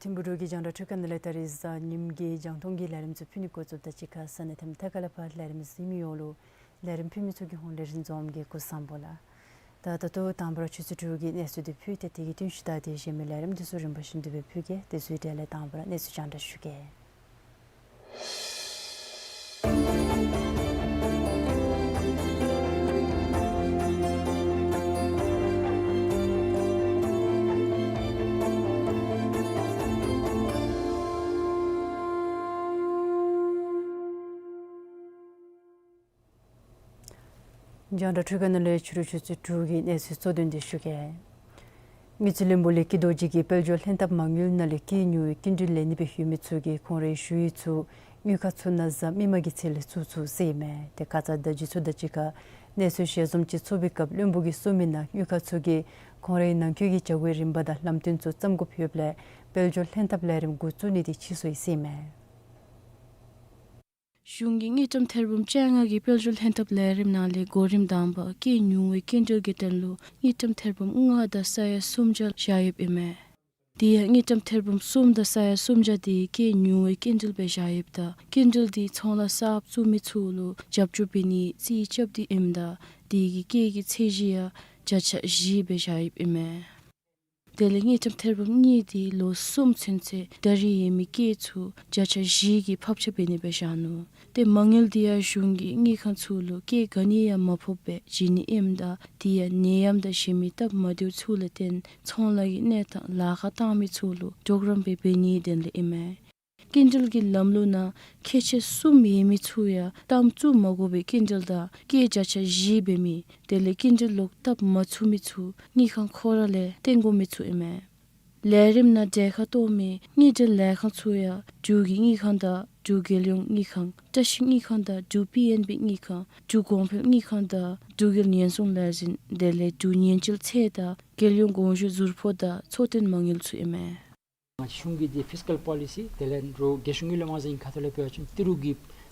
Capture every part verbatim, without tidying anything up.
ཐིམ་ཕུག་འབྲུག་གི་རྒྱང་བསྒྲགས་འཕྲུལ་ཁང་ནང་ལས་ད་རིས་གཟའ་ཉིམ་གི་རྒྱང་མཐོང་གི་ལས་རིམ་ཚུ་ཕུལ་ནི་འགོ་བཙུགསཔ་ད་གཅིག་ཁར་ས་གནས་དེ་མཐའ་ཁ་ལས་ཕར་ལས་རིམ་གཟིགས་མི་ཡོངས་ལུ་ལས་རིམ་ཕུལ་མི་ཚུ་གི་ཧོངས་ལས་རིན་འཛོམས་ཀྱིས་སྐུ་གཟུགས་བཟང་པོ་ལགས། ད་ད་ལྟོ་དང་པ་ར་ཆུ་ཚོད་དྲུག་གི་གནས་ཚུལ་འདི་ཕུལ་ཏེ་དེ་གི་རྟིང་ཤུལ་ད་དེ་གཞན་མི་ལས་རིམ་འདི་ཚུ་རིམ་པ་བཞིན་དུ་སྦེ་ཕུལ་གེ། དེ་ཚུ་གྲལ་ལས་དང་པ་ར་གནས་ཚུལ་རྒྱང་བསྒྲགས་ཞུ་གེ། རྒྱང་བསྒྲགས་འཕྲུལ་ཁང་ནང་ལས་ཕྱི་རུ་ཆུ་ཚོད་དྲུག་གི་གནས་ཚུལ་གཙོ་དོན་འདི་ཞུ་གེ། དངུལ་རྩིས་བློན་པོ་ལས་སྐྱིད་རྡོ་རྗེ་གིས་དཔལ་འབྱོར་ལྷན་ཐབས་མ་དངུལ་ནང་ལས་སྐྱེད་ཉུང་བའི་སྐྱིན་འགྲུལ་ལེན་ནི་སྦེ་ཡོད་མི་ཚུ་གིས་ཁོང་རའི་ཞུ་ཡིག་ཚུ་དངུལ་ཁང་ཚུ་ནང་གཟའ་མིག་དམར་གྱི་ཚེས་ལས་བཙུགས་ཚུགས་ཟེར་ཨིན་མས། དེ་ཁ་ཙ་ད་རྗེས་སུ་ད་གཅིག་ཁར་གནས་ཚུལ་ཞལ་འཛོམས་ཅིག་ཚོགས་པའི་སྐབས་བློན་པོ་གིས་གསུངས་མི་ནང་དངུལ་ཁང་ཚུ་གིས་ཁོང་རའི་ནང་འཁོད་ཀྱི་བྱ་སྒོའི་རིམ་པ་དང་ལམ་སྟོན་ཚུ་བརྩམ་དགོཔ་ཡོདཔ་ལས་དཔལ་འབྱོར་ལྷན་ཐབས་ལས་རིམ་འགོ་བཙུགས་ནི་དེ་ཕྱིས་སོ་ཡི་ཟེར་ཨིན་མས། གཞུང་གིས་དངུལ་ཀྲམ་ཐེར་འབུམ་བཅོ་ལྔ་གི་དཔལ་འབྱོར་ལྷན་ཐབས་ལས་རིམ་ནང་ལས་གོ་རིམ་དང་པ་སྐྱེད་ཉུང་བའི་སྐྱིན་འགྲུལ་གྱི་དོན་ལུ་དངུལ་ཀྲམ་ཐེར་འབུམ་ལྔ་དང་ས་ཡ་སུམ་བརྒྱ་བཞག་ཡོདཔ་ཨིན་མས། དེ་ཡང་དངུལ་ཀྲམ་ཐེར་འབུམ་གསུམ་དང་ས་ཡ་སུམ་བརྒྱ་དེ་སྐྱེད་ཉུང་བའི་སྐྱིན་འགྲུལ་སྦེ་བཞག་ཡོདཔ་ད་སྐྱིན་འགྲུལ་དེ་ཚོང་ལཱ་གསརཔ་བཙུགས་མི་ཚུ་ལུ་རྒྱབ་སྐྱོར་འབད་ནིའི་རྩིས་རྐྱབ་སྟེ་ཨིནམ་ད་དེ་གི་སྐྱེད་ཀྱི་ཚད་གཞི་ཡང་བརྒྱ་ཆ་བཞི་སྦེ་བཞག་ཡོདཔ་ཨིན་མས། དེ་ལས་དངུལ་ཀྲམ་ཐེར་འབུམ་གཉིས་དེ་ལོ་གསུམ་ཚུན་ཚོད་ད་རིས་ཡོད་མི་སྐྱེད་ཚུ་བརྒྱ་ཆ་བཞི་གི་ཕབ་ཆ་འབད་ནི་སྦེ་བཞག་ནུག། ཏེ་མ་དངུལ་དེ་ཡང་གཞུང་གིས་དངུལ་ཁང་ཚུ་ལུ་སྐྱེད་ག་ནི་ཡང་མ་ཕོགཔ་སྦེ་བྱིན་ནི་ཨིནམ་ད་དེ་ཡང་ནད་ཡམས་དང་གཞན་མི་སྟབས་མ་བདེཝ་ཚུ་ལས་བརྟེན་ཚོང་ལཱ་གི་གནས་སྟངས་ལཱ་ཁག་བཏང་མི་ཚུ་ལུ་གྲོགས་རམ་སྦེ་འབད་ནིའི་དོན་ལས་ཨིན་མས། སྐྱིན་འགྲུལ་གྱི་ལམ་ལུགས་ནང་ཁེ་ཆེ་གསུམ་ཡོད་མི་ཚུ་ཡང་གཏའམ་བཙུགས་མ་དགོ་པའི་སྐྱིན་འགྲུལ་དང་སྐྱེད་བརྒྱ་ཆ་བཞི་འབད་མི་དེ་ལས་སྐྱིན་འགྲུལ་ལོག་བཏབ་མ་ཚུགས་མི་ཚུ་དངུལ་ཁང་ཁོ་ར་ལས་བཏོན་དགོ་མི་ཚུ་ཨིན་མས། ལས་རིམ་ནང་གྲལ་ཁར་གཏོགས་མི་དངུལ་འབྲེལ་ལས་ཁང་ཚུ་ཡང་འབྲུག་གི་དངུལ་ཁང་དང་འབྲུག་རྒྱལ་ཡོངས་དངུལ་ཁང་བཀྲ་ཤིས་དངུལ་ཁང་དང་འབྲུག་པི་ཨེན་བི་དངུལ་ཁང་འབྲུག་གོང་འཕེལ་དངུལ་ཁང་དང་འབྲུག་རྒྱལ་ཉེན་སྲུང་ལས་འཛིན་དེ་ལས་འབྲུག་ཉེན་བཅོལ་ཚད་དང་རྒྱལ་ཡོངས་གོང་ཞུ་ཟུར་ཕོགས་དང་འཚོ་རྟེན་མ་དངུལ་ཚུ་ཨིན་མས། ང་བཅས་གཞུང་གི་འདི་ཕིས་ཀཱལ་པོ་ལི་སི་དེ་ལས་རོགས་རྒྱལ་གཞུང་དངུལ་ལས་དབང་འཛིན་ཁ་ཐུག་ལས་འབད་བ་ཅིན་ཏི་རུ་གི་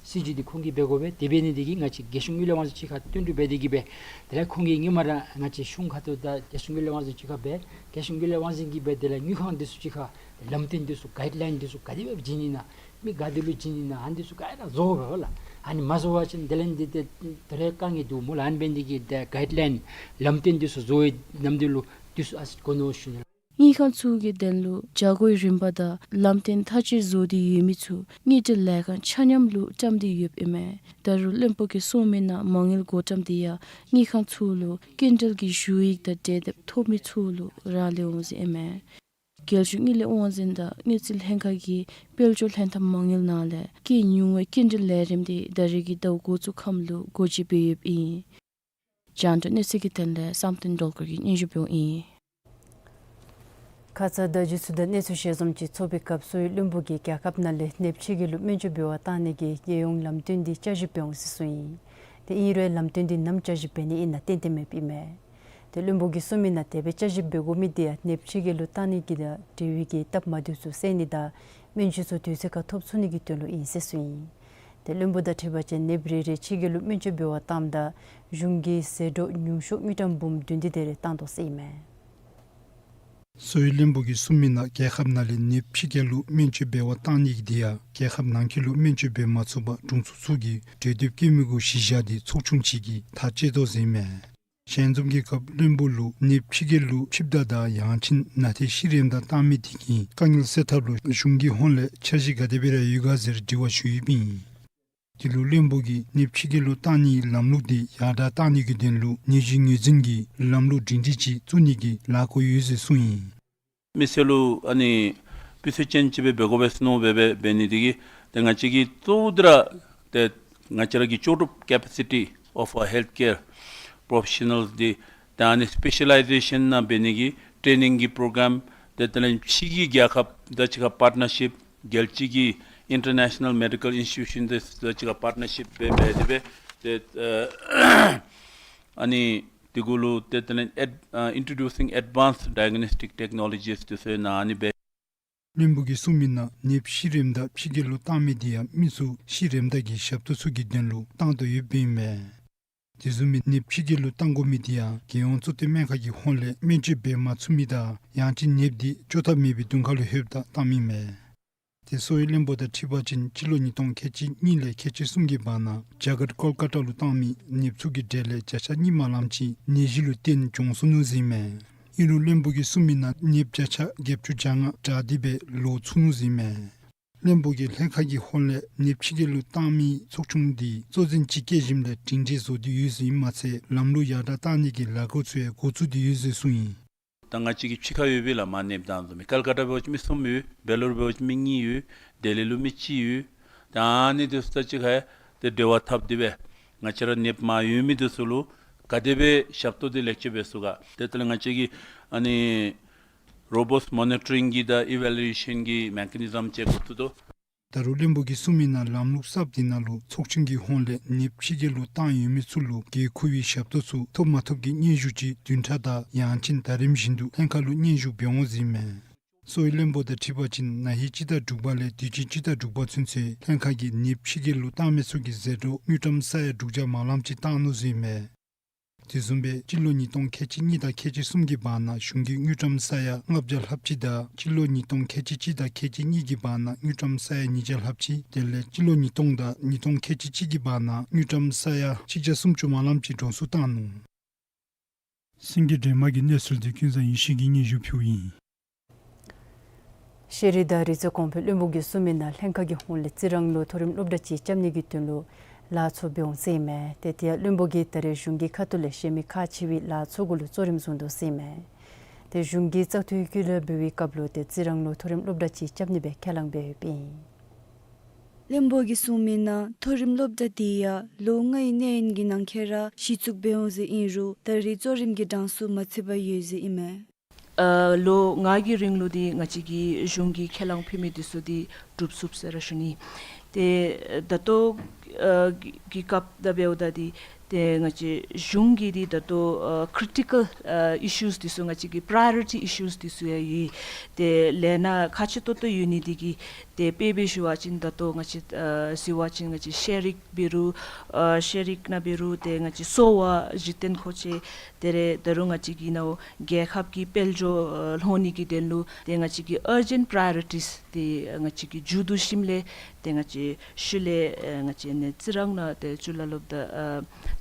སྲིད་བྱུས་འདི་ཁོང་གིས་འབད་དགོ་པས། དེ་འབད་ནི་དེ་གིས་ང་བཅས་རྒྱལ་གཞུང་དངུལ་ལས་དབང་འཛིན་གཅིག་ཁར་བསྟུན་གྲོས་འབད་དེ་གིས་སྦེ་དེ་ལས་ཁོང་གིས་ཧེ་མ་ར་ང་བཅས་གཞུང་ཁ་ཐུག་དང་རྒྱལ་གཞུང་དངུལ་ལས་དབང་འཛིན་གཅིག་ཁར་སྦེ་རྒྱལ་གཞུང་དངུལ་ལས་དབང་འཛིན་གྱིས་སྦེ་དེ་ལས་དངུལ་ཁང་འདི་ཚུ་གཅིག་ཁར་ལམ་སྟོན་འདི་ཚུ་གའིཌ་ལའིན་འདི་ཚུ་ག་དེ་སྦེ་བྱིན་ནི་ན་མི་ག་དེ་ལུ་བྱིན་ནི་ན་ཨ་ནི་འདི་ཚུ་ག་ར་བཟོ་དགོ་པས་ལགས། ཨ་ནི་མ་བཟོ་བ་ཅིན་དེ་ལས་འདི་ཏེ་ད་རེས་དཀའ་ངལ་འདུག་སྨོ་ལགས། ཨ་ནི་འབད་ནི་དེ་གིས་ཏེ་གའིཌ་ལའིན་ལམ་སྟོན་འདི་ཚུ་བཟོ་བའི་ནམ་དུས་ལུ་འདི་ཚུ་ཨ་ཙི་གོ་མནོ་ཞུ་ནི་ལགས། དངུལ་ཁང་ཚུ་གི་དོན་ལུ་བྱ་སྒོའི་རིམ་པ་དང་ལམ་སྟོན་མཐའ་དཔྱད་བཟོ་སྟེ་ཡོད་མི་ཚུ་དངུལ་འབྲེལ་ལས་ཁང་ཆ་མཉམ་ལུ་བཀྲམ་སྟེ་ཡོདཔ་ཨིན་མས། ད་རུང་བློན་པོ་གིས་གསུངས་མི་ནང་མ་དངུལ་བགོ་བཀྲམ་དེ་ཡང་དངུལ་ཁང་ཚུ་ལུ་སྐྱིན་འགྲུལ་གྱི་ཞུ་ཡིག་དང་འབྲེལ་དེབ་ཐོབ་མི་ཚུ་ལུ་རག་ལས་འོང་ཟེར་ཨིན་མས། རྒྱལ་གཞུང་དངུལ་ལས་དབང་འཛིན་དང་དངུལ་རྩིས་ལྷན་ཁག་གིས་དཔལ་འབྱོར་ལྷན་ཐབས་མ་དངུལ་ནང་ལས་སྐྱེད་ཉུང་བའི་སྐྱིན་འགྲུལ་ལས་རིམ་དེ་ད་རིས་ཀྱི་ཟླཝ་འགོ་བཙུགས་ཁམས་ལུ་འགོ་འབྱེད་འབད་ཡོདཔ་ཨིན། རྒྱང་བསྒྲགས་གནས་ཚུལ་གྱི་དོན་ལས་བསམ་གཏན་སྒྲོལ་དཀར་གྱིས་སྙན་ཞུ་འབདཝ་ཨིན། ཁ་ཙ་ད་རྗེས་སུ་ད་གནས་ཚུལ་ཞལ་འཛོམས་ཅིག་ཚོགས་པའི་སྐབས་སུ་བློན་པོ་གིས་རྒྱལ་ཁབ་ནང་ལས་ནདཔ་ཕྱི་རྒྱལ་ལུ་སྨན་བཅོས་འབད་བར་བཏང་ནི་གི་རྒྱལ་ཡོངས་ལམ་སྟོན་འདི་བསྐྱར་ཞིབ་འབད་འོང་ཟེར་གསུངས་ཡི། དེ་ཨིན་རུང་ལམ་སྟོན་འདི་ནམ་བསྐྱར་ཞིབ་འབད་ནི་ཨིན་ན་ཏན་ཏན་མེདཔ་ཨིན་མས། དེ་བློན་པོ་གིས་གསུངས་མི་ནང་དེ་སྦེ་བསྐྱར་ཞིབ་འབད་དགོ་མི་དེ་ཡང་ནདཔ་ཕྱི་རྒྱལ་ལུ་བཏང་ནི་གི་དང་འབྲེལ་བའི་གི་སྟབས་མ་བདེཝ་ཚུ་སེལ་ནི་དང་སྨན་བཅོས་ཚུ་དུས་ཚོད་ཁར་ཐོབ་ཚུགས་ནི་གི་དོན་ལུ་ཨིན་ཟེར་གསུངས་ཡི། དེ་བློན་པོ་དང་འཁྲིལ་བ་ཅིན་ནདཔ་རེ་རེ་ཕྱི་རྒྱལ་ལུ་སྨན་བཅོས་འབད་བར་བཏངམ་ད་གཞུང་གིས་ཟད་འགྲོ་ཉུང་ཤོས་དངུལ་ཀྲམ་འབུམ་བདུན་ཅུ་དེ་རེ་བཏང་དོ་ཟེར་ཨིན་མས། གསོ་བའི་བློན་པོ་གིས་གསུངས་མི་ནང་རྒྱལ་ཁབ་ནང་ལས་ནདཔ་ཕྱི་རྒྱལ་ལུ་སྨན་བཅོས་འབད་བར་བཏང་ནི་གི་དེ་ཡང་རྒྱལ་ཁབ་ནང་འཁོད་ལུ་སྨན་བཅོས་འབད་མ་ཚུགས་པར་དྲུང་འཚོ་ཚུ་གིས་གྲོས་འདེབས་བཀོད་མི་གུ་གཞི་བཞག་སྟེ་ཚོགས་ཆུང་ཅིག་གིས་ཐག་བཅད་དོ་ཟེར་ཨིན་མས། ཞལ་འཛོམས་ཀྱི་སྐབས་བློན་པོ་ལུ་ནདཔ་ཕྱི་རྒྱལ་ལུ་ཆིབས་རྟ་དང་ཡང་ཅིན་ན་ཐེ་ཤི་རནམ་ད་བཏང་མི་དེ་གི་དཀའ་ངལ་སེལ་ཐབས་ལུ་གཞུང་གི་ཧོངས་ལས་འཆར་གཞི་ག་དེ་སྦེ་ར་ཡོད་ག་ཟེར་དྲི་བ་ཞུ་ཡོདཔ་ཨིན། དེ་ལུ་བློན་པོ་གིས་ནདཔ་ཕྱི་རྒྱལ་ལུ་བཏང་ནིའི་ལམ་ལུགས་དེ་ཡར་དྲག་བཏང་ནི་གི་དོན་ལུ་ནད་གཞི་ངོས་འཛིན་གྱི་ལམ་ལུགས་སྒྲིང་སྒྲིང་ཅིག་བཙུགས་ནི་གི་ལཱ་བཀོད་ཡོད་ཟེར་གསུངས་ཡི། མི་སེར་ལུ་ཨ་ནི་སྤུས་ཚད་ཅན་ཅིག་སྦེ་འབད་དགོ་པས་ཟེར་མནོ་སྦེ་འབད་འབད་ནི་འདི་གིས་ཏེ་ང་བཅས་ཀྱིས་གཙོ་བོ་འདི་ར་ཏེ་ང་བཅས་ར་གི་ལྕོགས་གྲུབ་capacity of a healthcare professionals འདི་ད་ཨ་ནི་སི་པེ་ཤ་ལའི་ཟེ་ཤཱན་ནང་འབད་ནི་གི་ཊེ་ནིང་གི་པྲོ་གརམ་ཏེ་དེ་ལས་ཕྱི་གི་རྒྱལ་ཁབ་དང་གཅིག་ཁར་པར་ཊནར་ཤིཔ་རྒྱལ་སྤྱི་གི་ཨིན་ཊར་ནེ་ཤ་ནཱལ་མེ་ཌི་ཀཱལ་ཨིན་སི་ཊི་ཊུ་ཤཱན་དང་གཅིག་ཁར་པར་ཊནར་ཤིཔ་འབད་འབད་དེ་སྦེ་ཏེ་ཨ་ཨ་ནི་དེ་གུ་ལུ་ཏེ་དེ་ལས་ཨེཌ་ཨ་introducing advanced diagnostic technologies དེ་ཚུ་ནང་ཨ་ནི་སྦེ། བློན་པོ་གིས་གསུངས་མི་ནང་ནདཔ་ཕྱི་རིམ་དང་ཕྱི་རྒྱལ་ལུ་བཏང་མི་འདི་ཡང་མི་ཚུ་ཕྱི་རིམ་དང་གི་ཞབས་ཏོག་ཚུ་གི་དོན་ལུ་བཏང་དོ་ཡོདཔ་ཨིན་མས། དེ་བཟུམ་མའི་ནདཔ་ཕྱི་རྒྱལ་ལུ་བཏང་དགོ་མི་འདི་ཡང་རྒྱལ་ཡོངས་གཙོ་བསྟེན་སྨན་ཁང་གི་ཧོངས་ལས་སྨན་བཅོས་འབད་མ་ཚུགས་མི་དང་ཡང་ཅིན་ནདཔ་འདི་བཅོ་ཐབས་མེད་པའི་གདོང་ཁ་ལུ་ལྷོདཔ་ད་བཏངམ་ཨིན་མས། ཏེ་གསོ་བའི་བློན་པོ་དང་འཁྲིལ་བ་ཅིན་སྤྱི་ལོ་ཉིས་སྟོང་ཁལ་གཅིག་གཉིས་ལས་ཁལ་གཅིག་གསུམ་གྱི་བར་ན་རྒྱ་གར་ཀོལ་ཀ་ཏ་ལུ་བཏང་མི་ནདཔ་ཚུ་གི་གྲས་ལས་བརྒྱ་ཆ་གཉིས་མ་ལངམ་ཅིག་ནད་གཞི་ལུ་བརྟེན་གྱོངས་སོ་ནུག་ཟེར་ཨིན་མས། ཨིན་རུང་བློན་པོ་གིས་གསུངས་མི་ནང་ནདཔ་བརྒྱ་ཆ་བརྒྱད་ཅུ་གྱ་ལྔ་དྲག་སྟེ་སྦེ་ལོག་ཚུགས་ནུག་ཟེར་ཨིན་མས། བློན་པོ་གིས་ལྷན་ཁག་གི་ཧོངས་ལས་ནདཔ་ཕྱི་རྒྱལ་ལུ་བཏང་མི་ཚོགས་ཆུང་འདི་གཙོ་འཛིན་ཅིག་བསྐྱལ་ཞིནམ་ལས་སྒྲིང་སྒྲིང་བཟོ་སྟེ་ཡོད་ཟེར་ཨིནམ་མ་ཚད་ལམ་ལུགས་ཡར་དྲག་བཏང་ནི་གི་ལཱ་འགོ་ཚུ་ཡང་འགོ་བཙུགས་ཏེ་ཡོད་ཟེར་གསུངས་ཡི། ད་ང་བཅས་ཀྱི་ཕྱི་ཁར་ཡོད་པའི་ལཱ་མ་ནདཔ་བཏང་བཟུམ་མའི་ཀལ་ཀ་ཏ་འབད་བ་ཅིན་མི་གསུམ་ཡོད། བེ་ལོར་འབད་བ་ཅིན་མི་གཉིས་ཡོད། ལྡི་ལི་ལུ་མི་གཅིག་ཡོད། ད་ཨ་ནི་དེ་ཚུ་དང་གཅིག་ཁར་ཏེ་འབྲེལ་བ་འཐབ་སྟེ་སྦེ་ང་བཅས་ར་ནདཔ་མ་ཡོད་མི་དེ་ཚུ་ལུ་ག་དེ་སྦེ་ཞབས་ཏོག་འདི་ལེགས་ཤོམ་འབད་ཚུགས་ག། ཏེ་དེ་ལས་ང་བཅས་ཀྱི་ཨ་ནི་རོ་བསི་མོ་ནི་ཊ་རིང་གི་དང་ཨི་ཝེ་ལུ་ཨེ་ཤཱན་གྱི་མེ་ཀ་ནི་ཛམ་ཅིག་འགོ་བཙུགས་དོ། ད་རུང་བློན་པོ་གིས་གསུངས་མི་ནང་ལམ་ལུགས་གསརཔ་འདི་ནང་ལུ་ཚོགས་ཆུང་གི་ཧོངས་ལས་ནདཔ་ཕྱི་རྒྱལ་ལུ་བཏང་ཡོད་མི་ཚུ་ལུ་འགན་འཁུར་བའི་ཞབས་ཏོག་ཚུ་ཐོབ་མ་ཐོབ་ཀྱི་སྙན་ཞུ་ཅིག་བདུན་ཕྲག་དང་ཡང་ཅིན་ཟླ་རིམ་བཞིན་དུ་ལྷན་ཁག་ལུ་སྙན་ཞུ་འབད་འོང་ཟེར་ཨིན་མས། གསོ་བའི་བློན་པོ་དང་འཁྲིལ་བ་ཅིན་ན་ཧིང་སྤྱི་ཟླ་དྲུག་པ་ལས་དུས་ཅི་སྤྱི་ཟླ་དྲུག་པ་ཚུན་ཚོད་ལྷན་ཁག་གིས་ནདཔ་ཕྱི་རྒྱལ་ལུ་བཏང་མི་ཚུ་གི་ཟད་འགྲོ་དངུལ་ཀྲམ་ས་ཡ་དྲུག་བརྒྱ་མ་ལངམ་ཅིག་བཏང་ནུག་ཟེར་ཨིན་མས། དེ་བཟུམ་སྦེ་སྤྱི་ལོ་ཉིས་སྟོང་ཁལ་གཅིག་གཉིས་དང་ཁལ་གཅིག་གསུམ་གྱི་བར་ན་གཞུང་གིས་དངུལ་ཀྲམ་ས་ཡ་ལྔ་བརྒྱ་ལྷགཔ་ཅིག་དང་སྤྱི་ལོ་ཉིས་སྟོང་ཁལ་གཅིག་གཅིག་དང་ཁལ་གཅིག་གཉིས་ཀྱི་བར་ན་དངུལ་ཀྲམ་ས་ཡ་ཉིས་བརྒྱ་ལྷགཔ་ཅིག་དེ་ལས་སྤྱི་ལོ་ཉིས་སྟོང་དང་ཉིས་སྟོང་ཁལ་གཅིག་གཅིག་གི་བར་ན་དངུལ་ཀྲམ་ས་ཡ་གཅིག་བརྒྱ་སུམ་ཅུ་མ་ལངམ་ཅིག་འགྲོ་སོང་བཏང་ནུག། སེང་གེ་སྒྲོལ་མ་གི་གནས་ཚུལ་འདི་ཀུན་བཟང་ཡེ་ཤེས་ཀྱིས་སྙན་ཞུ་ཕུལཝ་ཨིན། ཤེས་རིག་དང་རིག་རྩལ་གོང་འཕེལ་བློན་པོ་གིས་གསུངས་མི་ནང་ལྷན་ཁག་གི་ཧོངས་ལས་རྩི་རང་ལུ་མཐོ་རིམ་སློབ་གྲྭ་ཅིག་རྐྱབ་ནི་གི་དོན་ལུ་ལཱ་ཚུ་འབད་འོང་ཟེར་ཨིན་མས། ཏེ་དེ་ཡང་བློན་པོ་གིས་ད་རེས་གཞུང་གི་ཁ་ཐུག་ལས་གཞན་མི་ཁག་ཆེ་བའི་ལཱ་ཚུ་གུ་ལུ་གཙོ་རིམ་བཟུང་དོ་ཟེར་ཨིན་མས། ཏེ་གཞུང་གིས་བཙག་འཐུའི་རྒྱུན་ལས་འབད་བའི་སྐབས་ལུ་ཏེ་རྩི་རང་ལུ་མཐོ་རིམ་སློབ་གྲྭ་ཅིག་རྐྱབ་ནི་སྦེ་ཁས་བླངས་འབད་ཡོདཔ་ཨིན། བློན་པོ་གིས་གསུངས་མི་ནང་མཐོ་རིམ་སློབ་གྲྭ་འདི་ཡང་ལོ་ལྔའི་གནས་ཡུན་གྱི་ནང་འཁོད་ར་གཞི་བཙུགས་འབད་འོང་ཟེར་ཨིན་རུང་ད་རེས་གཙོ་རིམ་གྱི་གྲངས་སུ་མ་ཚུད་པར་ཡོད་ཟེར་ཨིན་མས། ཨ་ལོ་ལྔ་གི་རིང་ལུ་འདི་ང་བཅས་ཀྱིས་གཞུང་གིས་ཁས་བླངས་ཕུལ་མི་འདི་ཚུ་འདི་འགྲུབ་ཚུགས་ཟེར་ར་ཞུ་ནི། ཏེ་ད་ལྟོ་ཨ་གི་གི་སྐབས་ད་འབདཝ་ད་འདི་ཏེ་ང་བཅས་གཞུང་གིས་འདི་ད་ལྟོ་ཨ་ཀི་རི་ཊི་ཀཱལ་ཨ་ཨི་ཤུས་འདི་ཚུ་ང་བཅས་ཀྱི་པྲའི་ཡོ་རི་ཊི་ཨི་ཤུས་འདི་ཚུ་ཡང་ཡོད། ཏེ་ལས་སྣ་ཁག་ཆེ་ཏོག་ཏོ་ཡོད་ནི་འདི་གིས་ཏེ་དཔེ་སྦེ་ཞུ་བ་ཅིན་ད་ལྟོ་ང་བཅས་ཨ་ཟེར་བ་ཅིན་ང་བཅས་ཤེས་རིག་འབད་རུང་ཨ་ཤེས་རིག་ནང་འབད་རུང་ཏེ་ང་བཅས་གསོ་བ་གཞི་རྟེན་མཁོ་ཆས་དེ་ལས་ད་རུང་ང་བཅས་ཀྱི་ནཱ་རྒྱལ་ཁབ་ཀྱི་དཔལ་འབྱོར་ཨ་ལྷོད་ནི་གི་དོན་ལུ་ཏེ་ང་བཅས་ཀྱི་ཨར་ཇེནཊ་པྲའི་ཡོ་རི་ཊིས་འདི་ང་བཅས་ཀྱིས་མཇུག་བསྡུ་ཞིནམ་ལས་ཏེ་ང་བཅས་ཤུལ་ལས་ཨ་ང་བཅས་ནཱ་རྩི་རང་ནང་ཏེ་གཙུག་ལག་སློབ་གྲྭ་ཨ་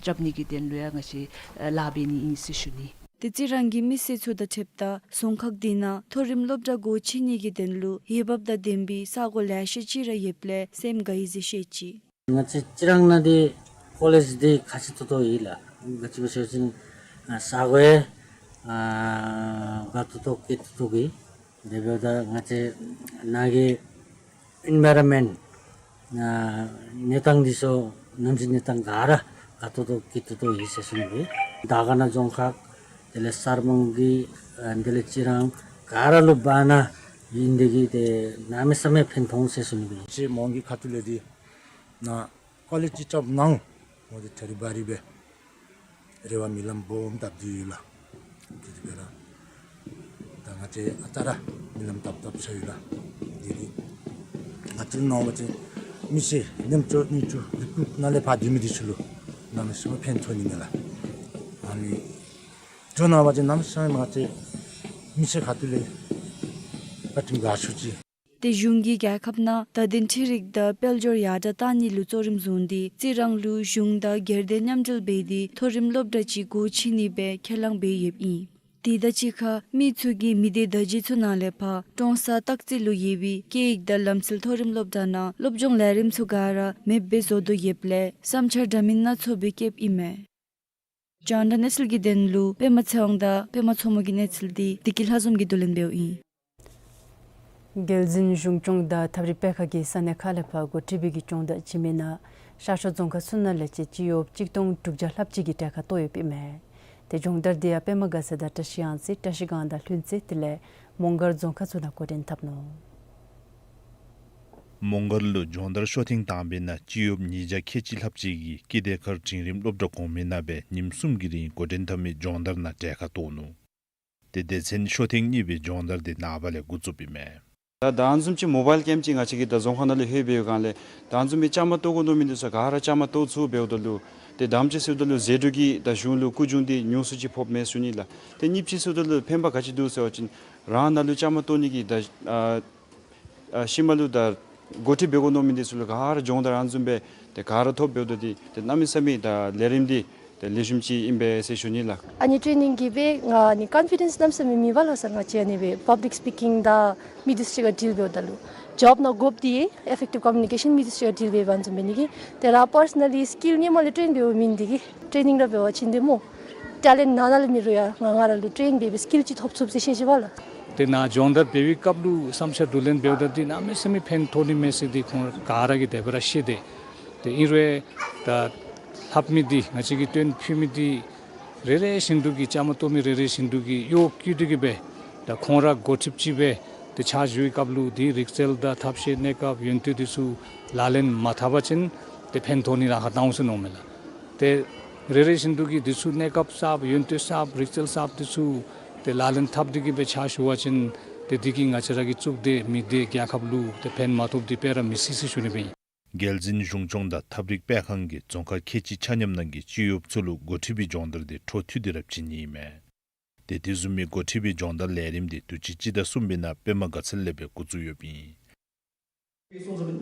རྐྱབ་ནི་གི་དོན་ལུ་ཡང་ང་བཅས་ཨ་ལཱ་འབད་ནི་ཨིན་ཟེར་ཞུ་ནི། ཏེ་རྩི་རང་གི་མི་སེར་ཚུ་དང་འཁྲིལཝ་ད་རྫོང་ཁག་འདི་ནང་མཐོ་རིམ་སློབ་གྲྭ་སྒོ་ཕྱེ་ནི་གི་དོན་ལུ་འོས་འབབ་དང་ལྡན་པའི་ས་གོ་ལེ་ཤ་ཅིག་ར་ཡོདཔ་ལས་སེམས་དགའ་ཡི་ཟེར་བཤད་ཅི། ང་བཅས་རྩི་རང་ནང་འདི་ཀོ་ལེཇ་འདི་ཁག་ཆེ་ཏོག་ཏོ་ཨིན་ལགས། ག་ཅི་སྦེ་ཟེར་བ་ཅིན་ཨ་ས་གོ་ཡང་ཨ་དགའ་ཏོག་ཏོ་སྐྱིད་ཏོག་ཏོ་གི། དེ་འབདཝ་ད་ང་བཅས་ནཱ་གི་ཨིན་བཱའི་རོན་མེནཊ་ཨ་གནས་སྟངས་འདི་ཚུ་གནམ་གཤིས་གནས་སྟངས་ག་ར་དགའ་ཏོག་ཏོ་སྐྱིད་ཏོག་ཏོ་ཨིན་ཟེར་ཞུ་ནི་ཨིན། དར་དཀར་ན་རྫོང་ཁག་དེ་ལས་གསར་སྤང་གི་ཨ་དེ་ལས་རྩི་རང་ག་ར་ལུ་འབད་ན་ཨིན་དེ་གིས་ཏེ་གནམ་མེད་ས་མེད་ཕན་ཐོགས་ཟེར་ཞུ་ནི་ཨིན། ཅིག་མོང་གི་ཁ་ཐུག་ལས་འདི་ནཱ་ཀོ་ལེཇ་ཅིག་རྐྱབ་གནང་འོང་ཟེར་ཐེ་རི་བ་རི་སྦེ་རེ་བ་སྨོན་ལམ་སྦོམ་བཏབ་སྟེ་ཡོད་ལགས། དེ་འབད་རུང་ད་ང་བཅས་ཨ་རྟག་ར་སྨོན་ལམ་བཏབ་བཏབ་ཚར་ཡི་ལགས། དེ་འདི་ང་བཅས་ནང་ང་བཅས་མི་སེར་རྣམ་ཅོ་རྣམ་ཅོ་རིག་ཁུངས་ནང་ལས་ཕར་སྡོད་མི་འདི་ཚུ་ལུ་གནམ་མེད་ས་མེད་ཕན་ཐོགས་ནི་མས་ལགས། ཨ་ནི་ཇོ་ནང་ང་བཅས་གནམ་མེད་ས་མེད་ང་བཅས་མི་སེར་ཁ་ཐུག་ལས་བཀའ་དྲིན་དགའ་ཚོར་ཅིག། ཏེ་གཞུང་གིས་རྒྱལ་ཁབ་ནང་བརྡ་དོན་འཕྲུལ་རིག་དང་དཔལ་འབྱོར་ཡར་དྲག་གཏང་ནི་ལུ་གཙོ་རིམ་བཟུང་སྟེ་རྩི་རང་ལུ་གཞུང་དང་སྒེར་སྡེ་མཉམ་འབྲེལ་འབད་དེ་མཐོ་རིམ་སློབ་གྲྭ་ཅིག་སྒོ་ཕྱེ་ནི་སྦེ་ཁས་བླངས་འབད་ཡོདཔ་ཨིན། དེ་དང་གཅིག་ཁར་མི་ཚུ་གིས་མི་སྡེ་བརྡ་བརྒྱུད་ཚུ་ནང་ལས་ཕར་ཀྲོང་གསར་སྟག་རྩེ་ལུ་ཡོད་པའི་སྐད་ཡིག་དང་ལམ་སྲོལ་མཐོ་རིམ་སློབ་གྲྭ་ནང་སློབ་སྦྱོང་ལས་རིམ་ཚུ་ག་ར་མེདཔ་སྦེ་བཟོ་དོ་ཡོདཔ་ལས་བསམ་འཆར་འདྲ་མིན་སྣ་ཚོགས་སྦེ་བསྐྱེདཔ་ཨིན་མས། རྒྱང་བསྒྲགས་གནས་ཚུལ་གྱི་དོན་ལུ་པདྨ་ཚེ་དབང་དང་པདྨ་མཚོ་མོ་གི་གནས་ཚུལ་འདི་བདེ་སྐྱིད་ལྷ་འཛོམས་ཀྱིས་བསྡུ་ལེན་འབདཝ་ཨིན། རྒྱལ་འཛིན་གཞུང་སྐྱོང་དང་ཐབས་རིག་སྤེལ་ཁང་གིས་ས་གནས་ཁག་ལས་ཕར་འགོ་ཁྲིད་པའི་གི་སྦྱོང་བརྡར་བྱིན་མི་ནང་ཤར་ཕྱོགས་རྫོང་ཁག་ཚུ་ནང་ལས་ཅིག་སྤྱི་གཡོགཔ་གཅིག་སྟོང་དྲུག་བརྒྱ་ལྷགཔ་ཅིག་གིས་གྲལ་ཁར་གཏོགས་ཡོདཔ་ཨིན་མས། ཏེ་སྦྱོང་བརྡར་འདི་ཡང་པདྨ་དགའ་ཚལ་དང་བཀྲ་ཤིས་གཡང་རྩེ་བཀྲ་ཤིས་སྒང་དང་ལྷུན་རྩེ་དེ་ལས་མོང་སྒར་རྫོང་ཁག་ཚུ་ནང་འགོ་འདྲེན་འཐབ་ནུག། མོང་སྒར་ལུ་སྦྱོང་བརྡར་ཤོ་ཐེངས་དང་པའི་ནང་སྤྱི་གཡོགཔ་ཉིས་བརྒྱ་ཁལ་གཅིག་ལྷགཔ་ཅིག་གིས་ཀི་དེ་མཁར་འབྲིང་རིམ་སློབ་གྲྭ་གོང་མའི་ནང་སྦེ་ཉིནམ་གསུམ་གྱི་རིང་འགོ་འདྲེན་འཐབ་མི་སྦྱོང་བརྡར་ནང་གྲལ་ཁར་གཏོགས་ནུག། ཏེ་སྡེ་ཚན་ཤོ་ཐེངས་གཉིས་པའི་སྦྱོང་བརྡར་འདི་ནངས་པ་ལས་འགོ་བཙུགསཔ་ཨིན་མས། ད་ད་ཨ་ནི་བཟུམ་ཅིག་མོ་བཱའིལ་ཀེམ་ཅིག་ང་བཅས་ཀྱི་ད་རྫོང་ཁག་ནང་ལས་ལྷོད་པའི་སྒང་ལས་ད་ཨ་ནི་བཟུམ་སྦེ་བཅའ་མར་གཏོགས་དགོ་མནོ་མི་འདི་ཚུ་ག་ར་བཅའ་མར་གཏོགས་ཚུགས་འབདཝ་ད་ལུ་ཏེ་དམ་ཅིག་ཟེརཝ་ད་ལུ་ཟད་འགྲོ་གི་ད་གཞུང་ལུ་སྐུ་གཞུང་འདི་ཉུང་སུ་ཅིག་ཕོགཔ་མས་ཟེར་ཞུ་ནི་ལགས། ཏེ་གཉིས་པ་ཅིག་ཟེརཝ་ད་ལུ་ཕན་པ་ག་ཅི་འདུག་ཟེར་བ་ཅིན་རང་ནང་ལུ་བཅའ་མར་གཏོགས་ནི་གི་ད་ཨ་ཨ་ཤུལ་མ་ལུ་ད་འགོ་ཁྲིདཔ་འབད་དགོ་མནོ་མི་འདི་ཚུ་ལུ་ག་ར་སྦྱོང་བརྡར་ཨ་ནི་བཟུམ་སྦེ་ཏེ་ག་ར་ཐོབ་འབདཝ་ད་འདི་ཏེ་གནམ་མེད་ས་མེད་ད་ལས་རིམ་འདི་ཏེ་ལེགས་ཤོམ་ཅིག་ཨིན་པས་ཟེར་ཞུ་ནི་ལགས། ཨ་ནི་ཊེ་ནིང་གིས་སྦེ་ང་ནི་ཀོན་ཕི་ཌེནསི་གནམ་མེད་ས་མེད་མེད་པས་ལགས་སར། ང་བཅས་ཨ་ནི་སྦེ་པབ་ལིཀ་སི་པི་ཀིང་དང་མི་འདི་ཚུ་གཅིག་ཁར་ཌིལ་འབདཝ་ད་ལུ་ཇོབ་ནང་དགོཔ་འདི་ཨེ་ཕེཀ་ཊིབ་ཀོམ་མུ་ནི་ཀེ་ཤཱན་མི་འདི་ཚུ་གཅིག་ཁར་ཌིལ་འབད་བ་ཨ་ནི་བཟུམ་འབད་ནི་གི་ཏེ་རང་པར་སོ་ནཱ་ལི་སི་ཀིལ་ནི་མ་ལས་ཊེན་འབདཝ་མེན་འདི་གིས་ཊེ་ནིང་ར་འབད་བ་ཅིན་ཏེ་མོ་ཊེ་ལེནཊ་ནང་ན་ལས་མེད་རུང་ཡང་ང་ང་ར་ལུ་ཊེན་འབད་སྦེ་སི་ཀིལ་ཅིག་ཐོབ་ཚུགས་ཟེར་ཤེས་ཤེས་པ་ལགས། ཏེ་ནཱ་སྦྱོང་བརྡར་འབད་བའི་སྐབས་ལུ་བསམ་འཆར་བསྡུ་ལེན་འབདཝ་ད་འདི་གནམ་མེད་ས་མེད་ཕན་ཐོགས་ནི་མས་ཟེར་འདི་ཁོང་ག་ར་གིས་དེ་སྦེ་ར་ཤེས་ཏེ། ཏེ་ཨིན་རུང་ད་ལྷབ་མི་འདི་ང་བཅས་ཀྱིས་སྟོན་ཕུལ་མི་འདི་རེ་རེ་བཞིན་དུ་གིས་བཅའ་མར་གཏོགས་མི་རེ་རེ་བཞིན་དུ་གིས་གཡོག་བཀོལ་ཏེ་གིས་སྦེ་ད་ཁོང་ར་འགོ་ཁྲིདཔ་ཅིག་སྦེ་ཏེ་ཕྱག་ཞུ་བའི་སྐབས་ལུ་འདི་རིག་རྩལ་དང་ཐབས་ཤེས་གནས་སྐབས་ཡོན་ཏན་འདི་ཚུ་ལག་ལེན་མ་འཐབ་པ་ཅིན་ཏེ་ཕན་ཐོགས་ནི་ར་ཧ་ཏང་འོང་ཟེར་མནོཝ་མས་ལགས། ཏེ་རེ་རེ་བཞིན་དུ་གིས་འདི་ཚུ་གནས་སྐབས་གསརཔ་ཡོན་ཏན་གསརཔ་རིག་རྩལ་གསརཔ་འདི་ཚུ་ཏེ་ལག་ལེན་འཐབ་སྟེ་གིས་སྦེ་ཕྱག་ཞུ་བ་ཅིན་ཏེ་འདི་གིས་ང་བཅས་ར་གི་གཙུག་སྡེ་མི་སྡེ་རྒྱལ་ཁབ་ལུ་ཏེ་ཕན་མ་ཐོགསཔ་འདི་དཔེ་ར་མི་སྲིད་ཟེར་ཞུ་ནི་སྦེ་ཨིན། རྒྱལ་འཛིན་གཞུང་སྐྱོང་དང་ཐབས་རིག་སྤེལ་ཁང་གིས་རྫོང་ཁག་ཁལ་གཅིག་ཆ་མཉམ་ནང་གི་སྤྱི་གཡོགཔ་ཚུ་ལུ་འགོ་ཁྲིད་པའི་སྦྱོང་བརྡར་འདི་འཕྲོ་མཐུད་དེ་ར་བྱིན་ནི་ཨིན་མས། ཏེ་དེ་བཟུམ་མའི་འགོ་ཁྲིད་པའི་སྦྱོང་བརྡར་ལས་རིམ་འདི་དུས་ཅི་སྤྱི་ཟླ་གསུམ་པའི་ནང་པདྨ་དགའ་ཚལ་ལས་སྦེ་འགོ་བཙུགས་ཡོདཔ་ཨིན། རྒྱང་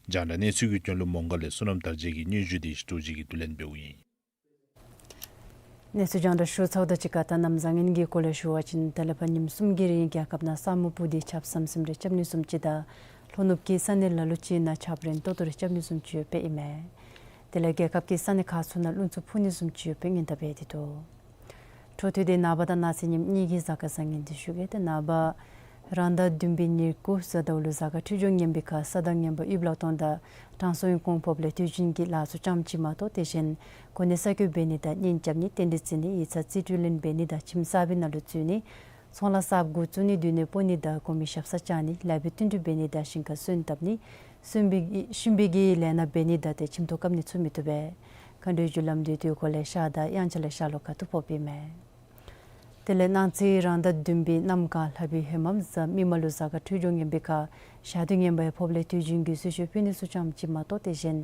བསྒྲགས་གནས་ཚུལ་གྱི་དོན་ལུ་མོང་སྒར་ལས་བསོད་ནམས་དར་རྒྱས་ཀྱིས་སྙན་ཞུ་འདི་ཨིཤ་རྡོ་རྗེ་གིས་བསྡུ་ལེན་འབདཝ་ཨིན། གནས་ཚུལ་རྒྱང་བསྒྲགས་ཞུ་ཚརཝ་དང་གཅིག་ཁར་ད་གནམ་བཟང་ངན་གྱི་སྐོར་ལས་ཞུ་བ་ཅིན་ད་ལས་ཕར་ཉིནམ་གསུམ་གྱི་རིང་རྒྱལ་ཁབ་ནང་ས་སྨུག་སྤུབས་ཏེ་ཆརཔ་ཟམ་ཟིམ་རེ་རྐྱབ་ནི་བཟུམ་ཅིག་དང་ལྷོ་ནུབ་ཀྱི་ས་གནས་ལ་ལུ་ཅིག་ནང་ཆརཔ་རན་ཏོག་ཏོ་རེ་རྐྱབ་ནི་བཟུམ་ཅིག་ཡོདཔ་ཨིན་མས། དེ་ལས་རྒྱལ་ཁབ་ཀྱི་ས་གནས་ཁག་ཚུ་ནང་རླུང་འཚུབ་འཕུ་ནི་བཟུམ་ཅིག་ཡོདཔ་སྔོན་བརྡ་འབད་དེ་འདུག། འཕྲོ་མཐུད་དེ་ནངས་པ་དང་གནངས་ཚེ་ཉིནམ་གཉིས་ཀྱི་གཟའ་སྐར་བཟང་ངན་འདི་ཞུ་གེ། ཏེ་ནངས་པ་རང་ཟླ་བདུན་པའི་ཉེར་དགུ་གཟའ་ཟླཝ་ལུ་གཟའ་སྐར་འཕྲོད་སྦྱོར་ངན་པའི་ཁར་ས་དང་ངན་པ་དབུལ་ལག་སྟོང་དང་དྲང་སྲོང་གི་གོང་འཕོ་ལས་དུས་རྒྱུན་གྱི་ལཱ་ཚུ་ཙམ་ཅིག་མ་གཏོགས་དེ་གཞན་གོ་གནས་གསར་བསྐོ་འབད་ནི་དང་གཉེན་རྐྱབ་ནི་རྟེན་འབྲེལ་བརྩི་ནི་ཡིག་ཚང་རྩིས་སྤྲོད་ལེན་འབད་ནི་དང་ཁྱིམ་གསར་པའི་ནང་ལུ་འཛུལ་ནི་ཚོང་ལཱ་གསརཔ་འགོ་བཙུགས་ནི་སྡོད་གནས་སྤོ་ནི་དང་གོང་མའི་ཞབས་སར་བཅར་ནི་ལཱ་འབད་བསྟུན་གྲོས་འབད་ནི་དང་ཞིང་ཁར་སོན་བཏབ་ནི་གཤིན་པོའི་གི་ལས་སྣ་འབད་ནི་དང་ཏེ་ཁྱིམ་ཐོག་བཀབ་ནི་ཚུ་མི་བཏུབ་པས། མཁའ་འགྲོའི་རྒྱུ་ལམ་འདི་དུས་འཁོར་ལས་ཤར་དང་དབྱངས་འཆར་ལས་ཤར་ལྷོ་ཁ་ཐུག་ཕོགཔ་ཨིན་མས། དེ་ལས་གནངས་ཚེ་རང་ཟླ་བདུན་པའི་གནམ་གང་ལྷ་བུའི་ཧེ་མ་གཟའ་མིག་དམར་ལུ་གཟའ་སྐར་འཕྲོད་སྦྱོར་ངན་པའི་ཁར་ཞག་དུས་ངན་པ་ཡང་ཕོགཔ་ལས་དུས་རྒྱུན་གྱི་གསོལ་མཆོད་ཕུལ་ནི་ཚུ་ཙམ་ཅིག་མ་གཏོགས་དེ་གཞན་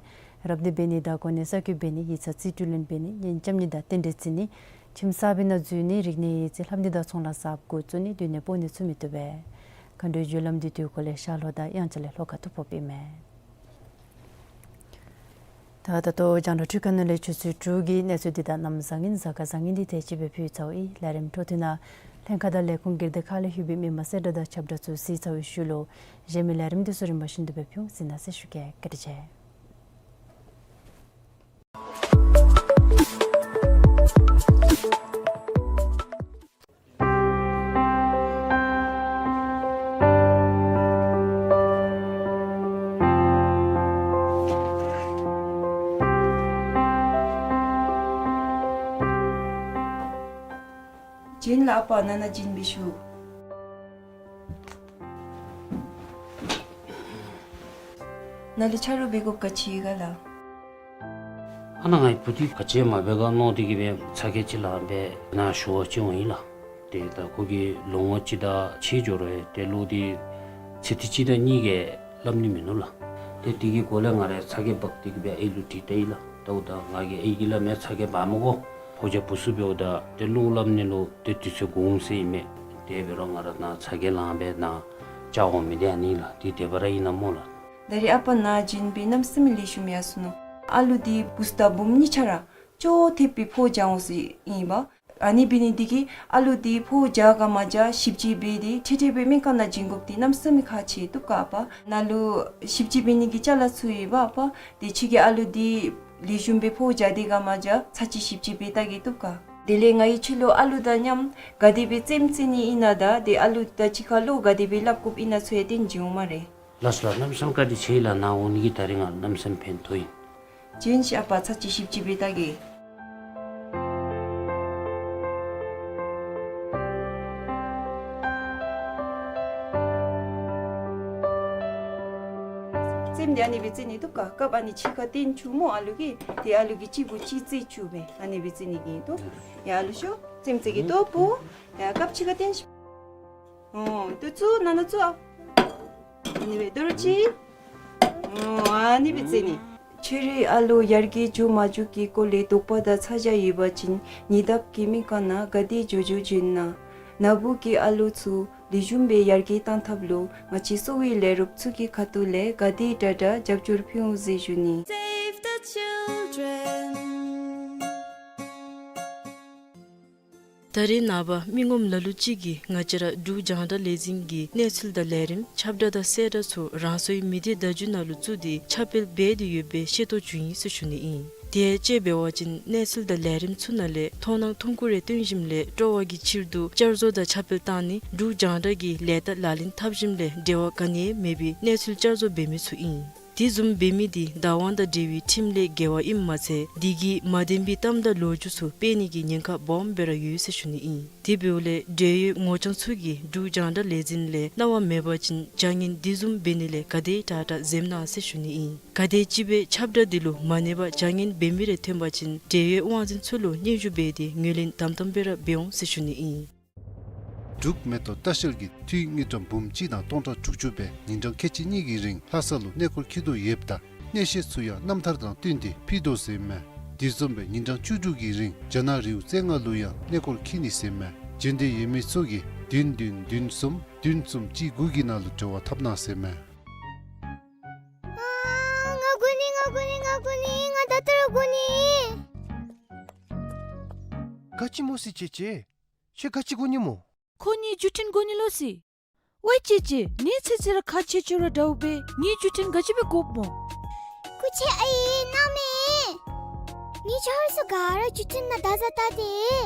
རབ་གནས་འབད་ནི་དང་གོ་གནས་གསར་བསྐོ་འབད་ནི་ཡིག་ཚང་རྩིས་སྤྲོད་ལེན་འབད་ནི་གཉེན་རྐྱབ་ནི་དང་རྟེན་འབྲེལ་བརྩི་ནི་ཁྱིམ་གསར་པའི་ནང་འཛུལ་ནི་རིག་གནས་ཡིག་རྩིས་ལྷབ་ནི་དང་ཚོང་ལཱ་གསརཔ་འགོ་བཙུགས་ནི་སྡོད་གནས་སྤོ་ནི་ཚུ་མི་བཏུབ་པས། མཁའ་འགྲོའི་རྒྱུ་ལམ་འདི་དུས་འཁོར་ལས་ཤར་ལྷོ་དང་དབྱངས་འཆར་ལས་ལྷོ་ཁ་ཐུག་ཕོགཔ་ཨིན་མས། ད་ད་ལྟོ་རྒྱང་བསྒྲགས་ཁང་ནང་ལས་ཆུ་ཚོད་དྲུག་གི་གནས་ཚུལ་འདི་དང་གནམ་བཟང་ངན་གཟའ་སྐར་བཟང་ངན་འདི་དེ་ཅིག་སྦེ་ཕུལ་ཚརཝ་ཨིན། ལས་རིམ་འཕྲོ་མཐུད་ནང་ལྷན་ཁག་དང་ལས་ཁུངས་སྒེར་སྡེ་ཁག་ལས་ལྷོད་པའི་མི་མང་གསལ་བསྒྲགས་དང་ཁྱབ་བསྒྲགས་ཚུ་གཟིགས་ཚར་བའི་ཤུལ་ལུ་གཞན་མི་ལས་རིམ་འདི་ཚུ་རིམ་པ་བཞིན་དུ་སྦེ་ཕུལ་འོང་། གཟིགས་གནང་ཟེར་ཞུ་གེ། བཀའ་དྲིན་ཆེ། བྱོན་ལགས། ཨ་པ་ནང་ན་བྱོན་སྦེ་བཞུགས། ནཱ་ལུ་ཆ་རོགས་འབད་དགོཔ་ག་ཅི་ཡོད་ག་ལགས། ཨ་ནཱ་ངེའི་བུ་འདི་ག་ཅི་མ་འབད་ག་མནོ་སྟེ་གིས་སྦེ་ཚ་གྱང་ཅིག་ལངས་སྦེ་ནཱ་ཞུ་བར་བྱོན་འོང་ཡི་ལགས། ཏེ་ད་ཁོ་གིས་ལོ་ངོ་གཅིག་དང་ཕྱེད་འགྱོ་རུང་ཏེ་གློག་འདི་ཚེ་ཐིག་གཅིག་དང་གཉིས་ཀྱིས་སླབ་ནི་མིན་ནུག་ལགས། ཏེ་དེ་གི་སྐོར་ལས་ང་ར་ཚ་གྱང་འབག་སྟེ་གིས་སྦེ་ཨའི་ལུ་དྲིས་ལྟ་ཡི་ལགས། ད་འོ་ད་ང་གིས་ཨའི་གིས་སླབ་མི་ཚ་གྱང་འབག་མི་དགོ། ཕོ་རྒྱས་བུ་ཚུ་འབདཝ་ད་ཏེ་གློག་སླབ་ནི་ལུ་ཏེ་དུས་ཚོད་འགོར་འོང་ཟེར་ཨིན་མས། དེ་འབད་རུང་ང་ར་ནཱ་ཚ་གྱང་ལངས་སྦེ་ནཱ་བཅར་འོང་མི་འདི་ཨ་ནི་ལགས། འདི་དེ་སྦེ་ར་ཨིན་ན་སྨོ་ལགས། ད་རེས་ཨ་པ་ནཱ་བྱོན་སྦེ་གནམ་མེད་ས་མེད་ལེགས་ཤོམ་ཡར་སོ་ནུག། ཨ་ལུ་འདི་བུཚ་དང་བུམོ་གཉིས་ཆ་ར་ཅོག་འཐདཔ་སྦེ་ཕོཝ་རྒྱག་འོང་ཟེར་ཨིན་པ། ཨ་ནི་འབད་ནི་འདི་གིས་ཨ་ལུ་འདི་ཕོཝ་རྒྱག་ག་མ་རྒྱག་ཞིབ་དཔྱད་འབད་དེ་འཕྲལ་འཕྲལ་སྦེ་སྨན་ཁང་ནང་བྱིན་དགོཔ་འདི་གནམ་མེད་ས་མེད་ཁག་ཆེ་བཏུབ་ག་ཨ་པ། ནཱ་ལུ་ཞིབ་དཔྱད་འབད་ནི་གི་ཅ་ལ་ཚུ་ཡོད་པ་ཨ་པ། ཏེ་ཁྱོད་ཀྱིས་ཨ་ལུ་འདི་ལེགས་ཤོམ་སྦེ་ཕོཝ་རྒྱག་སྟེ་ག་མ་རྒྱག་ཚར་གཅིག་ཞིབ་དཔྱད་འབད་བལྟ་གེ་བཏུབ་ག། དེ་ལས་ང་གིས་ཁྱོད་ལུ་ཨ་ལུ་དང་མཉམ་ག་དེ་སྦེ་རྩེདམོ་རྩེ་ནི་ཨིན་ན་དང་དེ་ཨ་ལུ་དང་གཅིག་ཁར་ལུ་ག་དེ་སྦེ་སླབ་དགོཔ་ཨིན་ན་ཚུ་ཡང་སྟོན་བྱིན་འོང་སྨ་རེ། ལགས་སོ་ལགས། གནམ་མེད་ས་མེད་བཀའ་དྲིན་ཆེ་ལགས། ནཱ་འོང་ནི་གིས་ད་རིས་ང་གནམ་མེད་ས་མེད་ཕན་ཐོགས་ཨིན། བྱིན་ཤིག་ཨ་པ། ཚར་གཅིག་ཞིབ་ཅིག་སྦེ་བལྟ་གེ། རྩེདམོ་འདི་ཨ་ནི་སྦེ་རྩེ་ནི་འདུག་ག། སྐབས་ཨ་ནི་ཕྱི་ཁར་སྟོན་བཅུག་སྨོ་ཨ་ལུ་གིས། དེ་ཨ་ལུ་གིས་གཅིག་གུ་གཅིག་རྩེ་བཅུག་སྦེ་ཨ་ནི་སྦེ་རྩེ་ནི་གི་འདུག། ཡ་ཨ་ལུ་ཤོག། རྩེདམོ་རྩེ་གེ། ལྟོ་ཕུ། ཡ་སྐབས་ཕྱི་ཁར་སྟོན་ཤིག། ཨོ་ཏེ་བཙུགས། ནང་ན་བཙུགས་ཨ། ཨ་ནི་སྦེ་དོ་རུང་ཅིག། ཨོ་ཨ་ནི་སྦེ་རྩེ་ནི། ཁྱོད་རའི་ཨ་ལུ་ཡར་རྒྱས་འགྱོ་མ་འགྱོ་གི་སྐོར་ལས་དོགས་པ་དང་ཚ་གྱང་ཡོད་པ་ཅིན་ཉེ་འདབས་ཀྱི་མི་གང་ན་ག་དེ་འགྱོ་འགྱོ་བྱོན་གནང་། ན་བུ་གི་ཨ་ལུ་ཚུ་ལེགས་ཤོམ་སྦེ་ཡར་རྒྱས་གཏང་ཐབས་ལུ་ང་བཅས་གསོ་བའི་ལས་རོགསཔ་ཚུ་གི་ཁ་ཐུག་ལས་ག་དེ་དྲག་དྲག་རྒྱབ་སྐྱོར་ཕུལ་འོང་ཟེར་ཞུ་ནི། Save the Children. ད་རེས་ནངས་པ་མི་ངོམ་ལ་ལུ་ཅིག་གིས་ང་བཅས་ར་འབྲུག་རྒྱང་བསྒྲགས་ལས་འཛིན་གྱི་གནས་ཚུལ་དང་ལས་རིམ་ཁྱབ་བསྒྲགས་དང་གསལ་བསྒྲགས་ཚུ་རང་སོའི་མི་སྡེ་བརྡ་བརྒྱུད་ནང་ལུ་བཙུགས་ཏེ་ཁྱབ་སྤེལ་འབད་དེ་ཡོད་པའི་ཤེས་རྟོགས་བྱུང་ཡི་ཟེར་ཞུ་ནི་ཨིན། དེ་ཡང་དཔྱེ་འབད་བ་ཅིན་གནས་ཚུལ་དང་ལས་རིམ་ཚུ་ནང་ལས་མཐོང་སྣང་ཐུང་ཀུ་རེ་སྟོན་ཞིནམ་ལས་སྤྲོ་བ་གི་ཕྱིར་དུ་བསྐྱར་བཟོ་དང་ཁྱབ་སྤེལ་བཏང་ནི་འབྲུག་རྒྱང་བསྒྲགས་ཀྱི་ལས་རྟགས་ལག་ལེན་འཐབ་ཞིནམ་ལས་འབྲེལ་བ་ག་ནི་ཡང་མེད་པའི་གནས་ཚུལ་བསྐྱར་བཟོ་འབད་མི་ཚུ་ཨིན། དེ་བཟུམ་འབད་མི་འདི་བདག་དབང་དང་འབྲེལ་བའི་ཁྲིམས་ལས་འགལ་བ་ཨིནམ་མ་ཚད་དེ་གིས་མ་བདེན་པའི་གཏམ་དང་ལོ་རྒྱུས་ཚུ་སྤེལ་ནི་གི་ཉེན་ཁ་སྦོམ་སྦེ་ར་ཡོད་ཟེར་ཞུ་ནི་ཨིན། དེ་འབདཝ་ལས་འབྲེལ་ཡོད་ངོ་རྐྱང་ཚུ་གིས་འབྲུག་རྒྱང་བསྒྲགས་ལས་འཛིན་ལས་གནང་བ་མེད་པ་ཅིན་བྱ་ངན་དེ་བཟུམ་འབད་ནི་ལས་ག་དེ་དྲག་དྲག་འཛེམ་གནང་ཟེར་ཞུ་ནི་ཨིན། ག་དེམ་ཅིག་སྦེ་ཁྱབ་བསྒྲགས་འདི་ལུ་མ་གནས་པར་བྱ་ངན་འབད་མི་རེ་ཐོན་པ་ཅིན་འབྲེལ་ཡོད་དབང་འཛིན་ཚུ་ལུ་སྙན་ཞུ་འབད་དེ་ངོས་ལེན་དམ་དམ་སྦེ་ར་འབད་འོང་ཟེར་ཞུ་ནི་ཨིན། འབྲུག་མེ་ཏོག་ལྟ་བཤལ་གྱི་འཐུས་དངུལ་ཀྲམ་འབུམ་གཅིག་དང་སྟོང་ཕྲག་དྲུག་ཅུ་སྦེ་ཉིན་གྲངས་ཁལ་གཅིག་གཉིས་ཀྱི་རིང་ལྷ་ས་ལུ་གནས་སྐོར་འཁྱིད་དོ་ཡོདཔ་ད་གནས་བཤད་ཚུ་ཡང་རྣམ་ཐར་དང་བསྟུན་ཏེ་ཕུལ་དོ་ཟེར་མས། དེ་བཟུམ་སྦེ་ཉིན་གྲངས་བཅུ་དྲུག་གི་རིང་རྒྱ་ནག་རི་བོ་རྩེ་ལྔ་ལུ་ཡང་གནས་སྐོར་འཁྱིད་ནི་ཟེར་མས། བྱོན་འདོད་ཡོད་མི་ཚུ་གིས་བདུན་བདུན་བདུན་གསུམ་བདུན་གསུམ་གཅིག་དགུ་གི་ནང་ལུ་འབྲེལ་བ་འཐབ་གནང་ཟེར་མས། ཨ་ང་དགོ་ནི་ང་དགོ་ནི་ང་དགོ་ནི། ང་ད་ལྟོ་ར་དགོ་ནི། ག་ཅི་སྨོ་ཟེར་ཅེ་ཅེ། ཁྱོད་ག་ཅི་དགོ་ནི་སྨོ། ཁོ་གཉིས་བརྒྱུད་འཕྲིན་དགོ་ནི་ལོ་ཟེར། ཝའི་ཅེ་ཅེ། ངེའི་ཚེ་ཚེ་ར་ཁག་ཆེ་ཆེ་ར་འདྲཝ་སྦེ་ངེའི་བརྒྱུད་འཕྲིན་ག་ཅི་སྦེ་དགོཔ་སྨོ། སྐུ་མཁྱེན་ཨའི་གནང་མས། ངེའི་ཆ་རོགས་ཚུ་ག་ར་བརྒྱུད་འཕྲིན་ནང་བདག་བཟའ་བལྟ་སྟེ།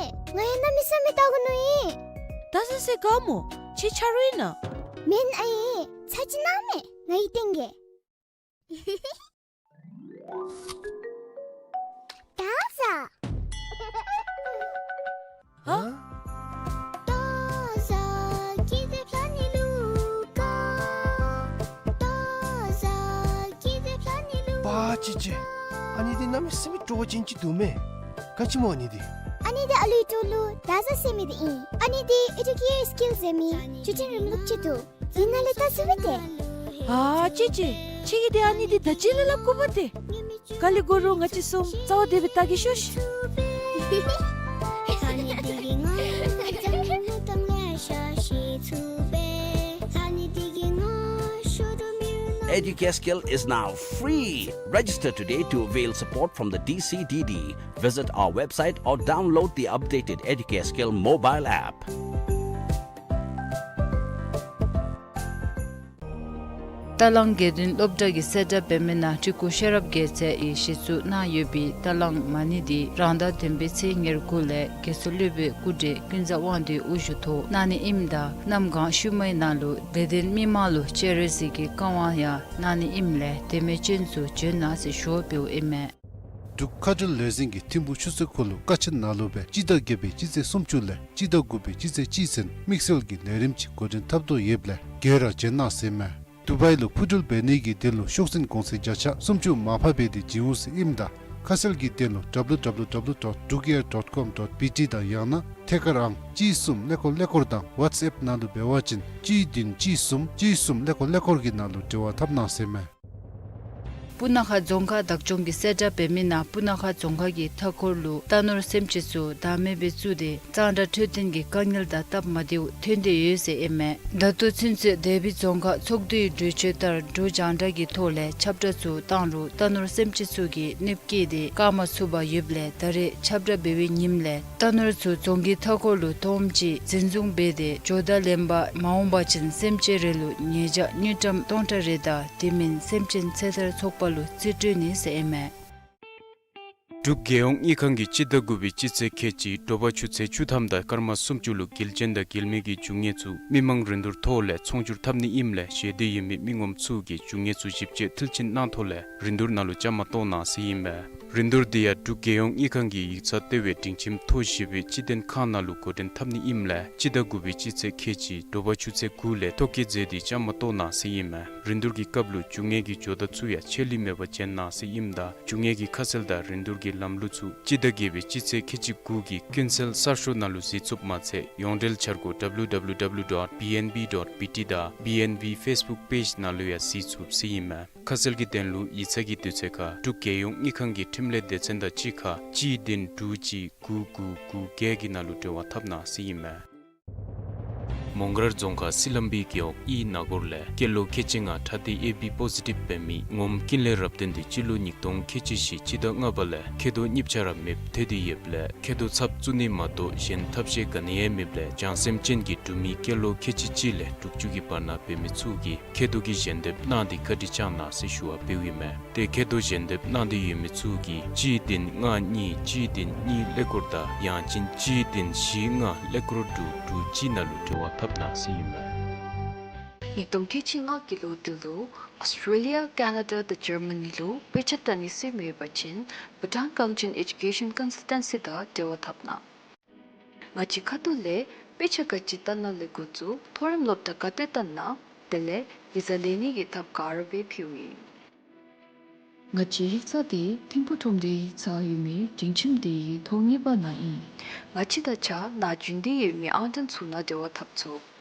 ང་ཡང་གནམ་མེད་ས་མེད་བལྟ་དགོ་མནོ་ཡི། བདག་བཟའ་ཟེར་ག་སྨོ། ཁྱོད་ཆ་རོགས་ཨིན་ན། མེན་ཨའི། ཚར་གཅིག་གནང་མས། ང་གིས་སྟོན་གེ། བདག་བཟའ། ཧ། པ་ཅི་ཅི། ཨ་ནི་འདི་གནམ་མེད་ས་མེད་སྤྲོ་བ་ཅན་ཅིག་འདུག་མས། ག་ཅི་སྨོ་ཨ་ནི་འདི། ཨ་ནི་འདི་ཨ་ལུའི་འགྲོ་ལུགས་བདག་བཟའ་ཟེར་མི་འདི་ཨིན། ཨ་ནི་འདི་ཨེ་ཌུ་ཀེ་ཡར་སི་ཀིལ་ཟེར་མི་བརྒྱུད་འཕྲིན་རིམ་ལུགས་ཅིག་འདུག། འདི་ནང་ལས་བལྟ་ཚུགས་པས་ཏེ། ཨ་ཅི་ཅི། ཁྱོད་ཀྱིས་ཏེ་ཨ་ནི་འདི་ད་ཅི་ལས་སླབ་དགོ་པས་ཏེ། ག་ལས་དགོ་རུང་ང་བཅས་གསུམ་རྩ་བ་བདེ་སྦེ་བལྟ་གེ་ཤོག་ཤིག། Educascale is now free. Register today to avail support from the D C D D. Visit our website or download the updated Educascale mobile app. རྟ་གླང་དགེ་འདུན་སློབ་གྲྭ་གི་གསལ་བསྒྲགས་འབད་མི་ནང་སྤྲུལ་སྐུ་ཤེས་རབ་རྒྱལ་མཚན་གྱིས་གཞི་བཙུགས་གནང་ཡོད་པའི་རྟ་གླང་མ་ཎི་འདི་རང་ཟླ་བདུན་པའི་ཚེས་ཉེར་དགུ་ལས་རྒྱལ་སྲས་སློབ་དཔོན་སྐུ་བགྲེས་ཀུན་བཟང་དབང་འདུས་དབུ་བཞུགས་ཐོག་གནང་ནི་ཨིནམ་ད་གནམ་གང་ཤུལ་མའི་ནང་ལུ་དད་ལྡན་མི་མང་ལུ་སྤྱན་རས་གཟིགས་ཀྱི་བཀའ་དབང་ཡང་གནང་ནི་ཨིནམ་ལས་དད་མོས་ཅན་ཚུ་བྱོན་གནང་ཟེར་ཞུ་བ་འབདཝ་ཨིན་མས། འབྲུག་མཁའ་འགྲུལ་ལས་འཛིན་གྱིས་ཐིམ་ཕུག་ཆུ་ཚོད་ཁོ་ལུ་ཀ་ཆེན་ནང་ལུ་སྦེ་སྤྱི་ཟླ་བརྒྱད་པའི་སྤྱི་ཚེས་སུམ་ཅུ་ལས་སྤྱི་ཟླ་དགུ་པའི་སྤྱི་ཚེས་གཅིག་ཚུན་དམིགས་བསལ་གྱི་ལས་རིམ་ཅིག་འགོ་འདྲེན་འཐབ་དོ་ཡོདཔ་ལས་ག་ར་བྱོན་གནང་ཟེར་མས། དུ་བའི་ལུ་འཕུར་འགྲུལ་འབད་ནི་གི་དོན་ལུ་ཤོག་འཛིན་གོང་ཚད་བརྒྱ་ཆ་སུམ་ཅུ་མར་ཕབ་འབད་དེ་བྱིན་འོང་ཟེར་ཨིནམ་ད་ཁ་གསལ་གྱི་དོན་ལུ་W W W dot drukair dot com dot B T དང་ཡང་ན་ཐད་ཀར་ཨང་གཅིག་གསུམ་ཀླད་ཀོར་ཀླད་ཀོར་དང་ཝཊས་ཨེཔ་ནང་ལུ་འབད་བ་ཅིན་གཅིག་བདུན་གཅིག་གསུམ་གཅིག་གསུམ་ཀླད་ཀོར་ཀླད་ཀོར་གྱི་ནང་ལུ་འབྲེལ་བ་འཐབ་གནང་ཟེར་མས། སྤུ་ན་ཁ་རྫོང་ཁག་བདག་སྐྱོང་གིས་གསལ་བསྒྲགས་འབད་མི་ནང་སྤུ་ན་ཁ་རྫོང་ཁག་གི་མཐའ་འཁོར་ལུ་རྟ་ནོར་སེམས་ཅན་ཚུ་བདག་མེད་སྦེ་བཙུགས་ཏེ་གཙང་སྦྲ་འཕྲོད་བསྟེན་གྱི་དཀའ་ངལ་དང་སྟབས་མ་བདེཝ་ཐོན་ཏེ་ཡོད་ཟེར་ཨིན་མས། ད་ལྟོ་ཚུན་ཚོད་དེ་སྦེ་རྫོང་ཁག་ཚོགས་འདུའི་གྲོས་ཆོད་ལྟར་འབྲུག་རྒྱང་བསྒྲགས་ཀྱི་ཐོག་ལས་ཁྱབ་བསྒྲགས་ཚུ་བཏང་རུང་རྟ་ནོར་སེམས་ཅན་ཚུ་གིས་གནོདཔ་བཀལ་ཏེ་བཀག་མ་ཚུགས་པར་ཡོདཔ་ལས་ད་རེས་ཁྱབ་བསྒྲགས་འབད་བའི་ཉིནམ་ལས་རྟ་ནོར་ཚུ་རྫོང་གི་མཐའ་འཁོར་ལུ་སྟོངམ་ཅིག་འཛིན་བཟུང་འབད་དེ་ཇོ་བདག་ལེན་པར་མ་འོང་པ་ཅིན་སེམས་ཅན་རེ་ལུ་ཉེས་བྱ་དངུལ་ཀྲམ་སྟོང་ཕྲག་རེ་དང་དེ་མིན་སེམས་ཅན་ཚེ་ཐར་ཚོགས་པ་ལུ་རྩིས་སྤྲོད་ནི་ཟེར་ཨིན་མས། འབྲུག་རྒྱལ་ཡོངས་དངུལ་ཁང་གིས་སྤྱི་ཟླ་དགུ་པའི་སྤྱི་ཚེས་ཁལ་གཅིག་དྲོ་པ་ཆུ་ཚོད་བཅུ་ཐམ་དང་སྐར་མ་སུམ་ཅུ་ལུ་འགུལ་སྐྱོད་དང་འགུལ་མེད་ཀྱི་རྒྱུ་དངོས་ཚུ་མི་མང་རིན་བསྡུར་ཐོག་ལས་ཚོང་སྒྱུར་འཐབ་ནི་ཨིནམ་ལས་ཞེ་འདོད་ཡོད་མི་མི་ངོམ་ཚུ་གིས་རྒྱུ་དངོས་ཚུ་ཞིབ་དཔྱད་མཐིལ་ཕྱིན་གནང་ཐོག་ལས་རིན་བསྡུར་ནང་ལུ་བཅའ་མར་གཏོགས་གནང་ཟེར་ཨིན་མས། རིན་བསྡུར་འདི་ཡང་འབྲུག་རྒྱལ་ཡོངས་དངུལ་ཁང་གི་ཡིག་ཚང་ལྟེ་བའི་སྒྲིང་ཁྱིམ་ཐོ་བཞི་པའི་སྤྱི་དོན་ཁང་ནང་ལུ་འགོ་འདྲེན་འཐབ་ནི་ཨིནམ་ལས་སྤྱི་ཟླ་དགུ་པའི་སྤྱི་ཚེས་ཁལ་གཅིག་དྲོ་པ་ཆུ་ཚོད་དགུ་ལས་ཐོ་བཀོད་མཛད་དེ་བཅའ་མར་གཏོགས་གནང་ཟེར་ཨིན་མས། རིན་བསྡུར་གྱི་སྐབས་ལུ་རྒྱུ་དངོས་ཀྱི་ཇོ་བདག་ཚུ་ཡང་ཆད་ལུས་མེད་པར་བྱོན་གནང་ཟེར་ཨིནམ་ད་རྒྱུ་དངོས་ཀྱི་ཁ་གསལ་དང་རིན་བསྡུར་གྱི་ལམ་ལུགས་ཚུ་སྤྱི་ཟླ་བརྒྱད་པའི་སྤྱི་ཚེས་ཁལ་གཅིག་དགུ་གི་ཀུན་གསལ་གསར་ཤོག་ནང་ལུ་གཟིགས་ཚུགསཔ་མ་ཚད་ཡོངས་འབྲེལ་འཆར་སྒོ་W W W dot B N B dot B T དང་B N B Facebook page ནང་ལུ་ཡང་གཟིགས་ཚུགས་ཟེར་ཨིན་མས། ཁ་གསལ་གྱི་དོན་ལུ་ཡིག་ཚང་གི་དུས་ཚོད་ཁར་འབྲུག་རྒྱལ་ཡོངས་དངུལ་ཁང་གི་འཕྲིན་ལས་སྡེ་ཚན་དང་གཅིག་ཁར་གཅིག་བདུན་དྲུག་གཅིག་དགུ་དགུ་དགུ་བརྒྱད་ཀྱི་ནང་ལུ་འབྲེལ་བ་འཐབ་གནང་ཟེར་ཨིན་མས། མོང་སྒར་རྫོང་ཁག་སི་ལམ་བི་རྒེད་འོག་ཨི་ན་གོར་ལས་སྐྱེས་ལོ་ཁལ་གཅིག་ལྔ་ཁྲག་ཐིགས་ཨེ་བི་པོ་ཟི་ཊིབ་འབད་མི་ངོམ་ཀུན་ལེགས་རབ་བརྟན་འདི་སྤྱི་ལོ་ཉིས་སྟོང་ཁལ་གཅིག་བཞི་སྤྱི་ཟླ་ལྔ་པ་ལས་མཁལ་རྡོག་གཉིས་ཆ་ར་མེདཔ་ཐལ་ཏེ་ཡོདཔ་ལས་མཁལ་རྡོག་ཚབ་བཙུགས་ནི་མ་གཏོགས་གཞན་ཐབས་ཤེས་ག་ནི་ཡང་མེདཔ་ལས་བྱང་སེམས་ཅན་གྱི་འབྲུག་མི་སྐྱེས་ལོ་ཁལ་གཅིག་གཅིག་ལས་དྲུག་ཅུ་གི་བར་ན་འབད་མི་ཚུ་གིས་མཁལ་རྡོག་གི་ཞལ་འདེབས་གནང་སྟེ་བཀའ་དྲིན་བསྐྱང་གནང་ཟེར་ཞུ་བ་འབདཝ་ཨིན་མས། ཏེ་མཁལ་རྡོག་ཞལ་འདེབས་གནང་སྟེ་ཡོད་མི་ཚུ་གིས་གཅིག་བདུན་ལྔ་གཉིས་གཅིག་བདུན་གཉིས་ཀླད་ཀོར་དང་ཡང་ཅིན་གཅིག་བདུན་བཞི་ལྔ་ཀླད་ཀོར་དྲུག་དྲུག་གཅིག་ནང་ལུ་འབྲེལ་བ་འཐབ་གནང་ཟེར་ཨིན་མས། ཉིས་སྟོང་ཁལ་གཅིག་ལྔ་གི་ལོ་འདི་ལུ་ཨོསི་ཊེ་ལི་ཡ་ཀེ་ན་ཌ་དང་ཇར་མ་ནི་ལུ་དཔེ་ཆ་ལྟ་ནི་སེམས་ཡོད་པ་ཅིན་བྷུ་ཊཱན་ཀོང་ཅིན་ཨེ་ཌུ་ཀེ་ཤཱན་ཀོན་སཱལ་ཊན་སི་དང་འབྲེལ་བ་འཐབ་གནང་། ང་བཅས་ཁ་ཐུག་ལས་དཔེ་ཆ་ག་ཅི་ལྟ་ན་ལེགས་དགོ་ཚུགས། མཐོ་རིམ་སློབ་གྲྭ་ག་ཏེ་ལྟ་ན། དེ་ལས་ཝི་ཛ་ལེན་ནི་གི་ཐབས་ག་ར་སྦེ་ཕུལཝ་ཨིན། ང་བཅས་ཡིག་ཚང་འདི་ཐིམ་ཕུ་ཁྲོམ་སྡེའི་ཡིག་ཚང་ཡོད་མི་སྒྲིང་ཁྱིམ་འདི་གི་ཐོག་གཉིས་པ་ནང་ཨིན། ང་བཅས་དང་གཅིག་ཁར་རྒྱུན་ལྡན་ཡོད་མི་ཨང་གྲངས་ཚུ་ནང་འབྲེལ་བ་འཐབ་ཚུགས།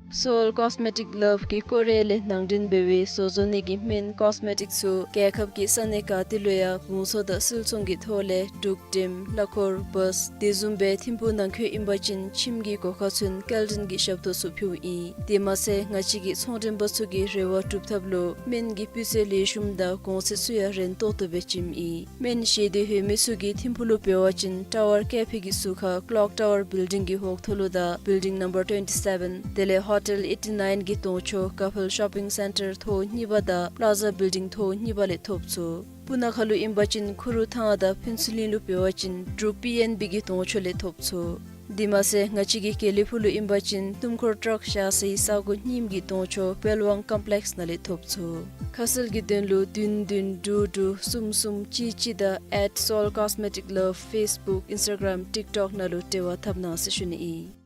Seoul Cosmetic Love གིས་ཀོ་རི་ཡ་ལས་ནང་འདྲེན་འབད་བའི་བཟོ་བཟོ་ནི་གི་སྨན་ཀོས་མེ་ཊིག་ཚུ་རྒྱལ་ཁབ་ཀྱི་ས་གནས་ག་ཏེ་ལུ་ཡང་བང་མཛོད་དང་སིལ་ཚོང་གི་ཐོག་ལས་འབྲུག་ཊིམ་གླ་འཁོར་བཱས་དེ་བཟུམ་སྦེ་ཐིམ་ཕུ་ནང་འཁོད་ཨིན་པ་ཅིན་ཁྱིམ་གྱི་སྒོ་ཁར་ཚུན་སྐྱེལ་འདྲེན་གྱི་ཞབས་ཏོག་ཚུ་ཕུལཝ་ཨིན། དེ་མ་ཚད་ང་བཅས་ཀྱི་ཚོང་འདྲེན་པ་ཚུ་གི་རེ་བ་སྒྲུབ་ཐབས་ལུ་སྨན་གྱི་སྤུས་ཚད་ལེགས་ཤོམ་དང་གོང་ཚད་ཚུ་ཡང་རན་ཏོག་ཏོ་སྦེ་བྱིནམ་ཨིན། སྨན་བཞེས་འདོད་ཡོད་མི་ཚུ་གིས་ཐིམ་ཕུ་ལུ་འབད་བ་ཅིན་ཊ་ཝར་ཀེ་ཕེ་གི་ཟུར་ཁར་ཀློག་ཊ་ཝར་བིལ་ཌིང་གི་འོག་ཐོག་ལུ་དང་བིལ་ཌིང་ནམ་བར་ཊུ་ཝེན་ཊི་སེ་བེན་དེ་ལས་ཧོ་ཊེལ་ཨེ་ཊི་ནའིན་གྱི་གདོང་ཕྱོགས་ཀ་ཕེལ་ཤོ་པིང་སེན་ཊར་ཐོག་གཉིས་པ་དང་པླ་ཛ་བིལ་ཌིང་ཐོག་གཉིས་པ་ལས་ཐོབ་ཚུགས། སྤུ་ན་ཁ་ལུ་ཨིན་པ་ཅིན་ཁུ་རུ་ཐང་དང་ཕུན་ཚོགས་གླིང་ལུ་འབད་བ་ཅིན་འབྲུག་པི་ཨེན་བི་གི་གདོང་ཕྱོགས་ལས་ཐོབ་ཚུགས། དེ་མ་ཚད་ང་བཅས་ཀྱི་དགེ་ལེགས་ཕུག་ལུ་ཨིན་པ་ཅིན་ཏུམ་ཁོར་ཊརཀ་བཞག་སའི་ས་གོ་རྙིངམ་གི་གདོང་ཕྱོགས་པེལ་ཝང་ཀོམ་པི་ལེགསི་ནང་ལས་ཐོབ་ཚུགས། ཁ་གསལ་གྱི་དོན་ལུ་བདུན་བདུན་དྲུག་དྲུག་གསུམ་གསུམ་གཅིག་གཅིག་དང་at Seoul Cosmetic Love Facebook Instagram TikTok ནང་ལུ་འབྲེལ་བ་འཐབ་གནང་ཟེར་ཞུ་ནི་ཨིན།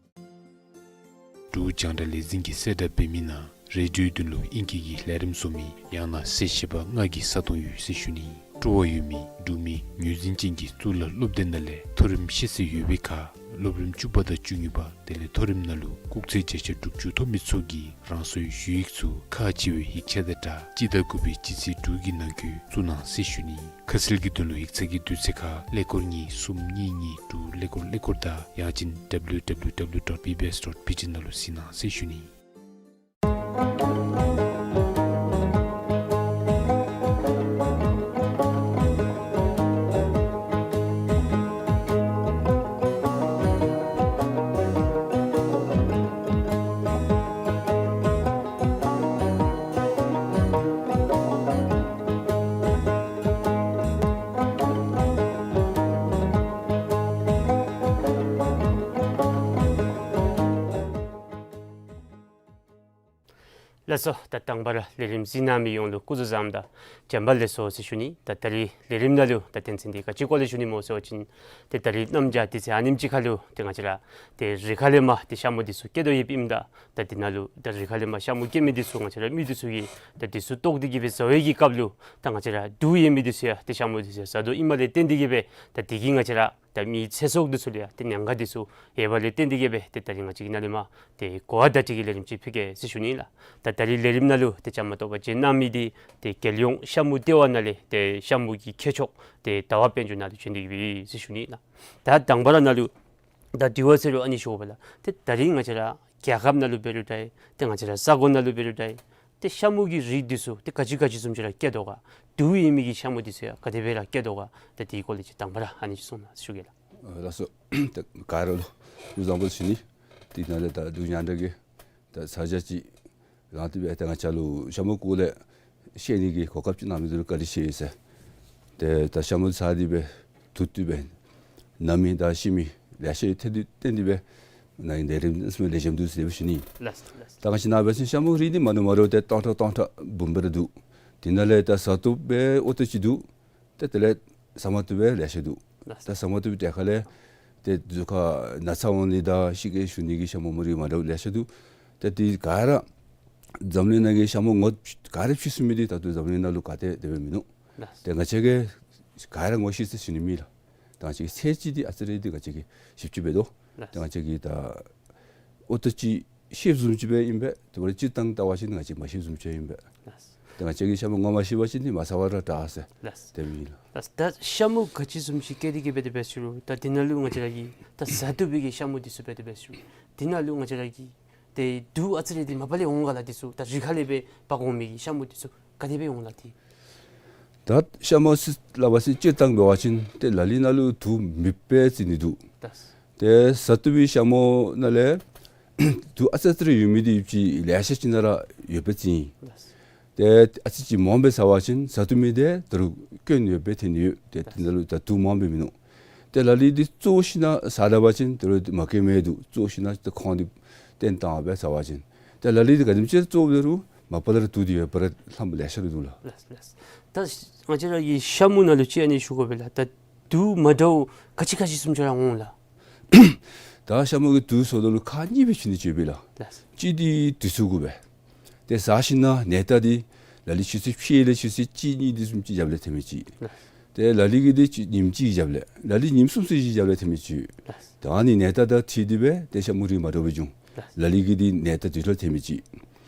འབྲུག་རྒྱང་བསྒྲགས་ལས་འཛིན་གྱིས་གསལ་བསྒྲགས་འབད་མི་ནང་རེ་ཌིའོའི་དོན་ལུ་ཨིང་སྐད་ཀྱི་ལས་རིམ་བཟོ་མི་ཡང་ན་གསལ་བཤད་པ་ལྔ་གི་ས་སྟོང་ཡོད་ཟེར་ཞུ་ནི། སྤྲོ་བ་ཡོད་མི་འབྲུག་མི་ངོས་འཛིན་ཅན་གྱི་གཙུག་ལག་སློབ་སྡེ་ནང་ལས་མཐོ་རིམ་ཤེས་ཚད་ཡོད་པའི་ཁར་སློབ་རིམ་བཅུ་པ་དང་བཅུ་གཉིས་པ་དེ་ལས་མཐོ་རིམ་ནང་ལུ་སྐུགས་ཚད་བརྒྱ་ཆ་དྲུག་ཅུ་ཐོབ་མི་ཚུ་གིས་རང་སོའི་ཞུ་ཡིག་ཚུ་ཁག་ཆེ་བའི་ཡིག་ཆ་དང་སྦྲགས་སྤྱི་ཟླ་དགུ་པའི་སྤྱི་ཚེས་དྲུག་གི་ནང་འཁོད་བཙུགས་གནང་ཟེར་ཞུ་ནི། ཁ་གསལ་གྱི་དོན་ལུ་ཡིག་ཚང་གི་དུས་ཚོད་ཁར་ཀླད་ཀོར་གཉིས་གསུམ་གཉིས་གཉིས་དྲུག་ཀླད་ཀོར་ཀླད་ཀོར་དང་ཡང་ཅིན་W W W dot B B S dot B T ནང་ལུ་གཟིགས་གནང་ཟེར་ཞུ་ནི། ལགས་སོ། ད་དང་པ་ར་ལས་རིམ་གཟིགས་གནང་མི་ཡོངས་ལུ་སྐུ་གཟུགས་བཟང་དང་བྱོན་པ་ལེགས་སོ་ཟེར་ཞུ་ནི། ད་ད་རིས་ལས་རིམ་ནང་ལུ་ད་དོན་ཚན་འདི་ག་ཅི་སྐོར་ལས་ཞུ་ནི་སྨོ་ཟེར་བ་ཅིན་ཏེ་ད་རིས་གནམ་བྱཱར་དུས་ཚོད་ཨ་ནེམ་ཅིག་ཁར་ལུ་ཏེ་ང་བཅས་ར་ཏེ་རི་ཁ་ལས་མར་ཏེ་ཤ་མུ་འདི་ཚུ་སྐྱེ་དོ་ཡོདཔ་ཨིནམ་ད་ད་འདི་ནང་ལུ་ད་རི་ཁ་ལས་མར་ཤ་མུ་སྐྱེ་མི་འདི་ཚུ་ང་བཅས་ར་མི་འདི་ཚུ་གིས་ད་འདི་ཚུ་བཏོག་སྟེ་གི་སྦེ་བཟའ་བའི་གི་སྐབས་ལུ་ད་ང་བཅས་ར་དུག་ཡོད་མི་འདི་ཚུ་ཡང་ཏེ་ཤ་མུ་འདི་ཚུ་ཡང་བཟའ་དོ་ཨིནམ་ལས་བརྟེན་ཏེ་གི་སྦེ་ད་འདི་གིས་ང་བཅས་ར་ད་མིའི་ཚེ་སྲོག་འདི་ཚུ་ལུ་ཡང་ཏེ་ཉེན་ཁ་འདི་ཚུ་ཡོདཔ་ལས་བརྟེན་ཏེ་གི་སྦེ་ཏེ་ད་རིས་ང་བཅས་ཀྱིས་ནཱ་ལས་མར་ཏེ་གོ་བ་བརྡ་སྤྲོད་ཀྱི་ལས་རིམ་ཅིག་ཕུལ་གེ་ཟེར་ཞུ་ནི་ལགས། ད་ད་རིས་ལས་རིམ་ནང་ལུ་ཏེ་བཅའ་མར་གཏོགས་པ་བྱོན་གནང་མི་འདི་ཏེ་རྒྱལ་ཡོངས་ཤ་མུ་ལྟེ་བ་ནང་ལས་ཏེ་ཤ་མུ་གི་མཁས་མཆོག་ཏེ་ཟླ་བ་དཔལ་འབྱོར་ནཱ་ལུ་བྱོན་ཏེ་གི་སྦེ་ཟེར་ཞུ་ནི་ལགས། ད་དང་པ་ར་ནཱ་ལུ་ད་དྲི་བ་ཟེར་རུང་ཨ་ནི་ཞུ་དགོ་པས་ལགས། ཏེ་ད་རིས་ང་བཅས་ར་རྒྱལ་ཁབ་ནང་ལུ་འབད་རུང་འདྲ་ཏེ་ང་བཅས་ར་ས་གོ་ནང་ལུ་འབད་རུང་འདྲ་ཏེ་ཤ་མུ་གི་རིགས་འདི་ཚུ་ཏེ་ག་ཅི་ག་ཅི་བཟུམ་ཅིག་ར་སྐྱེ་དོ་ག། དུག་ཡོད་མི་གི་ཤ་མུ་འདི་ཚུ་ཡང་ག་དེ་སྦེ་ར་སྐྱེ་དོ་ག། ད་དེའི་སྐོར་ལས་ཅིག་དང་པ་ར་ཨ་ནི་ཅིག་གསུང་གནང་ཟེར་ཞུ་གེ་ལགས། ཨ་ལགས་སོ། ད་ག་ར་ལུ་སྐུ་གཟུགས་བཟང་པོ་ཟེར་ཞུ་ནི། དེ་ནང་ལས་ད་འབྲུག་རྒྱང་བསྒྲགས་ཀྱིས་ད་ཚར་གཅིག་རང་ཏེ་སྦེ་ད་ང་བཅས་ལུ་ཤ་མུ་སྐོར་ལས་ཤེས་ནི་གི་གོ་སྐབས་ཅིག་གནང་མི་འདི་ལུ་བཀའ་དྲིན་ཆེ་ཟེར། ཏེ་ད་ཤ་མུ་ཟ་སྟེ་སྦེ་དུག་འཐུང་སྦེ་ན་མི་དང་ཤི་མི་ལེ་ཤ་ཡོད། དེ་འདི་བརྟེན་ཏེ་སྦེ་ནཱ་གི་ནད་རིམས་ལེགས་ཤོམ་འདུག་ཟེར་སྦེ་ཞུ་ནི། ལགས་སོ་ལགས་སོ། ད་ང་བཅས་ནཱ་འབད་བ་ཅིན་ཤ་མུ་རིགས་འདི་མ་འདྲཝ་མ་འདྲཝ་ཏེ་སྟོང་ཕྲག་སྟོང་ཕྲག་འབུམ་སྦེ་ར་འདུག། དེ་ནང་ལས་ད་ཟ་བཏུབ་སྦེ་ཨོ་ཏོ་ཅིག་འདུག། ཏེ་དེ་ལས་ཟ་མ་བཏུབ་སྦེ་ལེ་ཤ་འདུག། ལགས་སོ། ད་ཟ་མ་བཏུབ་པའི་གྲས་ཁ་ལས་ཏེ་གཟུགས་ཁར་ན་ཚ་འོང་ནི་དང་ཤི་རྐྱེན་ཞུ་ནི་གི་ཤ་མུ་མུ་རིགས་མ་འདྲཝ་ལེ་ཤ་འདུག། ཏེ་དེ་ག་ར་འཛམ་གླིང་ནང་གི་ཤ་མུ་ངོ་ག་ར་ཕྱེ་ཚུགས་མི་འདི་ད་ལྟོ་འཛམ་གླིང་ནང་ལུ་ག་ཏེ་དེ་སྦེ་མིན་ནུག། ལགས་སོ། ཏེ་ང་བཅས་ཀྱིས་ག་ར་ངོ་ཤེས་ཟེར་ཞུ་ནི་མེད་ལགས། ད་ང་བཅས་ཀྱི་ཚད་ཅིག་འདི་ཨ་ཙི་རེ་འདི་ང་བཅས་ཀྱིས་ཞིབ་ཅིག་འབད་དོ། ལགས་སོ། ཏེ་ང་བཅས་ཀྱིས་ད་ཨོ་ཏོ་ཅིག་ཤེསཔ་བཟུམ་ཅིག་སྦེ་ཨིན་པས། དེ་འབདཝ་ད་སྤྱིར་བཏང་བལྟ་བ་ཅིན་ང་བཅས་མ་ཤེསཔ་བཟུམ་ཅིག་ཨིན་པས། ལགས་སོ། ཏེ་ང་བཅས་ཀྱིས་ཤ་མུ་ངོ་མ་ཤེས་པ་ཅིན་འདི་མ་ཟ་བ་ར་དྲག་ཟེར། ལགས་སོ། དེ་མེན་ལགས། ལགས་སོ། ད་ཤ་མུ་ག་ཅི་བཟུམ་ཅིག་སྐྱེ་སྟེ་གི་སྦེ་དེ་སྦེ་ཞུ་རུང་ད་དེ་ནང་ལུ་ང་བཅས་ར་གི་ད་ཟ་བཏུབ་པའི་གི་ཤ་མུ་འདི་ཚུ་སྦེ་དེ་སྦེ་ཞུ་རུང་དེ་ནང་ལུ་ང་བཅས་ར་གི་ཏེ་དུག་ཨ་ཙི་རེ་འདི་མ་པ་ལས་འོང་ག་ལགས། འདི་ཚུ་ད་རི་ཁ་ལས་སྦེ་འབག་འོང་མི་གི་ཤ་མུ་འདི་ཚུ་ག་དེ་སྦེ་འོང་ལགས་འདི། ད་ཤ་མུ་ཟེར་སླབ་པ་ཅིན་སྤྱིར་བཏང་འབད་བ་ཅིན་ཏེ་ལ་ལུ་ནང་ལུ་དུག་མེདཔ་སྦེ་བརྩི་ནི་འདུག། ལགས་སོ། ཏེ་ཟ་བཏུབ་པའི་ཤ་མུ་ནང་ལས་དུག་ཨ་ཙི་ཙི་རེ་ཡོད་མི་འདི་ཅིག་ལེ་ཤ་ཅིག་ནང་ར་ཡོདཔ་སྦེ་བརྩི་ཡི། ལགས་སོ། ཏེ་ཨ་ཙི་ཅིག་མངམ་སྦེ་ཟ་བ་ཅིན་ཟ་བཏུབ་མི་འདི་ད་རུང་སྐྱོན་ཡོདཔ་སྦེ་ཐོན་ནི་ཡོད། ཏེ་དེ་ནང་ལུ་ད་དུག་མངམ་སྦེ་མིན་ནུག། ཏེ་ལ་ལུ་འདི་བཙོ་ཞིནམ་ཟ་ད་པ་ཅིན་ད་རུང་མ་སྐྱེ་མི་འདུག། བཙོ་ཞིནམ་ཏེ་ཁོང་འདི་བཏོན་བཏང་སྦེ་ཟ་བ་ཅིན། ཏེ་ལ་ལུ་འདི་ག་དེམ་ཅིག་བཙོ་འབད་རུང་མ་པ་ལས་ར་དུག་འདི་ཡོདཔ་ར་ལྷགཔ་ལེ་ཤ་ར་འདུག་ལགས། ལགས་སོ་ལགས་སོ། ད་ང་བཅས་ར་གི་ཤ་མུ་ནང་ལུ་ཅིག་ཨ་ནི་ཞུ་དགོ་པས་ལགས། ད་དུག་མ་འདྲཝ་ག་ཅི་ག་ཅི་བཟུམ་ཅིག་ར་འོང་ལགས། ད་ཤ་མུ་གི་དུག་ཟེརཝ་ད་ལུ་ཁག་གཉིས་སྦེ་ཕྱེ་ནི་ཅིག་ཡོད་པས་ལགས། ལགས་སོ། གཅིག་འདི་དུས་ཚོད་གུ་སྦེ། ཏེ་ཟ་ཞིནམ་ནད་རྟགས་འདི་ལ་ལུ་ཆུ་ཚོད་ཕྱེད་ལས་ཆུ་ཚོད་གཅིག་གཉིས་འདི་བཟུམ་ཅིག་རྒྱབ་ལས་ཐོན་མི་ཅིག། ལགས་སོ། ཏེ་ལ་ལུ་གི་འདི་ཅིག་ཉིནམ་གཅིག་རྒྱབ་ལས། ལ་ལུ་ཉིནམ་གསུམ་ཚུན་ཅིག་རྒྱབ་ལས་ཐོན་མི་ཅིག། ལགས་སོ། ད་ཨ་ནི་ནད་རྟགས་དང་འཁྲིལ་ཏེ་སྦེ་ཏེ་ཤ་མུ་རིགས་མ་འདྲཝ་སྦེ་འབྱུང་། ལགས་སོ། ལ་ལུ་གི་འདི་ནད་རྟགས་དུས་ཐོག་ཐོན་མི་ཅིག།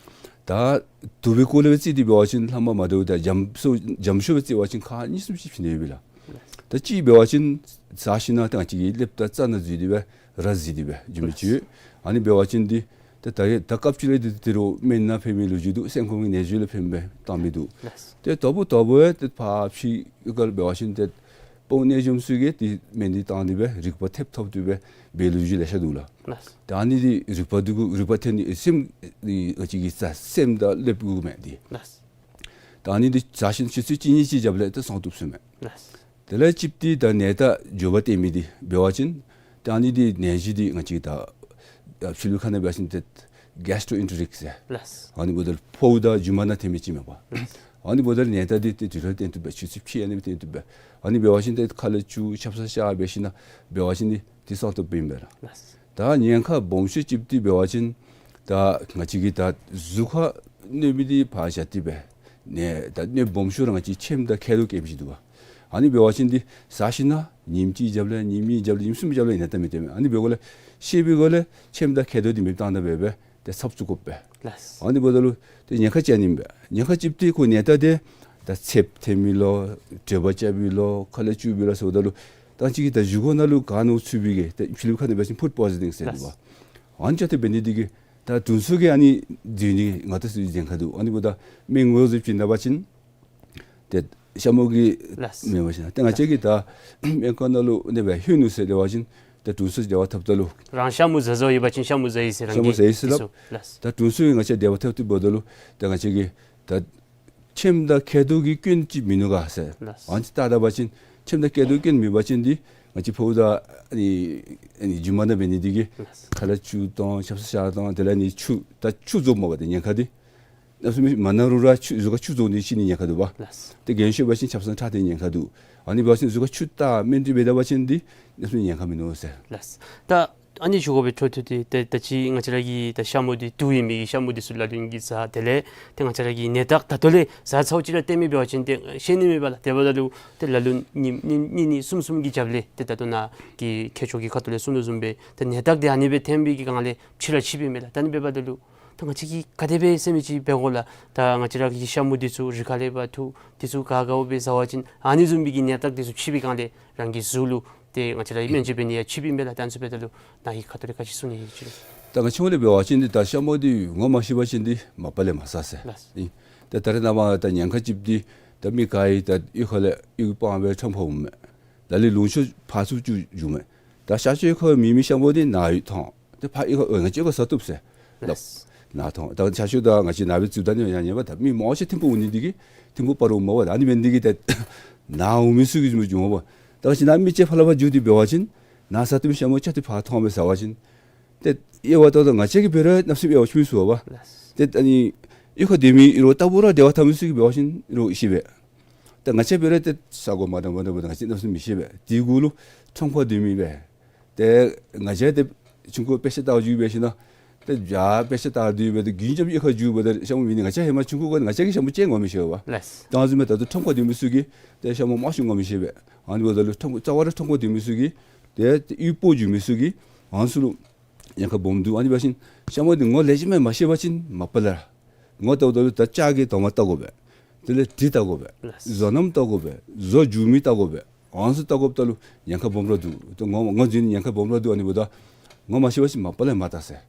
ད་དུག་པའི་སྐོར་ལས་སྦེ་བརྩི་སྟེ་འབད་བ་ཅིན་ལྷག་མ་མ་འདྲཝ་ད་འཇམ་སུ་འཇམ་ཤོས་སྦེ་བརྩི་བ་ཅིན་ཁག་གཉིས་གསུམ་ཅིག་ཕྱེ་ནི་ཡོད་པས་ལགས། ད་གཅིག་འབད་བ་ཅིན་ཟ་ཞིནམ་ད་ང་བཅས་ཀྱི་ཀླདཔ་དང་རྩ་ནང་འཛུལ་ཏེ་སྦེ་ར་འཛུལ་ཏེ་སྦེ་འགྱོ་མི་ཅིག་ཡོད། ཨ་ནི་འབད་བ་ཅིན་འདི་ད་ད་ད་སྐབས་ཅིག་ལས་འདི་ད་རུང་སྨན་ནང་ཕན་མི་ལོ་རྒྱུས་འདུག། སེམས་ཁོང་གི་ནད་གཞི་ལུ་ཕན་པའི་བཏང་མི་འདུག། ལགས་སོ། ཏེ་དོ་པོ་དོ་པོ་ཡང་ཏེ་ཕར་ཕྱི་ཡུལ་ཁར་འབད་བ་ཅིན་ཏེ་དཔའ་བོ་གནས་འཇོམས་ཚུ་གིས་ཏེ་སྨན་འདི་བཏང་སྟེ་སྦེ་རིག་པ་ཐེབས་ཐོབ་སྟེ་སྦེ་འབད་ལོ་རྒྱུས་ལེ་ཤ་འདུག་ལགས། ལགས་སོ། ད་ཨ་ནི་འདི་རིག་པ་འདི་གུ་རིག་པ་ཐོན་ནི་སེམས་འདི་ང་བཅས་ཀྱི་རྩ་སེམས་དང་ཀླདཔ་གུ་མས་འདི། ལགས་སོ། ད་ཨ་ནི་འདི་ཟ་ཞིནམ་ཆུ་ཚོད་གཅིག་གཉིས་ཅིག་རྒྱབ་ལས་ཏེ་སངས་བཏུབ་ཟེར་མས། ལགས་སོ། དེ་ལས་གཅིག་འདི་ད་ནད་རྟགས་འགྱོ་བ་སྟོན་མི་འདི་འབད་བ་ཅིན་ད་ཨ་ནི་འདི་ནད་གཞི་འདི་ང་བཅས་ད་ཕྱི་ལུ་ཁ་ནང་འབད་བ་ཅིན་ཏེ་གེསི་ཊོ་ཨེན་ཊེ་རིག་ཟེར། ལགས་སོ། ཨ་ནི་འབདཝ་ད་ཕོཝ་དང་རྒྱུ་མ་ནང་ཐོན་མི་ཅིག་མས་པ། ལགས་སོ། ཨ་ནི་འབདཝ་ད་ནད་རྟགས་འདི་ཏེ་དུས་ཐོག་སྟོན་བཏུབ་པས། ཆུ་ཚོད་ཕྱེད་ཨ་ནི་སྦེ་སྟོན་བཏུབ་པས། ཨ་ནི་འབད་བ་ཅིན་ཏེ་ཁ་ལས་སྐྱུག་ཆབ་གསང་བཞག་འབད་ཞིནམ་འབད་བ་ཅིན་འདི་ཏེ་སངས་བཏུབ་ཨིན་པས་ལགས། ལགས་སོ། ད་ཉེན་ཁ་སྦོམ་ཤོས་ཅིག་འདི་འབད་བ་ཅིན་ད་ང་བཅས་ཀྱི་ད་གཟུགས་ཁར་གནོད་མི་འདི་ཕར་བཞག་སྟེ་སྦེ་ནད་ད་གནོད་སྦོམ་ཤོས་ར་ང་བཅས་ཁྱེམ་དང་མཁལ་རྡོག་སྐྱེ་མི་ཅིག་འདུག་པ། ཨ་ནི་འབད་བ་ཅིན་འདི་ཟ་ཞིནམ་ཉིནམ་གཅིག་རྒྱབ་ལས་ཉིནམ་གཉིས་རྒྱབ་ལས་ཉིནམ་གསུམ་རྒྱབ་ལས་ནད་རྟགས་མི་སྟོན་མས། ཨ་ནི་འབད་དགོཔ་ལས་ཤེས་པའི་སྒོ་ལས་ཁྱེམ་དང་མཁལ་རྡོག་འདི་མེདཔ་བཏང་ད་འབད་སྦེ་ཏེ་ཚབ་བཙུགས་དགོ་པས། ལགས་སོ། ཨ་ནི་འབདཝ་ད་ལུ་ཏེ་ཉེན་ཁ་ཅིག་ཨ་ནི་ཨིན་པས། ཉེན་ཁ་གཅིག་འདི་ཁོ་ནད་རྟགས་འདི་ད་ཚདཔ་ཐོན་མི་ལོ་དྲོད་འབར་རྐྱབ་མི་ལོ་ཁ་ལས་སྐྱུག་མི་ལོ་ཟེརཝ་ད་ལུ་ད་ང་བཅས་ཀྱི་ད་བཞེས་སྒོ་ནང་ལུ་ག་ནོར་ཚུད་པའི་གི་ད་ཕྱི་ལུ་ཁ་ནང་འབད་བ་ཅིན་ཕུཌ་པོའི་ཛོན་ཟེར་འདུག་པ། ལགས་སོ། ཨ་ནི་ཅིག་ཏེ་འབད་ནི་འདི་གིས་ད་དྲུང་འཚོ་གིས་ཨ་ནི་འཛུལ་ནི་ང་བཅས་ཚུ་ཉེན་ཁ་འདུག། ཨ་ནི་འབདཝ་ད་སྨན་ངོས་འཛིན་ཅིག་གནང་བ་ཅིན་ཏེ་ཤ་མུ་གི་ལགས་སོ། མེན་པ་ཅིན་ཏེ་ང་བཅས་ཀྱིས་ད་སྨན་ཁང་ནང་ལུ་ཨ་ནི་སྦེ་ལྷོད་ནུག་ཟེར་སླབ་པ་ཅིན་ཏེ་དྲུང་འཚོ་འབྲེལ་བ་འཐབ་ད་ལུ་རང་ཤ་མུ་ཟ་བཟའ་ཡོད་པ་ཅིན་ཤ་མུ་ཟ་ཡི་ཟེར་ཤ་མུ་ཟ་ཡི་ཟེར་སླབ། ལགས་སོ། ད་དྲུང་འཚོ་གིས་ང་བཅས་འབྲེལ་བ་འཐབ་སྟེ་འབདཝ་ད་ལུ་ཏེ་ང་བཅས་ཀྱིས་ད་ཁྱེམ་དང་མཁལ་རྡོག་གི་སྐྱོན་ཅིག་མིན་ནུག་ག་ཟེར། ལགས་སོ། ཨ་ནི་ཅིག་བལྟ་ད་པ་ཅིན་ཁྱེམ་དང་མཁལ་རྡོག་སྐྱོན་མེད་པ་ཅིན་འདི་ང་བཅས་ཕོཝ་དང་ཨ་ནི་ཨ་ནི་རྒྱུ་མ་ནང་འབད་ནི་འདི་གིས་ལགས་སོ། ཁ་ལས་སྐྱུག་བཏང་ཆབ་གསང་བཞག་བཏང་དེ་ལས་ཨ་ནི་ཆུ་ད་ཆུ་རྫོགསཔ་མས་པ་ཏེ་ཉེན་ཁ་འདི། གནམ་མེད་ས་མེད་མ་ན་རུང་ར་ཆུ་གཟུགས་ཁར་ཆུ་རྫོགས་ནི་ཤི་ནི་ཉེན་ཁ་འདུག་པ། ལགས་སོ། ཏེ་རྒན་ཤོས་འབད་བ་ཅིན་ཆབ་གསང་ཁྲག་འཐེན་ཉེན་ཁ་འདུག། ཨ་ནི་འབད་བ་ཅིན་གཟུགས་ཁར་ཆུ་བཏགས་སྨན་དེ་འབད་ད་པ་ཅིན་འདི་གནམ་མེད་ས་མེད་ཉེན་ཁ་མིན་ནུག་ཟེར། ལགས་སོ། ད་ཨ་ནི་ཞུ་དགོ་པའི་འཕྲོ་མཐུད་དེ་ད་ད་ཅི་ང་བཅས་ར་གི་ད་ཤ་མུ་འདི་དུག་ཡོད་མི་གི་ཤ་མུ་འདི་ཚུ་ལ་ལུ་གིས་ཟ་དེ་ལས་ཏེ་ང་བཅས་ར་གི་ནད་རྟགས་ད་ལྟོ་ལས་ཟ་ཚརཝ་ཅིག་ར་སྟོན་མི་འབད་བ་ཅིན་ཏེ་ཤེས་ནི་མེད་པས་ལགས། དེ་འབདཝ་ད་ལུ་ཏེ་ལ་ལུ་ཉིནམ་གཉིས་གཉིས་གཉིས་གསུམ་གསུམ་གྱི་རྒྱབ་ལས་ཏེ་ད་ལྟོ་ནཱ་གི་མཁས་མཆོག་གིས་ཁ་ཐུག་ལས་གསུངས་དོ་བཟུམ་སྦེ་ཏེ་ནད་རྟགས་འདི་ཨ་ནི་སྦེ་ཐོན་པའི་གི་སྒང་ལས་ཕྱི་ར་ཕྱིཔ་ཨིན་མས་ལགས། ད་ཨ་ནི་འབདཝ་ད་ལུ་ད་ང་བཅས་ཀྱིས་ག་དེ་སྦེ་ཟེར་མི་ཅིག་འབད་དགོ་ལགས། ད་ང་བཅས་ར་གི་ཤ་མུ་འདི་ཚུ་རི་ཁ་ལས་འབག་འཐུ་འདི་ཚུ་ག་ག་འབད་ཟ་བ་ཅིན་ཨ་ནི་བཟུམ་མའི་གི་ནད་རྟགས་འདི་ཚུ་ཕྱིས་པའི་སྒང་ལས་རང་གི་གཟུགས་ལུ་ཏེ་ང་བཅས་ར་སྨན་བཅོས་འབད་ནི་ཡང་ཕྱིཔ་ཨིན་པས་ལགས། ད་ཨ་ནི་ཚུ་འབདཝ་ད་ལུ་ནཱ་གི་ཁ་ཐུག་ལས་ག་ཅི་གསུང་ནི་ཡོད་ཅི་རུང་། ད་ང་བཅས་ཀྱིས་འབད་བ་ཅིན་འདི་ད་ཤ་མུ་འདི་ངོ་མ་ཤེས་པ་ཅིན་འདི་མ་པ་ལས་མ་ཟ་ཟེར། ལགས་སོ། ཨིན། ད་ད་རེས་ནངས་པ་ད་ཉེན་ཁ་གཅིག་འདི་ད་མི་ག་ཡང་ད་གཡུས་ཁ་ལས་གཡུས་སྤང་སྦེ་ཁྲམ་ཕབ་འོངམ་མས། ད་ལས་ལུང་ཕྱོགས་ཕར་ཚུར་ཅིག་འགྱོཝ་མས། ད་ཤ་ཆོས་ཁར་མེད་མི་ཤ་མོ་འདི་ནཱ་ཡོད་ཐོན། ཏེ་ཕར་ཨེ་ཁར་ཨོ་ང་བཅས་ཁར་ཟ་བཏུབ་ཟེར་སླབ། ལགས། ནཱ་ཐོན། ད་ཤ་ཆོས་ད་ང་བཅས་ནཱ་སྦེ་བཙུགས་ད་ནི་ཡང་ཉན་པ་ད་མི་མང་ཆེ་ཐིམ་ཕུག་འོང་ནི་འདི་གིས་ཐིམ་ཕུག་སྤ་རོ་འོངམ་མས་པ། ད་ཨ་ནི་འབད་ནི་འདི་གིས་ད་ ནཱ་འོང་མི་ཚུ་གིས་བཟུམ་འབྱུང་བ། ད་ཅི་ནཱ་མི་ཅིག་ཕར་ལས་ཕར་འགྱོ་སྟེ་འབད་བ་ཅིན་ནཱ་ས་སྟོང་ཤ་མུ་ཅ་ཏི་ཕར་མཐོང་མས་ཟེར་བ་ཅིན་ཏེ་དབྱེ་བ་ད་ལྟོ་ང་བཅས་ཀྱིས་འབད་རུང་གནམ་མེད་ས་མེད་དབྱེ་བ་ཕྱེ་མི་ཚུགས་པས། ལགས། ཏེ་ཨ་ནི་གཡུས་ཁར་སྡོད་མི་རོགས་ལྟ་བུ་ར་འབྲེལ་བ་འཐབ་མི་ཚུ་གིས་འབད་བ་ཅིན་རོགས་ཤེས་པས། ཏེ་ང་བཅས་འབད་རུང་ཏེ་ས་གོ་མ་འདྲཝ་མ་འདྲཝ་འབདཝ་ད་ང་བཅས་གནམ་མེད་ས་མེད་མི་ཤེས་པས། དེ་གུ་ལུ་ཁྲོམ་ཁར་སྡོད་མི་སྦེ་ཏེ་ང་བཅས་ཏེ་ཆུང་ཀུ་དཔེ་ཆ་ལྟ་བར་འགྱོ་སྦེ་ཞིནམ་ཏེ་བྱཱ་དཔེ་ཆ་ལྟ་སྡོད་སྦེ་ཏེ་རྒྱུན་བཅོམ་གཡུས་ཁར་འགྱོ་སྦེ་ཏེ་ཤ་མུ་མེད་ནི་ང་བཅས་ཧེ་མ་ཆུང་ཀུ་གུ་ང་བཅས་ཀྱིས་ཤ་མུ་ཅིག་ངོ་མི་ཤེས་པས། ལགས། ད་བཟུམ་སྦེ་ད་ལྟོ་ཁྲོམ་ཁར་སྡོད་མི་ཚུ་གིས་ཏེ་ཤ་མུ་མང་ཤོས་ངོ་མི་ཤེས་པས། ཨ་ནི་འབདཝ་ད་ལུ་ཁྲོམ་རྩ་བ་ར་ཁྲོམ་ཁར་སྡོད་མི་ཚུ་གིས་ཏེ་ཏེ་གཡུས་སྤོ་འགྱོ་མི་ཚུ་གིས་ཨ་ནི་ཚུ་ལུ་ཉེན་ཁ་སྦོམ་འདུག། ཨ་ནི་འབད་བ་ཅིན་ཤ་མུ་འདི་ངོ་ལེགས་ཤོམ་སྦེ་མ་ཤེས་པ་ཅིན་མ་པ་ལས་ར་ངོ་བལྟཝ་ད་ལུ་ད་ལྕགས་ཀྱི་དོང་པ་བལྟ་དགོ་པས། དེ་ལས་གྲི་བལྟ་དགོ་པས། ལགས། བཟོ་རྣམ་བལྟ་དགོ་པས། བཟོ་འགྱོ་མི་བལྟ་དགོ་པས། ཨ་ནི་ཚུ་བལྟ་དགོཔ་ད་ལུ་ཉེན་ཁ་སྦོམ་ར་འདུག། ཏེ་ངོ་ངོ་འཛིན་ཉེན་ཁ་སྦོམ་ར་འདུག། ཨ་ནི་འབདཝ་ད་ངོ་མ་ཤེས་པ་ཅིན་མ་པ་ལས་མ་བལྟ་ཟེར།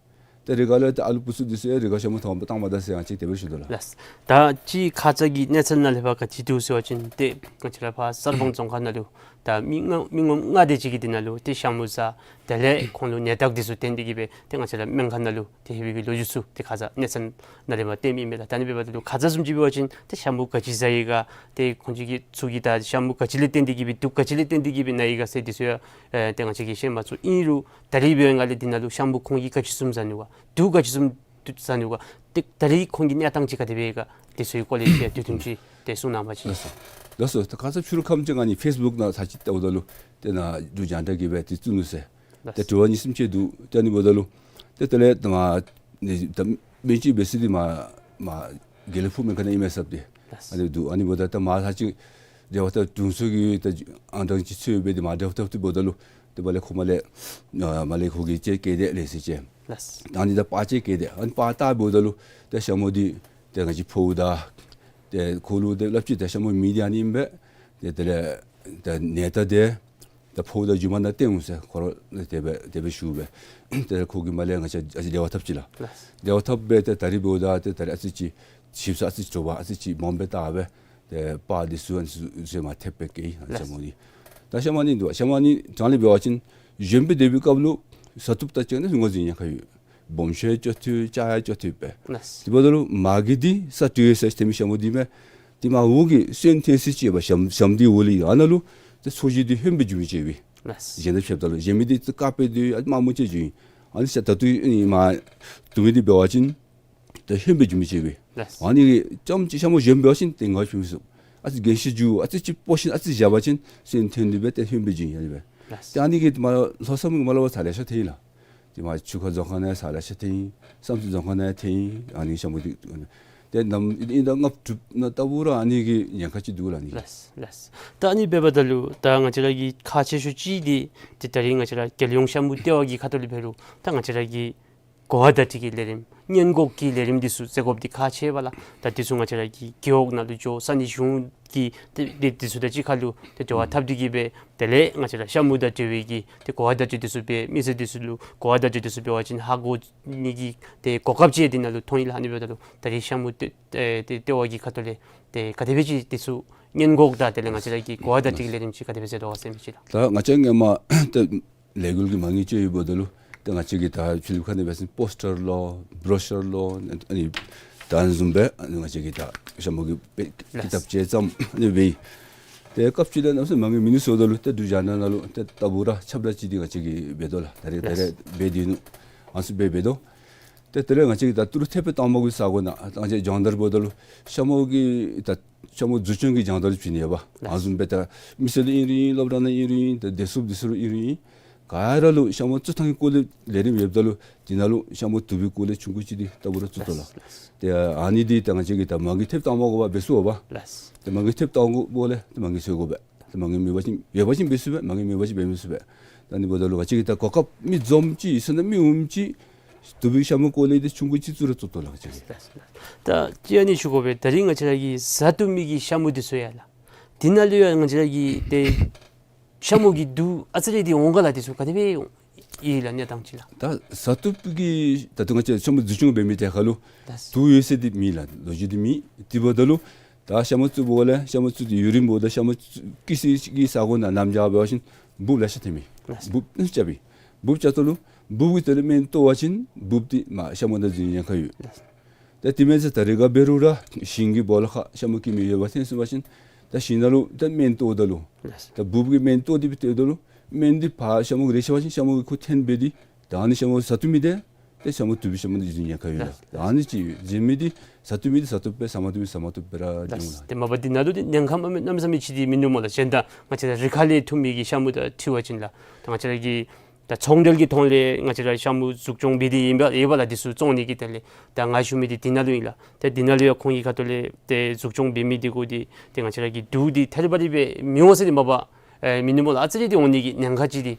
ཏེ་རི་ཁ་ལས་ཏེ་ཨ་ལུ་བུ་ཚུ་འདི་ཚུ་ཡང་རི་ཁར་ཤ་མུ་མཐོངམ་བཏང་མ་ད་ཟེར་ཡང་ཅིག་དེ་སྦེ་ཞུ་དོ་ལགས། ལགས། ད་ཅི་ཁ་ཙ་གི་གནས་ཚུལ་ནང་ལས་ཕར་ག་ཅི་འདུག་ཟེར་བ་ཅིན་ཏེ་ང་བཅས་ར་ཕར་གསར་སྤང་རྫོང་ཁག་ནང་ལུ་ད་མི་ལྔ་མི་ངོམ་ལྔ་དེ་ཅིག་གིས་འདི་ནང་ལུ་ཏེ་ཤ་མུ་བཟའ། དེ་ལས་ཁོང་ལུ་ནད་རྟགས་འདི་ཚུ་བསྟན་ཏེ་གིས་སྦེ་ཏེ་ང་བཅས་ར་སྨན་ཁང་ནང་ལུ་ཏེ་ལྷོད་པའི་གི་ལོ་རྒྱུས་ཚུ་ཏེ་ཁ་ཙ་གནས་ཚུལ་ནང་ལས་མར་བསྟནམ་ཨིན་མས་ལགས། ད་ཨ་ནི་འབདཝ་ད་ལུ་ཁ་ཙ་བཟུམ་ཅིག་འབད་བ་ཅིན་ཏེ་ཤ་མུ་ག་ཅི་བཟའ་ཡི་ག། ཏེ་ཁོང་ཅིག་གིས་ཚུ་གིས་ད་ཤ་མུ་ག་ཅི་ལས་བརྟེན་ཏེ་གིས་སྦེ་དུག་ག་ཅི་ལས་བརྟེན་ཏེ་གིས་སྦེ་ན་ཡི་ག་ཟེར་འདི་ཚུ་ཡང་ཨེ་ཏེ་ང་བཅས་ཀྱིས་ཤེས་མ་ཚུགས། ཨིན་རུང་ད་རིས་འབད་བའི་སྒང་ལས་འདི་ནང་ལུ་ཤ་མུ་ཁོང་གིས་ག་ཅི་བཟུམ་བཟའ་ནུག་ག། དུག་ག་ཅི་བཟུམ་བཟའ་ནུག་ག། ཏེ་ད་རིས་ཁོང་གི་གནས་སྟངས་ཅིག་ག་དེ་སྦེ་ཡོད་ག། དེ་ཚུ་གི་སྐོར་ལས་ཅིག་དུས་ཐུང་ཅིག་ཏེ་གསུང་གནང་བ་ཅིན། ལགས་སོ། ལགས་སོ། ད་ཁ་ཙ་ཕྱི་རུ་ཁམས་ཅིག་ཨ་ནི་ཕེསི་བུཀ་ནང་ཚར་ཅིག་བལྟཝ་ད་ལུ་ཏེ་ནཱ་འབྲུག་རྒྱང་བསྒྲགས་ཀྱིས་སྦེ་ཏེ་བཙུགས་ནུག་ཟེར། ལགས། ཏེ་དྲི་བ་གཉིས་གསུམ་ཅིག་འདུག། ཏེ་ཨ་ནི་འབདཝ་ད་ལུ་ཏེ་དེ་ལས་ད་མ་ནི་ད་སྨན་བཅོས་འབད་ས་འདི་མར་མར་དགེ་ལེགས་ཕུག་སྨན་ཁང་ནང་ཨིན་མས་ཟེར་ཏེ། ལགས། ཨ་ནི་འདུག། ཨ་ནི་འབདཝ་ད་ད་མར་ཚར་ཅིག་འབྲེལ་བ་འཐབ་དྲུང་འཚོ་གི་ད་ཨང་གྲངས་ཅིག་འཚོལ་སྦེ་ཏེ་མར་འབྲེལ་བ་འཐབ་སྟེ་འབདཝ་ད་ལུ་ཏེ་མར་ལས་ཁོ་མར་ལས་ཨ་མར་ལས་ཁོ་གིས་ཅིག་བསྐྱལ་ཏེ་ལས་ཟེར་ཅིག། ལགས། ཨ་ནི་ད་པར་ཅིག་བསྐྱལ་ཏེ་ཨ་ནི་པར་བལྟ་འབདཝ་ད་ལུ་ཏེ་ཤ་མུ་འདི་ཏེ་ང་བཅས་ཕོཝ་ད་ཏེ་ཁོ་ལུ་ཏེ་སླབ་ཅི། ཏེ་ཤ་མུ་མེད་འདི་ཨ་ནི་ཨིན་པས། ཏེ་དེ་ལས་ད་ནད་རྟགས་འདི་ད་ཕོཝ་ད་རྒྱུ་མ་ནང་བསྟན་འོང་ཟེར་ཁོ་ར་ཏེ་དེ་སྦེ་དེ་སྦེ་ཞུ་སྦེ། ཏེ་ཁོ་གིས་མར་ལས་ང་བཅས་ཨ་ཙི་འབྲེལ་བ་འཐབ་ཅི་ལགས། ལགས། འབྲེལ་བ་འཐབ་སྦེ་ཏེ་ད་རིས་འབདཝ་ད་ཏེ་ད་རིས་ཨ་ཙི་ཅིག་ཞིབ་ས་ཨ་ཙི་དྲོ་པ་ཨ་ཙི་ཅིག་མངམ་སྦེ་བལྟ་སྦེ་ཏེ་པར་འདི་ཚུ་ཨ་ནི་ཚུ་ཚུ་མར་ཐེབས་སྦེ་བསྐྱལ་ཡི། ལགས། ཤ་མུ་འདི་ད་ཤ་མུ་ཨ་ནི་འདུག། ཤ་མུ་ཨ་ནི་དྲང་ལས་འབད་བ་ཅིན་གཞོནམ་སྦེ་སྡོད་པའི་སྐབས་ལུ་བཟའ་བཏུབ་ད་ཅིག་ཨ་ནི་ངོས་འཛིན་ཉེན་ཁ་ཡོད། སྦོམ་ཤོས་ཡང་ལྕོགས་ཏོག་ཏོ་ཡང་ལྕོགས་ཏོག་ཏོ་སྦེ། ལགས། དེ་འབདཝ་ད་ལུ་མ་གི་འདི་ས་སྤྲོད་ཡོད་ཟེར་ཐོན་མི་ཤ་མུ་འདི་མས། དེ་མར་འོག་གི་སོན་ཐོན་ས་ཅིག་ཡོད་པ། ཤམ་ཤམ་འདི་འོག་ལས་ཨ་ནཱ་ལུ་ཏེ་ཚོས་གཞི་འདི་ཧོནམ་སྦེ་འགྱོ་མི་ཅིག་ཡོད་པས། ལགས། གཞན་དང་ཕྱདཔ་ད་ལུ་གཞན་མི་འདི་ཏེ་དཀརཔོ་སྦེ་སྡོད་ཡོད། ཨ་དམར་མོ་ཅིག་འགྱོ་ཡི། ཨ་ནི་ས་ད་ལྟོ་ཨ་ནི་མར་བཏུབ་མི་འདི་འབད་བ་ཅིན་ཏེ་ཧོནམ་སྦེ་འགྱོ་མི་ཅིག་ཡོད་པས། ལགས། ཨ་ནི་གིས་རྐྱངམ་ཅིག་ཤ་མུ་གཞོནམ་འབད་བ་ཅིན་ཏེ་ངོ་ཕྱེ་མི་ཚུགས། ཨ་ཙི་རྒས་ཤོས་འགྱོ་ཨ་ཙི་ཅིག་སྤོ་ཞིན་ཨ་ཙི་བཞག་པ་ཅིན་སོན་ཐོན་ནི་སྦེ་ཏེ་ཧོནམ་སྦེ་འགྱོ་ཡི་ཨ་ནི་སྦེ། ལགས། ཏེ་ཨ་ནི་གིས་མར་ལྷོ་མཚམས་མར་ལས་ཕར་ཚར་ལེ་ཤ་ཐོན་ཡི་ལགས། ཏེ་མར་ཆུ་ཁ་རྫོང་ཁག་ནང་ཚར་ལེ་ཤ་ཐོན་ཡི། བསམ་རྩེ་རྫོང་ཁག་ནང་ཐོན་ཡི། ཨ་ནི་ཤ་མུ་འདི་ཏེ་ནམ་ཨིན་ད་ལྔ་དྲུག་ནང་ལྟ་བུ་ར་ཨ་ནི་གི་ཉེན་ཁ་ཅིག་འདུག་ལགས་ཨ་ནི་གི། ལགས་ལགས། ད་ཨ་ནི་འབདཝ་ད་ལུ་ད་ང་བཅས་ར་གི་ཁག་ཆེ་ཤོས་ཅིག་འདི་ཏེ་ད་རིས་ང་བཅས་ར་རྒྱལ་ཡོངས་ཤ་མུ་ལྟེ་བ་གི་ཁ་ཐུག་ལས་འབད་རུང་ད་ང་བཅས་ར་གི་གོ་བ་བརྡ་སྤྲོད་ཀྱི་ལས་རིམ་སྔོན་འགོག་གི་ལས་རིམ་འདི་ཚུ་བཙུགས་དགོཔ་འདི་ཁག་ཆེ་བས་ལགས། ད་འདི་ཚུ་ང་བཅས་ར་གི་རྒེད་འོག་ནང་ལུ་འགྱོ་ས་གནས་གཞུང་གི་ཏེ་ཏེ་འདི་ཚུ་དང་གཅིག་ཁར་ལུ་ཏེ་འབྲེལ་བ་འཐབ་སྟེ་གིས་སྦེ་དེ་ལས་ང་བཅས་ར་ཤ་མུ་དང་འབྲེལ་བའི་གི་ཏེ་གོ་བ་བརྡ་སྤྲོད་འདི་ཚུ་འབད་མི་སེར་འདི་ཚུ་ལུ་གོ་བ་བརྡ་སྤྲོད་འདི་ཚུ་འབད་བ་ཅིན་ཧ་གོ་ནི་གི་ཏེ་གོ་སྐབས་ཅིག་འདི་ནང་ལུ་མཐོང་ཡི་ལགས། ཨ་ནི་འབདཝ་ད་ལུ་ད་རིས་ཤ་མུ་ལྟེ་ཨེ་ཏེ་ལྟེ་བ་གི་ཁ་ཐུག་ལས་ཏེ་ག་དེ་སྦེ་ཅིག་འདི་ཚུ་སྔོན་འགོག་དང་དེ་ལས་ང་བཅས་ར་གི་གོ་བ་བརྡ་སྤྲོད་ཀྱི་ལས་རིམ་ཅིག་ག་དེ་སྦེ་མཛད་དོ་ག་ཟེར་མི་ཅིག་ལགས། ད་ང་བཅས་སྔོན་མ་ཏེ་ལས་འགུལ་གྱི་མ་དངུལ་ཅིག་ཡོདཔ་ད་ལུ་ཏེ་ང་བཅས་ཀྱིས་ད་ཕྱི་གླིངཔ་ཁ་ནང་འབད་བ་ཅིན་པོསི་ཊར་ལོ་བྲོ་ཤར་ལོ་ཨ་ནི་ད་ཨ་ནི་བཟུམ་སྦེ་ཨ་ནི་ང་བཅས་ཀྱིས་ད་ཤ་མུ་གི་དཔེ་ཀི་ཏབ་ཅིག་བརྩམས་ཨ་ནི་འབད་ཡི། ཏེ་སྐབས་ཅིག་ལས་གནམ་མེད་ས་མེད་མ་དངུལ་མེད་ནི་ཟེརཝ་ད་ལུ་ཏེ་འབྲུག་རྒྱང་བསྒྲགས་ནང་ལུ་ཏེ་ལྟ་བུ་ར་ཁྱབ་བསྒྲགས་ཅིག་འདི་ང་བཅས་ཀྱིས་འབད་དོ་ལགས། ད་རེས་ད་རེས་འབད་དེ་ནུག། ཨ་ནི་ཚུ་འབད་འབད་དོ། ཏེ་དེ་ལས་ང་བཅས་ཀྱིས་ད་ཏི་རུ་ཐེབས་དཔྱད་གཏང་མ་གི་ས་གོ་ནང་ད་ང་བཅས་སྦྱོང་བརྡར་འབདཝ་ད་ལུ་ཤ་མུ་གི་ད་ཤ་མུ་འཛུགས་སྐྱོང་གི་སྦྱོང་བརྡར་བྱིན་ནི་ཡོད་པ། ཨ་ནི་བཟུམ་སྦེ་ད་མི་སེར་ལུ་ཨིན་རུང་ཨིན། སློབ་གྲྭ་ནང་ཨིན་རུང་ཨིན། ད་བདེ་སྲུངཔ་འདི་ཚུ་ལུ་ཨིན་རུང་ཨིན། ག་ར་ལུ་ཤ་མུ་བཙུགས་ཐངས་ཀྱི་སྐོར་ལས་ལས་རིམ་ཡོདཔ་ད་ལུ་དེ་ནང་ལུ་ཤ་མུ་བཙུགས་པའི་སྐོར་ལས་ཆུང་ཀུ་ཅིག་འདི་ལྟ་བུ་ར་བཙུགས་དོ་ལགས། ཏེ་ཨ་ནི་འདི་ད་ང་བཅས་ཀྱིས་ད་མ་དངུལ་ཐེབས་གཏང་མ་དགོ་པར་འབད་ཚུགས་པས། ཏེ་མ་དངུལ་ཐེབས་གཏང་དགོ་པ་ལས་ཏེ་མ་དངུལ་འཚོལ་དགོ་པས། ཏེ་མ་དངུལ་མེད་པ་ཅིན་ཡོད་པ་ཅིན་འབད་ཚུགས་པས། མ་དངུལ་མེད་པ་ཅིན་འབད་མི་ཚུགས་པས། ད་ཨ་ནི་འབདཝ་ད་ལུ་ང་བཅས་ཀྱིས་ད་གོ་སྐབས་མི་འཛོམས་ཅིག་ཟེར་ན་མི་འོངམ་ཅིག་དུ་བའི་ཤ་མུ་སྐོར་ལས་འདི་ཆུང་ཀུ་ཅིག་བཙུགས་ར་བཙུགས་དོ་ལགས་ང་བཅས་ཀྱིས། ད་ཅི་ཨ་ནི་ཞུ་དགོ་པས། ད་རིས་ང་བཅས་ར་གི་བཟའ་བཏུབ་མི་གི་ཤ་མུ་འདི་ཚུ་ཡོད་ལགས། དེ་ནང་ལུ་ཡང་ང་བཅས་ར་གི་ཏེ་ཤ་མུ་གི་དུག་ཨ་ཙི་རེ་འདི་འོང་ག་ལགས། འདི་ཚུ་ག་དེ་སྦེ་ཡོད་ལགས་གནས་སྟངས་ཅིག་ལགས། ད་བཟའ་བཏུབ་ཀྱི་ད་ལྟོ་ང་བཅས་ཤ་མུ་འཛུགས་སྐྱོང་འབད་མི་དེ་ཁར་ལུ་ལགས། དུག་ཡོད་ཟེར་འདི་མེད་ལགས། ལོ་རྒྱུས་འདི་མེད། དེ་འབདཝ་ད་ལུ་ད་ཤ་མུ་བཙུགས་པ་ལས་ཤ་མུ་བཙུགས་ཏེ་ཡུན་རིངམོ་ད་ཤ་མུ་བཙུགས་ཀྱི་སའི་གི་ས་གོ་ནང་གནམ་བྱཱར་འབད་བ་ཅིན་འབུཔ་ལེ་ཤ་ཐོནམ་མས། ལགས། འབུཔ་ཨ་ནི་རྐྱབ་པས། འབུཔ་རྐྱབ་ད་ལུ་འབུཔ་གི་དོན་ལས་སྨན་གཏོར་བ་ཅིན་འབུཔ་འདི་མར་ཤ་མུ་ནང་འཛུལ་ཉེན་ཁ་ཡོད། ལགས། ད་དེ་མེན་ཟེར་ད་རེས་ག་འབད་རུང་ར་ཞིང་གི་སྦོ་ལོགས་ཁར་ཤ་མུ་སྐྱེ་མི་ཡོདཔ་ཐོན་སོང་པ་ཅིན་ད་ ད་ཤིང་ནང་ལུ་ད་སྨན་གཏོརཝ་ད་ལུ། ལགས། ད་འབུཔ་གིས་སྨན་གཏོར་ཏེ་སྦེ་གཏོརཝ་ད་ལུ། སྨན་འདི་ཕར་ཤ་མུ་གིས་རེག་ཚར་བ་ཅིན་ཤ་མུ་གིས་ཁོ་འཐོན་འབད་དེ། ད་ཨ་ནི་ཤ་མུ་བཟའ་བཏུབ་མི་འདི། ཏེ་ཤ་མུ་བཏུབ་པའི་ཤ་མུ་འདི་ཨ་ནི་ཉེན་ཁ་ཡོད་ལགས། ལགས། ད་ཨ་ནི་ཅིག་ཡོད། བཟའ་མི་འདི་བཟའ་བཏུབ་མི་འདི་བཟའ་བཏུབ་པས། བཟའ་མ་བཏུབ་མི་བཟའ་མ་བཏུབ་པས་ར་འབྱུང་ལགས། ལགས། ཏེ་མ་པ་འདི་ནང་ལུ་འདི་ཉེན་ཁ་མ་མེད་གནམ་མེད་ས་མེད་ཅིག་འདི་མིན་འདུག་སྨོ་ལགས། གཞན་དག་ང་བཅས་ར་རི་ཁ་ལས་འཐུ་མི་གི་ཤ་མུ་དང་འཁྲིལ་བ་ཅིན་ལགས། ད་ང་བཅས་ར་གི་ད་ཚོང་འབྲེལ་གྱི་ཐོག་ལས་ང་བཅས་ར་ཤ་མུ་འཛུགས་སྐྱོང་འབད་དེ་ཡོདཔ་ཡོདཔ་ལགས། འདི་ཚུ་བཙོང་ནི་གི་ཐད་ལས། ད་ང་ཞུ་མི་འདི་འདི་ནང་ལུ་ཨིན་ལགས། ཏེ་འདི་ནང་ལུ་ཡང་ཁོང་གི་ཁ་ཐུག་ལས་ཏེ་འཛུགས་སྐྱོང་འབད་མི་འདི་གུ་འདི་ཏེ་ང་བཅས་ར་གི་དུག་འདི་ཐད་རི་བ་རི་སྦེ་མི་འོང་ཟེར་འདི་མ་པ་ཨེ་མིན་འདུག་སྨོ་ལགས། ཨ་ཙི་རེ་འདི་འོང་ནི་གི་ཉེན་ཁ་ཅིག་འདི།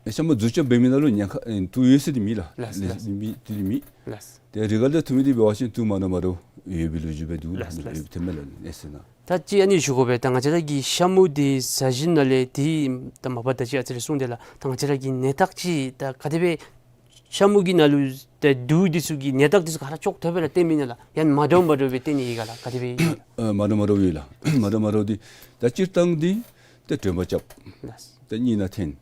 ཨེ་ཤ་མུ་འཛུགས་སྐྱོང་འབད་མི་ནང་ལུ་ཉེན་ཁ་ཨེ་དུག་ཡོད་ཟེར་འདི་མེད་ལགས། ལགས། ལགས། ལགས། མེད་འདི་མེད། ལགས། ཏེ་རི་ཁ་ལས་འཐུ་མི་འདི་འབད་བ་ཅིན་དུག་མ་འདྲཝ་མ་འདྲཝ་ཡོད་པའི་ལོ་རྒྱུས་སྦེ་འདུག་ལགས། ལགས། ལགས། ཡོད་པའི་ཐོན་མས་ལགས། ཨེ་ཟེར་ན། ད་ཅི་ཨ་ནི་ཞུ་དགོ་པས། ད་ང་བཅས་ར་གི་ཤ་མུ་འདི་བཟའ་བཞིན་ན་ལས་འདི་ད་མ་པ་ད་ཅི་ཨ་ཙི་རེ་གསུངས་ཏེ་ལགས། ད་ང་བཅས་ར་གི་ནད་རྟགས་ཅིག་ད་ག་དེ་སྦེ་ཤ་མུ་གི་ནང་ལུ་ད་དུག་འདི་ཚུ་གི་ནད་རྟགས་འདི་ཚུ་ག་ར་ཅོག་འཐདཔ་སྦེ་ར་སྟོན་མི་ཨིན་ན་ལགས། ཡང་མ་འདྲཝ་མ་འདྲཝ་སྦེ་སྟོན་ནི་ཡོད་ག་ལགས། ག་དེ་སྦེ་ཨིན་ན་ལགས། ཨ་མ་འདྲཝ་མ་འདྲཝ་ཡོད་ལགས། མ་འདྲཝ་མ་འདྲཝ་འདི་ད་སྤྱིར་བཏང་འདི་ད་དྲོད་འབར་རྐྱབ། ལགས། ད་གཉིད་ནང་འཐོན།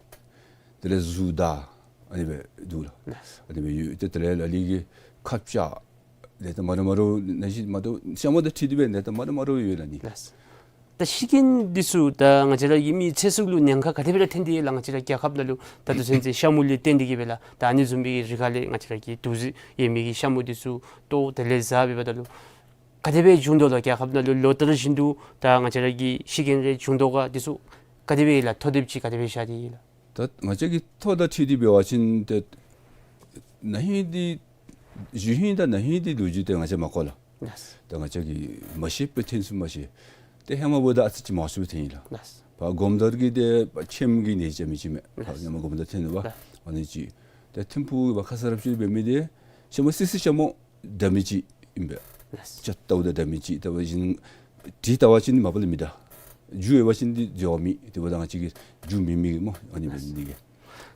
དེ་ལས་གཟུགས་འདར། ཨ་ནི་སྦེ་འདུག་ལགས། ལགས། ཨ་ནི་སྦེ་ཡོད། ཏེ་དེ་ལས་ལ་ལུ་གིས་ཁ་འབྱལ། ཏེ་ད་མ་འདྲཝ་མ་འདྲཝ་ནད་གཞི་མ་འདྲཝ་ཤ་མུ་དང་འཁྲིལ་ཏེ་སྦེ་ནད་རྟགས་མ་འདྲཝ་མ་འདྲཝ་ཡོད་ལགས་ནི། ལགས། ད་ཤི་རྐྱེན་འདི་ཚུ་ད་ང་བཅས་ར་གི་མི་ཚེ་སྲོག་ལུ་ཉེན་ཁ་ག་དེ་སྦེ་ར་འཐོན་ཏེ་ལགས། ང་བཅས་ར་རྒྱལ་ཁབ་ནང་ལུ་ད་ལྟོ་ཚུན་ཚོད་ཤ་མུ་ལས་བརྟེན་ཏེ་གིས་སྦེ་ལགས། ད་ཨ་ནི་བཟུམ་མའི་རི་ཁ་ལས་ང་བཅས་ར་གི་དུག་རྫས་ཡོད་མི་གི་ཤ་མུ་འདི་ཚུ་གཏོར་དེ་ལས་བཟའ་འབདཝ་ད་ལུ་ག་དེ་སྦེ་བྱུང་དོ་ལགས། རྒྱལ་ཁབ་ནང་ལུ་ལོ་ལྟར་བཞིན་དུ་ད་ང་བཅས་ར་གི་ཤི་རྐྱེན་རེ་བྱུང་དོ་ག། འདི་ཚུ་ག་དེ་སྦེ་ལགས། ཐོ་དེབ་ཅིག་ག་དེ་སྦེ་ཤར་ཏེ་ཡོད་ལགས། ད་ང་བཅས་ཀྱི་ཐོ་དང་འཁྲིལ་ཏེ་འབད་བ་ཅིན་ཏེ་ན་ཧིང་འདི་གཞེས་ཧིང་དང་ན་ཧིང་འདི་ལོ་རྒྱུས་ཏེ་ང་བཅས་མ་གོ་ལགས། ལགས། ད་ང་བཅས་ཀྱིས་མ་ཤེས་པར་འཐོན་ཚུགས་མ་ཤེས། ཏེ་ཧེ་མ་འབདཝ་ད་ཨ་ཙི་ཅིག་མང་སུ་སྦེ་འཐོན་ཡི་ལགས། ལགས། ཕར་སྒོམ་དར་གྱི་ཏེ་ཕར་ཁྱིམ་གྱི་ནད་ཅིག་མི་ཅིག་མས། ལགས། ཕར་ཧེ་མ་སྒོམ་དར་འཐོན་ནུག་པ། ལགས། ཨ་ནི་ཅིག། ཏེ་ཐིམ་ཕུག་གི་ཕར་ཁ་ས་ར་ཅིག་འབད་མི་འདི་ཤ་མུ་སི་སི་ཤ་མུ་འདྲ་མི་ཅིག་ཨིན་པས། ལགས། ཅ་ཏའུ་དང་འདྲ་མི་ཅིག། ལྟ་བ་ཅིན་དྲི་ལྟ་བ་ཅིན་མ་པ་ལས་མི་འདྲ། རྒྱུ་ཡོད་པ་ཅིན་འདི་འགྱོ་མི་དེ་འབདཝ་ད་ང་བཅས་ཀྱིས་རྒྱུ་མེད་མི་གི་སྨོ། ཨ་ནི་འབད་ནི་འདི་གིས།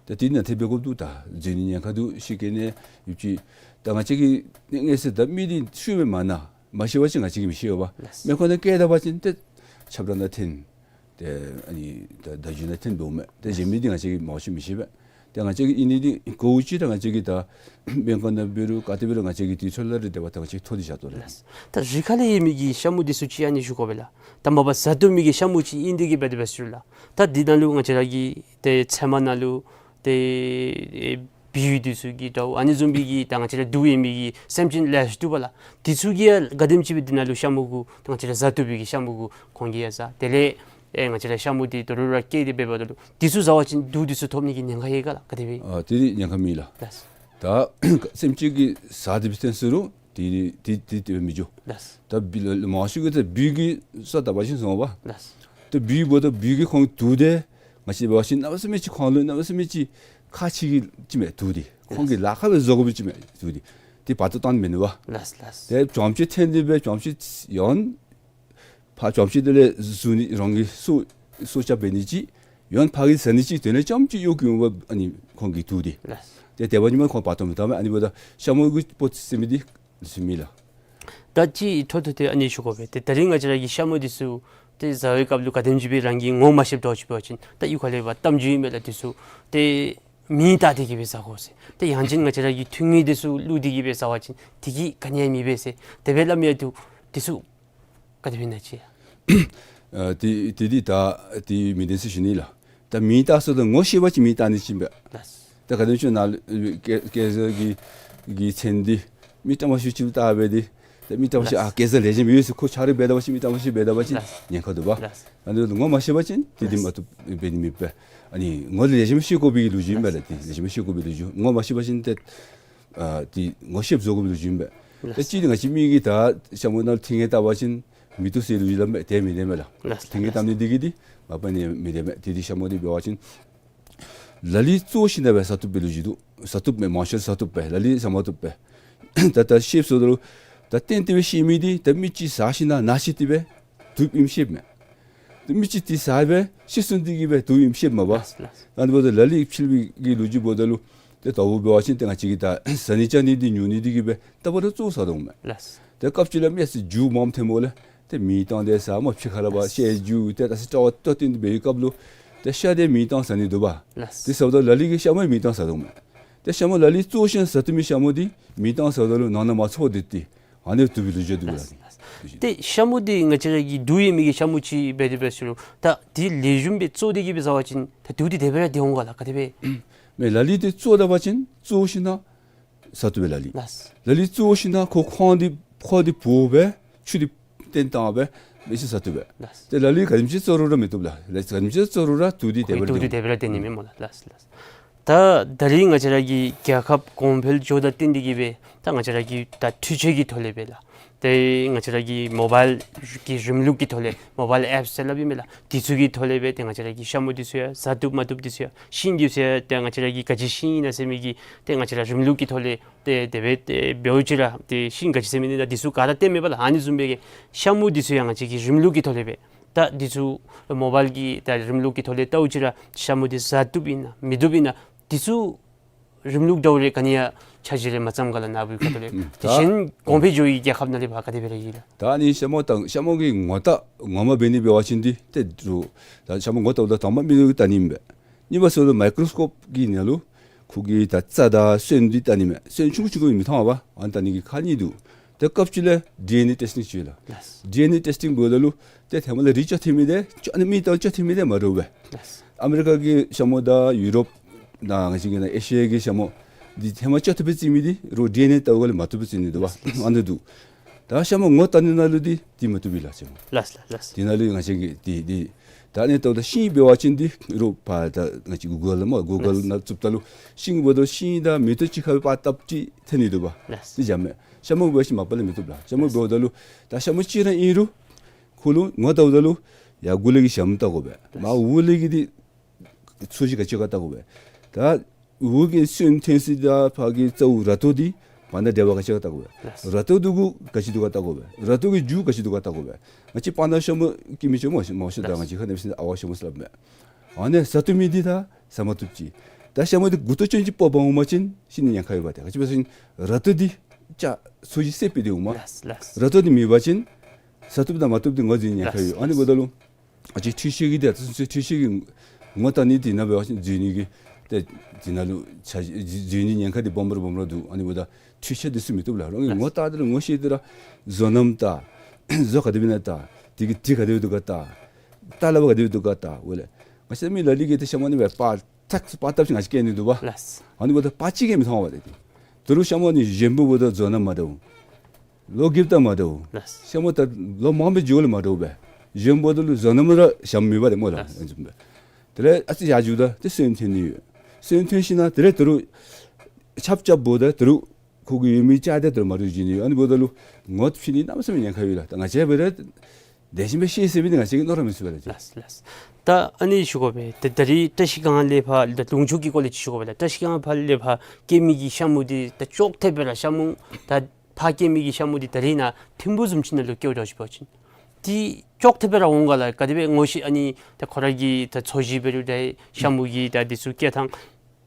ད་དེ་ནང་འཐོན་འབད་དགོཔ་འདུག། ད་འཛུལ་ནི་ཉེན་ཁ་འདུག། ཤི་རྐྱེན་ནི་ཡོད་ཅི། ད་ང་བཅས་ཀྱིས་ངེས་ངེས་ཟེར་ད་མི་འདི་ཤུལ་སྦེ་མ་ན། མ་ཤེས་པ་ཅིན་ང་བཅས་ཀྱིས་མི་ཤེས་པས། ལགས། སྨན་ཁང་ནང་བསྐྱལ་ད་པ་ཅིན་ཏེ་ཆབ་ར་ནང་འཐོན། ཏེ་ཨ་ནི་ད་ད་རྒྱུ་ནང་འཐོན་འབདཝ་མས། ཏེ་གཞན་མི་འདི་ང་བཅས་ཀྱིས་མང་ཤོས་མི་ཤེས་པས། ཏེ་ང་བཅས་ཀྱིས་ཨིན་ནི་འདི་གོ་ཅི། ད་ང་བཅས་ཀྱིས་ད་སྨན་ཁང་ནང་འབད་རུང་ག་ཏེ་འབད་རུང་ང་བཅས་ཀྱིས་དུས་ཚོད་ལ་རེ་དེ་བ་ད་ང་བཅས་ཐོ་འདི་བཞག་དོ་ལགས། ལགས། ད་རི་ཁ་ལས་ཡོད་མི་གི་ཤ་མུ་འདི་ཚུ་ཅིག་ཨ་ནི་ཞུ་དགོ་པས་ལགས། ད་མ་པ་བཟའ་བཏུབ་མི་གི་ཤ་མུ་ཅིག་ཨིན་ཏེ་གིས་འབད་དེ་འབད་ཟེར་ལགས། ད་འདི་ནང་ལུ་ང་བཅས་ར་གི་ཏེ་ཚལ་མ་ནང་ལུ་ཏེ་ཨེ་བི་འདི་ཚུ་གི་དྲཝ་ཨ་ནི་བཟུམ་མའི་གི་ད་ང་བཅས་ར་དུག་ཡོད་མི་གི་སེམས་ཅན་ལེ་ཤ་འདུག་པ་ལགས། འདི་ཚུ་གིས་ཡང་ག་དེམ་ཅིག་སྦེ་འདི་ནང་ལུ་ཤ་མུ་གུ་ད་ང་བཅས་ར་བཟའ་བཏུབ་པའི་གི་ཤ་མུ་གུ་ཁོང་གིས་ཡང་བཟའ། དེ་ལས་ཨེ་ང་བཅས་ར་ཤ་མུ་འདི་དོ་རུང་ར་བསྐྱལ་ཏེ་འབདཝ་ད་ལུ་འདི་ཚུ་བཟའ་བ་ཅིན་དུག་འདི་ཚུ་ཐོབ་ནི་གི་ཉེན་ཁ་ཡོད་ག་ལགས། ག་དེ་སྦེ། ཨ་དེ་ཉེན་ཁ་མེད་ལགས། ལགས། ད་སེམས་ཅན་གྱིས་བཟའ་སྟེ་འབད་ཐོན་ཟེར་རུང་དེ་དེ་དེ་དེ་མི་འགྱོ། ལགས། ད་བི་ལ་མང་ཤོས་ཀྱིས་ད་བི་གི་ས་བཏབ་པ་ཅིན་སོང་པ། ལགས། ད་བི་འབདཝ་ད་བི་གིས་ཁོང་དུག་འདི་ང་བཅས་འབད་བ་ཅིན་གནམ་མེད་ས་མེད་ཅིག་ཁོང་ལུ་གནམ་མེད་ས་མེད་ཅིག་ཁག་ཆེ་གི་ཅིག་མས་དུག་འདི། ཁོང་གིས་ལཱ་ཁག་སྦེ་བཟོ་དགོ་པའི་ཅིག་མས་དུག་འདི། དེ་བར་དུ་བཏང་མི་ནུས་པས། ལགས་ལགས། ཏེ་བྱང་ཕྱོགས་འཐོན་ཏེ་སྦེ་བྱང་ཕྱོགས་ཡང་ཕར་བྱང་ཕྱོགས་དེ་ལས་བཟུང་ནི་རང་གི་སྲོག་སྲོག་སྐྱབས་འབད་ནི་ཅིག། ཡང་ཕར་གྱི་བཟའ་ནི་ཅིག། དེ་ལས་རྐྱངམ་ཅིག་གཡོག་གི་འོང་པ་ཨ་ནི་ཁོང་གི་དུག་འདི། ལགས། ཏེ་དེ་འབདཝ་ད་ཁོང་བར་དུ་མི་བཏང་མས། ཨ་ནི་འབདཝ་ད་ཤ་མུ་གི་སྤོ་ཟེར་མི་འདི་ལུས་མི་ལགས། ད་ཅི་ཐོ་ཐོ་ཏེ་ཨ་ནི་ཞུ་དགོ་པས། ཏེ་ད་རིས་ང་བཅས་ར་གི་ཤ་མུ་འདི་ཚུ་ཏེ་བཟའ་བའི་སྐབས་ལུ་ག་དེམ་ཅིག་སྦེ་རང་གིས་ངོ་མ་ཤེསཔ་འདྲཝ་ཅིག་འབད་བ་ཅིན་ད་གཡུས་ཁ་ལས་ཕར་གཏམ་རྒྱུད་ཨིན་མས་ལགས། འདི་ཚུ་ཏེ་མེ་བཏང་སྟེ་གིས་སྦེ་བཟའ་དགོ་ཟེར། ཏེ་ཡང་ཅིན་ང་བཅས་ར་གི་ཐུང་ངུ་འདི་ཚུ་བླུགས་ཏེ་གིས་སྦེ་བཟའ་བ་ཅིན་དེ་གིས་ག་ནི་ཡང་མི་འབད་ཟེར་དེ་སྦེ་སླབ་མི་ཡང་འདུག། འདི་ཚུ་ག་དེ་སྦེ་ཨིན་ན་ཅིག། ཨ་དེ་དེ་འདི་ད་དེ་མི་བདེན་ཟེར་ཞུ་ནི་ལགས། ད་མེ་བཏང་ཟེརཝ་ད་ངོ་ཤེས་པ་ཅིན་མེ་བཏང་ནི་ཅིག་ཨིན་པས། ལགས། ད་ག་དེམ་ཅིག་ནཱ་ལུ་གེ་གེ་ཟར་གྱི་གི་ཚན་འདི་མི་དྲང་པ་ཅིག་ཅིག་བཏང་སྦེ་འདི་ད་མི་དྲང་པ་ཅིག། ལགས། ཨ་གེ་ཟར་ལེགས་ཤོམ་ཡོད་ཟེར་ཁོ་ཆ་རོགས་འབད་ད་པ་ཅིན་མི་དྲང་པ་ཅིག་འབད་ད་པ་ཅིན། ལགས། ཉེན་ཁ་འདུག་པ། ལགས། ཨ་ནི་ངོ་མ་ཤེས་པ་ཅིན་དེ་འདི། ལགས། མ་བཏུབ་འབད་ནི་མེད་པས། ཨ་ནི་ངོ་ལེགས་ཤོམ་ཤེས་དགོ་པའི་ལོ་རྒྱུས་ཨིན་པས་ལགས། ལགས། དེ་ལེགས་ཤོམ་ཤེས་དགོ་པའི་ལོ་རྒྱུས། ངོ་མ་ཤེས་པ་ཅིན་ཏེ་ཨ་དེ་ངོ་ཤེསཔ་བཟོ་དགོ་པའི་ལོ་རྒྱུས་ཨིན་པས། ལགས། ད་ཅི་ང་བཅས་མི་གིས་ད་ཤ་མུ་ནང་ལུ་ཐིམ་ངེ་བཏབ་པ་ཅིན་མི་བཏུབ་ཟེར་ལོ་རྒྱུས་སླབ་མས། དེ་མི་བདེན་མས་ལགས། ལགས། ཐིམ་ངེ་བཏབ་ནི་འདི་གིས་འདི་མ་པ་ནི་མི་བདེན་མས། དེ་འདི་ཤ་མུ་འདི་འབད་བ་ཅིན་ལ་ལུ་བཙོ་ཞིནམ་ལས་སྦེ་བཟའ་བཏུབ་པའི་ལོ་རྒྱུས་འདུག། བཟའ་བཏུབ་མས། མང་ཤོས་བཟའ་བཏུབ་པས། ལ་ལུ་བཟའ་མ་བཏུབ་པས། ད་ད་ཤེསཔ་བཟོ་དོ་ལོ། ད་གཏན་གཏན་སྦེ་ཤེས་མི་འདི་ད་མི་ཅིག་བཟའ་ཞིནམ་ན་ན་ཤེས་ཏེ་སྦེ་དུག་ཨིནམ་ཤེསཔ་མས། ཏེ་མི་ཅིག་འདི་བཟའ་སྦེ་ཤི་སོང་སྟེ་གིས་སྦེ་དུག་ཨིནམ་ཤེསཔ་མས་པ། ལགས་ལགས། ཨ་ནི་འབདཝ་ད་ལ་ལུ་ཕྱི་ལུ་གི་ལོ་རྒྱུས་འབདཝ་ད་ལུ་ཏེ་ད་འབད་བ་ཅིན་ཏེ་ང་བཅས་ཀྱིས་ད་བཟའ་ནི་བཅའ་ནི་འདི་ཉོ་ནི་འདི་གིས་སྦེ་ད་བར་དུ་བཙོ་བཟའ་དོ་མས། ལགས། ཏེ་སྐབས་ཅིག་ལུ་མི་ཡང་སྲིད་རྒྱུ་མངམ་ཐོནམ་ལས་ཏེ་མེ་བཏང་སྟེ་བཟའ་སྨོ། ཕྱི་ཁ་ལས་ཕར་ལགས། བཤལ་རྒྱུ་ཏེ་ད་སྲིད་དྲག་པ་ཏོག་ཏོ་འདི་འབད་བའི་སྐབས་ལུ་ཏེ་ཤ་འདི་མེ་བཏང་བཟའ་ནི་འདུག་པ། ལགས། དེ་བཟའཝ་ད་ལ་ལུ་གིས་ཤ་མུ་མེ་བཏང་བཟའ་དོ་མས། ཏེ་ཤ་མུ་ལ་ལུ་བཙོ་ཞིནམ་བཟའ་བཏུབ་མི་ཤ་མུ་འདི་མེ་བཏང་བཟའཝ་ད་ལུ་ནང་ན་མ་ཚོར་ཏེ་ཏེ་ཨ་ནི་དུག་པའི་ལོ་རྒྱུས་འདུག་ལགས། ལགས། ཏེ་ཤ་མུ་འདི་ང་བཅས་ར་གི་དུག་ཡོད་མི་གི་ཤ་མུ་ཅིག་འབད་དེ་འབད་ཟེར་རུང་ད་འདི་ལེགས་ཤོམ་སྦེ་བཙོ་སྟེ་གི་སྦེ་བཟའ་བ་ཅིན་ད་དུག་འདི་དེ་སྦེ་ར་འདི་འོང་ག་ལགས། ག་དེ་སྦེ། མེན་ལ་ལུ་ཏེ་བཙོ་ད་པ་ཅིན་བཙོ་ཞིན་ན་བཟའ་བཏུབ་པས་ལ་ལུ། ལགས། ལ་ལུ་བཙོ་ཞིན་ན་ཁོ་ཁོང་འདི་ཕོ་འདི་བོ་སྦེ་ཆུ་འདི་བཏོན་བཏང་སྦེ་མི་ཤི་བཟའ་བཏུབ་པས། ལགས། ཏེ་ལ་ལུ་ག་དེམ་ཅིག་བཙོ་རུང་ར་མི་བཏུབ་ལགས། ལ་ག་དེམ་ཅིག་བཙོ་རུང་ར་དུག་འདི་དེ་སྦེ་ར་དུག་འདི་འདི་འོང་། དེ་སྦེ་ར་འདི་ནི་མེན་སྨོ་ལགས། ལགས་ལགས། ད་ད་རིས་ང་བཅས་ར་གི་རྒྱལ་ཁབ་གོང་འཕེལ་འགྱོཝ་དང་བསྟུན་ཏེ་གི་སྦེ་ད་ང་བཅས་ར་གི་ད་འཕྲུལ་ཆས་ཀྱི་ཐོག་ལས་སྦེ་ལགས། ཏེ་ང་བཅས་ར་གི་མོ་བཱའིལ་གྱི་རིམ་ལུགས་ཀྱི་ཐོག་ལས་མོ་བཱའིལ་ཨེཔསི་ཟེར་སླབ་ཨིན་མས་ལགས། འདི་ཚུ་གི་ཐོག་ལས་སྦེ་ཏེ་ང་བཅས་ར་གི་ཤ་མུ་འདི་ཚུ་ཡང་བཟའ་བཏུབ་མ་བཏུབ་འདི་ཚུ་ཡང་ཤིང་འདི་ཚུ་ཡང་ཏེ་ང་བཅས་ར་གི་ག་ཅི་ཤིང་ཨིན་ན་ཟེར་མི་གི་ཏེ་ང་བཅས་ར་རིམ་ལུགས་ཀྱི་ཐོག་ལས་ཏེ་དེ་སྦེ་ཏེ་འབདཝ་ཅིག་ར་ཏེ་ཤིང་ག་ཅི་ཟེར་མི་ཨིན་ན་འདི་ཚུ་ག་ར་སྟོནམ་མས་པ་ལགས། ཨ་ནི་བཟུམ་སྦེ་གི་ཤ་མུ་འདི་ཚུ་ཡང་ང་བཅས་ཀྱིས་རིམ་ལུགས་ཀྱི་ཐོག་ལས་སྦེ་ད་འདི་ཚུ་མོ་བཱའིལ་གྱི་ད་རིམ་ལུགས་ཀྱི་ཐོག་ལས་བལྟཝ་ཅིག་ར་ཤ་མུ་འདི་བཟའ་བཏུབ་ཨིན་ན་མི་བཏུབ་ཨིན་ན་འདི་ཚུ་རིམ་ལུགས་འདྲཝ་རེ་ག་ནི་ཡང་ཆ་ཤས་རེ་མ་བརྩམས་ག་ལགས་ནཱ་བུའི་ཁ་ཐུག་ལས། ཨུམ། ད་གཞན་གོང་འཕེལ་འགྱོ་བའི་རྒྱལ་ཁབ་ནང་ལས་ཕར་ག་དེ་སྦེ་ར་ཡོད་ལགས། ད་ཨ་ནི་ཤ་མུ་དང་ཤ་མུ་གི་ངོ་བལྟ་ངོ་མ་འབད་ནི་འབད་བ་ཅིན་འདི་ཏེ་རུང་ད་ཤ་མུ་ངོ་བལྟཝ་ད་དང་པ་མིག་ལུ་བལྟ་ནི་ཨིན་པས། གཉིས་པ་ཟེརཝ་ད་མའི་ཀྲོ་སི་ཀོབ་ཀྱི་ནང་ལུ་ཁོ་གི་ད་རྩ་དང་སོན་འདི་བལྟ་ནི་མས། སོན་ཆུང་ཀུ་ཆུང་ཀུ་མི་མཐོང་བས། ཨ་ནི་བལྟ་ནི་གི་ཁག་གཉིས་འདུག། ཏེ་སྐབས་ཅིག་ལས་ཌི་ཨེན་ཨེ་ཊེསི་ཊིང་ཅིག་ཡོད་ལགས། ལགས། ཌི་ཨེན་ཨེ་ཊེསི་ཊིང་འབདཝ་ད་ལུ་ཏེ་ཧེ་མ་ལས་རིགས་བཅོ་ཐེབས་མི་འདི་བཅོ་ཨ་ནི་མི་དང་བཅོ་ཐེབས་མི་འདི་མ་འདྲཝ་སྦེ། ལགས། ཨ་མི་རི་ཀ་གི་ཤ་མུ་དང་ཡུ་རོབ་དང་ང་བཅས་ཀྱི་ནཱ་ཨེ་ཤི་ཡ་གི་ཤ་མུ་འདི་ཧེ་མ་བཅོ་ཐེབས་སྦེ་བརྩི་མི་འདི་རུང་ཌི་ཨེན་ཨེ་བལྟཝ་ལས་མ་བཏུབ་སྦེ་བརྩི་ནི་འདུག་པ། ལགས། ཨ་ནི་འདུག། ད་ཤ་མུ་ངོ་བལྟ་ནི་ནང་ལུ་འདི་འདི་མ་བཏུབ་པས་ལགས་ཤ་མུ། ལགས་ལགས་ལགས། འདི་ནང་ལུ་ང་བཅས་ཀྱིས་འདི་འདི་ད་ཨ་ནི་བལྟཝ་ད་ཤིང་འབད་བ་ཅིན་འདི་རུང་ཕར་ད་ང་བཅས་གུ་གཱལ་ལུ་སྨོ་གུ་གཱལ་ལགས། ནང་བཙུགསཔ་ད་ལུ་ཤིང་འབདཝ་ད་ཤིང་དང་མེ་ཏོག་གཅིག་ཁར་སྦེ་པར་བཏབ་ཅིག་ཐོན་ནི་འདུག་པ། ལགས། འདི་འཇམ་མས། ཤ་མུ་འབད་བ་ཅིན་མ་པ་ལས་མི་བཏུབ་ལགས། ཤ་མུ་འབདཝ་ད་ལུ་ད་ཤ་མུ་གཅིག་ར་ཨིན་རུང་ཁོ་ལུ་ངོ་བལྟཝ་ད་ལུ་ཡར་མགུ་ལས་ཀྱི་ཞྭམོ་བལྟ་དགོ་པས། མར་འོག་ལས་ཀྱི་འདི་ཚོས་གཞི་ག་ཅི་ག་བལྟ་དགོ་པས། ད་འོག་གི་སོན་ཐོན་ས་དང་ཕར་གྱི་རྩ་བོ་ར་ཏོ་འདི་བར་ན་འབྲེལ་བ་ག་ཅི་ག་བལྟ་དགོ་པས། ལགས། ར་ཏོ་འདི་གུ་ག་ཅི་འདུག་ག་བལྟ་དགོ་པས། ར་ཏོ་གི་རྒྱུ་ག་ཅི་འདུག་ག་བལྟ་དགོ་པས། ང་བཅས་སྤང་ཐང་ཤ་མུ་སྐྱེ་མི་ཅིག་སྨོ་ཤ་མུ་ཤ་ད་ང་བཅས་ཁ་ནང་སྦེ་ཨ་ཝ་ཤ་མུ་ཟེར་སླབ་མས། ཨ་ནི་བཟའ་བཏུབ་མི་འདི་ད་བཟའ་མ་བཏུབ་ཅིག། ད་ཤ་མུ་འདི་མགུ་ཏོ་ཅན་ཅིག་སྤོ་བར་འོང་པ་ཅིན་ཤི་ནི་ཉེན་ཁ་ཡོདཔ་ད། ག་ཅི་འབད་ཟེར་བ་ཅིན་ར་ཏོ་འདི་ཅ་ཚོས་གཞི་སེརཔོ་འདི་འོང་མས། ལགས་ལགས། ར་ཏོ་འདི་མེད་པ་ཅིན་བཟའ་བཏུབ་དང་མ་བཏུབ་འདི་ངོས་འཛིན་ཉེན་ཁ་ཡོད། ལགས། ཨ་ནི་འབདཝ་ད་ལུ་ང་བཅས་འཕྲུལ་ཆས་ཀྱི་འདི་ད་ཚུན་ཚོད་འཕྲུལ་ཆས་ཀྱིས་ངོ་བལྟ་ནི་འདི་ནང་འབད་བ་ཅིན་འཛུལ་ནི་གི་ཏེ་འདི་ནང་ལུ་ཆ་འཛུལ་ནི་ཉེན་ཁ་འདི་སྦོམ་ར་སྦོམ་ར་འདུག། ཨ་ནི་འབདཝ་ད་འཕྲུལ་ཆས་འདི་ཚུ་མི་བཏུབ་ལགས། རང་གིས་ངོ་བལྟ་སྟེ་ར་ངོ་ཤེས་ཏེ་ར་བཟོ་རྣམ་བལྟ། བཟོ་ག་དེ་སྦེ་ཨིན་ན་བལྟ། དེ་གི་དྲི་ག་དེ་སྦེ་འདུག་ག་བལྟ། ད་ལ་བ་ག་དེ་སྦེ་འདུག་ག་བལྟ། འོ་ལགས། ང་བཅས་མི་ལ་ལུ་གིས་ཏེ་ཤ་མུ་ཨ་ནི་སྦེ་པར་ཐག་པར་བཏབ་ཅིག་ང་བཅས་བཀལ་ནི་འདུག་པ། ལགས། ཨ་ནི་འབདཝ་ད་པར་ཅིག་གིས་མི་མཐོང་བས་ཏེ། དོ་རུང་ཤ་མུ་ཨ་ནི་གཞོནམ་འབདཝ་ད་བཟོ་རྣམ་མ་འདྲཝ། ལོ་རྒསཔ་ད་མ་འདྲཝ། ལགས། ཤ་མུ་ད་ལོ་མང་པོ་འགྱོཝ་ལས་མ་འདྲཝ་སྦེ། གཞོནམ་འབདཝ་ད་ལུ་བཟོ་རྣམ་ར་ཞྭམོ་མེད་པ་ཏེ་སྨོ་ལགས། ལགས། ཨ་ནི་བཟུམ་སྦེ། དེ་ལས་ཨ་ཙི་ཡར་འགྱོཝ་ད་ཏེ་སོན་ཐོན་ནི་ཡོད། སོན་ཐོན་ཞིན་ན་དེ་ལས་དོ་རུང་ཆརཔ་རྐྱབ་འབདཝ་ད་དོ་རུང་ཁོ་གི་ཡོད་མི་ཅ་དེ་དོ་རུང་མ་འདྲཝ་འགྱོ་ནི་ཡོད། ཨ་ནི་འབདཝ་ད་ལུ་ངོ་ཕྱེ་ནི་གནམ་མེད་ས་མེད་ཉེན་ཁ་ཡོད་ལགས། ད་ང་བཅས་འབད་རུང་དེ་བཞིན་སྦེ་ཤེས་ཟེར་མི་འདི་ང་བཅས་ཀྱིས་མནོ་ར་མི་ཚུགས་པས་ལགས། ལགས་ལགས། ད་ཨ་ནི་ཞུ་དགོ་པས། ད་ད་རིས་བཀྲ་ཤིས་སྒང་ལས་ཕར་ད་ལུང་ཕྱོགས་ཀྱི་སྐོར་ལས་ཅིག་ཞུ་དགོ་པས་ལགས། བཀྲ་ཤིས་སྒང་ཕར་ལས་ཕར་སྐྱེ་མི་གི་ཤ་མུ་འདི་ད་ཅོག་འཐདཔ་སྦེ་ར་ཤ་མུ་ད་ཕར་སྐྱེ་མི་གི་ཤ་མུ་འདི་ད་རིས་ནཱ་ཐིམ་ཕུག་བཟུམ་ཅིག་ནང་ལུ་སྐྱེཝ་འདྲཝ་ཅིག་འབད་བ་ཅིན་འདི་ཅོག་འཐདཔ་སྦེ་ར་འོང་ག་ལགས། ག་དེ་སྦེ་ངོ་ཤེས། ཨ་ནི་ད་ཁོ་ར་གི་ད་ཚོས་གཞི་འབད་རུང་ད་ཤ་མུ་གི་ད་འདི་ཚུ་སྐྱེ་ཐངས་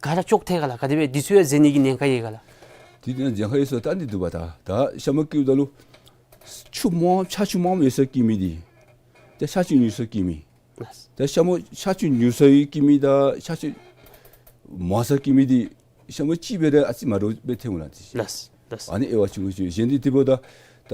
ག་ར་ཅོག་འཐད་ག་ལགས། ག་དེ་སྦེ་འདི་ཚུ་ཡང་འཛེམ་ནི་གི་ཉེན་ཁ་ཡོད་ག་ལགས། འདི་ཉེན་ཁ་ཡོད་ཟེར་ད་འདི་འདུག་པ། ད་ད་ཤ་མུ་སྐྱེཝ་ད་ལུ་ཆུ་མང་ཆར་ཆུ་མང་ཡོད་སར་སྐྱེ་མི་འདི་ཏེ་ཆར་ཆུ་ཉུང་སར་སྐྱེ་མི། ལགས། ད་ཤ་མུ་ཆར་ཆུ་ཉུང་སར་སྐྱེ་མི་དང་ཆར་ཆུ་མང་སར་སྐྱེ་མི་འདི་ཤ་མུ་གཅིག་འབད་རུང་ཨ་ཙི་མ་འདྲཝ་སྦེ་ཐོནམ་ལགས། ལགས་ལགས། ཨ་ནི་དབྱེ་བ་ཆུང་ཀུ་ཅིག། གཞན་འདི་དེ་འབདཝ་ད་ད་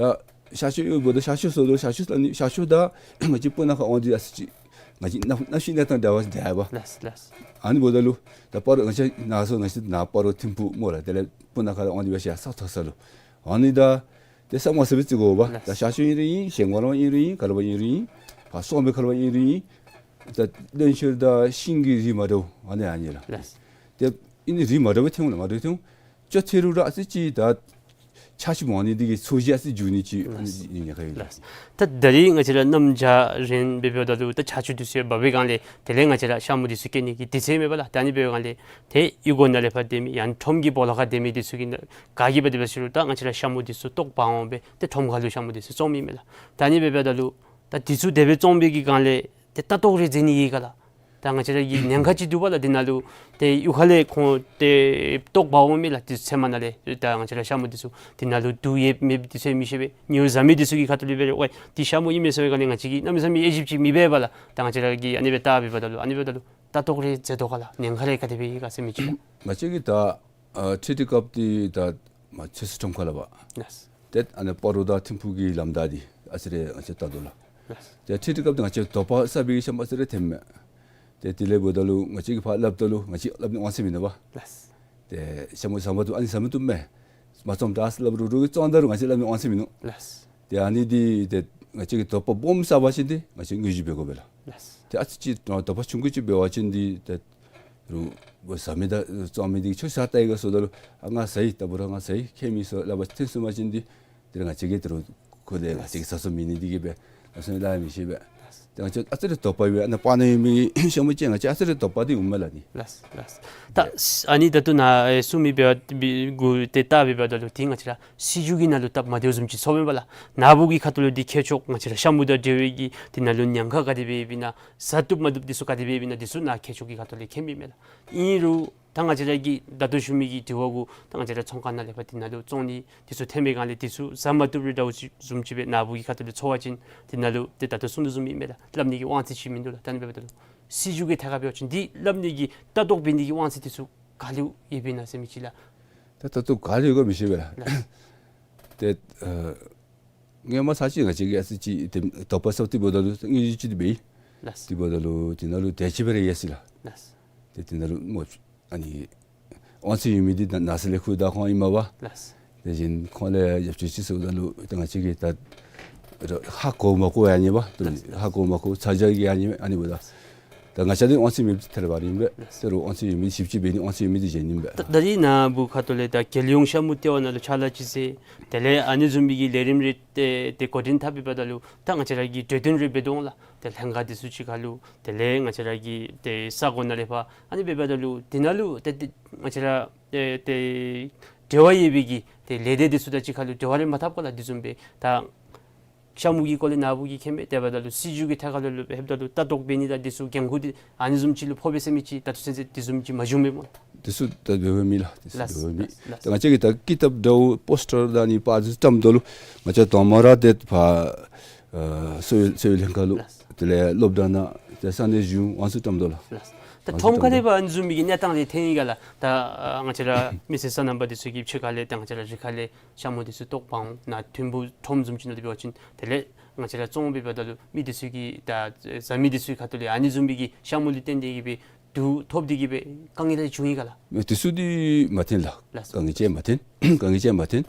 ཤར་ཕྱོགས་ཡོདཔ་ད་ཤར་ཕྱོགས་ཟེརཝ་ད་ཤར་ཕྱོགས་ད་ནི་ཤར་ཕྱོགས་དང་ང་བཅས་སྤུ་ན་ཁ་དབང་འདི་ཨ་ཙི་ཅིག་ང་བཅས་གནམ་གནམ་གཤིས་གནས་སྟངས་འདྲ་བ་འདྲ་བ། ལགས་ལགས། ཨ་ནི་འབདཝ་ད་ལུ་ད་སྤ་རོ་ང་བཅས་ནཱ་ཟེར་ང་བཅས་ནཱ་སྤ་རོ་ཐིམ་ཕུག་སྨོ་ལགས། དེ་ལས་སྤུ་ན་ཁ་དབང་འདི་འབད་ཞིནམ་ས་མཐོ་ས་ལུ་ཨ་ནི་ད་ཏེ་ས་མང་སར་སྦེ་བརྩི་དགོ་པས། ལགས། ད་ཤར་ཕྱོགས་ཨིན་རུང་ཨིན། གཞལམ་སྒང་ལུ་ཨིན་རུང་ཨིན། ག་ལུ་ཕར་ཨིན་རུང་ཨིན། ཕར་སོང་པའི་ཁ་ལུ་ཕར་ཨིན་རུང་ཨིན། ད་བློན་ཆེན་དང་ཤིང་གི་རིགས་མ་འདྲཝ་ཨ་ནི་ཨ་ནི་ལགས། ལགས། ཏེ་ཨ་ནི་རིགས་མ་འདྲཝ་སྦེ་ཐོནམ་ལགས། མ་འདྲཝ་ཐོནམ། ཅོག་འཐད་རུང་ར་ཨ་ཙི་ཅིག་ད་ཆར་ཆུ་མང་ནི་འདི་གིས་ཚོས་གཞི་ཨ་ཙི་འགྱུར་ནི་ཅིག། ལགས། ཨ་ནི་ཉེན་ཁ་ཡོད། ལགས། ད་ད་རིས་ང་བཅས་ར་གནམ་བྱཱར་རན་སྦེ་འབདཝ་ད་ལུ་ད་ཆར་ཆུ་འདི་ཚུ་ཡང་འབབ་པའི་སྒང་ལས་དེ་ལས་ང་བཅས་ར་ཤ་མུ་འདི་ཚུ་སྐྱེ་ནི་གི་དུས་ཚོད་མེད་པ་ལགས། ད་ཨ་ནི་འབད་བའི་སྒང་ལས་ཏེ་གཡུས་སྒོ་ནང་ལས་ཕར་སྡོད་མི་ཡང་ཁྲོམ་གྱི་སྦོ་ལོགས་ཁར་སྡོད་མི་འདི་ཚུ་གིས་ག་གིས་འབད་དེ་འབད་ཟེར་རུང་ད་ང་བཅས་ར་ཤ་མུ་འདི་ཚུ་བཏོག་འབག་འོང་སྦེ་ཏེ་ཁྲོམ་ཁ་ལུ་ཤ་མུ་འདི་ཚུ་བཙོང་མི་མས་ལགས། ད་ཨ་ནི་འབདཝ་ད་ལུ་ད་འདི་ཚུ་དེ་སྦེ་བཙོང་པའི་གི་སྒང་ལས་ཏེ་ལྟ་རྟོག་རེ་མཛད་ནི་ཡོད་ག་ལགས། ད་ང་བཅས་ར་གི་ཉེན་ཁ་ཅིག་འདུག་པ་ལགས། འདི་ནང་ལུ་ཏེ་གཡུས་ཁ་ལས་ཁོང་ཏེ་བཏོག་འབག་འོང་མི་ལགས། ཏེ་ཚལ་མ་ནང་ལས་ད་ང་བཅས་ར་ཤ་མུ་འདི་ཚུ་འདི་ནང་ལུ་དུག་ཡོད་མེད་འདི་ཚུ་མི་ཤེས་པས། ཉོ་བཟའ་མི་འདི་ཚུ་གི་ཁ་ཐུག་ལས་འབད་རུང་ཝའི་འདི་ཤ་མུ་ཨིན་མས་ཟེར་བའི་སྒང་ལས་ང་བཅས་ཀྱིས་གནམ་མེད་ས་མེད་དབྱེ་ཞིབ་ཅིག་མི་འབད་པས་ལགས། ད་ང་བཅས་ར་གིས་ཨ་ནི་སྦེ་བལྟ་འབདཝ་ད་ལུ་ཨ་ནི་འབདཝ་ད་ལུ་ལྟ་རྟོག་རེ་མཛད་དོ་ག་ལགས། ཉེན་ཁ་རེ་ག་དེ་སྦེ་ཡོད་ག་ཟེར་མི་ཅིག་ལགས། ང་བཅས་ཀྱིས་ད་ཨ་འཕྲུལ་དུས་སྐབས་འདི་ད་མ་ཚོད་སུ་ཁྲོམ་ཁ་ལུ་བ། ལགས། ཏེ་ཨ་ནི་སྤ་རོ་དང་ཐིམ་ཕུག་གི་ལམ་བདའ་སྟེ་ཨ་ཙི་རེ་ང་བཅས་བལྟ་དོ་ལགས། ཏེ་ཁྲིད་དེ་སྐབས་ཏེ་ང་བཅས་དོགས་པ་ཟ་བའི་ཤམ་བུ་ཨ་ཙི་རེ་ཐོནམ་མས། ཏེ་དེ་ལས་འབདཝ་ད་ལུ་ང་བཅས་ཀྱིས་ཕར་སླབ་ད་ལུ་ང་བཅས་སླབ་ནི་དབང་ཚད་མིན་ནུག་པ། ལགས། ཏེ་ཤམ་བུ་ཟ་མ་བཏུབ་ཨ་ནི་ཟ་མ་བཏུབ་མས། མ་བཙོངམ་ད་ཟེར་སླབ་རུང་རུང་གིས་བཙོང་ད་རུང་ང་བཅས་སླབ་ནི་དབང་ཚད་མིན་ནུག། ལགས། ཏེ་ཨ་ནི་འདི་ཏེ་ང་བཅས་ཀྱིས་དོགས་པ་སྦོམ་ཟ་བ་ཅིན་འདི་ང་བཅས་དངོས་གཞི་འབད་དགོ་པས་ལགས། ལགས། ཏེ་ཨ་ཙི་ཅིག་དོགས་པ་ཆུང་ཀུ་ཅིག་འབད་བ་ཅིན་འདི་ཏེ་རུང་ཟ་མི་དང་བཙོང་མི་འདི་ཁྱོད་ཟ་བལྟ་ཡི་ག་ཟེརཝ་ད་ལུ་ཨ་ང་ཟ་ཡི། ད་འབད་རུང་ང་ཟ་ཡི་ཁྱད་མེད་ཟེར་སླབ་པ་ཐོན་སོང་པ་ཅིན་འདི་ཏེ་ང་བཅས་ཀྱིས་ད་རུང་ཁོ་ལས་ང་བཅས་ཀྱིས་ཟ་སོ་མེད་ནི་འདི་གིས་སྦེ་ཨ་ཙི་ལཱ་མི་ཤེས་པས། ཏེ་ང་བཅས་ཨ་ཙི་རེ་དོགས་པ་ཡོད་པས། ཨ་ནཱ་སྤང་ན་ཡོད་མི་ཤམ་བུ་ཅིག་ང་བཅས་ཨ་ཙི་རེ་དོགས་པ་འདི་འོངམ་མས་ལགས་ནི། ལགས་ལགས། ད་ཨ་ནི་ད་ལྟོ་ནཱ་ཨེ་གསུངས་མི་འབད་བ་འབད་གུ་ཏེ་བལྟ་བའི་འབདཝ་ད་ལུ་འདི་ང་བཅས་ར་སྲིད་བྱུས་ཀྱི་ནང་ལུ་སྟབས་མ་བདེཝ་བཟུམ་ཅིག་ཚོརཝ་མས་པ་ལགས། ནཱ་བུ་གི་ཁ་ཐུག་ལུ་འདི་ཁྱད་ཆོས་ང་བཅས་ར་ཤམ་བུ་དང་འབྲེལ་བའི་གི་འདི་ནང་ལུ་ཉེན་ཁ་ག་དེ་སྦེ་ཡོདཔ་ཨིན་ན་ཟ་བཏུབ་མ་བཏུབ་འདི་ཚུ་ག་དེ་སྦེ་ཡོདཔ་ཨིན་ན་འདི་ཚུ་ནཱ་ཁྱད་ཆོས་ཀྱི་ཁ་ཐུག་ལས་མཁྱེན་མི་མས་ལགས། ཨིན་རུང་ད་ང་བཅས་ར་གི་ད་ལྟོ་ཞུ་མི་གི་དྲི་བ་གུ་ད་ང་བཅས་ར་ཚོང་ཁང་ནང་ལས་ཕར་འདི་ནང་ལུ་བཙོང་ནི་འདི་ཚུ་ཐོན་པའི་སྒང་ལས་འདི་ཚུ་ཟ་མ་བཏུབ་རེ་འདྲཝ་ཅིག་བཟུམ་ཅིག་སྦེ་ནཱ་བུ་གི་ཁ་ཐུག་ལས་ཚོར་བ་ཅིན་འདི་ནང་ལུ་ཏེ་ད་ལྟོ་གསུང་དོ་བཟུམ་ཨིན་མས་ལགས། སླབ་ནི་གི་དབང་ཚད་ཅིག་མིན་འདུག་ལགས། ད་ཨ་ནི་འབདཝ་ད་ལུ་སྲིད་བྱུས་ཀྱི་ཐད་ཁར་འབད་བ་ཅིན་འདི་སླབ་ནི་གི་ལྟ་རྟོག་འབད་ནི་གི་དབང་ཚད་འདི་ཚུ་ག་ལུ་ཡོདཔ་ཨིན་ན་ཟེར་མི་ཅིག་ལགས། ད་ད་ལྟོ་ག་ལུ་ཡོད་ག་མི་ཤེས་པས་ལགས། ལགས། ཏེ་ཨ་སྔོན་མ་ཚར་ཅིག་ང་བཅས་ཀྱིས་ཨ་ཙི་ཅིག་ཏེ་དོགས་པ་ཟ་སྟེ་འབདཝ་ད་ལུ་དངོས་གཞི་ཅིག་འདི་འབད་ཡི། ལགས། དེ་འབདཝ་ད་ལུ་དེ་ནང་ལུ་དེ་ཅིག་སྦེ་ར་ཡོད་ཟེར་ལགས། ལགས། ཏེ་དེ་ནང་ལུ་སྨོ་ཨ་ནི་དབང་ཚད་ཡོད་མི་འདི་ད་ནགས་ཚལ་ལས་ཁུར་ད་ཁོང་ཨིན་མས་པ། ལགས། དེ་བཞིན་ཁོང་ལས་ཡབ་ཆུང་ཅིག་ཟེརཝ་ད་ལུ་ཏེ་ང་བཅས་ཀྱིས་ད་ཧ་གོ་མ་གོ་ཡང་ཨ་ནི་པ། ལགས། ཧ་གོ་མ་གོ་ཚ་གྱང་གིས་ཨ་ནི་ཨ་ནི་འབདཝ་ད། ད་ང་བཅས་འདི་དབང་ཚད་མེདཔ་ཐལ་བ་ར་ཨིན་པས། ལགས། ད་རུང་དབང་ཚད་ཡོད་མི་ཞིབ་དཔྱད་འབད་ནི་དབང་ཚད་ཡོད་མི་འདི་གཞན་ཨིན་པས། ད་ད་རིས་ནཱ་བུ་ཁ་ཐུག་ལས་ད་རྒྱལ་ཡོངས་ཤ་མུ་ལྟེ་བ་ནང་ལུ་ཕྱག་ལཱ་ཅིག་མཛད། དེ་ལས་ཨ་ནི་བཟུམ་མའི་གི་ལས་རིམ་རེ་ཏེ་ཏེ་འགོ་འདྲེན་འཐབ་པའི་བར་ན་ལུ་ད་ང་བཅས་ར་གི་གྲོས་བསྟུན་རེ་འབད་དོ་འོང་ལགས། ཏེ་ལྷན་ཁག་འདི་ཚུ་གཅིག་ཁར་ལུ་དེ་ལས་ང་བཅས་ར་གི་ཏེ་ས་གོ་ནང་ལས་ཕར་ཨ་ནི་འབདཝ་ད་ལུ་དེ་ནང་ལུ་ཏེ་ཏེ་ང་བཅས་ར་ཏེ་ཏེ་འབྲེལ་བ་ཡོད་པའི་གི་ཏེ་ལས་སྡེ་འདི་ཚུ་དང་གཅིག་ཁར་ལུ་འབྲེལ་བ་རེ་མ་འཐབ་ག་ལགས། དེ་བཟུམ་སྦེ་ད་ཤ་མུ་གི་སྐོར་ལས་ནཱ་བུ་གིས་མཁྱེན་པས། དེ་འབདཝ་ད་ལུ་སྲིད་བྱུས་ཀྱི་ཐད་ཁར་ལུ་ལུ་ལྷོདཔ་ད་ལུ་ལྟ་རྟོག་འབད་ནི་དང་འདི་ཚུ་འགན་ཁུར་འདི་ཨ་ནི་བཟུམ་ཅིག་ལུ་ཕོག་པས་ཟེར་མི་ཅིག་ད་ལྟོ་ཚུན་ཚོད་དེ་བཟུམ་ཅིག་མ་བྱུང་མས་སྨོ། འདི་ཚུ་ད་འབད་བའི་མི་ལགས། འདི་ཚུ་ལགས། འབད་བའི་མི། ལགས། ད་ང་བཅས་ཀྱིས་ད་ཀི་ཏབ་འདྲཝ་པོསི་ཊར་དང་ཨ་ནི་པར་འདི་ཚུ་བཀྲམ་དོ་ལུ་ང་བཅས་དང་པ་ར་ཏེ་ཕར་ཨ་གསོ་བའི་གསོ་བའི་ལྷན་ཁག་ལུ། ལགས། དེ་ལས་སློབ་གྲྭ་ནང་ཏེ་ས་གནས་གཞུང་དབང་ཚད་བཀྲམ་དོ་ལགས། ལགས། ད་ཐོགམ་ཁ་ལས་ཕར་ཨ་ནི་བཟུམ་མའི་གི་གནས་སྟངས་འདི་ཐོན་ཡི་ག་ལགས། ད་ཨ་ང་བཅས་ར་མི་སེར་སོ་ནམ་པ་འདི་ཚུ་གི་ཕྱི་ཁ་ལས་ད་ང་བཅས་ར་རི་ཁ་ལས་ཤ་མུ་འདི་ཚུ་བཏོག་འབག་འོང་ནཱ་ཐིམ་ཕུག་ཁྲོམ་བཟུམ་ཅིག་ནང་ལུ་འབད་བ་ཅིན་དེ་ལས་ང་བཅས་ར་བཙོང་འབདཝ་ད་ལུ་མི་འདི་ཚུ་གིས་ད་ཟ་མི་འདི་ཚུ་གི་ཁ་ཐུག་ལས་ཨ་ནི་བཟུམ་མའི་གི་ཤ་མུ་ལུ་བརྟེན་ཏེ་གིས་སྦེ་དུག་ཐོབ་སྟེ་གིས་སྦེ་དཀའ་ངལ་རེ་བྱུང་ཡི་ག་ལགས། མེན། དེ་ཚུ་འདི་མ་ཐོན་ལགས། ལགས། དཀའ་ངལ་ཅིག་མ་ཐོན། དཀའ་ངལ་ཅིག་མ་ཐོན།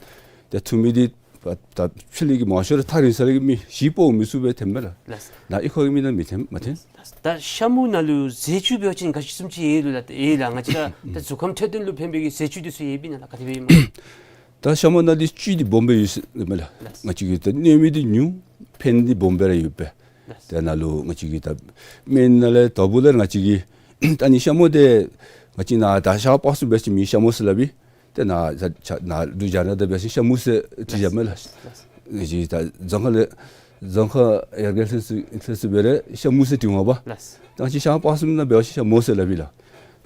ཏེ་ཐུག་མི་འདི་ད་ཕྱི་ལས་ཀྱི་མང་ཤོས་ར་ཐག་རིང་ས་ལས་ཀྱི་མི་གཞིས་སྤོ་མི་ཚུགས་པས་ཐོནམ་མས་ལགས། ལགས། ནཱ་གཡུས་ཁ་གི་མི་ནང་མི་ཐོན་མ་ཐོན། ལགས། ད་ཤ་མུ་ནང་ལུ་ཟས་བཅུད་འབད་བ་ཅིན་ག་ཅི་བཟུམ་ཅིག་ཡོད་ལོ་ལགས། ཡོད་ལགས། ང་བཅས་ར་ད་གཟུགས་ཁམས་འཕྲོད་བསྟེན་ལུ་ཕན་པའི་གི་ཟས་བཅུད་འདི་ཚུ་ཡོདཔ་ཨིན་ན་ལགས། ག་དེ་སྦེ་ཨིན་མས། ད་ཤ་མུ་ནང་འདི་བཅུད་འདི་སྦོམ་སྦེ་ཡོད་ཟེར་མས་ལགས། ལགས། ང་བཅས་ཀྱི་ད་གནོད་མི་འདི་ཉུང་ཕན་འདི་སྦོམ་སྦེ་ར་ཡོད་པས། ལགས། ཏེ་ནཱ་ལུ་ང་བཅས་ཀྱི་ད་སྨན་ནང་ལས་དོ་བུ་ལས་ང་བཅས་ཀྱི་ད་ཨ་ནི་ཤ་མུ་འདི་ང་བཅས་ནཱ་ད་ཤ་པ་སུ་འབད་བ་ཅིན་མི་ཤ་མུ་ཟེར་སླབ་ཨིན། ཏེ་ནཱ་ད་ཆ་ནཱ་འབྲུག་རྒྱལ་ནང་ད་འབད་བ་ཅིན་ཤ་མུ་ཟེར་བྲིས་བཞག་མས་ལགས། ལགས། ང་བཅས་ད་རྫོང་ཁག་ལས་རྫོང་ཁག་ཡར་རྒྱས་ལྷན་ཚོགས་ལྷན་ཚོགས་འབད་རུང་ཤ་མུ་ཟེར་བྲིས་འོང་པ། ལགས། ད་ང་བཅས་ཤ་པ་སུ་ནང་འབད་བ་ཅིན་ཤ་མུ་ཟེར་སླབ་ཨིན་ལགས།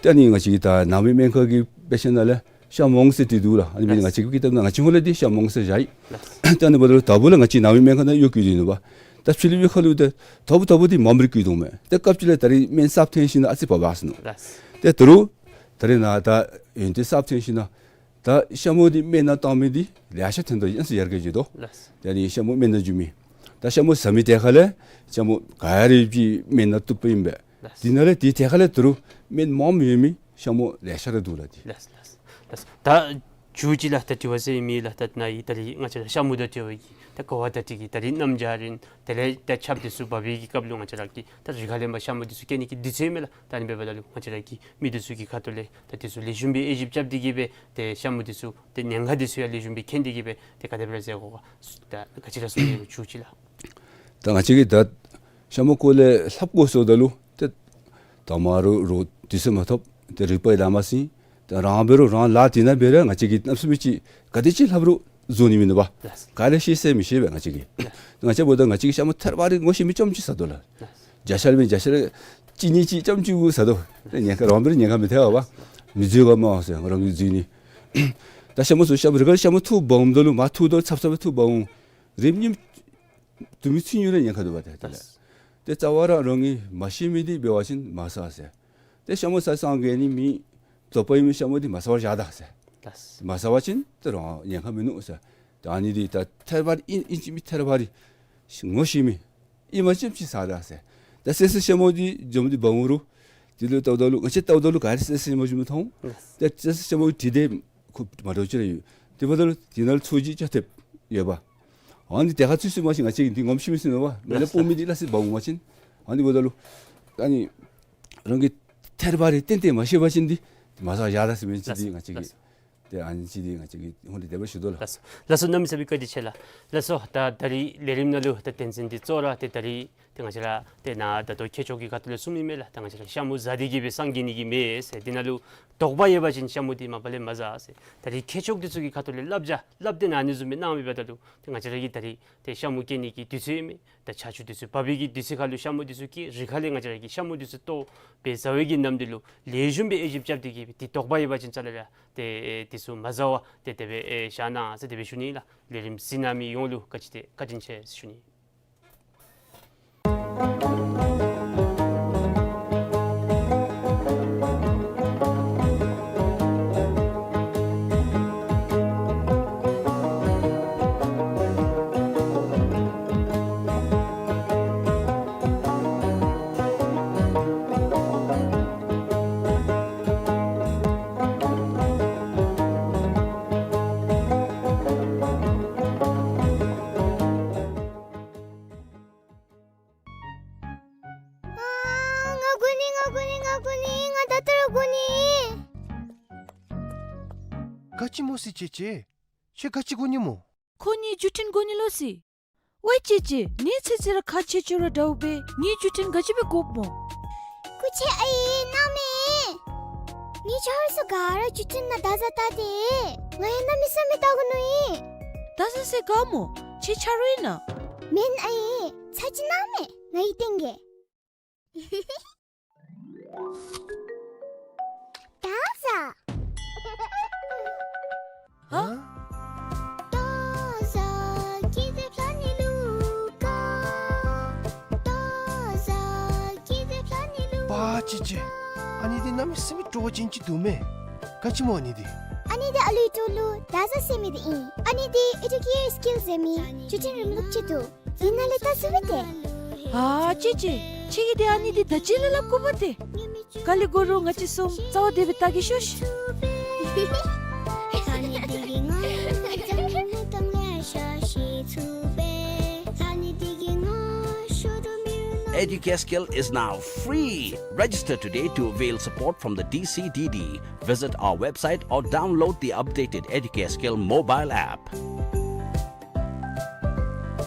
ཏེ་ཨ་ནི་ང་བཅས་ཀྱི་ད་ནང་མི་སྨན་ཁང་གི་དཔེ་ཆ་ནང་ལས་ཤ་མོང་ཟེར་བྲིས་འདུག་ལགས། ཨ་ནི་འབད་ནི་ལགས། ང་བཅས་ཀྱི་ཀི་ཏབ་ནང་ང་བཅས་ཧོང་ལས་འདི་ཤ་མོང་ཟེར་བཞག་ཡི། ལགས། ཏེ་ཨ་ནི་འབདཝ་ད་དོ་བུ་ལས་ང་བཅས་ནང་མི་སྨན་ཁང་ནང་གཡུག་བཀོལ་ཏེ་ཨིན་པ། ད་ཕྱི་ལུ་གཡུག་ཁ་ལུ་ཏེ་དོ་བུ་དོ་བུ་འདི་མངམ་ར་བཀོལ་དོ་མས། ཏེ་སྐབས་ཅིག་ལས་ད་རིས་སྨན་གསརཔ་ཐོན་ཞིནམ་ལས་ཨ་ཙི་བབ་བབ་སོང་ནུག། ལགས། ཏེ་ད་རུང་ད་རིས་ནཱ་ད་ཡོན་ཏན་གསརཔ་ཐོན་ཞིནམ་ལས་ད་ཤ་མུ་འདི་སྨན་ནང་བཏང་མི་འདི་ལེ་ཤ་ཐོན་དོ་ཡོད་ཟེར་ཡར་རྒྱས་འགྱོ་དོ། ལགས། ད་ཨ་ནི་ཤ་མུ་སྨན་ནང་འཇུ་མི། ད་ཤ་མུ་ཟ་མི་དེ་ཁ་ལས་ཤ་མུ་ག་ར་ཡོད་པའི་སྨན་ནང་བཏུབ་པ་ཨིན་པས། ལགས། དེ་ནང་ལས་དེ་དེ་ཁ་ལས་ད་རུང་སྨན་མངམ་ཡོད་མི་ཤ་མུ་ལེ་ཤ་ར་འདུག་ལགས། དེ། ལགས། ལགས། ད་མཇུག་ཅིག་ལགས། ད་དྲི་བ་ཟེར་མི་ལགས། ད་ནཱ་ཡི་ད་རིས་ང་བཅས་ར་ཤ་མུ་དང་འབྲེལ་བའི་གི་ད་གོ་བ་ད་དེ་གི་ད་རིས་གནམ་བྱཱར་ཨིན། དེ་ལས་ད་ཆརཔ་འདི་ཚུ་འབབ་པའི་གི་སྐབས་ལུ་ང་བཅས་ར་གི་ད་རི་ཁ་ལས་མར་ཤ་མུ་འདི་ཚུ་སྐྱེ་ནི་གི་དུས་ཚོད་མས་ལགས། ད་ཨ་ནི་འབདཝ་ད་ལུ་ང་བཅས་ར་གི་མི་འདི་ཚུ་གི་ཁ་ཐུག་ལས་ད་འདི་ཚུ་ལེགས་ཤོམ་སྦེ་དབྱེ་ཞིབ་རྐྱབ་སྟེ་གིས་སྦེ་ཏེ་ཤ་མུ་འདི་ཚུ་ཏེ་ཉེན་ཁ་འདི་ཚུ་ཡང་ལེགས་ཤོམ་སྦེ་མཁྱེན་ཏེ་གིས་སྦེ་ཏེ་ག་དེ་སྦེ་ར་མཛད་དགོ་ག། ད་ག་ཅི་ར་གསུང་ནི་ལོ་མཇུག་ཅིག་ལགས། ད་ང་བཅས་ཀྱིས་ད་ཤ་མུ་སྐོར་ལས་ལྷབ་དགོ་ཟེརཝ་ད་ལུ་ཏེ་དང་པ་ར་རོགས་དུས་ཚོད་མ་ཐོབ། ཏེ་རིག་པ་ཡང་ལམ་མ་སོང་། ཏེ་རང་འབད་རུང་རང་ལཱ་དེ་ནང་འབད་རུང་ང་བཅས་ཀྱིས་གནམ་མེད་ས་མེད་ཅིག་ག་དེ་ཅིག་ལྷབ་རུང་བཟོ་ནི་མིན་འདུག་པ། ལགས། ག་ལས་ཤེས་ཟེར་མི་ཤེས་པས་ང་བཅས་ཀྱིས། ལགས། ང་བཅས་འབདཝ་ད་ང་བཅས་ཀྱིས་ཤ་མུ་ཐད་རི་བ་རི་ངོ་ཤེས་མི་རྐྱངམ་ཅིག་ཟ་དོ་ལགས། ལགས། བརྒྱ་ཆ་ལས་མི་བརྒྱ་ཆ་ལས་གཅིག་གཉིས་ཅིག་རྐྱངམ་ཅིག་གུ་ཟ་དོ། ཏེ་ཉེན་ཁ་རང་འབད་རུང་ཉེན་ཁ་མི་ཐེག་པ། མི་འཛུལ་ག་མ་འོང་ཟེར་རང་གིས་འཛུལ་ནི། ད་ཤ་མུ་ཚུ་ཤ་མུ་རི་ཁར་ཤ་མུ་འཐུ་འབག་འོངམ་ད་ལུ་མར་འཐུཝ་ད་ཚབ་ཚབ་འཐུ་འབག་འོང་། རེ་གཉིས་དུ་མི་ཚུ་ཉུང་རུང་ཉེན་ཁ་འདུག་པ། ཏེ་དེ་ལས་ཏེ་རྩ་བ་ར་རང་གིས་མ་ཤེས་མི་འདི་འབད་བ་ཅིན་མ་ཟ་ཟེར། ཏེ་ཤ་མུ་ཟ་སངས་རྒྱས་ནི་མེད། དོགས་པ་ཡོད་མི་ཤ་མུ་འདི་མ་ཟ་བར་བཞག་ད་ཟེར། ལགས། མ་ཟ་བ་ཅིན་ཏེ་རང་ཉེན་ཁ་མིན་ནུག་ཟེར། ད་ཨ་ནི་འདི་ད་ཐེར་པ་རེ་ཨིན་ཨིན་ཅི་མི་ཐེར་པ་རེ་ངོ་ཤེས་མི་ཨིན་མ་ཅིམ་ཅིག་ཟ་ར་ཟེར། ད་བསད་བསད་ཤ་མུ་འདི་འཇམ་འདི་འབག་འོང་རུང་དེ་ལུ་ལྟཝ་ད་ལུ་ང་བཅས་ལྟཝ་ད་ལུ་ག་ར་བསད་བསད་ཤ་མུ་ཅིག་མི་མཐོང་། ད་བསད་བསད་ཤ་མུ་འདི་དེ་ཁུ་མ་འདྲཝ་ཅིག་ར་ཡོད། དེ་འབདཝ་ད་ལུ་དེ་ནང་ལུ་ཚུ་ཅིག་ཅ་ཐེབས་ཡོད་པ། ཨ་ནི་དེ་ཁར་ཚུད་སོང་པ་ཅིན་ང་བཅས་ཀྱིས་འདི་ངོམ་ཤེས་མི་ཤེས་ནོ་པ། མེན་ན་སྤུ་མི་འདི་སླ་བསྲེ་འབག་འོང་པ་ཅིན། ཨ་ནི་འབདཝ་ད་ལུ་ཨ་ནི་རང་གིས་ཐེར་པ་རེ་ཏན་ཏན་མ་ཤེས་པ་ཅིན་འདི་མ་ཟ་བཞག་ད་ཟེར་མི་ཅིག་འདི་ང་བཅས་ཀྱིས། ཏེ་ཨ་ནི་ཅིག་འདི་ང་བཅས་ཀྱིས་ཧོན་ཏེ་དེ་སྦེ་ཞུ་དོ་ལགས། ལགས་སོ། ལགས་སོ། གནམ་མེད་ས་མེད་བཀའ་དྲིན་ཆེ་ལགས། ལགས་སོ། ད་ད་རིས་ལས་རིམ་ནང་ལུ་ད་བསྟན་འཛིན་འདི་གཙོ་བོ་ར་ཏེ་ད་རིས་ཏེ་ང་བཅས་ར་ཏེ་ནཱ་ད་ལྟོ་ཁྱད་ཆོས་ཀྱི་ཁ་ཐུག་ལས་གསུངམ་ཨིན་མས་ལགས། ད་ང་བཅས་ར་ཤ་མུ་ཟ་སྟེ་གིས་སྦེ་སངས་རྒྱས་ནི་གི་མེད་ཟེར། འདི་ནང་ལུ་དོགས་པ་ཡོད་པ་ཅིན་ཤ་མུ་འདི་མ་པ་ལས་མ་ཟ་ཟེར། ད་རིས་ཁྱད་ཆོས་འདི་ཚུ་གི་ཁ་ཐུག་ལས་བསླབ་བྱ་བསླབ་སྟེ་ནཱ་ཨ་ནི་བཟུམ་སྦེ་གནང་མི་འབདཝ་ད་ལུ་ཏེ་ང་བཅས་ར་གི་ད་རིས་ཏེ་ཤ་མུ་སྐྱེ་ནི་གི་དུས་ཚོད་ཨིན་མས། ད་ཆར་ཆུ་དུས་ཚོད་བབས་པའི་གི་དུས་ཚོད་ཁར་ལུ་ཤ་མུ་འདི་ཚུ་སྐྱེ། རི་ཁ་ལས་ང་བཅས་ར་གིས་ཤ་མུ་འདི་ཚུ་བཏོག་སྦེ་ཟ་བའི་གི་ནམ་དུས་ལུ་ལེགས་ཤོམ་སྦེ་དབྱེ་ཞིབ་རྐྱབ་སྟེ་གིས་འདི་དོགས་པ་ཡོད་པ་ཅིན་རྩ་ལས་ར་ཏེ་འདི་ཚུ་མ་ཟ་བར་ཏེ་དེ་སྦེ་བཞག་གནང་ཟེར་དེ་སྦེ་ཞུ་ནི་ལགས། ལས་རིམ་གཟིགས་གནང་མི་ཡོངས་ལུ་བཀའ་དྲིན་ཆེ་ཟེར་ཞུ་ནི། ཨ་ང་དགོ་ནི་ང་དགོ་ནི་ང་དགོ་ནི། ང་ད་ལྟོ་ར་དགོ་ནི། ག་ཅི་སྨོ་ཟེར་ཅེ་ཅེ། ཁྱོད་ག་ཅི་དགོ་ནི་སྨོ། ཁོ་ངེའི་བརྒྱུད་འཕྲིན་དགོ་ནི་ལོ་ཟེར། ཝའི་ཅེ་ཅེ། ངེའི་ཚེ་ཚེ་ར་ཁག་ཆེ་ཆེ་ར་འདྲཝ་སྦེ་ངེའི་བརྒྱུད་འཕྲིན་ག་ཅི་སྦེ་དགོཔ་སྨོ། སྐུ་མཁྱེན་ཨའི་གནང་མས། ངེའི་ཆ་རོགས་ཚུ་ག་ར་བརྒྱུད་འཕྲིན་ནང་བརྡ་བཟའ་བལྟ་སྟེ། ང་ཡང་གནམ་མེད་ས་མེད་བལྟ་དགོ་མནོ་ཡི། བརྡ་བཟའ་ཟེར་ག་སྨོ། ཁྱེད་ཆ་རོགས་ཨིན་ན། མེན་ཨའི། ཚར་ཅིག་གནང་མས། ང་གིས་སྟོན་གེ། བརྡ་བཟའ། ཧ། བརྡ་བཟའ་སྐྱིད་སྡུག་ལྷ་ནི་ལུ་དགའ། བརྡ་བཟའ་སྐྱིད་སྡུག་ལྷ་ནི་ལུ། པ་ཅི་ཅི། ཨ་ནི་འདི་གནམ་མེད་ས་མེད་སྤྲོ་བ་ཅན་ཅིག་འདུག་མས། ག་ཅི་སྨོ་ཨ་ནི་འདི། ཨ་ནི་འདི་ཨ་ལུའི་སྤྲོ་ལུ་བརྡ་བཟའ་ཟེར་མི་འདི་ཨིན། ཨ་ནི་འདི་ཨེ་ཌུ་ཀེར་སི་ཀིལ་ཟེར་མི་བརྒྱུད་འཕྲིན་རིམ་ལུགས་ཅིག་འདུག། འདི་ནང་ལས་བལྟ་ཚུགས་པས་ཏེ། ཨ་ཅེ་ཅེ། ཁྱེད་ཀྱིས་ཏེ་ཨ་ནི་འདི་ད་ཅི་ལས་སླབ་དགོཔ་ཏེ། ག་ལས་དགོ་རུང་ང་བཅས་གསུམ་རྩ་བ་དེ་སྦེ་བལྟ་གེ་ཤོག་ཤིག། Educare Skill is now free. Register today to avail support from the D C D D. Visit our website or download the updated Educare Skill mobile app.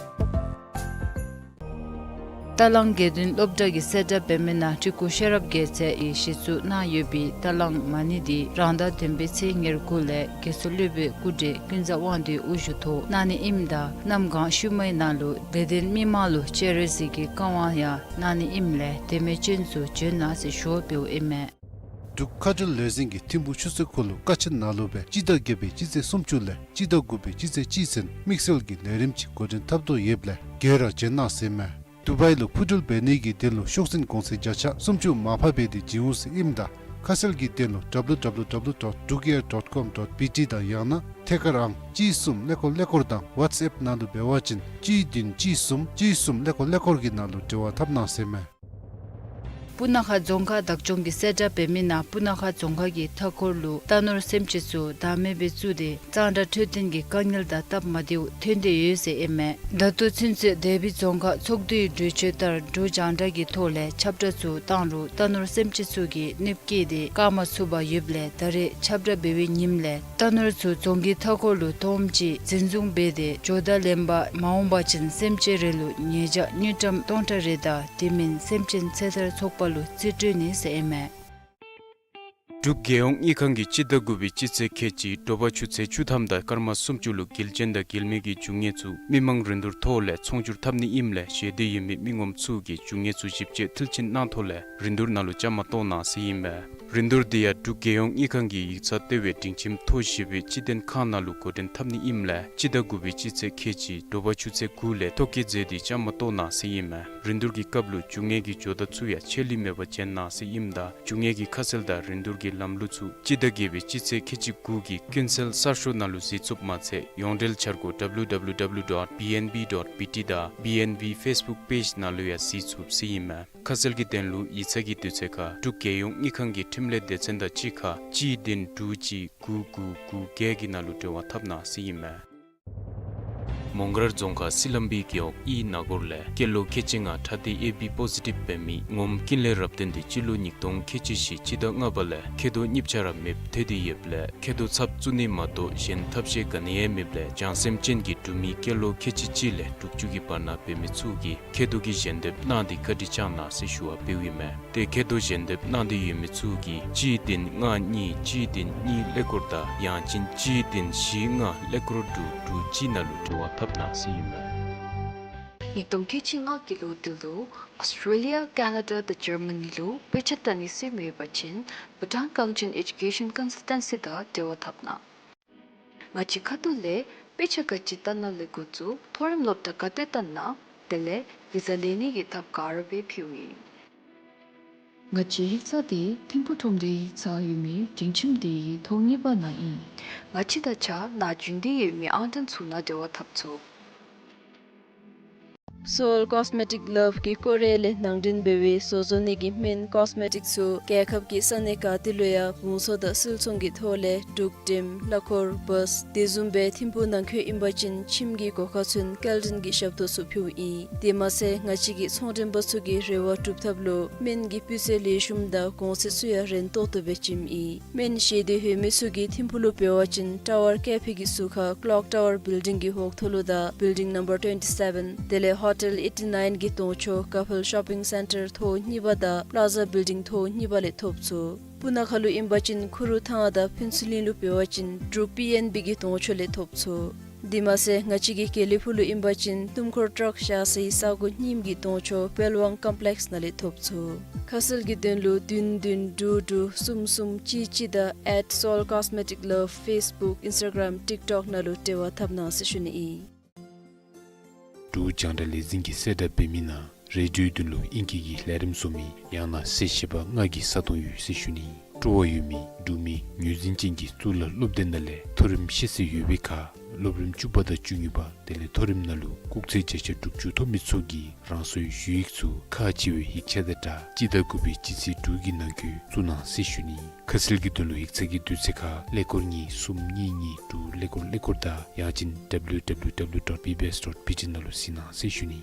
རྟ་གླང་དགེ་འདུན་སློབ་གྲྭ་གིས་གསལ་བསྒྲགས་འབད་མི་ནང་སྤྲུལ་སྐུ་ཤེས་རབ་རྒྱལ་མཚན་གྱིས་གཞི་བཙུགས་གནང་ཡོད་པའི་རྟ་གླང་མ་ཎི་འདི་རང་ཟླ་བདུན་པའི་ཚེས་ཉེར་དགུ་ལས་རྒྱལ་སྲས་སློབ་དཔོན་སྐུ་བགྲེས་ཀུན་བཟང་དབང་འདུས་དབུ་བཞུགས་ཐོག་གནང་ནི་ཨིནམ་ད་གནམ་གང་ཤུལ་མའི་ནང་ལུ་དད་ལྡན་མི་མང་ལུ་སྤྱན་རས་གཟིགས་ཀྱི་བཀའ་དབང་ཡང་གནང་ནི་ཨིནམ་ལས་དད་མོས་ཅན་ཚུ་བྱོན་གནང་ཟེར་ཞུ་བ་འབདཝ་ཨིན་མས། འབྲུག་མཁའ་འགྲུལ་ལས་འཛིན་གྱིས་ཐིམ་ཕུག་ཆུ་ཚོད་ཁོ་ལུ་ཀ་ཆེན་ནང་ལུ་སྦེ་སྤྱི་ཟླ་བརྒྱད་པའི་སྤྱི་ཚེས་སུམ་ཅུ་ལས་སྤྱི་ཟླ་དགུ་པའི་སྤྱི་ཚེས་གཅིག་ཚུན་དམིགས་བསལ་གྱི་ལས་རིམ་ཅིག་འགོ་འདྲེན་འཐབ་དོ་ཡོདཔ་ལས་ག་ར་བྱོན་གནང་ཟེར་མས། དུ་བའི་ལུ་འཕུར་འགྲུལ་འབད་ནི་གི་དོན་ལུ་ཤོག་འཛིན་གོང་ཚད་བརྒྱ་ཆ་སུམ་ཅུ་མར་ཕབ་འབད་དེ་བྱིན་འོང་ཟེར་ཨིནམ་ད་ཁ་གསལ་གྱི་དོན་ལུ་W W W dot drukair dot com dot B T དང་ཡང་ན་ཐད་ཀར་ཨང་གཅིག་གསུམ་ཀླད་ཀོར་ཀླད་ཀོར་དང་ཝཊས་ཨེཔ་ནང་ལུ་འབད་བ་ཅིན་གཅིག་བདུན་གཅིག་གསུམ་གཅིག་གསུམ་ཀླད་ཀོར་ཀླད་ཀོར་གྱི་ནང་ལུ་འབྲེལ་བ་འཐབ་གནང་ཟེར་མས། སྤུ་ན་ཁ་རྫོང་ཁག་བདག་སྐྱོང་གིས་གསལ་བསྒྲགས་འབད་མི་ནང་སྤུ་ན་ཁ་རྫོང་ཁག་གི་མཐའ་འཁོར་ལུ་རྟ་ནོར་སེམས་ཅན་ཚུ་བདག་མེད་སྦེ་བཙུགས་ཏེ་གཙང་སྦྲ་འཕྲོད་བསྟེན་གྱི་དཀའ་ངལ་དང་སྟབས་མ་བདེཝ་ཐོན་ཏེ་ཡོད་ཟེར་ཨིན་མས། ད་ལྟོ་ཚུན་ཚོད་དེ་སྦེ་རྫོང་ཁག་ཚོགས་འདུའི་གྲོས་ཆོད་ལྟར་གྲུ་རྒྱང་བསྒྲགས་ཀྱི་ཐོག་ལས་ཁྱབ་བསྒྲགས་ཚུ་བཏང་རུང་རྟ་ནོར་སེམས་ཅན་ཚུ་གིས་གནོདཔ་བཀལ་ཏེ་བཀག་མ་ཚུགས་པར་ཡོདཔ་ལས་ད་རེས་ཁྱབ་བསྒྲགས་འབད་བའི་ཉིནམ་ལས་རྟ་ནོར་ཚུ་རྫོང་གི་མཐའ་འཁོར་ལུ་སྟོངམ་ཅིག་འཛིན་བཟུང་འབད་དེ་འགྱོ་ད་ལེན་པར་མ་འོང་པ་ཅིན་སེམས་ཅན་རེ་ལུ་ཉེས་བྱ་དངུལ་ཀྲམ་སྟོང་ཕྲག་རེ་དང་དེ་མིན་སེམས་ཅན་ཚེ་ཐར་ཚོགས་པ་ལུ་རྩིས་སྤྲོད་ནི་ཟེར་ཨིན་མས། འབྲུག་རྒྱལ་ཡོངས་དངུལ་ཁང་གིས་སྤྱི་ཟླ་དགུ་པའི་སྤྱི་ཚེས་ཁལ་གཅིག་དྲོ་པ་ཆུ་ཚོད་བཅུ་ཐམ་དང་སྐར་མ་སུམ་ཅུ་ལུ་དགེ་ལྕོན་དང་དགེ་མེད་ཀྱི་རྒྱུ་དངོས་ཚུ་མི་མང་རིན་བསྡུར་ཐོག་ལས་ཚོང་སྒྱུར་འཐབ་ནི་ཨིནམ་ལས་ཞལ་འདེབས་ཡོད་མི་མི་ངོམ་ཚུ་གིས་རྒྱུ་དངོས་ཚུ་ཞིབ་དཔྱད་མཐིལ་ཕྱིན་གནང་ཐོག་ལས་རིན་བསྡུར་ནང་ལུ་བཅའ་མར་གཏོགས་གནང་ཟེར་ཨིན་མས། རིན་བསྡུར་འདི་ཡང་འབྲུག་རྒྱལ་ཡོངས་དངུལ་ཁང་གི་ཡིག་ཚང་ལྟེ་བའི་སྒྲིང་ཁྱིམ་ཐོག་བཞི་པའི་སྤྱི་མཐུན་ཁང་ནང་ལུ་འགོ་འདྲེན་འཐབ་ནི་ཨིནམ་ལས་སྤྱི་ཟླ་དགུ་པའི་སྤྱི་ཚེས་ཁལ་གཅིག་དྲོ་པ་ཆུ་ཚོད་དགུ་ལས་ཐོ་བཀོད་མཛད་དེ་བཅའ་མར་གཏོགས་གནང་ཟེར་ཨིན་མས། རིན་བསྡུར་གྱི་སྐབས་ལུ་རྒྱུ་དངོས་ཀྱི་ཇོ་བདག་ཚུ་ཡང་ཆད་ལུས་མེད་པར་བྱོན་གནང་ཟེར་ཨིནམ་ད་རྒྱུ་དངོས་ཀྱི་ཁ་གསལ་དང་རིན་བསྡུར་གྱི་ ལམ་ལུགས་ཚུ་སྤྱི་ཟླ་བརྒྱད་པའི་སྤྱི་ཚེས་ཁལ་གཅིག་དགུ་གི་ཀུན་གསལ་གསར་ཤོག་ནང་ལུ་གཟིགས་ཚུགསཔ་མ་ཚད་ཡོངས་འབྲེལ་འཆར་སྒོ་W W W dot B N B dot B T དང་B N B Facebook page ནང་ལུ་ཡང་གཟིགས་ཚུགསཔ་ཟེར་ཨིན་མས། ཁ་གསལ་གྱི་དོན་ལུ་ཡིག་ཚང་གི་དུས་ཚོད་ཁར་འབྲུག་རྒྱལ་ཡོངས་དངུལ་ཁང་གི་འཕྲིན་ལས་སྡེ་ཚན་དང་གཅིག་ཁར་གཅིག་བདུན་དྲུག་གཅིག་དགུ་དགུ་དགུ་བརྒྱད་ཀྱི་ནང་ལུ་འབྲེལ་བ་འཐབ་གནང་ཟེར་ཨིན་མས། མོང་སྒར་རྫོང་ཁག་སི་ལམ་བི་རྒེད་འོག་ཨི་ན་གོར་ལས་སྐྱེས་ལོ་ཁལ་གཅིག་ལྔ་ཁྲག་ལྡན་ཨེ་བི་པོ་ཟི་ཊིབ་འབད་མི་ངོམ་ཀུན་ལེགས་རབ་བརྟན་དེ་སྤྱི་ལོ་ཉིས་སྟོང་ཁལ་གཅིག་བཞི་སྤྱི་ཟླ་ལྔ་པ་ལས་མཁལ་རྡོག་གཉིས་ཆ་ར་མེདཔ་ཐལ་ཏེ་ཡོདཔ་ལས་མཁལ་རྡོག་ཚབ་བཙུགས་ནི་མ་གཏོགས་གཞན་ཐབས་ཤེས་ག་ནི་ཡང་མེདཔ་ལས་བྱང་སེམས་ཅན་གྱི་འབྲུག་མི་སྐྱེས་ལོ་ཁལ་གཅིག་གཅིག་ལས་དྲུག་ཅུ་གི་བར་ན་འབད་མི་ཚུ་གིས་མཁལ་རྡོག་གི་ཞལ་འདེབས་གནང་སྟེ་བཀའ་དྲིན་བསྐྱང་གནང་ཟེར་ཞུ་བ་འབདཝ་ཨིན་མས། ཏེ་མཁལ་རྡོག་ཞལ་འདེབས་གནང་སྟེ་ཡོད་མི་ཚུ་གིས་གཅིག་བདུན་ལྔ་གཉིས་གཅིག་བདུན་གཉིས་ཀླད་ཀོར་དང་ཡང་ཅིན་གཅིག་བདུན་བཞི་ལྔ་ཀླད་ཀོར་དྲུག་དྲུག་གཅིག་ནང་ལུ་འབྲེལ་བ་འཐབ་གནང་ཟེར་ཨིན་མས། ཉིས་སྟོང་ཁལ་གཅིག་ལྔ་གི་ལོ་དེ་ལུ་ཨོསི་ཊྲེ་ལི་ཡ་ཀེ་ན་ཌ་དང་ཇར་མ་ནི་ལུ་དཔེ་ཆ་ལྟ་ནི་སེམས་ཡོད་པ་ཅིན་བྷུ་ཊཱན་ཀལ་ཅར་ཨེ་ཌུ་ཀེ་ཤཱན་ཀོན་སཱལ་ཊན་སི་དང་འབྲེལ་བ་འཐབ་གནང་། ང་བཅས་ཁ་ཐུག་ལས་དཔེ་ཆ་ག་ཅི་ལྟ་ན་ལེགས་དགོ་ཚུགས་མཐོ་རིམ་སློབ་གྲྭ་ག་ཏེ་ལྟ་ན་དེ་ལས་བི་ཟ་ལེན་ནི་གི་ཐབས་ག་ར་སྦེ་ཕུལཝ་ཨིན། ང་བཅས་ཡིག་ཚང་འདི་ཐིམ་ཕུག་ཁྲོམ་སྡེའི་ཡིག་ཚང་ཡོད་མི་སྒྲིང་ཁྱིམ་སྡེའི་ཐོག་གཉིས་པ་ནང་ཨིན། ང་བཅས་དང་གཅིག་ཁར་ནཱ་རྒྱུན་གཏན་ཡོད་མི་ཨང་གྲངས་ཚུ་ནང་འབྲེལ་བ་འཐབ་ཚུགས། Seoul Cosmetic Love གིས་ཀོ་རི་ཡ་ལས་ནང་འདྲེན་འབད་བའི་བཟོ་བཟོ་ནི་གི་སྨན་ཀོས་མེ་ཊིག་ཚུ་རྒྱལ་ཁབ་ཀྱི་ས་གནས་ག་ཏེ་ལུ་ཡང་བོང་ཚོ་དང་སིལ་ཚོང་གི་ཐོག་ལས་འབྲུག་ཊིམ་གླ་འཁོར་བཱས་དེ་བཟུམ་སྦེ་ཐིམ་ཕུག་ནང་འཁོད་ཨིན་པ་ཅིན་ཁྱིམ་གྱི་སྒོ་ཁར་ཚུན་སྐྱེལ་འདྲེན་གྱི་ཞབས་ཏོག་ཚུ་ཕུལཝ་ཨིན། དེ་མ་ཚད་ང་བཅས་ཀྱི་ཚོང་འདྲེན་པ་ཚུ་གི་རེ་བ་སྒྲུབ་ཐབས་ལུ་སྨན་གྱི་སྤུས་ཚད་ལེགས་ཤོམ་དང་གོང་ཚད་ཚུ་ཡང་རན་ཏོག་ཏོ་སྦེ་བྱིནམ་ཨིན། སྨན་བཞེས་འདོད་ཡོད་མི་ཚུ་གིས་ཐིམ་ཕུག་ལུ་འབད་བ་ཅིན་ཊ་ཝར་ཀེ་ཕེ་གི་ཟུར་ཁར་Clock Tower Building གི་འོག་ཐོག་ལུ་དང་Building Number twenty seven དེ་ལས་Hotel eighty nine གི་གདོང་ཕྱོགས་Couple Shopping Centre ཐོག་གཉིས་པ་དང་Plaza Building ཐོག་གཉིས་པ་ལས་ཐོབ་ཚུགས། སྤུ་ན་ཁ་ལུ་ཨིན་པ་ཅིན་ཁུ་རུ་ཐང་དང་ཕུན་ཚོགས་གླིང་ལུ་འབད་བ་ཅིན་འབྲུག་པི་ཨེན་བི་གི་གདོང་ཕྱོགས་ལས་ཐོབ་ཚུགས། དེ་མ་ཚད་ང་བཅས་ཀྱི་དགེ་ལེགས་ཕུག་ལུ་ཨིན་པ་ཅིན་ཏུམ་ཁོར་ཊརཀ་བཞག་སའི་ས་སྒོ་རྙིངམ་གི་གདོང་ཕྱོགས་པེལ་ཝང་ཀོམ་པི་ལེགས་ནང་ལས་ཐོབ་ཚུགས། ཁ་གསལ་གྱི་དོན་ལུ་བདུན་བདུན་དྲུག་དྲུག་གསུམ་གསུམ་གཅིག་གཅིག་དང་at Seoul Cosmetic Love Facebook Instagram TikTok ནང་ལུ་འབྲེལ་བ་འཐབ་གནང་ཟེར་ཞུ་ནི་ཨིན། འབྲུག་རྒྱང་བསྒྲགས་ལས་འཛིན་གྱིས་གསལ་བསྒྲགས་འབད་མི་ནང་རེ་ཌིའོའི་དོན་ལུ་ཨིང་སྐད་ཀྱི་ལས་རིམ་བཟོ་མི་ཡང་ན་གསལ་བཤད་པ་ལྔ་གི་ས་སྟོང་ཡོད་ཟེར་ཞུ་ནི། སྤྲོ་བ་ཡོད་མི་འབྲུག་མི་ངོས་འཛིན་ཅན་གྱི་གཙུག་ལག་སློབ་སྡེ་ནང་ལས་མཐོ་རིམ་ཤེས་ཚད་ཡོད་པའི་ཁར་སློབ་རིམ་བཅུ་པ་དང་བཅུ་གཉིས་པ་དེ་ལས་མཐོ་རིམ་ནང་ལུ་སྐུགས་ཚད་བརྒྱ་ཆ་དྲུག་ཅུ་ཐོབ་མི་ཚུ་གིས་རང་སོའི་ཞུ་ཡིག་ཚུ་ཁག་ཆེ་བའི་ཡིག་ཆ་དང་སྦྲགས་སྤྱི་ཟླ་དགུ་པའི་སྤྱི་ཚེས་དྲུག་གི་ནང་འཁོད་བཙུགས་གནང་ཟེར་ཞུ་ནི། ཁ་གསལ་གྱི་དོན་ལུ་ཡིག་ཚང་གི་དུས་ཚོད་ཁར་ཀླད་ཀོར་གཉིས་གསུམ་གཉིས་གཉིས་དྲུག་ཀླད་ཀོར་ཀླད་ཀོར་དང་ཡང་ཅིན་W W W dot B B S dot B T ནང་ལུ་གཟིགས་གནང་ཟེར་ཞུ་ནི།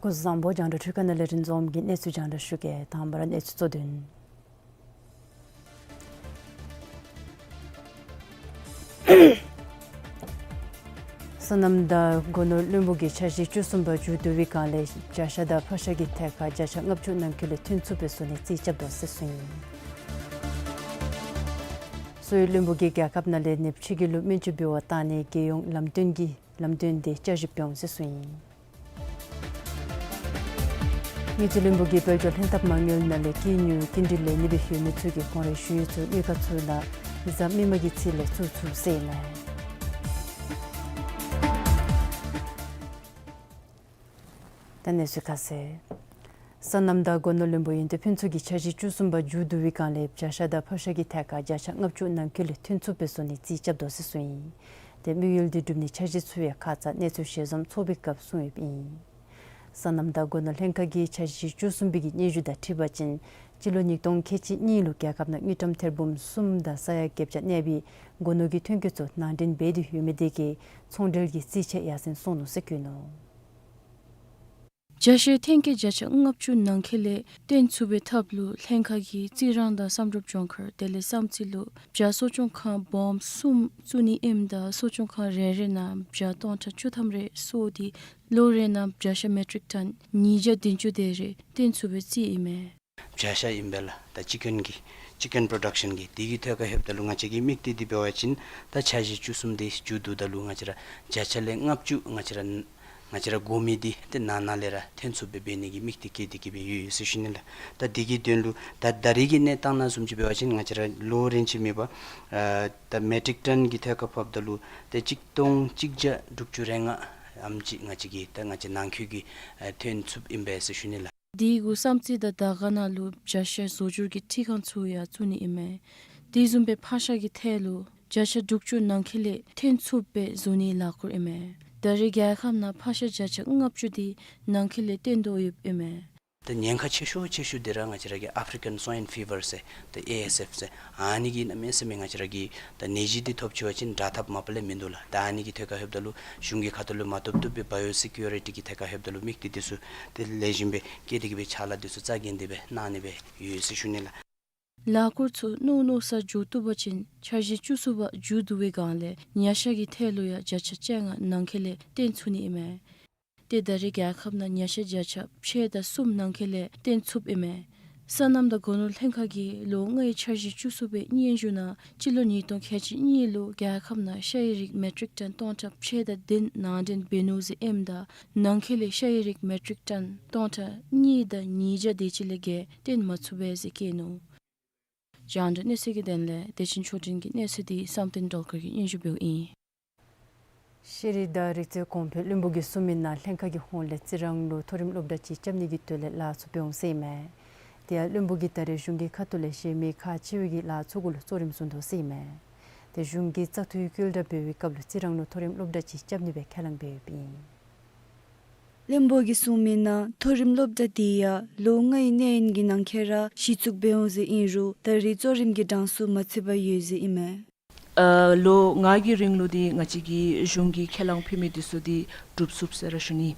སྐུ་གཟུགས་བཟང་པོ། རྒྱང་བསྒྲགས་འཕྲུལ་ཁང་ནང་ལས་རིན་འཛོམས་ཀྱིས་གནས་ཚུལ་རྒྱང་བསྒྲགས་ཞུ་གེ། དང་པ་ར་གནས་ཚུལ་གཙོ་དོན། སོ་ནམ་དང་སྒོ་ནོར་བློན་པོ་གི་འཆར་གཞི་བཅུ་གསུམ་པ་མཇུག་བསྡུ་བའི་སྒང་ལས་བྱ་ཤ་དང་ཕག་ཤ་གི་ཐད་ཁར་བརྒྱ་ཆ་ལྔ་བཅུ་ནང་འཁོད་ལས་ཐོན་ཚུགསཔ་སྦེ་བཟོ་ནི་རྩིས་རྐྱབ་དོ་ཟེར་གསུངས་ཡི། སུའི་བློན་པོ་གིས་རྒྱལ་ཁབ་ནང་ལས་ནདཔ་ཕྱི་རྒྱལ་ལུ་སྨན་བཅོས་འབད་བར་བཏང་ནི་རྒྱལ་ཡོངས་ལམ་སྟོན་གྱི་ལམ་སྟོན་དེ་བསྐྱར་ཞིབ་འབད་འོང་ཟེར་གསུངས་ཡི། དངུལ་རྩིས་བློན་པོ་གིས་བོད་ལྗོངས་ལྷན་ཐབས་མ་དངུལ་ནང་ལས་ཀྱི་ཉོ་ཀྱི་འདི་ལས་ནི་སྦེ་ཡོད་མི་ཚུ་གི་ཁོང་རའི་ཞུ་ཡིག་ཚུ་དངུལ་ཁང་ཚུ་ནང་མི་ཚང་མི་མང་གི་ཚིག་ལས་བཙུགས་ཚུགས་ཟེར་ཨིན་མས། ད་གནས་ཚུལ་ཁ་གསལ། སོ་ནམ་དང་སྒོ་ནོར་བློན་པོ་ཡོན་ཏན་ཕུན་ཚོགས་ཀྱིས་འཆར་གཞི་བཅུ་གསུམ་པ་མཇུག་བསྡུ་བའི་སྒང་ལས་བྱ་ཤ་དང་ཕག་ཤ་གི་ཐད་ཁར་བརྒྱ་ཆ་ལྔ་བཅུ་ནང་འཁོད་ལས་ཐོན་ཚུགསཔ་སྦེ་བཟོ་ནི་རྩིས་རྐྱབ་དོ་ཟེར་གསུངས་ཡི། དེ་དམིགས་ཡུལ་འདི་སྒྲུབ་ནིའི་འཆར་གཞི་ཚུ་ཡང་ཁ་ཙ་གནས་ཚུལ་ཞལ་འཛོམས་ཚོགས་པའི་སྐབས་གསུངས་ཡོདཔ་ཨིན། སོ་ནམ་དང་སྒོ་ནོར་ལྷན་ཁག་གིས་འཆར་གཞི་བཅུ་གསུམ་པའི་གི་སྙན་ཞུ་དང་འཁྲིལ་བ་ཅིན་སྤྱི་ལོ་ཉིས་སྟོང་ཁལ་གཅིག་གཉིས་ལུ་རྒྱལ་ཁབ་ནང་དངུལ་ཀྲམ་ཐེར་འབུམ་གསུམ་དང་ས་ཡ་བརྒྱད་བརྒྱ་གནས་པའི་སྒོ་ནོར་གྱི་ཐོན་སྐྱེད་ཚུ་ནང་འདྲེན་འབད་དེ་ཡོད་མི་དེ་གིས་ཚོང་འབྲེལ་གྱི་རྩིས་ཆད་ཡར་སེང་སོང་ནུག་ཟེར་བཀོད་ནུག། བྱ་ཤ་ཐོན་སྐྱེད་བརྒྱ་ཆ་ལྔ་བཅུ་ནང་འཁོད་ལས་བཏོན་ཚུགས་པའི་ཐབས་ལུ་ལྷན་ཁག་གིས་རྩི་རང་དང་བསམ་གྲུབ་ལྗོངས་མཁར་དེ་ལས་བསམ་རྩེ་ལུ་བྱ་གསོ་སྐྱོང་ཁང་སྦོམ་གསུམ་བཙུགས་ནི་ཨིནམ་ད་གསོ་སྐྱོང་ཁང་རེ་རེ་ནང་བྱ་སྟོང་ཕྲག་བཅུ་ཐམ་རེ་གསོ་སྟེ་ལོ་རེ་ནང་བྱ་ཤ་མེ་ཊིག་ཊོན་ཉིས་བརྒྱ་བདུན་ཅུ་དེ་རེ་བཏོན་ཚུགས་པའི་རྩིས་ཨིན་མས། བྱ་ཤ་ཨིན་པས་ལགས། ད་ཅི་ཀེན་གྱི་ཅི་ཀེན་པྲོ་ཌག་ཤཱན་གྱི་དེ་གི་ཐད་ཁར་ལྷོདཔ་ད་ལུ་ང་བཅས་ཀྱི་དམིགས་གཏད་འདི་འབད་བ་ཅིན་ད་འཆར་གཞི་བཅུ་གསུམ་དེ་མཇུག་བསྡུཝ་ད་ལུ་ང་བཅས་ར་བརྒྱ་ཆ་ལས་ལྔ་བཅུ་ང་བཅས་ར་ང་བཅས་ར་དགོ་མི་འདི་ཏེ་ནང་ན་ལས་ར་ཐོན་ཚུགསཔ་སྦེ་འབད་ནི་གི་དམིགས་གཏད་བསྐྱེད་དེ་གི་སྦེ་ཡོད་ཡོད་ཟེར་ཞུ་ནི་ལགས། ད་དེ་གི་དོན་ལུ་ད་ད་རེས་ཀྱི་གནས་སྟངས་ནང་བཟུམ་ཅིག་འབད་བ་ཅིན་ང་བཅས་ར་ལོ་རིམ་ཅིག་མེད་པར་ཨ་ད་མེ་ཊིག་ཊོན་གྱི་ཐད་ཁར་ཕབ་ད་ལུ་ཏེ་གཅིག་སྟོང་གཅིག་བརྒྱ་དྲུག་ཅུ་རེ་ལྔ་ཨེམ་ཅིག་ང་བཅས་ཀྱི་ད་ང་བཅས་ནང་འཁོད་ཀྱི་ཨ་ཐོན་ཚུགསཔ་ཨིན་པས་ཟེར་ཞུ་ནི་ལགས། དེ་གུ་བསམ་རྩེ་དང་དར་དཀར་ན་ལུ་བྱ་ཤ་བཟོ་བསྒྱུར་གྱི་འཕྲུལ་ཁང་ཚུ་ཡང་བཙུགས་ནི་ཨིན་མས། དེ་བཟུམ་སྦེ་ཕག་ཤ་གི་ཐད་ལུ་བྱ་ཤ་དྲུག་ཅུ་ནང་འཁོད་ལས་ཐོན་ཚུགསཔ་སྦེ་བཟོ་ནིའི་ལས་འགུལ་ཨིན་མས། ད་རེས་རྒྱལ་ཁབ་ནང་ཕག་ཤ་བྱ་ཤ་ལྔ་བཅུ་དེ་ནང་འཁོད་ལས་བཏོན་དོ་ཡོདཔ་ཨིན་མས། ད་ཉེན་ཁ་ཆེ་ཤོས་ཆེ་ཤོས་འདི་ར་ང་བཅས་ར་གི་ཨཕ་རི་ཀན་སྭའིན་ཕི་བར་ཟེར་ད་ཨེ་ཨེསི་ཨེཕ་ཟེར་ཨ་ནི་གིས་གནམ་མེད་ས་མེད་ང་བཅས་ར་གི་ད་ནད་གཞི་འདི་ཐོབ་ཅི་བ་ཅིན་དྲག་ཐབས་མ་པ་ལས་མིན་འདུག་ལགས། ད་ཨ་ནི་གི་ཐད་ཁར་ལྷོདཔ་ད་ལུ་གཞུང་གི་ཁ་ཐུག་ལས་མ་བཏུབ་བཏུབ་སྦེ་བ་ཡོ་སི་ཀིའུ་རི་ཊི་གི་ཐད་ཁར་ལྷོདཔ་ད་ལུ་དམིགས་གཏད་འདི་ཚུ་ཏེ་ལེགས་ཤོམ་སྦེ་བསྐྱེད་དེ་གི་སྦེ་ཕྱག་ལཱ་འདི་ཚུ་རྩ་འགེངས་ཏེ་སྦེ་གནང་ནི་སྦེ་ཡོད་ཟེར་ཞུ་ནི་ལགས། ལས་འགུལ་ཚུ་མནོ་མནོ་སར་མཇུག་བསྡུ་བ་ཅིན་འཆར་གཞི་བཅུ་གསུམ་པ་མཇུག་བསྡུ་བའི་སྒང་ལས་ཉ་ཤ་གི་ཐད་ལུ་ཡང་བརྒྱ་ཆ་བཅོ་ལྔ་ནང་འཁོད་ལས་བཏོན་ཚུགས་ནི་ཨིན་མས། ཏེ་ད་རེས་རྒྱལ་ཁབ་ནང་ཉ་ཤ་བརྒྱ་ཆ་ཕྱེད་དང་གསུམ་ནང་འཁོད་ལས་བཏོན་ཚུགསཔ་ཨིན་མས། སོ་ནམ་དང་སྒོ་ནོར་ལྷན་ཁག་གིས་ལོ་ལྔའི་འཆར་གཞི་བཅུ་གསུམ་པའི་སྙན་ཞུ་ནང་སྤྱི་ལོ་ཉིས་སྟོང་ཁལ་གཅིག་གཉིས་ལུ་རྒྱལ་ཁབ་ནང་ཤ་ཡི་རིགས་མེ་ཊིག་ཊོན་སྟོང་ཕྲག་ཕྱེད་དང་བདུན་ནང་འདྲེན་འབད་ནུག་ཟེར་ཨིནམ་ད་ནང་འཁོད་ལས་ཤ་ཡི་རིགས་མེ་ཊིག་ཊོན་སྟོང་ཕྲག་གཉིས་དང་ཉིས་བརྒྱ་དེ་ཅིག་ལས་བརྒལ་བཏོན་མ་ཚུགས་པས་ཟེར་བཀོད་ནུག། རྒྱང་བསྒྲགས་གནས་ཚུལ་གྱི་དོན་ལས་བདེ་ཆེན་ཆོས་སྒྲོན་གྱི་གནས་ཚུལ་འདི་བསམ་གཏན་སྒྲོལ་དཀར་གྱིས་སྙན་ཞུ་འབདཝ་ཨིན། ཤེས་རིག་དང་རིག་རྩལ་གོང་འཕེལ་བློན་པོ་གིས་གསུངས་མི་ནང་ལྷན་ཁག་གི་ཧོངས་ལས་རྩི་རང་ལུ་མཐོ་རིམ་སློབ་གྲྭ་ཅིག་རྐྱབ་ནི་གི་དོན་ལས་ལཱ་ཚུ་འབད་འོང་ཟེར་ཨིན་མས། དེ་ཡང་བློན་པོ་གིས་ད་རེས་གཞུང་གི་ཁ་ཐུག་ལས་གཞན་མི་ཁག་ཆེ་བའི་གི་ལཱ་ཚུ་གུ་ལུ་གཙོ་རིམ་བཟུང་དོ་ཟེར་ཨིན་མས། དེ་གཞུང་གིས་བཙག་འཐུའི་བཀོད་གྲབས་འབད་བའི་སྐབས་ལུ་རྩི་རང་ལུ་མཐོ་རིམ་སློབ་གྲྭ་ཅིག་རྐྱབ་ནི་སྦེ་ཁས་བླངས་འབད་ཡོདཔ་ཨིན། བློན་པོ་གིས་གསུངས་མི་ནང་མཐོ་རིམ་སློབ་གྲྭ་དེ་ཡང་ལོ་ལྔའི་གནས་ཡུན་གྱི་ནང་འཁོད་ར་གཞི་བཙུགས་འབད་འོང་ཟེར་ཨིན་རུང་ད་རེས་གཙོ་རིམ་གྱི་གྲངས་སུ་མ་ཚུད་པར་ཡོད་ཟེར་ཨིན་མས། ཨ་ལོ་ལྔ་གི་རིང་ལུ་འདི་ང་བཅས་ཀྱི་གཞུང་གིས་ཁས་བླངས་ཕུལ་མི་འདི་ཚུ་འདི་འགྲུབ་ཚུགས་ཟེར་ར་ཞུ་ནི།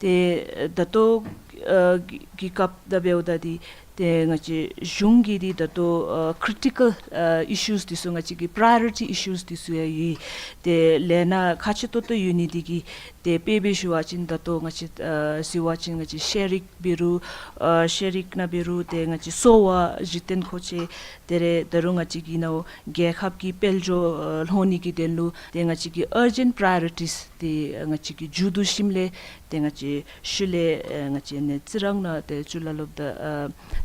ཏེ་ད་ལྟོ་ཨ་གི་གི་སྐབས་ད་འབདཝ་ད་འདི་ཏེ་ང་བཅས་གཞུང་གིས་འདི་ད་ལྟོ་ཨ་ཀི་རི་ཊི་ཀལ་ཨ་ཨི་ཤུས་འདི་ཚུ་ང་བཅས་ཀྱི་པྲའི་ཡོ་རི་ཊི་ཨི་ཤུས་འདི་ཚུ་ཡང་ཡོད། ཏེ་ལས་སྣ་ཁག་ཆེ་ཏོག་ཏོ་ཡོད་ནི་འདི་གིས་ཏེ་དཔེ་འབད་ཞུ་བ་ཅིན་ད་ལྟོ་ང་བཅས་ཨ་ཟེར་བ་ཅིན་ང་བཅས་ཤེས་རིག་འབད་རུང་ཨ་ཤེས་རིག་ནང་འབད་རུང་ཏེ་ང་བཅས་གསོ་བ་གཞི་རྟེན་མཁོ་ཆས་དེ་རེ་ད་རུང་ང་བཅས་ཀྱི་ནང་རྒྱལ་ཁབ་ཀྱི་དཔལ་འབྱོར་ཨ་ལྷོང་ནི་གི་དོན་ལུ་ཏེ་ང་བཅས་ཀྱི་ཨར་ཇེནཊ་པྲའི་ཡོ་རི་ཊིས་འདི་ང་བཅས་ཀྱིས་མཇུག་བསྡུ་ཞིནམ་ལས་ཏེ་ང་བཅས་ཤུལ་ལས་ཨ་ང་བཅས་ནཱ་རྩི་རང་ནང་ཏེ་གཙུག་ལག་སློབ་གྲྭ་ཨ་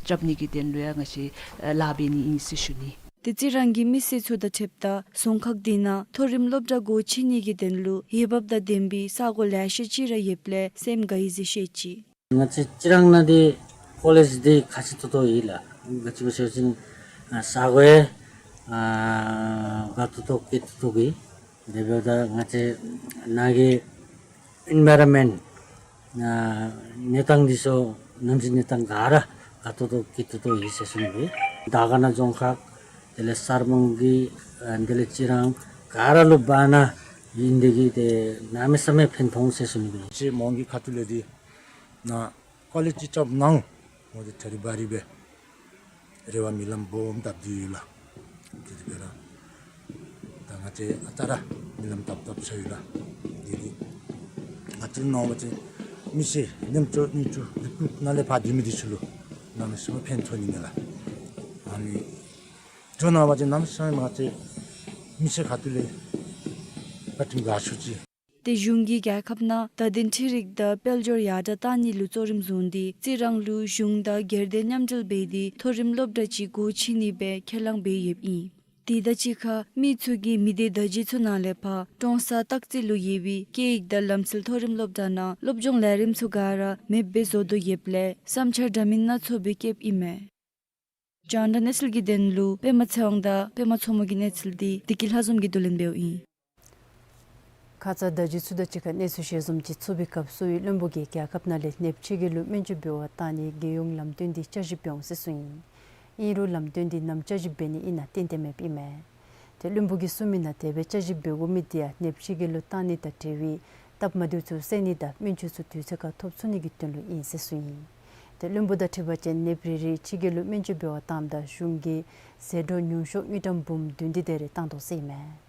རྐྱབ་ནི་གི་དོན་ལུ་ཡང་ང་བཅས་ཨ་ལཱ་འབད་ནི་ཨིན་ཟེར་ཞུ་ནི། ཏེ་རྩི་རང་གི་མི་སེར་ཚུ་དང་འཁྲིལཝ་ད་རྫོང་ཁག་དེ་ནང་མཐོ་རིམ་སློབ་གྲྭ་སྒོ་ཕྱེ་ནི་གི་དོན་ལུ་འོས་འབབ་དང་ལྡན་པའི་ས་གོ་ལེ་ཤ་ཅིག་ར་ཡོདཔ་ལས་སེམས་དགའ་ཡི་ཟེར་བཤད་ཅི། ང་བཅས་རྩི་རང་ནང་འདི་ཀོ་ལེཇ་འདི་ཁག་ཆེ་ཏོག་ཏོ་ཨིན་ལགས། ག་ཅི་སྦེ་ཟེར་བ་ཅིན་ཨ་ས་གོ་ཡང་ཨ་དགའ་ཏོག་ཏོ་སྐྱིད་ཏོག་ཏོ་གི། དེ་འབདཝ་ད་ང་བཅས་ནཱ་གི་ཨེན་བའི་རོན་མེནཊ་ཨ་གནས་སྟངས་འདི་ཚུ་གནམ་གཤིས་གནས་སྟངས་ག་ར་དགའ་ཏོག་ཏོ་སྐྱིད་ཏོག་ཏོ་ཨིན་ཟེར་ཞུ་ནི་ཨིན། དར་དཀར་ན་རྫོང་ཁག་དེ་ལས་གསར་སྤང་གི་ཨ་དེ་ལས་རྩི་རང་ག་ར་ལུ་འབད་ན་ཨིན་དེ་གིས་ཏེ་གནམ་མེད་ས་མེད་ཕན་ཐོགས་ཟེར་ཞུ་ནི་ཨིན། ཅིག་མོང་གི་ཁ་ཐུག་ལས་འདི་ནཱ་ཀོ་ལེཇ་ཅིག་རྐྱབ་གནང་འོང་ཟེར་ཐ་རི་བ་རི་སྦེ་རེ་བ་སྨོན་ལམ་སྦོམ་བཏབ་སྟེ་ཡོད་ལགས། དེ་འབད་རུང་ད་ང་བཅས་ཨ་རྟག་ར་སྨོན་ལམ་བཏབ་བཏབ་ཆ་ཡོད་ལགས། དེ་འདི་ང་བཅས་ནང་བ་ཅིན་མི་སེར་ཉིས་བརྒྱ་ཉི་ཤུ་ལུ་ཕར་སྡོད་མི་འདི་ཚུ་ལུ་གནམ་མེད་ས་མེད་ཕན་ཐོགས་ནི་མས་ལགས། ཨ་ནི་ཇོ་ནང་བ་ཅིན་གནམ་མེད་ས་མེད་ང་བཅས་མི་སེར་ཁ་ཐུག་ལས་བཀའ་དྲིན་དགའ་ཤོས་ཅིག། ཏེ་གཞུང་གིས་རྒྱལ་ཁབ་ནང་བརྡ་དོན་འཕྲུལ་རིག་དང་དཔལ་འབྱོར་ཡར་དྲག་གཏང་ནི་ལུ་གཙོ་རིམ་བཟུང་སྟེ་རྩི་རང་ལུ་གཞུང་དང་སྒེར་སྡེ་མཉམ་འབྲེལ་འབད་དེ་མཐོ་རིམ་སློབ་གྲྭ་ཅིག་སྒོ་ཕྱེ་ནི་སྦེ་ཁས་བླངས་འབད་ཡོདཔ་ཨིན། དེ་དང་གཅིག་ཁར་མི་ཚུ་གིས་མི་སྡེ་བརྡ་བརྒྱུད་ཚུ་ནང་ལས་ཕར་ཀྲོང་གསར་སྟག་རྩེ་ལུ་ཡོད་པའི་སྐད་ཡིག་དང་ལམ་སྲོལ་མཐོ་རིམ་སློབ་གྲྭ་ནང་སློབ་སྦྱོང་ལས་རིམ་ཚུ་ག་ར་མེདཔ་སྦེ་བཟོ་དོ་ཡོདཔ་ལས་བསམ་འཆར་འདྲ་མིན་སྣ་ཚོགས་སྦེ་བསྐྱེདཔ་ཨིན་མས། རྒྱང་བསྒྲགས་གནས་ཚུལ་གྱི་དོན་ལུ་པདྨ་ཚེ་དབང་དང་པདྨ་མཚོ་མོ་གི་གནས་ཚུལ་འདི་བདེ་སྐྱིད་ལྷ་འཛོམས་ཀྱིས་བསྡུ་ལེན་འབདཝ་ཨིན། ཁ་ཙ་བརྡ་བརྒྱུད་ཚུ་དང་གཅིག་ཁར་གནས་ཚུལ་ཞལ་འཛོམས་ཅིག་ཚོགས་པའི་སྐབས་སུ་བློན་པོ་གིས་རྒྱལ་ཁབ་ནང་ལས་ནདཔ་ཅིག་གི་ལུ་སྨན་བཅོས་འབད་བར་གཏང་ནིའི་རྒྱལ་ཡོངས་ལམ་སྟོན་འདི་བསྐྱར་ཞིབ་འབད་འོང་ཟེར་གསུངས་ཡི། ཨིན་རུང་ལམ་སྟོན་འདི་ནམ་བསྐྱར་ཞིབ་འབད་ནི་ཨིན་ན་ཏན་ཏན་མེདཔ་ཨིན་མས། ཏེ་བློན་པོ་གིས་གསུངས་མི་ནང་དེ་སྦེ་བསྐྱར་ཞིབ་འབད་དགོ་མི་འདི་ཡང་ནདཔ་ཅིག་གི་ལུ་གཏང་ནི་དང་འབྲེལ་བའི་ སྟབས་མ་བདེཝ་ཚུ་སེལ་ནི་དང་སྨན་བཅོས་ཚུ་དུས་ཚོད་ཁར་ཐོབ་ཚུགས་ནི་གི་དོན་ལུ་ཨིན་ཟེར་གསུངས་ཡི། ཏེ་བློན་པོ་དང་འཁྲིལ་བ་ཅིན་ནདཔ་རེ་རེ་ཕྱི་རྒྱལ་ལུ་སྨན་བཅོས་འབད་བར་བཏངམ་ད་གཞུང་གིས་ཟད་འགྲོ་ཉུང་ཤོས་དངུལ་ཀྲམ་འབུམ་བདུན་དེ་དེ་རེ་བཏང་དོ་ཟེར་ཨིན་མས།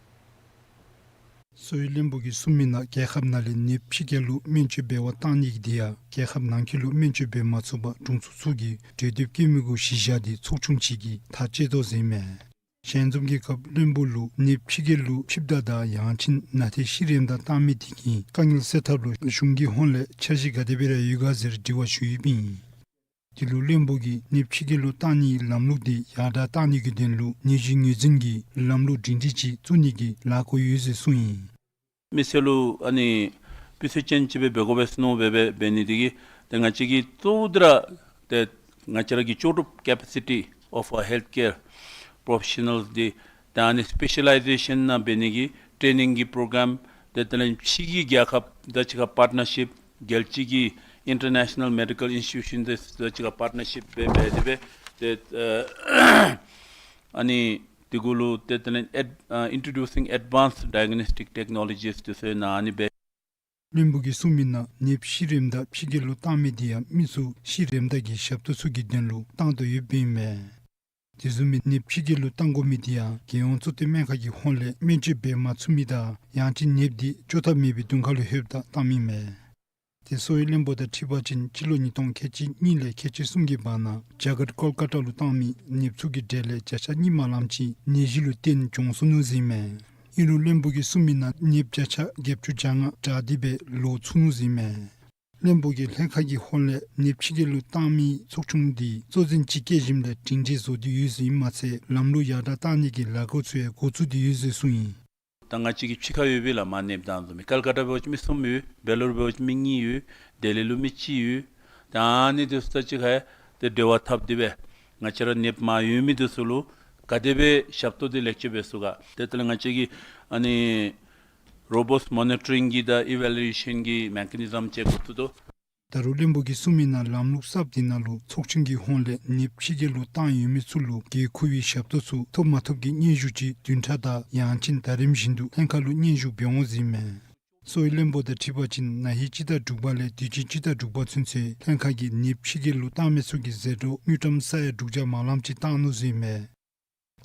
གསོ་བའི་བློན་པོ་གིས་གསུངས་མི་ནང་རྒྱལ་ཁབ་ནང་ལས་ནདཔ་ཕྱི་རྒྱལ་ལུ་སྨན་བཅོས་འབད་བར་བཏང་ནི་གི་དེ་ཡང་རྒྱལ་ཁབ་ནང་འཁོད་ལུ་སྨན་བཅོས་འབད་མ་ཚུགས་པར་དྲུང་འཚོ་ཚུ་གིས་གྲོས་འདེབས་བཀོད་མི་གུ་གཞི་བཞག་སྟེ་ཚོགས་ཆུང་ཅིག་གིས་ཐག་བཅད་དོ་ཟེར་ཨིན་མས། ཞལ་འཛོམས་ཀྱི་སྐབས་བློན་པོ་ལུ་ནདཔ་ཕྱི་རྒྱལ་ལུ་ཕྱིསཔ་ད་དང་ཡང་ཅིན་ན་ཐེ་ཤི་རནམ་ད་བཏང་མི་དེ་གི་དཀའ་ངལ་སེལ་ཐབས་ལུ་གཞུང་གི་ཧོངས་ལས་འཆར་གཞི་ག་དེ་སྦེ་ར་ཡོད་ག་ཟེར་དྲི་བ་ཞུ་ཡོདཔ་ཨིན། དེ་ལུ་བློན་པོ་གིས་ནདཔ་ཕྱི་རྒྱལ་ལུ་བཏང་ནིའི་ལམ་ལུགས་དེ་ཡར་དྲགས་བཏང་ནི་གི་དོན་ལུ་ནད་གཞི་ངོས་འཛིན་གྱི་ལམ་ལུགས་སྒྲིང་སྒྲི་ཅིག་བཙུགས་ནི་གི་ལཱ་འགོ་ཡོད་ཟེར་གསུངས་ཡི། མི་སེར་ལུ་ཨ་ནི་སྤུས་ཚད་ཅན་ཅིག་སྦེ་འབད་དགོ་པས་ཟེར་མནོ་སྦེ་འབད་འབད་ནི་དེ་གིས་ཏེ་ང་བཅས་ཀྱིས་གཙོ་བོ་དེ་ར་ཏེ་ང་བཅས་ར་གི་ལྕོགས་གྲུབ་capacity of our healthcare professionals འདི་ད་ཨ་ནི་སི་པེ་ཤ་ལའི་ཟེ་ཤཱན་ནང་འབད་ནི་གི་ཊེ་ནིང་གི་པྲོ་གརམ་ཏེ་དེ་ལས་ཕྱི་གི་རྒྱལ་ཁབ་དང་གཅིག་ཁར་པར་ཊི་ནར་ཤིཔ་རྒྱལ་སྤྱི་གི་ཨིན་ཊར་ནེ་ཤ་ནཱལ་མེ་ཌི་ཀཱལ་ཨིན་སི་ཊི་ཊུ་ཤཱན་དང་གཅིག་ཁར་པར་ཊི་ནར་ཤིཔ་འབད་འབད་དེ་སྦེ་ཏེ་ཨ་ནི་དེ་གུ་ལུ་ཏེ་དེ་ལས་ཨེཌ་ཨ་introducing advanced diagnostic technologies འདི་ཚུ་ནང་ཨ་ནི་འབད། བློན་པོ་གིས་གསུངས་མི་ནང་ནདཔ་ཤི་རནམ་ད་ཕྱི་རྒྱལ་ལུ་བཏང་མི་དེ་ཡང་མི་ཚུ་ཤི་རནམ་ད་གི་ཞབས་ཏོག་ཚུ་གི་དོན་ལུ་བཏང་དོ་ཡོདཔ་ཨིན་མས། དེ་བཟུམ་མའི་ནདཔ་ཕྱི་རྒྱལ་ལུ་བཏང་དགོ་མི་དེ་ཡང་རྒྱལ་ཡོངས་གཙོ་བསྟེན་སྨན་ཁང་གི་ཧོངས་ལས་སྨན་བཅོས་འབད་མ་ཚུགས་མི་དང་ཡང་ཅིན་ནདཔ་དེ་བཅོས་ཐབས་མེད་པའི་གདོང་ཁ་ལུ་ལྷོདཔ་ད་བཏངམ་ཨིན་མས། ཏེ་གསོ་བའི་བློན་པོ་དང་འཁྲིལ་བ་ཅིན་སྤྱི་ལོ་ཉིས་སྟོང་ཁལ་གཅིག་གཉིས་ལས་ཁལ་གཅིག་གསུམ་གྱི་བར་ན་ཇ་གཊ་ཀོལ་ཀ་ཊ་ལུ་བཏང་མི་ནདཔ་ཚུ་གི་གྲས་ལས་བརྒྱ་ཆ་གཉིས་མ་ལངམ་ཅིག་ནད་གཞི་ལུ་བརྟེན་གྱོངས་སོ་ནུག་ཟེར་ཨིན་མས། ཨིན་རུང་བློན་པོ་གིས་གསུངས་མི་ནང་ནདཔ་བརྒྱ་ཆ་བརྒྱད་ཅུ་གྱ་ལྔ་དྲག་སྟེ་སྦེ་ལོག་ཚུགས་ནུག་ཟེར་ཨིན་མས། བློན་པོ་གིས་ལྷན་ཁག་གི་ཧོངས་ལས་ནདཔ་ཕྱི་རྒྱལ་ལུ་བཏང་མི་ཚོགས་ཆུང་འདི་གཙོ་འཛིན་ཅིག་བསྐོ་ཞིནམ་ལས་སྒྲིང་སྒྲི་བཟོ་སྟེ་ཡོད་ཟེར་ཨིནམ་མ་ཚད་ལམ་ལུགས་ཡར་དྲགས་བཏང་ནི་གི་ལཱ་འགོ་ཚུ་ཡང་འགོ་བཙུགས་ཏེ་ཡོད་ཟེར་གསུངས་ཡི། ད་ང་བཅས་ཀྱི་ཕྱི་ཁར་ཡོད་པའི་ལས་མ་ནདཔ་བཏང་བཟུམ་མའི་ཀལ་ཀ་ཏ་འབད་བ་ཅིན་མི་གསུམ་ཡོད། བེ་ལོར་འབད་བ་ཅིན་མི་གཉིས་ཡོད། ལྡི་ལི་ལུ་མི་གཅིག་ཡོད། ད་ཨ་ནི་འདི་ཚུ་ད་གཅིག་ཁར་ཏེ་འབྲེལ་བ་འཐབ་སྟེ་སྦེ་ང་བཅས་ར་ནདཔ་མར་ཡོད་མི་འདི་ཚུ་ལུ་ག་དེ་སྦེ་ཞབས་ཏོག་འདི་ལེགས་ཤོམ་འབད་ཚུགས་ག། ཏེ་དེ་ལས་ང་བཅས་ཀྱིས་ཨ་ནི་རོ་བཱསི་མོ་ནི་ཊ་རིང་གི་དང་ཨི་ཝེ་ལུ་ཨེ་ཤཱན་གྱི་མེ་ཀ་ནི་ཛམ་ཅིག་འགོ་བཙུགས་དོ། ད་རུང་བློན་པོ་གིས་གསུངས་མི་ནང་ལམ་ལུགས་གསརཔ་འདི་ནང་ལུ་ཚོགས་ཆུང་གི་ཧོངས་ལས་ནདཔ་ཕྱི་རྒྱལ་ལུ་བཏང་ཡོད་མི་ཚུ་ལུ་འགན་འཁུར་བའི་ཞབས་ཏོག་ཚུ་ཐོབ་མ་ཐོབ་ཀྱི་སྙན་ཞུ་ཅིག་བདུན་ཕྲག་དང་ཡང་ཅིན་ཟླ་རིམ་བཞིན་དུ་ལྷན་ཁག་ལུ་སྙན་ཞུ་འབད་འོང་ཟེར་ཨིན་མས། གསོ་བའི་བློན་པོ་དང་འཁྲིལ་བ་ཅིན་ན་ཧིང་སྤྱི་ཟླ་དྲུག་པ་ལས་དུས་ཆེན་སྤྱི་ཟླ་དྲུག་པ་ཚུན་ཚོད་ལྷན་ཁག་གིས་ནདཔ་ཕྱི་རྒྱལ་ལུ་བཏང་མི་ཚུ་གི་ཟད་འགྲོ་དངུལ་ཀྲམ་ས་ཡ་དྲུག་བརྒྱ་མ་ལངམ་ཅིག་བཏང་ནུག་ཟེར་ཨིན་མས།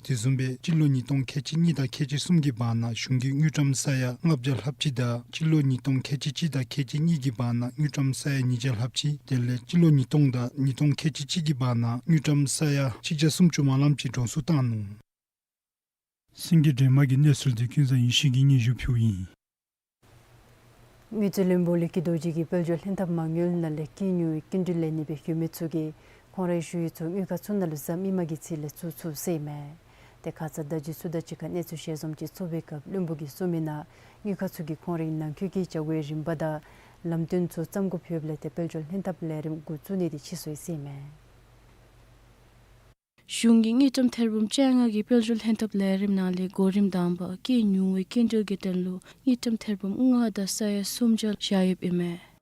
དེ་བཟུམ་སྦེ་སྤྱི་ལོ་ཉིས་སྟོང་ཁལ་གཅིག་གཉིས་དང་ཁལ་གཅིག་གསུམ་གྱི་བར་ན་གཞུང་གིས་དངུལ་ཀྲམ་ས་ཡ་ལྔ་བརྒྱ་ལྷགཔ་ཅིག་དང་སྤྱི་ལོ་ཉིས་སྟོང་ཁལ་གཅིག་གཅིག་དང་ཁལ་གཅིག་གཉིས་ཀྱི་བར་ན་དངུལ་ཀྲམ་ས་ཡ་ཉིས་བརྒྱ་ལྷགཔ་ཅིག་དེ་ལས་སྤྱི་ལོ་ཉིས་སྟོང་དང་ཉིས་སྟོང་ཁལ་གཅིག་གཅིག་གི་བར་ན་དངུལ་ཀྲམ་ས་ཡ་ཆིག་བརྒྱ་སུམ་ཅུ་མ་ལངམ་ཅིག་འགྲོ་སོང་བཏང་ནུག། སེང་གེ་སྒྲོལ་མ་གི་གནས་ཚུལ་འདི་ཀུན་བཟང་ཡེ་ཤེས་ཀྱིས་སྙན་ཞུ་ཕུལཝ་ཨིན། དངུལ་རྩིས་བློན་པོ་ལི་ཁེ་རྡོ་རྗེ་གིས་དཔལ་འབྱོར་ལྷན་ཐབས་མ་དངུལ་ནང་ལས་སྐྱེད་ཉུང་བའི་སྐྱིན་འགྲུལ་ལེན་ནི་སྦེ་ཡོད་མི་ཚུ་གིས་ཁོང་རའི་ཞུ་ཡིག་ཚུ་དངུལ་ཁང་ཚུ་ནང་ལུ་གཟའ་མིག་དམར་གྱི་ཚེས་ལས་བཙུགས་ཚུགས་ཟེར་ཨིན་མས། ཏེ་ཁ་ཙ་ཟླ་བརྒྱད་ཚུ་དང་གཅིག་ཁར་གནས་ཚུལ་ཞལ་འཛོམས་ཅིག་ཚོགས་པའི་སྐབས་བློན་པོ་གིས་གསུངས་མི་ནང་དངུལ་ཁང་ཚུ་གིས་ཁོང་རའི་ནང་འཁོད་ཀྱི་བྱ་སྒོའི་རིམ་པ་དང་ལམ་སྟོན་ཚུ་བརྩམ་དགོཔ་ཡོདཔ་ལས་ཏེ་དཔལ་འབྱོར་ལྷན་ཐབས་ལས་རིམ་འགོ་བཙུགས་ནི་འདི་ཕྱིས་སོང་ཡི་ཟེར་ཨིན་མས། གཞུང་གིས་དངུལ་ཀྲམ་ཐེར་འབུམ་བཅོ་ལྔ་གི་དཔལ་འབྱོར་ལྷན་ཐབས་ལས་རིམ་ནང་ལས་གོ་རིམ་དང་པ་སྐྱེད་ཉུང་བའི་སྐྱིན་འགྲུལ་གྱི་དོན་ལུ་དངུལ་ཀྲམ་ཐེར་འབུམ་ལྔ་དང་ས་ཡ་སུམ་བརྒྱ་བཞག་ཡོདཔ་ཨིན་མས།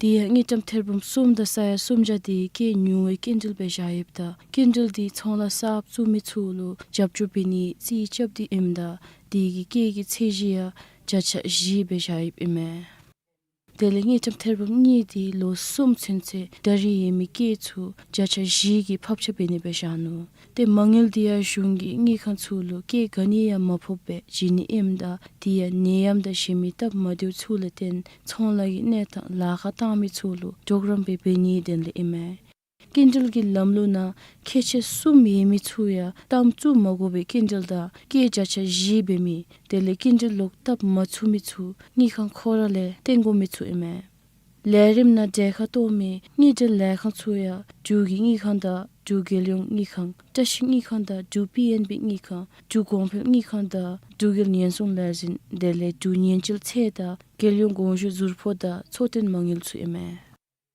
དེ་ཡང་དངུལ་ཀྲམ་ཐེར་འབུམ་གསུམ་དང་ས་ཡ་སུམ་བརྒྱ་དེ་སྐྱེད་ཉུང་བའི་སྐྱིན་འགྲུལ་སྦེ་བཞག་ཡོདཔ་ད་སྐྱིན་འགྲུལ་དེ་ཚོང་ལཱ་གསརཔ་བཙུགས་མི་ཚུ་ལུ་རྒྱབ་སྐྱོར་འབད་ནིའི་རྩིས་རྐྱབ་སྟེ་ཨིནམ་ད་དེ་གི་སྐྱེད་ཀྱི་ཚད་གཞི་ཡང་བརྒྱ་ཆ་བཞི་སྦེ་བཞག་ཡོདཔ་ཨིན་མས། དེ་ལས་དངུལ་ཀྲམ་ཐེར་འབུམ་གཉིས་དེ་ལོ་གསུམ་ཚུན་ཚོད་ད་རིས་ཡོད་མི་སྐྱེད་ཚུ་བརྒྱ་ཆ་བཞི་གི་ཕབ་ཆ་འབད་ནི་སྦེ་བཞག་ནུག། ཏེ་མ་དངུལ་དེ་ཡང་གཞུང་གིས་དངུལ་ཁང་ཚུ་ལུ་སྐྱེད་ག་ནི་ཡང་མ་ཕོགཔ་སྦེ་བྱིན་ནི་ཨིནམ་ད་དེ་ཡང་ནད་ཡམས་དང་གཞན་མི་སྟབས་མ་བདེཝ་ཚུ་ལུ་བརྟེན་ཚོང་ལཱ་གི་གནས་སྟངས་ལཱ་ཁག་བཏང་མི་ཚུ་ལུ་གྲོགས་རམ་སྦེ་འབད་ནིའི་དོན་ལས་ཨིན་མས། སྐྱིན་འགྲུལ་གྱི་ལམ་ལུགས་ནང་ཁྱད་ཆོས་གསུམ་ཡོད་མི་ཚུ་ཡང་གཏའམ་བཙུགས་མ་དགོ་པའི་སྐྱིན་འགྲུལ་དང་སྐྱེད་བརྒྱ་ཆ་བཞི་འབད་མི་དེ་ལས་སྐྱིན་འགྲུལ་ལོག་བཏབ་མ་ཚུགས་མི་ཚུ་དངུལ་ཁང་ཁོ་ར་ལས་བཏོན་དགོ་མི་ཚུ་ཨིན་མས། ལས་རིམ་ནང་གྲལ་ཁར་གཏོགས་མི་དངུལ་འབྲེལ་ལས་ཁང་ཚུ་ཡང་འབྲུག་གི་དངུལ་ཁང་དང་འབྲུག་རྒྱལ་ཡོངས་དངུལ་ཁང་བཀྲ་ཤིས་དངུལ་ཁང་དང་འབྲུག་པི་ཨེན་བི་དངུལ་ཁང་འབྲུག་གོང་འཕེལ་དངུལ་ཁང་དང་འབྲུག་རྒྱལ་ཉེན་སྲུང་ལས་འཛིན་དེ་ལས་འབྲུག་ཉེན་བཅོལ་ཚད་དང་རྒྱལ་ཡོངས་གོང་ཞུ་ཟུར་ཕོགས་དང་འཚོ་རྟེན་མ་དངུལ་ཚུ་ཨིན་མས།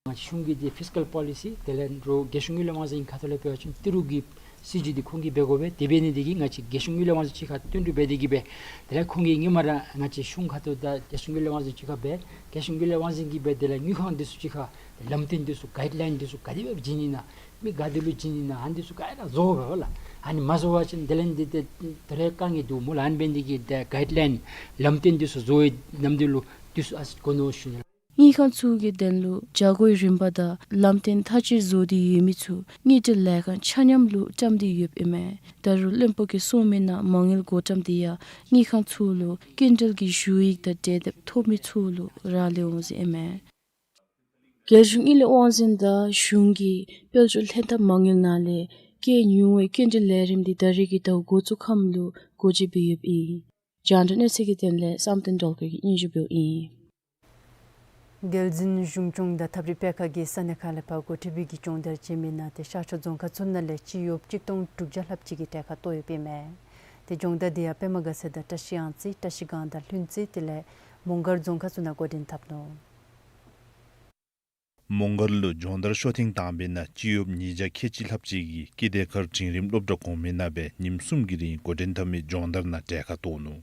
ང་བཅས་གཞུང་གི་འདི་ཕིས་ཀཱལ་པོ་ལི་སི་དེ་ལས་འབྲུག་རྒྱལ་གཞུང་དངུལ་ལས་དབང་འཛིན་ཁ་ཐུག་ལས་འབད་བ་ཅིན་ཏི་རུ་གི་སྲིད་བྱུས་འདི་ཁོང་གིས་འབད་དགོ་པས། དེ་འབད་ནི་དེ་གིས་ང་བཅས་རྒྱལ་གཞུང་དངུལ་ལས་དབང་འཛིན་གཅིག་ཁར་བསྟུན་གྲོས་འབད་དེ་གིས་སྦེ་དེ་ལས་ཁོང་གིས་ཧེ་མ་ར་ང་བཅས་གཞུང་ཁ་ཐུག་དང་རྒྱལ་གཞུང་དངུལ་ལས་དབང་འཛིན་གཅིག་ཁར་སྦེ་རྒྱལ་གཞུང་དངུལ་ལས་དབང་འཛིན་གྱིས་སྦེ་དེ་ལས་དངུལ་ཁང་འདི་ཚུ་གཅིག་ཁར་ལམ་སྟོན་འདི་ཚུ་གའིཌ་ལའིན་འདི་ཚུ་ག་དེ་སྦེ་བྱིན་ནི་ན་མི་ག་དེ་ལུ་བྱིན་ནི་ན་ཨ་ནི་འདི་ཚུ་ག་ར་བཟོ་དགོ་པས་ལགས། ཨ་ནི་མ་བཟོ་བ་ཅིན་དེ་ལས་འདི་ཏེ་དེ་རེ་དཀའ་ངལ་འདུག་སྨོ་ལགས། ཨ་ནི་འབད་ནི་དེ་གིས་ཏེ་གའིཌ་ལའིན་ལམ་སྟོན་འདི་ཚུ་བཟོ་བའི་ནམ་དུས་ལུ་ དུས་ཨ་ཙི་གོ་ནོ་ཞུ་ནི། དངུལ་ཁང་ཚུ་གི་དོན་ལུ་བྱ་སྒོའི་རིམ་པ་དང་ལམ་སྟོན་མཐའ་དཔྱད་བཟོ་སྟེ་ཡོད་མི་ཚུ་དངུལ་འབྲེལ་ལས་ཁང་ཆ་མཉམ་ལུ་བཀྲམ་སྟེ་ཡོདཔ་ཨིན་མས། ད་རུང་བློན་པོ་གིས་གསུངས་མི་ནང་མ་དངུལ་བགོ་བཀྲམ་དེ་ཡང་དངུལ་ཁང་ཚུ་ལུ་སྐྱིན་འགྲུལ་གྱི་ཞུ་ཡིག་དང་འབྲེལ་དེབ་ཐོབ་མི་ཚུ་ལུ་རག་ལས་འོང་ཟེར་ཨིན་མས། རྒྱལ་གཞུང་དངུལ་ལས་དབང་འཛིན་དང་གཞུང་གི་དཔལ་འབྱོར་ལྷན་ཐབས་མ་དངུལ་ནང་ལས་སྐྱེད་ཉུང་བའི་སྐྱིན་འགྲུལ་ལས་རིམ་འདི་ད་རེས་ཀྱི་ཟླཝ་འགོ་བཙུགས་ཁམས་ལུ་སྒོ་འབྱེད་འབད་ཡོདཔ་ཨིན། རྒྱང་བསྒྲགས་གནས་ཚུལ་གྱི་དོན་ལས་བསམ་གཏན་སྒྲོལ་དཀར་གྱིས་སྙན་ཞུ་འབདཝ་ཨིན། རྒྱལ་འཛིན་གཞུང་སྐྱོང་དང་ཐབས་རིག་སྤེལ་ཁང་གིས་ས་གནས་ཁག་ལས་ཕར་འགོ་ཁྲིད་པའི་གི་སྦྱོང་བརྡར་བྱིན་མི་ནང་ཏེ་ཤར་ཕྱོགས་རྫོང་ཁག་ཚུ་ནང་ལས་སྤྱི་གཡོགཔ་གཅིག་སྟོང་དྲུག་བརྒྱ་ལྷགཔ་ཅིག་གིས་གྲལ་ཁར་གཏོགས་ཡོདཔ་ཨིན་མས། ཏེ་སྦྱོང་བརྡར་འདི་ཡང་པདྨ་དགའ་ཚལ་དང་བཀྲ་ཤིས་གཡང་རྩེ་བཀྲ་ཤིས་སྒང་དང་ལྷུན་རྩེ་དེ་ལས་མོང་སྒར་རྫོང་ཁག་ཚུ་ནང་འགོ་འདྲེན་འཐབ་ནུག། མོང་སྒར་ལུ་སྦྱོང་བརྡར་ཤོ་ཐེངས་དང་པའི་ནང་སྤྱི་གཡོགཔ་ཉིས་བརྒྱ་ཁལ་གཅིག་ལྷགཔ་ཅིག་གིས་སྐྱིད་ལྡེ་མཁར་འབྲིང་རིམ་སློབ་གྲྭ་གོང་མའི་ནང་སྦེ་ཉིནམ་གསུམ་གྱི་རིང་འགོ་འདྲེན་འཐབ་མི་སྦྱོང་བརྡར་ནང་གྲལ་ཁར་གཏོགས་ནུག།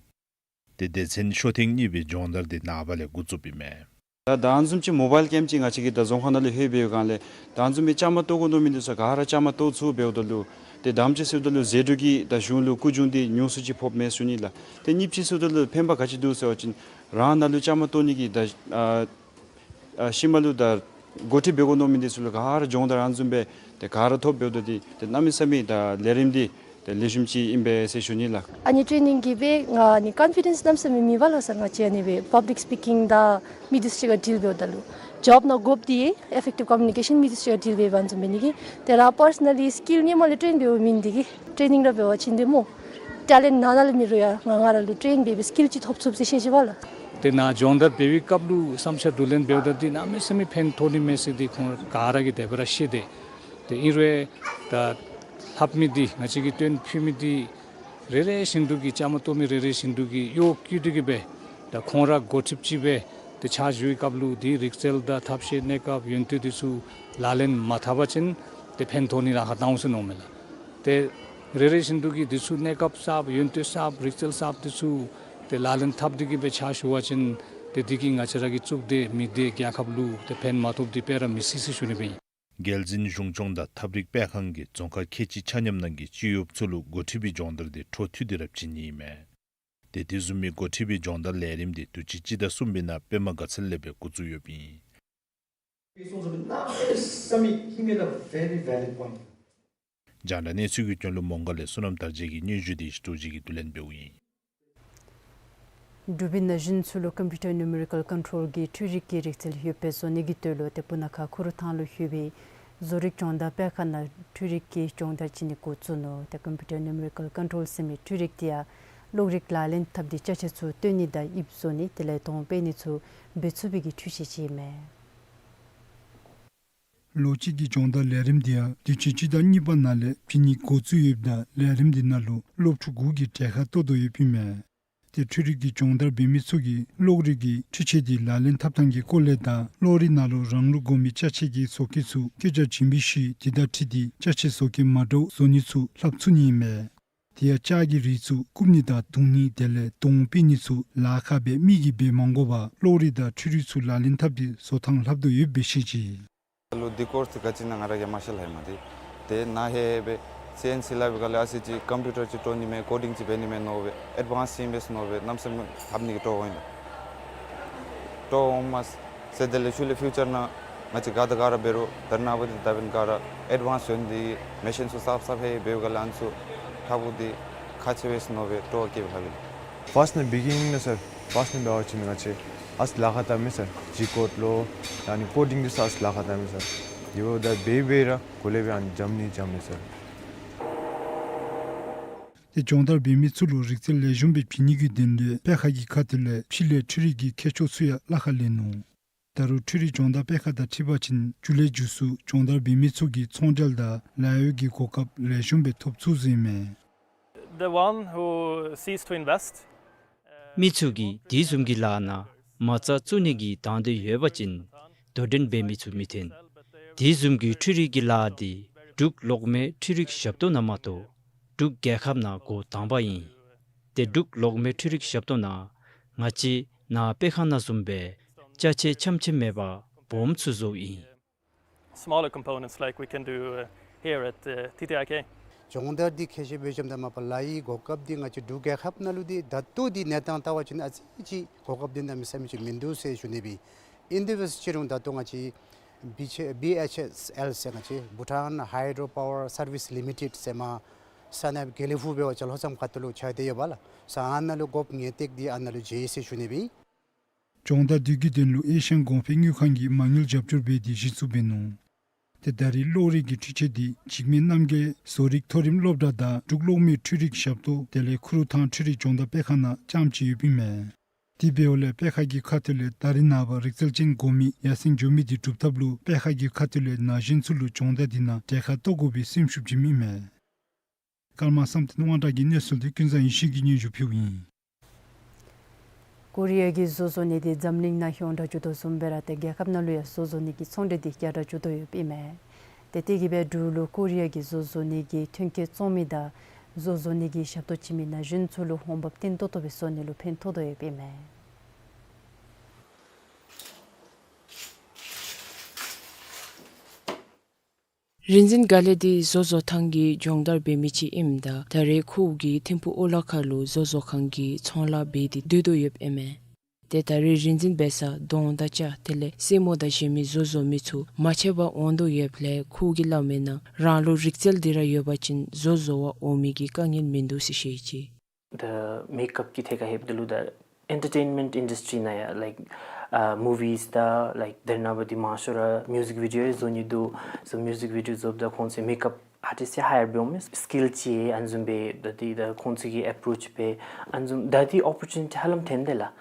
ཏེ་སྡེ་ཚན་ཤོ་ཐེངས་གཉིས་པའི་སྦྱོང་བརྡར་འདི་ནངས་པ་ལས་འགོ་བཙུགསཔ་ཨིན་མས། ད་ད་བཟུམ་ཅིག་མོ་བཱའིལ་ཀེམ་ཅིག་ང་བཅས་ཀྱི་ད་རྫོང་ཁག་ནང་ལུ་ལྷོད་པའི་སྒང་ལས་ད་བཟུམ་མའི་བཅའ་མར་གཏོགས་དགོ་མནོ་མི་འདི་ཚུ་ག་ར་བཅའ་མར་གཏོགས་ཚུགས་འབདཝ་ད་ལུ་ཏེ་དང་པ་ཅིག་ཟེརཝ་ད་ལུ་ཟད་འགྲོ་གི་ད་གཞུང་ལུ་སྐུ་གཞུང་འདི་ཉུང་སུ་ཅིག་ཕོགཔ་མས་ཟེར་ཞུ་ནི་ལགས། ཏེ་གཉིས་པ་ཅིག་ཟེརཝ་ད་ལུ་ཕན་པ་ག་ཅི་འདུག་ཟེར་བ་ཅིན་རང་ནང་ལུ་བཅའ་མར་གཏོགས་ནི་གི་ད་ཨ་ཨ་ཤུལ་མ་ལུ་ད་འགོ་ཁྲིདཔ་འབད་དགོ་མནོ་མི་འདི་ཚུ་ལུ་ག་ར་སྦྱོང་བརྡར་ཨ་ནི་བཟུམ་སྦེ་ཏེ་ག་ར་ཐོབ་འབདཝ་ད་འདི་ཏེ་གནམ་མེད་ས་མེད་ད་ལས་རིམ་འདི་ཏེ་ལེགས་ཤོམ་ཅིག་ཨིན་པས་ཟེར་ཞུ་ནི་ལགས། ཨ་ནི་ཊེ་ནིང་གིས་སྦེ་ང་ནི་ཀོན་ཕི་ཌེནསི་གནམ་མེད་ས་མེད་མེད་པས་ལགས་སར། ང་བཅས་ཨ་ནི་སྦེ་པབ་ལིཀ་སི་པི་ཀིང་དང་མི་འདི་ཚུ་གཅིག་ཁར་ཌིལ་འབདཝ་ད་ལུ་ཇོབ་ནང་དགོཔ་འདི་ཨེ་ཕེག་ཊིབ་ཀོ་མིའུ་ནི་ཀེ་ཤཱན་མི་འདི་ཚུ་གཅིག་ཁར་ཌིལ་འབད་བ་བཟུམ་འབད་ནི་གི་ཏེ་ར་པར་སོ་ནཱ་ལི་སི་ཀིལ་ནི་མ་ལས་ཊེན་འབདཝ་མེན་འདི་གིས་ཊེ་ནིང་ར་འབད་བ་ཅིན་འདི་སྨོ་ཊེ་ལེནཊ་ནང་ན་ལས་མེད་རུང་ཡང་ང་ང་ར་ལུ་ཊེན་འབད་བའི་སི་ཀིལ་ཅིག་ཐོབ་ཚུགས་ཟེར་ཤེས་ཅི་བ་ལགས། ཏེ་ནཱ་སྦྱོང་བརྡར་འབད་བའི་སྐབས་ལུ་བསམ་འཆར་བསྡུ་ལེན་འབདཝ་ད་འདི་གནམ་མེད་ས་མེད་ཕན་ཐོགས་ནི་མས་ཟེར་འདི་ཁོང་ག་ར་གིས་དེ་སྦེ་ར་ཤེས་ཏེ། ཏེ་ཨིན་རུང་ད་ལྷབ་མི་འདི་ང་བཅས་ཀྱིས་སྟོན་ཕུལ་མི་འདི་རེ་རེ་བཞིན་དུ་གིས་བཅའ་མར་གཏོགས་མི་རེ་རེ་བཞིན་དུ་གིས་གཡོག་བཀོལ་ཏེ་གིས་སྦེ་ད་ཁོང་ར་འགོ་ཁྲིདཔ་ཅིག་སྦེ་ཏེ་ཕྱག་ཞུ་བའི་སྐབས་ལུ་འདི་རིག་རྩལ་དང་ཐབས་ཤེས་གནས་སྐབས་ཡོན་ཏན་འདི་ཚུ་ལག་ལེན་མ་འཐབ་པ་ཅིན་ཏེ་ཕན་ཐོགས་ནི་ར་ཧ་ལམ་ཟེར་མནོཝ་མས་ལགས། ཏེ་རེ་རེ་བཞིན་དུ་གིས་འདི་ཚུ་གནས་སྐབས་གསརཔ་ཡོན་ཏན་གསརཔ་རིག་རྩལ་གསརཔ་འདི་ཚུ་ཏེ་ལག་ལེན་འཐབ་སྟེ་གིས་སྦེ་ཕྱག་ཞུ་བ་ཅིན་ཏེ་འདི་གིས་ང་བཅས་ར་གི་གཙུག་སྡེ་མི་སྡེ་རྒྱལ་ཁབ་ལུ་ཏེ་ཕན་མ་ཐོགསཔ་འདི་དཔེ་ར་མི་སྲིད་ཟེར་ཞུ་ནི་སྦེ་ཨིན། རྒྱལ་འཛིན་གཞུང་སྐྱོང་དང་ཐབས་རིག་སྤེལ་ཁང་གིས་རྫོང་ཁག་ཁལ་གཅིག་ཆ་མཉམ་ནང་གི་སྤྱི་གཡོགཔ་ཚུ་ལུ་འགོ་ཁྲིད་པའི་སྦྱོང་བརྡར་འདི་འཕྲོ་མཐུད་དེ་ར་བྱིན་ནི་ཨིན་མས། ཏེ་དེ་བཟུམ་མའི་འགོ་ཁྲིད་པའི་སྦྱོང་བརྡར་ལས་རིམ་འདི་དུས་ཅི་སྤྱི་ཟླ་གསུམ་པའི་ནང་པདྨ་དགའ་ཚལ་ལས་སྦེ་འགོ་བཙུགས་ཡོདཔ་ཨིན། He made a very valid point. རྒྱང་བསྒྲགས་གནས་ཚུལ་གྱི་དོན་ལུ་མོང་སྒར་ལས་བསོད་ནམས་དར་རྒྱས་ཀྱིས་སྙན་ཞུ་དེ་ཞུ་དོ་ཅིག་གིས་བསྡུ་ལེན་འབདཝ་ཨིན། འབྲུག་པའི་ན་གཞོན་ཚུ་ལུ་ཀམ་པིའུ་ཊར་ནིའུ་མེ་རི་ཀཱལ་ཀོན་ཊོལ་གྱི་འཕྲུལ་རིག་གི་རིག་རྩལ་ཡོདཔ་སྦེ་བཟོ་ནི་གི་དོན་ལུ་ཏེ་སྤུ་ན་ཁ་ཁུ་རུ་ཐང་ལུ་ཡོད་པའི་བཟོ་རིག་སྦྱོང་བརྡར་སྤེལ་ཁང་ནང་འཕྲུལ་རིག་གི་སྦྱོང་བརྡར་བྱིན་ནི་འགོ་བཙུགས་ནུག། ཏེ་ཀམ་པིའུ་ཊར་ནིའུ་མེ་རི་ཀཱལ་ཀོན་ཊོལ་ཟེར་མི་འཕྲུལ་རིག་འདི་ཡང་གློག་རིག་ལག་ལེན་འཐབ་སྟེ་ཅ་ཆས་ཚུ་བཏོན་ནི་དང་དབྱིབས་བཟོ་ནི་དེ་ལས་དོང་སྤེལ་ནི་ཚུ་འབད་ཚུགས་པའི་གི་འཕྲུལ་ཆས་ཅིག་ཨིན་མས། ལོ་གཅིག་གི་སྦྱོང་བརྡར་ལས་རིམ་འདི་ཡང་དུས་ཅི་སྤྱི་ཟླ་གཉིས་པ་ནང་ལས་བྱིན་ནི་འགོ་བཙུགས་ཡོདཔ་ད་ལས་རིམ་འདི་ནང་ལུ་སློབ་ཕྲུག་དགུ་གིས་གྲལ་ཁར་གཏོགས་དོ་ཡོདཔ་ཨིན་མས། ཏེ་འཕྲུལ་རིག་གི་སྦྱོང་བརྡར་འབད་མི་ཚུ་གིས་གློག་རིག་གི་འཕྲུལ་ཆས་འདི་ལག་ལེན་འཐབ་ཐངས་ཀྱི་སྐོར་ལས་དང་གློག་རིག་ནང་ལུ་རང་ལུགས་དགོ་མི་ཅ་ཆས་ཀྱི་བཟོ་བཀོད་ཚུ་སྐད་ཆ་བྱིན་པའི་ཤུལ་དེ་དང་འཁྲིལ་ཏེ་ཅ་ཆས་བཟོ་བཀོད་མ་འདྲཝ་བཟོ་ནི་ཚུ་ལྷབ་ཚུགས་ནི་ཨིན་མས། དེ་ཡང་ལྕགས་ཀྱི་རིགས་ཚུ་བཀུག་ནི་དང་བརྡུང་ནི་དེ་ལས་དོང་སྤེལ་ནི་ཚུ་ལཱ་ཁག་སྦེ་མི་གིས་འབད་མ་དགོ་པར་གློག་རིག་དང་འཕྲུལ་རིག་ཚུ་ལག་ལེན་འཐབ་སྟེ་བཟོ་ཐངས་ལྷབ་དོ་ཡོདཔ་སྦེ་བཤད་ཅི། ལུ་འདི་ཀོརསི་ག་ཅི་ཨིན་ན་ང་ར་གིས་མ་ཤེས་ལྷབ་མས་ཏེ། ཏེ་ནཱ་ཧེ་སྦེ་སི་ཨེན་སི་ལཱ་འབད་ག་ལས་ཨ་ཙི་ཅིག་ཀམ་པིའུ་ཊར་ཅིག་སྤྲོ་ནི་མས་ཀོ་ཌིང་ཅིག་འབད་ནི་མས་མནོ་སྦེ་ཨེཌ་ཝཱནསི་ཅིག་ཨིན་པས་མནོ་སྦེ་གནམ་མེད་ས་མེད་ལྷབ་ནི་གི་སྤྲོ་བ་ཨིན། སྤྲོ་བ་མས་ཟེར་དེ་ལས་ཤུལ་ལས་ཕིའུ་ཅར་ནང་ང་བཅས་ག་དང་ག་ར་འབད་རུང་ད་རེས་ནངས་པ་འདི་ད་འབདན་ག་ར་ཨེཌ་ཝཱནསི་ཡོད་ནི་འདི་མེ་ཤིན་ཚུ་གསརཔ་གསརཔ་ཧེ་འབདཝ་ག་ལས་ཨ་ནི་ཚུ་ལྷབ་དགོ་འདི་ཁག་ཆེ་བས་མནོ་སྦེ་སྤྲོ་བ་སྐྱེས་སྦེ་ལྷབ་ཨིན། ཕརསཊ་ནང་བི་གི་ནིང་ནང་སར་ཕརསཊ་ནང་འབད་བ་ཅིན་ང་བཅས་ཨ་ཙི་ལཱ་ཁག་བཏངམ་མས་སར། ཇི་ཀོཌ་ལོ་ཨ་ནི་ཀོ་ཌིང་འདི་ཚུ་ཨ་ཙི་ལཱ་ཁག་བཏངམ་མས་སར། དེ་འབདཝ་ད་འབད་འབད་ར་གོ་ལེ་སྦེ་ཨ་ནི་འཇམ་ནི་འཇམ་ནི་སར། ཏེ་སྦྱོང་བརྡར་འབད་མི་ཚུ་ལུ་རིག་རྩལ་ལེགས་ཤོམ་སྦེ་བྱིན་ནི་གི་དོན་ལུ་སྤེལ་ཁང་གི་ཁ་ཐུག་ལས་ཕྱི་ལས་འཕྲུལ་རིག་གི་མཁས་མཆོག་ཚུ་ཡང་གླ་ཁར་ལེན་ནུག། ད་རུང་འཕྲུལ་རིག་སྦྱོང་བརྡར་སྤེལ་ཁང་དང་འཁྲིལ་བ་ཅིན་མཇུག་ལས་མཇུག་སུ་སྦྱོང་བརྡར་འབད་མི་ཚུ་གིས་ཚོང་འབྲེལ་དང་ལཱ་གཡོག་གི་གོ་སྐབས་ལེགས་ཤོམ་སྦེ་ཐོབ་ཚུགས་ཟེར་ཨིན་མས། The one who seeks to invest, uh, མི་ཚུ་གིས་དེ་བཟུམ་གྱི་ལཱ་ནང་མ་རྩ་བཙུགས་ནི་གི་དང་འདོད་ཡོད་པ་ཅིན་དོ་འགྲན་འབད་མི་ཚུ་མི་འཐོན། དེ་བཟུམ་གྱི་འཕྲུལ་རིག་གི་ལཱ་འདི་འབྲུག་གློག་མེ་འཕྲུལ་རིག་ཞབས་ཏོག་ནང་མ་གཏོགས་འབྲུག་རྒྱལ་ཁབ་ནང་འགོ་དང་པ་ཨིན། ཏེ་འབྲུག་གློག་མེ་འཕྲུལ་རིག་ཞབས་ཏོག་ནང་ང་བཅས་ནཱ་སྤེལ་ཁང་ནང་བཟུམ་སྦེ་ཅ་ཆས་ཆམ་ཆེམ་མེད་པར་སྦོམ་ཚུ་བཟོཝ་ཨིན། Smaller components like we can do, uh, here at, uh, T T I K. སྦྱོང་བརྡར་འདི་ཁྱད་ཆོས་སྦེ་བཟུམ་ད་མ་པ་ལ་ཡི་གོ་སྐབས་འདི་ང་བཅས་འབྲུག་རྒྱལ་ཁབ་ནང་ལུ་འདི་ད་ལྟོ་འདི་གནས་སྟངས་བལྟ་བ་ཅིན་ཨ་ཙི་ཅིག་གོ་སྐབས་འདི་གནམ་མེད་ས་མེད་ཅིག་མིན་འདུག་ཟེར་ཞུ་ནི་སྦེ་ཨིན། དེ་འབད་ཟེར་རུང་ད་ལྟོ་ང་བཅས་བི་ཨེཆ་ཨེལ་ཟེར་ང་བཅས་བྷུ་ཊཱན་ཧའི་ཌྲོ་པ་ཝར་སར་ཝིས་ལི་མི་ཊེཌ་ཟེར་མ་ས་གནས་དགེ་ལེགས་ཕུག་འབད་བ་ཅིན་ལྷོ་མཚམས་ཁ་ཐུག་ལུ་ཆགས་ཏེ་ཡོད་པ་ལགས། ས་ཨ་ནཱ་ལུ་དགོཔ་ངེས་ཏིག་འདི་ཨ་ནཱ་ལུ་མཇལ་ཡི་ཟེར་ཞུ་ནི་སྦེ་ཨིན། སྦྱོང་བརྡར་འདི་གི་དོན་ལུ་ཨེ་ཤི་ཡན་གོང་འཕེལ་དངུལ་ཁང་གིས་མ་དངུལ་རྒྱབ་སྐྱོར་འབད་དེ་གཞི་བཙུགས་འབད་ནུག། ཏེ་ད་རེས་གློག་རིག་གི་འཕྲུལ་ཆས་འདི་འཇིགས་མེད་རྣམ་རྒྱལ་བཟོ་རིག་མཐོ་རིམ་སློབ་གྲྭ་དང་འབྲུག་གློག་མེ་འཕྲུལ་རིག་ཞབས་ཏོག་དེ་ལས་ཁུ་རུ་ཐང་འཕྲུལ་རིག་སྦྱོང་བརྡར་སྤེལ་ཁང་ནང་རྐྱངམ་ཅིག་ཡོདཔ་ཨིན་མས། དེ་འབདཝ་ལས་སྤེལ་ཁང་གི་ཁ་ཐུག་ལས་ད་རེས་ནངས་པ་རིག་རྩལ་ཅན་གོང་མའི་ཡར་སེང་འགྱོ་མི་འདི་སྒྲུབ་ཐབས་ལུ་སྤེལ་ཁང་གི་ཁ་ཐུག་ལས་ན་གཞོན་ཚུ་ལུ་སྦྱོང་བརྡར་འདི་ནང་གྲལ་ཁར་གཏོགས་དགོ་པའི་སེམས་ཤུགས་བྱིནམ་ཨིན་མས། ཀརྨ་བསམ་གཏན་དབང་གྲགས་ཀྱི་གནས་ཚུལ་འདི་ཀུན་བཟང་ཡེ་ཤེས་ཀྱིས་སྙན་ཞུ་ཕུལཝ་ཨིན། ཀོ་རི་ཡ་གིས་བཟོ་བཟོ་ནི་འདི་འཛམ་གླིང་ནང་ཡོངས་གྲགས་འགྱོ་དོ་བཟུམ་སྦེ་ར་ཏེ་རྒྱལ་ཁབ་ནང་ལུ་ཡང་བཟོ་བཟོ་ནི་གི་ཚོང་འབྲེལ་འདི་ཡར་དྲག་འགྱོ་དོ་ཡོདཔ་ཨིན་མས། ཏེ་དེ་གིས་སྦེ་འབྲུག་ལུ་ཀོ་རི་ཡ་གི་བཟོ་བཟོ་ནི་གི་ཐོན་སྐྱེད་བཙོང་མི་དང་བཟོ་བཟོ་ནི་གི་ཞབས་ཏོག་བྱིན་མི་ན་གཞོན་ཚུ་ལུ་འོང་འབབ་བརྟན་ཏོག་ཏོ་སྦེ་བཟོ་ནི་ལུ་ཕན་ཐོགས་དོ་ཡོདཔ་ཨིན་མས། རིག་འཛིན་དགའ་ལེགས་འདི་བཟོ་བཟོ་ཐངས་ཀྱི་སྦྱོང་བརྡར་འབད་མི་ཅིག་ཨིནམ་ད་ད་རེས་ཁོ་གིས་ཐིམ་ཕུག་ཨོ་ལ་ཁ་ལུ་བཟོ་བཟོ་ཁང་གི་ཚོང་ལཱ་འབད་དེ་སྡོད་དོ་ཡོདཔ་ཨིན་མས། ཏེ་ད་རེས་རིག་འཛིན་འབད་སར་གདོང་དང་སྐྱ་དེ་ལས་སེན་མོ་དང་གཞན་མི་བཟོ་བཟོ་མི་ཚུ་མ་ཆད་པར་འོང་དོ་ཡོདཔ་ལས་ཁོ་གིས་སླབ་མིའི་ནང་རང་ལུ་རིག་རྩལ་འདི་ར་ཡོད་པ་ཅིན་བཟོ་བཟོ་བར་འོང་མི་གི་དཀའ་ངལ་མིན་འདུག་ཟེར་བཤད་ཅི། The makeup གི་ཐད་ཁར་ལྷོདཔ་ད་ལུ་the entertainment industry ནང་ཡང་like uh movies དང་like དེ་ནང་པ་འདི་མང་ཤོས་ར་music video ཡང་བཟོ་ནི་འདུག། so music video བཟོཝ་ད་ཁོང་ཚུ་makeup artist ཡང་hire འབད་འོང་མས། skill ཅིག་ཨ་ནི་བཟུམ་སྦེ་ད་འདི་ད་ཁོང་ཚུ་གིས་approach འབད་ཨ་ནི་བཟུམ་ད་འདི་opportunity ཧ་ལམ་ཐོན་དེས་ལགས།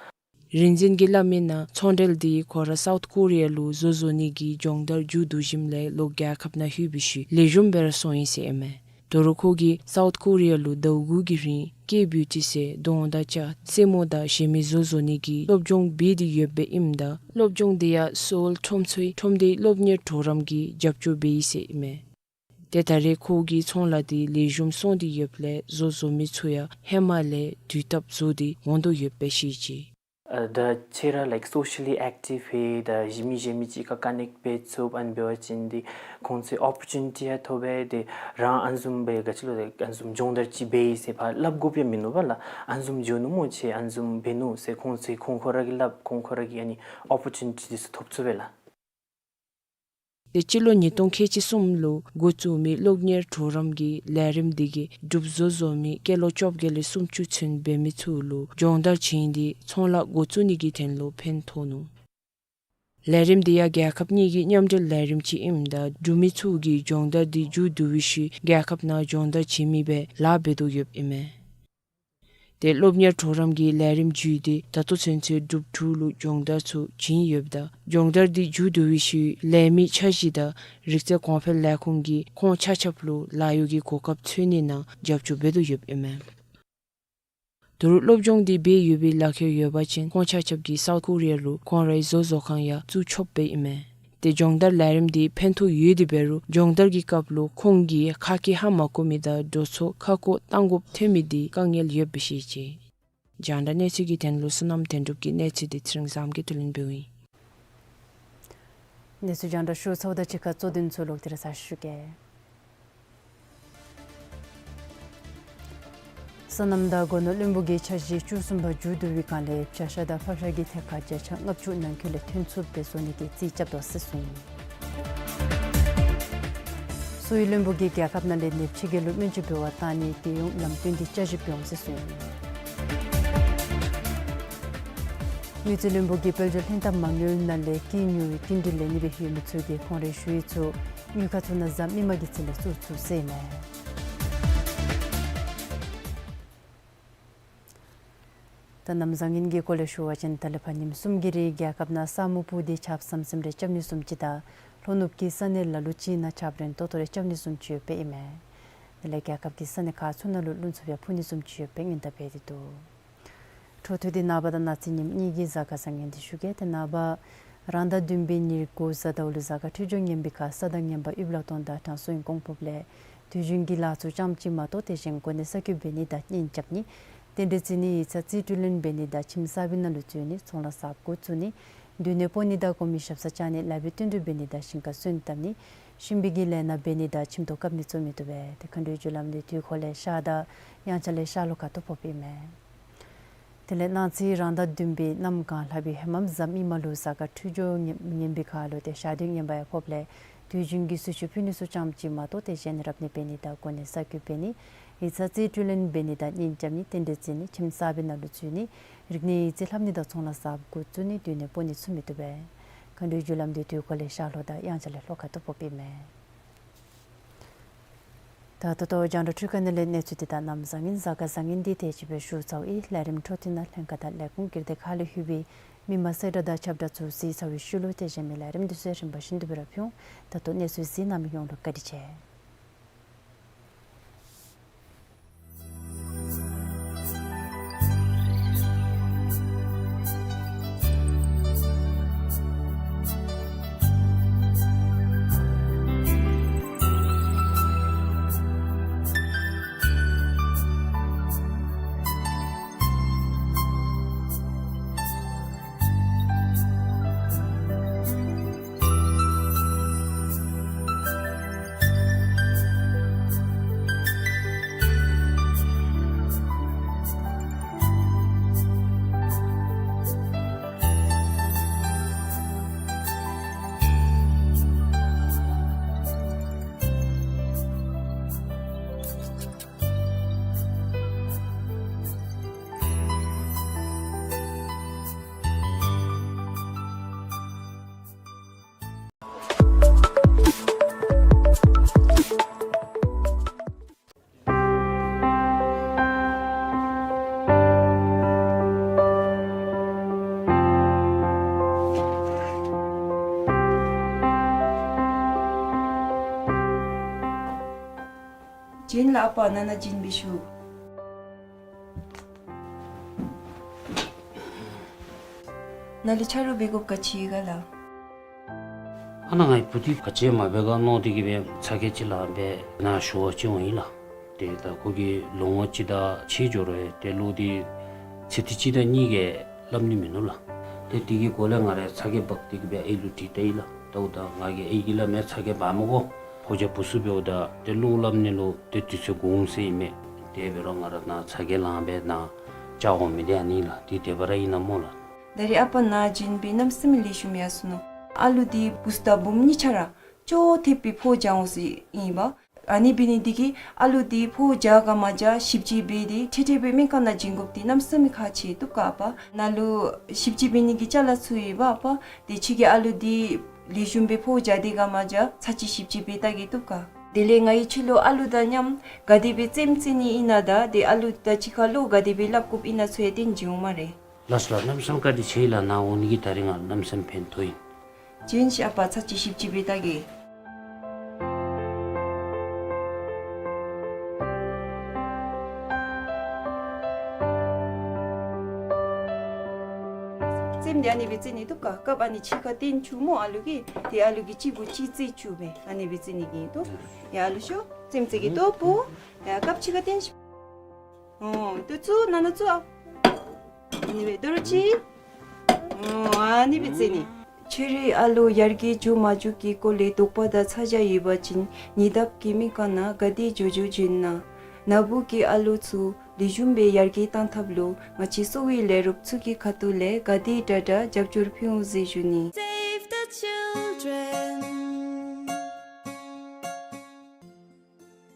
རིག་འཛིན་གྱིས་སླབ་མིའི་ནང་ཚོང་འབྲེལ་འདི་ཁོ་ར་སའུཐ་ཀོ་རི་ཡ་ལུ་བཟོ་བཟོ་ནི་གི་སྦྱོང་བརྡར་མཇུག་བསྡུ་ཞིནམ་ལས་ལོག་རྒྱལ་ཁབ་ནང་ལྷོད་པའི་ཤུལ་ལེགས་ཤོམ་སྦེ་ར་སོང་ཡི་ཟེར་ཨིན་མས། དོ་རུང་ཁོ་གིས་སའུཐ་ཀོ་རི་ཡ་ལུ་ཟླཝ་དགུ་གི་རིང་K beauty ཟེར་གདོང་དང་སྐྱ་སེན་མོ་དང་གཞན་མི་བཟོ་བཟོ་ནི་གི་སློབ་སྦྱོང་འབད་དེ་ཡོདཔ་ཨིནམ་ད་སློབ་སྦྱོང་འདི་ཡང་སོའུལ་ཁྲོམ་ཚོའི་ཁྲོམ་སྡེའི་སློབ་གཉེར་གྲོགས་རམ་གྱིས་རྒྱབ་སྐྱོར་འབད་ཡི་ཟེར་ཨིན་མས། ཏེ་ད་རེས་ཁོ་གི་ཚོང་ལཱ་འདི་ལེགས་ཤོམ་སོང་སྟེ་ཡོདཔ་ལས་བཟོ་བཟོ་མི་ཚུ་ཡང་ཧེ་མ་ལས་དུས་བཏབ་བཟོ་སྟེ་འོང་དོ་ཡོདཔ་སྦེ་བཤད་ཅི། ཨ་ད་ཁྱོད་ར་like socially active ཧེ་ད་གཞན་མི་གཞན་མི་ཅིག་ཁར་connect འབད་ཚུགས། ཨ་ནི་འབད་བ་ཅིན་འདི་ཁོང་ཚུ་opportunity ཡང་ཐོབ་པས། ཏེ་རང་ཨ་ནི་བཟུམ་སྦེ་ག་ཅི་ལོ་ཨ་ནི་བཟུམ་སྦྱོང་བརྡར་ཅིག་འབད་ཡི་ཟེར་ཕར་སླབ་དགོཔ་ཡང་མིན་ནུག་པ་ལགས། ཨ་ནི་བཟུམ་འགྱོ་ནུག་སྨོ་ཁྱོད་ཨ་ནི་བཟུམ་འབད་ནུག་ཟེར་ཁོང་ཚུ་ཁོང་ཁོང་ར་གིས་སླབ་ཁོང་ཁོང་ར་གིས་ཨ་ནི་opportunity འདི་ཚུ་ཐོབ་ཚུགས་པས་ལགས། ཏེ་སྤྱི་ལོ་ཉིས་སྟོང་ཁལ་གཅིག་གསུམ་ལུ་འགོ་བཙུགས་མི་སློབ་གཉེར་གྲོགས་རམ་གྱི་ལས་རིམ་འདི་གིས་འབྲུགཔ་བཟོ་བཟོ་མི་སྐྱེས་ལོ་བཅོ་བརྒྱད་ལས་སུམ་ཅུ་ཚུན་འབད་མི་ཚུ་ལུ་སྦྱོང་བརྡར་བྱིན་ཏེ་ཚོང་ལཱ་འགོ་བཙུགས་ནི་གི་དོན་ལུ་ཕན་ཐོགས་ནུག། ལས་རིམ་འདི་ཡང་རྒྱལ་ཁབ་གཉིས་ཀྱི་མཉམ་འབྲེལ་ལས་རིམ་ཅིག་ཨིནམ་ད་འབྲུག་མི་ཚུ་གིས་སྦྱོང་བརྡར་འདི་མཇུག་བསྡུ་བའི་ཤུལ་རྒྱལ་ཁབ་ནང་སྦྱོང་བརྡར་བྱིན་མི་སྦེ་ལཱ་འབད་དོ་ཡོདཔ་ཨིན་མས། ཏེ་སློབ་གཉེར་གྲོགས་རམ་གྱི་ལས་རིམ་བརྒྱུད་དེ་ད་ལྟོ་ཚུན་ཚོད་འབྲུགཔ་དྲུག་ལུ་སྦྱོང་བརྡར་ཚུ་བྱིན་ཡོདཔ་ད་སྦྱོང་བརྡར་འདི་མཇུག་བསྡུ་བའི་ཤུལ་ལས་མི་འཆར་གཞི་དང་རིག་རྩལ་གོང་འཕེལ་ལས་ཁུངས་ཀྱིས་ཁོང་ཆ་ཁྱབ་ལུ་ལཱ་གཡོག་གི་གོ་སྐབས་འཚོལ་ནི་ནང་རྒྱབ་སྐྱོར་འབད་དོ་ཡོདཔ་ཨིན་མས། དོ་རུང་སློབ་སྦྱོང་འདི་འབད་ཡོད་པའི་ལག་ཁྱེར་ཡོད་པ་ཅིན་ཁོང་ཆ་ཁྱབ་ཀྱིས་སའུཐ་ཀོ་རི་ཡ་ལུ་ཁོང་རའི་བཟོ་བཟོ་ཁང་ཡང་བཙུགས་ཆོགཔ་སྦེ་ཨིན་མས། ཏེ་སྦྱོང་བརྡར་ལས་རིམ་འདི་ཕན་ཐོགས་ཡོད་དེ་འབད་རུང་སྦྱོང་བརྡར་གྱི་སྐབས་ལུ་ཁོང་གིས་ཁ་སྐད་ཧ་མ་གོ་མི་དང་འགྲོ་སོང་ཁ་སྐོང་གཏང་དགོཔ་ཐོན་མི་འདི་དཀའ་ངལ་ཡོདཔ་སྦེ་བཤད་ཅི། རྒྱང་བསྒྲགས་གནས་ཚུལ་གྱི་དོན་ལུ་བསོད་ནམས་དོན་གྲུབ་ཀྱི་གནས་ཚུལ་འདི་ཚེ་རིང་བཟངམོ་གིས་བསྡུ་ལེན་འབདཝ་ཨིན། གནས་ཚུལ་རྒྱང་བསྒྲགས་ཞུ་ཚརཝ་དང་གཅིག་ཁར་གཙོ་དོན་ཚུ་ལོག་སྟེ་ར་ཚར་ཞུ་གེ། སོ་ནམ་དང་སྒོ་ནོར་བློན་པོ་གི་འཆར་གཞི་བཅུ་གསུམ་པ་མཇུག་བསྡུ་བའི་སྒང་ལས་བྱ་ཤ་དང་ཕག་ཤ་གི་ཐད་ཁར་བརྒྱ་ཆ་ལྔ་བཅུ་ནང་འཁོད་ལས་ཐོན་ཚུགསཔ་སྦེ་བཟོ་ནི་གི་རྩིས་རྐྱབ་དོ་ཟེར་གསུངས་ཡི། སུའི་བློན་པོ་གིས་རྒྱལ་ཁབ་ནང་ལས་ནདཔ་ཕྱི་རྒྱལ་ལུ་སྨན་བཅོས་འབད་བར་བཏང་ནི་རྒྱལ་ཡོངས་ལམ་སྟོན་འདི་བསྐྱར་ཞིབ་འབད་འོང་ཟེར་གསུངས་ཡི། དངུལ་རྩིས་བློན་པོ་གིས་དཔལ་འབྱོར་ལྷན་ཐབས་མ་དངུལ་ནང་ལས་སྐྱིན་ཉོ་བའི་སྐྱིན་འགྲུལ་ལེན་ནི་སྦེ་ཡོད་མི་ཚུ་གིས་ཁོང་རའི་ཞུ་ཡིག་ཚུ་དངུལ་ཁང་ཚུ་ནང་གཟའ་མིག་དམར་གྱི་ཚེས་ལས་བཙུགས་ཚུགས་ཟེར་ཨིན་མས། ད་གནམ་བཟང་ངན་གྱི་སྐོར་ལས་ཞུ་བ་ཅིན་ད་ལས་ཕར་ཉིནམ་གསུམ་གྱི་རིང་རྒྱལ་ཁབ་ནང་ས་སྨུག་སྤུབས་ཏེ་ཆརཔ་ཟམ་ཟིམ་རེ་རྐྱབ་ནི་བཟུམ་ཅིག་དང་ལྷོ་ནུབ་ཀྱི་ས་གནས་ལ་ལུ་ཅིག་ནང་ཆརཔ་རན་ཏོག་ཏོ་རེ་རྐྱབ་ནི་བཟུམ་ཅིག་ཡོདཔ་ཨིན་མས། དེ་ལས་རྒྱལ་ཁབ་ཀྱི་ས་གནས་ཁག་ཚུ་ནང་ལུ་རླུང་འཚུབ་ཡང་འཕུ་ནི་བཟུམ་ཅིག་ཡོདཔ་སྦེ་སྔོན་བརྡ་འབད་དེ་འདུག། འཕྲོ་མཐུད་དེ་ནངས་པ་དང་གནངས་ཚེ་ཉིནམ་གཉིས་ཀྱི་གཟའ་སྐར་བཟང་ངན་འདི་ཞུ་གེ། ཏེ་ནངས་པ་རང་ཟླ་བདུན་པའི་ཉེར་དགུ་གཟའ་ཟླཝ་ལུ་གཟའ་སྐར་འཕྲོད་སྦྱོར་ངན་པའི་ཁར་ས་དང་ངན་པ་ཡུལ་ལ་གཏོང་དང་དྲང་སྲོང་གི་གོང་ཕུབ་ལས་དུས་རྒྱུན་གྱི་ལཱ་ཚུ་རྐྱངམ་གཅིག་མ་གཏོགས་དེ་བཞིན་གོ་གནས་གསར་བསྐོ་འབད་ནི་དང་གཉེན་རྐྱབ་ནི། རྟེན་འབྲེལ་བརྩི་ནི་ཡིག་ཚང་རྩིས་སྤྲོད་ལེན་འབད་ནི་དང་ཁྱིམ་གསར་པའི་ནང་ལུ་འཛུལ་ནི། ཚོང་ལཱ་གསརཔ་འགོ་བཙུགས་ནི། མདུན་ནས་སྤོ་ནི་དང་གོང་མའི་ཞབས་སར་བཅར་ནི། ལཱ་འབད་བསྟུན་གྲོས་འབད་ནི་དང་ཞིང་ཁར་སོན་བཏབ་ནི། ཤུན་པའི་གི་ལས་སྣ་འབད་ནི་དང་ཁྱིམ་ཐོག་བཀབ་ནི་བཙུགས་མི་བཏུབ་པས། ཏེ་མཁའ་འགྲོའི་རྒྱུ་ལམ་འདི་དུས་འཁོར་ལས་ཤར་དང་དབྱངས་འཆར་ལས་ཤར་ལྷོ་ཁ་ཐུག་ཕོགཔ་ཨིན་མས། དེ་ལས་གནངས་ཚེ་རང་ཟླ་བདུན་པའི་གནམ་གང་ལྷག་པའི་ཧེ་མམ་གཟའ་མིག་དམར་ལུ་གཟའ་སྐར་འཕྲོད་སྦྱོར་ངན་ངན་པའི་ཁར་ལུ་ཏེ་ཞག་དུས་ངན་པ་ཡང་ཕོགཔ་ལས་དུས་རྒྱུན་གྱི་གསོལ་མཆོད་ཕུལ་ནི་ཚུ་ཙམ་ཅིག་མ་གཏོགས་ཏེ་གཞན་རབ་གནས་འབད་ནི་དང་གོ་གནས་གསར་བསྐོ་འབད་ནི་ཡིག་ཚང་རྩིས་སྤྲོད་ལེན་འབད་ནི་དང་གཉེན་རྐྱབ་ནི་རྟེན་འབྲེལ་བརྩི་ནི་ཁྱིམ་གསར་པའི་ནང་ལུ་འཛུལ་ནི་རིག་གནས་ཡིག་རྩིས་ལྷབ་ནི་དང་ཚོང་ལཱ་གསརཔ་འགོ་བཙུགས་ནི་དུས་ནི་སྤོ་ནི་ཚུ་མི་བཏུབ་པས། མཁའ་འགྲོའི་རྒྱུ་ལམ་འདི་དུས་འཁོར་ལས་ཤར་ལྷོ་དང་དབྱངས་འཆར་ལས་ལྷོ་ཁ་ཐུག་ཕོགཔ་ཨིན་མས། ད་ད་ལྟོ་རྒྱང་བསྒྲགས་འཕྲུལ་ཁང་ནང་ལས་གནས་ཚུལ་འདི་དང་གནམ་བཟང་ངན་གཟའ་སྐར་བཟང་ངན་འདི་དེ་ཅིག་སྦེ་ཞུ་ཚརཝ་ཨིན། ལས་རིམ་འཕྲོ་མཐུད་ནང་ལྷན་ཁག་དང་ལས་ཁུངས་སྒེར་སྡེ་ཁག་ལུ་ཡོད་པའི་མི་མང་གསལ་བསྒྲགས་དང་ཁྱབ་བསྒྲགས་ཚུ་གཟིགས་ཚར་བའི་ཤུལ་ལུ་ཏེ་གཞན་མི་ལས་རིམ་འདི་ཚུ་རིམ་པ་བཞིན་དུ་སྦེ་ར་ཕུལ་འོང་། ད་ལྟོ་གནས་ཚུལ་གཟིགས་གནང་མི་ཡོངས་ལུ་བཀའ་དྲིན་ཆེ། བྱིན་ལ་ཨ་པ་ནང་ན་བྱིན་འབད་ཤོག། ནཱ་ལུ་ཆ་རོགས་འབད་དགོཔ་ག་ཅི་ཡོད་ག་ལགས། ཨ་ནཱ་ངེའི་བུ་འདི་ག་ཅི་མ་འབད་ག་མནོ་སྟེ་གིས་སྦེ་ཚ་གྱང་ཅིག་ལངས་སྦེ་ནཱ་ཞུ་བར་ཅིག་འོང་ཡི་ལགས། ཏེ་ད་ཁོ་གིས་ལོ་ངོ་གཅིག་དང་ཕྱེད་འགྱོ་རུང་ཏེ་གློག་འདི་ཚེ་ཐིག་གཅིག་དང་གཉིས་ཀྱིས་སླབ་ནི་མིན་ནུག་ལགས། ཏེ་དེ་གི་སྐོར་ལས་ང་ར་ཚ་གྱང་འབག་སྟེ་གིས་སྦེ་ཨའི་ལུ་དྲིས་ལྟ་ཡི་ལགས། ད་ད་ང་གིས་ཨའི་གིས་སླབ་མས། ཚ་གྱང་འབག་མི་དགོ། ཕོ་རྒྱས་བུ་ཚུ་འབདཝ་ད་ཏེ་གློག་སླབ་ནི་ལུ་ཏེ་དུས་ཚོད་འགོར་འོང་ཟེར་ཨིན་མས། དེ་འབད་རུང་ང་ར་ནཱ་ཚ་གྱང་ལངས་སྦེ་ནཱ་བཅར་འོང་མི་འདི་ཨ་ནི་ལགས། ཏེ་དེ་སྦེ་ར་ཨིན་ན་སྨོ་ལགས། ད་རེས་ཨ་པ་ནཱ་བྱིན་སྦེ་གནམ་མེད་ས་མེད་ལེགས་ཤོམ་ཡར་སོ་ནུག། ཨ་ལུ་འདི་བུཚ་དང་བུམོ་གཉིས་ཆ་ར་ཅོག་འཐདཔ་སྦེ་ཕོཝ་རྒྱག་འོང་ཟེར་ཨིན་པ། ཨ་ནི་འབད་ནི་འདི་གིས་ཨ་ལུ་འདི་ཕོཝ་རྒྱག་ག་མ་རྒྱག་ཞིབ་དཔྱད་འབད་དེ་འཕྲལ་འཕྲལ་སྦེ་སྨན་ཁང་ནང་བྱིན་དགོཔ་འདི་གནམ་མེད་ས་མེད་ཁག་ཆེ་བཏུབ་ག་ཨ་པ། ནཱ་ལུ་ཞིབ་དཔྱད་འབད་ནི་གི་ཅ་ལ་ཚུ་ཡོད་པ་ཨ་པ། དེ་ཁྱོད་ཀྱིས་ཨ་ལུ་འདི་ལེགས་ཤོམ་སྦེ་ཕོཝ་རྒྱག་སྟེ་ག་མ་རྒྱག་ཚར་གཅིག་ཞིབ་དཔྱད་འབད་བལྟ་གེ་བཏུབ་ག། དེ་ལས་ང་གིས་ཁྱོད་ལུ་ཨ་ལུ་དང་མཉམ་ག་དེ་སྦེ་རྩེདམོ་རྩེ་ནི་ཨིན་ན་དང་ཏེ་ཨ་ལུ་དང་གཅིག་ཁར་བློ་ག་དེ་སྦེ་སླབ་དགོཔ་ཨིན་ན་ཚུ་ཡང་སྟོན་བྱིན་འོང་སྨ་རེ། ལགས་སོ་ལགས། གནམ་མེད་ས་མེད་བཀའ་དྲིན་ཆེ་ཡི་ལགས། ནཱ་འོང་ནི་གིས་ད་རིས་ང་གནམ་མེད་ས་མེད་ཕན་ཐོགས་ཡི། བྱིན་ཤིག་ཨ་པ། ཚར་གཅིག་ཞིབ་དཔྱད་འབད་བལྟ་གེ། རྩེདམོ་འདི་ཨ་ནི་སྦེ་རྩེ་ནི་བཏུབ་ག། རྐངམ་ཨ་ནི་ཕྱི་ཁར་བཏོན་བཅུག་སྨོ་ཨ་ལུ་གིས། ཏེ་ཨ་ལུ་གིས་གཅིག་གུ་གཅིག་རྩེ་བཅུག་སྦེ་ཨ་ནི་སྦེ་རྩེ་ནི་གི་ཏོ། ཡ་ཨ་ལུ་ཤོག། རྩེདམོ་རྩེ་གེ་ཏོ་བུ། ཡ་རྐངམ་ཕྱི་ཁར་བཏོན་ཤིག། ཨོ་ཏེ་བཙུགས་ནང་ན་བཙུགས་ཨ། ཨ་ནི་སྦེ་དོ་རུང་གཅིག། ཨོ་ཨ་ནི་སྦེ་རྩེ་ནི། ཁྱོད་རའི་ཨ་ལོ་ཡར་རྒྱས་འགྱོ་མ་འགྱོ་གི་སྐོར་ལས་དོགས་པ་དང་ཚ་གྱང་ཡོད་པ་ཅིན་ཉེ་འདབས་ཀྱི་སྨན་ཁང་ནང་ག་དེ་འགྱོ་འགྱོ་བྱོན་གནང་། ནཱ་བུ་གི་ཨ་ལོ་ཚུ་ལེགས་ཤོམ་སྦེ་ཡར་རྒྱས་གཏང་ཐབས་ལུ་ང་བཅས་གསོ་བའི་ལས་རོགསཔ་ཚུ་གི་ཁ་ཐུག་ལས་ག་དེ་དྲག་དྲག་རྒྱབ་སྐྱོར་ཕུལ་འོང་ཟེར་ཞུ་ནི། Save the children.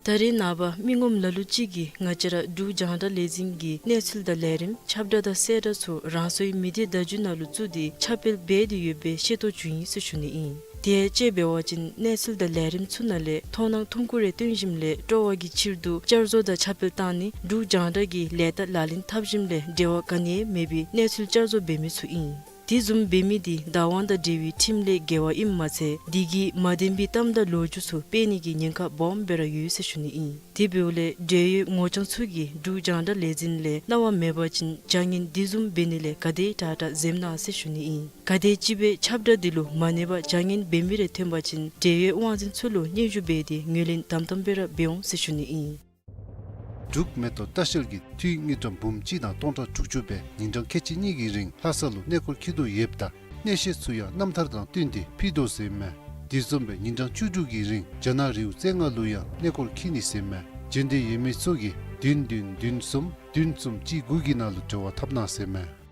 ད་རེས་ནངས་པ་མི་ངོམ་ལ་ལུ་ཅིག་གིས་ང་བཅས་ར་འབྲུག་རྒྱང་བསྒྲགས་ལས་འཛིན་གྱི་གནས་ཚུལ་དང་ལས་རིམ་ཁྱབ་བསྒྲགས་དང་གསལ་བསྒྲགས་ཚུ་རང་སོའི་མི་སྡེ་བརྡ་བརྒྱུད་ནང་ལུ་བཙུགས་ཏེ་ཁྱབ་སྤེལ་འབད་དེ་ཡོད་པའི་ཤེས་རྟོགས་བྱུང་ཡི་ཟེར་ཞུ་ནི་ཨིན། དེ་ཡང་དཔྱེ་འབད་བ་ཅིན་གནས་ཚུལ་དང་ལས་རིམ་ཚུ་ནང་ལས་མཐོང་སྣང་ཐུང་ཀུ་རེ་སྟོན་ཞིནམ་ལས་སྤྲོ་བ་གི་ཕྱིར་དུ་བསྐྱར་བཟོ་དང་ཁྱབ་སྤེལ་བཏང་ནི་འབྲུག་རྒྱང་བསྒྲགས་ཀྱི་ལས་རྟགས་ལག་ལེན་འཐབ་ཞིནམ་ལས་འབྲེལ་བ་ག་ནི་ཡང་མེད་པའི་གནས་ཚུལ་བསྐྱར་བཟོ་འབད་མི་ཚུ་ཨིན། དེ་བཟུམ་འབད་མི་དེ་བདག་དབང་དང་འབྲེལ་བའི་ཁྲིམས་ལས་འགལ་བ་ཨིནམ་མ་ཚད་དེ་གིས་མ་བདེན་པའི་གཏམ་དང་ལོ་རྒྱུས་ཚུ་སྤེལ་ནི་གི་ཉེན་ཁ་སྦོམ་སྦེ་ར་ཡོད་ཟེར་ཞུ་ནི་ཨིན། དེ་འབདཝ་ལས་འབྲེལ་ཡོད་ངོ་རྐྱང་ཚུ་གིས་འབྲུག་རྒྱང་བསྒྲགས་ལས་འཛིན་ལས་གནང་བ་མེད་པ་ཅིན་བྱ་ངན་དེ་བཟུམ་འབད་ནི་ལས་ག་དེ་དྲག་དྲག་འཛེམ་གནང་ཟེར་ཞུ་ནི་ཨིན། ག་དེམ་ཅིག་སྦེ་ཁྱབ་བསྒྲགས་དེ་ལུ་མ་གནས་པར་བྱ་ངན་འབད་མི་རེ་ཐོན་པ་ཅིན་འབྲེལ་ཡོད་དབང་འཛིན་ཚུ་ལུ་སྙན་ཞུ་འབད་དེ་ངོས་ལེན་དམ་དམ་སྦེ་ར་འབད་འོང་ཟེར་ཞུ་ནི་ཨིན། འབྲུག་མེ་ཏོག་ལྟ་བཤལ་གྱིས་འཐུས་དངུལ་ཀྲམ་འབུམ་གཅིག་དང་སྟོང་ཕྲག་དྲུག་ཅུ་སྦེ་ཉིན་གྲངས་ཁལ་གཅིག་གཉིས་ཀྱི་རིང་ལྷ་ས་ལུ་གནས་སྐོར་འཁྱིད་དོ་ཡོདཔ་ད་གནས་བཤད་ཚུ་ཡང་རྣམ་ཐར་དང་བསྟུན་ཏེ་ཕུལ་དོ་ཟེར་ཨིན་མས། དེ་བཟུམ་སྦེ་ཉིན་གྲངས་བཅུ་དྲུག་གི་རིང་རྒྱ་ནག་རི་བོ་རྩེ་ལྔ་ལུ་ཡང་གནས་སྐོར་འཁྱིད་ནི་ཟེར་མས། འབྱོན་འདོད་ཡོད་མི་ཚུ་གིས་བདུན་བདུན་བདུན་གསུམ་བདུན་གསུམ་གཅིག་དགུ་གི་ནང་ལུ་འབྲེལ་བ་འཐབ་གནང་ཟེར་མས།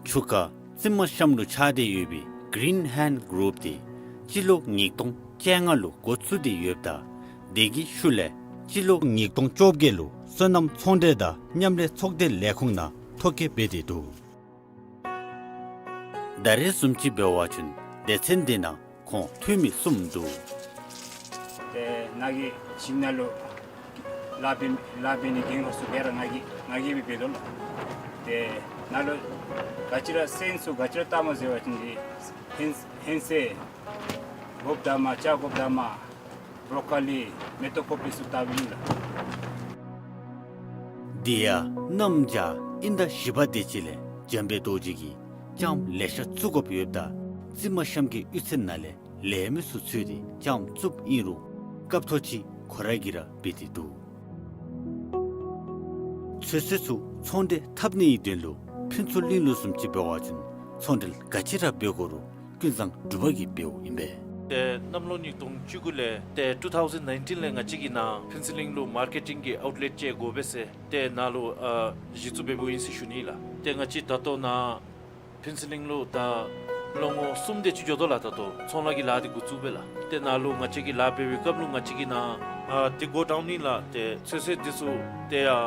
ཆུ་ཁ་རྩི་མ་གཤམ་ལུ་ཆགས་ཏེ་ཡོད་པའི་གིརིན་ཧེནཌ་གུ་རུབ་དེ་སྤྱི་ལོ་ཉིས་སྟོང་བཅོ་ལྔ་ལུ་འགོ་བཙུགས་ཏེ་ཡོདཔ་ད་དེ་གི་ཤུལ་ལས་སྤྱི་ལོ་ཉིས་སྟོང་བཅོ་བརྒྱད་ལུ་སོ་ནམ་ཚོང་འབྲེལ་དང་མཉམ་ལས་ཚོགས་སྡེ་ལས་ཁུངས་ནང་ཐོ་བཀོད་འབད་དེ་འདུག། ད་རེས་བཟུམ་ཅིག་འབད་བ་ཅིན་སྡེ་ཚན་འདི་ནང་ཁོང་འཐུས་མི་གསུམ་འདུག། ཏེ་ནཱ་གི་ཞིང་ནང་ལུ་ལཱ་འབད་ལཱ་འབད་ནི་འགན་ཁུར་ཚུ་སྦེ་ར་ང་གིས་ང་གིས་སྦེ་འབད་དོ་ལགས། ཏེ་ནཱ་ལུ་ག་ཅི་ར་སོན་ཚུ་ག་ཅི་ར་བཏབ་མས་ཟེར་བ་ཅིན་ཧིང་ཧིང་སེ་སྒོགཔ་དང་མ་ལྕགས་སྒོགཔ་དང་མ་བོརོ་ཀོ་ལི་མེ་ཏོག་ཀོ་པི་ཚུ་བཏབ་ཨིན་ལགས། དེ་ཡང་གནམ་བྱཱར་དབྱིན་ཟླ་བཞི་པ་དེ་ཅིག་ལས་འཇམ་དཔལ་རྡོ་རྗེ་གིས་ལྕངམ་ལེ་ཤ་བཙུགས་དགོཔ་ཡོདཔ་ད་རྩི་མ་གཤམ་གྱི་གཡུས་ཚན་ནང་ལས་ལས་མི་ཚུ་འཚོལ་ཏེ་ལྕངམ་བཙུགསཔ་ཨིན་རུང་སྐབས་ཐོག་ཅིག་ཁོ་ར་གིས་ར་འབད་དེ་འདུག། ཚོད་བསྲེ་ཚུ་ཚོང་འབྲེལ་འཐབ་ནིའི་དོན་ལུ་ཕུན་ཚོགས་གླིང་ལུ་བཟུམ་ཅིག་འབད་བ་ཅིན་ཚོང་འབྲེལ་ག་ཅི་ར་འབད་དགོ་རུང་ཀུན་བཟང་འབྲུག་པ་གིས་འབདཝ་ཨིན་པས། ཏེ་གནམ་ལོ་ཉིས་སྟོང་བཅུ་དགུ་ལས་ཏེ་ཊུ་ཐའུ་ཟེན་ནའིན་ཊིན་ལས་ང་བཅས་ཀྱིས་ནཱ་ཕུན་ཚོགས་གླིང་ལུ་མར་ཀེ་ཊིང་གི་ཨའུཊ་ལེཊ་ཅིག་དགོ་པས་ཟེར་ཏེ་ནཱ་ལུ་ཨ་གཞི་བཙུགས་འབདཝ་ཨིན་ཟེར་ཞུ་ནི་ལགས། ཏེ་ང་བཅས་ད་ལྟོ་ནཱ་ཕུན་ཚོགས་གླིང་ལུ་ད་ལོ་ངོ་གསུམ་དེ་ཅིག་འགྱོ་དོ་ལགས། ད་ལྟོ་ཚོང་ལཱ་གི་ལཱ་འདི་འགོ་བཙུགས་པས་ལགས། ཏེ་ནཱ་ལུ་ང་བཅས་ཀྱིས་ལཱ་འབད་བའི་སྐབས་ལུ་ང་བཅས་ཀྱིས་ནཱ་ཨ་འདི་གོ་ཌའུན་ཨིན་ལགས། ཏེ་ཚོད་བསྲེ་འདི་ཚུ་ཏེ་ཡ་ཨ་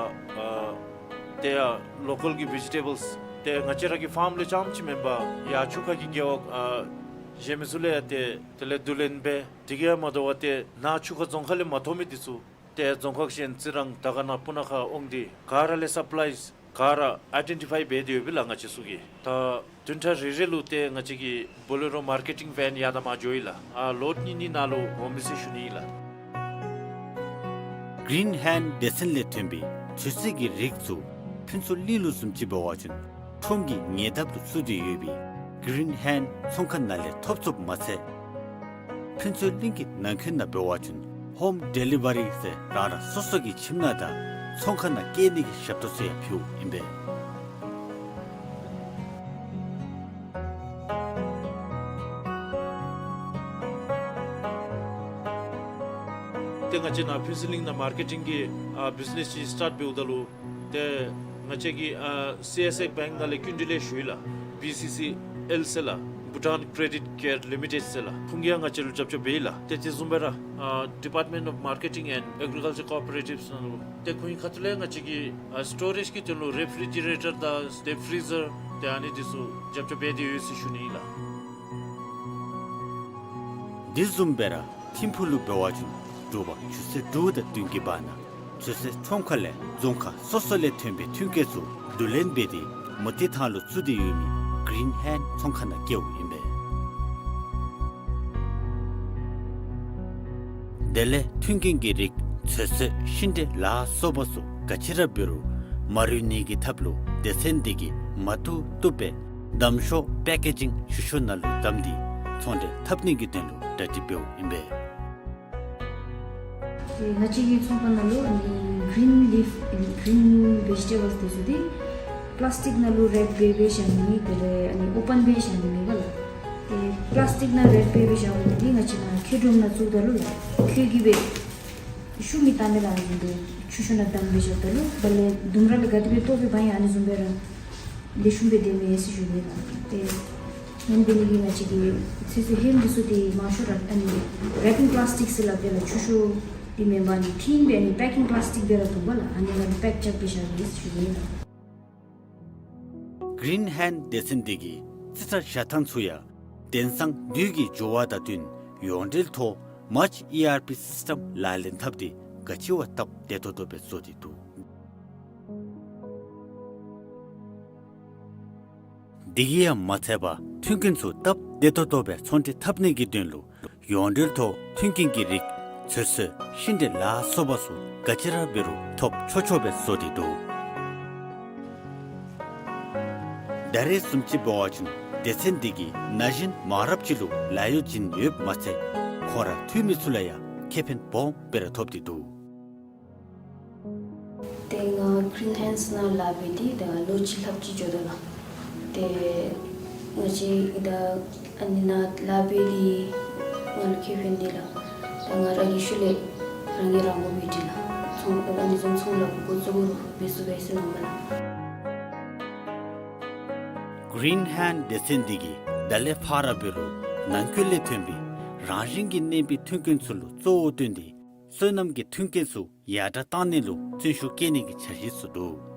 ཏེ་ཡ་ལོ་ཀཱལ་གྱི་ཝེ་ཇི་ཊེ་བཱལསི་ཏེ་ང་བཅས་ར་གི་ཕཱརམ་ལས་རྐྱངམ་ཅིག་མེན་པར་ཡར་ཆུ་ཁ་གི་རྒེད་འོག་ཨ་གཞན་མི་ཚུ་ལས་ཡང་ཏེ་དེ་ལས་བསྡུ་ལེན་འབད། དེ་གིས་ཡང་མ་དོ་བར་ཏེ་ནཱ་ཆུ་ཁ་རྫོང་ཁག་ལས་མ་ཐོབ་མི་འདི་ཚུ་ཏེ་རྫོང་ཁག་གཞན་རྩི་རང་དར་དཀར་ནང་སྤུ་ན་ཁ་འོང་སྟེ་ག་ར་ལས་སབ་ལའིསི་ག་ར་ཨའི་ཌེན་ཊི་ཕའི་འབད་དེ་ཡོད་པས་ལགས། ང་བཅས་ཚུ་གིས་ད་བདུན་ཕྲག་རེ་རེ་ལུ་ཏེ་ང་བཅས་ཀྱིས་བོ་ལེ་རོ་མར་ཀེ་ཊིང་ཝེན་ཡར་དང་མར་འགྱོཝ་ཨིན་ལགས། ཨ་ལོཌ་གཉིས་གཉིས་ནཱ་ལུ་འོང་མས་ཟེར་ཞུ་ནི་ཨིན་ལགས། གིརིན་ཧེནཌ་སྡེ་ཚན་ལས་ཐོན་པའི་ཚོད་བསྲེ་གི་རིགས་ཚུ་ཕུན་ཚོགས་གླིང་ལུ་བཟུམ་ཅིག་འབད་བ་ཅིན་ཁྲོམ་གྱི་ཉེ་འདབས་ལུ་བཙུགས་ཏེ་ཡོད་པའི་གིརིན་ཧེནཌ་ཚོང་ཁང་ནང་ལས་ཐོབ་ཚུགསཔ་མ་ཚད་ཕུན་ཚོགས་གླིང་གི་ནང་འཁོད་ནང་འབད་བ་ཅིན་ཧོམ་ཌེ་ལི་ཝ་རི་ཟེར་རང་རང་སོ་སོ་གི་ཁྱིམ་ནང་དང་ཚོང་ཁང་ནང་བསྐྱལ་ནི་གི་ཞབས་ཏོག་ཚུ་ཡང་ཕུལཝ་ཨིན་པས། ཏེ་ང་བཅས་ནཱ་ཕུན་ཚོགས་གླིང་ནང་མར་ཀེ་ཊིང་གི་ཨ་བིཛ་ནེསི་ཅིག་སི་ཊཱརཊ་འབདཝ་ད་ལུ་ཏེ་ང་བཅས་ཀྱིས་ཨ་སི་ཨེསི་ཨེ་བེངཀ་ནང་ལས་སྐྱིན་འགྲུལ་ལེན་ཞུ་ཡི་ལགས། བི་སི་སི་ཨེལ་ཟེར་ལགས། Bhutan Credit Care Limited ཟེར་ལགས། ཁོང་གིས་ཡང་ང་བཅས་ལུ་རྒྱབ་སྐྱོར་འབད་ཡི་ལགས། ཏེ་དེ་བཟུམ་སྦེ་ར་ཨ་Department of Marketing and Agriculture Cooperatives ནང་ལུ་ཏེ་ཁོང་གི་ཁ་ཐུག་ལས་ང་བཅས་ཀྱིས་ཨ་སི་ཊོ་རེཇ་གི་དོན་ལུ་རེ་ཕི་རི་ཇི་རེ་ཊར་དང་ཌིཔ་ཕི་རི་ཟར་ཏེ་ཨ་ནི་འདི་ཚུ་རྒྱབ་སྐྱོར་འབད་དེ་ཡོད་ཟེར་ཞུ་ནི་ཨིན་ལགས། དེ་བཟུམ་སྦེ་ར་ཐིམ་ཕུག་ལུ་འབད་བ་ཅིན་འབྲུག་པ་ཆུ་ཚོད་དྲུག་དང་བདུན་གྱི་བར་ན་ཆུ་ཚོད་ཁྲོམ་ཁ་ལས་རྫོང་ཁག་སོ་སོ་ལས་ཐོན་པའི་ཐོན་སྐྱེད་ཚུ་བསྡུ་ལེན་འབད་དེ་མུ་ཏིག་ཐང་ལུ་བཙུགས་ཏེ་ཡོད་མི་གིརིན་ཧེནཌ་ཚོང་ཁང་ནང་བསྐྱལཝ་ཨིན་པས། དེ་ལས་མཐུན་རྐྱེན་གྱི་རིགས་ཚོད་བསྲེ་ཤིང་འབྲས་ལ་སོགས་པ་ཚུ་ག་ཅི་ར་འབད་རུང་མ་རུལ་ནི་གི་ཐབས་ལུ་སྡེ་ཚན་འདི་གིས་མ་བཏུབ་བཏུབ་སྦེ་བསྡམ་ཤོག་པེ་ཀེ་ཇིང་ཆུ་ཤོག་ནང་ལུ་བསྡམས་ཏེ་ཚོང་འབྲེལ་འཐབ་ནི་གི་དོན་ལུ་གྲ་སྒྲིག་འབདཝ་ཨིན་པས། ཏེ་ང་བཅས་ཀྱི་ཚོང་ཁང་ནང་ལུ་ཨ་ནི་གིརིན་ལིཕ་གིརིན་ཝེ་ཇི་ཊེ་བཱལསི་འདི་ཚུ་འདི་པི་ལཱསི་ཊིག་ནང་ལུ་རེཔ་འབད་འབད་བཞག་ནི་དེ་ལས་ཨ་ནི་ཨོ་པཱན་འབད་བཞག་ནི་མེད་པ་ལགས། ཏེ་པི་ལཱསི་ཊིག་ནང་རེཔ་འབད་འབད་བཞག་མི་འདི་ང་བཅས་ནཱ་ཁྱེག་སྒྲོམ་ནང་བཙུགསཔ་ད་ལུ་ལགས་ཁྱེག་གིས་སྦེ་ཤུགས་མི་བཏང་མས་ལགས། ཨ་ནི་འདི་ཆུ་ཤོག་ནང་བསྡམས་སྦེ་བཞགཔ་ད་ལུ་དེ་ལས་ལྡུམ་ར་ལས་ག་དེ་སྦེ་བཏོག་སྦེ་འབག་ཡང་ཨ་ནི་བཟུམ་སྦེ་ར་ལེགས་ཤོམ་སྦེ་སྡོད་མས་ཟེར་ཞུ་ནི་ལགས། ཏེ་ཨ་ནི་འབད་ནི་གིས་ང་བཅས་ཀྱིས་ཚོད་བསྲེ་ཧེམ་འདི་ཚུ་འདི་མང་ཤོས་ར་ཨ་ནི་རེ་པིང་པི་ལཱསི་ཊིག་ཟེར་སླབ་དེ་ལགས། ཆུ་ཤོག་འདི་མེན་པར་ཨ་ནི་ཊིན་སྦེ་ཨ་ནི་པེ་ཀིང་པི་ལཱསི་ཊིག་སྦེ་ར་འདུག་པ་ལགས། ཨ་ནི་ནང་ལུ་པེཀ་རྐྱབ་སྦེ་བཞག་ཡི་ཟེར་ཞུ་ནི་ལགས། གིརིན་ཧེནཌ་སྡེ་ཚན་འདི་གིས་རྩིས་ཁྲ་བཞག་ཐངས་ཚུ་ཡང་དེང་སང་དུས་ཀྱི་འགྱུར་བ་དང་བསྟུན་ཡོངས་འབྲེལ་ཐོག་མཱརཅི་ཨི་ཨར་པི་སིསི་ཊམ་ལག་ལེན་འཐབ་སྟེ་ག་ཅི་བ་སྟབས་བདེ་ཏོག་ཏོ་སྦེ་བཟོ་སྟེ་འདུག། དེ་གིས་ཡང་མ་ཚད་པར་མཐུན་རྐྱེན་ཚུ་སྟབས་བདེ་ཏོག་ཏོ་སྦེ་ཚོང་འབྲེལ་འཐབ་ནི་གི་དོན་ལུ་ཡོངས་འབྲེལ་ཐོག་མཐུན་རྐྱེན་གྱི་རིགས་ཚོད་བསྲེ་ཤིང་འབྲས་ལ་སོགས་པ་ཚུ་ག་ཅི་ར་འབད་རུང་ཐོབ་ཆོག་ཆོག་སྦེ་བཟོ་སྟེ་འདུག། ཟླ་རེ་བཟུམ་ཅིག་འབད་བ་ཅིན་སྡེ་ཚན་འདི་གིས་ན་གཞོན་མང་རབས་ཅིག་ལུ་ལཱ་གཡོག་བྱིན་ཡོདཔ་མ་ཚད་ཁོང་ར་འཐུས་མི་ཚུ་ལུ་ཡང་ཁེ་ཕན་སྦོམ་སྦེ་ར་ཐོབ་སྟེ་འདུག། ཏེ་ང་Green Hands ནང་ལཱ་འབད་དེ་ད་ལོ་གཅིག་ལྷགཔ་ཅིག་འགྱོ་དོ་ལགས། ཏེ་ང་བཅས་ད་ཨ་ནི་ནང་ལཱ་འབད་དེ་ང་ལུ་ཁེ་ཕན་འདི་ལགས། ད་ང་ར་གི་ཤུལ་ལས་རང་གིས་རང་དབང་འབད་དེ་ལགས། ཚོང་ཨ་ནི་བཟུམ་ཚོང་ལཱ་འགོ་བཙུགས་རུང་འབད་ཚུགས་པས་ཟེར་མནོཝ་མས་ལགས། Green Hand སྡེ་ཚན་འདི་གིས་ད་ལས་ཕར་འབད་རུང་ནང་འཁོད་ལས་ཐོན་པའི་རང་བཞིན་གྱིས་གནས་པའི་མཐུན་རྐྱེན་ཚུ་ལུ་གཙོ་བོ་བཏོན་ཏེ་སོ་ནམ་གྱི་མཐུན་རྐྱེན་ཚུ་ཡར་དྲག་བཏང་ནི་ལུ་བརྩོན་ཤུགས་བསྐྱེད་ནི་གི་འཆར་གཞི་ཚུ་འདུག།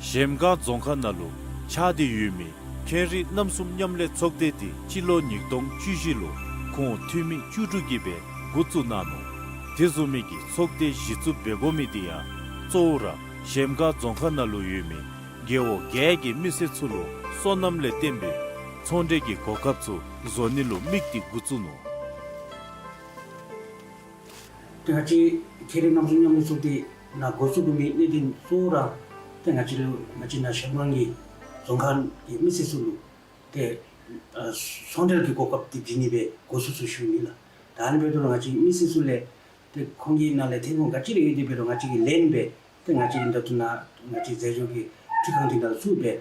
གཞལམ་སྒང་རྫོང་ཁག་ནང་ལུ་ཆགས་ཏེ་ཡོད་མི་ཁེངས་རིགས་རྣམ་གསུམ་མཉམ་ལས་ཚོགས་སྡེ་འདི་སྤྱི་ལོ་ཉིས་སྟོང་བཅུ་བཞི་ལུ་ཁོང་འཐུས་མི་བཅུ་དྲུག་གིས་སྦེ་འགོ་བཙུགས་གནང་ནུག། དེ་བཟུམ་མའི་གི་ཚོགས་སྡེ་གཞི་བཙུགས་འབད་དགོ་མི་འདི་ཡང་གཙོ་བོ་ར་གཞལམ་སྒང་རྫོང་ཁག་ནང་ལུ་ཡོད་མི་རྒེད་འོག་བརྒྱད་ཀྱི་མི་སེར་ཚུ་ལུ་སོ་ནམ་ལས་བརྟེན་པའི་ཚོང་འབྲེལ་གྱི་གོ་སྐབས་ཚུ་བཟོ་ནི་ལུ་དམིགས་ཏེ་འགོ་བཙུགས་ནུག། ཏེ་ང་བཅས་ཁེངས་རིགས་རྣམ་གསུམ་མཉམ་ལས་ཚོགས་སྡེ་ནང་འགོ་བཙུགས་དགོ་མི་གནད་དོན་གཙོ་བོ་ར་ཏེ་ང་བཅས་ལུ་ང་བཅས་ནཱ་གཞལམ་སྒང་གི་རྫོང་ཁག་གི་མི་སེར་ཚུ་ལུ་ཏེ་ཨ་ཚོང་འབྲེལ་གྱི་གོ་སྐབས་འདི་བྱིན་ནི་སྦེ་འགོ་བཙུགས་ཚུགས་ཞུ་ནི་ལགས། ད་ཨ་ནི་འབདཝ་ད་ལུ་ང་བཅས་མི་སེར་ཚུ་ལས་ཏེ་ཁོང་གི་ནང་ལས་ཐོན་ཁུངས་ག་ཅི་ར་ཡོད་དེ་འབད་རུང་ང་བཅས་ཀྱིས་ལེན་སྦེ་ཏེ་ང་བཅས་ཀྱི་ད་ལྟོ་ནཱ་ང་བཅས་རྫས་སྦྱོར་གྱི་འཕྲུལ་ཁང་འདི་ནང་བཙུགས་སྦེ་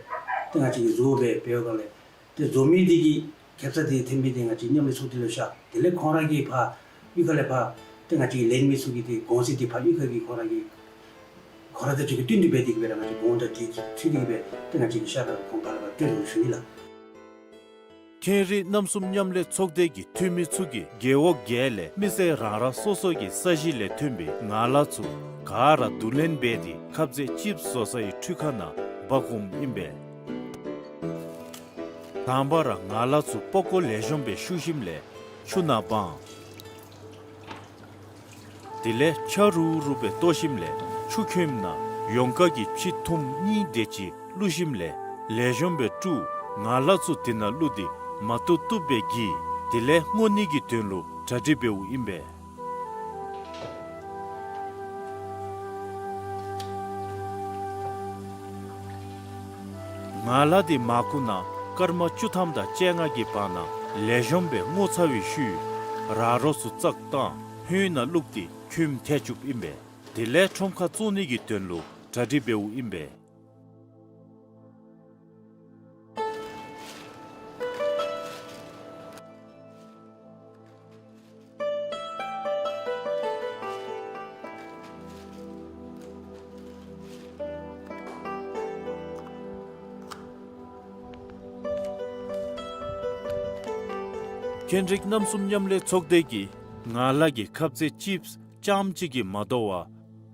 ཏེ་ང་བཅས་ཀྱིས་བཟོ་སྦེ་འབད་བའི་སྒང་ལས་ཏེ་བཟོ་མི་འདི་གི་ཁེབ་ས་འདི་ཐོན་མི་འདི་ང་བཅས་མཉམ་ལས་ཚོགས་སྡེ་ལུ་བཞག། དེ་ལས་ཁོང་ར་གིས་ཕར་གཡུས་ཁ་ལས་ཕར་ཏེ་ང་བཅས་ཀྱིས་ལེན་མི་ཚུ་གི་ཏེ་གོང་ཚད་འདི་ཕར་གཡུས་ཁ་གི་ཁོང་ར་གི་ཁོང་ར་དང་གཅིག་ཁར་བསྟུན་ཏེ་འབད་དེ་གི་སྦེ་ར་ང་བཅས་གོང་དང་འདི་ཚུ་འདི་གི་སྦེ་ཏེ་ང་བཅས་ཀྱིས་ཤར་ཁ་གོང་ཕར་ལས་ཕར་སྤྲོད་དོ་ཞུ་ནི་ལགས། ཁེངས་རིགས་རྣམ་གསུམ་མཉམ་ལས་ཚོགས་སྡེ་གི་འཐུས་མི་ཚུ་གིས་རྒེད་འོག་བརྒྱད་ལས་མི་སེར་རང་རང་སོ་སོ་གི་ས་གཞི་ལས་ཐོན་པའི་ངང་ལག་ཚུ་ག་ར་བསྡུ་ལེན་འབད་དེ་ཁབ་ཟས་ཅིབསི་བཟོ་སའི་འཕྲུལ་ཁང་ནང་འབག་འོངམ་ཨིན་པས། དང་པ་ར་ངང་ལག་ཚུ་པགས་ཀོ་ལེགས་ཤོམ་སྦེ་བཤུ་ཞིནམ་ལས་ཆུ་ནང་སྦང་། དེ་ལས་ཕྱ་རུ་རུ་སྦེ་བཏོག་ཞིནམ་ལས་ཆུ་ཁྱོནམ་ནང་ཡོང་ཀ་གི་ཕྱེ་ཐུམ་གཉིས་དེ་ཅིག་བླུགས་ཞིནམ་ལས་ལེགས་ཤོམ་སྦེ་བཀྲུ། ངང་ལག་ཚུ་དེ་ནང་བླུགས་ཏེ་མ་བཏུབ་བཏུབ་སྦེ་གྱིས། དེ་ལས་བརྔོ་ནི་གི་དོན་ལུ་གྲ་སྒྲིག་འབདཝ་ཨིན་པས། ངང་ལག་འདི་མར་ཁུ་ནང་སྐར་མ་བཅུ་ཐམ་དང་བཅོ་ལྔ་གི་བར་ན་ལེགས་ཤོམ་སྦེ་བརྔོ་ཚར་བའི་ཤུལ་ར་རོ་ཚུ་བཙག་བཏང་ཕོན་ནང་བླུགས་ཏེ་ཁྱོནམ་ཐལ་བཅུགཔ་ཨིན་པས། དེ་ལས་ཁྲོམ་ཁར་བཙོང་ནི་གི་དོན་ལུ་གྲ་སྒྲིག་འབདཝ་ཨིན་པས། ཁེངས་རིགས་རྣམ་གསུམ་མཉམ་ལས་ཚོགས་སྡེ་གིས་ངང་ལག་གི་ཁབ་ཟས་ཅིབསི་རྐྱངམ་གཅིག་གིས་མ་དོ་བར་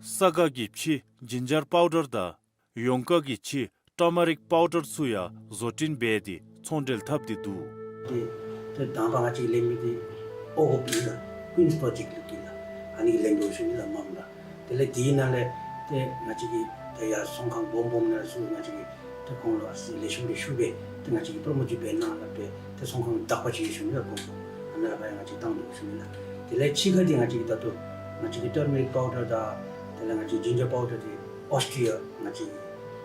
ས་ག་གི་ཕྱེ་ཇིན་ཇར་པའུ་ཌར་དང་ཡོང་ཀ་གི་ཕྱེ་ཊར་མ་རིཀ་པའུ་ཌར་ཚུ་ཡང་བཟོ་སྐྲུན་འབད་དེ་ཚོང་འབྲེལ་འཐབ་སྟེ་འདུག། ཏེ་ཏེ་དང་པ་ང་བཅས་ལེན་མི་འདི་ཨོ་གོ་པི་ལགས། ཀུན་སི་པྲོ་ཇེཀཊ་ལུ་གི་ལགས། ཨ་ནི་གི་ལེན་དོ་ཞུ་ནི་ལགས་མངམ་ལགས། དེ་ལས་དེའི་ནང་ལས་ཏེ་ང་བཅས་ཀྱིས་ཏེ་ཡར་ཚོང་ཁང་སྦོམ་སྦོམ་ནང་ཚུ་ང་བཅས་ཀྱིས་ཏེ་ཁོང་ལུ་ཨ་ཙི་ལེགས་ཤོམ་སྦེ་ཞུ་སྦེ་ཏེ་ང་བཅས་ཀྱིས་པྲོ་མོཊ་ཅིག་འབད་གནང་སླབ་སྦེ་ཏེ་ཚོང་ཁང་དག་པ་ཅིག་ཡོད་ཞུ་ནི་ལགས་སྦོམ་སྦོམ། ཨ་ནཱ་ལས་ཕར་ཡང་ང་བཅས་བཏང་དོ་ཞུ་ནི་ལགས། དེ་ལས་ཕྱི་ཁ་འདི་ང་བཅས་ཀྱིས་ད་ལྟོ་ང་བཅས་ཀྱི་ཊར་མ་རིཀ་པའུ་ཌར་དང་དེ་ལས་ང་བཅས་ཇིན་ཇར་པའུ་ཌར་འདི་ཨོསི་ཊི་རི་ཡ་ང་བཅས་ཀྱིས་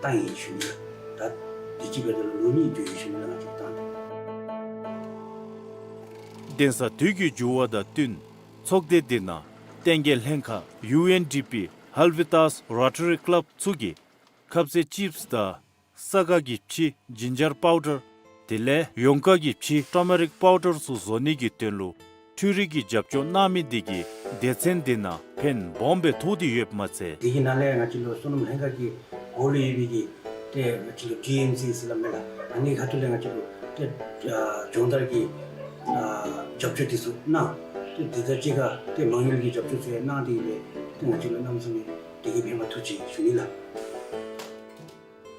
བཏང་ཡི་ཞུ་ནི་ལགས། ད་དུས་ཅི་འབདཝ་ད་ལུ་ལོ་གཉིས་འགྱོ་ཡི་ཞུ་ནི་ལགས་ང་བཅས་ཀྱིས་བཏང་སྟེ། གདན་ས་དུས་ཀྱི་འགྱུར་བ་དང་བསྟུན་ཚོགས་སྡེ་འདི་ནང་བསྟན་རྒྱས་ལྷན་ཁག་ཡུ་ཨེན་ཌི་པི་ཧལ་བི་ཏཱས་རོ་ཊ་རི་ཀ་ལབ་ཚུ་གིས་ཁབ་ཟས་ཅིབསི་དང་ས་ག་གི་ཕྱེ་ཇིན་ཇར་པའུ་ཌར་དེ་ལས་ཡོང་ཀ་གི་ཕྱེ་ཊར་མ་རིཀ་པའུ་ཌར་ཚུ་བཟོ་ནི་གི་དོན་ལུ་འཕྲུལ་རིག་གི་རྒྱབ་སྐྱོར་གནང་མི་འདི་གིས་སྡེ་ཚན་འདི་ནང་ཕན་སྦོམ་སྦེ་ཐོགས་ཏེ་ཡོདཔ་མ་ཚད། དེ་གི་ནང་ལས་ང་བཅས་ལུ་སོ་ནམ་ལྷན་ཁག་གི་འོག་ལུ་ཡོད་པའི་གི་ཏེ་ང་བཅས་ལུ་ཊི་ཨེམ་སི་ཟེར་སླབ་མས་ལགས། ཨ་ནི་ཁ་ཐུག་ལས་ང་བཅས་ལུ་ཏེ་ཨ་སྦྱོང་བརྡར་གྱི་ཨ་རྒྱབ་སྐྱོར་འདི་ཚུ་གནང་། ཏེ་དེ་དང་གཅིག་ཁར་ཏེ་མ་དངུལ་གྱི་རྒྱབ་སྐྱོར་ཚུ་ཡང་གནང་སྟེ་ཡོད་པས། ཏེ་ང་བཅས་ལུ་གནམ་མེད་ས་མེད་དེ་གིས་ཕན་པ་ཐོགས་ཅི་ཞུ་ནི་ལགས།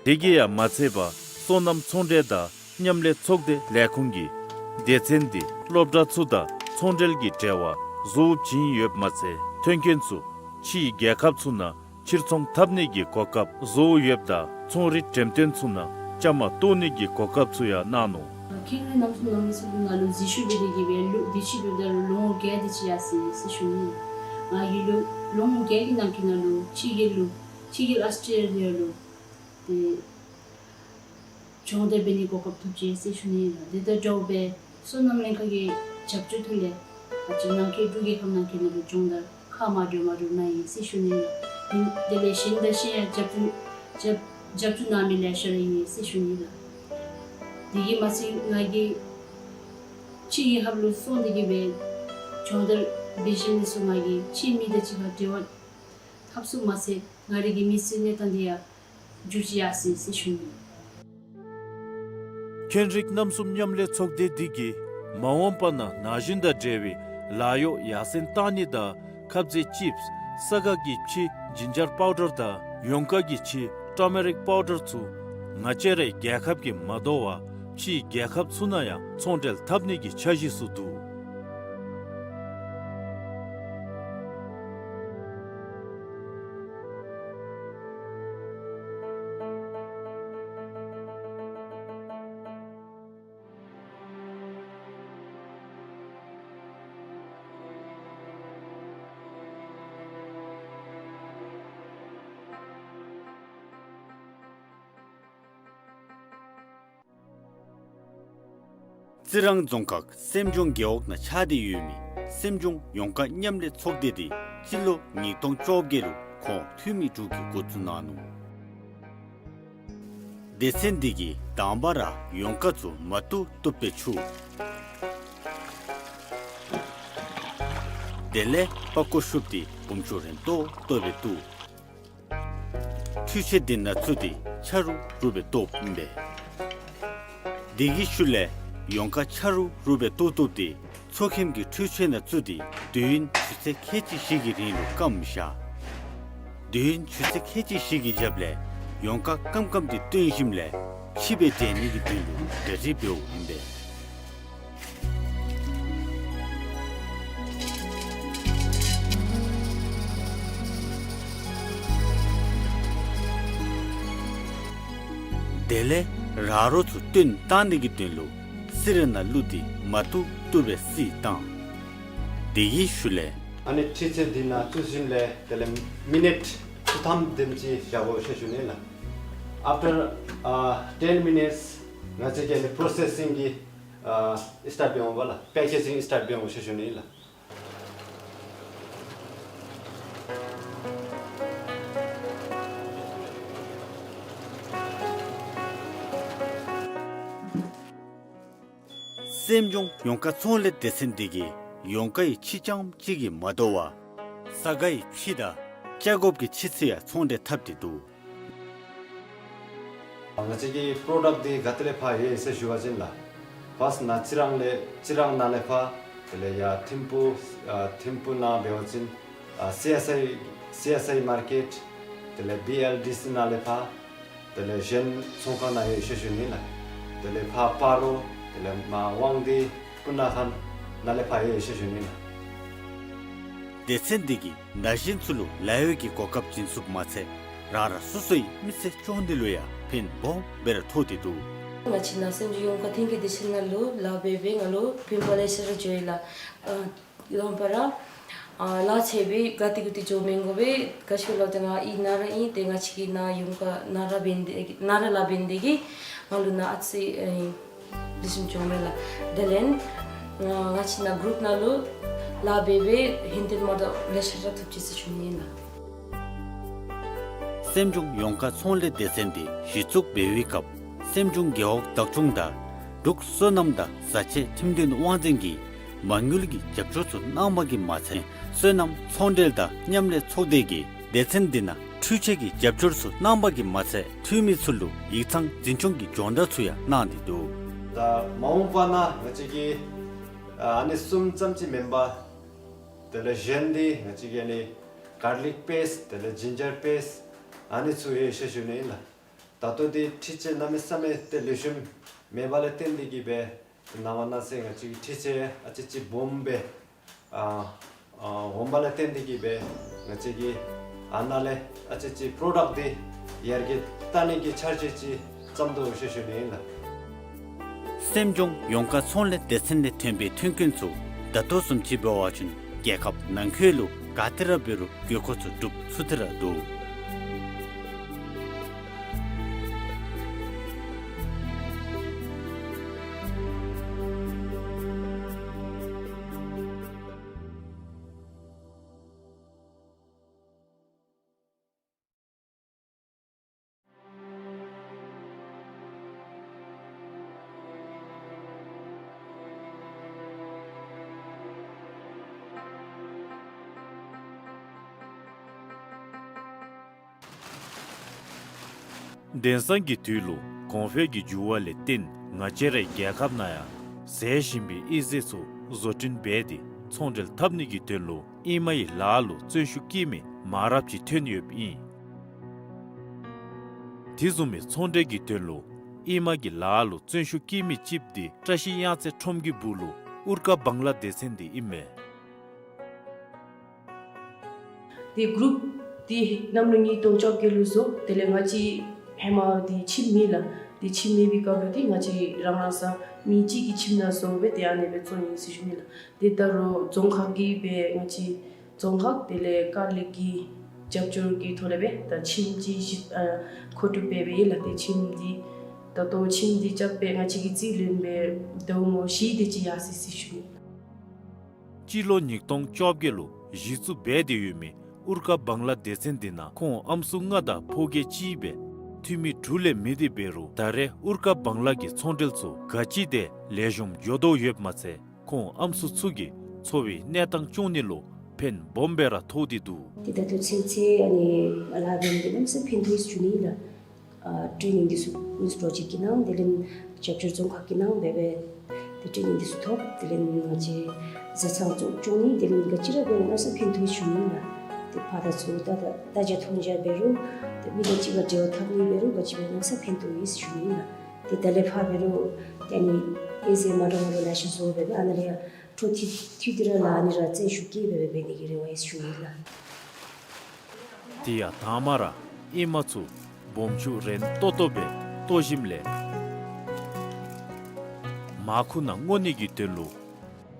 དེ་གིས་ཡང་མ་ཚད་པར་སོ་ནམ་ཚོང་འབྲེལ་དང་མཉམ་ལས་ཚོགས་སྡེ་ལས་ཁུངས་ཀྱིས་སྡེ་ཚན་འདི་སློབ་གྲྭ་ཚུ་དང་ཚོང་འབྲེལ་གྱི་འབྲེལ་བ་བཟོ་བཅུག་ཡོདཔ་མ་ཚད་ ཐོན་སྐྱེད་ཚུ་ཕྱིའི་རྒྱལ་ཁབ་ཚུ་ནང་ཕྱིར་ཚོང་འཐབ་ནི་གི་གོ་སྐབས་བཟོ་ཡོདཔ་ད་ཚོང་རིག་འགྲེམས་སྟོན་ཚུ་ནང་བཅའ་མར་གཏོགས་ནི་གི་གོ་སྐབས་ཚུ་ཡང་གནང་ནུག། ཁེངས་རིག་རྣམ་གསུམ་ནང་ལུ་འཛུལ་ཞུགས་འབད་དེ་གིས་སྦེ་ལོ་དུས་ཅི་འབདཝ་ད་ལུ་ལོ་ངོ་བརྒྱད་དེ་ཅིག་ཡར་སོ་ཡི་ཟེར་ཞུ་ནི། ང་གིས་ལོ་ལོ་ངོ་བརྒྱད་ཀྱི་ནང་འཁོད་ནང་ལུ་ཕྱི་རྒྱལ་ལུ་ཕྱི་རྒྱལ་ཨཱོས་ཊེ་ལི་ཡ་ལུ་ཏེ་སྦྱོང་བརྡར་འབད་ནི་གོ་སྐབས་ཐོབ་ཅི་ཟེར་ཞུ་ནི་ལགས། དེ་དང་འདྲཝ་སྦེ་སོ་ནམ་ལྷན་ཁག་གི་རྒྱབ་སྐྱོར་ཐོག་ལས་ང་བཅས་ནང་འཁོད་འབྲུག་རྒྱལ་ཁབ་ནང་འཁོད་ནང་ལུ་སྦྱོང་བརྡར་ཁག་མ་འདྲཝ་མ་འདྲཝ་གནང་ཡི་ཟེར་ཞུ་ནི་ལགས། དེ་ལས་གཞན་དང་གཞན་ཡང་རྒྱབ་སྐྱོར་རྒྱབ་རྒྱབ་སྐྱོར་གནང་མི་ལེ་ཤ་ར་ཨིན་ཟེར་ཞུ་ནི་ལགས། དེ་གིས་མ་ཚད་ང་གིས་ཕྱི་རྒྱལ་ཁབ་ལུ་སོང་སྟེ་གིས་སྦེ་སྦྱོང་བརྡར་འབད་ཞིནམ་ལས་ཚུར་ང་གིས་ཕྱིའི་མི་དང་གཅིག་ཁར་འབྲེལ་བ་འཐབ་ཚུགསཔ་མ་ཚད་ང་རའི་གི་མི་ཚེའི་གནས་སྟངས་འདི་ཡང་འགྱུར་ཅི་ཡར་སོ་ཡི་ཟེར་ཞུ་ནི། ཁེངས་རིག་རྣམ་གསུམ་མཉམ་ལས་ཚོགས་སྡེ་འདི་གིས་མ་འོངས་པ་ནང་ན་གཞོན་དང་འབྲེལ་བའི་ལཱ་གཡོག་ཡར་སེང་གཏང་ནི་དང་ཁབ་ཟས་ཅིབས་ས་ག་གི་ཕྱེ་ཇིན་ཇར་པའུ་ཌར་དང་ཡོང་ཀ་གི་ཕྱེ་ཊར་མེ་རིག་པའུ་ཌར་ཚུ་ང་བཅས་རའི་རྒྱལ་ཁབ་ཀྱི་མ་དོ་བར་ཕྱིའི་རྒྱལ་ཁབ་ཚུ་ནང་ཡང་ཚོང་འབྲེལ་འཐབ་ནི་གི་འཆར་གཞི་ཚུ་འདུག། རྩི་རང་རྫོང་ཁག་སེམས་ལྗོངས་རྒེད་འོག་ནང་ཆགས་ཏེ་ཡོད་མི་སེམས་ལྗོངས་ཡོང་ཀ་མཉམ་ལས་ཚོགས་སྡེ་འདི་སྤྱི་ལོ་ཉིས་སྟོང་བཅོ་བརྒྱད་ལུ་ཁོང་འཐུས་མི་དྲུག་གིས་འགོ་བཙུགས་གནང་ནུག། སྡེ་ཚན་འདི་གིས་དང་པ་ར་ཡོང་ཀ་ཚུ་མ་བཏུབ་བཏུབ་སྦེ་བྱུག། དེ་ལས་པགས་ཀོ་བཤུབས་ཏེ་སྦོམ་ཆུང་རན་ཏོག་ཏོ་སྦེ་བཏུབ། འཕྲུལ་ཆས་འདི་ནང་བཙུགས་ཏེ་ཆ་རུབ་རུབ་སྦེ་བཏོགཔ་ཨིན་པས། དེ་གི་ཤུལ་ལས་ཡོང་ཀ་ཆ་རུབ་རུབ་སྦེ་བཏོག་བཏོགཔ་དེ་མཚོ་ཁྱིམ་གྱི་འཕྲུལ་ཆས་ནང་བཙུགས་ཏེ་དུས་ཡུན་ཆུ་ཚོད་ཁལ་གཅིག་བཞི་གི་རིང་ལུ་སྐམ་བཞག། དུས་ཡུན་ཆུ་ཚོད་ཁལ་གཅིག་བཞི་གི་རྒྱབ་ལས་ཡོང་ཀ་སྐམ་སྐམ་དེ་བཏོན་ཞིནམ་ལས་ཕྱེ་སྦེ་འདྲེན་ནི་གི་དོན་ལུ་གྲ་སྒྲིག་འབདཝ་ཨིན་པས། དེ་ལས་ར་རོ་ཚུ་བཏོན་བཏང་ནི་གི་དོན་ལུ་སི་ར་ནང་བླུགས་ཏེ་མ་བཏུབ་བཏུབ་སྦེ་བསིལ་བཏང་། དེ་གི་ཤུལ་ལས་ཨ་ནི་འཕྲུལ་ཆས་འདི་ནང་བཙུགས་ཞིནམ་ལས་དེ་ལས་མི་ནིཊ་བཅུ་ཐམ་དེམ་ཅིག་བཞག་དགོ་ཟེར་ཞུ་ནི་ལགས། After, uh, ten minutes ང་བཅས་ཀྱི་ཨ་ནི་པྲོ་སེ་སིང་གི་ཨ་སི་ཊཱཊ་འབད་འོང་པ་ལགས། པེ་ཀེ་ཇིང་སི་ཊཱཊ་འབད་འོང་ཟེར་ཞུ་ནི་ལགས། སེམས་ལྗོངས་ཡོང་ཀ་ཚོང་ལས་སྡེ་ཚན་འདི་གིས་ཡོང་ཀ་ཡི་ཕྱེ་རྐྱངམ་གཅིག་གིས་མ་དོ་བར་ས་ག་ཡི་ཕྱེ་དང་ལྕགས་སྒོབ་ཀྱི་ཕྱེ་ཚུ་ཡང་ཚོང་འབྲེལ་འཐབ་སྟེ་འདུག། ང་བཅས་ཀྱི་པྲོ་ཌཀཊ་འདི་ག་ཏེ་ལས་ཕར་ཡོད་ཟེར་ཞུ་བ་ཅིན་ལགས། ཕརསཊ་ནཱ་རྩི་རང་ལས་རྩི་རང་ནང་ལས་ཕར་དེ་ལས་ཡར་ཐིམ་ཕུ་ཨ་ཐིམ་ཕུ་ནང་འབད་བ་ཅིན་ཨ་སི་ཨེསི་ཨའི་སི་ཨེསི་ཨའི་མར་ཀེཊ་དེ་ལས་བི་ཨེལ་ཌི་སི་ནང་ལས་ཕར་དེ་ལས་གཞན་ཚོང་ཁང་ནང་ཡོད་ཟེར་ཞུ་ནི་ལགས། དེ་ལས་ཕར་སྤ་རོ་དེ་ལས་མར་དབང་འདུས་སྤུ་ན་ཁ་ནང་ལས་ཕར་ཡོད་ཟེར་ཞུ་ནི་ལགས། སྡེ་ཚན་འདི་གིས་ན་གཞོན་ཚུ་ལུ་ལཱ་གཡོག་གི་གོ་སྐབས་བྱིན་ཚུགསཔ་མ་ཚད་རང་རང་སོ་སོའི་མི་ཚེ་སྐྱོང་ནི་ལུ་ཡང་ཕན་སྦོམ་སྦེ་ར་ཐོགས་ཏེ་འདུག། ང་བཅས་ནཱ་སེམས་ལྗོངས་ཡོང་ཀ་ཐོན་སྐྱེད་སྡེ་ཚན་ནང་ལུ་ལཱ་འབད་འབད་ང་ལུ་ཕན་པ་ལེ་ཤ་ར་འགྱོ་ཡི་ལགས། ཨ་ལོང་པ་ར་ཨ་ལཱ་ཚེ་སྦེ་ག་ཏེ་གུ་ཏེ་འགྱོ་མི་དགོ་པས། ག་ཅི་སྦེ་སླབ་སྟེ་ང་ཨིན་ན་ར་ཨིན་ཏེ་ང་བཅས་ཀྱི་ནཱ་ཡོང་ཀ་ནཱ་ར་འབད་ནི་དེ་གིས་ནཱ་ར་ལཱ་འབད་ནི་དེ་གིས་ང་ལུ་ནཱ་ཨ་ཙི་ཨེ་ལེགས་ཤོམ་བྱུང་མས་ལགས། དེ་ལས་ང་བཅས་ནཱ་གུ་རུཔ་ནང་ལུ་ལཱ་འབད་འབད་ཧིང་སྟོང་མ་འདྲཝ་ལེ་ཤ་ར་ཐོབ་ཅི་ཟེར་ཞུ་ནི་ཨིན་ལགས། སེམས་ལྗོངས་ཡོང་ཀ་ཚོང་ལས་སྡེ་ཚན་འདི་གཞི་བཙུགས་འབད་བའི་སྐབས་སེམས་ལྗོངས་རྒེད་འོག་བདག་སྐྱོང་དང་འབྲུག་སོ་ནམ་དང་བཟའ་ཆས་ཁྲིམས་དོན་དབང་འཛིན་གྱིས་མ་དངུལ་གྱི་རྒྱབ་སྐྱོར་ཚུ་གནང་པ་གིས་མ་ཚད་སོ་ནམ་ཚོང་འབྲེལ་དང་མཉམ་ལས་ཚོགས་སྡེ་གིས་སྡེ་ཚན་འདི་ནང་འཕྲུལ་ཆས་ཀྱི་རྒྱབ་སྐྱོར་ཚུ་གནང་པ་གིས་མ་ཚད་འཐུས་མི་ཚུ་ལུ་ཡིག་ཚང་འཛིན་སྐྱོང་གི་སྦྱོང་བརྡར་ཚུ་ཡང་གནང་སྟེ་འདུག། ད་མ་འོངས་པ་ནང་ང་བཅས་ཀྱི་ཨ་ནི་གསུམ་ཙམ་ཅིག་མེན་པར་དེ་ལས་གཞན་འདི་ང་བཅས་ཀྱི་ཨ་ནི་གར་ལིཀ་པེསཊ་དེ་ལས་ཇིན་ཇར་པེསཊ་ཨ་ནི་ཚུ་ཡོད་ཟེར་ཞུ་ནི་ཨིན་ལགས། ད་ལྟོ་འདི་འཕྲུལ་ཆས་གནམ་མེད་ས་མེད་ཏེ་ལེགས་ཤོམ་མེད་པ་ལས་བརྟེན་ཏེ་གིས་སྦེ་ནངས་པ་གནངས་ཚེ་ང་བཅས་ཀྱི་འཕྲུལ་ཆས་ཨ་ཙི་ཅིག་སྦོམ་སྦེ་ཨ་ ཨ་འོངམ་ལས་བརྟེན་ཏེ་གིས་སྦེ་ང་བཅས་ཀྱིས་ཨ་ནཱ་ལས་ཨ་ཙི་ཙི་པྲོ་ཌཀཊ་འདི་ཡར་རྒྱས་བཏང་ནི་གི་འཆར་གཞི་ཅིག་བརྩམ་དོ་ཟེར་ཞུ་ནི་ཨིན་ལགས། སེམས་ལྗོངས་ཡོངས་དཀར་ཚོང་ལས་སྡེ་ཚན་ལས་ཐོན་པའི་མཐུན་རྐྱེན་ཚུ་ད་ལྟོ་བཟུམ་ཅིག་འབད་བ་ཅིན་རྒྱལ་ཁབ་ནང་འཁོད་ལུ་ག་ཏེ་ར་འབད་རུང་དགོས་མཁོ་ཚུ་སྒྲུབ་ཚུགས་ཏེ་ར་འདུག། དེང་སང་གི་དུས་ལུ་གོང་འཕེལ་གྱི་འགྱུར་བ་ལས་བརྟེན་ང་བཅས་རའི་རྒྱལ་ཁབ་ནང་ཡང་ཟད་བཞིན་པའི་དབྱེ་རྫས་ཚུ་བཟོ་སྐྲུན་འབད་དེ་ཚོང་འབྲེལ་འཐབ་ནི་གི་དོན་ལུ་ཨེ་མ་ཡི་ལཱ་ལུ་བརྩོན་ཤུགས་བསྐྱེད་མི་མང་རབས་ཅིག་ཐོན་ཡོདཔ་ཨིན། དེ་བཟུམ་མའི་ཚོང་འབྲེལ་གྱི་དོན་ལུ་ཨེ་མ་གི་ལཱ་ལུ་བརྩོན་ཤུགས་བསྐྱེད་མི་ཅིག་འདི་བཀྲ་ཤིས་གཡང་རྩེ་ཁྲོམ་གྱི་སྦུག་ལུ་ཨུར་ཀ་བང་ལ་སྡེ་ཚན་འདི་ཨིན་མས། ཏེ་གུ་རུབ་འདི་གནམ་ལོ་ཉིས་སྟོང་བཅོ་བརྒྱད་ལུ་བཟོ། དེ་ལས་ང་བཅས་ཧེ་མ་འདི་ཁྱིམ་མེད་ལགས། ཏེ་ཁྱིམ་མེད་པའི་སྐབས་ལུ་ཏེ་ང་བཅས་རང་རང་ས་མི་གཅིག་གི་ཁྱིམ་ནང་བཟོ་སྦེ་ཏེ་ཨ་ནི་སྦེ་བཙོང་ཡི་ཟེར་ཞུ་ནི་ལགས། ཏེ་ད་རུང་རྫོང་ཁག་གིས་སྦེ་ང་བཅས་རྫོང་ཁག་དེ་ལས་ཀར་ལེགས་ཀྱི་རྒྱབ་སྐྱོར་གྱི་ཐོག་ལས་སྦེ་ད་ཁྱིམ་ཅིག་ཞིག་ཨ་མཁོ་སྒྲུབ་འབད་འབདཝ་ཨིན་ལགས། ཏེ་ཁྱིམ་འདི་ད་ལྟོ་ཁྱིམ་འདི་རྐྱབ་སྦེ་ང་བཅས་ཀྱིས་རྩིས་ལེན་འབད་ཟླཝ་ངོ་བཞི་དེ་ཅིག་ཡར་སོ་ཡི་ཟེར་ཞུ་ནི། སྤྱི་ལོ་ཉིས་སྟོང་བཅོ་བརྒྱད་ལུ་གཞི་བཙུགས་འབད་དེ་ཡོད་མི་ཨུར་ཀ་བང་ལ་སྡེ་ཚན་འདི་ནང་ཁོང་ཨམ་སྲུ་ལྔ་དང་ཕོ་སྐྱེས་གཅིག་སྦེ་འཐུས་མི་དྲུག་ལས་མེད་དེ་འབད་རུང་ད་རེས་ཨུར་ཀ་བང་ལ་གི་ཚོང་འབྲེལ་ཚུ་ག་ཅི་དེ་ལེགས་ཤོམ་འགྱོ་དོ་ཡོདཔ་མ་ཚད་ཁོང་ཨམ་སྲུ་ཚུ་གི་འཚོ་བའི་གནས་སྟངས་སྐྱོང་ནི་ལུ་ཕན་སྦོམ་སྦེ་ར་ཐོགས་ཏེ་འདུག། ཏེ་ད་ལྟོ་ཚུན་ཚོད་ཨ་ནི་ལཱ་འབད་ནི་གནམ་ས་ཕན་ཐོགས་ཡི་ཟེར་ཞུ་ནི་ཨིན་ལགས། ཨ་ཀྲུའི་ནིང་འདི་ཚུ་ཀུན་པྲོ་ཇེཀཊ་ཀྱི་ནང་དེ་ལས་རྒྱབ་སྐྱོར་རྫོང་ཁག་གི་ནང་འབད་འབད་ཏེ་ཀྲུའི་ནིང་འདི་ཚུ་ཐོབ། དེ་ལས་ང་བཅས་བཟའ་ཚང་ཚུ་སྐྱོང་ནི་དེ་ལས་ག་ཅི་ར་འབད་རུང་གནམ་ས་ཕན་ཐོགས་ཡི་ཟེར་ཞུ་ནི་ཨིན་ལགས། ཏེ་ཕར་དང་ཚུར་ད་ད་བརྟག་དཔྱད་མཐོང་རྒྱ་འབད་རུང་ཏེ་མི་དང་གཅིག་ཁར་འབྲེལ་བ་འཐབ་ནི་འབད་རུང་ག་ཅི་འབད་རུང་གནམ་ས་ཕན་ཐོགས་ཡི་ཟེར་ཞུ་ནི་ཨིན་ལགས། ཏེ་ད་ལས་ཕར་འབད་རུང་ཏེ་ཨ་ནི་དབྱེ་རྫས་མ་འདྲཝ་མ་འདྲཝ་ལེ་ཤ་བཟོ་འབད་འབད་ཨ་ནཱ་ལས་ཡང་འཕྲོ་མཐུད་མཐུད་དེ་ར་ལཱ་ཨ་ནི་ར་བརྩོན་ཤུགས་བསྐྱེད་འབད་འབད་འབད་ནི་གི་རེ་བ་ཡོད་ཟེར་ཞུ་ནི་ཨིན་ལགས། དེ་ཡང་དང་མ་ར་ཨེ་མ་ཚུ་སྦོམ་ཆུང་རན་ཏོག་ཏོ་སྦེ་བཏོག་ཞིནམ་ལས་མར་ཁུ་ནང་བརྔོ་ནི་གི་དོན་ལུ་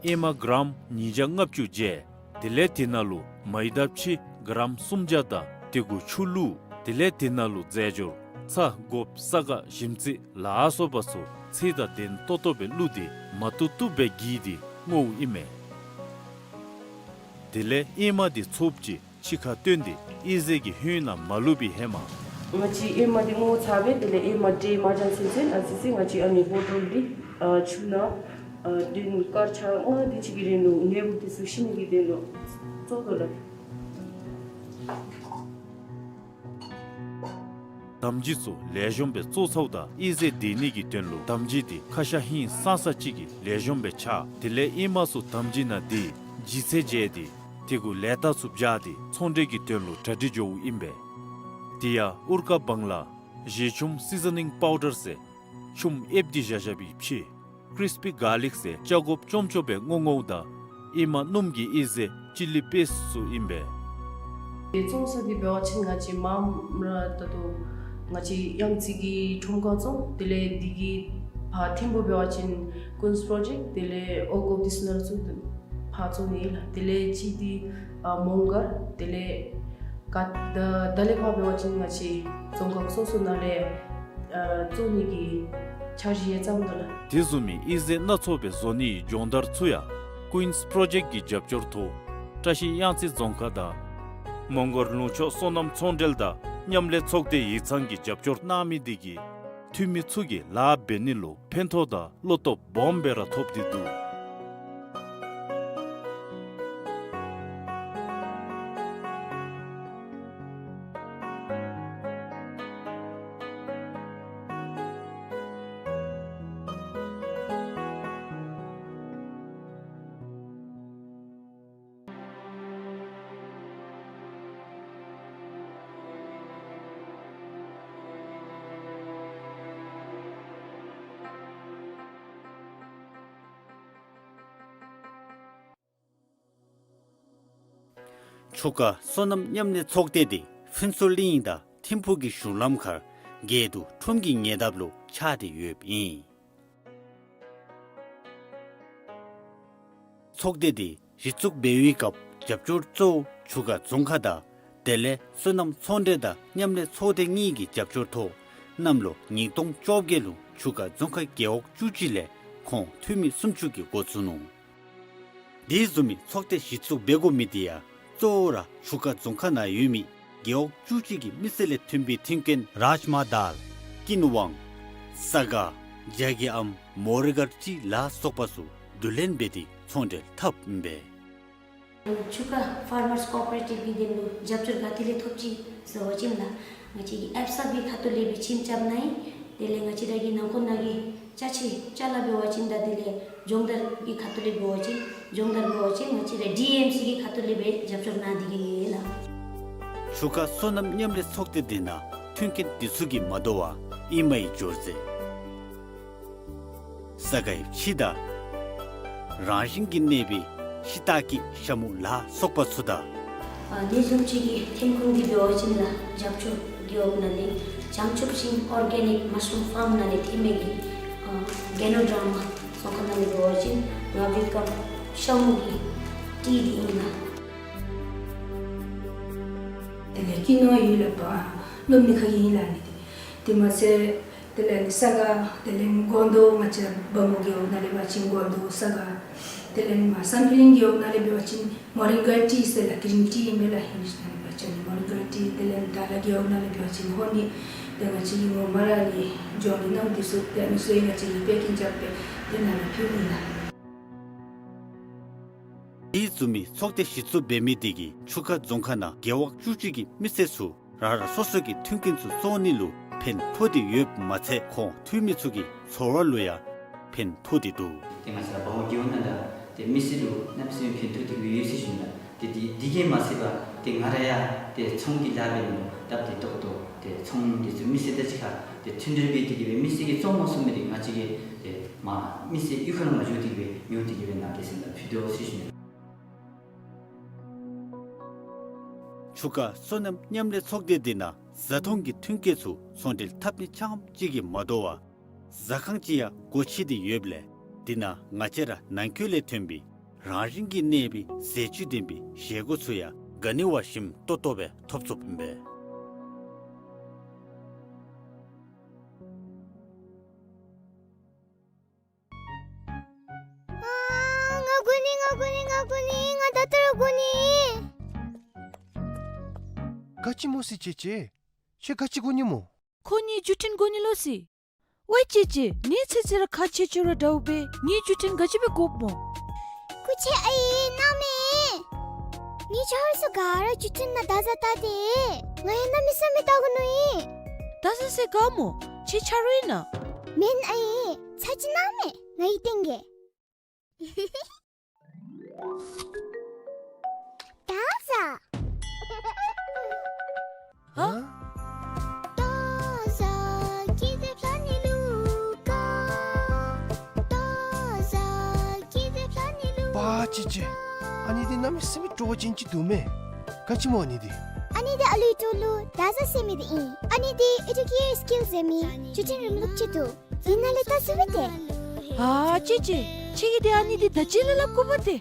ཨེ་མ་གྲམ་ཉིས་བརྒྱ་ལྔ་བཅུ་བརྗེ། དེ་ལས་དེ་ནང་ལུ་མའི་དཱ་ཕྱེ་གྲམ་སུམ་བརྒྱ་དང་དེ་གུ་ཆུ་བླུག། དེ་ལས་དེ་ནང་ལུ་རྫས་སྦྱོར་ཚྭ་སྒོགཔ་ས་ག་ཞིམ་ཚད་ལ་སོགས་པ་ཚུ་ཚད་དང་ལྡན་ཏོག་ཏོ་སྦེ་བླུགས་ཏེ་མ་བཏུབ་བཏུབ་སྦེ་བསྒྱིས་ཏེ་བརྔོཝ་ཨིན་མས། དེ་ལས་ཨེ་མ་འདི་ཚོབ་ཅིག་ཕྱི་ཁར་བཏོན་ཏེ་དབྱེ་རྫས་ཀྱི་ཧོད་ནང་མ་བླུགས་པའི་ཧེ་མ། ང་བཅས་ཨེ་མ་འདི་བརྔོ་ཚར་སྦེ་དེ་ལས་ཨེ་མ་ཏེ་མ་འཇམ་ཚུན་ཚོད་ཨ་ཙི་ཙི་ང་བཅས་ཨ་ནི་བོ་ཊོལ་འདི་ཨ་ཆུ་ནང་ཨ་བདུན་སྐར་ཆ་ལྔ་དེ་ཅིག་གི་རིང་ལུ་ནད་འབུཔ་དེ་ཚུ་ཤི་ནི་གི་དོན་ལུ་བཙོ་དོ་ལགས། དམ་སྦྱིས་ཚུ་ལེགས་ཤོམ་སྦེ་བཙོ་ཚརཝ་ད་དབྱེ་རྫས་འདི་ནི་གི་དོན་ལུ་དམ་སྦྱིས་འདི་ཁ་ཤ་ཧིང་སངས་ས་ཅིག་གིས་ལེགས་ཤོམ་སྦེ་འཕྱག། དེ་ལས་ཨེ་མ་ཚུ་དམ་སྦྱིས་ནང་འདི་ལྗིད་ཚད་འཇལ་ཏེ་དེ་གུ་ལེགས་ཏག་ཚུ་སྦྱར་ཏེ་ཚོང་འབྲེལ་གྱི་དོན་ལུ་གྲ་སྒྲིག་འགྱོཝ་ཨིན་པས། དེ་ཡང་ཨུར་ཀ་བང་ལ་བཞེས་ཆུམ་སི་ཛ་ནིང་པའུ་ཌར་ཟེར་ཆུམ་ཨེབ་སྟེ་བཞག་བཞག་པའི་ཕྱེ་ཀྲིས་པི་གར་ལིཀ་ཟེར་ཆ་སྒོགཔ་ཅོམ་ཅོམ་སྦེ་བརྔོ་བརྔོཝ་ད་ཨེ་མ་སྣུམ་གྱི་དབྱེ་རྫས་ཅི་ལི་པེསཊ་ཚུ་ཨིན་པས། ཏེ་བཙོང་ས་འདི་འབད་བ་ཅིན་ང་བཅས་མངམ་ར་ད་ལྟོ་ང་བཅས་གཡང་རྩེ་གི་ཁྲོམ་ཁར་བཙོང་། དེ་ལས་འདི་གི་ཕར་ཐིམ་ཕུག་འབད་བ་ཅིན་ཀུན་པྲོ་ཇེཀཊ་དེ་ལས་ཨོ་གོ་དེ་ཚུ་ནང་ཚུ་ཕར་བཙོང་ནི་ལགས། དེ་ལས་ཅིག་འདི་ཨ་མོང་སྒར་དེ་ལས་ག་ད་ད་ལས་ཕར་འབད་བ་ཅིན་ང་བཅས་རྫོང་ཁག་སོ་སོ་ནང་ལས་ཨ་བཙོང་ནི་གི་འཆར་གཞི་ཡང་བརྩམས་དོ་ལགས། དེ་བཟུམ་མའི་དབྱེ་རྫས་སྣ་ཚོགས་སྦེ་བཟོ་ནིའི་སྦྱོང་བརྡར་ཚུ་ཡང་ཀུན་པྲོ་ཇེཀཊ་ཀྱི་རྒྱབ་སྐྱོར་ཐོག་བཀྲ་ཤིས་གཡང་རྩེ་རྫོང་ཁག་དང་མོང་སྒར་ལུང་ཕྱོགས་སོ་ནམ་ཚོང་འབྲེལ་དང་མཉམ་ལས་ཚོགས་སྡེ་ཡིག་ཚང་གིས་རྒྱབ་སྐྱོར་གནང་མི་འདི་གིས་འཐུས་མི་ཚུ་གིས་ལཱ་འབད་ནི་ལུ་ཕན་ཐོགས་དང་བློ་སྟོབས་སྦོམ་སྦེ་ར་ཐོབ་སྟེ་འདུག། འཕྲུལ་ཁ་སོ་ནམ་མཉམ་ལས་ཚོགས་སྡེ་འདི་ཕུན་ཚོགས་གླིང་དང་ཐིམ་ཕུག་གི་གཞུང་ལམ་ཁར་སྒལ་དུ་ཁྲོམ་གྱི་ཉེ་འདབས་ལུ་ཆགས་ཏེ་ཡོདཔ་ཨིན། ཚོགས་སྡེ་འདི་གཞི་བཙུགས་འབད་བའི་སྐབས་རྒྱབ་སྐྱོར་གཙོ་བོ་འཕྲུལ་ཁ་རྫོང་ཁག་དང་དེ་ལས་སོ་ནམ་ཚོང་འབྲེལ་དང་མཉམ་ལས་ཚོགས་སྡེ་གཉིས་ཀྱི་རྒྱབ་སྐྱོར་ཐོག་གནམ་ལོ་ཉིས་སྟོང་བཅོ་བརྒྱད་ལུ་འཕྲུལ་ཁ་རྫོང་ཁག་རྒེད་འོག་བཅུ་གཅིག་ལས་ཁོངས་འཐུས་མི་སུམ་ཅུ་གིས་འགོ་བཙུགས་ནུག། དེ་བཟུམ་མའི་ཚོགས་སྡེ་གཞི་བཙུགས་འབད་དགོ་མི་དེ་ཡང་གཙོ་བོ་ར་འཕྲུལ་ཁ་རྫོང་ཁག་ནང་ཡོད་མི་རྒེད་འོག་བཅུ་གཅིག་གི་མི་སེར་ལས་ཐོན་པའི་མཐུན་རྐྱེན་རཱཇ་མཱ་དཱལ་ཀིན་ཝང་ས་ག་ཇ་གི་ཨམ་མོ་རི་གར་ཊི་ལ་སོགས་པ་ཚུ་བསྡུ་ལེན་འབད་དེ་ཚོང་འབྲེལ་འཐབ་ཨིན་པས། འཕྲུལ་ཁ་ཕར་མརས་ཀོ་ཨོ་པ་རེ་ཊིབ་ཀྱི་དོན་ལུ་རྒྱབ་སྐྱོར་ག་ཏེ་ལས་ཐོབ་ཅི་ཟེར་བ་ཅིན་ལགས་ང་བཅས་ཀྱི་ཨེབ་སབ་ཀྱི་ཁ་ཐུག་ལས་སྦེ་ཁྱིམ་རྐྱབ་གནང་ཡི། དེ་ལས་ང་བཅས་ར་གི་ནང་འཁོད་ནང་གི་ཅ་ཆས་ཅ་ལ་འབད་བ་ཅིན་དང་དེ་ལས་སྦྱོང་བརྡར་གྱི་ཁ་ཐུག་ལས་འབད་བ་ཅིན་སྦྱོང་བརྡར་འབད་བ་ཅིན་ང་བཅས་ར་ཌི་ཨེམ་སི་གི་ཁ་ཐུག་ལས་སྦེ་རྒྱབ་སྐྱོར་གནང་སྟེ་གི་ཡོད་ལགས། འཕྲུལ་ཁ་སོ་ནམ་མཉམ་ལས་ཚོགས་སྡེ་འདི་ནང་མཐུན་རྐྱེན་འདི་ཚུ་གིས་མ་དོ་བར་ཨིན་མའི་སྦྱོར་རྫས་ས་གའི་ཕྱེ་དང་རང་བཞིན་གྱིས་གནས་པའི་ཤིང་ཏོག་གི་ཤ་མུ་ལ་སོགས་པ་ཚུ་དང་། ཨ་ནི་བཟུམ་ཅིག་གི་ཐོན་ཁུངས་འདི་འབད་བ་ཅིན་ལགས་རྒྱབ་སྐྱོར་རྒེད་འོག་ནང་ལས་བྱང་ཆུབ་ཤིང་ཨོར་གེ་ནིཀ་མ་ཤ་རུམ་ཕཱརམ་ནང་ལས་ཐོན་མི་གི་ཨ་གེ་ནོ་ཌར་མ་ཚོང་ཁང་ནང་ལས་འབད་བ་ཅིན་ང་བི་ཀམ་ཤ་མུ་གི་ཊི་འདི་ཨིན་ལགས། དེ་ལས་ཀིན་ཝ་ཡོད་ལགས་པ། སློབ་མའི་ཁ་གི་ཨིན་ལགས་ཨ་ནི་འདི། དེ་མ་ཚད་དེ་ལས་ཨ་ནི་ས་ག་དེ་ལས་སྒོང་རྡོག་ང་བཅས་ར་བ་མོ་རྒེད་འོག་ནང་ལས་འབད་བ་ཅིན་སྒོང་རྡོག་ས་ག། དེ་ལས་ཨ་ནི་མར་སམ་ཕི་ལིང་རྒེད་འོག་ནང་ལས་འབད་བ་ཅིན་མོ་རིང་ག་ཊི་ཟེར་ལགས་གི་རིན་ཊི་ཨིན་པས་ལགས། ཧིན་ཌིས་ནང་ལས་འབད་བ་ཅིན་མོ་རིང་ག་ཊི། དེ་ལས་ཨ་ནི་དྭགས་ལྷ་རྒེད་འོག་ནང་ལས་འབད་བ་ཅིན་ཧོ་ནི། དེ་ང་བཅས་ཀྱིས་ངོ་མ་ར་ཨ་ནི་ཇོ་ནི་ནང་འདི་ཚུ་དེ་ཨ་ནི་ཚུ་ཡང་ང་བཅས་ཀྱིས་པེ་ཀིང་རྐྱབ་སྦེ་དེ་ནང་ལུ་ཕུལཝ་ཨིན་ལགས། དེ་བཟུམ་མའི་ཚོགས་སྡེ་གཞི་བཙུགས་འབད་མི་དེ་གིས་འཕྲུལ་ཁ་རྫོང་ཁག་ནང་རྒེད་འོག་བཅུ་གཅིག་གི་མི་སེར་ཚུ་རང་རང་སོ་སོ་གི་མཐུན་རྐྱེན་ཚུ་བཙོང་ནི་ལུ་ཕན་ཐོགས་ཏེ་ཡོདཔ་མ་ཚད་ཁོང་འཐུས་མི་ཚུ་གི་འཚོ་བ་ལུ་ཡང་ཕན་ཐོགས་ཏེ་འདུག། ཏེ་ང་བཅས་ར་བ་མོ་རྒེད་འོག་ནང་ལགས་ཏེ་མི་སེར་ལུ་གནམ་མེད་ས་མེད་ཕན་ཐོགས་ཏེ་གི་ཡོད་ཟེར་ཞུ་ནི་ལགས། ཏེ་དེ་དེ་གིས་མ་ཚད་པར་ཏེ་ང་ར་ཡང་ཏེ་ཚོང་གི་ལཱ་འབད་ནི་ལུ་སྟབས་བདེ་ཏོག་ཏོ་ཏེ་ཚོང་འདི་ཚུ་མི་སེར་དང་གཅིག་ཁར་ཏེ་མཐུན་སྒྲིལ་འབད་དེ་གི་སྦེ་མི་སེར་གྱིས་བཙོང་མ་ཚུགས་མི་འདི་ང་བཅས་ཀྱིས་ཏེ་མ་མི་སེར་གཡུས་ཁར་མ་འགྱོ་སྟེ་གི་སྦེ་ཉོ་སྟེ་གི་སྦེ་ནཱ་གི་སེམས་ལུ་ཕུལ་དོ་ཟེར་ཞུ་ནི། འཕྲུལ་ཁ་སོ་ནམ་མཉམ་ལས་ཚོགས་སྡེ་འདི་ནང་བཟའ་འཐུང་གི་མཐུན་རྐྱེན་ཚུ་ཚོང་འབྲེལ་འཐབ་ནི་རྐྱངམ་གཅིག་གིས་མ་དོ་བར་ཟ་ཁང་ཅིག་ཡང་སྒོ་ཕྱེ་སྟེ་ཡོདཔ་ལས་དེ་ནང་ང་བཅས་ར་ནང་འཁོད་ལས་ཐོན་པའི་རང་བཞིན་གྱིས་གནས་པའི་ཟས་བཅུད་ལྡན་པའི་བཞེས་སྒོ་ཚུ་ཡང་ག་ནི་བ་ཞིམ་ཏོག་ཏོ་སྦེ་ཐོབ་ཚུགསཔ་ཨིན་པས། ཨ་ང་དགོ་ནི་ང་དགོ་ནི་ང་དགོ་ནི་ང་ད་ལྟོ་ར་དགོ་ནི། ག་ཅི་སྨོ་ཟེར་ཅེ་ཅེ། ཁྱོད་ག་ཅི་དགོ་ནི་སྨོ། ཁོ་ངེའི་བརྒྱུད་འཕྲིན་དགོ་ནི་ལོ་ཟེར། ཝའི་ཅེ་ཅེ་ངེའི་ཚེ་ཚེ་ར་ཁག་ཆེ་ཆེ་ར་འདྲཝ་སྦེ་ངེའི་བརྒྱུད་འཕྲིན་ག་ཅི་སྦེ་དགོཔ་སྨོ། སྐུ་མཁྱེན་ཨའི་གནང་མས། ངེའི་ཆ་རོགས་ཚུ་ག་ར་བརྒྱུད་འཕྲིན་ནང་བརྡ་བཟའ་བལྟ་སྟེ། ང་ཡང་གནམ་མེད་ས་མེད་བལྟ་དགོ་མནོ་ཡི། བརྡ་བཟའ་ཟེར་ག་སྨོ། ཁྱེད་ཆ་རོགས་ཨིན་ན། མེན་ཨའི། ཚར་གཅིག་གནང་མས། ང་གིས་སྟོན་གེ། བརྡ་བཟའ། ཧ། པ་ཅི་ཅི། ཨ་ནི་འདི་གནམ་མེད་ས་མེད་སྤྲོ་བ་ཅན་ཅིག་འདུག་མས། ག་ཅི་སྨོ་ཨ་ནི་འདི། ཨ་ནི་འདི་ཨ་ལུའི་ཐོག་ལུ་བརྡ་བཟའ་ཟེར་མི་འདི་ཨིན། ཨ་ནི་འདི་ཨེ་ཌུ་ཀེར་སི་ཀིལ་ཟེར་མི་བརྒྱུད་འཕྲིན་རིམ་ལུགས་ཅིག་འདུག། ཨིན་ན་ལས་བལྟ་ཚུགས་པས་ཏེ། ཨ་ཅི་ཅི། ཁྱེད་ཀྱིས་འདི་ཨ་ནི་འདི་ད་ཅི་ལས་སླབ་དགོ་པས་ཏེ།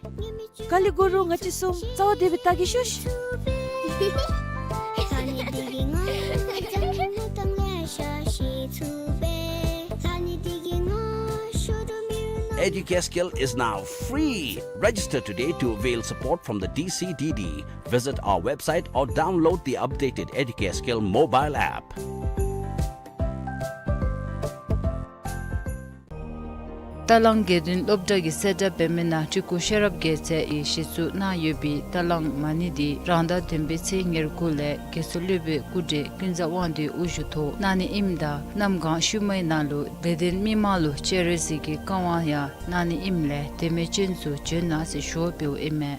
ག་ལས་དགོ་རུང་ང་བཅས་གསུམ་རྩ་བ་བདེ་སྦེ་བལྟ་གེ་ཤོག་ཤིག། Educare Skill is now free. Register today to avail support from the D C D D. Visit our website or download the updated Educare Skill mobile app. རྟ་གླང་དགེ་འདུན་སློབ་གྲྭ་གིས་གསལ་བསྒྲགས་འབད་མི་ནང་སྤྲུལ་སྐུ་ཤེས་རབ་རྒྱལ་མཚན་གྱིས་གཞི་བཙུགས་གནང་ཡོད་པའི་རྟ་གླང་མ་ཎི་འདི་རང་ཟླ་བདུན་པའི་ཚེས་ཉེར་དགུ་ལས་རྒྱལ་སྲས་སློབ་དཔོན་སྐུ་བགྲེས་ཀུན་བཟང་དབང་འདུས་དབུ་བཞུགས་ཐོག་གནང་ནི་ཨིནམ་ད་གནམ་གང་ཤུལ་མའི་ནང་ལུ་དད་ལྡན་མི་མང་ལུ་སྤྱན་རས་གཟིགས་ཀྱི་བཀའ་དབང་ཡང་གནང་ནི་ཨིནམ་ལས་དད་མོས་ཅན་ཚུ་བྱོན་གནང་ཟེར་ཞུ་བ་འབདཝ་ཨིན་མས།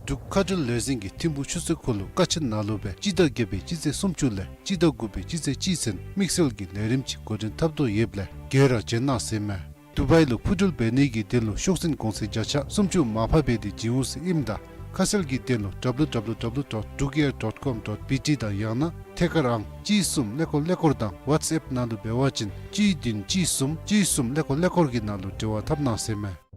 འབྲུག་མཁའ་འགྲུལ་ལས་འཛིན་གྱིས་ཐིམ་ཕུག་ཆུ་ཚོད་ཁོ་ལུ་ཀ་ཆེན་ནང་ལུ་སྦེ་སྤྱི་ཟླ་བརྒྱད་པའི་སྤྱི་ཚེས་སུམ་ཅུ་ལས་སྤྱི་ཟླ་དགུ་པའི་སྤྱི་ཚེས་གཅིག་ཚུན་དམིགས་བསལ་གྱི་ལས་རིམ་ཅིག་འགོ་འདྲེན་འཐབ་དོ་ཡོདཔ་ལས་ག་ར་བྱོན་གནང་ཟེར་མས། དུ་བའི་ལུ་འཕུར་འགྲུལ་འབད་ནི་གི་དོན་ལུ་ཤོག་འཛིན་གོང་ཚད་བརྒྱ་ཆ་སུམ་ཅུ་མར་ཕབ་འབད་དེ་བྱིན་འོང་ཟེར་ཨིནམ་ད་ ཁ་གསལ་གྱི་དོན་ལུ་W W W dot drukair dot com dot B T དང་ཡང་ན་ཐད་ཀར་ཨང་གཅིག་གསུམ་ཀླད་ཀོར་ཀླད་ཀོར་དང་ཝཊས་ཨེཔ་ནང་ལུ་འབད་བ་ཅིན་གཅིག་བདུན་གཅིག་གསུམ་གཅིག་གསུམ་ཀླད་ཀོར་ཀླད་ཀོར་གྱི་ནང་ལུ་འབྲེལ་བ་འཐབ་གནང་ཟེར་མས།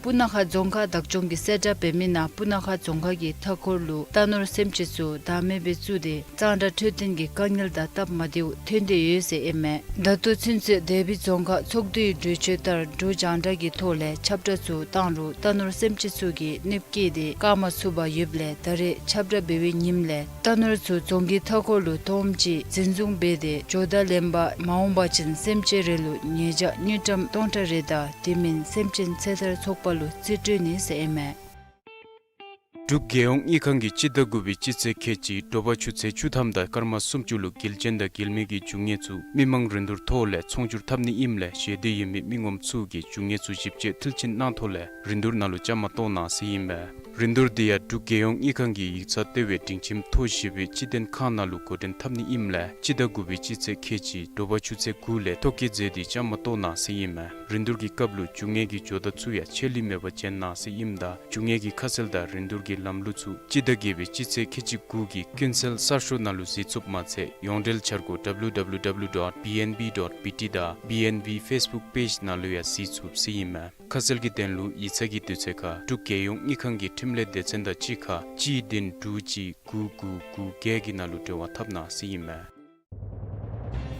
སྤུ་ན་ཁ་རྫོང་ཁག་བདག་སྐྱོང་གིས་གསལ་བསྒྲགས་འབད་མི་ནང་སྤུ་ན་ཁ་རྫོང་ཁག་གི་མཐའ་འཁོར་ལུ་རྟ་ནོར་སེམས་ཅན་ཚུ་བདག་མེད་སྦེ་བཙུགས་ཏེ་གཙང་སྦྲ་འཕྲོད་བསྟེན་གྱི་དཀའ་ངལ་དང་སྟབས་མ་བདེཝ་ཐོན་ཏེ་ཡོད་ཟེར་ཨིན་མས། ད་ལྟོ་ཚུན་ཚོད་དེ་སྦེ་རྫོང་ཁག་ཚོགས་འདུའི་གྲོས་ཆོད་ལྟར་འབྲུག་རྒྱང་བསྒྲགས་ཀྱི་ཐོག་ལས་ཁྱབ་བསྒྲགས་ཚུ་བཏང་རུང་རྟ་ནོར་སེམས་ཅན་ཚུ་གིས་གནོདཔ་བཀལ་ཏེ་བཀག་མ་ཚུགས་པར་ཡོདཔ་ལས་ད་རེས་ཁྱབ་བསྒྲགས་འབད་བའི་ཉིནམ་ལས་རྟ་ནོར་ཚུ་རྫོང་གི་མཐའ་འཁོར་ལུ་སྟོངམ་ཅིག་འཛིན་བཟུང་འབད་དེ་འགྱོ་དང་ལེན་པར་མ་འོང་པ་ཅིན་སེམས་ཅན་རེ་ལུ་ཉེས་བྱ་དངུལ་ཀྲམ་སྟོང་ཕྲག་རེ་དང་དེ་མིན་སེམས་ཅན་ཚེ་ཐར་ཚོགས་པ་ལུ་རྩིས་སྤྲོད་ནི་ཟེར་ཨིན་མས། འབྲུག་རྒྱལ་ཡོངས་དངུལ་ཁང་གིས་སྤྱི་ཟླ་དགུ་པའི་སྤྱི་ཚེས་ཁལ་གཅིག་དྲོ་པ་ཆུ་ཚོད་བཅུ་ཐམ་དང་སྐར་མ་སུམ་ཅུ་ལུ་འགུལ་ཅན་དང་འགུལ་མེད་ཀྱི་རྒྱུ་དངོས་ཚུ་མི་མང་རིན་བསྡུར་ཐོག་ལས་ཚོང་སྒྱུར་འཐབ་ནི་ཨིནམ་ལས་ཞི་བདེ་ཡོད་མི་མི་ངོམ་ཚུ་གིས་རྒྱུ་དངོས་ཚུ་ཞིབ་དཔྱད་མཐིལ་ཕྱིན་གནང་ཐོག་ལས་རིན་བསྡུར་ནང་ལུ་བཅའ་མར་གཏོགས་གནང་ཟེར་ཨིན་མས། རིན་བསྡུར་འདི་ཡང་འབྲུག་རྒྱལ་ཡོངས་དངུལ་ཁང་གི་ཡིག་ཚང་ལྟེ་བའི་སྒྲིང་ཁྱིམ་ཐོག་བཞི་པའི་སྤྱི་དོན་ཁང་ནང་ལུ་འགོ་འདྲེན་འཐབ་ནི་ཨིནམ་ལས་སྤྱི་ཟླ་དགུ་པའི་སྤྱི་ཚེས་ཁལ་གཅིག་དྲོ་པ་ཆུ་ཚོད་དགུ་ལས་ཐོ་བཀོད་མཛད་དེ་བཅའ་མར་གཏོགས་གནང་ཟེར་ཨིན་མས། རིན་བསྡུར་གྱི་སྐབས་ལུ་རྒྱུ་དངོས་ཀྱི་ཇོ་བདག་ཚུ་ཡང་ཆད་ལུས་མེད་པར་བྱོན་གནང་ཟེར་ཨིནམ་ད་རྒྱུ་དངོས་ཀྱི་ཁ་གསལ་དང་རིན་བསྡུར་གྱི་ལམ་ལུགས་ཚུ་སྤྱི་ཟླ་བརྒྱད་པའི་སྤྱི་ཚེས་ཁལ་གཅིག་དགུ་གི་ཀུན་གསལ་གསར་ཤོག་ནང་ལུ་གཟིགས་ཚུགསཔ་མ་ཚད་ཡོངས་འབྲེལ་འཆར་སྒོ་W W W dot B N B dot B T དང་B N B Facebook page ནང་ལུ་ཡང་གཟིགས་ཚུགས་ཟེར་ཨིན་མས། ཁ་གསལ་གྱི་དོན་ལུ་ཡིག་ཚང་གི་དུས་ཚོད་ཁར་འབྲུག་རྒྱལ་ཡོངས་དངུལ་ཁང་གི་འཕྲིན་ལས་སྡེ་ཚན་དང་གཅིག་ཁར་གཅིག་བདུན་དྲུག་གཅིག་དགུ་དགུ་དགུ་བརྒྱད་ཀྱི་ནང་ལུ་འབྲེལ་བ་འཐབ་གནང་ཟེར་ཨིན་མས།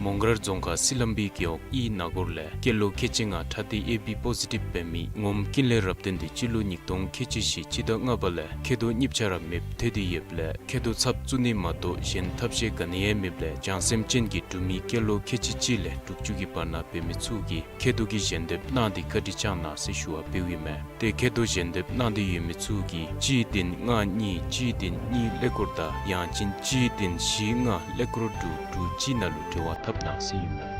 མོང་སྒར་རྫོང་ཁག་སི་ལམ་བི་རྒེད་འོག་ཨི་ན་གོར་ལས་སྐྱེས་ལོ་ཁལ་གཅིག་ལྔ་ཁྲག་ཐིགས་ཨེ་བི་པོ་ཟི་ཊིབ་འབད་མི་ངོམ་ཀུན་ལེགས་རབ་བརྟན་འདི་སྤྱི་ལོ་ཉིས་སྟོང་ཁལ་གཅིག་བཞི་སྤྱི་ཟླ་ལྔ་པ་ལས་མཁལ་རྡོག་གཉིས་ཆ་ར་མེདཔ་ཐལ་ཏེ་ཡོདཔ་ལས་མཁལ་རྡོག་ཚབ་བཙུགས་ནི་མ་གཏོགས་གཞན་ཐབས་ཤེས་ག་ནི་ཡང་མེདཔ་ལས་བྱང་སེམས་ཅན་གྱི་འབྲུག་མི་སྐྱེས་ལོ་ཁལ་གཅིག་གཅིག་ལས་དྲུག་ཅུ་གི་བར་ན་འབད་མི་ཚུ་གིས་མཁལ་རྡོག་གི་ཞལ་འདེབས་གནང་སྟེ་བཀའ་དྲིན་བསྐྱངས་གནང་ཟེར་ཞུ་བ་འབདཝ་ཨིན་མས། ཏེ་མཁལ་རྡོག་ཞལ་འདེབས་གནང་སྟེ་ཡོད་མི་ཚུ་གིས་གཅིག་བདུན་ལྔ་གཉིས་གཅིག་བདུན་གཉིས་ཀླད་ཀོར་དང་ཡང་ཅིན་གཅིག་བདུན་བཞི་ལྔ་ཀླད་ཀོར་དྲུག་དྲུག་གཅིག་ནང་ལུ་འབྲེལ་བ་འཐབ་གནང་ཟེར་ཨིན་མས།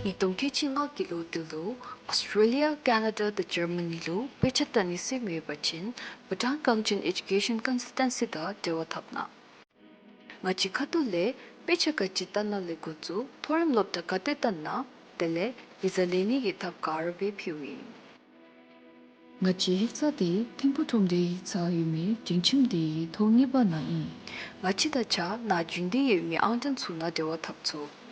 ཉིས་སྟོང་ཁལ་གཅིག་ལྔ་གི་ལོ་འདི་ལུ་ཨོསི་ཊེ་ལི་ཡ་ཀེ་ན་ཌ་དང་ཇར་མ་ནི་ལུ་དཔེ་ཆ་ལྟ་ནི་སེམས་ཡོད་པ་ཅིན་བྷུ་ཊཱན་གངས་ཅན་ཨེ་ཌུ་ཀེ་ཤཱན་ཀོན་སཱལ་ཊན་སི་དང་འབྲེལ་བ་འཐབ་གནང་། ང་བཅས་ཁ་ཐུག་ལས་དཔེ་ཆ་ག་ཅི་ལྟ་ན་ལས་འགོ་བཙུགས་མཐོ་རིམ་སློབ་གྲྭ་ག་ཏེ་ལྟ་ན་དེ་ལས་བི་ཟ་ལེན་ནི་གི་ཐབས་ག་ར་སྦེ་ཕུལཝ་ཨིན། ང་བཅས་ཡིག་ཚང་འདི་ཐིམ་ཕུག་ཁྲོམ་སྡེའི་ཡིག་ཚང་ཡོད་མི་སྒྲིང་ཁྱིམ་འདི་གི་ཐོག་གཉིས་པ་ནང་ཨིན། ང་བཅས་དང་གཅིག་ཁར་རྒྱུན་ལྡན་ཡོད་མི་ཨང་གྲངས་ཚུ་ནང་འབྲེལ་བ་འཐབ་ཚུགས།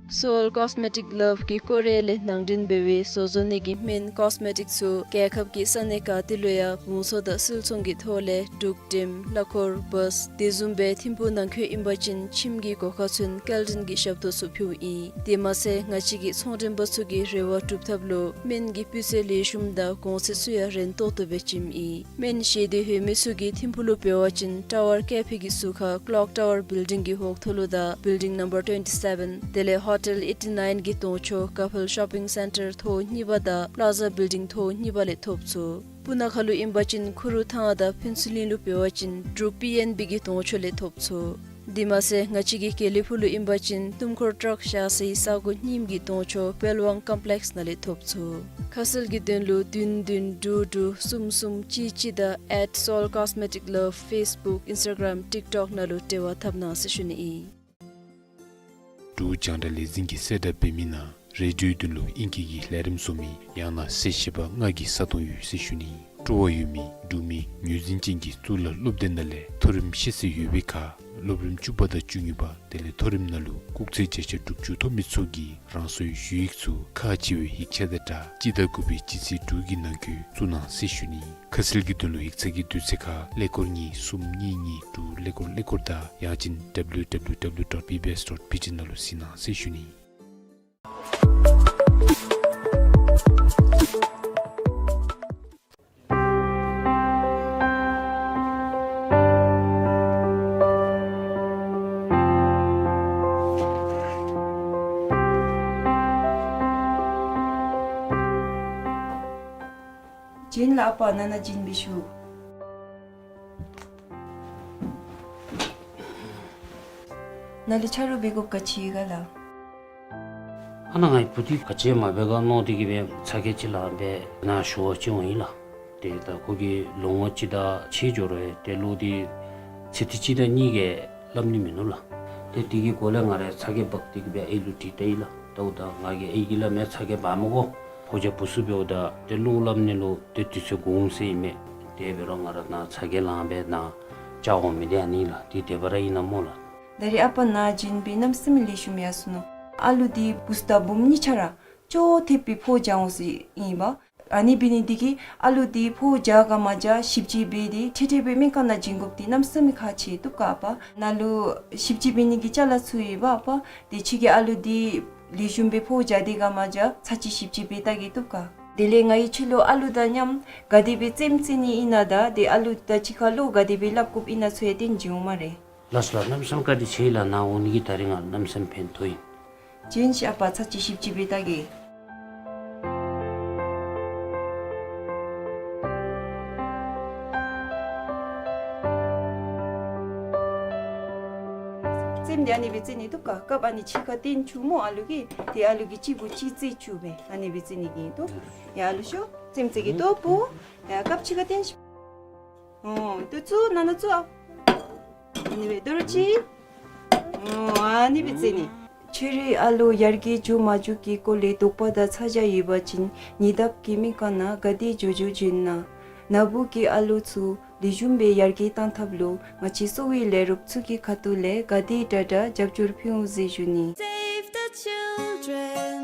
སོལ་ཀོས་མེ་ཊིཀ་ལབ་ཀྱིས་ཀོ་རི་ཡ་ལས་ནང་འདྲེན་འབད་བའི་བཟོ་བཟོ་ནི་གི་སྨན་ཀོས་མེ་ཊིཀ་ཚུ་རྒྱལ་ཁབ་ཀྱི་ས་གནས་ག་ཏེ་ལུ་ཡང་བང་སོ་དང་སིལ་ཚོང་གི་ཐོག་ལས་འབྲུག་ཊིམ་གླ་འཁོར་བཱས་དེ་བཟུམ་སྦེ་ཐིམ་ཕུག་ནང་འཁོད་ཨིན་པ་ཅིན་ཁྱིམ་གྱི་སྒོ་ཁར་ཚུན་སྐྱེལ་འདྲེན་གྱི་ཞབས་ཏོག་ཚུ་ཕུལཝ་ཨིན། དེ་མ་ཚད་ང་བཅས་ཀྱི་ཚོང་མགྲོན་པ་ཚུ་གི་རེ་བ་སྒྲུབ་ཐབས་ལུ་སྨན་གྱི་སྤུས་ཚད་ལེགས་ཤོམ་དང་གོང་ཚད་ཚུ་ཡང་རན་ཏོག་ཏོ་སྦེ་བྱིནམ་ཨིན། སྨན་ཞལ་འདེབས་འོས་མི་ཚུ་གིས་ཐིམ་ཕུག་ལུ་འབད་བ་ཅིན་ཊ་ཝར་ཀེ་ཕི་གི་ཟུར་ཁར་ཀློག་ཊ་ཝར་བིལ་ཌིང་གི་འོག་ཐོག་ལུ་དང་བིལ་ཌིང་ནམ་བར་ཊུ་ཝེན་ཊི་སེ་བེན་དེ་ལས་ཧོ་ཊེལ་ཨེ་ཊི་ནཱའིན་གྱི་གདོང་ཕྱོགས་ཀ་ཕཱལ་ཤོ་པིང་སེན་ཊར་ཐོག་གཉིས་པ་དང་པླ་ཛ་བིལ་ཌིང་ཐོག་གཉིས་པ་ལས་ཐོབ་ཚུགས། སྤུ་ན་ཁ་ལུ་ཨིན་པ་ཅིན་ཁུ་རུ་ཐང་དང་ཕུན་ཚོགས་གླིང་ལུ་འབད་བ་ཅིན་འབྲུག་པི་ཨེན་བི་གི་གདོང་ཕྱོགས་ལས་ཐོབ་ཚུགས། དེ་མ་ཚད་ང་བཅས་ཀྱི་དགེ་ལེགས་ཕུག་ལུ་ཨིན་པ་ཅིན་ཏུམ་ཁོར་ཊག་བཞག་སའི་ས་གོ་རྙིངམ་གྱི་གདོང་ཕྱོགས་པེལ་ཝང་ཀོམ་པི་ལེཀསི་ནང་ལས་ཐོབ་ཚུགས། ཁ་གསལ་གྱི་དོན་ལུ་བདུན་བདུན་དྲུག་དྲུག་གསུམ་གསུམ་གཅིག་གཅིག་དང་ཨེཊ་སོལ་ཀོས་མེ་ཊིཀ་ལབ་ཕེསི་བུཀ་ཨིནསི་ཊ་གརམ་ཊིཀ་ཊོཀ་ནང་ལུ་འབྲེལ་བ་འཐབ་གནང་ཟེར་ཞུ་ནི་ཨིན། འབྲུག་རྒྱང་བསྒྲགས་ལས་འཛིན་གྱིས་གསལ་བསྒྲགས་འབད་མི་ནང་རེ་ཌི་ཡོའི་དོན་ལུ་ཨིང་སྐད་ཀྱི་ལས་རིམ་བཟོ་མི་ཡང་ན་གསལ་བཤད་པ་ལྔ་གི་ས་སྟོང་ཡོད་ཟེར་ཞུ་ནི། སྤྲོ་བ་ཡོད་མི་འབྲུག་མི་ངོས་འཛིན་ཅན་གྱི་གཙུག་ལག་སློབ་སྡེ་ནང་ལས་མཐོ་རིམ་ཤེས་ཚད་ཡོད་པའི་ཁར་སློབ་རིམ་བཅུ་པ་དང་བཅུ་གཉིས་པ་དེ་ལས་མཐོ་རིམ་ནང་ལུ་སྐུགས་ཚད་བརྒྱ་ཆ་དྲུག་ཅུ་ཐོབ་མི་ཚུ་གིས་རང་སོའི་ཞུ་ཡིག་ཚུ་ཁག་ཆེ་བའི་ཡིག་ཆ་དང་སྦྲགས་སྤྱི་ཟླ་དགུ་པའི་སྤྱི་ཚེས་དྲུག་གི་ནང་འཁོད་བཙུགས་གནང་ཟེར་ཞུ་ནི། ཁ་གསལ་གྱི་དོན་ལུ་ཡིག་ཚང་གི་དུས་ཚོད་ཁར་ཀླད་ཀོར་གཉིས་གསུམ་གཉིས་གཉིས་དྲུག་ཀླད་ཀོར་ཀླད་ཀོར་དང་ཡང་ཅིན་W W W dot B B S dot B T ནང་ལུ་གཟིགས་གནང་ཟེར་ཞུ་ནི། བྱིན་ལ་ཨ་པ་ནཱ་ནཱ་བྱིན་འབད་ཤོག། ནཱ་ལུ་ཆ་རོགས་འབད་དགོཔ་ག་ཅི་ཡོད་ག་ལགས། ཨ་ནཱ་ངེའི་བུ་འདི་ག་ཅི་མ་འབད་ག་མནོ་སྟེ་གིས་སྦེ་ཚ་གྱང་ཅིག་ལང་སྦེ་ནཱ་ཞུ་བར་བྱོན་འོང་ཡི་ལགས། ཏེ་ད་ཁོ་གིས་ལོ་ངོ་གཅིག་དང་ཕྱེད་འགྱོ་རུང་ཏེ་ལོ་འདི་ཚེ་ཐིག་གཅིག་དང་གཉིས་ཀྱིས་སླབ་ནི་མིན་ནུག་ལགས། ཏེ་དེ་གི་སྒོ་ལས་ང་ར་ཚ་གྱང་འབག་སྟེ་གིས་སྦེ་ཨའི་ལུ་དྲིས་བལྟ་ཡི་ལགས། ད་འོ་ད་ང་གིས་ཨའི་གིས་སླབ་མས། ཚ་གྱང་འབག་མི་དགོ། ཕོ་རྒྱས་བུ་ཚུ་འབདཝ་ད་ཏེ་བློ་སླབ་ནི་ལུ་ཏེ་དུས་ཚོད་འགོརཝ་ཟེར་ཨིན་མས། དེ་འབད་རུང་ང་ར་ནཱ་ཚ་གྱང་ལང་སྦེ་ནཱ་བཅར་འོང་མི་འདི་ཨ་ནི་ལགས། འདི་དེ་སྦེ་ར་ཨིན་ན་སྨོ་ལགས། ད་རེས་ཨ་པ་ནཱ་བྱོན་སྦེ་གནམ་མེད་ས་མེད་ལེགས་ཤོམ་ཡར་སོང་ནུག། ཨ་ལུ་འདི་བུཚ་དང་བུམོ་གཉིས་ཆ་ར་ཅོག་འཐདཔ་སྦེ་ཕོཝ་འཇག་འོང་ཟེར་ཨིན་པས། ཨ་ནི་འབད་ནི་འདི་གིས་ཨ་ལུ་འདི་ཕོཝ་འཇག་ག་མ་འཇག་ཞིབ་དཔྱད་འབད་དེ་ཁྲིག་ཁྲི་སྦེ་སྨན་ཁང་ནང་བྱིན་དགོཔ་འདི་གནམ་མེད་ས་མེད་ཁག་ཆེ་བཏུབ་ག་ཨ་པ། ནཱ་ལུ་ཞིབ་དཔྱད་འབད་ནི་གི་ཅ་ལ་ཚུ་ཡོད་པ་ཨ་པ། དེ་ཁྱོད་ཀྱིས་ཨ་ལུ་འདི་ལེགས་ཤོམ་སྦེ་ཕོཝ་འཇག་དེ་ག་མ་འཇག་ཚར་གཅིག་ཞིབ་དཔྱད་འབད་བལྟ་གེ་བཏུབ་ག། དེ་ལས་ང་གིས་ཁྱོད་ལུ་ཨ་ལུ་དང་མཉམ་ག་དེ་སྦེ་རྩེདམོ་རྩེ་ནི་ཨིན་ན་དང་དེ་ཨ་ལུ་དང་གཅིག་ཁར་ལུ་ག་དེ་སྦེ་སླབ་དགོཔ་ཨིན་ན་ཚུ་ཡང་སྟོན་བྱིན་འོང་སྨ་རེ། ལགས་སོ་ལགས། གནམ་མེད་ས་མེད་བཀའ་དྲིན་ཆེ་ལགས། ནཱ་འོང་ནི་གིས་ད་རིས་ང་གནམ་མེད་ས་མེད་ཕན་ཐོགས་ཡི། བྱོན་ཤིག་ཨ་པ། ཚར་གཅིག་ཞིབ་དཔྱད་འབད་བལྟ་གེ། རྩེདམོ་འདི་ཨ་ནི་སྦེ་རྩེ་ནི་བཏུབ་ག། རྐངམ་ཨ་ནི་ཕྱི་ཁར་བཏོན་བཅུག་སྨོ་ཨ་ལུ་གིས། དེ་ཨ་ལུ་གིས་གཅིག་གུ་གཅིག་རྩེ་བཅུག་སྦེ་ཨ་ནི་སྦེ་རྩེ་ནི་གི་བཏུབ། ཡ་ཨ་ལུ་ཤོག། རྩེདམོ་རྩེ་གེ་བཏུབ་པོ། ཡ་རྐངམ་ཕྱི་ཁར་བཏོན་ཤིག། ཨོ་བཏུབ་བཏུབ། ནཱ་ནཱ་བཙུགས་ཨ། ཨ་ནི་སྦེ་དོ་རུང་གཅིག། ཨོ་ཨ་ནི་སྦེ་རྩེ་ནི། ཁྱོད་རའི་ཨ་ལུ་ཡར་རྒྱས་འགྱོ་མ་འགྱོ་གི་སྐོར་ལས་དོགས་པ་དང་ཚ་གྱང་ཡོད་པ་ཅིན་ཉེ་འདབས་ཀྱི་སྨན་ཁང་ནང་ག་དེ་མགྱོགས་མགྱོགས་བྱོན་གནང་། ནཱ་བུ་གི་ཨ་ལུ་ཚུ་ལེགས་ཤོམ་སྦེ་ཡར་རྒྱས་གཏང་ཐབས་ལུ་ང་བཅས་གསོ་བའི་ལས་རོགསཔ་ཚུ་གི་ཁ་ཐུག་ལས་ག་དེ་དྲག་དྲག་རྒྱབ་སྐྱོར་ཕུལ་འོང་ཟེར་ཞུ་ནི། Save the children.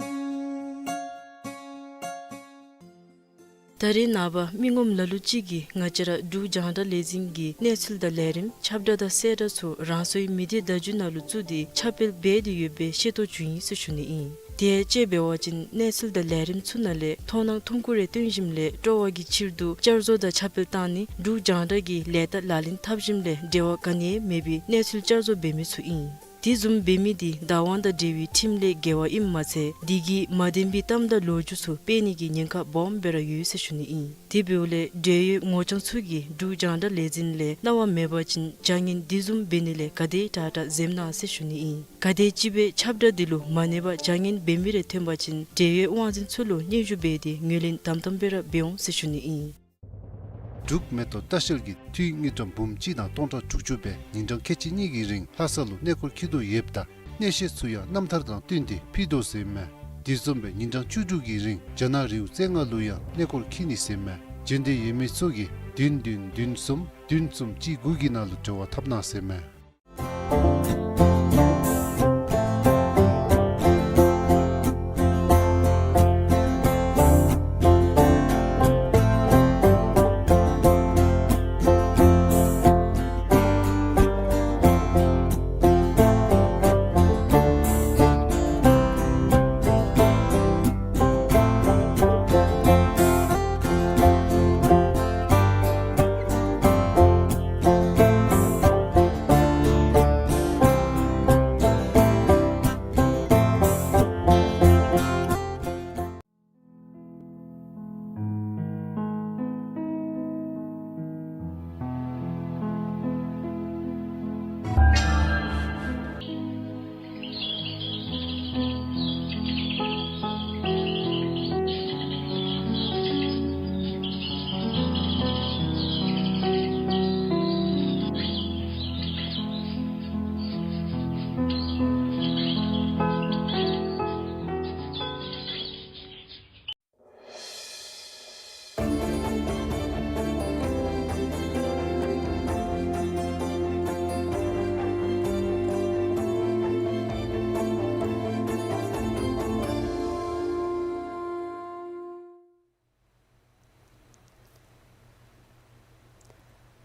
ད་རེས་ནངས་པ་མི་ངོམ་ལ་ལུ་ཅིག་གིས་ང་བཅས་ར་འབྲུག་རྒྱང་བསྒྲགས་ལས་འཛིན་གྱི་གནས་ཚུལ་དང་ལས་རིམ་ཁྱབ་བསྒྲགས་དང་གསལ་བསྒྲགས་ཚུ་རང་སོའི་མི་སྡེ་བརྡ་བརྒྱུད་ནང་ལུ་བཙུགས་ཏེ་ཁྱབ་སྤེལ་འབད་དེ་ཡོད་པའི་ཤེས་རྟོགས་བྱུང་ཡི་ཟེར་ཞུ་ནི་ཨིན། དེ་ཡང་དཔྱེ་འབད་བ་ཅིན་གནས་ཚུལ་དང་ལས་རིམ་ཚུ་ནང་ལས་མཐོང་སྣང་ཐུང་ཀུ་རེ་སྟོན་ཞིནམ་ལས་སྤྲོ་བ་གི་ཕྱིར་དུ་བསྐྱར་བཟོ་དང་ཁྱབ་སྤེལ་བཏང་ནི་འབྲུག་རྒྱང་བསྒྲགས་ཀྱི་ལས་རྟགས་ལག་ལེན་འཐབ་ཞིནམ་ལས་འབྲེལ་བ་ག་ནི་ཡང་མེད་པའི་གནས་ཚུལ་བསྐྱར་བཟོ་འབད་མི་ཚུ་ཨིན། དེ་བཟུམ་འབད་མི་དེ་བདག་དབང་དང་འབྲེལ་བའི་ཁྲིམས་ལས་འགལ་བ་ཨིནམ་མ་ཚད་དེ་གིས་མ་བདེན་པའི་གཏམ་དང་ལོ་རྒྱུས་ཚུ་སྤེལ་ནི་གི་ཉེན་ཁ་སྦོམ་སྦེ་ར་ཡོད་ཟེར་ཞུ་ནི་ཨིན། དེ་འབདཝ་ལས་འབྲེལ་ཡོད་ངོ་རྐྱང་ཚུ་གིས་འབྲུག་རྒྱང་བསྒྲགས་ལས་འཛིན་ལས་གནང་བ་མེད་པ་ཅིན་བྱ་ངན་དེ་བཟུམ་འབད་ནི་ལས་ག་དེ་དྲག་དྲག་འཛེམ་གནང་ཟེར་ཞུ་ནི་ཨིན། གལ་སྲིད་ཅིག་སྦེ་ཁྱབ་བསྒྲགས་དེ་ལུ་མ་གནས་པར་བྱ་ངན་འབད་མི་རེ་ཐོན་པ་ཅིན་འབྲེལ་ཡོད་དབང་འཛིན་ཚུ་ལུ་སྙན་ཞུ་འབད་དེ་ངོས་ལེན་དམ་དམ་སྦེ་ར་འབད་འོང་ཟེར་ཞུ་ནི་ཨིན། འབྲུག་མེ་ཏོག་ལྟ་བཤལ་གྱིས་འཐུས་དངུལ་ཀྲམ་འབུམ་གཅིག་དང་སྟོང་ཕྲག་དྲུག་ཅུ་སྦེ་ཉིན་གྲངས་ཁལ་གཅིག་གཉིས་ཀྱི་རིང་ལྷ་ས་ལུ་གནས་སྐོར་འཁྱིད་དོ་ཡོདཔ་ད་གནས་བཤད་ཚུ་ཡང་རྣམ་ཐར་དང་བསྟུན་ཏེ་ཕུལ་དོ་ཟེར་མས། དེ་བཟུམ་སྦེ་ཉིན་གྲངས་བཅུ་དྲུག་གི་རིང་རྒྱ་ནག་རི་བོ་རྩེ་ལྔ་ལུ་ཡང་གནས་སྐོར་འཁྱིད་ནི་ཟེར་མས། འབྱོན་འདོད་ཡོད་མི་ཚུ་གིས་བདུན་བདུན་བདུན་གསུམ་བདུན་གསུམ་གཅིག་དགུ་གི་ནང་ལུ་འབྲེལ་བ་འཐབ་གནང་ཟེར་མས།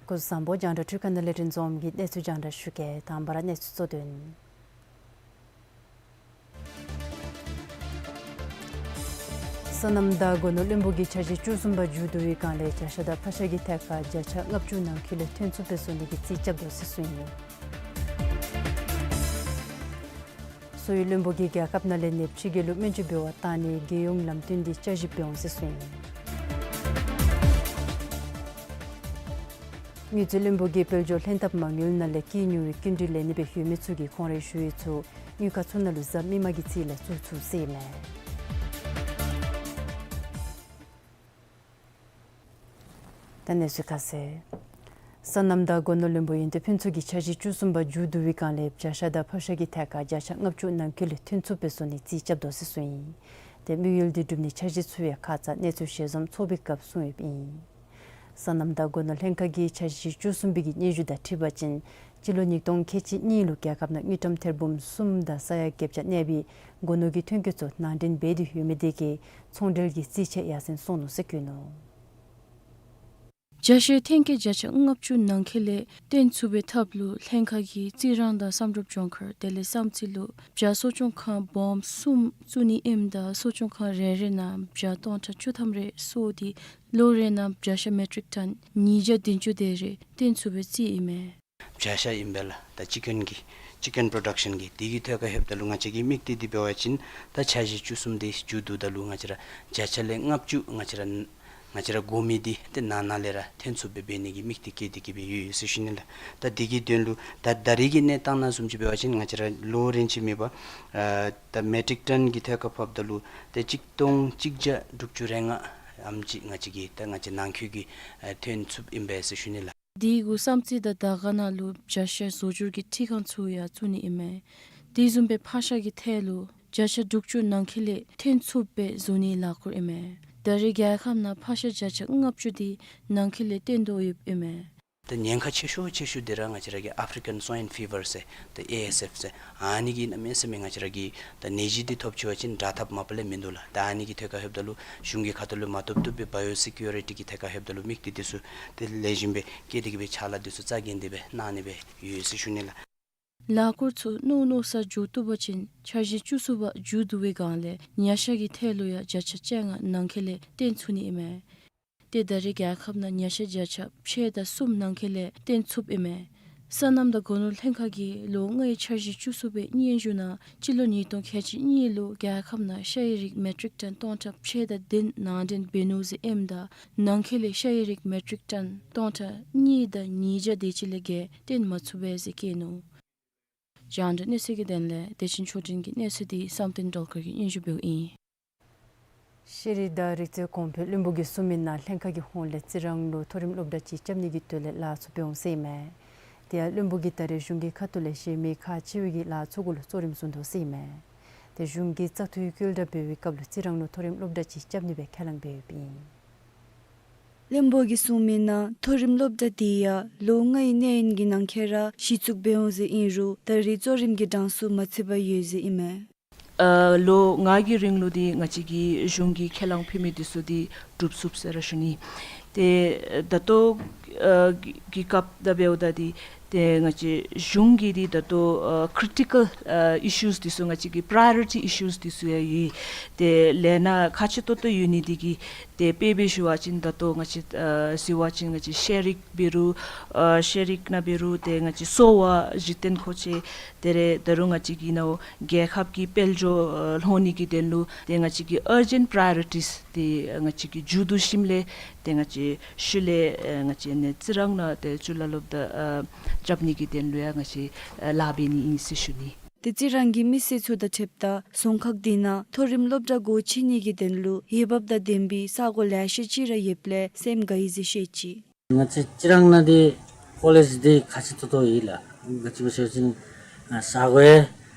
སྐུ་གཟུགས་བཟང་པོ། རྒྱང་བསྒྲགས་འཕྲུལ་ཁང་ནང་ལས་རིན་འཛོམས་ཀྱིས་གནས་ཚུལ་རྒྱང་བསྒྲགས་ཞུ་གེ། དང་པ་ར་གནས་ཚུལ་གཙོ་དོན། སོ་ནམ་དང་སྒོ་ནོར་བློན་པོ་གི་འཆར་གཞི་བཅུ་གསུམ་པ་མཇུག་བསྡུ་བའི་སྒང་ལས་བྱ་ཤ་དང་ཕག་ཤ་གི་ཐད་ཁར་བརྒྱ་ཆ་ལྔ་བཅུ་ནང་འཁོད་ལས་ཐོན་ཚུགསཔ་སྦེ་བཟོ་ནི་གི་རྩིས་རྐྱབ་དོ་ཟེར་གསུངས་ཡི། སོ་ཡི་བློན་པོ་གིས་རྒྱལ་ཁབ་ནང་ལས་ནདཔ་ཕྱི་རྒྱལ་ལུ་སྨན་བཅོས་འབད་བར་གཏང་ནི་རྒྱལ་ཡོངས་ལམ་སྟོན་འདི་བསྐྱར་ཞིབ་འབད་འོང་ཟེར་གསུངས་ཡི། དངུལ་རྩིས་བློན་པོ་གིས་དཔལ་འབྱོར་ལྷན་ཐབས་མ་དངུལ་ནང་ལས་སྐྱིད་ཉོ་བའི་སྐྱིན་འགྲུལ་ལེན་ནི་སྦེ་ཡོད་མི་ཚུ་གིས་ཁོང་རའི་ཞུ་ཡིག་ཚུ་དངུལ་ཁང་ཚུ་ནང་ལུ་གཟའ་མིག་དམར་གྱི་ཚེས་ལས་བཙུགས་ཚུགས་ཟེར་ཨིན་མས། ད་གནས་ཚུལ་ཁ་གསལ། སོ་ནམ་དང་སྒོ་ནོར་བློན་པོ་ཡོན་ཏན་ཕུན་ཚོགས་ཀྱིས་འཆར་གཞི་བཅུ་གསུམ་པ་མཇུག་བསྡུ་བའི་སྒང་ལས་བྱ་ཤ་དང་ཕག་ཤ་གི་ཐད་ཁར་བརྒྱ་ཆ་ལྔ་བཅུ་ནང་འཁོད་ལས་ཐོན་ཚུགསཔ་སྦེ་བཟོ་ནི་རྩིས་རྐྱབ་དོ་ཟེར་གསུངས་ཡི། ཏེ་དམིགས་ཡུལ་འདི་བསྒྲུབ་ནི་འཆར་གཞི་ཚུ་ཡང་ཁ་ཙ་གནས་ཚུལ་ཞལ་འཛོམས་ཚོགས་པའི་སྐབས་གསུངས་ཡོདཔ་ཨིན། སོ་ནམ་དང་སྒོ་ནོར་ལྷན་ཁག་གི་འཆར་གཞི་བཅུ་གསུམ་པའི་གི་སྙན་ཞུ་དང་འཁྲིལ་བ་ཅིན་སྤྱི་ལོ་ཉིས་སྟོང་ཁལ་གཅིག་གཉིས་ལུ་རྒྱལ་ཁབ་ནང་དངུལ་ཀྲམ་ཐེར་འབུམ་གསུམ་དང་ས་ཡ་བརྒྱད་བརྒྱ་གནས་པའི་སྒོ་ནོར་གྱི་ཐོན་སྐྱེད་ཚུ་ནང་འདྲེན་འབད་དེ་ཡོད་མི་དེ་གིས་ཚོང་འབྲེལ་གྱི་རྩིས་ཆད་ཡར་སེང་སོང་ནུག་ཟེར་བཀོད་ནུག། བྱ་ཤའི་ཐོན་སྐྱེད་བརྒྱ་ཆ་ལྔ་བཅུ་ནང་འཁོད་ལས་བཏོན་ཚུགས་པའི་ཐབས་ལུ་ལྷན་ཁག་གིས་རྩི་རང་དང་བསམ་གྲུབ་ལྗོངས་མཁར་དེ་ལས་བསམ་རྩེ་ལུ་བྱ་གསོ་སྐྱོང་ཁང་སྦོམ་གསུམ་བཙུགས་ནི་ཨིནམ་ད་གསོ་སྐྱོང་ཁང་རེ་རེ་ནང་བྱ་སྟོང་ཕྲག་བཅུ་ཐམ་རེ་གསོ་སྟེ་ལོ་རེ་ནང་བྱ་ཤ་མེ་ཊིག་ཊོན་ཉིས་བརྒྱ་བདུན་ཅུ་དེ་རེ་བཏོན་ཚུགས་པའི་རྩིས་ཨིན་མས། བྱ་ཤ་ཨིན་པས་ལགས། ད་ཅི་ཀེན་གྱི་ཅི་ཀེན་པྲོ་ཌག་ཤཱན་གྱི་དེ་གི་ཐད་ཁར་ལྷོདཔ་ད་ལུ་ང་བཅས་ཀྱི་དམིགས་གཏད་འདི་འབད་བ་ཅིན་ད་འཆར་གཞི་བཅུ་གསུམ་དེ་མཇུག་བསྡུཝ་ད་ལུ་ང་བཅས་ར་བརྒྱ་ཆ་ལས་ལྔ་བཅུ་ང་བཅས་ར་ང་བཅས་ར་དགོ་མི་འདི་ཏེ་ནང་ན་ལས་ར་ཐོན་ཚུགསཔ་སྦེ་འབད་ནི་གི་དམིགས་གཏད་བསྐྱེད་དེ་གི་སྦེ་ཡོད་ཡོད་ཟེར་ཞུ་ནི་ལགས། ད་དེ་གི་དོན་ལུ་ད་ད་རེས་ཀྱི་གནས་སྟངས་ནང་བཟུམ་ཅིག་འབད་བ་ཅིན་ང་བཅས་ར་ལོ་རིམ་ཅིག་མེད་པར་ཨ་ད་མེ་ཊིག་ཊོན་གྱི་ཐད་ཁར་ཕབ་ད་ལུ་ཏེ་གཅིག་སྟོང་གཅིག་བརྒྱ་དྲུག་ཅུ་རེ་ལྔ་ཨེམ་ཅིག་ང་བཅས་ཀྱི་ད་ང་བཅས་ནང་འཁོད་ཀྱི་ཨ་ཐོན་ཚུགསཔ་ཨིན་པས་ཟེར་ཞུ་ནི་ལགས། དེ་གུ་བསམ་རྩེ་དང་དར་དཀར་ན་ལུ་བྱ་ཤ་བཟོ་སྒྱུར་གྱི་འཕྲུལ་ཁང་ཚུ་ཡང་བཙུགས་ནི་ཨིན་མས། དེ་བཟུམ་སྦེ་ཕག་ཤ་གི་ཐད་ལུ་བྱ་ཤ་དྲུག་ཅུ་ནང་འཁོད་ལས་ཐོན་ཚུགསཔ་སྦེ་བཟོ་ནི་ལག་ཁྱེར་ཨིན་མས། ད་རེས་རྒྱལ་ཁབ་ནང་ཕག་ཤ་བྱ་ཤ་ལྔ་བཅུ་དེ་ནང་འཁོད་ལས་བཏོན་དོ་ཡོདཔ་ཨིན་མས། ད་ཉེན་ཁ་ཆེ་ཤོས་ཆེ་ཤོས་འདི་ར་ང་བཅས་ར་གི་ཨཕ་རི་ཀན་སྭའིན་ཕི་བར་ཟེར་ད་ཨེ་ཨེསི་ཨེཕ་ཟེར་ཨ་ནི་གིས་གནམ་མེད་ས་མེད་ང་བཅས་ར་གི་ད་ནད་གཞི་འདི་ཐོབ་ཅི་བ་ཅིན་དྲག་ཐབས་མ་པ་ལས་མིན་འདུག་ལགས། ད་ཨ་ནི་གི་ཐད་ཁར་ལྷོདཔ་ད་ལུ་གཞུང་གི་ཁ་ཐུག་ལས་མ་བཏུབ་བཏུབ་སྦེ་བ་ཡོ་སི་ཀིའུ་རི་ཊི་གི་ཐད་ཁར་ལྷོདཔ་ད་ལུ་དམིགས་གཏད་འདི་ཚུ་ཏེ་ལེགས་ཤོམ་སྦེ་བསྐྱེད་དེ་གི་སྦེ་ཕྱག་ལཱ་འདི་ཚུ་རྩ་འགེངས་ཏེ་སྦེ་གནང་ནི་སྦེ་ཡོད་ཟེར་ཞུ་ནི་ལགས། ལག་ཁྱེར་ཚུ་མནོ་མནོ་སར་འགྱོ་བཏུབ་པ་ཅིན་འཆར་གཞི་བཅུ་གསུམ་པ་མཇུག་བསྡུ་བའི་སྒང་ལས་ཉ་ཤ་གི་ཐད་ལུ་ཡང་བརྒྱ་ཆ་བཅོ་ལྔ་ནང་འཁོད་ལས་བཏོན་ཚུགས་ནི་ཨིན་མས། ཏེ་ད་རེས་རྒྱལ་ཁབ་ནང་ཉ་ཤ་བརྒྱ་ཆ་ཕྱེད་དང་གསུམ་ནང་འཁོད་ལས་བཏོན་ཚུགསཔ་ཨིན་མས། སོ་ནམ་དང་སྒོ་ནོར་ལྷན་ཁག་གིས་ལོ་ལྔའི་འཆར་གཞི་བཅུ་གསུམ་པའི་སྙན་ཞུ་ནང་སྤྱི་ལོ་ཉིས་སྟོང་ཁལ་གཅིག་གཉིས་ལུ་རྒྱལ་ཁབ་ནང་ཤ་ཡི་རིགས་མེ་ཊིག་ཊོན་སྟོང་ཕྲག་ཕྱེད་དང་བདུན་ནང་འདྲེན་འབད་ནུག་ཟེར་ཨིནམ་ད་ནང་འཁོད་ལས་ཤ་ཡི་རིགས་མེ་ཊིག་ཊོན་སྟོང་ཕྲག་གཉིས་དང་ཉིས་བརྒྱ་དེ་ཅིག་ལས་བརྒལ་བཏོན་མ་ཚུགས་པས་ཟེར་བཀོད་ནུག། རྒྱང་བསྒྲགས་གནས་ཚུལ་གྱི་དོན་ལས་བདེ་ཆེན་ཆོས་སྒྲོན་གྱི་གནས་ཚུལ་འདི་བསམ་གཏན་སྒྲོལ་དཀར་གྱིས་སྙན་ཞུ་འབདཝ་ཨིན། ཤེས་རིག་དང་རིག་རྩལ་གོང་འཕེལ་བློན་པོ་གིས་གསུངས་མི་ནང་ལྷན་ཁག་གི་ཧོངས་ལས་རྩི་རང་ལུ་མཐོ་རིམ་སློབ་གྲྭ་ཅིག་རྐྱབ་ནི་གི་དོན་ལས་ལཱ་ཚུ་འབད་འོང་ཟེར་ཨིན་མས། དེ་ཡང་བློན་པོ་གིས་ད་རེས་གཞུང་གི་ཁ་ཐུག་ལས་གཞན་མི་ཁག་ཆེ་བའི་གི་ལཱ་ཚུ་གུ་ལུ་གཙོ་རིམ་བཟུང་དོ་ཟེར་ཨིན་མས། ཏེ་གཞུང་གི་བཙག་འཐུའི་བཀོད་གྲབས་འབད་བའི་སྐབས་ལུ་རྩི་རང་ལུ་མཐོ་རིམ་སློབ་གྲྭ་ཅིག་རྐྱབ་ནི་སྦེ་ཁས་བླངས་འབད་ཡོདཔ་ཨིན། བློན་པོ་གིས་གསུངས་མི་ནང་མཐོ་རིམ་སློབ་གྲྭ་དེ་ཡང་ལོ་ལྔའི་གནས་ཡུན་གྱི་ནང་འཁོད་ར་གཞི་བཙུགས་འབད་འོང་ཟེར་ཨིན་རུང་ད་རེས་གཙོ་རིམ་གྱི་གྲངས་སུ་མ་ཚུད་པར་ཡོད་ཟེར་ཨིན་མས། ཨ་ལོ་ལྔ་གི་རིང་ལུ་འདི་ང་བཅས་ཀྱིས་གཞུང་གིས་ཁས་བླངས་ཕུལ་མི་འདི་ཚུ་འདི་འགྲུབ་ཚུགས་ཟེར་ར་ཞུ་ནི། ཏེ་ད་ལྟོ་ཨ་གི་གི་སྐབས་ད་འབདཝ་ད་འདི་ཏེ་ང་བཅས་གཞུང་གིས་འདི་ད་ལྟོ་ཨ་ཀི་རི་ཊི་ཀལ་ཨ་ཨི་ཤུས་འདི་ཚུ་ང་བཅས་ཀྱི་པྲའི་ཡོ་རི་ཊི་ཨི་ཤུས་འདི་ཚུ་ཡང་ཡོད། ཏེ་ལས་སྣ་ཁག་ཆེ་ཏོག་ཏོ་ཡོད་ནི་འདི་གིས་ཏེ་དཔེ་འབད་ཞུ་བ་ཅིན་ད་ལྟོ་ང་བཅས་ཨ་ཟེར་བ་ཅིན་ང་བཅས་ཤེས་རིག་འབད་རུང་ཨ་ཤེས་རིག་ནང་འབད་རུང་ཏེ་ང་བཅས་གསོ་བ་གཞི་རྟེན་མཁོ་ཆས་དེ་རེ་ད་རུང་ང་བཅས་ཀྱི་ནང་རྒྱལ་ཁབ་ཀྱི་དཔལ་འབྱོར་ཨ་ལྷོང་ནི་གི་དོན་ལུ་ཏེ་ང་བཅས་ཀྱི་ཨར་ཇེནཊ་པྲའི་ཡོ་རི་ཊིས་འདི་ང་བཅས་ཀྱིས་མཇུག་བསྡུ་ཞིནམ་ལས་ཏེ་ང་བཅས་ཤུལ་ལས་ཨ་ང་བཅས་ནཱ་རྩི་རང་ནང་ཏེ་གཙུག་ལག་སློབ་གྲྭ་ཨ་རྐྱབ་ནི་གི་དོན་ལུ་ཡང་ང་བཅས་ཨ་ལཱ་འབད་ནི་ཨིན་ཟེར་ཞུ་ནི། ཏེ་རྩི་རང་གི་མི་སེར་ཚུ་དང་འཁྲིལཝ་ད་རྫོང་ཁག་དེ་ནང་མཐོ་རིམ་སློབ་གྲྭ་སྒོ་ཕྱེ་ནི་གི་དོན་ལུ་འོས་འབབ་དང་ལྡན་པའི་ས་གོ་ལེ་ཤ་ཅིག་ར་ཡོདཔ་ལས་སེམས་དགའ་ཡི་ཟེར་བཤད་ཅི། ང་བཅས་རྩི་རང་ནང་འདི་ཀོ་ལེཇ་འདི་ཁག་ཆེ་ཏོག་ཏོ་ཨིན་ལགས། ག་ཅི་སྦེ་ཟེར་བ་ཅིན་ཨ་ས་གོ་ཡང་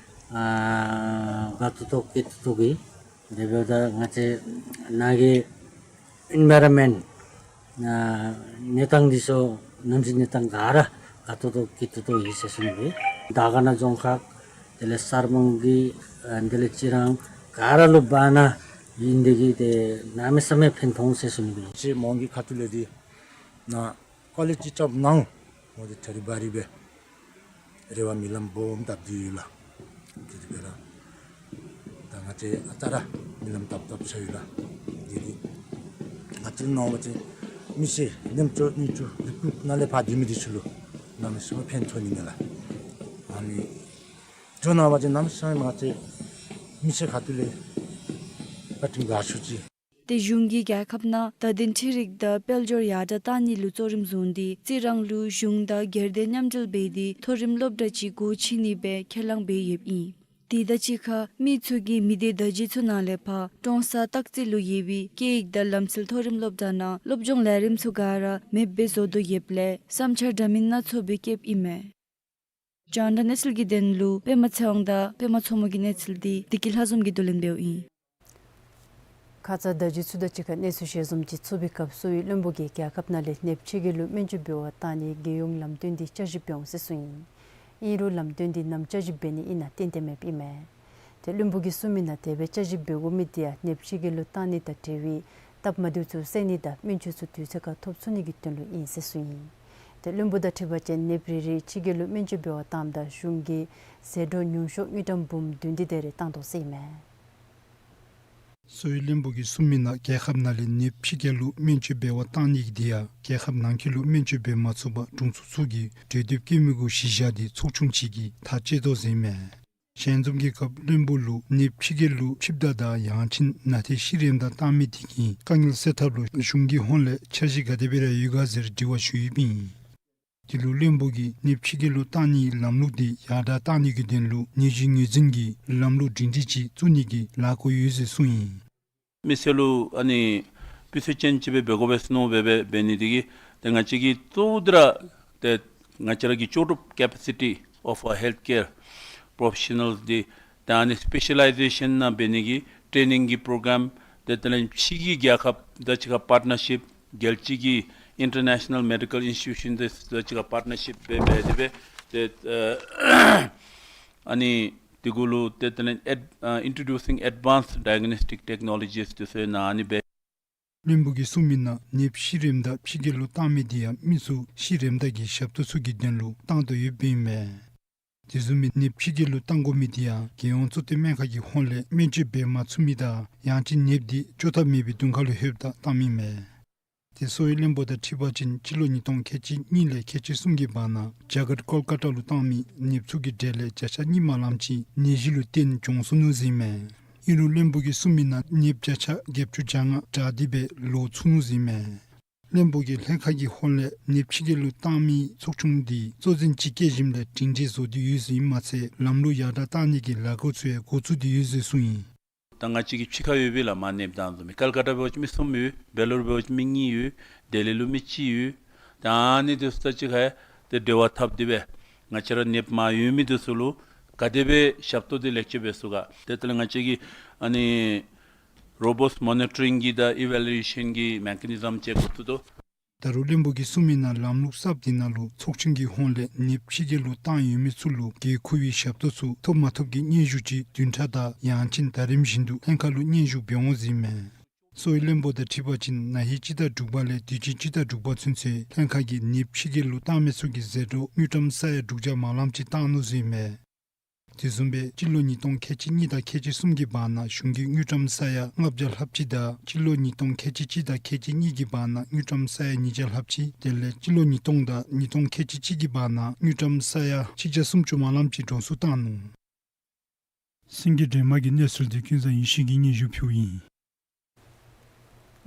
ཨ་དགའ་ཏོག་ཏོ་སྐྱིད་ཏོག་ཏོ་གི། དེ་འབདཝ་ད་ང་བཅས་ནཱ་གི་ཨིན་བའི་རོན་མེནཊ་ཨ་གནས་སྟངས་འདི་ཚུ་གནམ་གཤིས་གནས་སྟངས་ག་ར་དགའ་ཏོག་ཏོ་སྐྱིད་ཏོག་ཏོ་ཨིན་ཟེར་ཞུ་ནི་ཨིན། དར་དཀར་ན་རྫོང་ཁག་དེ་ལས་གསར་སྤང་གི་ཨ་དེ་ལས་རྩི་རང་ག་ར་ལུ་འབད་ན་ཨིན་དེ་གིས་ཏེ་གནམ་མེད་ས་མེད་ཕན་ཐོགས་ཟེར་ཞུ་ནི་ཨིན། ཅིག་མོང་གི་ཁ་ཐུག་ལས་འདི་ནཱ་ཀོ་ལེཇ་ཅིག་རྐྱབ་གནང་འོང་ཟེར་ཐ་རི་བ་རི་སྦེ་རེ་བ་སྨོན་ལམ་སྦོམ་བཏབ་སྟེ་ཡོད་ལགས། དེ་འབད་རུང་ད་ང་བཅས་ཨ་རྟག་ར་སྨོན་ལམ་བཏབ་བཏབ་ཚར་ཡོད་ལགས། དེ་འདི་ང་བཅས་ནང་ང་བཅས་མི་སེར་ཉིས་བརྒྱ་ཉི་ཤུ་རེ་དྲུག་ནང་ལས་ཕར་སྡོད་མི་འདི་ཚུ་ལུ་གནམ་མེད་ས་མེད་ཕན་ཐོགས་ནི་མས་ལགས། ཨ་ནི་ཇོ་ནང་ང་བཅས་གནམ་མེད་ས་མེད་ང་བཅས་མི་སེར་ཁ་ཐུག་ལས་བཀའ་དྲིན་དགའ་ཤོས་ཅིག། ཏེ་གཞུང་གིས་རྒྱལ་ཁབ་ནང་དད་ལྡན་འཕྲུལ་རིག་དང་དཔལ་འབྱོར་ཡར་དྲག་གཏང་ནི་ལུ་གཙོ་རིམ་བཟུང་སྟེ་རྩི་རང་ལུ་གཞུང་དང་སྒེར་སྡེ་མཉམ་འབྲེལ་འབད་དེ་མཐོ་རིམ་སློབ་གྲྭ་ཅིག་སྒོ་ཕྱེ་ནི་སྦེ་ཁས་བླངས་འབད་ཡོདཔ་ཨིན། དེ་དང་གཅིག་ཁར་མི་ཚུ་གིས་མི་སྡེ་བརྡ་བརྒྱུད་ཚུ་ནང་ལས་ཕར་ཀྲོང་གསར་སྟག་རྩེ་ལུ་ཡོད་པའི་སྐད་ཡིག་དང་ལམ་སྲོལ་མཐོ་རིམ་སློབ་གྲྭ་ནང་སློབ་སྦྱོང་ལས་རིམ་ཚུ་ག་ར་མེདཔ་སྦེ་བཟོ་དོ་ཡོདཔ་ལས་བསམ་འཆར་འདྲ་མིན་སྣ་ཚོགས་སྦེ་བསྐྱེདཔ་ཨིན་མས། རྒྱང་བསྒྲགས་གནས་ཚུལ་གྱི་དོན་ལུ་པདྨ་ཚེ་དབང་དང་པདྨ་མཚོ་མོ་གི་གནས་ཚུལ་འདི་བདེ་སྐྱིད་ལྷ་འཛོམས་ཀྱིས་བསྡུ་ལེན་འབདཝ་ཨིན། ཁ་ཙ་ཟླ་བརྒྱད་ཚུ་དང་གཅིག་ཁར་གནས་ཚུལ་ཞལ་འཛོམས་ཅིག་ཚོགས་པའི་སྐབས་གསོ་བའི་བློན་པོ་གིས་རྒྱལ་ཁབ་ནང་ལས་ནདཔ་ཕྱི་རྒྱལ་ལུ་སྨན་བཅོས་འབད་བར་བཏང་ནི་རྒྱལ་ཡོངས་ལམ་སྟོན་འདི་བསྐྱར་ཞིབ་འབད་འོང་ཟེར་གསུངས་ཡི། ཨིན་རུང་ལམ་སྟོན་འདི་ནམ་བསྐྱར་ཞིབ་འབད་ནི་ཨིན་ན་ཏན་ཏན་མེདཔ་ཨིན་མས། ཏེ་བློན་པོ་གིས་གསུངས་མི་ནང་དེ་སྦེ་བསྐྱར་ཞིབ་འབད་དགོ་མི་འདི་ཡང་ནདཔ་ཕྱི་རྒྱལ་ལུ་བཏང་ནི་དང་འབྲེལ་བའི་སྟབས་མ་བདེཝ་ཚུ་བསལ་ནི་དང་སྨན་བཅོས་ཚུ་དུས་ཚོད་ཁར་ཐོབ་ཚུགས་ནི་གི་དོན་ལུ་ཨིན་ཟེར་གསུངས་ཡི། ཏེ་བློན་པོ་དང་འཁྲིལ་བ་ཅིན་ནདཔ་རེ་རེ་ཕྱི་རྒྱལ་ལུ་སྨན་བཅོས་འབད་བར་བཏངམ་ད་གཞུང་གིས་ཟད་འགྲོ་ཉུང་ཤོས་དངུལ་ཀྲམ་འབུམ་བདུན་དེ་དེ་རེ་བཏང་དོ་ཟེར་ཨིན་མས། གསོ་བའི་བློན་པོ་གིས་གསུངས་མི་ནང་རྒྱལ་ཁབ་ནང་ལས་ནདཔ་ཕྱི་རྒྱལ་ལུ་སྨན་བཅོས་འབད་བར་བཏང་ནི་གི་འདི་ཡང་རྒྱལ་ཁབ་ནང་འཁོད་ལུ་སྨན་བཅོས་འབད་མ་ཚུགས་པར་དྲུང་འཚོ་ཚུ་གིས་གྲོས་འདེབས་བཀོད་མི་གུ་གཞི་བཞག་སྟེ་ཚོགས་ཆུང་ཅིག་གིས་ཐག་བཅད་དོ་ཟེར་ཨིན་མས། ཞལ་འཛོམས་ཀྱི་སྐབས་བློན་པོ་ལུ་ནདཔ་ཕྱི་རྒྱལ་ལུ་ཆིབས་རྟ་དང་ཡང་ཅིན་ན་ཐེ་ཤི་རནམ་ད་བཏང་མི་དེ་གི་དཀའ་ངལ་སེལ་ཐབས་ལུ་གཞུང་གི་ཧོངས་ལས་འཆར་གཞི་ག་དེ་སྦེ་ར་ཡོད་ག་ཟེར་དྲི་བ་ཞུ་ཡོདཔ་ཨིན། དེ་ལུ་བློན་པོ་གིས་ནདཔ་ཕྱི་རྒྱལ་ལུ་བཏང་ནིའི་ལམ་ལུགས་དེ་ཡར་དྲག་བཏང་ནི་གི་དོན་ལུ་ནད་གཞི་ངོས་འཛིན་གྱི་ལམ་ལུགས་སྒྲིང་སྒྲིང་ཅིག་བཙུགས་ནི་གི་ལས་འགུལ་ཡོད་ཟེར་གསུངས་ཡི། མི་སེར་ལུ་ཨ་ནི་སྤུས་ཚད་ཅན་ཅིག་སྦེ་འབད་དགོ་པས་ཟེར་མནོ་སྦེ་འབད་འབད་ནི་དེ་གིས་ཏེ་ང་བཅས་ཀྱིས་གཙོ་བོ་དེ་ར་ཏེ་ང་བཅས་ར་གི་ལྕོགས་གྲུབ་capacity of our healthcare professionals འདི་ད་ཨ་ནི་སི་པེ་ཤ་ལའི་ཟེ་ཤཱན་ནང་འབད་ནི་གི་ཊེ་ནིང་གི་པྲོ་གྲམ་ཏེ་དེ་ལས་ཕྱི་གི་རྒྱལ་ཁབ་དང་གཅིག་ཁར་པར་ཊ་ནར་ཤིཔ་རྒྱལ་སྤྱི་གི་International Medical Institution དང་གཅིག་ཁར་པར་ཊ་ནར་ཤིཔ་འབད་འབད་དེ་སྦེ་ཏེ་ཨ་ཨ་ནི་དེ་གུ་ལུ་ཏེ་དེ་ལས་ཨེཌ་ཨ་Introducing Advanced Diagnostic Technologies དེ་ཚུ་ནང་ཨ་ནི་འབད། བློན་པོ་གིས་གསུངས་མི་ནང་ནདཔ་ཤི་རནམ་ད་ཕྱི་རྒྱལ་ལུ་བཏང་མི་དེ་ཡང་མི་ཚུ་ཤི་རནམ་ད་གི་ཞབས་ཏོག་ཚུ་གི་དོན་ལུ་བཏང་དོ་ཡོདཔ་ཨིན་མས། དེ་བཟུམ་མའི་ནདཔ་ཕྱི་རྒྱལ་ལུ་བཏང་དགོ་མི་དེ་ཡང་རྒྱལ་ཡོངས་གཙོ་བསྟེན་སྨན་ཁང་གི་ཧོངས་ལས་སྨན་བཅོས་འབད་མ་ཚུགས་མི་དང་ཡང་ཅིན་ནདཔ་དེ་བཅོས་ཐབས་མེད་པའི་གདོང་ཁ་ལུ་ལྷོདཔ་ད་བཏངམ་ཨིན་མས། ཏེ་གསོ་བའི་བློན་པོ་དང་འཁྲིལ་བ་ཅིན་སྤྱི་ལོ་ཉིས་སྟོང་ཁལ་གཅིག་གཉིས་ལས་ཁལ་གཅིག་གསུམ་གྱི་བར་ན་རྒྱ་གར་ཀོལ་ཀ་ཏ་ལུ་བཏང་མི་ནདཔ་ཚུ་གི་གྲས་ལས་བརྒྱ་ཆ་གཉིས་མ་ལངམ་ཅིག་ནད་གཞི་ལུ་བརྟེན་གྱོངས་སོ་ནུག་ཟེར་ཨིན་མས། ཨིན་རུང་བློན་པོ་གིས་གསུངས་མི་ནང་ནདཔ་བརྒྱ་ཆ་བརྒྱད་ཅུ་གྱ་ལྔ་དྲག་སྟེ་སྦེ་ལོག་ཚུགས་ནུག་ཟེར་ཨིན་མས། བློན་པོ་གིས་ལྷན་ཁག་གི་ཧོངས་ལས་ནདཔ་ཕྱི་རྒྱལ་ལུ་བཏང་མི་ཚོགས་ཆུང་འདི་གཙོ་འཛིན་ཅིག་བསྐྱལ་ཞིནམ་ལས་སྒྲིང་སྒྲིང་བཟོ་སྟེ་ཡོད་ཟེར་ཨིནམ་མ་ཚད་ལམ་ལུགས་ཡར་དྲག་བཏང་ནི་གི་ལས་འགུལ་ཚུ་ཡང་འགོ་བཙུགས་ཏེ་ཡོད་ཟེར་གསུངས་ཡི། ད་ང་བཅས་ཀྱི་ཕྱི་ཁར་ཡོད་པའི་ལས་མར་ནདཔ་བཏང་བཟུམ་མའི་ཀལ་ཀ་ཏ་འབད་བ་ཅིན་མི་གསུམ་ཡོད། བེ་ལོར་འབད་བ་ཅིན་མི་གཉིས་ཡོད། ལྡི་ལི་ལུ་མི་གཅིག་ཡོད། ད་ཨ་ནི་དེ་ཚུ་དང་གཅིག་ཁར་ཏེ་འབྲེལ་བ་འཐབ་སྟེ་སྦེ་ང་བཅས་ར་ནདཔ་མར་ཡོད་མི་དེ་ཚུ་ལུ་ག་དེ་སྦེ་ཞབས་ཏོག་འདི་ལེགས་བཅོས་འབད་ཚུགས་ག། ཏེ་དེ་ལས་ང་བཅས་ཀྱིས་ཨ་ནི་robust monitoring གི་དང་ཨི་ཝེ་ལུ་ཨེ་ཤཱན་གྱི་མེ་ཀ་ནི་ཛམ་ཅིག་འགོ་བཙུགས་དོ། ད་རུང་བློན་པོ་གིས་གསུངས་མི་ནང་ལམ་ལུགས་གསརཔ་འདི་ནང་ལུ་ཚོགས་ཆུང་གི་ཧོངས་ལས་ནདཔ་ཕྱི་རྒྱལ་ལུ་བཏང་ཡོད་མི་ཚུ་ལུ་འགན་ཁུར་བའི་ཞབས་ཏོག་ཚུ་ཐོབ་མ་ཐོབ་ཀྱི་སྙན་ཞུ་ཅིག་བདུན་ཕྲག་དང་ཡང་ཅིན་ཟླ་རིམ་བཞིན་དུ་ལྷན་ཁག་ལུ་སྙན་ཞུ་འབད་འོང་ཟེར་ཨིན་མས། གསོ་བའི་བློན་པོ་དང་འཁྲིལ་བ་ཅིན་ན་ཧིང་སྤྱི་ཟླ་དྲུག་པ་ལས་དུས་ཆེན་སྤྱི་ཟླ་དྲུག་པ་ཚུན་ཚོད་ལྷན་ཁག་གིས་ནདཔ་ཕྱི་རྒྱལ་ལུ་བཏང་མི་ཚུ་གི་ཟད་འགྲོ་དངུལ་ཀྲམ་ས་ཡ་དྲུག་བརྒྱ་མ་ལངམ་ཅིག་བཏང་ནུག་ཟེར་ཨིན་མས། དེ་བཟུམ་སྦེ་སྤྱི་ལོ་ཉིས་སྟོང་ཁལ་གཅིག་གཉིས་དང་ཁལ་གཅིག་གསུམ་གྱི་བར་ན་གཞུང་གིས་དངུལ་ཀྲམ་ས་ཡ་ལྔ་བརྒྱ་ལྷགཔ་ཅིག་དང་སྤྱི་ལོ་ཉིས་སྟོང་ཁལ་གཅིག་གཅིག་དང་ཁལ་གཅིག་གཉིས་ཀྱི་བར་ན་དངུལ་ཀྲམ་ས་ཡ་ཉིས་བརྒྱ་ལྷགཔ་ཅིག་དེ་ལས་སྤྱི་ལོ་ཉིས་སྟོང་དང་ཉིས་སྟོང་ཁལ་གཅིག་གཅིག་གི་བར་ན་དངུལ་ཀྲམ་ས་ཡ་ཆིག་བརྒྱ་སུམ་ཅུ་མ་ལངམ་ཅིག་འགྲོ་སོང་བཏང་ནུག། སེང་གེ་སྒྲོལ་མ་གི་གནས་ཚུལ་འདི་ཀུན་བཟང་ཡེ་ཤེས་ཀྱིས་སྙན་ཞུ་ཕུལཝ་ཨིན།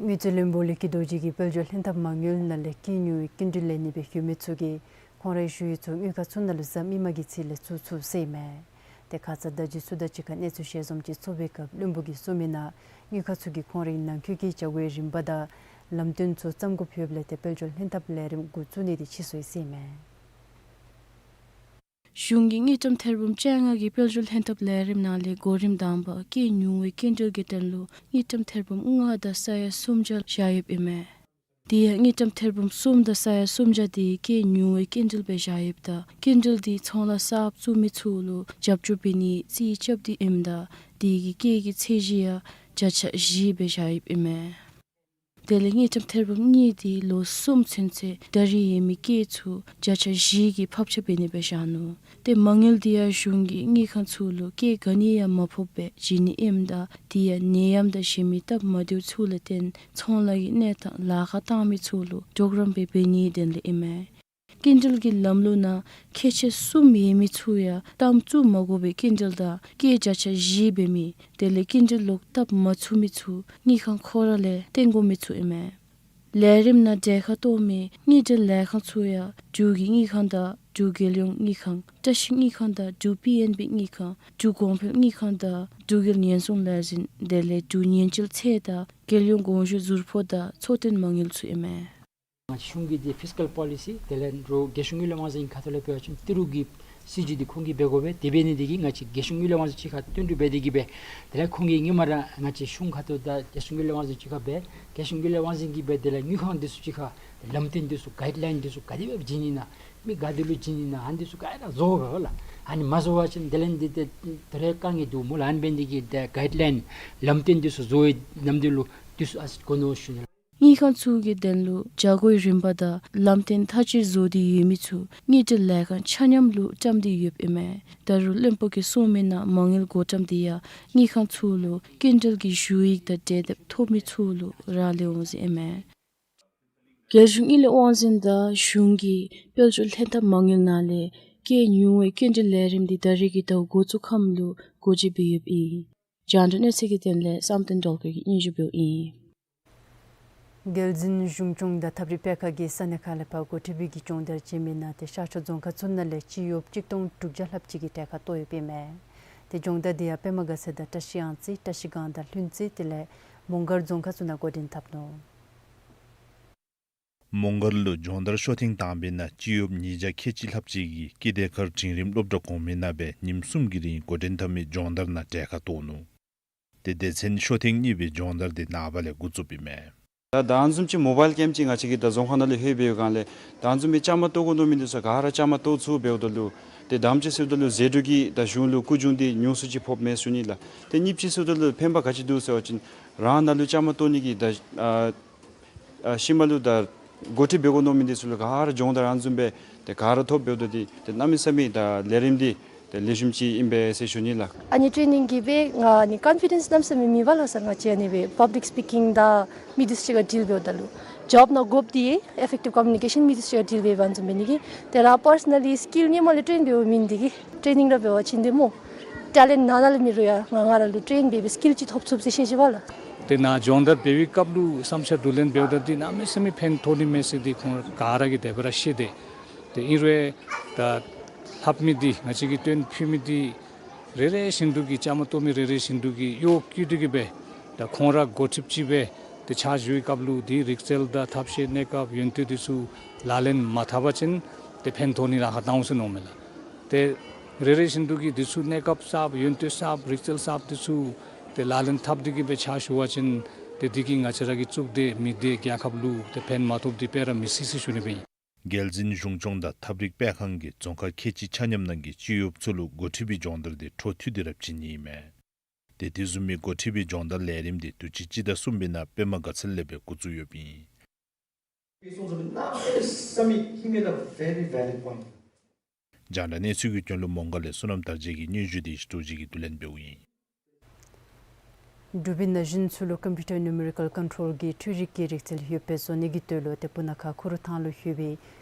དངུལ་རྩིས་བློན་པོ་ལེགས་སྐྱིད་རྡོ་རྗེ་གིས་དཔལ་འབྱོར་ལྷན་ཐབས་མ་དངུལ་ནང་ལས་སྐྱེད་ཉུང་བའི་སྐྱིན་འགྲུལ་ལེན་ནི་སྦེ་ཡོད་མི་ཚུ་གིས་ཁོང་རའི་ཞུ་ཡིག་ཚུ་དངུལ་ཁང་ཚུ་ནང་ལུ་གཟའ་མིག་དམར་གྱི་ཚེས་ལས་བཙུགས་ཚུགས་ཟེར་ཨིན་མས། ཏེ་ཁ་ཙ་ཟླ་བརྒྱད་ཚུ་དང་གཅིག་ཁར་གནས་ཚུལ་ཞལ་འཛོམས་ཅིག་ཚོགས་པའི་སྐབས་བློན་པོ་གིས་གསུངས་མི་ནང་དངུལ་ཁང་ཚུ་གིས་ཁོང་རའི་ནང་འཁོད་ཀྱི་བྱ་བའི་རིམ་པ་དང་ལམ་སྟོན་ཚུ་བརྩམ་དགོཔ་ཡོདཔ་ལས་ཏེ་དཔལ་འབྱོར་ལྷན་ཐབས་ལས་རིམ་འགོ་བཙུགས་ནི་འདི་ཕྱིས་སོ་ཡི་ཟེར་ཨིན་མས། གཞུང་གིས་དངུལ་ཀྲམ་ཐེར་འབུམ་བཅོ་ལྔ་གི་དཔལ་འབྱོར་ལྷན་ཐབས་ལས་རིམ་ནང་ལས་གོ་རིམ་དང་པ་སྐྱེད་ཉུང་བའི་སྐྱིན་འགྲུལ་གྱི་དོན་ལུ་དངུལ་ཀྲམ་ཐེར་འབུམ་ལྔ་དང་ས་ཡ་སུམ་བརྒྱ་བཞག་ཡོདཔ་ཨིན་མས། དེ་ཡང་དངུལ་ཀྲམ་ཐེར་འབུམ་གསུམ་དང་ས་ཡ་སུམ་བརྒྱ་དེ་སྐྱེད་ཉུང་བའི་སྐྱིན་འགྲུལ་སྦེ་བཞག་ཡོདཔ་ད་སྐྱིན་འགྲུལ་དེ་ཚོང་ལཱ་གསརཔ་བཙུགས་མི་ཚུ་ལུ་རྒྱབ་སྐྱོར་འབད་ནིའི་རྩིས་རྐྱབ་སྟེ་ཨིནམ་ད་དེ་གི་སྐྱེད་ཀྱི་ཚད་གཞི་ཡང་བརྒྱ་ཆ་བཞི་སྦེ་བཞག་ཡོདཔ་ཨིན་མས། དེ་ལས་དངུལ་ཀྲམ་ཐེར་འབུམ་གཉིས་དེ་ལོ་གསུམ་ཚུན་ཚོད་ད་རིས་ཡོད་མི་སྐྱེད་ཚུ་བརྒྱ་ཆ་བཞི་གི་ཕབ་ཆ་འབད་ནི་སྦེ་བཞག་ནུག། ཏེ་མ་དངུལ་དེ་ཡང་གཞུང་གིས་དངུལ་ཁང་ཚུ་ལུ་སྐྱེད་ག་ནི་ཡང་མ་ཕོགཔ་སྦེ་བྱིན་ནི་ཨིནམ་ད་དེ་ཡང་ནད་ཡམས་དང་གཞན་མི་སྟབས་མ་བདེཝ་ཚུ་ལས་བརྟེན་ཚོང་ལཱ་གི་གནས་སྟངས་ལཱ་ཁག་བཏང་མི་ཚུ་ལུ་གྲོགས་རམ་སྦེ་འབད་ནིའི་དོན་ལས་ཨིན་མས། སྐྱིན་འགྲུལ་གྱི་ལམ་ལུགས་ནང་ཁེ་ཆེ་གསུམ་ཡོད་མི་ཚུ་ཡང་གཏམ་བཙུགས་མ་དགོ་པའི་སྐྱིན་འགྲུལ་དང་སྐྱེད་བརྒྱ་ཆ་བཞི་འབད་མི་དེ་ལས་སྐྱིན་འགྲུལ་ལོག་བཏབ་མ་ཚུགས་མི་ཚུ་དངུལ་ཁང་ཁོ་ར་ལས་བཏོན་དགོ་མི་ཚུ་ཨིན་མས། ལས་རིམ་ནང་གྲལ་ཁར་གཏོགས་མི་དངུལ་འབྲེལ་ལས་ཁང་ཚུ་ཡང་འབྲུག་གི་དངུལ་ཁང་དང་འབྲུག་རྒྱལ་ཡོངས་དངུལ་ཁང་། བཀྲ་ཤིས་དངུལ་ཁང་དང་འབྲུག་པི་ཨེན་བི་དངུལ་ཁང་། འབྲུག་གོང་འཕེལ་དངུལ་ཁང་དང་འབྲུག་རྒྱལ་ཉེན་སྲུང་ལས་འཛིན་དེ་ལས་འབྲུག་ཉེན་བཅོལ་ཚད་དང་རྒྱལ་ཡོངས་དགོངས་ཞུ་ཟུར་ཕོགས་དང་འཚོ་རྟེན་མ་དངུལ་ཚུ་ཨིན་མས། ང་བཅས་གཞུང་གི་འདི་ཕིས་ཀཱལ་པོ་ལི་སི་དེ་ལས་རོགས་རྒྱལ་གཞུང་གི་ལས་མ་ཟིན་ཁ་ཐུག་ལས་འབད་བ་ཅིན་ཏི་རུ་གི་ སྲིད་བྱུས་འདི་ཁོང་གིས་འབད་དགོ་པས། དེ་འབད་ནི་འདི་གིས་ང་བཅས་རྒྱལ་གཞུང་དངུལ་ལས་དབང་འཛིན་ཅིག་ཁར་བསྟུན་གྲོས་འབད་དེ་གིས་སྦེ་དེ་ལས་ཁོང་གིས་ཧེ་མ་ར་ང་བཅས་གཞུང་ཁ་ཐུག་དང་རྒྱལ་གཞུང་དངུལ་ལས་དབང་འཛིན་ཅིག་ཁར་སྦེ་རྒྱལ་གཞུང་དངུལ་ལས་དབང་འཛིན་གྱིས་སྦེ་དེ་ལས་དངུལ་ཁང་འདི་ཚུ་ཅིག་ཁར་ལམ་སྟོན་འདི་ཚུ་གའིཌ་ལའིན་འདི་ཚུ་ག་དེ་སྦེ་བྱིན་ནི་ཨིན་ན་མི་ག་དེ་ལུ་བྱིན་ནི་ཨིན་ན་ཨ་ནི་འདི་ཚུ་ག་ར་བཟོ་དགོ་པས་ལགས། ཨ་ནི་མ་བཟོ་བ་ཅིན་དེ་ལས་འདི་ཏེ་དེ་རེ་དཀའ་ངལ་འདུག་སྨོ་ལགས། ཨ་ནི་འབད་ནི་འདི་གིས་ཏེ་གའིཌ་ལའིན་ལམ་སྟོན་འདི་ཚུ་བཟོ་བའི་ནམ་དུས་ལུ་འདི་ཚུ་ཨ་ཙི་གོ་མནོ་ཞུ་ནི་ལགས། དངུལ་ཁང་ཚུ་གི་དོན་ལུ་བྱ་སྒོའི་རིམ་པ་དང་ལམ་སྟོན་མཐའ་དཔྱད་བཟོ་སྟེ་ཡོད་མི་ཚུ་དངུལ་འབྲེལ་ལས་ཁང་ཆ་མཉམ་ལུ་བཀྲམ་སྟེ་ཡོདཔ་ཨིན་མས། ད་རུང་བློན་པོ་གིས་གསུངས་མི་ནང་མ་དངུལ་བགོ་བཀྲམ་འདི་ཡང་དངུལ་ཁང་ཚུ་ལུ་སྐྱིན་འགྲུལ་གྱི་ཞུ་ཡིག་དང་འབྲེལ་ཏེ་ཐོབ་མི་ཚུ་ལུ་རག་ལས་འོང་ཟེར་ཨིན་མས། རྒྱལ་གཞུང་དངུལ་ལས་དབང་འཛིན་དང་གཞུང་གི་དཔལ་འབྱོར་ལྷན་ཐབས་མ་དངུལ་ནང་ལས་སྐྱེད་ཉུང་བའི་སྐྱིན་འགྲུལ་ལས་རིམ་འདི་ད་རེས་ཀྱི་ཟླཝ་འགོ་བཙུགས་ཁམས་ལུ་འགོ་འབྱེད་འབད་ཡོདཔ་ཨིན། རྒྱང་བསྒྲགས་གནས་ཚུལ་གྱི་དོན་ལས་བསམ་གཏན་སྒྲོལ་དཀར་གྱིས་སྙན་ཞུ་འབདཝ་ཨིན། རྒྱལ་འཛིན་གཞུང་སྐྱོང་དང་ཐབས་རིག་པད་ཁ་གིས་ས་གནས་ཁག་ལས་ཕར་འགོ་ཁྲིད་པའི་གི་སྦྱོང་བརྡར་བྱིན་མི་ནང་ཏེ་ཤར་ཕྱོགས་རྫོང་ཁག་ཚུ་ནང་ལས་སྤྱི་གཡོགཔ་གཅིག་སྟོང་དྲུག་བརྒྱ་ལྷགཔ་ཅིག་གིས་གྲལ་ཁར་གཏོགས་ཡོདཔ་ཨིན་མས། ཏེ་སྦྱོང་བརྡར་འདི་ཡང་པདྨ་དགའ་ཚལ་དང་བཀྲ་ཤིས་གཡང་རྩེ་བཀྲ་ཤིས་སྒང་དང་ལྷུན་རྩེ་དེ་ལས་མོང་སྒར་རྫོང་ཁག་ཚུ་ནང་འགོ་འདྲེན་འཐབ་ནུག། མོང་སྒར་ལུ་སྦྱོང་བརྡར་ཤོ་ཐེངས་དང་པའི་ནང་སྤྱི་གཡོགཔ་ཉིས་བརྒྱ་ཁལ་གཅིག་ལྷགཔ་ཅིག་གིས་ཀིརྟི་དཀར་འབྲིང་རིམ་སློབ་གྲྭ་གོང་མའི་ནང་སྦེ་ཉིནམ་གསུམ་གྱི་རིང་འགོ་འདྲེན་འཐབ་མི་སྦྱོང་བརྡར་ནང་གྲལ་ཁར་གཏོགས་ནུག། ཏེ་སྡེ་ཚན་ཤོ་ཐེངས་གཉིས་པའི་སྦྱོང་བརྡར་འདི་ནངས་པ་ལས་འགོ་བཙུགསཔ་ཨིན་མས། ད་ད་ཨ་ནི་བཟུམ་ཅིག་མོ་བཱའིལ་ཀེམཔ་ཅིག་ང་བཅས་ཀྱི་ད་རྫོང་ཁག་ནང་ལུ་ལྷོད་པའི་སྒང་ལས་ད་ཨ་ནི་བཟུམ་མའི་བཅའ་མར་གཏོགས་དགོ་མནོ་མི་འདི་ཚུ་ག་ར་བཅའ་མར་གཏོགས་ཚུགས་འབདཝ་ད་ལུ་ཏེ་དང་པ་ཅིག་ཟེརཝ་ད་ལུ་ཟད་འགྲོ་གི་ད་གཞུང་ལུ་སྐུ་མཇུག་འདི་ཉུང་སུ་ཅིག་ཕོགཔ་མས་ཟེར་ཞུ་ནི་ལགས། ཏེ་གཉིས་པ་ཅིག་ཟེརཝ་ད་ལུ་ཕན་པ་ག་ཅི་འདུག་ཟེར་བ་ཅིན་རང་ནང་ལུ་བཅའ་མར་གཏོགས་ནི་གི་ད་ཨ་ཨ་ཤུལ་མ་ལུ་ད་འགོ་ཁྲིད་འབད་དགོ་མནོ་མི་འདི་ཚུ་ལུ་ག་ར་སྦྱོང་བརྡར་ཨ་ནི་བཟུམ་སྦེ་ཏེ་ག་ར་ཐོབ་འབདཝ་ད་འདི་ཏེ་གནམ་མེད་ས་མེད་ད་ལས་རིམ་འདི་ཏེ་ལེགས་ཤོམ་ཅིག་ཨིན་པས་ཟེར་ཞུ་ནི་ལགས། ཨ་ནི་ཊེ་ནིང་གིས་སྦེ་ང་ནི་ཀོན་ཕི་ཌེནསི་གནམ་མེད་ས་མེད་མེད་པས་ལགས་སར། ང་བཅས་ཨ་ནི་སྦེ་པབ་ལིཀ་སི་པི་ཀིང་དང་མི་འདི་ཚུ་གཅིག་ཁར་ཌིལ་འབདཝ་ད་ལུ་ཇོབ་ནང་དགོཔ་འདི་ཨེཕ་ཕེག་ཊིབ་ཀོ་མིའུ་ནི་ཀེ་ཤཱན་མི་འདི་ཚུ་གཅིག་ཁར་ཌིལ་འབད་བ་ཨ་ནི་བཟུམ་འབད་ནི་གིས་ཏེ་རང་པར་སོ་ནཱ་ལི་སི་ཀིལ་ཧེ་མ་ལས་ཊེན་འབདཝ་མེན་འདི་གིས་ཊེ་ནིང་ར་འབད་བ་ཅིན་འདི་སྨོ་ཊེ་ལེནཊ་ནང་ན་ལས་མེད་རུང་ཡང་ང་ང་ར་ལུ་ཊེན་འབད་སྦེ་སི་ཀིལ་ཅིག་ཐོབ་ཚུགས་ཟེར་ཤེས་ཅི་པ་ལགས། ཏེ་ནཱ་སྦྱོང་བརྡར་འབད་བའི་སྐབས་ལུ་བསམ་འཆར་བསྡུ་ལེན་འབདཝ་ད་འདི་གནམ་མེད་ས་མེད་ཕན་ཐོགས་ནི་མས་ཟེར་འདི་ཁོང་ག་ར་གིས་དེ་སྦེ་ར་ཤེས་ཏེ། ཏེ་ཨིན་རུང་ད་ལྷབ་མི་འདི་ང་བཅས་ཀྱིས་སྟོན་ཕུལ་མི་འདི་རེ་རེ་བཞིན་དུ་གིས་བཅའ་མར་གཏོགས་མི་རེ་རེ་བཞིན་དུ་གིས་གཡོག་བཀོལ་ཏེ་གིས་སྦེ་ད་ཁོང་ར་འགོ་ཁྲིདཔ་ཅིག་སྦེ་ཏེ་ཕྱག་ཞུ་བའི་སྐབས་ལུ་འདི་རིག་རྩལ་དང་ཐབས་ཤེས་གནས་སྐབས་ཡོན་ཏན་འདི་ཚུ་ལག་ལེན་མ་འཐབ་པ་ཅིན་ཏེ་ཕན་ཐོགས་ནི་ར་ཧ་ལམ་འོང་ཟེར་མནོཝ་མས་ལགས། ཏེ་རེ་རེ་བཞིན་དུ་གིས་འདི་ཚུ་གནས་སྐབས་གསརཔ་ཡོན་ཏན་གསརཔ་རིག་རྩལ་གསརཔ་འདི་ཚུ་ཏེ་ལག་ལེན་འཐབ་སྟེ་གིས་སྦེ་ཕྱག་ཞུ་བ་ཅིན་ཏེ་འདི་གིས་ང་བཅས་ར་གི་གཙུག་སྡེ་མི་སྡེ་རྒྱལ་ཁབ་ལུ་ཏེ་ཕན་མ་ཐོགས་འདི་སྤེལ་ར་མི་སྲིད་ཟེར་ཞུ་ནི་སྦེ་ཨིན། རྒྱལ་འཛིན་གཞུང་སྐྱོང་དང་ཐབས་རིག་པད་ཁང་གིས་རྫོང་ཁག་ཁལ་གཅིག་ཆ་མཉམ་ནང་གི་སྤྱི་གཡོགཔ་ཚུ་ལུ་འགོ་ཁྲིད་པའི་སྦྱོང་བརྡར་འདི་འཕྲོ་མཐུད་དེ་ར་བྱིན་ནི་ཨིན་མས། ཏེ་དེ་བཟུམ་མའི་འགོ་ཁྲིད་པའི་སྦྱོང་བརྡར་ལས་རིམ་འདི་དུས་ཅི་སྤྱི་ཟླ་གསུམ་པའི་ནང་པདྨ་དགའ་ཚལ་ལས་སྦེ་འགོ་བཙུགས་ཡོདཔ་ཨིན། He made a very valid point. རྒྱང་བསྒྲགས་གནས་ཚུལ་གྱི་དོན་ལུ་མོང་སྒར་ལས་བསོད་ནམས་དར་རྒྱས་ཀྱི་སྙན་ཞུ་འདི་ཞི་ཏོ་ཇི་གིས་བསྡུ་ལེན་འབདཝ་ཨིན། འབྲུག་པའི་ན་གཞོན་ཚུ་ལུ་ཀམ་པིའུ་ཊར་ནིའུ་མེ་རི་ཀཱལ་ཀོན་ཊོལ་གྱི་འཕྲུལ་རིག་གི་རིག་རྩལ་ཡོདཔ་སྦེ་བཟོ་ནི་གི་དོན་ལུ་ཏེ་སྤུ་ན་ཁ་ཁུ་རུ་ཐང་ལུ་ཡོད་པའི་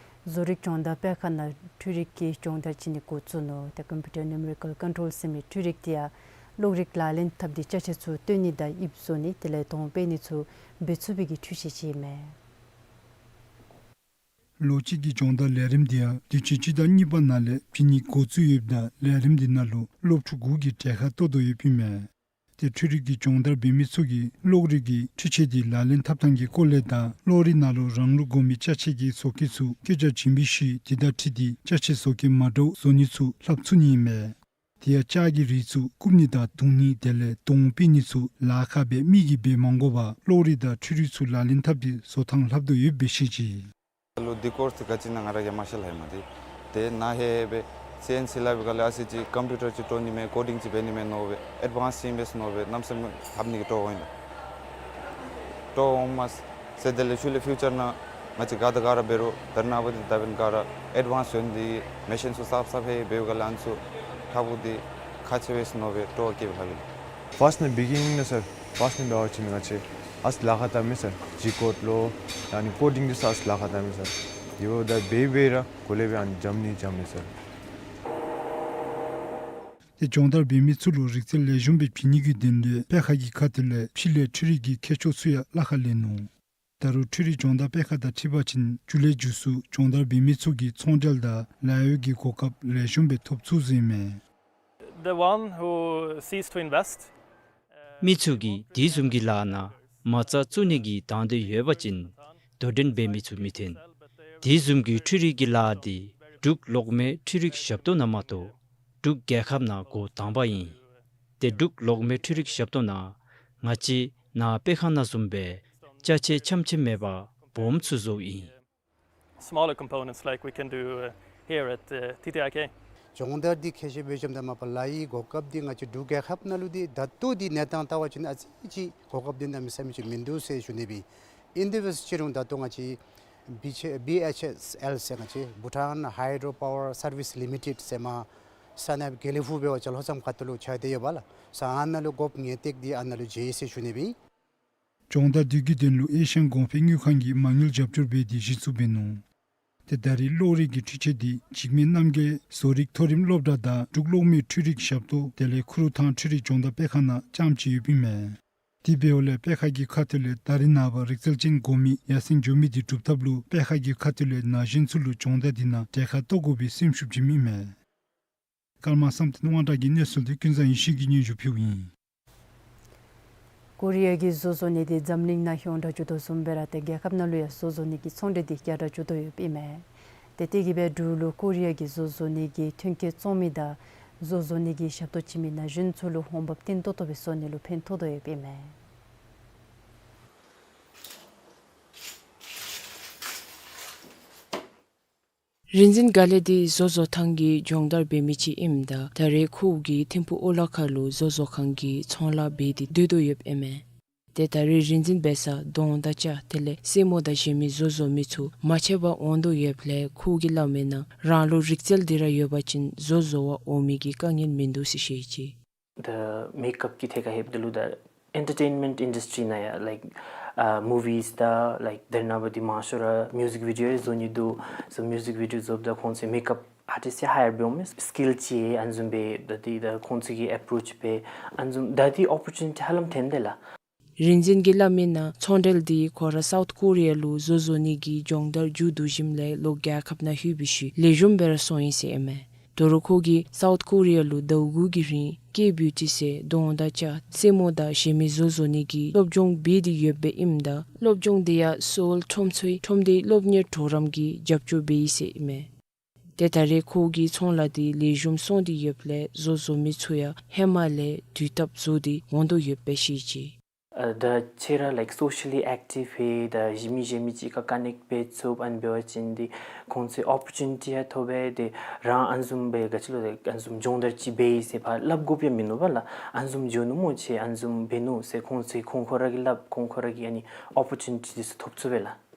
བཟོ་རིག་སྦྱོང་བརྡར་པད་ཁ་ནང་འཕྲུལ་རིག་གི་སྦྱོང་བརྡར་བྱིན་ནི་འགོ་བཙུགས་ནུག། ཏེ་ཀམ་པིའུ་ཊར་ནིའུ་མེ་རི་ཀཱལ་ཀོན་ཊོལ་ཟེར་མི་འཕྲུལ་རིག་འདི་ཡང་གློག་རིག་ལག་ལེན་འཐབ་སྟེ་ཅ་ཆས་ཚུ་བཏོན་ནི་དང་དབྱིབས་བཟོ་ནི་དེ་ལས་དོང་སྤེལ་ནི་ཚུ་འབད་ཚུགས་པའི་གི་འཕྲུལ་ཆས་ཅིག་ཨིན་མས། ལོ་གཅིག་གི་སྦྱོང་བརྡར་ལས་རིམ་འདི་ཡང་དུས་ཅི་སྤྱི་ཟླ་གཉིས་པ་ནང་ལས་བྱིན་ནི་འགོ་བཙུགས་ཡོདཔ་ད་ལས་རིམ་འདི་ནང་ལུ་སློབ་ཕྲུག་དགུ་གིས་གྲལ་ཁར་གཏོགས་དོ་ཡོདཔ་ཨིན་མས། ཏེ་འཕྲུལ་རིག་གི་སྦྱོང་བརྡར་འབད་མི་ཚུ་གིས་གློག་རིག་གི་འཕྲུལ་ཆས་འདི་ལག་ལེན་འཐབ་ཐངས་ཀྱི་སྐོར་ལས་དང་གློག་རིག་ནང་ལུ་རང་ལུགས་དགོ་མི་ཅ་ཆས་ཀྱི་བཟོ་བཀོད་ཚུ་བཀོད་རྒྱ་བྱིན་པའི་ཤུལ་དེ་དང་འཁྲིལ་ཏེ་ཅ་ཆས་བཟོ་བཀོད་མ་འདྲཝ་བཟོ་ནི་ཚུ་ལྷབ་ཚུགས་ནི་ཨིན་མས། དེ་ཡང་ལྕགས་ཀྱི་རིགས་ཚུ་བཀུག་ནི་དང་བརྡུང་ནི་དེ་ལས་དོང་སྤེལ་ནི་ཚུ་ལཱ་ཁག་སྦེ་མི་གིས་འབད་མ་དགོ་པར་གློག་རིག་དང་འཕྲུལ་རིག་ཚུ་ལག་ལེན་འཐབ་སྟེ་བཟོ་ཐངས་ལྷབ་དོ་ཡོདཔ་སྦེ་བཤད་ཅི། ལོ་འདི་ཀོརསི་འདི་ག་ཅི་ཨིན་ན་ང་ར་གིས་མ་ཤེས་ལགས་ཧེ་མ་འདི། ཏེ་ནཱ་ཧེ་སྦེ་སི་ཨེན་སི་ལཱ་འབད་སྒང་ལས་ཨ་ཙི་ཅིག་ཀམ་པིའུ་ཊར་ཅིག་སྤྲོ་ནི་མས་ཀོ་ཌིང་ཅིག་འབད་ནི་མས་མནོ་སྦེ་ཨེཌ་ཝཱནསི་ཅིག་ཨིན་པས་མནོ་སྦེ་གནམ་མེད་ས་མེད་ལྷབ་ནི་གི་སྤྲོ་འོང་ཡི་ལགས། སྤྲོ་འོང་མས་ཟེར་དེ་ལས་ཤུལ་ལས་ཕིའུ་ཅར་ནང་ང་བཅས་ག་དང་ག་ར་འབད་རུང་ད་རེས་ནངས་པ་འདི་ད་འབདན་ག་ར་ཨེཌ་ཝཱནསི་ཡོད་ནི་འདི་མེ་ཤིན་ཚུ་གསརཔ་གསརཔ་ཧེ་འབདཝ་སྒང་ལས་ཨ་ནི་ཚུ་ལྷབ་དགོཔ་འདི་ཁག་ཆེ་བས་མནོ་སྦེ་སྤྲོ་བ་བསྐྱེདཔ་ལྷབ་ཡི་ལགས། ཕཱསཊ་ནི་བི་གིནིང་ནི་སར་ཕཱསཊ་ནི་འབད་བ་ཅིན་ང་བཅས་ཨ་ཙི་ལཱ་ཁག་བཏངམ་མས་སར། ཇི་ཀོཌ་ལོ་ཨ་ནི་ཀོ་ཌིང་འདི་ཚུ་ཨ་ཙི་ལཱ་ཁག་བཏངམ་མས་སར། དེ་འབདཝ་ད་འབད་འབད་ར་གོ་ལེ་སྦེ་ཨ་ནི་འཇམ་ནི་འཇམ་ཡི་སར། ཏེ་སྦྱོང་བརྡར་འབད་མི་ཚུ་ལུ་རིག་རྩལ་ལེགས་ཤོམ་སྦེ་བྱིན་ནི་གི་དོན་ལས་པད་ཁ་གི་ཁ་ཐུག་ལས་ཕྱི་ལས་འཕྲུལ་རིག་གི་མཁས་མཆོག་ཚུ་ཡང་གླ་ཁར་ལེན་ནུག། ད་རུང་འཕྲུལ་རིག་སྦྱོང་བརྡར་པད་ཁ་དང་འཁྲིལ་བ་ཅིན་མཇུག་ལས་མཇུག་སུ་སྦྱོང་བརྡར་འབད་མི་ཚུ་གིས་ཚོང་འབྲེལ་དང་ལཱ་གཡོག་གི་གོ་སྐབས་ལེགས་ཤོམ་སྦེ་ཐོབ་ཚུགས་ཟེར་ཨིན་མས། The one who cease to invest, མི་ཚུ་གིས་དེ་བཟུམ་གྱི་ལཱ་ནང་མ་རྩ་བཙུགས་ནི་གི་དང་འདོད་ཡོད་པ་ཅིན་དོ་འགྲན་འབད་མི་ཚུ་མི་འཐོན། དེ་བཟུམ་གྱི་འཕྲུལ་རིག་གི་ལཱ་འདི་ འབྲུག་གློག་མེ་འཕྲུལ་རིག་ཞབས་ཏོག་ནང་མ་གཏོགས་འབྲུག་རྒྱལ་ཁབ་ནང་འགོ་དང་པ་ཨིན། ཏེ་འབྲུག་གློག་མེ་འཕྲུལ་རིག་ཞབས་ཏོག་ནང་ང་བཅས་ནཱ་སྤེལ་ཁང་ནང་བཟུམ་སྦེ་ཅ་ཆས་ཆམ་ཆེམ་མེད་པར་སྦོམ་ཚུ་བཟོཝ་ཨིན། Smaller components like we can do, uh, here at, uh, T T I K. སྦྱོང་བརྡར་འདི་ཁེ་ཤེས་འབད་བཟུམ་ད་མ་པ་ལ་ཡི་གོ་སྐབས་འདི་ང་བཅས་འབྲུག་རྒྱལ་ཁབ་ནང་ལུ་འདི་ད་ལྟོ་འདི་གནས་སྟངས་བལྟ་བ་ཅིན་ཨ་ཙི་ཅིག་གོ་སྐབས་འདི་གནམ་མེད་ས་མེད་ཅིག་མིན་འདུག་ཟེར་ཞུ་ནི་སྦེ། ཨིན་ཏེ་འབད་ཅི་རུང་ད་ལྟོ་ང་བཅས་བི་ཨེཆ་ཨེལ་ཟེར་ང་བཅས་Bhutan Hydro Power Service Limited ཟེར་མ་ས་གནས་དགེ་ལེགས་ཕུག་འབད་བ་ཅིན་ལྷོ་མཚམས་ཁ་ཐུག་ལུ་ཆགས་ཏེ་ཡོད་པ་ལགས། ས་ཨ་ནཱ་ལུ་དགོཔ་ངེས་ཏིག་འདི་ཨ་ནཱ་ལུ་མཇལ་ཡི་ཟེར་ཞུ་ནི་སྦེ། སྦྱོང་བརྡར་འདི་གི་དོན་ལུ་ཨེ་ཤི་ཡན་གོང་འཕེལ་དངུལ་ཁང་གིས་མ་དངུལ་རྒྱབ་སྐྱོར་འབད་དེ་གཞི་བཙུགས་འབད་ནུག། ཏེ་ད་རེས་གློག་རིག་གི་འཕྲུལ་ཆས་འདི་འཇིགས་མེད་རྣམ་རྒྱལ་བཟོ་རིག་མཐོ་རིམ་སློབ་གྲྭ་དང་འབྲུག་གློག་མེ་འཕྲུལ་རིག་ཞབས་ཏོག་དེ་ལས་ཁུ་རུ་ཐང་འཕྲུལ་རིག་སྦྱོང་བརྡར་སྤེལ་ཁང་ནང་བཅངམ་ཅིག་ཡོདཔ་ཨིན་མས། དེ་འབདཝ་ལས་སྤེལ་ཁང་གི་ཁ་ཐུག་ལས་ད་རེས་ནངས་པ་རིག་རྩལ་ཅན་གོ་མི་ཡར་སེང་འགྱོ་མི་འདི་སྒྲུབ་ཐབས་ལུ་སྤེལ་ཁང་གི་ཁ་ཐུག་ལས་ན་གཞོན་ཚུ་ལུ་སྦྱོང་བརྡར་འདི་ནང་གྲལ་ཁར་གཏོགས་དགོ་པའི་སེམས་ཤུགས་བྱིནམ་ཨིན་མས། ཀརྨ་བསམ་གཏན་དབང་གྲགས་ཀྱི་གནས་ཚུལ་འདི་ཀུན་བཟང་ཡེ་ཤེས་ཀྱིས་སྙན་ཞུ་ཕུལཝ་ཨིན། ཀོ་རི་ཡ་གིས་བཟོ་བཟོ་ནི་འདི་འཛམ་གླིང་ནང་ཡོངས་གྲགས་འགྱོ་དོ་བཟུམ་སྦེ་ར་ཏེ་རྒྱལ་ཁབ་ནང་ལུ་ཡང་བཟོ་བཟོ་ནི་གི་ཚོང་འབྲེལ་འདི་ཡར་དྲག་འགྱོ་དོ་ཡོདཔ་ཨིན་མས། ཏེ་དེ་གིས་སྦེ་འབྲུག་ལུ་ཀོ་རི་ཡ་གི་བཟོ་བཟོ་ནི་གི་ཐོན་སྐྱེད་བཙོང་མི་དང་བཟོ་བཟོ་ནི་གི་ཞབས་ཏོག་བྱིན་མི་ན་གཞོན་ཚུ་ལུ་འོང་འབབ་བརྟན་ཏོག་ཏོ་སྦེ་བཟོ་ནི་ལུ་ཕན་ཐོགས་དོ་ཡོདཔ་ཨིན་མས། རིག་འཛིན་དགའ་ལེགས་འདི་བཟོ་བཟོ་ཐང་གི་སྦྱོང་བརྡར་འབད་མི་ཅིག་ཨིནམ་ད་ད་རེས་ཁོ་གིས་ཐིམ་ཕུག་ཨོ་ལ་ཁ་ལུ་བཟོ་བཟོ་ཁང་གི་ཚོང་ལཱ་འབད་དེ་སྡོད་དོ་ཡོདཔ་ཨིན་མས། ཏེ་ད་རེས་རིག་འཛིན་འབད་སར་གདོང་དང་སྐྱ་དེ་ལས་སེན་མོ་དང་གཞན་མི་བཟོ་བཟོ་མི་ཚུ་མ་ཆད་པར་འོང་དོ་ཡོདཔ་ལས་ཁོ་གིས་སླབ་མིའི་ནང་རང་ལུ་རིག་རྩལ་འདི་ར་ཡོད་པ་ཅིན་བཟོ་བཟོ་བར་འོང་མི་གི་དཀའ་ངལ་མིན་འདུག་ཟེར་བཤད་ཅི། ད་མེཀ་ཨབ་ཀྱི་ཐད་ཁར་ལྷོདཔ་ད་ལུ་ད་ཨེན་ཊར་ཊེན་མེནཊ་ཨིན་ཌསི་ཊི་རི་ནང་ཡང་ལའིཀ་ཨ་མུ་ཝིས་དང་ལའིཀ་དེ་ནང་འབད་དེ་མང་ཤོས་ར་མིའུ་ཟིག་བི་ཌི་ཡོ་ཡང་བཟོ་ནི་འདུག། སོ་མིའུ་ཟིག་བི་ཌི་ཡོ་བཟོཝ་ད་ཁོང་ཚུ་མེཀ་ཨབ་ཨར་ཊིསཊ་ཡང་ཧ་ཡར་འབད་འོང་མས། སི་ཀིལ་ཅིག་ཨ་ནི་བཟུམ་སྦེ་ད་དེ་ད་ཁོང་ཚུ་གིས་ཨེཔ་རོཆ་འབད་ཨ་ནི་བཟུམ་ད་དེ་ཨོ་པོར་ཅུ་ནི་ཊི་ཧ་ལམ་ཐོན་དེས་ལགས། རིག་འཛིན་གྱིས་སླབ་མིའི་ནང་ཚོང་འབྲེལ་འདི་ཁོ་ར་སའུཐ་ཀོ་རི་ཡ་ལུ་བཟོ་བཟོ་ནི་གི་སྦྱོང་བརྡར་མཇུག་བསྡུ་ཞིནམ་ལས་ལོག་རྒྱལ་ཁབ་ནང་ལྷོད་པའི་ཤུལ་ལེགས་ཤོམ་སྦེ་ར་སོང་ཡི་ཟེར་ཨིན་མས། དོ་རུང་ཁོ་གིས་སའུཐ་ཀོ་རི་ཡ་ལུ་ཟླཝ་དགུ་གི་རིང་ཀེ་བིའུ་ཊི་ཟེར་གདོང་དང་སྐྱ་སེན་མོ་དང་གཞན་མི་བཟོ་བཟོ་ནི་གི་སློབ་སྦྱོང་འབད་དེ་ཡོདཔ་ཨིནམ་ད་སློབ་སྦྱོང་འདི་ཡང་སོའུལ་ཁྲོམ་ཚོའི་ཁྲོམ་སྡེའི་སློབ་གཉེར་གྲོགས་རམ་གྱིས་རྒྱབ་སྐྱོར་འབད་ཡི་ཟེར་ཨིན་མས། ཏེ་ད་རེས་ཁོ་གི་ཚོང་ལཱ་འདི་ལེགས་ཤོམ་སོང་སྟེ་ཡོདཔ་ལས་བཟོ་བཟོ་མི་ཚུ་ཡང་ཧེ་མ་ལས་དུས་ཐབས་བཟོ་སྟེ་འོང་དོ་ཡོདཔ་སྦེ་བཤད་ཅི། ཨ་ད་ཁྱེད་ར་ལའིཀ་སོ་ཤལ་ལི་ཨེཀ་ཊིབ་སྦེ་ད་གཞན་མི་གཞན་མི་ཅིག་ཁར་ཀ་ནེཀཊ་འབད་ཚུགསཔ། ཨ་ནི་འབད་བ་ཅིན་འདི་ཁོང་ཚུ་ཨོ་པོར་ཅུ་ནི་ཊི་ཡང་ཐོབ་སྦེ་ཏེ་རང་ཨ་ནི་བཟུམ་སྦེ་ག་ཅི་ལོ་ཨ་ནི་བཟུམ་སྦྱོང་བརྡར་ཅིག་འབད་ཡི་ཟེར་ཕར་སླབ་དགོཔ་ཡང་མིན་ནུག་པ་ལགས། ཨ་ནི་བཟུམ་འགྱོ་ནུག་སྨོ་ཁྱེད་ཨ་ནི་བཟུམ་འབད་ནུག་ཟེར་ཁོང་ཚུ་ཁོང་ཁོ་ར་གིས་སླབ་ཁོང་ཁོ་ར་གིས་ཨ་ནི་ཨོ་པོར་ཅུ་ནི་ཊི་འདི་ཚུ་ཐོབ་ཚུགས་པས་ལགས།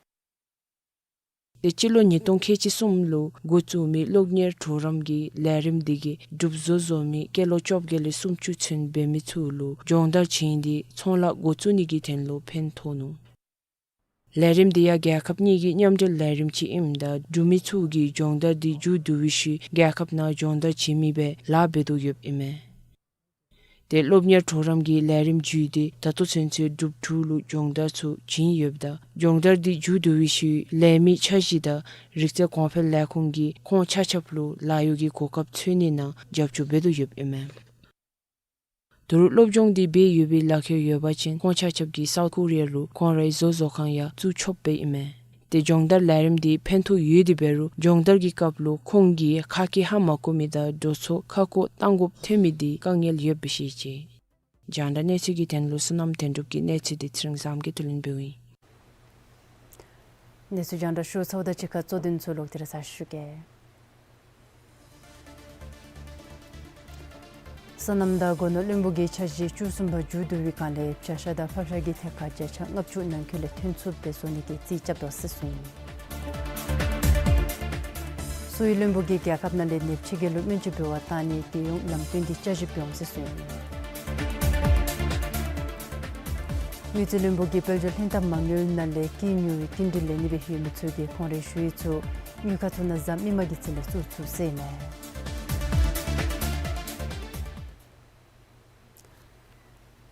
ཏེ་སྤྱི་ལོ་ཉིས་སྟོང་ཁལ་གཅིག་གསུམ་ལུ་འགོ་བཙུགས་མི་སློབ་གཉེར་གྲོགས་རམ་གྱི་ལས་རིམ་འདི་གིས་འབྲུགཔ་བཟོ་བཟོ་མི་སྐྱེས་ལོ་བཅོ་བརྒྱད་ལས་སུམ་ཅུ་ཚུན་འབད་མི་ཚུ་ལུ་སྦྱོང་བརྡར་བྱིན་ཏེ་ཚོང་ལཱ་འགོ་བཙུགས་ནི་གི་དོན་ལུ་ཕན་ཐོགས་ནུག། ལས་རིམ་འདི་ཡང་རྒྱལ་ཁབ་གཉིས་ཀྱི་མཉམ་འབྲེལ་ལས་རིམ་ཅིག་ཨིནམ་ད་འབྲུག་མི་ཚུ་གིས་སྦྱོང་བརྡར་འདི་མཇུག་བསྡུ་བའི་ཤུལ་རྒྱལ་ཁབ་ནང་སྦྱོང་བརྡར་བྱིན་མི་སྦེ་ལཱ་འབད་དོ་ཡོདཔ་ཨིན་མས། ཏེ་སློབ་གཉེར་གྲོགས་རམ་གྱི་ལས་རིམ་བརྒྱུད་དེ་ད་ལྟོ་ཚུན་ཚོད་འབྲུགཔ་དྲུག་ལུ་སྦྱོང་བརྡར་ཚུ་བྱིན་ཡོདཔ་ད་སྦྱོང་བརྡར་འདི་མཇུག་བསྡུ་བའི་ཤུལ་ལས་མི་འཆར་གཞི་དང་རིག་རྩལ་གོང་འཕེལ་ལས་ཁུངས་ཀྱིས་ཁོང་ཆ་ཁྱབ་ལུ་ལཱ་གཡོག་གི་གོ་སྐབས་འཚོལ་ནི་ནང་རྒྱབ་སྐྱོར་འབད་དོ་ཡོདཔ་ཨིན་མས། དོ་རུང་སློབ་སྦྱོང་འདི་འབད་ཡོད་པའི་ལག་ཁྱེར་ཡོད་པ་ཅིན་ཁོང་ཆ་ཁྱབ་ཀྱིས་སའུཐ་ཀོ་རི་ཡ་ལུ་ཁོང་རའི་བཟོ་བཟོ་ཁང་ཡང་བཙུགས་ཆོགཔ་སྦེ་ཨིན་མས། ཏེ་སྦྱོང་བརྡར་ལས་རིམ་འདི་ཕན་ཐོགས་ཡོད་དེ་འབད་རུང་སྦྱོང་བརྡར་གྱི་སྐབས་ལུ་ཁོང་གིས་ཁ་སྐད་ཧ་མ་གོ་མི་དང་འགྲོ་སོང་ཁ་སྐོང་བཏང་དགོཔ་ཐོན་མི་འདི་དཀའ་ངལ་ཡོདཔ་སྦེ་བཤད་ཅི། རྒྱང་བསྒྲགས་གནས་ཚུལ་གྱི་དོན་ལུ་བསོད་ནམས་དོན་གྲུབ་ཀྱི་གནས་ཚུལ་འདི་ཚེ་རིང་བཟངམོ་གིས་བསྡུ་ལེན་འབདཝ་ཨིན། གནས་ཚུལ་རྒྱང་བསྒྲགས་ཞུ་ཚརཝ་དང་གཅིག་ཁར་གཙོ་དོན་ཚུ་ལོག་སྟེ་ར་ཞུ་གེ། སོ་ནམ་དང་སྒོ་ནོར་བློན་པོ་གི་འཆར་གཞི་བཅུ་གསུམ་པ་མཇུག་བསྡུ་བའི་སྒང་ལས་བྱ་ཤ་དང་ཕག་ཤ་གི་ཐད་ཁར་བརྒྱ་ཆ་ལྔ་བཅུ་ནང་འཁོད་ལས་ཐོན་ཚུགསཔ་སྦེ་བཟོ་ནི་གི་རྩིས་རྐྱབ་དོ་ཟེར་གསུངས་ཡི། སུའི་བློན་པོ་གིས་རྒྱལ་ཁབ་ནང་ལས་ནདཔ་ཕྱི་རྒྱལ་ལུ་སྨན་བཅོས་འབད་བར་གཏང་ནི་དེ་ཡང་ལམ་སྟོན་འདི་བསྐྱར་ཞིབ་འབད་འོང་ཟེར་གསུངས་ཡི། དངུལ་རྩིས་བློན་པོ་གིས་དཔལ་འབྱོར་ལྷན་ཐབས་མ་དངུལ་ནང་ལས་སྐྱིན་ཉོ་བའི་སྐྱིན་འགྲུལ་ལེན་ནི་སྦེ་ཡོད་མི་ཚུ་གིས་ཁོང་རའི་ཞུ་ཡིག་ཚུ་དངུལ་ཁང་ཚུ་ནང་གཟའ་མིག་དམར་གྱི་ཚེ་ལས་བཙུགས་ཚུགས་ཟེར་ཨིན་མས།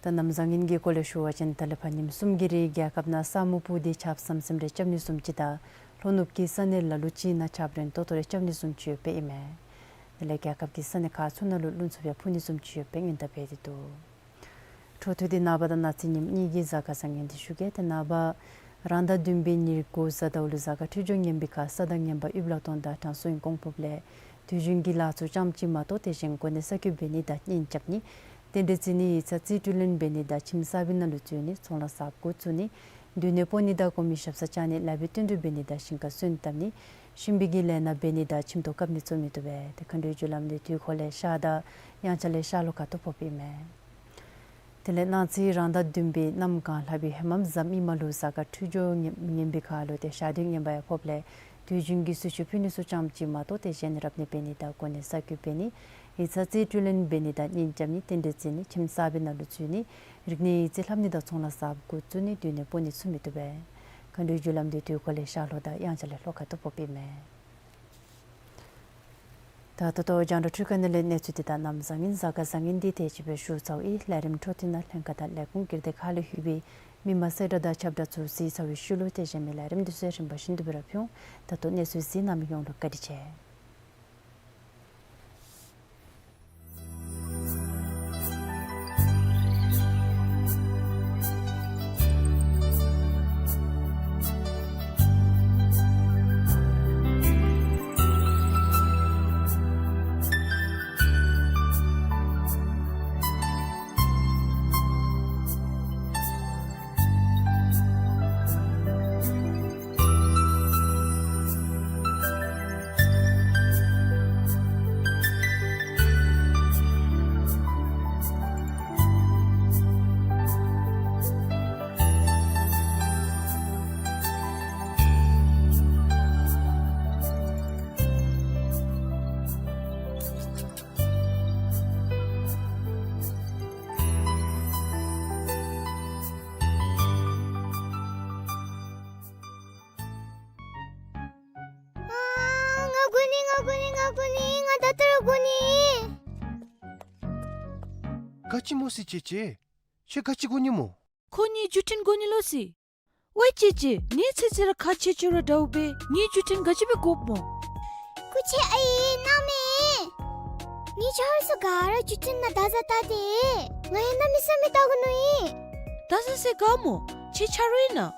ད་གནམ་བཟང་ངན་གྱི་སྐོར་ལས་ཞུ་བ་ཅིན་ད་ལས་ཕར་ཉིནམ་གསུམ་གྱི་རིང་རྒྱལ་ཁབ་ནང་ས་སྨུག་སྤུབས་ཏེ་ཆརཔ་ཟམ་ཟིམ་རེ་རྐྱབ་ནི་བཟུམ་ཅིག་དང་ལྷོ་ནུབ་ཀྱི་ས་གནས་ལ་ལུ་ཅིག་ནང་ཆརཔ་རན་ཏོག་ཏོ་རེ་རྐྱབ་ནི་བཟུམ་ཅིག་ཡོདཔ་སྦེ་ཨིན་མས། དེ་ལས་རྒྱལ་ཁབ་ཀྱི་ས་གནས་ཁག་ཚུ་ནང་ལུ་རླུང་འཚུབ་ཡང་འཕུ་ནི་བཟུམ་ཅིག་ཡོདཔ་སྦེ་སྔོན་བརྡ་འབད་དེ་འདུག། འཕྲོ་མཐུད་དེ་ནངས་པ་དང་གནངས་ཚེ་ཉིནམ་གཉིས་ཀྱི་གཟའ་སྐར་བཟང་ངན་འདི་ཞུ་གེ། ཏེ་ནངས་པ་ རང་ཟླ་བདུན་པའི་ཉེར་དགུ་གཟའ་ཟླཝ་ལུ་གཟའ་སྐར་འཕྲོད་སྦྱོར་ངན་པའི་ཁར་ས་དང་ངན་པ་དབུལ་ལ་གཏོང་དང་དྲང་སྲོང་གི་གོང་ཕུབ་ལས་དུས་རྒྱུན་གྱི་ལཱ་ཚུ་ཙམ་ཅིག་མ་གཏོགས་དེ་བཞིན་གོ་གནས་གསར་བསྐོ་འབད་ནི་དང་གཉེན་རྐྱབ་ནི་རྟེན་འབྲེལ་བརྩི་ནི་ཡིག་ཚང་རྩིས་སྤྲོད་ལེན་འབད་ནི་དང་ཁྱིམ་གསར་པའི་ནང་ལུ་འཛུལ་ནི་ཚོང་ལཱ་གསརཔ་འགོ་བཙུགས་ནི་སྡོད་གནས་སྤོ་ནི་དང་གོང་མའི་ཞབས་སར་བཅར་ནི་ལཱ་འབད་བསྟུན་གྲོས་འབད་ནི་དང་ཞིང་ཁར་སོན་བཏབ་ནི་ཤུལ་མའི་གི་ལས་སྣ་འབད་ནི་དང་ཁྱིམ་ཐོག་བཀབ་ནི་ཚུ་མི་བཏུབ་པས། ཏེ་མཁའ་འགྲོའི་རྒྱུ་ལམ་འདི་དུས་འཁོར་ལས་ཤར་དང་དབྱངས་འཆར་ལས་ཤར་ལྷོ་ཁ་ཐུག་ཕོགཔ་ཨིན་མས། དེ་ལས་གནངས་ཚེ་རང་ཟླ་བདུན་པའི་གནམ་གང་ལྷག་པའི་ཧེ་མ་གཟའ་མིག་དམར་ལུ་གཟའ་སྐར་འཕྲོད་སྦྱོར་ངན་ངན་པའི་ཁར་ལུ་ཏེ་ཞག་དུས་ངན་པ་ཡང་ཕོགཔ་ལས་དུས་རྒྱུན་གྱི་གསོལ་མཆོད་ཕུལ་ནི་ཚུ་ཙམ་ཅིག་མ་གཏོགས་དེ་གཞན་རབ་གནས་འབད་ནི་དང་གོ་གནས་གསར་བསྐོ་འབད་ནི་ཡིག་ཚང་རྩིས་སྤྲོད་ལེན་འབད་ནི་དང་གཉེན་རྐྱབ་ནི་རྟེན་འབྲེལ་བརྩི་ནི་ཁྱིམ་གསར་པའི་ནང་ལུ་འཛུལ་ནི་རིག་གནས་ཡིག་རྩིས་ལྷབ་ནི་དང་ཚོང་ལཱ་གསརཔ་འགོ་བཙུགས་ནི་སྡོད་གནས་སྤོ་ནི་ཚུ་མི་བཏུབ་པས། མཁའ་འགྲོའི་རྒྱུ་ལམ་འདི་དུས་འཁོར་ལས་ཤར་ལྷོ་དང་དབྱངས་འཆར་ལས་ལྷོ་ཁ་ཐུག་ཕོགཔ་ཨིན་མས། ད་ད་ལྟོ་རྒྱང་བསྒྲགས་འཕྲུལ་ཁང་ནང་ལས་གནས་ཚུལ་འདི་དང་གནམ་བཟང་ངན་གཟའ་སྐར་བཟང་ངན་འདི་དེ་ཅིག་སྦེ་ཞུ་ཚརཝ་ཨིན། ལས་རིམ་འཕྲོ་མཐུད་ནང་ལྷན་ཁག་དང་ལས་ཁུངས་སྒེར་སྡེ་ཁག་ལས་ལྷོད་པའི་མི་མང་གསལ་བསྒྲགས་དང་ཁྱབ་བསྒྲགས་ཚུ་གཟིགས་ཚར་བའི་ཤུལ་ལུ་དེ་བཞིན་མི་ལས་རིམ་འདི་ཚུ་རིམ་པ་བཞིན་དུ་སྦེ་ར་ཕུལ་འོང་། ད་ལྟོ་གནས་ཚུལ་གཟིགས་གནང་མི་ཡོངས་ལུ་བཀའ་དྲིན་ཆེ། ཨ་ང་དགོ་ནི་ང་དགོ་ནི་ང་དགོ་ནི་ང་ད་ལྟོ་ར་དགོ་ནི། ག་ཅི་སྨོ་སི་ཅེ་ཅེ། ཁྱོད་ག་ཅི་དགོ་ནི་སྨོ། ཁོ་ངེའི་བརྒྱུད་འཕྲིན་དགོ་ནི་ལོ་སི། ཝའི་ཅེ་ཅེ་ངེའི་ཚེ་ཚེ་ར་ཁག་ཆེ་ཆེ་ར་འདྲཝ་སྦེ་ངེའི་བརྒྱུད་འཕྲིན་ག་ཅི་སྦེ་དགོཔ་སྨོ། སྐུ་མཁྱེན་ཨའི་མནའ་མེད། ངེའི་ཆ་རོགས་ཚུ་ག་ར་བརྒྱུད་འཕྲིན་ནང་བརྡ་བཟའ་བལྟ་སྟེ། ང་ཡང་གནམ་མེད་ས་མེད་བལྟ་དགོ་མནོ་ཡི། བརྡ་བཟའ་ཟེར་ག་སྨོ། ཁྱོད་ཆ་རོགས་ཨིན་ན།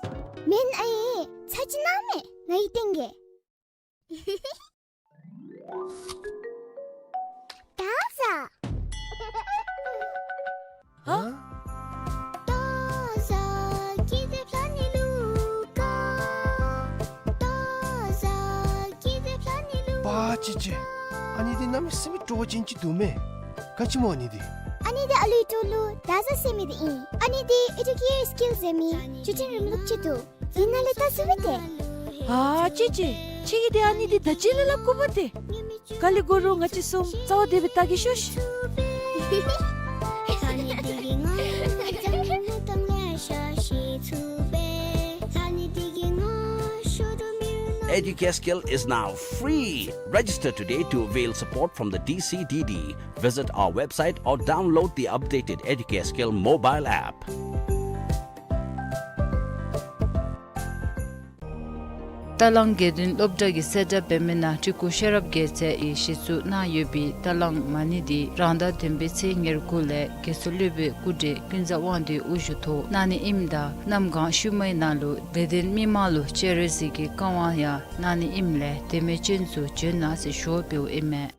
མེན་ཨའི། ཚར་ཅིག་གནང་མས། ང་ཡིག་སྟོན་གེ། བརྡ་བཟའ། ཧ། པ་ཅེ་ཅེ། ཨ་ནི་འདི་གནམ་མེད་ས་མེད་སྤྲོ་བ་ཅན་ཅིག་འདུག་མས། ག་ཅི་སྨོ་ཨ་ནི་འདི། ཨ་ནི་འདི་ཨ་ལུའི་ཏོ་ལུ་བརྡ་བཟའ་ཟེར་མི་འདི་ཨིན། ཨ་ནི་འདི་ཨེ་ཌུ་ཀེ་ཡར་སི་ཀིལ་ཟེར་མི་བརྒྱུད་འཕྲིན་རིམ་ལུགས་ཅིག་འདུག། ཨིན་ན་ལས་བལྟ་ཚུགས་པས་ཏེ། ཨ་ཅེ་ཅེ། ཁྱོད་ཀྱིས་འདི་ཨ་ནི་འདི་ད་ཅི་ལས་སླབ་དགོ་པས་ཏེ། ག་ལས་དགོ་རུང་ང་བཅས་གསུམ་རྩ་བ་བདེ་སྦེ་བལྟ་གེ་ཤོག་ཤིག། Educascale is now free. Register today to avail support from the D C D D. Visit our website or download the updated Educascale mobile app. རྟ་གླང་དགེ་འདུན་སློབ་གྲྭ་གི་གསལ་བསྒྲགས་འབད་མི་ནང་སྤྲུལ་སྐུ་ཤེས་རབ་རྒྱལ་མཚན་གྱིས་གཞི་བཙུགས་གནང་ཡོད་པའི་རྟ་གླང་མ་ཎི་འདི་རང་ཟླ་བདུན་པའི་ཚེས་ཉེར་དགུ་ལས་དགེ་ཚུལ་སློབ་དཔོན་སྐུ་བགྲེས་ཀུན་བཟང་དབང་འདུས་དབུ་བཞུགས་ཐོག་གནང་ནི་ཨིནམ་ད་གནམ་གང་ཤུལ་མའི་ནང་ལུ་དད་ལྡན་མི་མང་ལུ་སྤྱན་རས་གཟིགས་ཀྱི་བཀའ་དབང་ཡང་གནང་ནི་ཨིནམ་ལས་དད་མོས་ཅན་ཚུ་བྱོན་གནང་ཟེར་ཞུ་བ་འབདཝ་ཨིན་མས།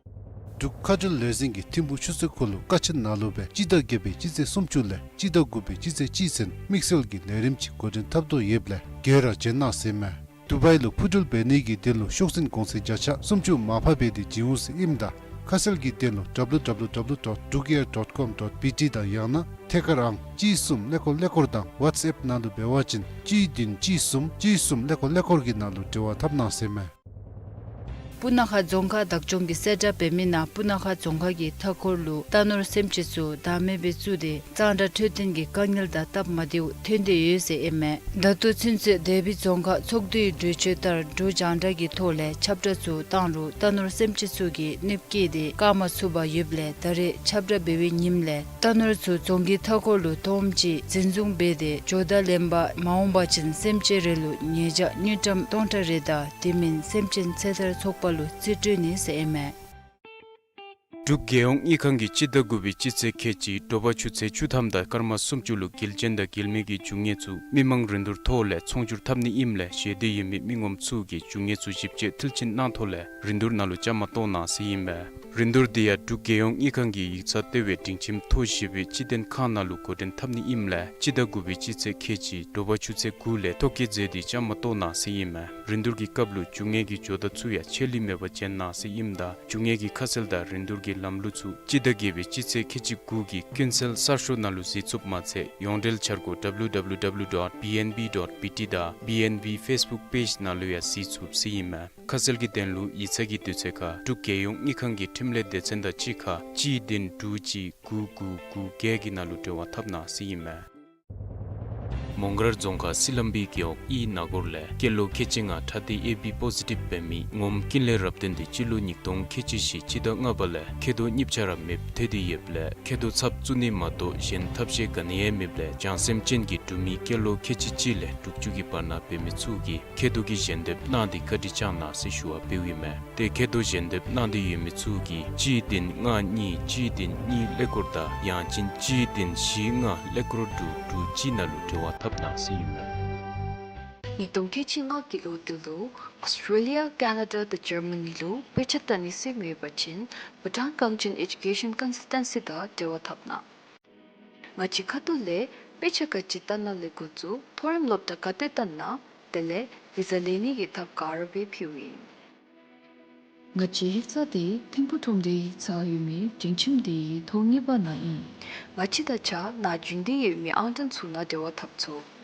འབྲུག་མཁའ་འགྲུལ་ལས་འཛིན་གྱིས་ཐིམ་ཕུག་ཆུ་ཚོད་ཁོ་ལུ་ཀ་ཆེན་ནང་ལུ་སྦེ་སྤྱི་ཟླ་བརྒྱད་པའི་སྤྱི་ཚེས་སུམ་ཅུ་ལས་སྤྱི་ཟླ་དགུ་པའི་སྤྱི་ཚེས་གཅིག་ཚུན་དམིགས་བསལ་གྱི་ལས་རིམ་ཅིག་འགོ་འདྲེན་འཐབ་དོ་ཡོདཔ་ལས་ག་ར་བྱོན་གནང་ཟེར་མས། དུ་བའི་ལུ་འཕུར་འགྲུལ་འབད་ནི་གི་དོན་ལུ་ཤོག་འཛིན་གོང་ཚད་བརྒྱ་ཆ་སུམ་ཅུ་མར་ཕབ་འབད་དེ་བྱིན་འོང་ཟེར་ཨིནམ་ད་ཁ་གསལ་གྱི་དོན་ལུ་W W W dot drukair dot com dot B T དང་ཡང་ན་ཐད་ཀར་ཨང་གཅིག་གསུམ་ཀླད་ཀོར་ཀླད་ཀོར་དང་ཝཊས་ཨེཔ་ནང་ལུ་འབད་བ་ཅིན་གཅིག་བདུན་གཅིག་གསུམ་གཅིག་གསུམ་ཀླད་ཀོར་ཀླད་ཀོར་གྱི་ནང་ལུ་འབྲེལ་བ་འཐབ་གནང་ཟེར་མས། སྤུ་ན་ཁ་རྫོང་ཁག་བདག་སྐྱོང་གི་གསལ་བསྒྲགས་འབད་མི་ནང་སྤུ་ན་ཁ་རྫོང་ཁག་གི་མཐའ་འཁོར་ལུ་རྟ་ནོར་སེམས་ཅན་ཚུ་བདག་མེད་སྦེ་བཙུགས་ཏེ་གཙང་སྦྲ་འཕྲོད་བསྟེན་གྱི་དཀའ་ངལ་དང་སྟབས་མ་བདེཝ་ཐོན་ཏེ་ཡོད་ཟེར་ཨིན་མས། ད་ལྟོ་ཚུན་ཚོད་དེ་སྦེ་རྫོང་ཁག་ཚོགས་འདུའི་གྲོས་ཆོད་ལྟར་འབྲུག་རྒྱང་བསྒྲགས་ཀྱི་ཐོག་ལས་ཁྱབ་བསྒྲགས་ཚུ་བཏང་རུང་རྟ་ནོར་སེམས་ཅན་ཚུ་གིས་གནོདཔ་བཀལ་ཏེ་བཀག་མ་ཚུགས་པར་ཡོདཔ་ལས་ད་རེས་ཁྱབ་བསྒྲགས་འབད་བའི་ཉིནམ་ལས་རྟ་ནོར་ཚུ་རྫོང་གི་མཐའ་འཁོར་ལུ་སྟོངམ་ཅིག་འཛིན་བཟུང་འབད་དེ་ཇོ་བདག་ལེན་པར་མ་འོང་པ་ཅིན་སེམས་ཅན་རེ་ལུ་ཉེས་བྱ་དངུལ་ཀྲམ་སྟོང་ཕྲག་རེ་དང་དེ་མིན་སེམས་ཅན་ཚེ་ཐར་ཚོགས་པ་ལུ་རྩིས་སྤྲོད་ནི་ཟེར་ཨིན་མས། འབྲུག་རྒྱལ་ཡོངས་དངུལ་ཁང་གིས་སྤྱི་ཟླ་དགུ་པའི་སྤྱི་ཚེས་ཁལ་གཅིག་དྲོ་པ་ཆུ་ཚོད་བཅུ་ཐམ་དང་སྐར་མ་སུམ་ཅུ་ལུ་འགུལ་སྐྱོད་དང་འགུལ་མེད་ཀྱི་རྒྱུ་དངོས་ཚུ་མི་མང་རིན་བསྡུར་ཐོག་ལས་ཚོང་སྒྱུར་འཐབ་ནི་ཨིནམ་ལས་ཞེ་འདོད་ཡོད་མི་མི་ངོམ་ཚུ་གིས་རྒྱུ་དངོས་ཚུ་ཞིབ་དཔྱད་མཐིལ་ཕྱིན་གནང་ཐོག་ལས་རིན་བསྡུར་ནང་ལུ་བཅའ་མར་གཏོགས་གནང་ཟེར་ཨིན་མས། རིན་བསྡུར་འདི་ཡང་འབྲུག་རྒྱལ་ཡོངས་དངུལ་ཁང་གི་ཡིག་ཚང་ལྟེ་བའི་སྒྲིང་ཁྱིམ་ཐོག་བཞི་པའི་སྤྱི་དོན་ཁང་ནང་ལུ་འགོ་འདྲེན་འཐབ་ནི་ཨིནམ་ལས་སྤྱི་ཟླ་དགུ་པའི་སྤྱི་ཚེས་ཁལ་གཅིག་དྲོ་པ་ཆུ་ཚོད་དགུ་ལས་ཐོ་བཀོད་མཛད་དེ་བཅའ་མར་གཏོགས་གནང་ཟེར་ཨིན་མས། རིན་བསྡུར་གྱི་སྐབས་ལུ་རྒྱུ་དངོས་ཀྱི་ཇོ་བདག་ཚུ་ཡང་ཆད་ལུས་མེད་པར་བྱོན་གནང་ཟེར་ཨིནམ་ད་རྒྱུ་དངོས་ཀྱི་ཁ་གསལ་དང་རིན་བསྡུར་གྱི་ལམ་ལུགས་ཚུ་སྤྱི་ཟླ་བརྒྱད་པའི་སྤྱི་ཚེས་ཁལ་གཅིག་དགུ་གི་ཀུན་གསལ་གསར་ཤོག་ནང་ལུ་གཟིགས་ཚུགསཔ་མ་ཚད་ཡོངས་འབྲེལ་འཆར་སྒོ་W W W dot B N B dot B T དང་B N B Facebook page ནང་ལུ་ཡང་གཟིགས་ཚུགས་ཟེར་ཨིན་མས། ཁ་གསལ་གྱི་དོན་ལུ་ཡིག་ཚང་གི་དུས་ཚོད་ཁར་འབྲུག་རྒྱལ་ཡོངས་དངུལ་ཁང་གི་འཕྲིན་ལས་སྡེ་ཚན་དང་གཅིག་ཁར་གཅིག་བདུན་དྲུག་གཅིག་དགུ་དགུ་དགུ་བརྒྱད་ཀྱི་ནང་ལུ་འབྲེལ་བ་འཐབ་གནང་ཟེར་ཨིན་མས། མོང་སྒར་རྫོང་ཁག་སི་ལམ་བི་རྒེད་འོག་ཨི་ན་གོར་ལས་སྐྱེས་ལོ་ཁལ་གཅིག་ལྔ་ཁྲག་ཐིགས་ཨེ་བི་པོ་ཟི་ཊིབ་འབད་མི་ངོམ་ཀུན་ལེགས་རབ་བརྟན་འདི་སྤྱི་ལོ་ཉིས་སྟོང་ཁལ་གཅིག་བཞི་སྤྱི་ཟླ་ལྔ་པ་ལས་མཁལ་རྡོག་གཉིས་ཆ་ར་མེདཔ་ཐལ་ཏེ་ཡོདཔ་ལས་མཁལ་རྡོག་ཚབ་བཙུགས་ནི་མ་གཏོགས་གཞན་ཐབས་ཤེས་ག་ནི་ཡང་མེདཔ་ལས་བྱང་སེམས་ཅན་གྱི་འབྲུག་མི་སྐྱེས་ལོ་ཁལ་གཅིག་གཅིག་ལས་དྲུག་ཅུ་གི་བར་ན་འབད་མི་ཚུ་གིས་མཁལ་རྡོག་གི་ཞལ་འདེབས་གནང་སྟེ་བཀའ་དྲིན་བསྐྱང་གནང་ཟེར་ཞུ་བ་འབདཝ་ཨིན་མས། ཏེ་མཁལ་རྡོག་ཞལ་འདེབས་གནང་སྟེ་ཡོད་མི་ཚུ་གིས་གཅིག་བདུན་ལྔ་གཉིས་གཅིག་བདུན་གཉིས་ཀླད་ཀོར་དང་ཡང་ཅིན་གཅིག་བདུན་བཞི་ལྔ་ཀླད་ཀོར་དྲུག་དྲུག་གཅིག་ནང་ལུ་འབྲེལ་བ་འཐབ་གནང་ཟེར་ཨིན་མས། ཉིས་སྟོང་ཁལ་གཅིག་ལྔ་གི་ལོ་འདི་ལུ་ཨོསི་ཊྲེ་ལི་ཡ་ཀེ་ན་ཌ་དང་ཇར་མ་ནི་ལུ་དཔེ་ཆ་ལྟ་ནི་སེམས་ཡོད་པ་ཅིན་བྷུ་ཊཱན་གངས་ཅན་ཨེ་ཌུ་ཀེ་ཤཱན་ཀོན་སཱལ་ཊན་སི་དང་འབྲེལ་བ་འཐབ་གནང་། ང་བཅས་ཁ་ཐུག་ལས་དཔེ་ཆ་ག་ཅི་ལྟ་ན་ལེགས་དགོ་ཚུགས་མཐོ་རིམ་སློབ་གྲྭ་ག་ཏེ་ལྟ་ན་དེ་ལས་བི་ཟ་ལེན་ནི་གི་ཐབས་ག་ར་སྦེ་ཕུལཝ་ཨིན། ང་བཅས་ཡིག་ཚང་འདི་ཐིམ་ཕུག་ཁྲོམ་སྡེའི་ཡིག་ཚང་ཡོད་མི་སྒྲིང་ཁྱིམ་འདི་ཐོག་གཉིས་པ་ནང་ཨིན། ང་བཅས་དང་གཅིག་ཁར་རྒྱུན་གཏན་ཡོད་མི་ཨང་གྲངས་ཚུ་ནང་འབྲེལ་བ་འཐབ་ཚུགས།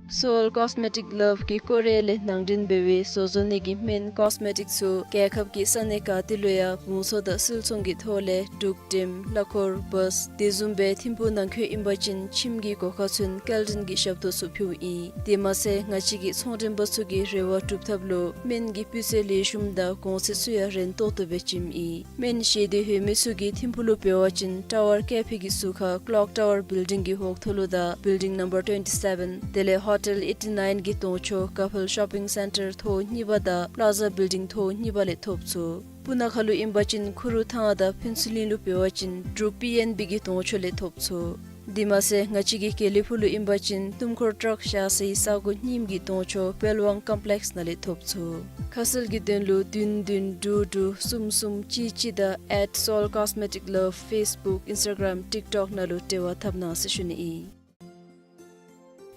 Seoul Cosmetic Love གིས་ཀོ་རི་ཡ་ལས་ནང་འདྲེན་འབད་བའི་བཟོ་བཟོ་ནི་གི་སྨན་ཀོསི་མེ་ཊིཀ་ཚུ་རྒྱལ་ཁབ་ཀྱི་ས་གནས་ག་ཏེ་ལུ་ཡང་བུང་བཟོ་དང་སིལ་ཚོང་གི་ཐོག་ལས་འབྲུག་འགྲེམ་གླ་འཁོར་བཱས་དེ་བཟུམ་སྦེ་ཐིམ་ཕུག་ནང་འཁོད་ཨིན་པ་ཅིན་ཁྱིམ་གྱི་སྒོ་ཁར་ཚུན་སྐྱེལ་འདྲེན་གྱི་ཞབས་ཏོག་ཚུ་ཕུལཝ་ཨིན། དེ་མ་ཚད་ང་བཅས་ཀྱི་ཚོང་འགྲེམས་པ་ཚུ་གི་རེ་བ་སྒྲུབ་ཐབས་ལུ་སྨན་གྱི་སྤུས་ཚད་ལེགས་ཤོམ་དང་གོང་ཚད་ཚུ་ཡང་རན་ཏོག་ཏོ་སྦེ་བྱིནམ་ཨིན། སྨན་བཞེས་འདོད་ཡོད་མི་ཚུ་གིས་ཐིམ་ཕུག་ལུ་འབད་བ་ཅིན་ཊ་ཝར་ཀེ་ཕེ་གི་ཟུར་ཁར་ཀློག་ཊ་ཝར་བིལ་ཌིང་གི་འོག་ཐོག་ལུ་དང་བིལ་ཌིང་ནམ་བར་ཊུ་ཝེན་ཊི་སེ་བེན་དེ་ལས་ཧོ་ཊེལ་ཨེ་ཊི་ནའིན་གྱི་གདོང་ཕྱོགས་ཀ་ཕཱལ་ཤོ་པིང་སེན་ཊར་ཐོག་གཉིས་པ་དང་པ་ལཱ་ཛ་བིལ་ཌིང་ཐོག་གཉིས་པ་ལས་ཐོབ་ཚུགས། སྤུ་ན་ཁ་ལུ་ཨིན་པ་ཅིན་ཁུ་རུ་ཐང་དང་ཕུན་ཚོགས་གླིང་ལུ་འབད་བ་ཅིན་འབྲུག་པི་ཨེན་བི་གི་གདོང་ཕྱོགས་ལས་ཐོབ་ཚུགས། དེ་མ་ཚད་ང་བཅས་ཀྱི་དགེ་ལེགས་ཕུག་ལུ་ཨིན་པ་ཅིན་ཏུམ་ཁོར་ཊརཀ་བཞག་སའི་ས་སྒོ་རྙིངམ་གི་གདོང་ཕྱོགས་པེལ་ཝང་ཀོམ་པི་ལེཀསི་ནང་ལས་ཐོབ་ཚུགས། ཁ་གསལ་གྱི་དོན་ལུ་བདུན་བདུན་དྲུག་དྲུག་གསུམ་གསུམ་གཅིག་གཅིག་དང་at Seoul Cosmetic Love Facebook Instagram TikTok ནང་ལུ་འབྲེལ་བ་འཐབ་གནང་ཟེར་ཞུ་ནི་ཨིན།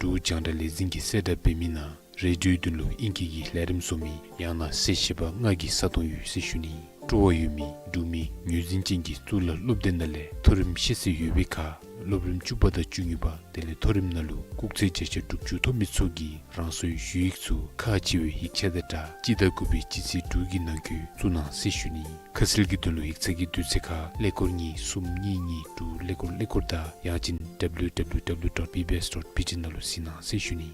འབྲུག་རྒྱང་བསྒྲགས་ལས་འཛིན་གྱིས་གསལ་བསྒྲགས་འབད་མི་ནང་རེ་ཌི་ཡོའི་དོན་ལུ་ཨིང་སྐད་ཀྱི་ལས་རིམ་བཟོ་མི་ཡང་ན་གསལ་བཤད་པ་ལྔ་གི་ས་སྟོང་ཡོད་ཟེར་ཞུ་ནི། སྤྲོ་བ་ཡོད་མི་འབྲུག་མི་ངོས་འཛིན་ཅན་གྱི་གཙུག་ལག་སློབ་སྡེ་ནང་ལས་མཐོ་རིམ་ཤེས་ཚད་ཡོད་པའི་ཁར་སློབ་རིམ་བཅུ་པ་དང་བཅུ་གཉིས་པ་དེ་ལས་མཐོ་རིམ་ནང་ལུ་སྐུགས་ཚད་བརྒྱ་ཆ་དྲུག་ཅུ་ཐོབ་མི་ཚུ་གིས་རང་སོའི་ཞུ་ཡིག་ཚུ་ཁག་ཆེ་བའི་ཡིག་ཆ་དང་སྦྲགས་སྤྱི་ཟླ་དགུ་པའི་སྤྱི་ཚེས་དྲུག་གི་ནང་འཁོད་བཙུགས་གནང་ཟེར་ཞུ་ནི། ཁ་གསལ་གྱི་དོན་ལུ་ཡིག་ཚང་གི་དུས་ཚོད་ཁར་ཀླད་ཀོར་གཉིས་གསུམ་གཉིས་གཉིས་དྲུག་ཀླད་ཀོར་ཀླད་ཀོར་དང་ཡང་ཅིན་W W W dot B B S dot B T ནང་ལུ་གཟིགས་གནང་ཟེར་ཞུ་ནི།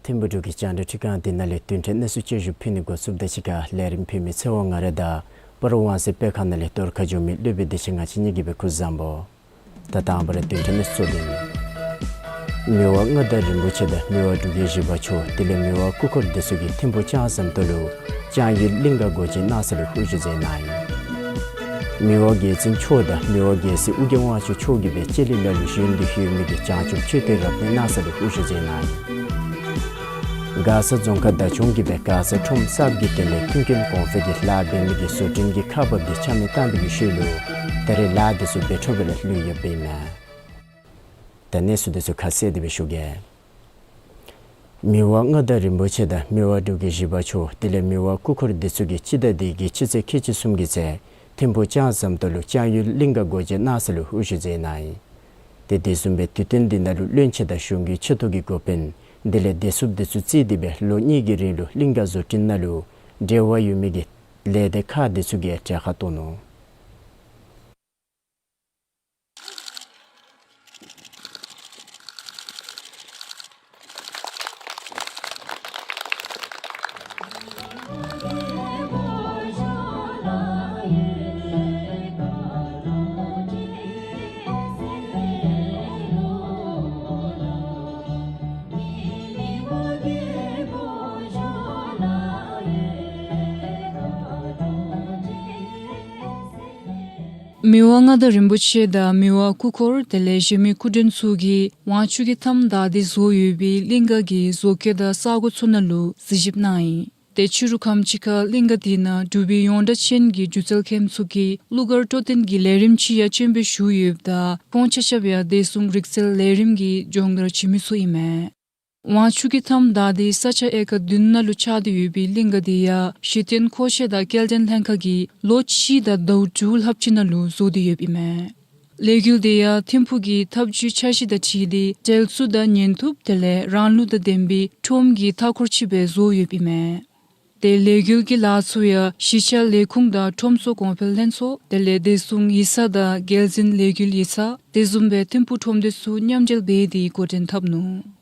ཐིམ་ཕུག་འབྲུག་གི་རྒྱང་བསྒྲགས་ཁྲི་ཁང་འདི་ནང་ལས་བདུན་ཕྲག་གནས་ཚུལ་བཅུ་བཞི་ཕུལ་ནི་འགོ་བཙུགསཔ་ད་གཅིག་ཁར་ལས་རིམ་ཕུལ་མི་ཚེ་དབང་ང་ར་དང་སྤ་རོ་ཝང་སེ་དཔེ་ཁང་ནང་ལས་གཏོར་ཁ་བྱོན་མི་སློབ་དཔོན་བདེ་ཆེན་ང་བཅས་གཉིས་ཀྱིས་སྦེ་སྐུ་གཟུགས་བཟང་པོ། ད་དང་པ་ར་བདུན་ཕྲག་གནས་ཚུལ་གཙོ་དོན། མི་དབང་མངའ་བདག་རིན་པོ་ཆེ་དང་མི་དབང་འབྲུག་རྒྱལ་བཞི་པ་མཆོག་དེ་ལས་མི་དབང་སྐུ་འཁོར་འདི་ཚུ་གིས་ཐིམ་ཕུག་ལྕང་ཟམ་ཏོག་ལུ་ལྕང་ཡུལ་གླིང་ག་སྒོ་འབྱེད་གནང་ས་ལུ་དབུ་བཞུགས་མཛད་གནང་ཡི། མི་དབང་རྒྱལ་བཙུན་མཆོག་དང་མི་དབང་རྒྱལ་སྲས་ཨོ་རྒྱན་དབང་ཕྱུག་མཆོག་གིས་སྦེ་ལྕེ་ལི་ལ་ལུ་བཞུགས་ཏེ་ཡོད་མི་གི་བྱང་ཆུབ་མཆོད་རྟེན་རབ་གནས་གནང་ས་ལུ་དབུ་བཞུགས་མཛད་གནང་ཡི། མགར་ས་རྫོང་ཁག་བདག་སྐྱོང་གིས་སྦེ་མགར་ས་ཁྲོམ་གསརཔ་གི་དོན་ལས་མཐུན་རྐྱེན་གོང་འཕེལ་གྱི་ལཱ་འབད་མི་གི་བཟོ་སྐྲུན་གྱི་ཁག་འབགཔ་འདི་ཆ་མེད་བཏང་བའི་ཤུལ་ལུ་ད་རེས་ལཱ་འདི་ཚུ་འབད་འཕྲོ་སྦེ་ལཱ་ལུ་ཡོདཔ་ཨིན་མས། ད་གནས་ཚུལ་འདི་ཚུ་ཁ་གསལ་ཏེ་སྦེ་ཞུ་གེ། མི་དབང་མངའ་བདག་རིན་པོ་ཆེ་དང་མི་དབང་འབྲུག་རྒྱལ་བཞི་པ་མཆོག་དེ་ལས་མི་དབང་སྐུ་འཁོར་དེ་ཚུ་གིས་སྤྱི་ཟླ་འདི་གི་ཕྱི་ཚེས་ཁལ་གཅིག་གསུམ་གྱི་ཚེ་ཐིམ་ཕུག་ལྕང་ཟམ་ཏོག་ལུ་ལྕང་ཡུལ་གླིང་ག་སྒོ་འབྱེད་གནང་ས་ལུ་དབུ་བཞུགས་མཛད་གནང་ཡི། ཏེ་དེ་བཟུམ་སྦེ་དུས་སྟོན་འདི་ནང་ལུ་བློན་ཆེན་དང་གཞུང་གི་ཆེ་མཐོ་གི་འགོ་དཔོན་དེ་ལས་བདེ་སྲུངཔ་དེ་ཚུ་བརྩིས་ཏེ་སྦེ་ལོ་གཉིས་ཀྱི་རིང་ལུ་གླིང་ག་བཟོ་སྐྲུན་ནང་ལུ་འབྲེལ་བ་ཡོད་མི་གི་ལས་སྡེ་ཁག་དེ་ཚུ་གིས་གྲལ་ཁར་གཏོགས་ནུག། མི་དབང་མངའ་བདག་རིན་པོ་ཆེ་དང་མི་དབང་སྐུ་འཁོར་དེ་ལས་གཞན་མི་སྐུ་མགྲོན་ཚུ་གིས་དབང་ཕྱུག་གི་མཐའམ་བདའ་སྟེ་བཟོ་ཡོད་པའི་གླིང་ག་གི་བཟོ་བཀོད་དང་ས་གོ་ཚུ་ནང་ལུ་གཟིགས་ཞིབ་གནང་ཡི། ཏེ་ཕྱི་རུ་ཁམས་ཅིག་ཁར་གླིང་ག་དེ་ནང་འབྲུག་པའི་ཡོངས་གྲགས་ཅན་གྱི་སྒྱུ་རྩལ་མཁན་ཚུ་གིས་གླུ་གར་སྤྲོ་སྟོན་གྱི་ལས་རིམ་ཅིག་ཡང་སྤྱན་འབུལ་ཞུ་ཡོདཔ་ད་ཁོང་ཆ་ཁྱབ་ཡང་བདེ་སྲུང་རིག་རྩལ་ལས་རིམ་གྱི་སྦྱོང་བརྡར་བྱིན་མི་ཚུ་ཨིན་མས། དབང་ཕྱུག་གི་མཐའམ་བདའ་སྟེ་ས་ཆ་ཨེ་ཀར་བདུན་ནང་ལུ་ཆགས་ཏེ་ཡོད་པའི་གླིང་ག་དེ་ཡང་གཞི་རྟེན་མཁོ་ཆས་དང་སྐྱེལ་འདྲེན་ལྷན་ཁག་གིས་ལོ་གཅིག་དང་ཟླཝ་དྲུག་ལྷགཔ་ཅིག་ནང་ལུ་བཟོ་སྟེ་ཡོདཔ་ཨིན་མས། ལས་འགུལ་དེ་ཡང་ཐིམ་ཕུག་གི་འཐབ་ཇུས་འཆར་གཞི་དང་འཁྲིལ་ཏེ་འགྲུལ་འཛིན་དང་ཉེན་བརྡ་དེ་ལས་རང་ལུགས་དང་ལྡན་པའི་ཁྲོམ་གྱི་མཐའ་འཁོར་ཅིག་སྦེ་བཟོ་ཡོདཔ་ཨིན་མས། ཏེ་ལས་འགུལ་གྱི་ལཱ་ཚུ་ཡང་གཞིས་ཆགས་ལས་ཁུངས་དང་ཁྲོམ་ཚོགས་གོང་འཕེལ་ལྷན་ཚོགས་དེ་ལས་བདེ་སྲུང་ཡིག་ཚང་དང་རྒྱལ་འཛིན་ལས་འགུལ་ཡིག་ཚང་དེ་བཟུམ་སྦེ་ཐིམ་ཕུག་ཁྲོམ་སྡེ་ཚུ་མཉམ་འབྲེལ་འབད་དེ་འགོ་འདྲེན་འཐབ་ནུག།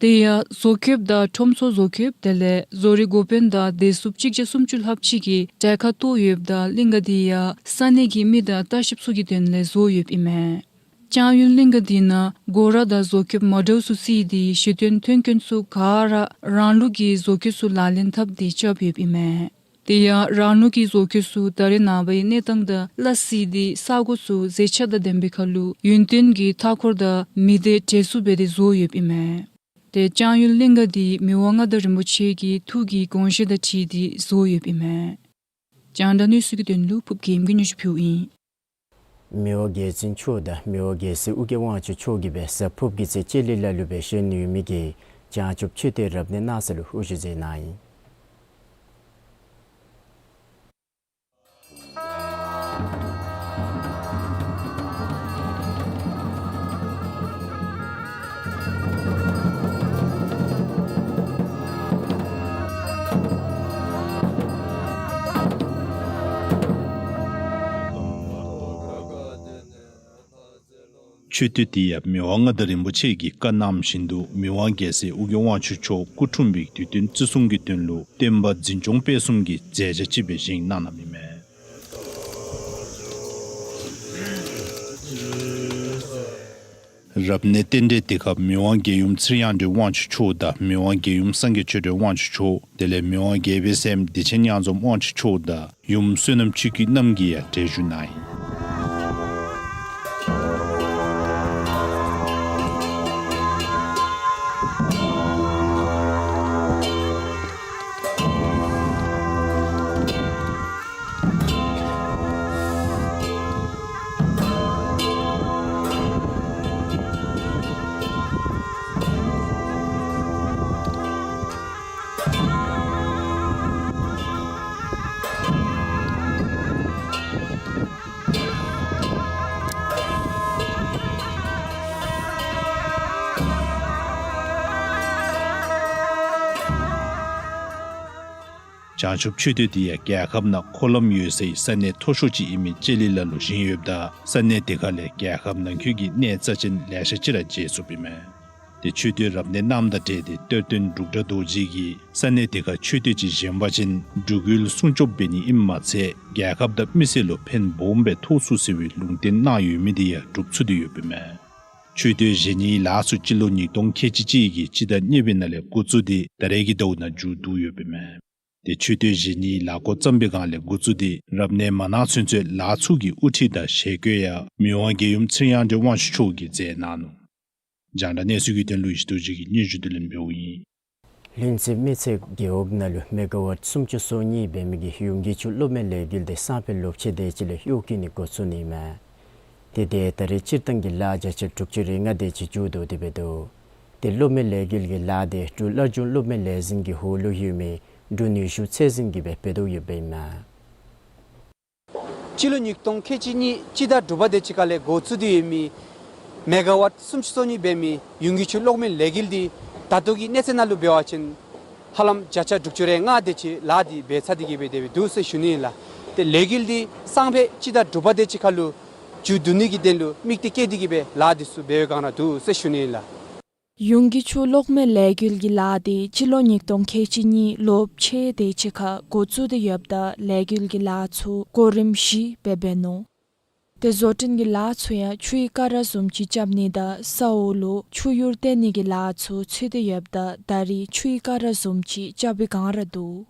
དེ་ཡང་བཟོ་བཀོདཔ་དང་ཁྲོམ་ཚོགས་བཟོ་བཀོདཔ་དེ་ལས་བཟོ་རིག་འགོ་དཔོན་དང་བདེ་སྲུངཔ་གཅིག་བརྒྱ་སུམ་ཅུ་ལྷགཔ་ཅིག་གིས་གྲལ་ཁར་གཏོགས་ཡོདཔ་ད་གླིང་ག་དེ་ཡང་ས་གནས་ཀྱི་མི་དང་ལྟ་བཤལཔ་ཚུ་གི་དོན་ལས་བཟོ་ཡོདཔ་ཨིན་མས། ལྕང་ཡུལ་གླིང་ག་དེ་ནང་སྒོ་ར་དང་བཟོ་བཀོདཔ་མ་འདྲཝ་ཚུ་བརྩིས་ཏེ་གཞི་རྟེན་ཐོན་ཁུངས་ཚུ་ག་ར་རང་ལུགས་ཀྱི་བཟོ་བཀོད་ཚུ་ལག་ལེན་འཐབ་སྟེ་རྐྱབ་ཡོདཔ་ཨིན་མས། དེ་ཡང་རང་ལུགས་ཀྱི་བཟོ་བཀོད་ཚུ་ད་རེས་ནངས་པའི་གནས་སྟངས་དང་སླ་བསྲེས་ཏེ་ས་གོ་ཚུ་མཛེས་ཆ་དང་ལྡན་པའི་ཁར་ལུ་ཡུན་བརྟན་གྱི་མཐའ་འཁོར་དང་མི་སྡེ་གྲལ་ཚུད་འབད་དེ་བཟོ་ཡོདཔ་ཨིན་མས། ཏེ་ལྕང་ཡུལ་གླིང་ག་དེ་མི་དབང་མངའ་བདག་རིན་པོ་ཆེ་གི་ཐུགས་ཀྱི་དགོངས་བཞེད་དང་འཁྲིལ་ཏེ་བཟོ་ཡོདཔ་ཨིན་མས། རྒྱང་བསྒྲགས་གནས་ཚུལ་གྱི་དོན་ལུ་ཕུརབ་རྒྱལམོ་གིས་སྙན་ཞུ་ཕུལཝ་ཨིན། མི་དབང་རྒྱལ་བཙུན་མཆོག་དང་མི་དབང་རྒྱལ་སྲས་ཨོ་རྒྱན་དབང་ཕྱུག་མཆོག་གིས་སྦེ་གཟའ་ཕུརཔ་གི་ཚེ་ལྕེ་ལི་ལ་ལུ་སྦེ་བཞེངས་ནི་ཡོད་མི་གི་བྱང་ཆུབ་མཆོད་རྟེན་རབ་གནས་གནང་ས་ལུ་དབུ་བཞུགས་མཛད་གནང་ཡི། མཆོད་རྟེན་དེ་ཡང་མི་དབང་མངའ་བདག་རིན་པོ་ཆེ་གིས་བཀའ་གནངམ་བཞིན་དུ་མི་དབང་རྒྱལ་སྲས་ཨོ་རྒྱན་དབང་ཕྱུག་མཆོག་སྐུ་འཁྲུངས་པའི་དུས་སྟོན་བརྩི་སྲུང་གི་དོན་ལུ་སྟོན་པ་འཛིན་སྐྱོང་སྤེལ་གསུམ་གྱི་མཛད་བྱ་ཅིག་སྦེ་བཞེངས་གནང་གནངམ་ཨིན་མས། རབ་གནས་རྟེན་འབྲེལ་དེ་ཁར་མི་དབང་རྒྱལ་ཡུམ་ཚེ་རིང་དབང་འདུས་དབང་ཕྱུག་མཆོག་དང་མི་དབང་རྒྱལ་ཡུམ་སངས་རྒྱས་ཆོས་སྒྲོན་དབང་ཕྱུག་མཆོག་དེ་ལས་མི་དབང་རྒྱལ་པོའི་སྲསམོ་བདེ་ཆེན་མྱང་འཛོམས་དབང་ཕྱུག་མཆོག་དང་ཡུམ་བསོད་ནམས་ཆོས་སྐྱིད་རྣམ་རྒྱལ་ཡང་གྲལ་བཞུགས་གནང་ཡི། བྱང་ཆུབ་མཆོད་རྟེན་དེ་ཡང་རྒྱལ་ཁབ་ནང་འཁོར་ལམ་ཡོད་སའི་ས་གནས་མཐོ་ཤོས་ཅིག་ཨིན་མི་ལྕེ་ལི་ལ་ལུ་བཞེངས་ཡོདཔ་ད་ས་གནས་དེ་ཁ་ལས་རྒྱལ་ཁབ་ནང་འཁོད་ཀྱི་གནས་རྩ་ཅན་ལེ་ཤ་ཅིག་ར་མཇལ་ཚུགསཔ་ཨིན་མས། ཏེ་མཆོད་རྟེན་རབ་གནས་གནངམ་དང་འབྲེལ་ཏེ་གཏེར་སྟོན་འབྲུག་སྒྲ་རྡོ་རྗེ་གིས་ས་གནས་དེ་ཁར་མཆོད་རྟེན་ཅིག་བཞེངས་པ་ཅིན་འབྲུག་ཡུལ་སྲུང་སྐྱོབ་འབད་ནི་ཨིནམ་མ་ཚད་རྒྱལ་ཁབ་དང་མི་སེར་ལུ་ཕན་སྦོམ་སྦེ་ཐོགས་ཚུགས་ཟེར་བའི་ལུང་བསྟན་གནང་ཡོད་མི་དེ་ཡང་འགྲུབ་ཚུགས་ཏེ་ཡོདཔ་ཨིན་མས། མཆོད་རྟེན་བཞེངས་ནིའི་ལཱ་ཚུ་སྤྱི་ལོ་ཉིས་སྟོང་ཁལ་གཅིག་གཅིག་གི་སྤྱི་ཟླ་གཉིས་པའི་ནང་ལས་འགོ་བཙུགས་ཏེ་ད་རེས་ཀྱི་ཟླཝ་ནང་མཇུག་བསྡུ་ཡོདཔ་ཨིན་མས། ཏེ་མཆོད་རྟེན་བཞེངས་ནིའི་ལཱ་འགོ་བརྩམས་པའི་སྒང་ལས་འགོ་བཙུགས་ཏེ་རབ་གནས་མ་གནང་ཚུན་ཚོད་ལཱ་ཚུ་གི་དབུ་ཁྲིད་དང་ཞལ་བཀོད་ཡང་མི་དབང་རྒྱལ་ཡུམ་ཚེ་རིང་དབང་འདུས་དབང་ཕྱུག་མཆོག་གིས་མཛད་གནང་ནུག། རྒྱང་བསྒྲགས་གནས་ཚུལ་གྱི་དོན་ལུ་ཡེ་ཤེས་རྡོ་རྗེ་གིས་སྙན་ཞུ་དེ་ལེན་འབདཝ་ཨིན། ལྷུན་རྩེ་མི་ཚེ་རྒེད་འོག་ནང་ལུ་མེ་ག་ཝཊ་སུམ་ཅུ་སོ་གཉིས་འབད་མི་གི་ཡུན་གྱི་ཆུ་གློག་མེ་ལས་འགུལ་དེ་སང་ཕོད་ལོ་ཕྱེད་དེ་ཅིག་ལས་གཡོག་བཀོལ་ནི་འགོ་བཙུགས་ནི་ཨིན་མས། ཏེ་དེ་ད་རེས་སྤྱིར་བཏང་གི་ལཱ་བརྒྱ་ཆ་དྲུག་ཅུ་རེ་ལྔ་དེ་ཅིག་མཇུག་བསྡུ་སྟེ་འབད་དོ། ཏེ་གློག་མེ་ལས་འགུལ་གྱི་ལཱ་དེ་འབྲུག་སླར་འབྱུང་གློག་མེ་ལས་འཛིན་གྱི་འོག་ལུ་ཡོད་མི་འབྲུག་ནུས་ཤུགས་ཚད་འཛིན་གྱིས་སྦེ་འབད་དོ་ཡོདཔ་ཨིན་མས། སྤྱི་ལོ་ཉིས་སྟོང་ཁལ་གཅིག་གཉིས་སྤྱི་ཟླ་དྲུག་པ་དེ་ཅིག་ཁ་ལས་འགོ་བཙུགས་ཏེ་ཡོད་མི་མེ་ག་ཝཊ་སུམ་ཅུ་སོ་གཉིས་འབད་མི་ཡུན་གྱི་ཆུ་གློག་མེ་ལས་འགུལ་འདི་ད་ལྟོ་གི་གནས་ཚད་ནང་ལུ་འབད་བ་ཅིན་ཧ་ལམ་བརྒྱ་ཆ་དྲུག་ཅུ་རེ་ལྔ་དེ་ཅིག་ལཱ་འདི་འབད་ཚར་ཏེ་གི་སྦེ་དེ་སྦེ་འདུག་ཟེར་ཞུ་ནི་ཨིན་ལགས། ཏེ་ལས་འགུལ་འདི་སང་ཕོད་སྤྱི་ཟླ་དྲུག་པ་དེ་ཅིག་ཁ་ལུ་མཇུག་བསྡུ་ནི་གི་དོན་ལུ་དམིགས་གཏད་བསྐྱེད་དེ་གི་སྦེ་ལཱ་འདི་ཚུ་འབད་བའི་བསྒང་ར་འདུག་ཟེར་ཞུ་ནི་ཨིན་ལགས། ཡུན་གྱི་ཆུ་གློག་མེ་ལས་འགུལ་གྱི་ལཱ་དེ་སྤྱི་ལོ་ཉིས་སྟོང་ཁལ་གཅིག་གཉིས་ལོ་ཕྱེད་དེ་ཅིག་ཁ་འགོ་བཙུགས་ཏེ་ཡོདཔ་ད་ལས་འགུལ་གྱི་ལཱ་ཚུ་གོ་རིམ་བཞི་སྦེ་འབད་ནུག། ཏེ་བཟོ་སྐྲུན་གྱི་ལཱ་ཚུ་ཡང་ཆུའི་ཀ་ར་བཟུམ་ཅིག་རྐྱབ་ནི་དང་ས་འོག་ལུ་ཆུ་གཡུར་བཏོན་ནི་གི་ལཱ་ཚུ་ཚུད་དེ་ཡོདཔ་ད་ད་རེས་ཆུའི་ཀ་ར་བཟུམ་ཅིག་རྐྱབ་པའི་བསྒང་ར་འདུག།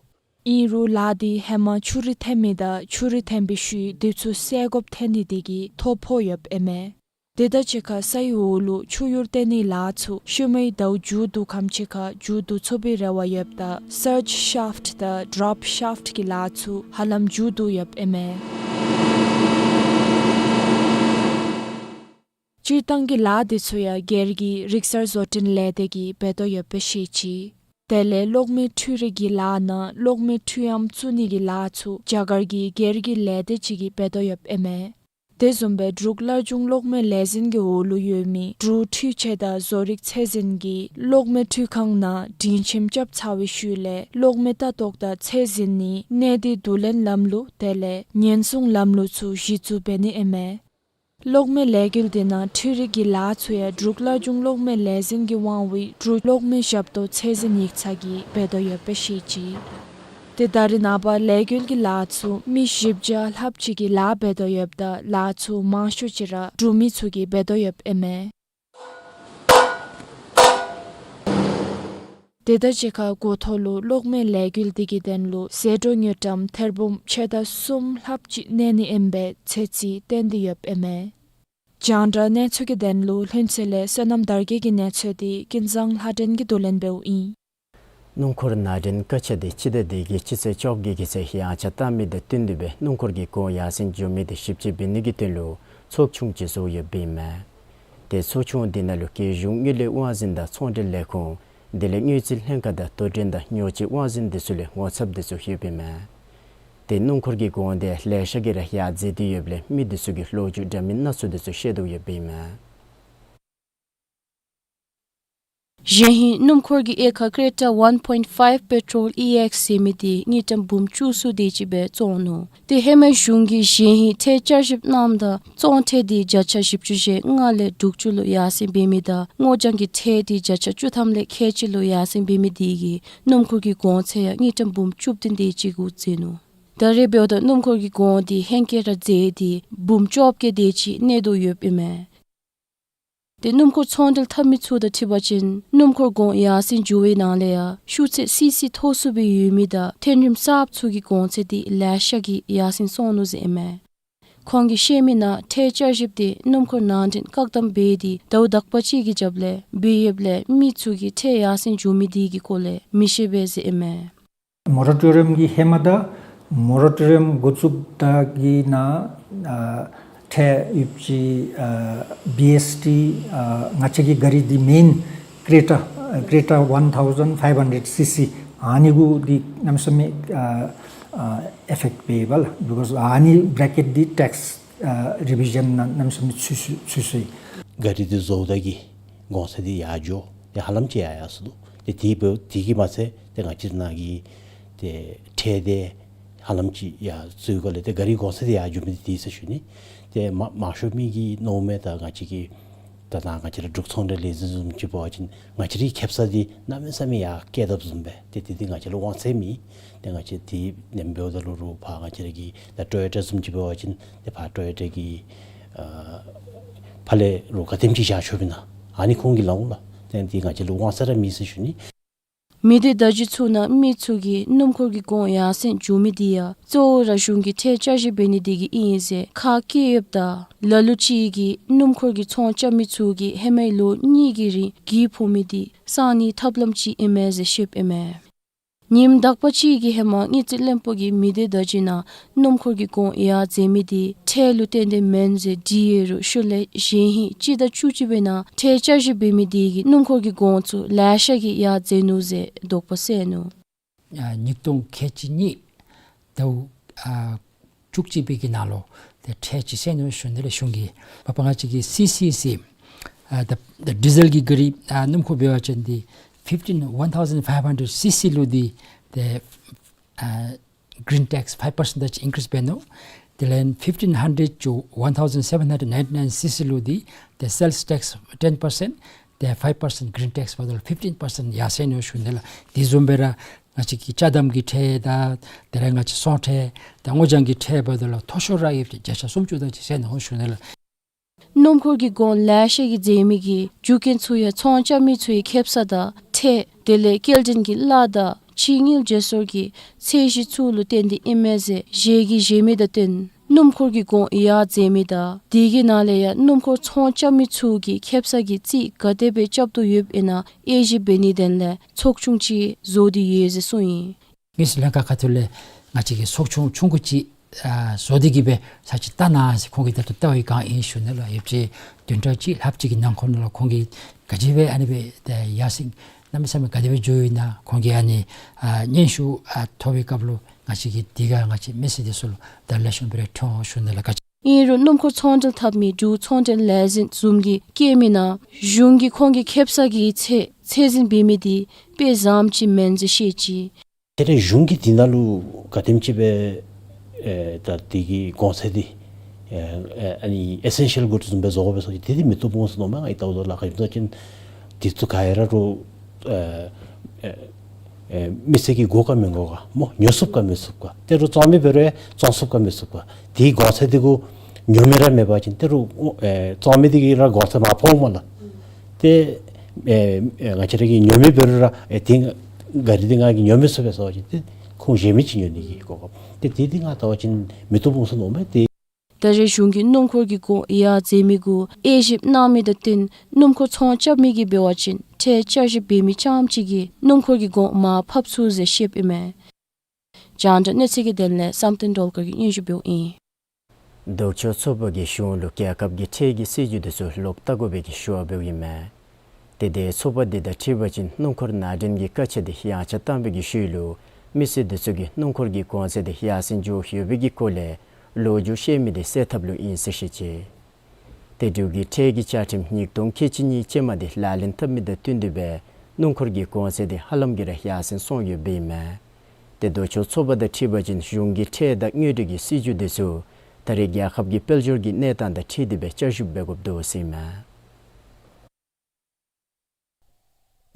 ཨིན་རུང་ལཱ་འདི་ཧེ་མ་ཆུ་རུད་འཐེན་མི་དང་ཆུ་རུད་འཐེན་པའི་ཤུལ་དུས་ཚོད་སེལ་དགོཔ་ཐོན་ནི་དེ་གིས་ཐོ་ཕོག་ཡོདཔ་ཨིན་མས། དེ་དང་གཅིག་ཁར་སའི་འོག་ལུ་ཆུ་གཡུར་བཏོན་ནིའི་ལཱ་ཚུ་ཤུལ་མའི་ཟླཝ་མཇུག་བསྡུ་ཁམས་ཅིག་ཁར་མཇུག་བསྡུ་ཚུགས་པའི་རེ་བ་ཡོདཔ་ད་སརཇ་ཤཱཕཊ་དང་ཌོབ་ཤཱཕཊ་གི་ལཱ་ཚུ་ཧ་ལམ་མཇུག་བསྡུ་ཡོདཔ་ཨིན་མས། སྤྱིར་བཏང་གི་ལཱ་དེ་ཚུ་ཡང་སྒེར་གྱི་རིག་གསར་བཟོ་སྐྲུན་ལས་སྡེ་གིས་འབད་དོ་ཡོདཔ་སྦེ་ཤེས་ཅི། དེ་ལས་གློག་མེ་འཕྲུལ་རིག་གི་ལཱ་ནང་གློག་མེ་འཕྲུལ་ཨམ་བཙུགས་ནི་གི་ལཱ་ཚུ་རྒྱ་གར་གྱི་སྒེར་གྱི་ལས་སྡེ་ཅིག་གིས་འབད་དོ་ཡོདཔ་ཨིན་མས། དེ་བཟུམ་སྦེ་འབྲུག་སླར་འབྱུང་གློག་མེ་ལས་འཛིན་གྱི་འོག་ལུ་ཡོད་མི་འབྲུག་འཕྲུལ་ཆས་དང་བཟོ་རིག་ཚད་འཛིན་གྱིས་གློག་མེ་འཕྲུལ་ཁང་ནང་སྒྲིང་ཁྱིམ་རྐྱབ་ཚར་བའི་ཤུལ་ལས་གློག་མེ་ལྟ་རྟོག་དང་ཚད་འཛིན་ནི་གནད་སྡུད་བསྡུ་ལེན་ལམ་ལུགས་དེ་ལས་ཉེན་སྲུང་ལམ་ལུགས་ཚུ་གཞི་བཙུགས་འབད་ནི་ཨིན་མས། གློག་མེ་ལས་འགུལ་དེ་ནང་འཕྲུལ་རིག་གི་ལཱ་ཚུ་ཡང་འབྲུག་སླར་འབྱུང་གློག་མེ་ལས་འཛིན་གྱི་དབང་འོག་འབྲུག་གློག་མེ་ཞབས་ཏོག་ཚད་འཛིན་ཡིག་ཚང་གིས་འབད་དོ་ཡོདཔ་སྦེ་ཤེས་ཅི། ཏེ་ད་རེས་ནངས་པ་ལས་འགུལ་གྱི་ལཱ་ཚུ་མི་བཞི་བརྒྱ་ལྷགཔ་ཅིག་གིས་ལཱ་འབད་དོ་ཡོདཔ་ད་ལཱ་ཚུ་མང་ཤོས་ཅིག་ར་འབྲུག་མི་ཚུ་གིས་འབད་དོ་ཡོདཔ་ཨིན་མས། དེ་དང་གཅིག་ཁར་འགོ་ཐོག་ལུ་གློག་མེ་ལས་འགུལ་དེ་གི་དོན་ལུ་ཟད་འགྲོ་དངུལ་ཀྲམ་ཐེར་འབུམ་ཕྱེད་དང་གསུམ་ལྷགཔ་ཅིག་གནས་ནི་ཨིན་པའི་ཚོད་རྩིས་བཏོན་ཏེ་ཡོདཔ་ཨིན་མས། རྒྱང་བསྒྲགས་གནས་ཚུལ་གྱི་དོན་ལུ་ལྷུན་རྩེ་ལས་བསོད་ནམས་དར་རྒྱས་ཀྱི་གནས་ཚུལ་དེ་ཀུན་བཟང་ལྷ་སྒྲོན་གྱིས་བསྡུ་ལེན་འབདཝ་ཨིན། སྣུམ་འཁོར་ནང་འདྲེན་ཀ་ཆ་དེ་སྤྱི་ཟླ་འདི་གི་སྤྱི་ཚེས་བཅོ་བརྒྱད་ཀྱི་ཚེ་ཡངས་ཆག་བཏང་མི་དང་བསྟུན་ཏེ་སྦེ་སྣུམ་འཁོར་གྱི་གོང་ཡར་སེང་འགྱོ་མི་དེ་ཞིབ་དཔྱད་འབད་ནི་གི་དོན་ལུ་ཚོགས་ཆུང་ཅིག་བཟོ་ཡོདཔ་ཨིན་མས། ཏེ་ཚོགས་ཆུང་དེ་ནང་ལུ་རྒྱལ་གཞུང་དངུལ་ལས་དབང་འཛིན་དང་ཚོང་འབྲེལ་ལས་ཁུངས་དེ་ལས་དངུལ་རྩིས་ལྷན་ཁག་དང་དོ་འགྲན་དང་ཉོ་སྤྱོད་དབང་འཛིན་དེ་ཚུ་ལས་ངོ་ཚབ་དེ་ཚུ་ཡོདཔ་ཨིན་མས། ཏེ་སྣུམ་འཁོར་གྱི་གོང་དེ་ལེ་ཤ་གིས་ར་ཡར་འཛེགས་ཏེ་ཡོདཔ་ལས་མི་དེ་ཚུ་གིས་ལོ་རྒྱུས་འདྲ་མིན་སྣ་ཚོགས་དེ་ཚུ་བཤད་དོ་ཡོདཔ་ཨིན་མས། གཞེས་ཧིང་སྣུམ་འཁོར་གྱི་དབྱེ་ཁག་ཀྲེ་ཊ་ཝན་པོའིནཊ་ཕའིབ་པེ་ཊོལ་ཨི་ཨེགསི་ཟེར་མི་དེ་དངུལ་ཀྲམ་འབུམ་བཅུ་གསུམ་དེ་ཅིག་སྦེ་བཙོང་ནུག། ཏེ་ཧེ་མའི་གཞུང་གིས་གཞེས་ཧིང་ཁྲལ་བསྐྱར་ཞིབ་གནངམ་ད་བཙོང་ཁྲལ་དེ་བརྒྱ་ཆ་བཞི་བཅུ་ཞེ་ལྔ་ལས་དྲུག་ཅུ་ལུ་ཡར་སེང་འབད་མི་དང་སྔོ་ལྗང་གི་ཁྲལ་དེ་བརྒྱ་ཆ་བཅུ་ཐམ་ལས་ཁལ་གཅིག་ལུ་ཡར་སེང་འབད་མི་དེ་གིས་སྣུམ་འཁོར་གྱི་གོང་ཚད་ཡང་དངུལ་ཀྲམ་འབུམ་བཅུ་བདུན་དེ་ཅིག་གུ་འཛེགས་ནུག། ད་རེས་འབདཝ་ད་སྣུམ་འཁོར་གྱི་གོང་དེ་ཧེང་སྐལ་ར་འཛེགས་ཏེ་འབུམ་བཅོ་བརྒྱད་དེ་ཅིག་གནས་དོ་ཡོདཔ་ཨིན་མས། ཏེ་སྣུམ་འཁོར་ཚོང་འབྲེལ་འཐབ་མི་ཚུ་དང་འཁྲིལ་བ་ཅིན་སྣུམ་འཁོར་གོང་ཡར་སེང་འགྱོ་བའི་ནང་ལས་ཡང་ཤུགས་ཚད་སིག་སི་མཐོ་སུ་སྦེ་ཡོད་མི་དང་ཐོན་རིམ་གསརཔ་ཚུ་གི་གོང་ཚད་དེ་ལེ་ཤ་གིས་ཡར་སེང་སོང་ནུག་ཟེར་ཨིན་མས། ཁོང་གིས་བཤད་མི་ནང་ཁྲལ་བསྐྱར་ཞིབ་དེ་སྣུམ་འཁོར་ནང་འདྲེན་བཀག་དམ་འབད་དེ་ཟླཝ་དག་པ་ཅིག་གི་རྒྱབ་ལས་འབད་ཡོདཔ་ལས་མི་ཚུ་གིས་ཁྲལ་ཡར་སེང་འགྱོ་མི་དེ་གི་སྐོར་ལས་མི་ཤེས་པས་ཟེར་ཨིན་མས། མོ་ར་ཊོ་རི་ཡམ་གྱི་ཧེ་མ་དང་མོ་ར་ཊོ་རི་ཡམ་འགོ་བཙུགས་ད་གི་ནང་ཨ་ཁྲལ་ཡོདཔ་ཅིག་ཨ་བི་ཨེསི་ཊི་ཨ་ང་བཅས་ཀྱི་ག་རི་འདི་མེན་ཀྲེ་ཊ་ཨ་ཀྲེ་ཊ་ཝན་ཐའུ་ཟེནཌ་ཕའིབ་ཧན་ཌེཌ་སི་སི་ཨ་ནི་གུ་འདི་གནམ་མེད་ས་མེད་ཨ་ཨ་ཨི་ཕེཀཊ་འབད་བས་ལགས། བི་ཀོསི་ཨ་ནི་བི་རེ་ཀེཊ་འདི་ཊེགསི་ཨ་རི་བི་ཤཱན་ནང་གནམ་མེད་ས་མེད་ཚུད་སོ་ཚུད་སོ་ཡི། ག་རི་འདི་བཟོཝ་ད་གི་གོང་ཚད་འདི་ཡར་འགྱོ། ཏེ་ཧ་ལམ་ཅིག་ཡར་ཡར་སོ་ནུག། ཏེ་དེ་འབདཝ་དེ་གིས་མ་ཚད་ཏེ་ང་བཅས་ནང་གི་ཏེ་ཁྲལ་དེ་ཧ་ལམ་ཅིག་ཡར་སོ་ཡི་སྐོར་ལས་ཏེ་ག་རི་གོང་ཚད་འདི་ཡར་འགྱོ་མི་འདི་དེ་ཟེར་ཞུ་ནི། ཏེ་མ་མང་ཤོས་མི་གིས་མནོཝ་མས། ད་ང་བཅས་ཀྱི་ད་ད་ང་བཅས་ར་འབྲུག་ཚོང་འབྲེལ་ལས་འཛིན་བཟུམ་ཅིག་འབད་བ་ཅིན་ང་བཅས་རའི་ཁེ་སང་འདི་གནམ་མེད་ས་མེད་ཡར་བཀལ་དཔ་བཟུམ་སྦེ་ཏེ་དེ་འདི་ང་བཅས་ལུ་དབང་ཚད་མེད། ཏེ་ང་བཅས་དེ་ནེམ་འབདཝ་ད་ལུ་རུང་ཕར་ང་བཅས་ར་གི་ད་ཊོ་ཡོ་ཊ་བཟུམ་ཅིག་འབད་བ་ཅིན་ཏེ་ཕར་ཊོ་ཡོ་ཊ་གི་ཨ་ཕར་ལས་རུང་ག་དེམ་ཅིག་བཞག་ཆོག་པས་ན་ཨ་ནི་ཁོང་གིས་ལེན་འོང་ལགས། ཏེ་འདི་ང་བཅས་ལུ་དབང་ཚད་ར་མེད་ཟེར་ཞུ་ནི། མི་སྡེ་བརྡ་བརྒྱུད་ཚུ་ནང་མི་ཚུ་གིས་སྣུམ་འཁོར་གྱི་གོང་ཡར་སེང་འགྱོ་མི་འདི་ཡང་གཙོ་བོ་ར་གཞུང་གིས་ཁྲལ་བསྐྱར་ཞིབ་འབད་ནི་དེ་གིས་ཨིན་ཟེར་ཁ་བཀལ་ཡོདཔ་ད་ལ་ལུ་ཅིག་གིས་སྣུམ་འཁོར་གྱི་ཚོང་རྐྱབ་མི་ཚུ་གིས་ཧེ་མའི་ལོ་གཉིས་ཀྱི་རིང་གྱོང་ཕོག་མི་འདི་སངས་ནིའི་ཐབས་ལམ་ཅིག་ཨིན་མས་ཟེར་བཤདཔ་ཨིན་མས། ཉིནམ་དག་པ་ཅིག་གི་ཧེ་མ་དངུལ་རྩིས་བློན་པོ་གིས་མི་སྡེ་བརྡ་བརྒྱུད་ནང་སྣུམ་འཁོར་གྱི་གོང་ཡར་འཛེགས་མི་འདི་ཁྲལ་ལུ་བརྟེན་ཏེ་མེན་ཟེར་དྲིས་ཡོད་རུང་ཤུལ་ལས་གཞེས་ཧིང་སྤྱི་ཟླ་བཅུ་གཅིག་པའི་ནང་ཁྲལ་བསྐྱར་ཞིབ་འབད་མི་འདི་གིས་སྣུམ་འཁོར་གྱི་གོང་ཚུ་ལེ་ཤ་གིས་ཡར་འཛེགས་ནུག་ཟེར་དོགས་པ་སེལ་ནུག། ཨ་ཉིས་སྟོང་ཁལ་གཅིག་གཉིས་ཟླཝ་ཨ་བཅུ་གཅིག་པའི་གི་ནང་ལུ་ཏེ་ཁྲལ་ཅིག་བསལ་ནུག་ཞུ་ནི་ལགས། གཞུང་གིས་མ་པ་ང་བཅས་ཀྱི་སི་སི་སི་ཨ་ད་ད་ཌི་ཟེལ་གྱི་ག་རི་ཨ་སྣུམ་འཁོར་འབད་བ་ཅིན་འདི་ཕིཕ་ཊིན་ཝན་ཐའུ་ཟེན་ཕའིབ་ཧན་ཌེཌ་སི་སི་ལུ་འདི་ཏེ་ཨ་གི་རིན་ཊེགསི་ཕའིབ་པར་སེནཊ་ཅིག་ཨིན་ཀི་རིསི་འབད་ནུག། དེ་ལས་ཕིཕ་ཊིན་ཧན་ཌེཌ་ཅུ་ཝན་ཐའུ་ཟེན་སེ་བེན་ཧན་ཌེཌ་ནའིན་ཊི་ནའིན་སི་སི་ལུ་འདི་ཏེ་སེལསི་ཊེགསི་ཊེན་པར་སེནཊ་ཏེ་ཕའིབ་པར་སེནཊ་གི་རིན་ཊེགསི་འབདཝ་ད་ལུ་ཕིཕ་ཊིན་པར་སེནཊ་ཡར་སེང་ནུག་ཞུ་ནི་ལགས། དེ་བཟུམ་སྦེ་ར་ང་བཅས་ཀྱི་ཅ་དམ་གྱི་ཁྲལ་དང་དེ་ལས་ང་བཅས་ཚོང་ཁྲལ་དང་སྔོ་ལྗང་གི་ཁྲལ་འབདཝ་ད་ལུ་མཐོ་ཤོས་ར་ཡོད་པ་ཅིན་བརྒྱ་ཆ་སུམ་ཅུ་དེ་ཅིག་བསལ་ནུག་ཞུ་ནི་ལགས། སྣུམ་འཁོར་གྱི་གོང་ལེ་ཤ་གིས་འཛེགས་མི་གི་རྒྱུ་རྐྱེན་ཚུ་ཡང་ཚོང་རྐྱབ་མི་ཚུ་གི་ཁེ་སང་དང་ཁྲལ་དེ་ལས་སྐྱེལ་འདྲེན་གྱི་གླ་དང་ཕྱིའི་དངུལ་བརྗེ་སོར་གྱི་ཚད་གཞི་ཚུ་ལུ་བརྟེན་ཏེ་ཨིན་མས་ཟེར་གཞས་ཀྱིས་གཞེས་མི་དང་བསྟུན་སྣུམ་འཁོར་གྱི་གོང་ཡར་འཛེགས་མི་དང་དེ་གི་ནང་ལས་ཡང་སྣུམ་འཁོར་ཚོང་རྐྱབ་མི་ཚུ་གི་ཁེ་སང་གི་རྩིས་ག་དེ་སྦེ་རྐྱབ་དོ་ཡོདཔ་ཨིན་ན་དབྱེ་ཞིབ་འབད་ནིའི་དོན་ལས་ཚོགས་ཆུང་ཅིག་བཟོ་སྟེ་ཡོད་ཟེར་གསུངས་ཡི། དངུལ་རྩིས་ལྷན་ཁག་ཁ་ཐུག་ལས་ང་བཅས་ཀྱིས་ཚོགས་ཆུང་ཆུང་ཀུ་ཅིག་ཨ་བཟོ་སྟེ་གི་སྦེ་ཚར་ཅིག་བལྟ་གནང་ཟེར་ཁོང་གིས་ད་ལྟོ་བལྟ་བའི་བསྒང་ཨིན་ཞུ་ནི་ལགས། ཡོད་ཚད་བདུན་ཕྲག་གཅིག་ལྷགཔ་ཅིག་གི་ནང་འཁོད་ནང་ལུ་ཁོང་གིས་ག་ཅི་སྦེ་ཨ་ནི་སྦེ་ཏེ་ཡར་སེང་གནམ་མེད་ས་མེད་ག་དེ་སྦེ་འགྱོ་ཡི་ན་ཁོང་གིས་ཨ་ནི་ཨ་སྙན་ཞུ་ཨ་ཐོབ་པའི་སྐབས་ལུ་ང་བཅས་ཀྱིས་དེ་ཁར་ང་བཅས་མི་སེར་དེ་ཚུ་ལུ་ད་ལེགས་ཤོམ་སྦེ་ར་ཐོན་འོང་ཞུ་ནི་ལགས། ག་ཅི་ཨིན་རུང་སྣུམ་འཁོར་ཚོང་འབྲེལ་འཐབ་མི་འབྲུག་ཚོང་འབྲེལ་ལས་འཛིན་བཟུམ་གྱིས་བཀོད་མི་ནང་གཞུང་གིས་ཁོང་གི་ཁེ་སང་གི་ཚད་ཚད་འཛིན་འབད་མི་འདི་དཔེ་བཟངམ་ཅིག་མེན་ཟེར་བཤད་ཅི། ད་རེས་གཞུང་གིས་འདི་ནང་ལུ་ག་དེམ་ཅིག་སྦེ་ཨེ་ད་འདི་གི་གོང་ཚད་འདི་ཨེ་ཨེ་ཨ་ནི་ཨེ་སེན་ཤལ་གུཌསི་བཟུམ་སྦེ་བཟོ་དགོ་པས་ཟེར་འདི་འདི་མི་བཏུབ་འོང་ཟེར་མནོཝ་མས། ང་གིས་བལྟཝ་ད་ལགས། ག་ཅི་སྨོ་ཟེར་བ་ཅིན་འདི་ཚུ་ག་ར་རུང་ཨེ་ཨེ་ཨེ་མི་སེར་གྱིས་དགོ་ག་མི་དགོ་ག་སྨོ། ཉོ་ཚུགས་ག་མི་ཚུགས་ག། ད་རུང་བཙོང་མི་འབད་རུང་བཙོང་ཚུགས་ག་མི་ཚུགས་ག། དེའི་གོང་ཚད་འདི་གུ་ཉོ་མི་ར་མེད་པ་ཅིན་ད་རུང་ཨེ་བཙོང་མི་འདི་གིས་ར་གོང་ཚད་མར་ཕབ་འོང་སྨོ་ལགས། ཏེ་ཨེ་ཨེ་ང་བཅས་ར་གིས་ཉོ་མི་འབད་རུང་ར་ཨེ་འདི་ག་རི་འདི་ང་གིས་ཉོ་མི་ཚུགས་པས་ཟེར་བ་ཅིན་ཏེ་ཁོང་གཞན་མི་ཅིག་ཉོ་ནི་གི་གོ་སྐབས་ཏེ་འདི་འདི་ང་བལྟ་བ་ཅིན་མི་བཏུབ་འོང་ཟེར་མནོཝ་མས། ཏེ་ད་རེས་གཞུང་གིས་སྣུམ་འཁོར་གྱི་གོང་ཡར་འཛེགས་མི་གུ་དབྱེ་ཞིབ་གནང་མི་དང་བསྟུན་སྣུམ་འཁོར་ཚོང་རྐྱབ་མི་གིས་འབད་བ་ཅིན་ཁྲལ་བསྐྱར་ཞིབ་འབད་མི་རྐྱངམ་ཅིག་གིས་སྣུམ་འཁོར་གྱི་གོང་མར་ཕབ་ཚུགས་ཟེར་བཤདཔ་ཨིན་མས། རྒྱང་བསྒྲགས་གནས་ཚུལ་གྱི་དོན་ལས་བསམ་གཏན་སྒྲོལ་དཀར་གྱིས་སྙན་ཞུ་འབདཝ་ཨིན། ལྡོག་ཕྱོགས་ཚོགས་པ་གིས་གཞུང་ལུ་རྒྱལ་ཁབ་ཀྱི་ཁྲལ་གྱི་སྲིད་བྱུས་འདི་ཚུ་ལོག་བལྟ་དགོ་པའི་གི་ཞུ་བ་འབདཝ་ཨིན་མས། ཏེ་ཏེ་ཚོགས་པ་འདི་དང་འཁྲིལ་བ་ཅིན་སྣུམ་འཁོར་ནང་འདྲེན་གྱི་བཀག་ཆ་འདི་ཡངས་ཆག་བཏང་བའི་གི་ཤུལ་ལུ་མི་སེར་འདི་ཚུ་གིས་སྣུམ་འཁོར་གྱི་གོང་ཚད་འདི་ཡར་སེང་འགྱོ་ཡོད་པའི་གི་སྐོར་ལས་ལོ་རྒྱུས་བཤད་མི་འདི་སེལ་ཐབས་ལུ་ཨིན་ཟེར་བཤད་ཅི། ཏེ་འབྲུག་གི་ཁྲལ་གྱི་བཅའ་ཁྲིམས་ཉིས་སྟོང་ཁལ་གཅིག་གཉིས་ཅན་མ་འདི་ལག་ལེན་འཐབ་མི་དང་བསྟུན་ཏེ་སྦེ་སྣུམ་འཁོར་གྱི་གོང་ཚད་འདི་ཧ་ལམ་གྱིས་ར་ཡར་སེང་སོང་ཡོདཔ་ཨིན་མས། ཏེ་ལྡོག་ཕྱོགས་ཚོགས་པ་དང་འཁྲིལ་བ་ཅིན་གཞུང་གི་ཁྲལ་དང་དངུལ་འབྲེལ་གྱི་སྲིད་བྱུས་འདི་ཚུ་ད་རེས་རྒྱལ་ཁབ་ཀྱི་དཔལ་འབྱོར་གྱི་གནས་སྟངས་དང་འཁྲིལ་ཏེ་སྦེ་བསྐྱར་ཞིབ་འབད་དགོཔ་འདུག་ཟེར་ཨིན་མས།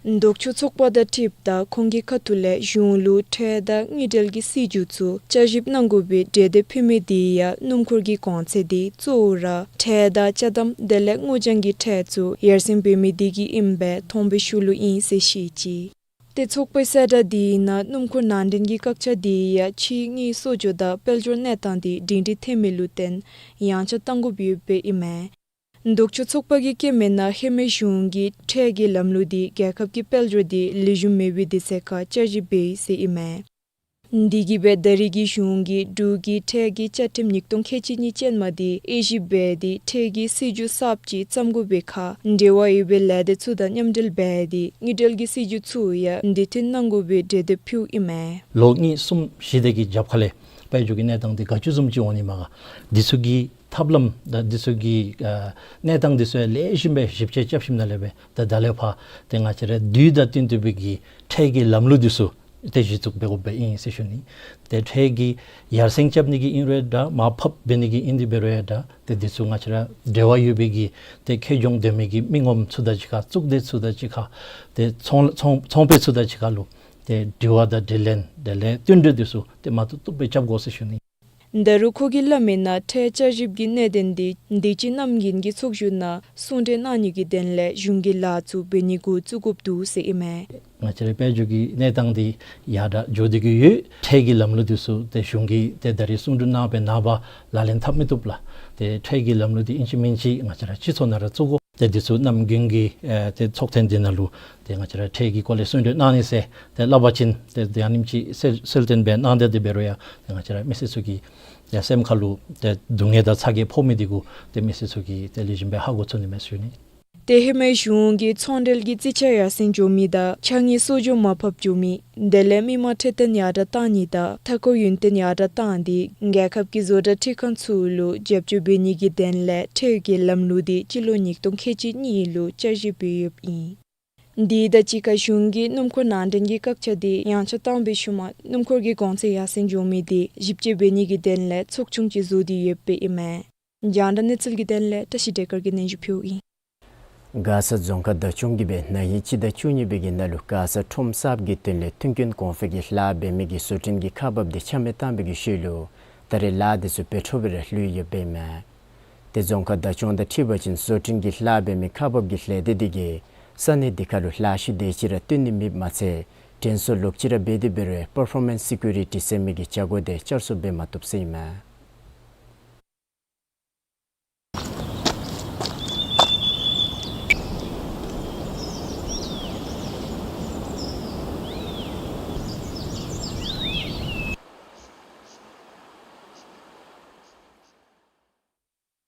ལྡོག་ཕྱོགས་ཚོགས་པ་དང་འཁྲིལཝ་ད་ཁོང་གི་ཁ་ཐུག་ལས་གཞུང་ལུ་ཁྲལ་དང་དངུལ་འབྲེལ་གྱི་སྲིད་བྱུས་ཚུ་བསྐྱར་ཞིབ་གནང་དགོ་པའི་གྲོས་འདེབས་ཕུལ་མི་འདི་ཡང་སྣུམ་འཁོར་གྱི་གོང་ཚད་འདི་གཙོ་བོ་ར་ཁྲལ་དང་ཅ་དམ་དེ་ལས་སྔོ་ལྗང་གི་ཁྲལ་ཚུ་ཡར་སེང་འབད་མི་འདི་གིས་ཨིནམ་སྦེ་མཐོང་བའི་ཤུལ་ལུ་ཨིན་ཟེར་བཤད་ཅི། ཏེ་ཚོགས་པའི་གསལ་བསྒྲགས་འདི་ནང་སྣུམ་འཁོར་ནང་འདྲེན་གྱི་བཀག་ཆ་འདི་ཡང་ཕྱིའི་དངུལ་གསོག་འཇོག་དང་དཔལ་འབྱོར་གནས་སྟངས་འདི་སྒྲིང་སྒྲི་ཐོན་མི་ལུ་བརྟེན་ཡངས་ཆག་གཏང་དགོཔ་ཡོདཔ་ཨིན་མས། ལྡོག་ཕྱོགས་ཚོགས་པ་གིས་བཀོད་མི་ནང་ཧེ་མའི་གཞུང་གིས་ཁྲལ་གྱི་ལམ་ལུགས་འདི་རྒྱལ་ཁབ་ཀྱི་དཔལ་འབྱོར་འདི་ལེགས་ཤོམ་མེད་པའི་དུས་ཚོད་ཁར་བསྐྱར་ཞིབ་འབད་ཡི་ཟེར་ཨིན་མས། འདི་གིས་སྦེ་ད་རེས་ཀྱི་གཞུང་གིས་འབྲུག་གི་ཁྲལ་གྱི་བཅའ་ཁྲིམས་ཉིས་སྟོང་ཁལ་གཅིག་གཉིས་ཅན་མ་འདི་དབྱེ་ཞིབ་འབད་དེ་ཁྲལ་གྱི་སྲིད་བྱུས་གསརཔ་ཅིག་བརྩམ་དགོ་པའི་ཁར་འབྲེལ་བ་ཡོད་པའི་ལས་སྡེ་ཚུ་དང་མཉམ་འབྲེལ་འབད་དེ་དངུལ་འབྲེལ་གྱི་སྲིད་བྱུས་ཚུ་ཡང་འདི་མཐུན་གནང་དགོ་པའི་གྲོས་འདེབས་ཕུལཝ་ཨིན་མས། ལོ་གཉིས་གསུམ་བཞི་དེ་གི་རྒྱབ་ཁ་ལས་དཔལ་འབྱོར་གྱི་གནས་སྟངས་འདི་ག་ཅི་བཟུམ་ཅིག་འོང་ནི་མས་ག། འདི་ཚུ་གི་ཐབས་ལམ་དང་འདི་ཚུ་གི་ཨ་གནས་སྟངས་འདི་ཚུ་ཡང་ལེགས་ཤོམ་སྦེ་ཞིབ་དཔྱད་རྐྱབ་ཞིནམ་ལས་སྦེ་ད་ད་ལས་ཕར་ཏེ་ང་བཅས་ར་དུས་དང་བསྟུན་ཏེ་སྦེ་གི་ཁྲལ་གྱི་ལམ་ལུགས་འདི་ཚུ་ཏེ་གཞི་བཙུགས་འབད་དགོཔ་ཨིན་ཟེར་ཞུ་ནི། ཏེ་ཁྲལ་གྱི་ཡར་སེང་རྐྱབ་ནི་གི་ཨིན་རུང་འདྲ་མར་ཕབ་འབད་ནི་གི་ཨིན་དེ་འབད་རུང་འདྲ་ཏེ་འདི་ཚུ་ང་བཅས་ར་འབྲེལ་བ་ཡོད་པའི་གི་ཏེ་ཁེ་གྱོང་འདོན་མི་གི་མི་ངོམ་ཚུ་དང་གཅིག་ཁར་གཙུག་སྡེ་ཚུ་དང་གཅིག་ཁར་ཏེ་ཚོང་ཚོང་ཚོང་པ་ཚུ་དང་གཅིག་ཁར་ལུ་ཏེ་དྲི་བ་དང་དྲིས་ལན་དེ་ལས་བསྟུན་གྲོས་འདི་ཚུ་ཏེ་མ་བཏུབ་བཏུབ་སྦེ་རྐྱབ་དགོ་ཟེར་ཞུ་ནི། ད་རུང་ཁོ་གིས་སླབ་མི་ནང་ཁྲལ་བསྐྱར་ཞིབ་ཀྱི་གནད་དོན་འདི་དུས་ཅི་གནམ་དགུན་གྱི་ཚོགས་བཞུགས་ནང་གསུང་གྲོས་གནང་ནི་གི་དོན་ལས་གཞུང་གིས་ལཱ་ཚུ་འབད་ནི་འགོ་བཙུགས་དགོཔ་འདུག་ཟེར་ཨིན་མས། ང་བཅས་རའི་དཔལ་འབྱོར་གྱི་གནས་སྟངས་འདི་ཡར་དྲག་འགྱོ་སྟེ་གི་ཡོད། ཁྲལ་གྱི་ལམ་ལུགས་འདི་ཚུ་ཏེ་གཞུང་གིས་ཏེ་ད་རེས་གསུང་གྲོས་གནང་བའི་ནངས་པ་ལག་ལེན་འཐབ་མི་བཏུབ་ལགས། ཏེ་ཁྲལ་གྱི་ལམ་ལུགས་འདི་ཨིན་ཅི་མིན་ཅི་ང་བཅས་ར་སྤྱི་ཚོགས་ནང་ར་བཙུགས་དགོ། ཏེ་འདི་ཚུ་གནམ་དགུན་གྱི་ཨེ་ཏེ་ཚོགས་ཐེངས་འདི་ནང་ལུ་ཏེ་ང་བཅས་ར་ཁྲལ་གྱི་སྐོར་ལས་གསོལ་མགྲོན་གནང་ནི་ཟེར་ཏེ་སླབ་པ་ཅིན་ཏེ་དེ་ཨ་ནེམ་ཅིག་གསལ་གསལ་སྟོན་འབད་གནང་སྟེ་འབད་རུང་ཡང་ཏེ་ང་བཅས་ར་མི་སེར་ཚུ་གིས་ཏེ་སེམས་ཁ་ལུ་ཏེ་སྡུག་བསྔལ་དང་ཚ་གྱང་ཕོག་མི་འདི་གུ་ཏེ་མི་སེར་ཚུ་གིས་ཏེ་ལེགས་ཤོམ་སྦེ་ཧ་གོ་ཚུགས་ནི་མས་ཟེར་ཞུ་ནི། ཏེ་ཧེ་མའི་གཞུང་གིས་ཚོང་འབྲེལ་གྱི་རྩིས་ཆ་ཡར་སེང་འགྱོ་མི་དང་ཕྱགས་སྙིགས་གསོག་འཇོག་མར་ཕབ་འགྱོ་མི་དེ་ལས་མི་མང་འཕྲོད་བསྟེན་ཡར་དྲགས་གཏང་ནི་དང་མཐའ་འཁོར་ཡུན་བརྟན་ཡར་དྲགས་གཏང་སྟེ་རྒྱལ་ཁབ་ཀྱི་བཟོ་གྲྭ་ཁྲིམས་ཁང་ཚུ་ལུ་རྒྱབ་སྐྱོར་འབད་ནི་གི་དོན་ལས་ཁྲལ་གྱི་ལམ་ལུགས་འདི་སྤྱི་ལོ་ཉིས་སྟོང་ཁལ་གཅིག་གཉིས་ལུ་བསྐྱར་ཞིབ་འབད་ཡོདཔ་ཨིན། དེ་དང་གཅིག་ཁར་གཞུང་གིས་སྣུམ་འཁོར་ནང་འདྲེན་གྱི་བཀག་ཆ་འདི་ཡངས་ཆག་བཏང་བའི་ཤུལ་མ་སྣུམ་འཁོར་གྱི་གོང་ཚད་ཡར་སེང་འགྱོ་མི་འདི་ཞིབ་དཔྱད་འབད་ནི་གི་དོན་ལས་ཚོགས་ཆུང་ཅིག་བཟོ་སྟེ་ཡོདཔ་ཨིན་མས། རྒྱང་བསྒྲགས་གནས་ཚུལ་གྱི་དོན་ལས་བཀྲ་ཤིས་བདེ་དཀར་གྱིས་སྙན་ཞུ་ཕུལཝ་ཨིན། མགར་ས་རྫོང་ཁག་བདག་སྐྱོང་གིས་སྦེ་ན་ཧིང་སྤྱི་ཟླ་བཅུ་གཉིས་པའི་གི་ནང་ལུ་མགར་ས་ཁྲོམ་གསརཔ་གི་དོན་ལས་མཐུན་རྐྱེན་གོང་འཕེལ་གྱི་ལཱ་འབད་མི་གི་བཟོ་སྐྲུན་གྱི་ཁག་འབགཔ་འདི་ཆ་མེད་བཏང་བའི་གི་ཤུལ་ལུ་ད་རེས་ལཱ་འདི་ཚུ་འབད་འཕྲོ་སྦེ་ར་ལུས་ཡོདཔ་ཨིན་མས། ཏེ་རྫོང་ཁག་བདག་སྐྱོང་དང་འཁྲིལ་བ་ཅིན་བཟོ་སྐྲུན་གྱི་ལཱ་འབད་མི་ཁག་འབགཔ་གི་ལས་སྡེ་འདི་གིས་ས་གནས་འདི་ཁར་ལུ་ལཱ་གཞི་དེ་ཅིག་ར་བཏོན་ནི་མེདཔ་མ་ཚད་དྲན་གསོ་ལོག་ཅི་ར་འབད་དེ་འབད་རུང་པར་ཕོར་མེནསི་སི་ཀུ་རི་ཊི་ཟེར་མི་གི་བྱ་སྒོ་དེ་བསྐྱར་གསོ་འབད་མ་བཏུབ་ཟེར་ཨིན་མས།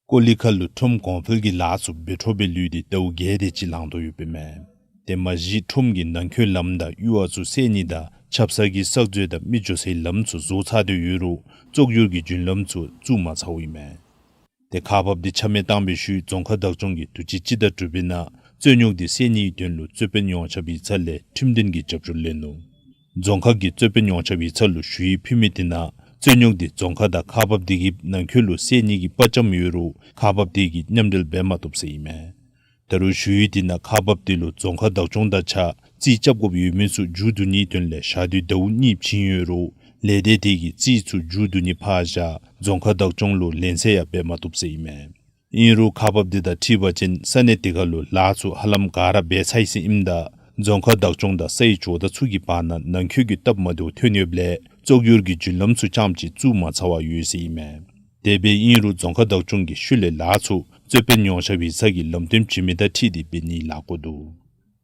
ཀོ་ལི་ཁ་ལུ་ཁྲོམ་གོང་འཕེལ་གྱི་ལཱ་ཚུ་འབད་འཕྲོ་སྦེ་ལུས་ཏེ་ཟླཝ་བརྒྱད་དེ་ཅིག་ལང་དོ་ཡོདཔ་ཨིན་མས། ཏེ་མ་གཞི་ཁྲོམ་གྱི་ནང་འཁོད་ལམ་དང་གཡུར་བ་ཚུ་སེལ་ནི་དང་ཆབ་གསང་གི་གསར་བཟོ་དང་མི་འགྱོ་སའི་ལམ་ཚུ་བཟོ་ཚར་ཏེ་ཡོད་རུང་བཙོག་གཡུར་གྱི་རྒྱུན་ལམ་ཚུ་བཙུགས་མ་ཚརཝ་ཨིན་མས། ཏེ་ཁག་འབགཔ་འདི་ཆ་མེད་བཏང་བའི་ཤུལ་རྫོང་ཁག་བདག་སྐྱོང་གིས་དུས་ཅི་སྤྱི་ཟླ་དྲུག་པའི་ནང་རྩོད་རྙོགས་འདི་སེལ་ནིའི་དོན་ལུ་རྩོད་དཔོན་ཡོངས་ཁྱབ་ཡིག་ཚང་ལས་ཁྲིམས་དོན་གྱི་རྒྱབ་སྐྱོར་ལེན་ནུག། རྫོང་ཁག་གིས་རྩོད་དཔོན་ཡོངས་ཁྱབ་ཡིག་ཚང་ལུ་ཞུ་ཡིག་ཕུལ་མི་དེ་ནང་རྩོད་རྙོགས་འདི་རྫོང་ཁག་དང་ཁག་འབགཔ་དེ་གི་ནང་འཁོད་ལུ་སེལ་ནི་གི་དཔའ་བཅམ་ཡོད་རུང་ཁག་འབགཔ་དེ་གིས་མཉམ་འབྲེལ་འབད་མ་བཏུབ་ཟེར་ཨིན་མས། ད་རུང་ཞུ་ཡིག་དེ་ནང་ཁག་འབགཔ་དེ་ལུ་རྫོང་ཁག་བདག་སྐྱོང་དང་གཅིག་ཁར་རྩིས་རྐྱབ་དགོཔ་ཡོད་མི་ཚུ་མཇུག་བསྡུ་ནིའི་དོན་ལས་ཞག་དུས་ཟླཝ་གཉིས་བྱིན་ཡོད་རུང་ལས་སྡེ་དེ་གིས་རྩིས་ཚུ་མཇུག་བསྡུ་ནི་ཕར་བཞག་རྫོང་ཁག་བདག་སྐྱོང་ལུ་ལན་གསལ་ཡང་འབད་མ་བཏུབ་ཟེར་ཨིན་མས། ཨིན་རུང་ཁག་འབགཔ་དེ་དང་འཁྲིལ་བ་ཅིན་ས་གནས་དེ་ཁར་ལུ་ལཱ་ཚུ་ཧ་ལམ་ག་ར་འབད་ཚར་ཡི་ཟེར་ཨིནམ་ད་རྫོང་ཁག་བདག་སྐྱོང་དང་སའི་ཇོ་བདག་ཚུ་གི་བར་ན་ནང་འཁོད་ཀྱི་སྟབས་མ་བདེཝ་ཐོན་ཡོདཔ་ལས་བཙོག་གཡུར་གྱི་རྒྱུན་ལམ་ཚུ་རྐྱངམ་ཅིག་བཙུགས་མ་ཚར་བར་ཡོད་ཟེར་ཨིན་མས། དེ་སྦེ་ཨིན་རུང་རྫོང་ཁག་བདག་སྐྱོང་གིས་ཤུལ་ལས་ལཱ་ཚུ་རྩོད་དཔོན་ཡོངས་ཁྱབ་ཡིག་ཚང་གིས་ལམ་སྟོན་བྱིན་མི་དང་འཁྲིལ་ཏེ་འབད་ནིའི་ལཱ་བཀོད་འདུག།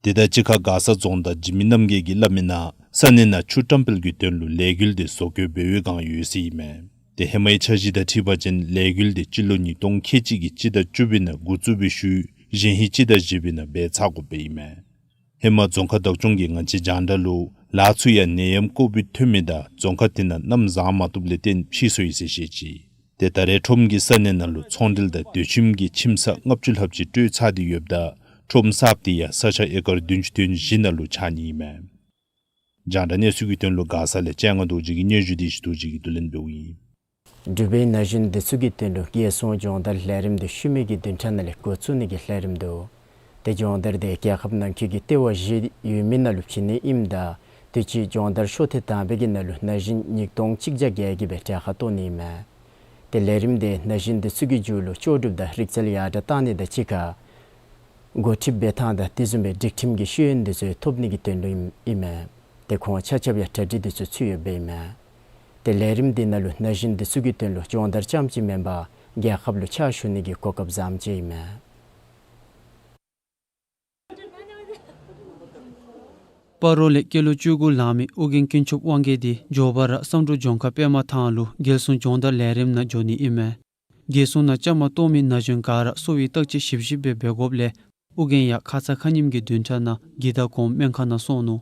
དེ་དང་གཅིག་ཁར་མགར་ས་རྫོང་བདག་འཇིགས་མེད་རྣམ་རྒྱལ་གྱིས་སླབ་མིའི་ནང་ས་གནས་ནང་ཆུ་བཀྲམ་སྤེལ་གྱི་དོན་ལུ་ལས་འགུལ་དེ་བཟོ་བཀོད་འབད་བའི་བསྒང་ཡོད་ཟེར་ཨིན་མས། ཏེ་ཧེ་མའི་འཆར་གཞི་དང་འཁྲིལ་བ་ཅིན་ལས་འགུལ་དེ་སྤྱི་ལོ་ཉིས་སྟོང་ཁལ་གཅིག་གི་སྤྱི་ཟླ་བཅུ་པའི་ནང་འགོ་བཙུགས་པའི་ཤུལ་གཞེས་ཧིང་སྤྱི་ཟླ་བཞི་པའི་ནང་འབད་ཚར་དགོཔ་ཨིན་མས། ཧེ་མ་རྫོང་ཁག་བདག་སྐྱོང་གིས་ང་བཅས་རྒྱང་བསྒྲགས་ལུ་ལཱ་ཚུ་ཡང་ནད་ཡམས་ཀོ་བིཌ་ཐོན་མི་དང་རྫོང་ཁག་དེ་ནང་གནམ་བཟང་མ་བཏུབ་ལས་བརྟེན་ཕྱིས་སོ་ཡི་ཟེར་བཤད་ཅི། ཏེ་ད་རེས་ཁྲོམ་གྱི་ས་གནས་ནང་ལུ་ཚོང་འབྲེལ་དང་སྡོད་ཁྱིམ་གྱི་ཁྱིམ་ཚང་ལྔ་བཅུ་ལྷགཔ་ཅིག་སྤྲོད་ཚར་ཏེ་ཡོདཔ་ད་ཁྲོམ་གསརཔ་དེ་ཡང་ས་ཆ་ཨེ་ཀར་བདུན་ཅུ་དོན་བཞི་ནང་ལུ་ཆགས་ནི་ཨིན་མས། རྒྱང་བསྒྲགས་གནས་ཚུལ་གྱི་དོན་ལུ་མགར་ས་ལས་སྤྱན་སྔ་རྡོ་རྗེ་གི་སྙན་ཞུ་དེ་ཞུ་རྡོ་རྗེ་གིས་བསྡུ་ལེན་འབདཝ་ཨིན། འབྲུག་པའི་ན་གཞོན་འདི་ཚུ་གི་དོན་ལུ་རྒྱལ་སྲུང་སྦྱོང་བརྡར་ལས་རིམ་འདི་ཤུལ་མའི་གི་བདུན་ཕྲག་ནང་ལས་འགོ་བཙུགས་ནི་གི་ལས་རིམ་འདུག། ཏེ་སྦྱོང་བརྡར་དེ་རྒྱལ་ཁབ་ནང་འཁོད་ཀྱི་ལྟེ་བ་བཞི་ཡོད་མི་ནང་ལུ་བྱིན་ནི་ཨིནམ་ད་དུས་ཅི་སྦྱོང་བརྡར་ཤོ་ཐེངས་དང་པའི་གི་ནང་ལུ་ན་གཞོན་ཉིས་སྟོང་གཅིག་བརྒྱ་བརྒྱད་ཀྱིས་སྦེ་གྲལ་ཁར་གཏོགས་ནི་ཨིན་མས། ཏེ་ལས་རིམ་དེ་ན་གཞོན་འདི་ཚུ་གི་རྒྱུད་ལུ་ལྕོགས་གྲུབ་དང་རིག་རྩལ་ཡར་དྲགས་གཏང་ནི་དང་གཅིག་ཁར་འགོ་ཁྲིདཔ་འབད་ཐངས་དང་དེ་བཟུམ་སྦེ་སྒྲིག་ཁྲིམས་ཀྱི་ཤེས་ཡོན་འདི་ཚུ་ཐོབ་ནི་གི་དོན་ལུ་ཨིན་མས། ཏེ་ཁོང་ཆ་ཁྱབ་ཡང་གྲ་སྒྲིག་འདི་ཚུ་ཚུད་ཡོདཔ་ཨིན་མས། ཏེ་ལས་རིམ་འདི་ནང་ལུ་ན་གཞོན་འདི་ཚུ་གི་དོན་ལུ་སྦྱོང་བརྡར་རྐྱངམ་ཅིག་མེན་པར་རྒྱལ་ཁབ་ལུ་ཕྱག་ཞུ་ནི་གི་གོ་སྐབས་བཟངམ་ཅིག་ཨིན་མས། སྤ་རོ་ལས་སྐྱེས་ལོ་བཅུ་དགུ་ལང་མི་ཨོ་རྒྱན་དཀོན་མཆོག་དབང་རྒྱལ་འདི་མགྱོགས་པ་ར་བསམ་གྲུབ་ལྗོངས་མཁར་པདྨ་ཐང་ལུ་རྒྱལ་སྲུང་སྦྱོང་བརྡར་ལས་རིམ་ནང་འགྱོ་ནི་ཨིན་མས། རྒྱལ་སྲུང་ནང་བཅའ་མར་གཏོགས་མི་ན་གཞོན་ག་ར་གསོ་བའི་བརྟག་དཔྱད་ཞིབ་ཞིབ་སྦེ་འབད་དགོཔ་ལས་ཨོ་རྒྱན་ཡང་ཁ་ཙ་ཁ་ཉིནམ་གྱི་བདུན་ཕྲག་ནང་གི་དྭགས་གོངམ་སྨན་ཁང་ནང་སོང་ནུག།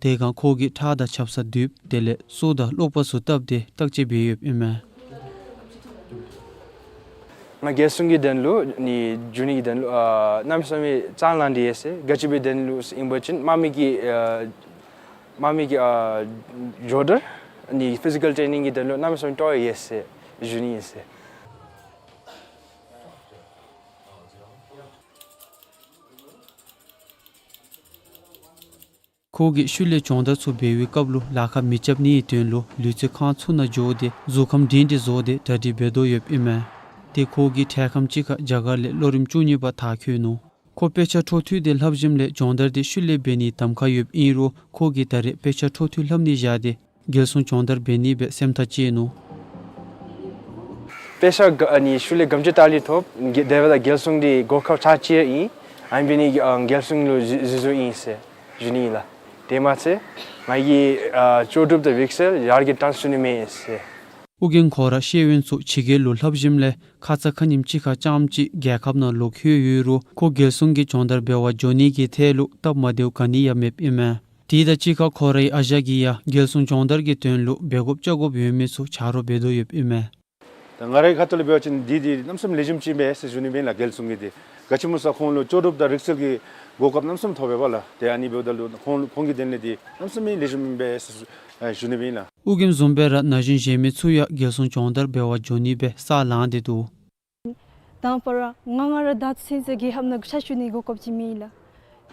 དེ་སྒང་ཁོ་གིས་ཁྲག་དང་ཆབ་གསང་བསྡུཝ་དེ་ལས་སོ་དང་གློག་པ་ཚུ་བཏབ་སྟེ་བརྟག་དཔྱད་འབད་ཡོདཔ་ཨིན་མས། ང་རྒྱལ་སྲུང་གི་དོན་ལུ་ནི་འགྱོ་ནི་གི་དོན་ལུ་ཨ་གནམ་མེད་ས་མེད་ཅང་ལང་སྟེ་ཡོད་ཟེར། ག་ཅི་འབད་དོན་ལུ་ཨིན་པ་ཅིན་དམག་མི་གི་ཨ་དམག་མི་གི་ཨ་སྦྱོང་བརྡར་ནི་ཕི་ཟི་ཀཱལ་ཊེ་ནིང་གི་དོན་ལུ་གནམ་མེད་ས་མེད་སྤྲོ་བ་ཡོད་ཟེར་ཞུ་ནི་ཨིན་ཟེར། ཁོ་གིས་ཤུལ་ལས་སྦྱོང་བརྡར་ཚུ་འབད་བའི་སྐབས་ལུ་ལཱ་ཁག་མི་རྐྱབ་ནིའི་དོན་ལུ་ལུས་རྩལ་ཁང་ཚུ་ནང་འགྱོ་སྟེ་གཟུགས་ཁམས་སྒྲིང་སྒྲིང་བཟོ་སྟེ་གྲ་སྒྲིག་འབད་དོ་ཡོདཔ་ཨིན་མས། ཏེ་ཁོ་གིས་འཕྲལ་ཁམས་ཅིག་ཁར་རྒྱ་གར་ལས་ལོ་རིམ་བཅུ་གཉིས་པ་མཐར་འཁྱོལ་ནུག། ཁོ་དཔེ་ཆ་འཕྲོ་མཐུད་དེ་ལྷབ་ཞིནམ་ལས་སྦྱོང་བརྡར་དེ་ཤུལ་ལས་འབད་ནིའི་གདམ་ཁ་ཡོདཔ་ཨིན་རུང་ཁོ་གིས་ད་རེས་དཔེ་ཆ་འཕྲོ་མཐུད་ལྷབ་ནི་བཞག་སྟེ་རྒྱལ་སྲུང་སྦྱོང་བརྡར་འབད་ནི་སྦེ་སེམས་ཐག་བཅད་ནུག། དཔེ་ཆ་ག་ཨ་ནི་ཤུལ་ལས་ག་དེམ་ཅིག་ལྟ་ལི་ཐོབ། དེ་འབདཝ་ད་རྒྱལ་སྲུང་འདི་གོ་སྐབས་ཚར་གཅིག་ཨིན། ཨ་ནི་འབད་ནི་ཨ་རྒྱལ་སྲུང་ལུ་འཛུལ་འཛུལཝ་ཨིན་ཟེར་ཞུ་ནི་ཨིན་ལགས། དེ་མ་ཚད་ང་གིས་ཨ་ལྕོགས་གྲུབ་དང་རིག་རྩལ་ཡར་རྒྱས་བཏང་ཚུགས་ནི་མས་ཟེར། ཨོ་རྒྱན་ཁོ་ར་ཤེས་ཡོན་ཚུ་ཕྱི་རྒྱལ་ལུ་ལྷབ་ཞིནམ་ལས་ཁ་ཙ་ཁ་ཉིནམ་ཅིག་ཁར་རྐྱངམ་གཅིག་རྒྱལ་ཁབ་ནང་ལོག་ལྷོད་ཡོད་རུང་ཁོ་རྒྱལ་སྲུང་གི་སྦྱོང་བརྡར་འབད་བར་འགྱོ་ནི་གི་ཐད་ལུ་སྟབས་མ་བདེཝ་ག་ནི་ཡང་མེདཔ་ཨིན་མས། དེ་དང་གཅིག་ཁར་ཁོ་རའི་ཨ་ཞང་གིས་ཡང་རྒྱལ་སྲུང་སྦྱོང་བརྡར་གྱི་དོན་ལུ་འབད་དགོཔ་བཅའ་དགོཔ་ཡོད་མི་ཚུ་ཆ་རོགས་འབད་དོ་ཡོདཔ་ཨིན་མས། ད་ང་རའི་ཁ་ཐུག་ལས་འབད་བ་ཅིན་འདི་འདི་གནམ་མེད་ས་མེད་ལེགས་ཤོམ་ཅིག་ཨིན་པས་ཟེར་ཞུ་ནི་ཨིན་ལགས། རྒྱལ་སྲུང་གི་འདི་ག་ཅི་སྨོ་ཟེར་ཁོང་ལུ་ལྕོགས་གྲུབ་དང་རིག་རྩལ་གྱི་གོ་སྐབས་གནམ་མེད་ས་མེད་ཐོབ་པས་ལགས། ཏེ་ཨ་ནི་འབདཝ་ད་ལུ་ཁོང་ལུ་ཁོང་གི་དོན་ལས་འདི་གནམ་མེད་ས་མེད་ལེགས་ཤོམ་ཨིན་པས་ཟེར་ཞུ་ནི་ཨིན་ལགས། ཨོ་རྒྱན་བཟུམ་སྦེ་ར་ན་གཞོན་གཞན་མི་ཚུ་ཡང་རྒྱལ་སྲུང་སྦྱོང་བརྡར་འབད་བར་འགྱོ་ནི་སྦེ་ས་ལངས་ཏེ་འདུག། དང་པ་ར་ང་ང་ར་ད་ཚུན་ཚོད་རྒྱལ་ཁབ་ནང་ཕྱག་ཞུ་ནི་གོ་སྐབས་ཅིག་མེད་ལགས།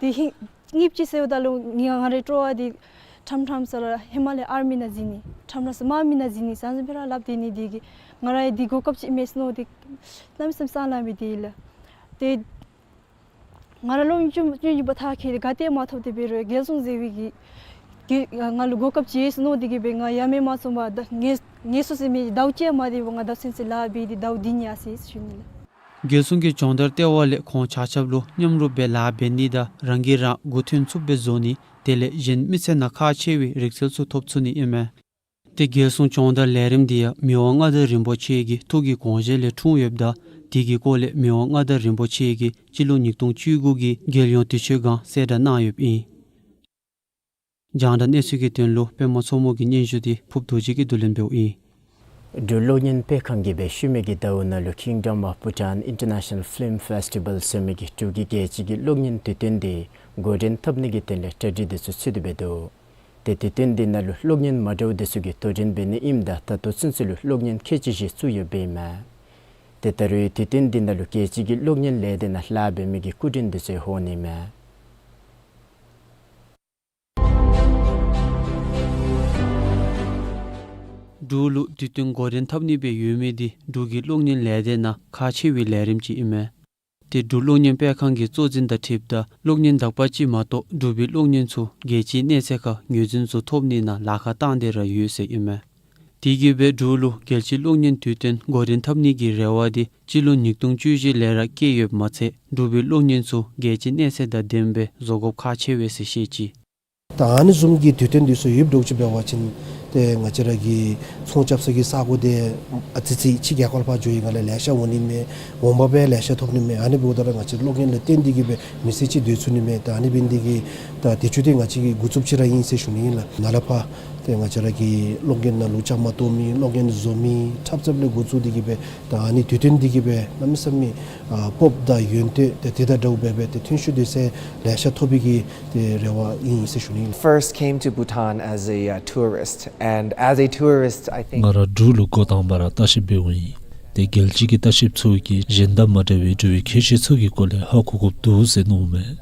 དེ་ཧིང་གཉིས་ཅིག་ཟེརཝ་ད་ལུ་ང་ང་རའི་སྤྲོ་བ་འདི་ཁྲམ་ཁྲམ་ས་ར་ཧེ་མ་ལས་ཨར་མི་ནང་འཛུལ་ནི་ཁྲམ་ཁྲམ་ས་དམག་མི་ནང་འཛུལ་ནི་ཟེར་ཨ་ནི་སྦེ་ར་སླབ་སྡོད་ནི་འདི་གིས་ང་ར་འདི་གོ་སྐབས་ཅིག་མེད་ཟེར་མནོ་སྟེ་གནམ་མེད་ས་མེད་ས་ལངས་སྦེ་སྡོད་ཡི་ལགས། ཏེ་ང་ར་སློབ་གཉེར་ཅན་ཅན་ཅིག་འབདཝ་ད་ག་དེ་མ་ཐོབ་སྟེ་འབད་རུང་རྒྱལ་སྲུང་ཟེར་བའི་གི་གི་ང་ལུ་གོ་སྐབས་ཅིག་ཡོད་ཟེར་མནོ་སྟེ་གིས་སྦེ་ང་ཡ་མེད་མ་བཟུང་བར་ད་ངལ་ངལ་གསོ་ཟེར་མི་ཟླཝ་གཅིག་མ་དེ་བ་ང་ད་ཚུན་ཚོད་ལཱ་འབད་དེ་ཟླཝ་བདུན་ཡར་སོ་ཡི་ཟེར་ཞུ་ནི་ལགས། རྒྱལ་སྲུང་གི་སྦྱོང་བརྡར་སྟེར་བ་ལས་ཁོང་ཆ་ཁྱབ་ལུ་མཉམ་རུབ་སྦེ་ལཱ་འབད་ནི་དང་རང་གིས་རང་མགུ་ཐོན་ཚུགསཔ་སྦེ་བཟོ་ནི་དེ་ལས་གཞན་མི་ཚེ་ནང་ཁག་ཆེ་བའི་རིག་རྩལ་ཚུ་ཐོབ་ཚུགས་ནི་ཨིན་མས། ཏེ་རྒྱལ་སྲུང་སྦྱོང་བརྡར་ལས་རིམ་འདི་ཡང་མི་དབང་མངའ་བདག་རིན་པོ་ཆེ་གི་ཐུགས་ཀྱི་དགོངས་བཞེད་ལས་འཁྲུངས་ཡོདཔ་ད་དེ་གི་སྐོར་ལས་མི་དབང་མངའ་བདག་རིན་པོ་ཆེ་གིས་སྤྱི་ལོ་ཉིས་སྟོང་བཅུ་དགུ་གི་རྒྱལ་ཡོངས་དུས་ཆེན་སྒང་གསལ་བསྒྲགས་གནང་ཡོདཔ་ཨིན། རྒྱང་བསྒྲགས་གནས་ཚུལ་གྱི་དོན་ལུ་པདྨ་མཚོ་མོ་གི་སྙན་ཞུ་འདི་ཕུབ་རྡོ་རྗེ་གིས་བསྡུ་ལེན་འབདཝ་ཨིན། འབྲུག་གློག་བརྙན་སྤེལ་ཁང་གིས་འབད་ཤུལ་མའི་གི་ཟླཝ་ནང་ལུ་Kingdom of Bhutan International Film Festival ཟེར་མི་གི་འབྲུག་གི་རྒྱལ་སྤྱི་གི་གློག་བརྙན་དུས་སྟོན་འདི་འགོ་འདྲེན་འཐབ་ནི་གི་དོན་ལས་གྲ་སྒྲིག་འདི་ཚུ་ཚུད་དེ་འབད་དོ། ཏེ་དུས་སྟོན་འདི་ནང་ལུ་གློག་བརྙན་མ་འདྲཝ་འདི་ཚུ་གིས་དོ་འགྲན་འབད་ནི་ཨིནམ་ད་ད་ལྟོ་ཚུན་ཚོད་ལུ་གློག་བརྙན་ཁལ་གཅིག་བཞེས་ཚུགས་ཡོདཔ་ཨིན་མས། ཏེ་ད་རུང་དུས་སྟོན་འདི་ནང་ལུ་རྒྱལ་སྤྱི་གི་གློག་བརྙན་ལས་སྡེ་ནང་ལཱ་འབད་མི་གི་སྐུ་མགྲོན་འདི་ཚུ་འོང་ནི་མས། འབྲུག་ལུ་དུས་སྟོན་འགོ་འདྲེན་འཐབ་ནི་སྦེ་ཡོད་མི་འདི་འབྲུག་གི་གློག་བརྙན་ལས་སྡེ་ནང་ཁག་ཆེ་བའི་ལས་རིམ་ཅིག་ཨིན་མས། ཏེ་འབྲུག་གློག་བརྙན་སྤེལ་ཁང་གི་གཙོ་འཛིན་དང་འཁྲིལཝ་ད་གློག་བརྙན་དག་པ་ཅིག་མ་གཏོགས་འབྲུག་པའི་གློག་བརྙན་ཚུ་རྒྱལ་སྤྱིའི་གནས་ཚད་ཁར་ངོས་འཛིན་ཚུ་ཐོབ་ནི་ནང་ལཱ་ཁག་བཏང་སྟེ་ར་ཡོད་ཟེར་ཨིན་མས། དེ་གིས་སྦེ་འབྲུག་ལུ་རྒྱལ་སྤྱིའི་གློག་བརྙན་དུས་སྟོན་འགོ་འདྲེན་འཐབ་ནི་གི་རེ་བ་འདི་སྤྱི་ལོ་ཉིས་སྟོང་བཅུ་བཞི་ལས་ར་བསྐྱེད་ཡོདཔ་མ་ཚད་འབྲུག་པའི་གློག་བརྙན་ཚུ་རྒྱལ་སྤྱིའི་གནས་ཚད་དང་ལྡནམ་སྦེ་བཟོ་དགོཔ་ཁག་ཆེ་བས་ཟེར་བཤད་ཅི། ད་ཨ་ནི་བཟུམ་གྱི་དུས་སྟོན་འདི་ཚུ་ཡོདཔ་འདྲཝ་ཅིག་འབད་བ་ཅིན་ཏེ་ང་བཅས་ར་གི་ཚོང་རྐྱབ་ས་གི་ས་གོ་འདི་ཨ་ཙི་ཙི་ཕྱི་རྒྱལ་ཁབ་ལུ་ཕར་འགྱོ་ཡི་ག་ལས་ལེ་ཤ་འོང་ནི་མས། འོངམ་སྦེ་ལེ་ཤ་ཐོབ་ནི་མས། ཨ་ནི་འབདཝ་ད་ར་ང་བཅས་གློག་བརྙན་ལུ་བརྟེན་ཏེ་གིས་སྦེ་མི་སེར་ཅིག་སྡོད་ཚུགས་ནི་མས། ད་ཨ་ནི་འབད་ནི་འདི་གིས་ད་དུས་ཚོད་འདི་ང་བཅས་ཀྱི་འགོ་བཙུགསཔ་ཅིག་ར་ཨིན་ཟེར་ཞུ་ནི་ཨིན་ལགས། ནཱ་ལས་ཕར་ཏེ་ང་བཅས་ར་གི་གློག་བརྙན་ནང་ལུ་བཅའ་མར་གཏོགས་མི་གློག་བརྙན་བཟོ་མི་འཁྲབ་རྩེདཔ་ལས་འགོ་བཙུགས་ཏེ་གིས་སྦེ་ད་ཨ་ནི་དུས་སྟོན་འདི་གིས་སྦེ་གནམ་མེད་ས་མེད་ཨ་སྤོབས་དང་ཡོན་ཏན་ཏེ་དེ་དང་འདྲཝ་སྦེ་སྦེ་ཏེ་ཐོན་ཤུགས་དེ་ཚུ་ལེ་ཤ་ཐོབ་པའི་གི་ཏེ་རེ་བ་ཨིན་ཟེར་ཞུ་ནི་ཨིན། First came to Bhutan as a, uh, tourist, and as a tourist, I think ང་ར་འབྲུག་ལུ་འགོ་དང་པ་ར་ལྟ་བཤལཔ་འབདཝ་ཨིན། ཏེ་རྒྱལ་སྤྱི་གི་ལྟ་བཤལཔ་ཚུ་གིས་གཞན་དང་མ་འདྲ་བའི་འབྲུག་པའི་ཁྱད་ཆོས་ཚུ་གི་སྐོར་ལས་ཧ་གོ་དགོཔ་འདུག་ཟེར་མནོཝ་མས།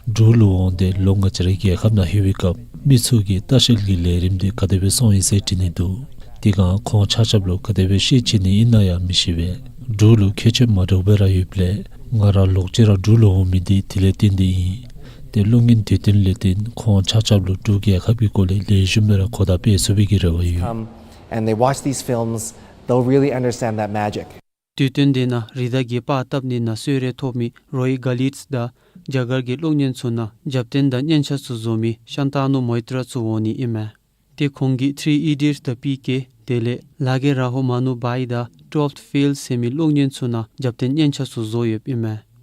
འབྲུག་ལུ་འོང་སྟེ་ལོག་ང་བཅས་རའི་རྒྱལ་ཁབ་ནང་ལྷོད་པའི་སྐབས་མི་ཚུ་གིས་ལྟ་བཤལ་གྱི་ལས་རིམ་འདི་ག་དེ་སྦེ་སོང་ཡི་ཟེར་དྲི་ནི་འདུག། དེ་སྒང་ཁོང་ཆ་ཁྱབ་ལུ་ག་དེ་སྦེ་ཤེས་བྱིན་ནི་ཨིན་ན་ཡང་མི་ཤེས་པས། འབྲུག་ལུ་ཁྱད་ཆོས་མ་འདྲཝ་སྦེ་ར་ཡོདཔ་ལས་ང་ར་ལོག་ཅི་ར་འབྲུག་ལུ་འོང་མི་འདི་དེ་ལས་བརྟེན་ཏེ་ཨིན། ཏེ་གློག་བརྙན་དུས་སྟོན་ལས་བརྟེན་ཁོང་ཆ་ཁྱབ་ལུ་འབྲུག་རྒྱལ་ཁབ་ཀྱི་སྐོར་ལས་ལེགས་ཤོམ་སྦེ་ར་གོ་བརྡ་སྤེལ་ཚུགས་པའི་གི་རེ་བ་ཡོད། Come and they watch these films, they'll really understand that magic. དུས་སྟོན་འདི་ནང་རི་དྭགས་ཀྱི་པར་བཏབ་ནི་ནང་གསོལ་རས་ཐོབ་མི་རོའི་ག་ལིཊས་དང་རྒྱ་གར་གྱི་གློག་བརྙན་ཚུ་ནང་རྒྱབ་རྟེན་དང་སྙན་ཆ་ཚུ་བཟོ་མི་ཤཱན་ཏ་ནུ་མོའི་ཏྲ་ཚུ་འོང་ནི་ཨིན་མས། ཏེ་ཁོང་གིས་Three Idiots དང་པི་ཀེ་དེ་ལས་ལ་གེ་ར་ཧོ་མ་ནུ་བྷའི་དང་Twelfth Fail ཟེར་མི་གློག་བརྙན་ཚུ་ནང་རྒྱབ་རྟེན་སྙན་ཆ་ཚུ་བཟོ་ཡོདཔ་ཨིན་མས།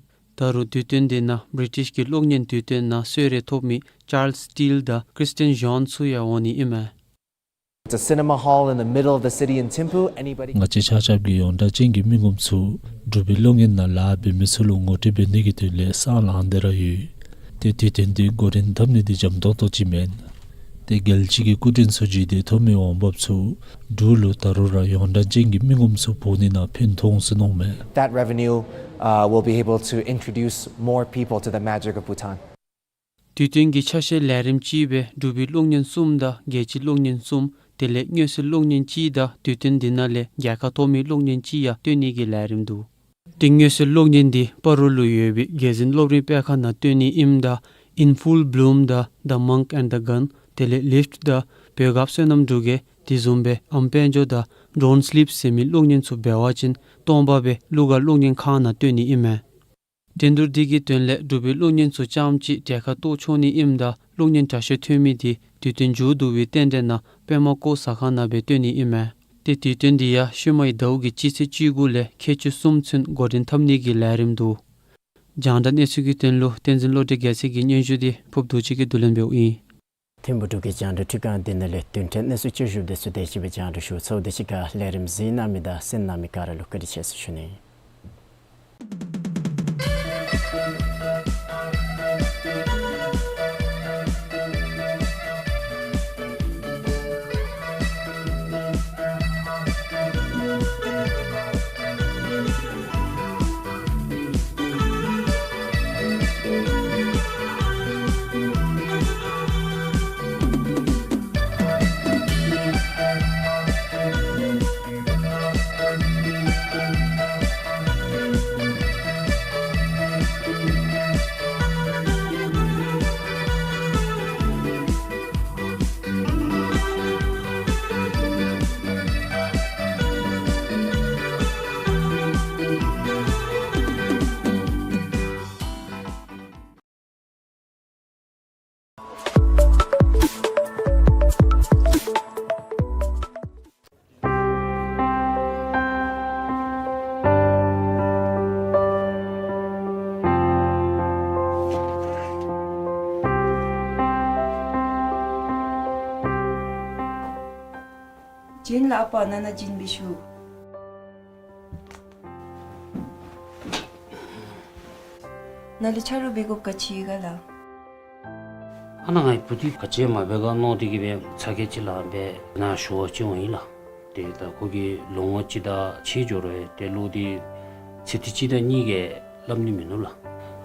ད་རུང་དུས་སྟོན་འདི་ནང་བི་རི་ཊིཤ་གི་གློག་བརྙན་དུས་སྟོན་ནང་གསོལ་རས་ཐོབ་མི་ཅཱརལས་ཊིལ་དང་ཀྲིས་ཊིན་ཇོན་ཚུ་ཡང་འོང་ནི་ཨིན་མས། It's a cinema hall in the middle of the city in Thimphu. Anybody ང་བཅས་ཆ་ཁྱབ་ཀྱི་ཡོངས་གྲགས་ཅན་གྱི་མི་ངོམ་ཚུ་འབྲུག་པའི་གློག་བརྙན་ནང་ལཱ་འབད་མི་ཚུ་ལུ་ངོ་སྤྲོད་འབད་ནི་གི་དོན་ལས་ས་ལངས་ཏེ་ར་ཡོད། ཏེ་དུས་སྟོན་འདི་འགོ་འདྲེན་འཐབ་ནི་འདི་འཇམ་ཏོང་ཏོ་ཅིག་མེན། ཏེ་རྒྱལ་སྤྱི་གི་སྐུ་མགྲོན་ཚུ་བརྒྱུད་དེ་ཐོན་མི་འོང་འབབ་ཚུ་འབྲུག་ལུ་ད་རུང་ར་ཡོངས་གྲགས་ཅན་གྱི་མི་ངོམ་ཚུ་འབོ་ནི་ནང་ཕན་ཐོགས་འོང་ཟེར་མནོཝ་མས། That revenue, uh, will be able to introduce more people to the magic of Bhutan. དུས་སྟོན་གྱི་ཆ་ཤས་ལས་རིམ་གཅིག་སྦེ་འབྲུག་པའི་གློག་བརྙན་གསུམ་དང་རྒྱལ་སྤྱིའི་གློག་བརྙན་གསུམ་དེ་ལས་མངོན་གསལ་གློག་བརྙན་གཅིག་དང་དུས་སྟོན་འདི་ནང་ལས་རྒྱལ་ཁ་ཐོབ་མི་གློག་བརྙན་གཅིག་ཡང་སྟོན་ནི་གི་ལས་རིམ་འདུག། ཏེ་མངོན་གསལ་གློག་བརྙན་འདི་སྤ་རོ་ལུ་ཡོད་པའི་རྒྱལ་འཛིན་སློབ་རིམ་སྤེལ་ཁང་ནང་སྟོན་ནི་ཨིནམ་ད་In Full Bloom དང་The Monk and the Gun དེ་ལས་Lift དང་བོད་སྐབས་བསོད་ནམས་འབྲུག་རྒྱལ་དེ་བཟུམ་སྦེ་ཨམ་དཔལ་འབྱོར་དང་ ཌོརོན་སི་ལིབ་ཟེར་མི་གློག་བརྙན་ཚུ་འབད་བ་ཅིན་སྟོང་པ་སྦེ་གློག་གློག་བརྙན་ཁང་ནང་སྟོན་ནི་ཨིན་མས། འགྲན་བསྡུར་འདི་གི་དོན་ལས་འབྲུག་པའི་གློག་བརྙན་ཚུ་རྐྱངམ་གཅིག་གྲལ་ཁར་གཏོགས་ཆོག་ནི་ཨིནམ་ད་གློག་བརྙན་དྲག་ཤོས་ཐོན་མི་འདི་དུས་སྟོན་མཇུག་བསྡུ་བའི་རྟེན་འབྲེལ་ནང་པདྨ་བཀོད་ཟ་ཁང་ནང་སྦེ་སྟོན་ནི་ཨིན་མས། ཏེ་དུས་སྟོན་འདི་ཡང་ཤུལ་མའི་ཟླཝ་གི་སྤྱི་ཚེས་བཅུ་དགུ་ལས་ཁལ་གཅིག་གསུམ་ཚུན་འགོ་འདྲེན་འཐབ་ནི་གི་ལས་རིམ་འདུག། རྒྱང་བསྒྲགས་གནས་ཚུལ་གྱི་དོན་ལུ་བསྟན་འཛིན་བློ་གྲོས་རྒྱལ་མཚན་གྱི་སྙན་ཞུ་འདི་ཕུརབ་རྡོ་རྗེ་གིས་བསྡུ་ལེན་འབདཝ་ཨིན། ཐིམ་ཕུ་འབྲུག་གི་རྒྱང་བསྒྲགས་འཕྲུལ་ཁང་འདི་ནང་ལས་བདུན་ཕྲག་གནས་ཚུལ་བསྐྱར་ཞིབ་འདི་ཚུ་དེ་ཅིག་སྦེ་རྒྱང་བསྒྲགས་ཞུ་ཚརཝ་དེ་ཅིག་ཁར་ལས་རིམ་གཟིགས་གནང་མི་དང་གསན་གནང་མི་ག་ར་ལུ་བཀའ་དྲིན་ཆེ་ཟེར་ཞུ་ནི། བྱོན་ལགས་ཨ་པ། ནཱ་ནཱ་བྱོན་སྦེ་བཞུགས། ནཱ་ལུ་ཆ་རོགས་འབད་དགོཔ་ག་ཅི་ཡོད་ག་ལགས། ཨ་ནཱ་ངེའི་བུ་འདི་ག་ཅི་མ་འབད་ག་མནོ་སྟེ་གིས་སྦེ་ཚ་གྱང་ཅིག་ལངས་སྦེ་ནཱ་ཞུ་བར་བྱོན་འོང་ཡི་ལགས། ཏེ་ད་ཁོ་གིས་ལོ་ངོ་གཅིག་དང་ཕྱེད་འགྱོ་རུང་ཏེ་གློག་འདི་ཚེ་ཐིག་གཅིག་དང་གཉིས་ཀྱིས་སླབ་ནི་མིན་ནུག་ལགས།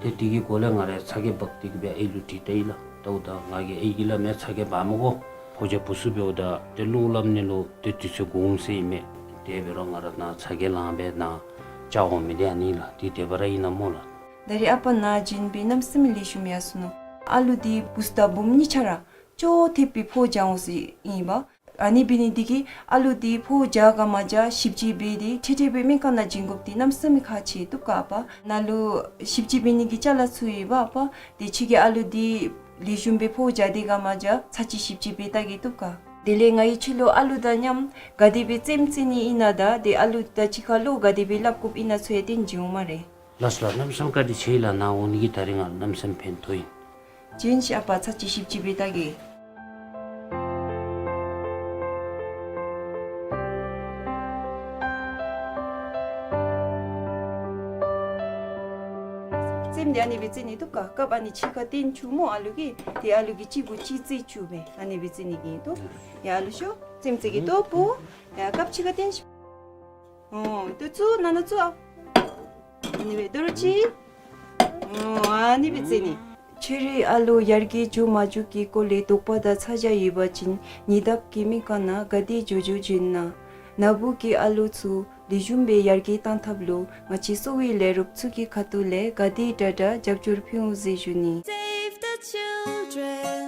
ཏེ་དེ་གི་སྒོ་ལས་ང་ར་ཚ་གྱང་འབག་སྟེ་གིས་སྦེ་ཨའི་ལུ་དྲིས་ལྟ་ཡི་ལགས། ད་འོ་ད་ང་གིས་ཨའི་གིས་སླབ་མས། ཚ་གྱང་འབག་མི་དགོ། ཕོ་རྒྱས་བུ་ཚུ་འབདཝ་ད་ཏེ་གློག་སླབ་ནི་ལུ་ཏེ་དུས་ཚོད་འགོར་འོང་ཟེར་ཨིན་མས། དེ་འབད་རུང་ང་ར་ནཱ་ཚ་གྱང་ལངས་སྦེ་ནཱ་བཅར་འོང་མི་འདི་ཨ་ནི་ལགས། འདི་དེ་སྦེ་ར་ཨིན་ན་སྨོ་ལགས། ད་རེས་ཨ་པ་ནཱ་བྱོན་སྦེ་གནམ་མེད་ས་མེད་ལེགས་ཤོམ་ཡར་སོ་ནུག། ཨ་ལུ་འདི་བུཚ་དང་བུམོ་གཉིས་ཆ་ར་ཅོག་འཐདཔ་སྦེ་ཕོཝ་རྒྱག་འོང་ཟེར་ཨིན་པ། ཨ་ནི་འབད་ནི་འདི་གིས་ཨ་ལུ་འདི་ཕོཝ་རྒྱག་ག་མ་རྒྱག་ཞིབ་དཔྱད་འབད་དེ་འཕྲལ་འཕྲལ་སྦེ་སྨན་ཁང་ནང་བྱིན་དགོཔ་འདི་གནམ་མེད་ས་མེད་ཁག་ཆེ་བཏུབ་ག་ཨ་པ། ནཱ་ལུ་ཞིབ་དཔྱད་འབད་ནི་གི་ཅ་ལ་ཚུ་ཡོད་པ་ཨ་པ། དེ་ཁྱོད་ཀྱིས་ཨ་ལུ་འདི་ལེགས་ཤོམ་སྦེ་ཕོཝ་རྒྱག་སྟེ་ག་མ་རྒྱག་ཚར་གཅིག་ཞིབ་དཔྱད་འབད་བལྟ་གེ་བཏུབ་ག། དེ་ལས་ང་གིས་ཁྱོད་ལུ་ཨ་ལུ་དང་མཉམ་ག་དེ་སྦེ་རྩེདམོ་རྩེ་ནི་ཨིན་ན་དང་ཏེ་ཨ་ལུ་དང་གཅིག་ཁར་བློ་ག་དེ་སྦེ་སླབ་དགོཔ་ཨིན་ན་ཚུ་ཡང་སྟོན་བྱིན་འོང་སྨ་རེ། ལགས་སོ་ལགས། གནམ་མེད་ས་མེད་བཀའ་དྲིན་ཆེ་ལགས། ནཱ་འོང་ནི་གིས་ད་རིས་ང་གནམ་མེད་ས་མེད་ཕན་ཐོགས་ཨིན། བྱོན་ཤིག་ཨ་པ། ཚར་གཅིག་ཞིབ་དཔྱད་འབད་བལྟ་གེ། རྩེདམོ་འདི་ཨ་ནི་སྦེ་རྩེ་ནི་བཏུབ་ག། སྐབས་ཨ་ནི་ཕྱི་ཁར་སྟོན་བཅུག་སྨོ་ཨ་ལུ་གིས། ཏེ་ཨ་ལུ་གིས་གཅིག་གུ་གཅིག་རྩེ་བཅུག་སྦེ་ཨ་ནི་སྦེ་རྩེ་ནི་གི་ཨིན་ཏོ། ཡ་ཨ་ལུ་ཤོག། རྩེདམོ་རྩེ་གེ་ཏོ་བུ། ཡ་སྐབས་ཕྱི་ཁར་སྟོན་ཤིག། ཨོ་ཏེ་བཙུགས། ནཱ་ནཱ་བཙུགས་ཨ། ཨ་ནི་སྦེ་དོ་རུང་ཅིག། ཨོ་ཨ་ནི་སྦེ་རྩེ་ནི། ཁྱོད་རའི་ཨ་ལོ་ཡར་རྒྱས་འགྱོ་མ་འགྱོ་གི་སྐོར་ལས་དོགས་པ་དང་ཚ་གྱང་ཡོད་པ་ཅིན་ཉེ་འདབས་ཀྱི་སྨན་ཁང་ནང་ག་དེ་འགྱོ་འགྱོ་བྱོན་གནང་། ནཱ་བུ་གི་ཨ་ལོ་ཚུ་ལེགས་ཤོམ་སྦེ་ཡར་རྒྱས་གཏང་ཐབས་ལུ་ང་བཅས་གསོ་བའི་ལས་རོགསཔ་ཚུ་གི་ཁ་ཐུག་ལས་ག་དེ་དྲག་དྲག་རྒྱབ་སྐྱོར་ཕུལ་འོང་ཟེར་ཞུ་ནི། Save the children.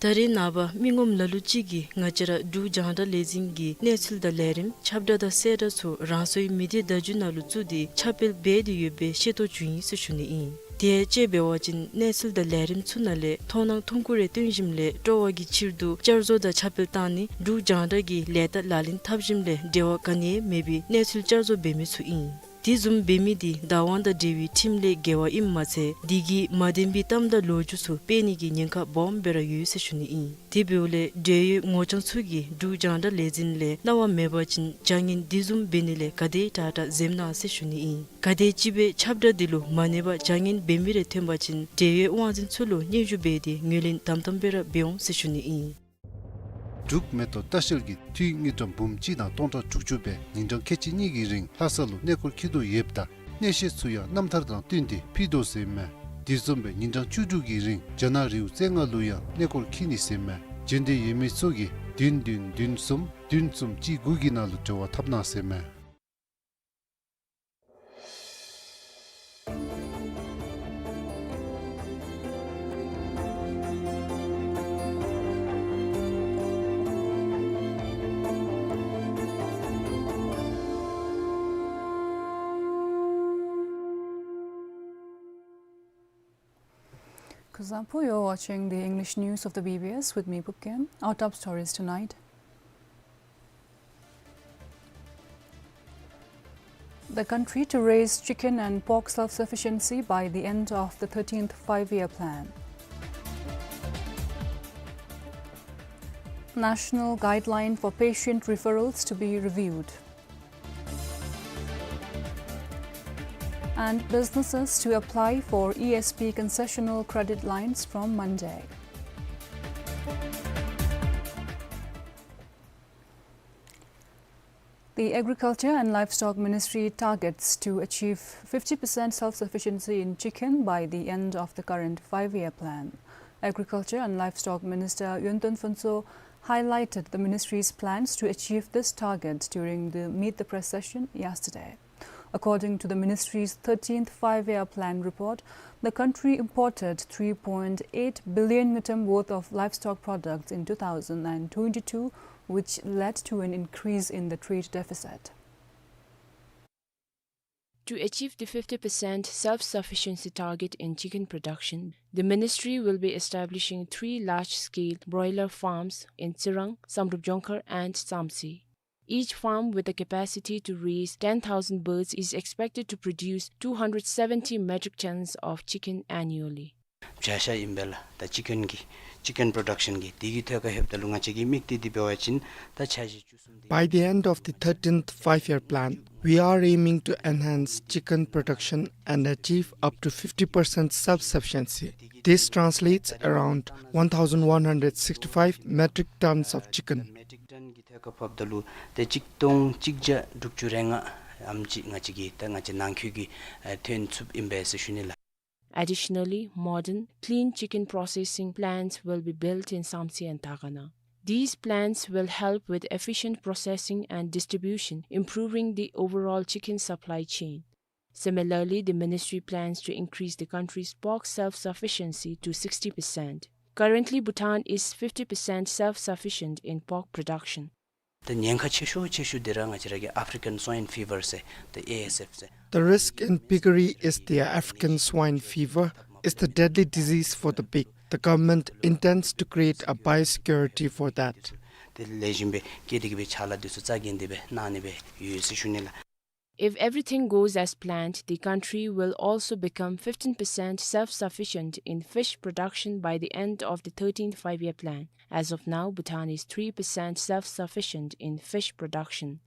ད་རེས་ནངས་པ་མི་ངོམ་ལ་ལུ་ཅིག་གིས་ང་བཅས་ར་འབྲུག་རྒྱང་བསྒྲགས་ལས་འཛིན་གྱི་གནས་ཚུལ་དང་ལས་རིམ་ཁྱབ་བསྒྲགས་དང་གསལ་བསྒྲགས་ཚུ་རང་སོའི་མི་སྡེ་བརྡ་བརྒྱུད་ནང་ལུ་བཙུགས་ཏེ་ཁྱབ་སྤེལ་འབད་དེ་ཡོད་པའི་ཤེས་རྟོགས་བྱུང་ཡི་ཟེར་ཞུ་ནི་ཨིན། དེ་ཡང་དཔྱེ་འབད་བ་ཅིན་གནས་ཚུལ་དང་ལས་རིམ་ཚུ་ནང་ལས་མཐོང་སྣང་མཐོང་གུ་རེ་སྟོན་ཞིནམ་ལས་སྤྲོ་བ་གི་ཕྱིར་དུ་བསྐྱར་བཟོ་དང་ཁྱབ་སྤེལ་བཏང་ནི་འབྲུག་རྒྱང་བསྒྲགས་ཀྱི་ལས་རྟགས་ལག་ལེན་འཐབ་ཞིནམ་ལས་འབྲེལ་བ་ག་ནི་ཡང་མེད་པའི་གནས་ཚུལ་བསྐྱར་བཟོ་འབད་མི་ཚུ་ཨིན། དེ་བཟུམ་འབད་མི་འདི་བདག་དབང་དང་འབྲེལ་བའི་ཁྲིམས་ལས་འགལ་བ་ཨིནམ་མ་ཚད་འདི་གིས་མ་བདེན་པའི་གཏམ་དང་ལོ་རྒྱུས་ཚུ་སྤེལ་ནི་གི་ཉེན་ཁ་སྦོམ་སྦེ་ར་ཡོད་ཟེར་ཞུ་ནི་ཨིན། དེ་འབདཝ་ལས་འབྲེལ་ཡོད་ངོ་རྐྱང་ཚུ་གིས་འབྲུག་རྒྱང་བསྒྲགས་ལས་འཛིན་ལས་གནང་བ་མེད་པ་ཅིན་བྱ་ངན་འདི་བཟུམ་འབད་ནི་ལས་ག་དེ་དྲག་དྲག་འཛེམ་གནང་ཟེར་ཞུ་ནི་ཨིན། ག་དེམ་ཅིག་སྦེ་ཁྱབ་བསྒྲགས་འདི་ལུ་མ་གནས་པར་བྱ་ངན་འབད་མི་རེ་ཐོན་པ་ཅིན་འབྲེལ་ཡོད་དབང་འཛིན་ཚུ་ལུ་སྙན་ཞུ་འབད་དེ་ངོས་ལེན་དམ་དམ་སྦེ་ར་འབད་འོང་ཟེར་ཞུ་ནི་ཨིན། འབྲུག་མེ་ཏོག་ལྟ་བཤལ་གྱིས་འཐུས་དངུལ་ཀྲམ་འབུམ་གཅིག་དང་སྟོང་ཕྲག་དྲུག་ཅུ་སྦེ་ཉིན་གྲངས་ཁལ་གཅིག་གཉིས་ཀྱི་རིང་ལྷ་ས་ལུ་གནས་སྐོར་འཁྱིད་དོ་ཡོདཔ་ད་གནས་བཤད་ཚུ་ཡང་རྣམ་ཐར་དང་བསྟུན་ཏེ་ཕུལ་དོ་ཟེར་མས། དེ་བཟུམ་སྦེ་ཉིན་གྲངས་བཅུ་དྲུག་གི་རིང་རྒྱ་ནག་རི་བོ་རྩེ་ལྔ་ལུ་ཡང་གནས་སྐོར་འཁྱིད་ནི་ཟེར་མས། འབྱོན་འདོད་ཡོད་མི་ཚུ་གིས་བདུན་བདུན་བདུན་གསུམ་བདུན་གསུམ་གཅིག་དགུ་གི་ནང་ལུ་འབྲེལ་བ་འཐབ་གནང་ཟེར་མས། Kuzuzangpo, you're watching the English news of the B B S with me, Pupken. Our top stories tonight. The country to raise chicken and pork self-sufficiency by the end of the thirteenth Five-Year Plan. National guideline for patient referrals to be reviewed. And businesses to apply for E S P concessional credit lines from Monday. The Agriculture and Livestock Ministry targets to achieve fifty percent self-sufficiency in chicken by the end of the current five-year plan. Agriculture and Livestock Minister Yonton Phuntsho highlighted the ministry's plans to achieve this target during the Meet the Press session yesterday. According to the ministry's thirteenth Five-Year Plan report, the country imported three point eight billion ngultrum worth of livestock products in two thousand and twenty-two, which led to an increase in the trade deficit. To achieve the fifty percent self-sufficiency target in chicken production, the ministry will be establishing three large-scale broiler farms in Tsirang, Samdrup Jongkhar and Samtse. Each farm with the capacity to raise ten thousand birds is expected to produce two hundred seventy metric tons of chicken annually. བྱ་བཞག་ཨིན་པས་ལགས། ད་ཅི་ཀེན་གྱི་ཅི་ཀེན་པྲོ་ཌག་ཤཱན་གྱི་དེ་གི་ཐད་ཁར་ལྷོདཔ་ད་ལུ་ང་བཅས་ཀྱི་དམིགས་གཏད་འདི་འབད་བ་ཅིན་ད་འཆར་གཞི་བཅུ་གསུམ་དེ། By the end of the thirteenth Five-Year Plan, we are aiming to enhance chicken production and achieve up to fifty percent self-sufficiency. This translates around one thousand one hundred sixty-five metric tons of chicken. མེ་ཊིག་ཊོན་གྱི་ཐད་ཁར་ཕབ་ད་ལུ་ཏེ་གཅིག་སྟོང་གཅིག་བརྒྱ་དྲུག་ཅུ་རེ་ལྔ་ཨེམ་ཅིག་ང་བཅས་ཀྱིས་ད་ང་བཅས་ནང་འཁོད་ཀྱིས་ཨེ་ཐོན་ཚུགསཔ་ཨིན་པས་ཟེར་ཞུ་ནི་ལགས། Additionally, modern, clean chicken processing plants will be built in Samtse and Dagana. These plants will help with efficient processing and distribution, improving the overall chicken supply chain. Similarly, the ministry plans to increase the country's pork self-sufficiency to sixty percent. Currently, Bhutan is fifty percent self-sufficient in pork production. ད་ཉེན་ཁ་ཆེ་ཤོས་ཆེ་ཤོས་འདི་ར་ང་བཅས་ར་གི་African Swine Fever ཟེར་ད་ཨེ་ཨེསི་ཨེཕ་ཟེར། The risk in piggery is the African swine fever, is the deadly disease for the pig. The government intends to create a biosecurity for that. དེ་ལས་གཞན་པའི་སྐད་དེ་གི་སྦེ་ཕྱག་ལཱ་འདི་ཚུ་རྩ་འགེངས་ཏེ་སྦེ་གནང་ནི་སྦེ་ཡོད་ཟེར་ཞུ་ནི་ལགས། If everything goes as planned, the country will also become fifteen percent self-sufficient in fish production by the end of the thirteenth Five-Year Plan. As of now, Bhutan is three percent self-sufficient in fish production.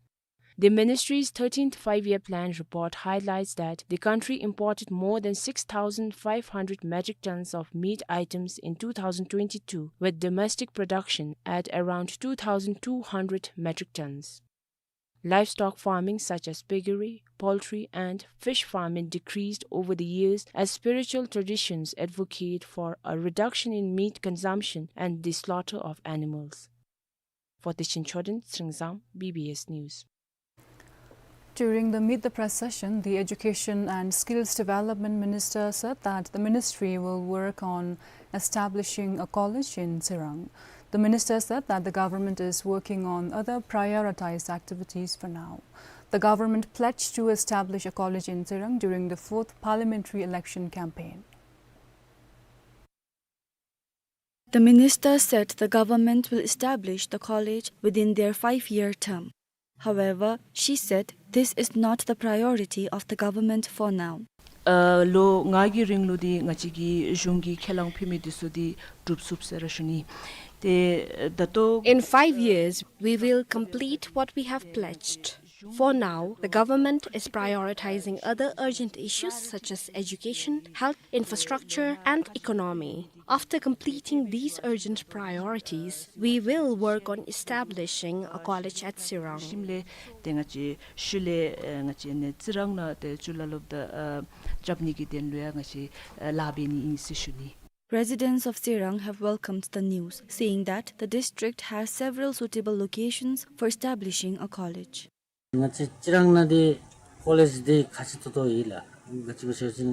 The ministry's thirteenth Five-Year Plan report highlights that the country imported more than six thousand five hundred metric tons of meat items in two thousand twenty-two, with domestic production at around two thousand two hundred metric tons. Livestock farming such as piggery, poultry and fish farming decreased over the years as spiritual traditions advocate for a reduction in meat consumption and the slaughter of animals. For Techen Chodin, Tsingzang, B B S News. During the Meet the Press session, the Education and Skills Development Minister said that the ministry will work on establishing a college in Tsirang. The minister said that the government is working on other prioritized activities for now. The government pledged to establish a college in Tsirang during the fourth parliamentary election campaign. The minister said the government will establish the college within their five-year term. However, she said this is not the priority of the government for now. ཨ་ལོ་ལྔ་གི་རིང་ལུ་འདི་ང་བཅས་ཀྱི་གཞུང་གིས་ཁས་བླངས་ཕུལ་མི་འདི་ཚུ་འདི་འགྲུབ་ཚུགས་ཟེར་ར་ཞུ་ནི། ཏེ་ད་ལྟོ། In five years, we will complete what we have pledged. For now, the government is prioritizing other urgent issues such as education, health, infrastructure, and economy. After completing these urgent priorities, we will work on establishing a college at Tsirang. ཤུལ་ལས་ཏེ་ང་བཅས་ཤུལ་ལས་ཨེ་ང་བཅས་ནི་ཙི་རང་ནང་ཏེ་ཅུ་ལ་ལོབ་ད་ཨ་རྐྱབ་ནི་གི་དོན་ལུ་ཡང་ང་བཅས་ཨ་ལཱ་འབད་ནི་ཨིན་ཟེར་ཞུ་ནི། Residents of Tsirang have welcomed the news, saying that the district has several suitable locations for establishing a college. ང་བཅས་ཙི་རང་ནང་འདི་ཀོ་ལེཇ་འདི་ཁག་ཆེ་ཏོག་ཏོ་ཨིན་ལགས། ག་ཅི་སྦེ་ཟེར་བ་ཅིན་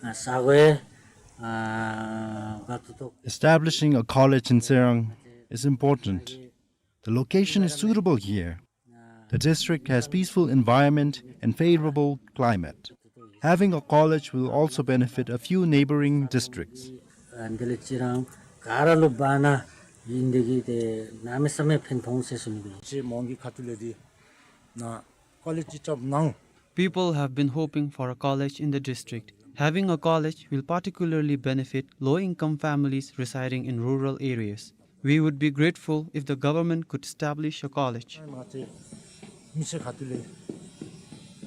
ཨ་ས་གོ་ཡང་ཨ་དགའ་ཏོག་ཏོ། Establishing a college in Tsirang is important. The location is suitable here. The district has peaceful environment and favorable climate. Having a college will also benefit a few neighboring districts. ཨ་དེ་ལས་ཅིག་རང་ག་ར་ལུ་འབག་ན་ཨིན་དེ་གིས་ཏེ་གནམ་མེད་ས་མེད་ཕན་ཐོགས་ཟེར་ཞུ་ནི་ཨིན། ཅིག་མོང་གི་ཁ་ཐུག་ལས་འདི་ནཱ་ཀོ་ལེཇ་ཅིག་རྐྱབ་གནང་། People have been hoping for a college in the district. Having a college will particularly benefit low-income families residing in rural areas. We would be grateful if the government could establish a college. ང་བཅས་མི་སེར་ཁ་ཐུག་ལས་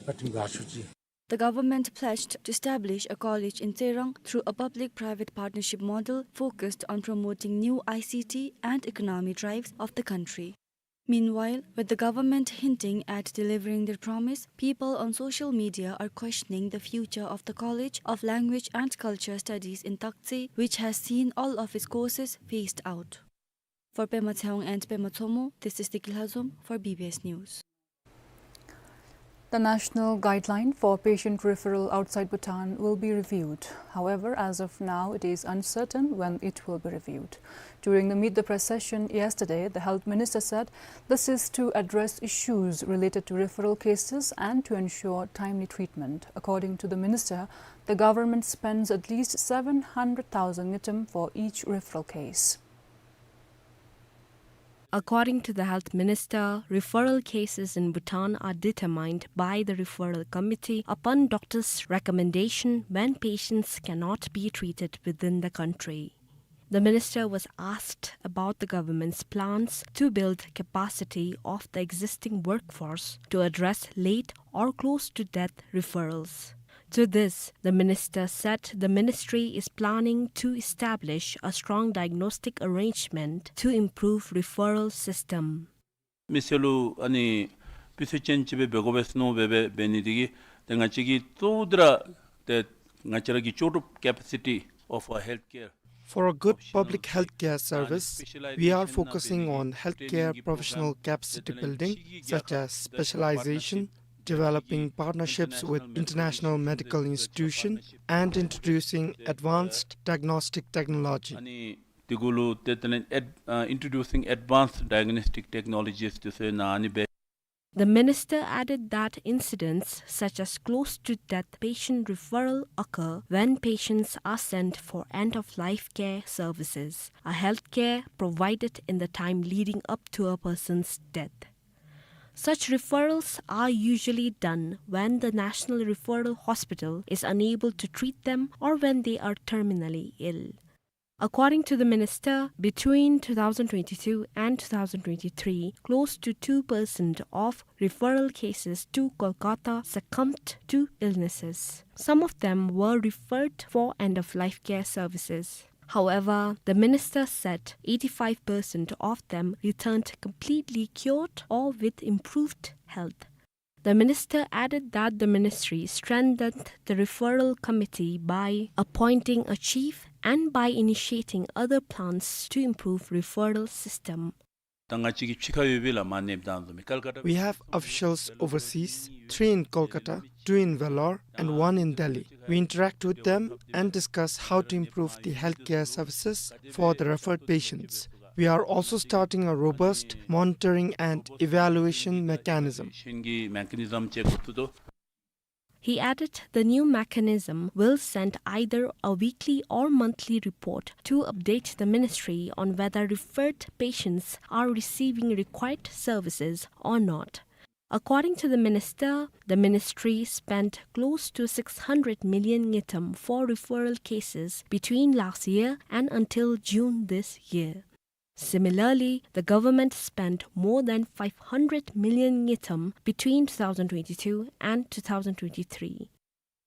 བཀའ་དྲིན་དགའ་ཚོར་ཅིག། The government pledged to establish a college in Tseirang through a public-private partnership model focused on promoting new I C T and economy drives of the country. Meanwhile, with the government hinting at delivering their promise, people on social media are questioning the future of the College of Language and Culture Studies in Taktse, which has seen all of its courses phased out. For Pema Tshewang and Pema Tshomo, this is Tiki Lhazom for B B S News. The national guideline for patient referral outside Bhutan will be reviewed. However, as of now, it is uncertain when it will be reviewed. During the Meet the Press session yesterday, the health minister said this is to address issues related to referral cases and to ensure timely treatment. According to the minister, the government spends at least seven hundred thousand ngultrum for each referral case. According to the health minister, referral cases in Bhutan are determined by the referral committee upon doctor's recommendation when patients cannot be treated within the country. The minister was asked about the government's plans to build capacity of the existing workforce to address late or close to death referrals. To this, the minister said the ministry is planning to establish a strong diagnostic arrangement to improve referral system. མི་སེར་ལུ་ཨ་ནི་སྤུས་ཚད་ཅན་ཅིག་སྦེ་འབད་དགོ་པས་ཟེར་མནོ་སྦེ་འབད་ནི་དེ་གིས་ཏེ་ང་བཅས་ཀྱིས་གཙོ་བོ་དེ་ར་ཏེ་ང་བཅས་ར་གི་ལྕོགས་གྲུབ་capacity of a healthcare. For a good public healthcare service, we are focusing on healthcare professional capacity building, such as specialization, developing partnerships with international medical institution, and introducing advanced diagnostic technology. ཨ་ནི་དེ་གུ་ལུ་ཏེ་དེ་ལས་ཨེཌ་ཨ་introducing advanced diagnostic technologies དེ་ཚུ་ནང་ཨ་ནི་སྦེ། The minister added that incidents such as close to death patient referral occur when patients are sent for end-of-life care services, a healthcare provided in the time leading up to a person's death. Such referrals are usually done when the National Referral Hospital is unable to treat them or when they are terminally ill. According to the minister, between two thousand twenty-two and two thousand twenty-three, close to two percent of referral cases to Kolkata succumbed to illnesses. Some of them were referred for end-of-life care services. However, the minister said eighty-five percent of them returned completely cured or with improved health. The minister added that the ministry strengthened the referral committee by appointing a chief and by initiating other plans to improve referral system. ད་ང་བཅས་ཀྱི་ཕྱི་ཁར་ཡོད་པའི་ལས་མི་སྣ་ནང་ལུ་མི་ཀལ་ཀ་ཏ། We have officials overseas, three in Kolkata, two in Vellore, and one in Delhi. We interact with them and discuss how to improve the healthcare services for the referred patients. We are also starting a robust monitoring and evaluation mechanism. He added the new mechanism will send either a weekly or monthly report to update the ministry on whether referred patients are receiving required services or not. According to the minister, the ministry spent close to six hundred million ngultrum for referral cases between last year and until June this year. Similarly, the government spent more than five hundred million ngultrum between two thousand twenty-two and two thousand twenty-three,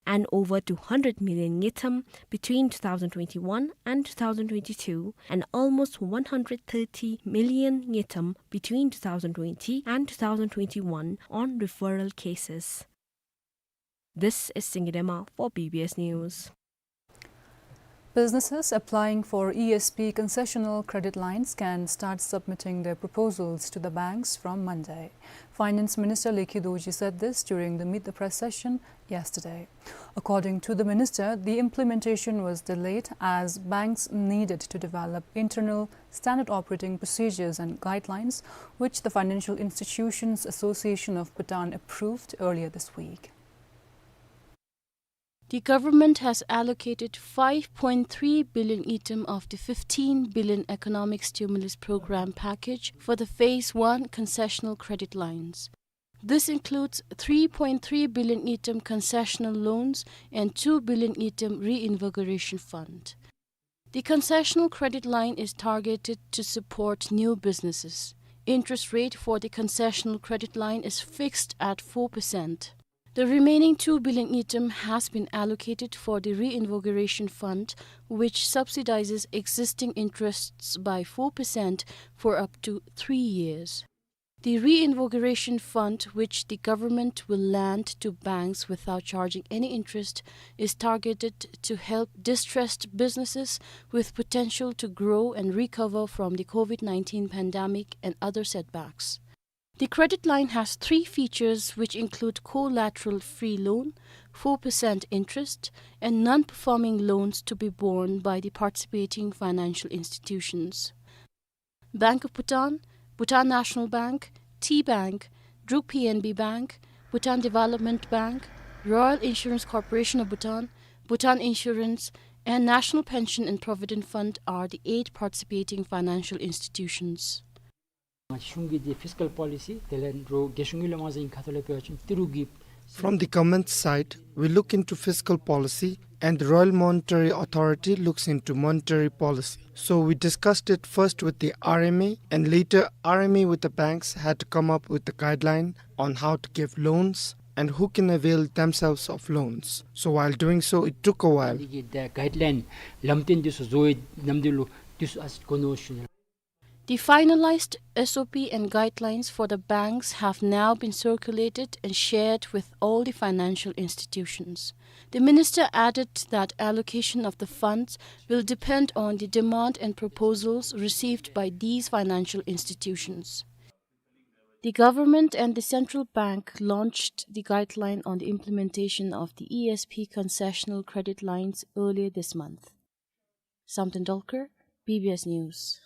and over two hundred million ngultrum between two thousand twenty-one and two thousand twenty-two, and almost one hundred thirty million ngultrum between two thousand twenty and two thousand twenty-one on referral cases. This is Singye Dema for B B S News. Businesses applying for E S P concessional credit lines can start submitting their proposals to the banks from Monday. Finance Minister Lekhi Dorji said this during the Meet the Press session yesterday. According to the minister, the implementation was delayed as banks needed to develop internal standard operating procedures and guidelines, which the Financial Institutions Association of Bhutan approved earlier this week. The government has allocated five point three billion ngultrum of the fifteen billion economic stimulus program package for the phase one concessional credit lines. This includes three point three billion ngultrum concessional loans and two billion ngultrum reinvigoration fund. The concessional credit line is targeted to support new businesses. Interest rate for the concessional credit line is fixed at four percent. The remaining two billion ngultrum has been allocated for the reinvigoration fund, which subsidizes existing interests by four percent for up to three years. The reinvigoration fund, which the government will lend to banks without charging any interest, is targeted to help distressed businesses with potential to grow and recover from the COVID nineteen pandemic and other setbacks. The credit line has three features, which include collateral-free loan, four percent interest, and non-performing loans to be borne by the participating financial institutions. Bank of Bhutan, Bhutan National Bank, Tea Bank, Druk P N B Bank, Bhutan Development Bank, Royal Insurance Corporation of Bhutan, Bhutan Insurance, and National Pension and Provident Fund are the eight participating financial institutions. གཞུང་གི་འདི་ཕིས་ཀཱལ་པོ་ལི་སི་དེ་ལས་འགྲོ་རྒྱལ་གཞུང་གི་ལས་མ་ཟིན་ཁ་ཐོག་ལས་འབད་བ་ཅིན་ཏི་རུ་གི From the government side, we look into fiscal policy and the Royal Monetary Authority looks into monetary policy. So we discussed it first with the R M A, and later R M A with the banks had to come up with the guideline on how to give loans and who can avail themselves of loans. So while doing so, it took a while. གི་འདི་གའིཌ་ལའིན་ལམ་སྟོན་འདི་ཚུ་བཟོ་བའི་ནམ་དུས་ལུ་འདི་ཚུ་ཨ་ཙི་གོ་ནོ་ཞུ་ནི། The finalized S O P and guidelines for the banks have now been circulated and shared with all the financial institutions. The minister added that allocation of the funds will depend on the demand and proposals received by these financial institutions. The government and the central bank launched the guideline on the implementation of the E S P concessional credit lines earlier this month. Samten Dolkar, B B S News.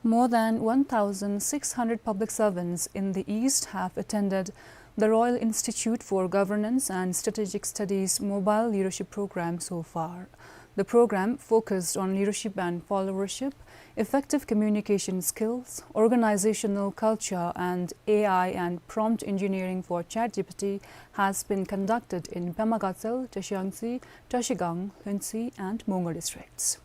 More than one thousand six hundred public servants in the East have attended the Royal Institute for Governance and Strategic Studies Mobile Leadership Program so far. The program focused on leadership and followership, effective communication skills, organizational culture, and A I and prompt engineering for ChatGPT has been conducted in Pema Gatshel, Trashiyangtse, Trashigang, Lhuentse, and Mongar districts.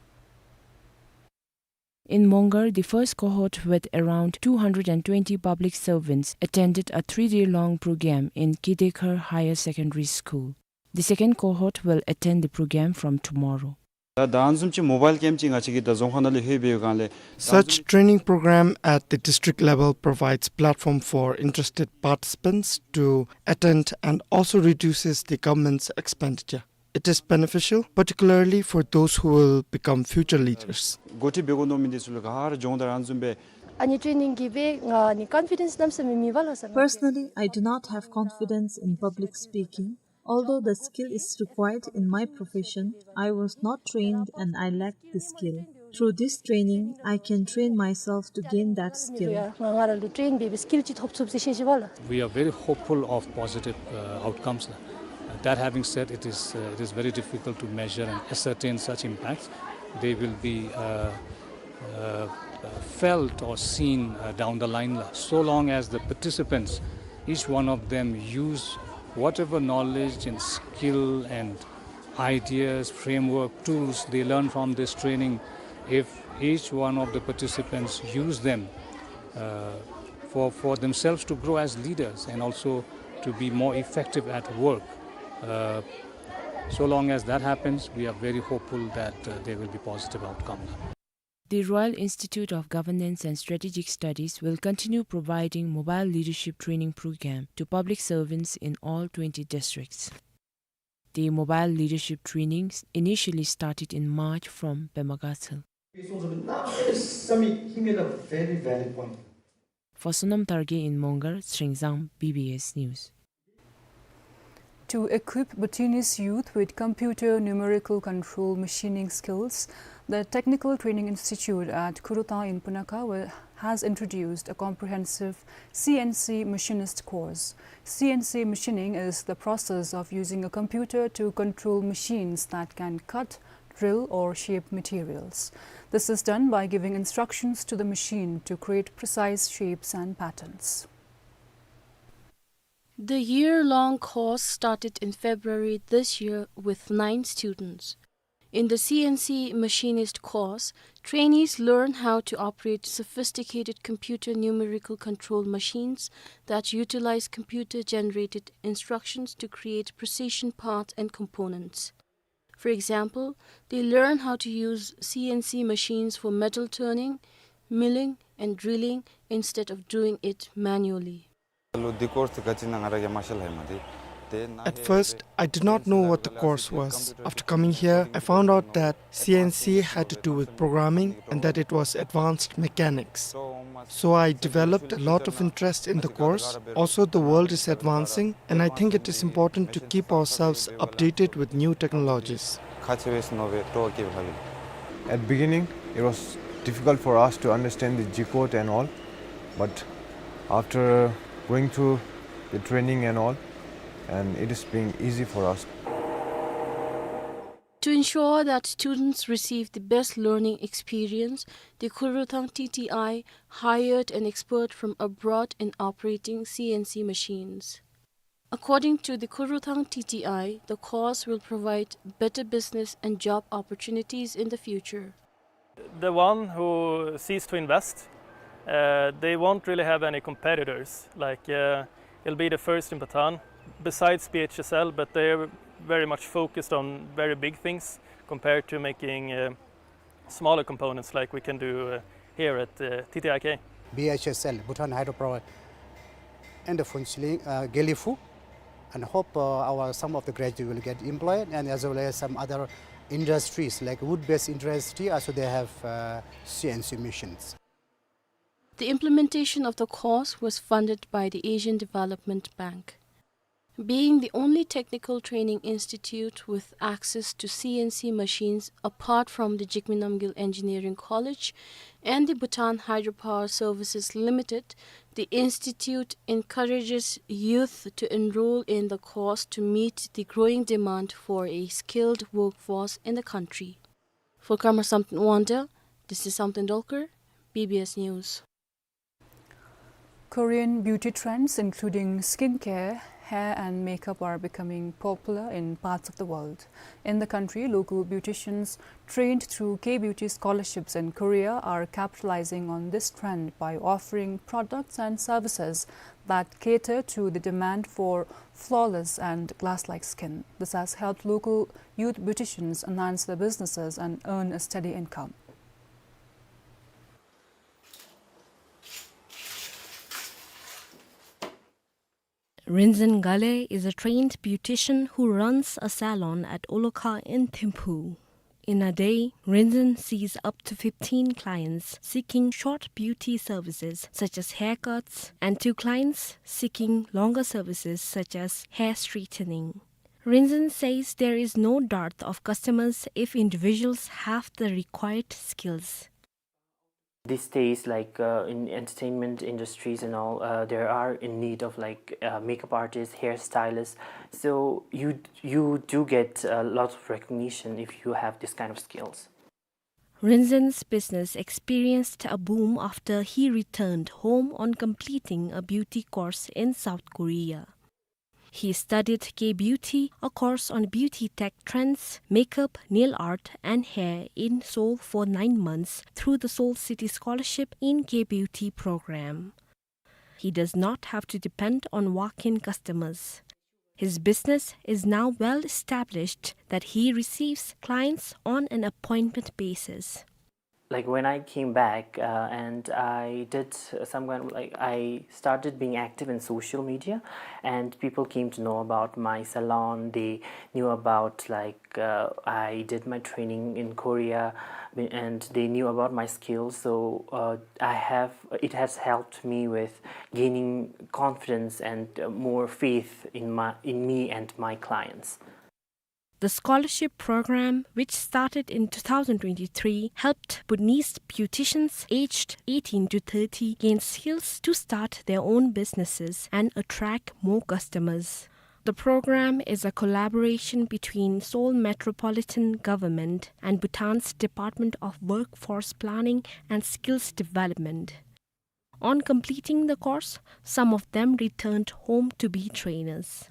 In Mongar, the first cohort with around two hundred and twenty public servants attended a three-day-long program in Kidekhar Higher Secondary School. The second cohort will attend the program from tomorrow. ད་ད་ཨ་ནི་བཟུམ་ཅིག་མོ་བཱའིལ་ཀེམ་ཅིག་ང་བཅས་ཀྱི་ད་རྫོང་ཁག་ནང་ལས་ལྷོད་པའི་སྒང་ལས། Such training program at the district level provides platform for interested participants to attend and also reduces the government's expenditure. It is beneficial, particularly for those who will become future leaders. འགོ་ཁྲིད་འབད་དགོ་མནོ་མི་འདི་ཚུ་ལུ་ག་ར་སྦྱོང་བརྡར་ཨ་ནི་བཟུམ་སྦེ། ཨ་ནི་ཊེ་ནིང་གིས་སྦེ་ང་ནི་ཀོན་ཕི་ཌེནསི་གནམ་མེད་ས་མེད་མེད་པས་ལགས་སོ། Personally, I do not have confidence in public speaking. Although the skill is required in my profession, I was not trained and I lacked the skill. Through this training, I can train myself to gain that skill. ང་ང་ར་ལུ་ཊེན་འབད་བའི་སི་ཀིལ་ཅིག་ཐོབ་ཚུགས་ཟེར་ཞུ་བ་ལགས། We are very hopeful of positive, uh, outcomes. Uh, that having said, it is, uh, it is very difficult to measure and ascertain such impacts. They will be, uh, uh, felt or seen, uh, down the line, la. So long as the participants, each one of them, use whatever knowledge and skill and ideas, framework, tools they learn from this training, if each one of the participants use them, uh, for, for themselves to grow as leaders and also to be more effective at work, uh, so long as that happens, we are very hopeful that, uh, there will be positive outcome. The Royal Institute of Governance and Strategic Studies will continue providing mobile leadership training program to public servants in all twenty districts. The mobile leadership trainings initially started in March from Pema Gatshel. For Sonam Targe in Mongar, Sringzang, B B S News. To equip Bhutanese youth with computer numerical control machining skills, the Technical Training Institute at Khuruthang in Punakha will, has introduced a comprehensive C N C machinist course. C N C machining is the process of using a computer to control machines that can cut, drill, or shape materials. This is done by giving instructions to the machine to create precise shapes and patterns. The year-long course started in February this year with nine students. In the C N C machinist course, trainees learn how to operate sophisticated computer numerical control machines that utilize computer-generated instructions to create precision parts and components. For example, they learn how to use C N C machines for metal turning, milling, and drilling instead of doing it manually. ལོ་འདི་ཀོརསི་འདི་ག་ཅི་ཨིན་ན་ང་ར་གིས་མ་ཤེས་ལྷག་མ་དེ། At first, I did not know what the course was. After coming here, I found out that C N C had to do with programming and that it was advanced mechanics. So I developed a lot of interest in the course. Also, the world is advancing, and I think it is important to keep ourselves updated with new technologies. ཁག་ཆེ་བས་ཟེར་མནོ་བའི་སྤྲོ་བ་སྐྱེས་པ་ལགས། At beginning, it was difficult for us to understand the G code and all, but after going through the training and all, and it is being easy for us. To ensure that students receive the best learning experience, the Khuruthang T T I hired an expert from abroad in operating C N C machines. According to the Khuruthang T T I, the course will provide better business and job opportunities in the future. The one who sees to invest, uh, they won't really have any competitors. Like, uh, it'll be the first in Bhutan, besides B H S L, but they're very much focused on very big things compared to making, uh, smaller components like we can do, uh, here at, uh, T T I K. B H S L, Bhutan Hydropower, and the Phuentsholing, uh, Gelephu, and hope, uh, our, some of the graduates will get employed, and as well as some other industries like wood-based industry, also they have, uh, C N C machines. The implementation of the course was funded by the Asian Development Bank. Being the only technical training institute with access to C N C machines apart from the Jigme Namgyel Engineering College and the Bhutan Hydropower Services Limited, the institute encourages youth to enroll in the course to meet the growing demand for a skilled workforce in the country. For Karma Samten Wangdal, this is Samten Dolkar, B B S News. Korean beauty trends, including skincare, hair and makeup, are becoming popular in parts of the world. In the country, local beauticians trained through K-beauty scholarships in Korea are capitalizing on this trend by offering products and services that cater to the demand for flawless and glass-like skin. This has helped local youth beauticians enhance their businesses and earn a steady income. Rinzin Gale is a trained beautician who runs a salon at Olokha in Thimphu. In a day, Rinzin sees up to fifteen clients seeking short beauty services such as haircuts and to clients seeking longer services such as hair straightening. Rinzin says there is no dearth of customers if individuals have the required skills. These days, like, uh, in entertainment industries and all, uh, there are in need of, like, uh, makeup artists, hairstylists. So you, you do get a lot of recognition if you have this kind of skills. Rinzin's business experienced a boom after he returned home on completing a beauty course in South Korea. He studied K-beauty, a course on beauty tech trends, makeup, nail art, and hair in Seoul for nine months through the Seoul City Scholarship in K-beauty program. He does not have to depend on walk-in customers. His business is now well established that he receives clients on an appointment basis. Like, when I came back, uh, and I did, uh, some kind of, like, I started being active in social media, and people came to know about my salon. They knew about, like, uh, I did my training in Korea, and they knew about my skills. So, uh, I have, it has helped me with gaining confidence and, uh, more faith in my, in me and my clients. The scholarship program, which started in two thousand twenty-three, helped Bhutanese beauticians aged eighteen to thirty gain skills to start their own businesses and attract more customers. The program is a collaboration between Seoul Metropolitan Government and Bhutan's Department of Workforce Planning and Skills Development. On completing the course, some of them returned home to be trainers.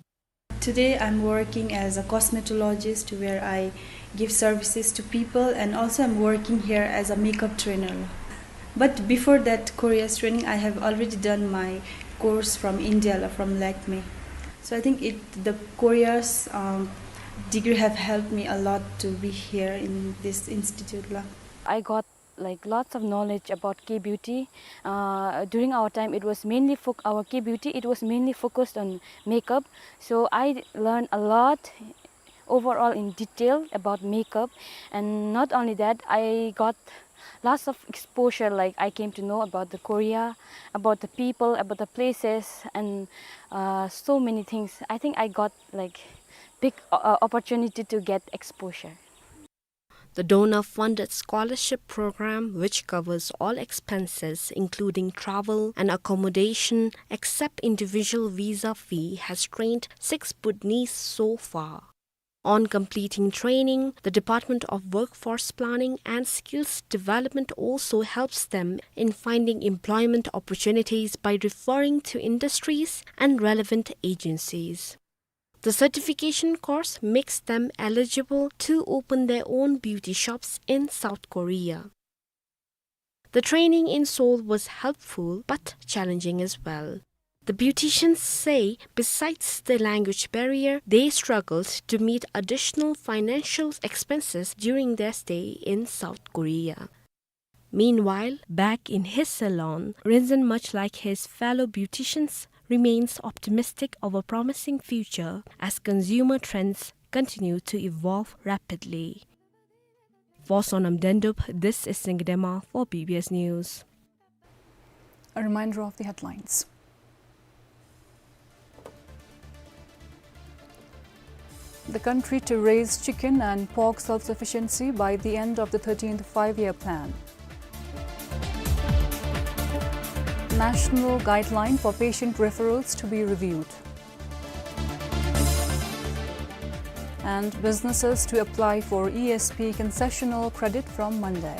Today I'm working as a cosmetologist where I give services to people, and also I'm working here as a makeup trainer. But before that Korea's training, I have already done my course from India, la, from Lakme. So I think it, the Korea's, um, degree have helped me a lot to be here in this institute, la. I got, like, lots of knowledge about K-beauty. Uh, during our time, it was mainly foc-, our K-beauty, it was mainly focused on makeup. So I learned a lot overall in detail about makeup. And not only that, I got lots of exposure, like, I came to know about the Korea, about the people, about the places, and, uh, so many things. I think I got, like, big, uh, opportunity to get exposure. The donor-funded scholarship program, which covers all expenses, including travel and accommodation, except individual visa fee, has trained six Bhutanese so far. On completing training, the Department of Workforce Planning and Skills Development also helps them in finding employment opportunities by referring to industries and relevant agencies. The certification course makes them eligible to open their own beauty shops in South Korea. The training in Seoul was helpful but challenging as well. The beauticians say, besides the language barrier, they struggled to meet additional financial expenses during their stay in South Korea. Meanwhile, back in his salon, Rinzin, much like his fellow beauticians, remains optimistic of a promising future as consumer trends continue to evolve rapidly. For Sonam Dendup, this is Singye Dema for B B S News. A reminder of the headlines. The country to raise chicken and pork self-sufficiency by the end of the thirteenth Five-Year Plan. National guideline for patient referrals to be reviewed. And businesses to apply for E S P concessional credit from Monday.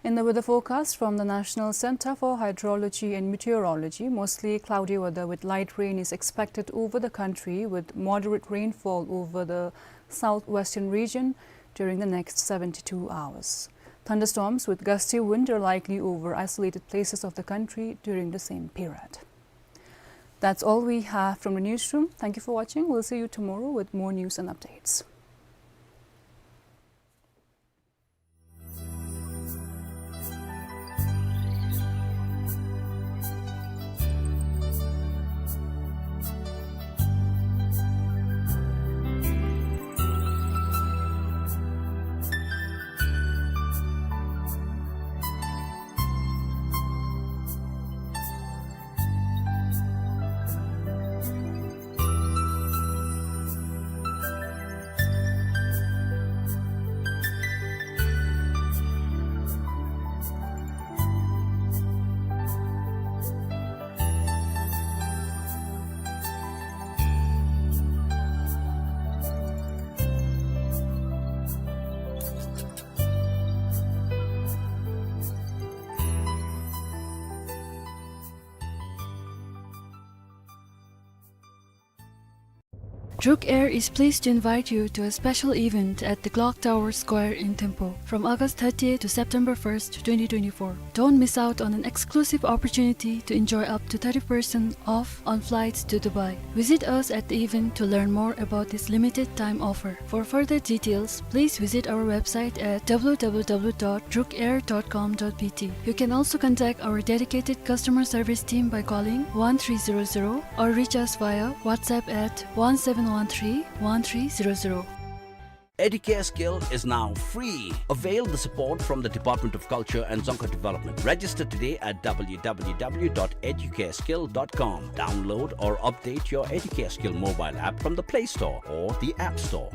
In the weather forecast from the National Center for Hydrology and Meteorology, mostly cloudy weather with light rain is expected over the country, with moderate rainfall over the southwestern region during the next seventy-two hours. Thunderstorms with gusty wind are likely over isolated places of the country during the same period. That's all we have from the newsroom. Thank you for watching. We'll see you tomorrow with more news and updates. Druk Air is pleased to invite you to a special event at the Clock Tower Square in Thimphu from August thirtieth to September first, twenty twenty-four. Don't miss out on an exclusive opportunity to enjoy up to thirty percent off on flights to Dubai. Visit us at the event to learn more about this limited time offer. For further details, please visit our website at w w w dot druk air dot com dot b t. You can also contact our dedicated customer service team by calling one three zero zero or reach us via WhatsApp at one seven one three one three zero zero. Educare Skill is now free. Avail the support from the Department of Culture and Dzongkha Development. Register today at w w w dot educare skill dot com. Download or update your Educare Skill mobile app from the Play Store or the App Store.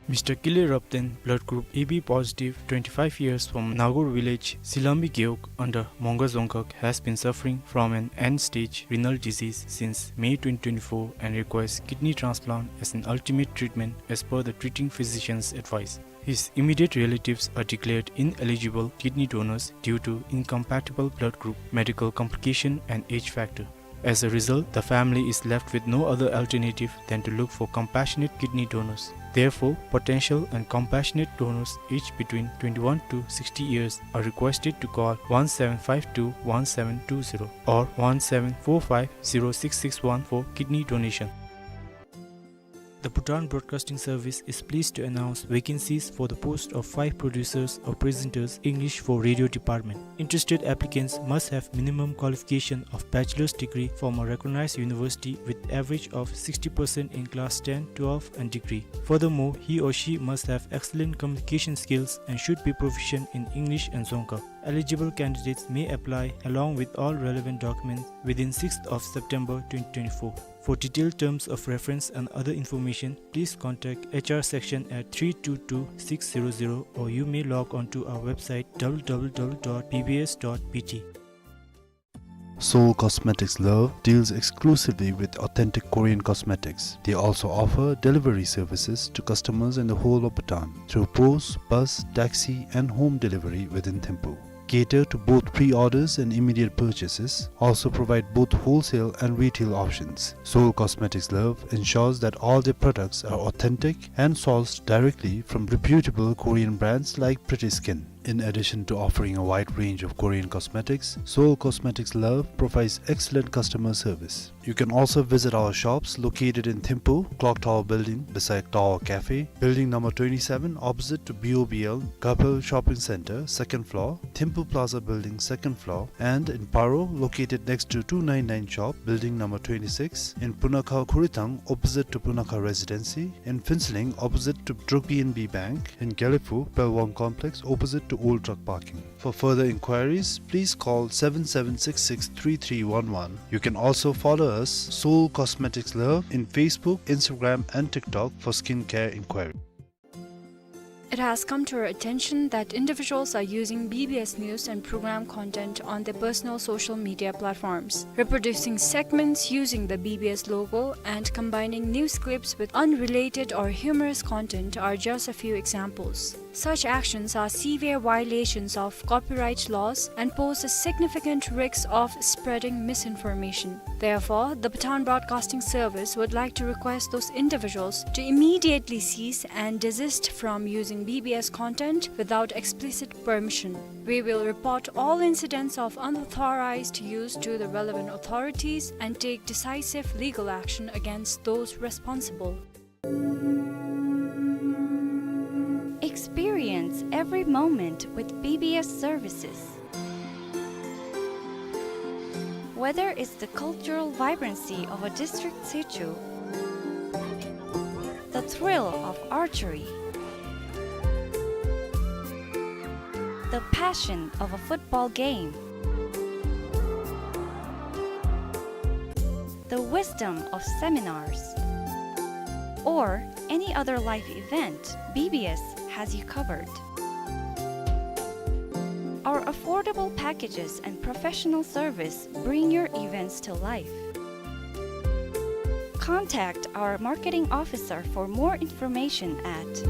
Mister Kile Rapten, blood group A B positive, twenty-five years, from Nagur village, Silambi Gewog, under Monga Dzongkhag, has been suffering from an end-stage renal disease since May twenty twenty-four and requires kidney transplant as an ultimate treatment as per the treating physician's advice. His immediate relatives are declared ineligible kidney donors due to incompatible blood group, medical complication and age factor. As a result, the family is left with no other alternative than to look for compassionate kidney donors. Therefore, potential and compassionate donors aged between twenty-one to sixty years are requested to call one seven five two one seven two zero or one seven four five zero six six one for kidney donation. The Bhutan Broadcasting Service is pleased to announce vacancies for the post of five producers or presenters, English for radio department. Interested applicants must have minimum qualification of bachelor's degree from a recognized university with average of sixty percent in class ten, twelve and degree. Furthermore, he or she must have excellent communication skills and should be proficient in English and Dzongkha. Eligible candidates may apply along with all relevant documents within sixth of September twenty twenty-four. For detailed terms of reference and other information, please contact H R section at three two two six zero zero, or you may log on to our website w w w dot b b s dot b t. Seoul Cosmetics Love deals exclusively with authentic Korean cosmetics. They also offer delivery services to customers in the whole of Bhutan through post, bus, taxi, and home delivery within Thimphu. Cater to both pre-orders and immediate purchases, also provide both wholesale and retail options. Seoul Cosmetics Love ensures that all their products are authentic and sourced directly from reputable Korean brands like Pretty Skin. In addition to offering a wide range of Korean cosmetics, Seoul Cosmetics Love provides excellent customer service. You can also visit our shops located in Thimphu, Clock Tower Building beside Tower Cafe, Building number twenty-seven opposite to B O B L, Gapel Shopping Center, second floor, Thimphu Plaza Building, second floor, and in Paro, located next to two nine nine shop, Building number twenty-six, in Punakha Khurithang, opposite to Punakha Residency, in Phuentsholing, opposite to Druk B N B Bank, in Gelephu, Pelwang Complex, opposite to old truck parking. For further inquiries, please call seven seven six six three three one one. You can also follow us, Seoul Cosmetics Love, in Facebook, Instagram, and TikTok for skincare inquiry. It has come to our attention that individuals are using B B S news and program content on their personal social media platforms, reproducing segments using the B B S logo and combining news clips with unrelated or humorous content are just a few examples. Such actions are severe violations of copyright laws and pose a significant risk of spreading misinformation. Therefore, the Bhutan Broadcasting Service would like to request those individuals to immediately cease and desist from using B B S content without explicit permission. We will report all incidents of unauthorized use to the relevant authorities and take decisive legal action against those responsible. Experience every moment with B B S services. Whether it's the cultural vibrancy of a district sichu, the thrill of archery, the passion of a football game, the wisdom of seminars, or any other life event, B B S has you covered. Our affordable packages and professional service bring your events to life. Contact our marketing officer for more information at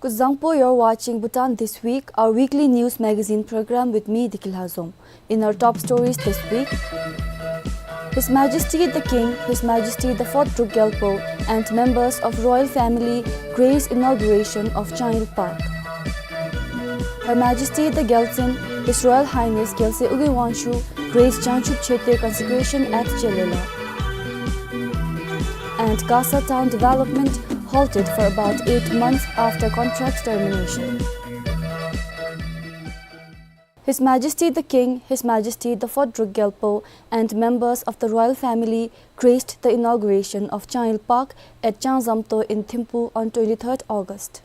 Kuzuzangpo, you're watching Bhutan This Week, our weekly news magazine program with me, Deki Lhazom. In our top stories this week, His Majesty the King, His Majesty the Fourth Druk Gyalpo, and members of royal family grace inauguration of Changyul Park. Her Majesty the Gyaltsen, His Royal Highness Gyalse Ugyen Wangchuck, graced Jangchup Chete consecration at Chelela. And Kasa town development halted for about eight months after contract termination. His Majesty the King, His Majesty the Fourth Druk Gyalpo, and members of the royal family graced the inauguration of Changyul Park at Changzamto in Thimphu on twenty-third August.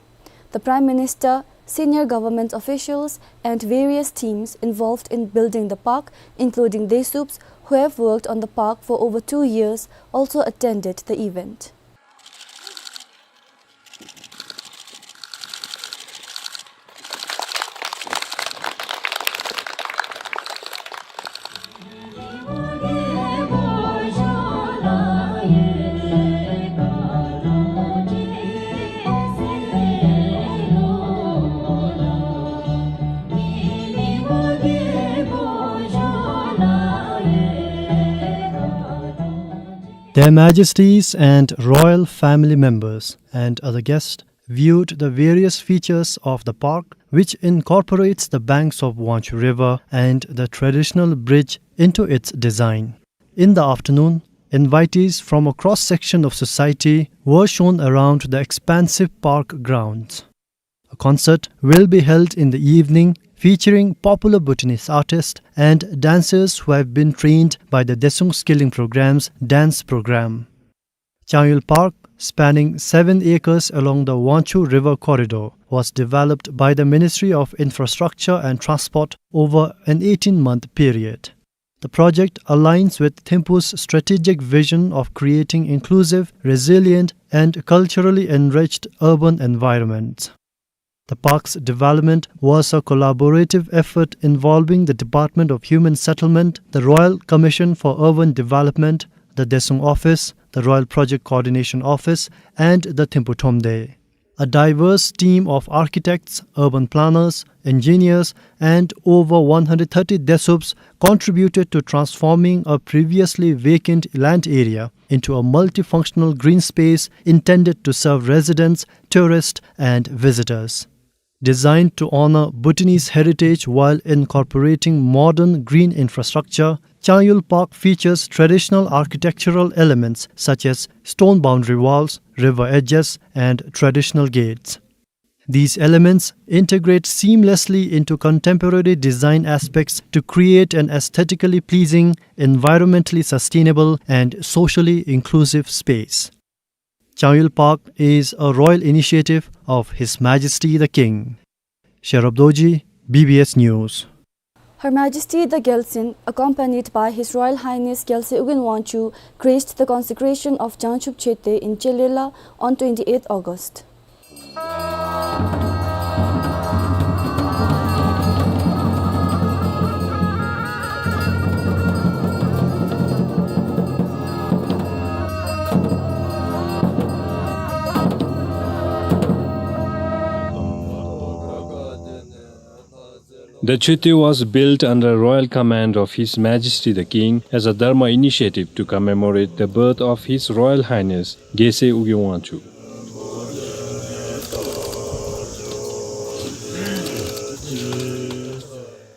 The Prime Minister, senior government officials, and various teams involved in building the park, including Desuups who have worked on the park for over two years, also attended the event. Their Majesties and royal family members and other guests viewed the various features of the park, which incorporates the banks of Wangchuk River and the traditional bridge into its design. In the afternoon, invitees from a cross-section of society were shown around the expansive park grounds. A concert will be held in the evening featuring popular Bhutanese artists and dancers who have been trained by the Desuung Skilling Program's dance program. Changyul Park, spanning seven acres along the Wangchuk River corridor, was developed by the Ministry of Infrastructure and Transport over an eighteen-month period. The project aligns with Thimphu's strategic vision of creating inclusive, resilient, and culturally enriched urban environments. The park's development was a collaborative effort involving the Department of Human Settlement, the Royal Commission for Urban Development, the Desuung Office, the Royal Project Coordination Office, and the Thimphu Thromde. A diverse team of architects, urban planners, engineers, and over one hundred thirty Desuups contributed to transforming a previously vacant land area into a multifunctional green space intended to serve residents, tourists, and visitors. Designed to honor Bhutanese heritage while incorporating modern green infrastructure, Changyul Park features traditional architectural elements such as stone boundary walls, river edges, and traditional gates. These elements integrate seamlessly into contemporary design aspects to create an aesthetically pleasing, environmentally sustainable, and socially inclusive space. Changyul Park is a royal initiative of His Majesty the King. Sherab Dorji, B B S News. Her Majesty the Gyaltsen, accompanied by His Royal Highness Gyalse Ugyen Wangchuck, graced the consecration of Jangchup Chete in Chelela on twenty-eighth August. The Chete was built under royal command of His Majesty the King as a Dharma initiative to commemorate the birth of His Royal Highness Gyalse Ugyen Wangchuck.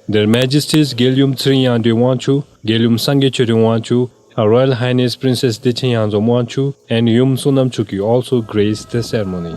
Their Majesties Gyaluyum Tsering Yangdreng Wangchuck, Gyaluyum Sangay Choden Wangchuck, Her Royal Highness Princess Dechen Yangzom Wangchuck and Yum Sonam Chukyi also graced the ceremony.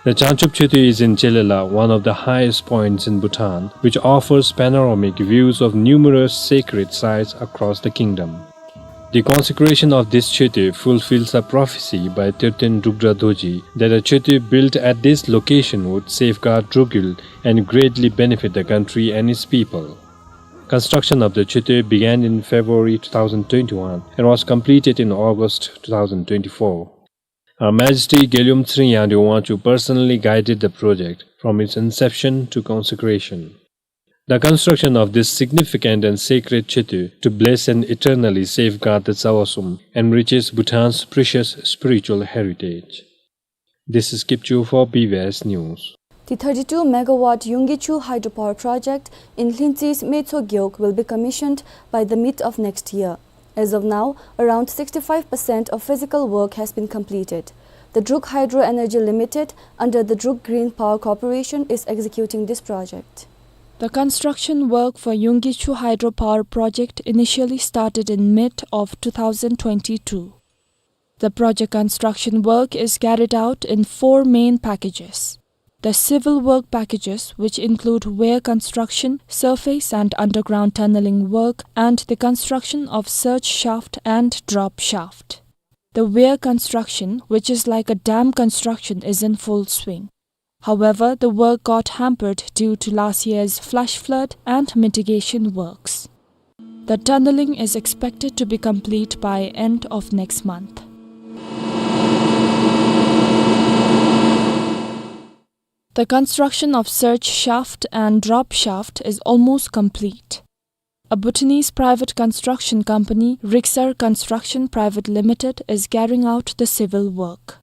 The Changchub Choetue is in Chelela, one of the highest points in Bhutan, which offers panoramic views of numerous sacred sites across the kingdom. The consecration of this Choetue fulfills a prophecy by Terten Drukdra Dorji that a Choetue built at this location would safeguard Druk Yul and greatly benefit the country and its people. Construction of the Choetue began in February two thousand twenty-one and was completed in August two thousand twenty-four. Her Majesty Gelgyom Tshering Yangdreng Wangchuck personally guided the project from its inception to consecration. The construction of this significant and sacred Choetue to bless and eternally safeguard the Tsawasum enriches Bhutan's precious spiritual heritage. This is Kipchu for B B S News. The thirty-two megawatt Yunggichu hydropower project in Lhintsi's Metso Gewog will be commissioned by the mid of next year. As of now, around sixty-five percent of physical work has been completed. The Druk Hydro Energy Limited, under the Druk Green Power Corporation, is executing this project. The construction work for Yunggichu hydropower project initially started in mid of two thousand twenty-two. The project construction work is carried out in four main packages. The civil work packages, which include weir construction, surface and underground tunneling work, and the construction of surge shaft and drop shaft. The weir construction, which is like a dam construction, is in full swing. However, the work got hampered due to last year's flash flood and mitigation works. The tunneling is expected to be complete by end of next month. The construction of surge shaft and drop shaft is almost complete. A Bhutanese private construction company, Riksar Construction Private Limited, is carrying out the civil work.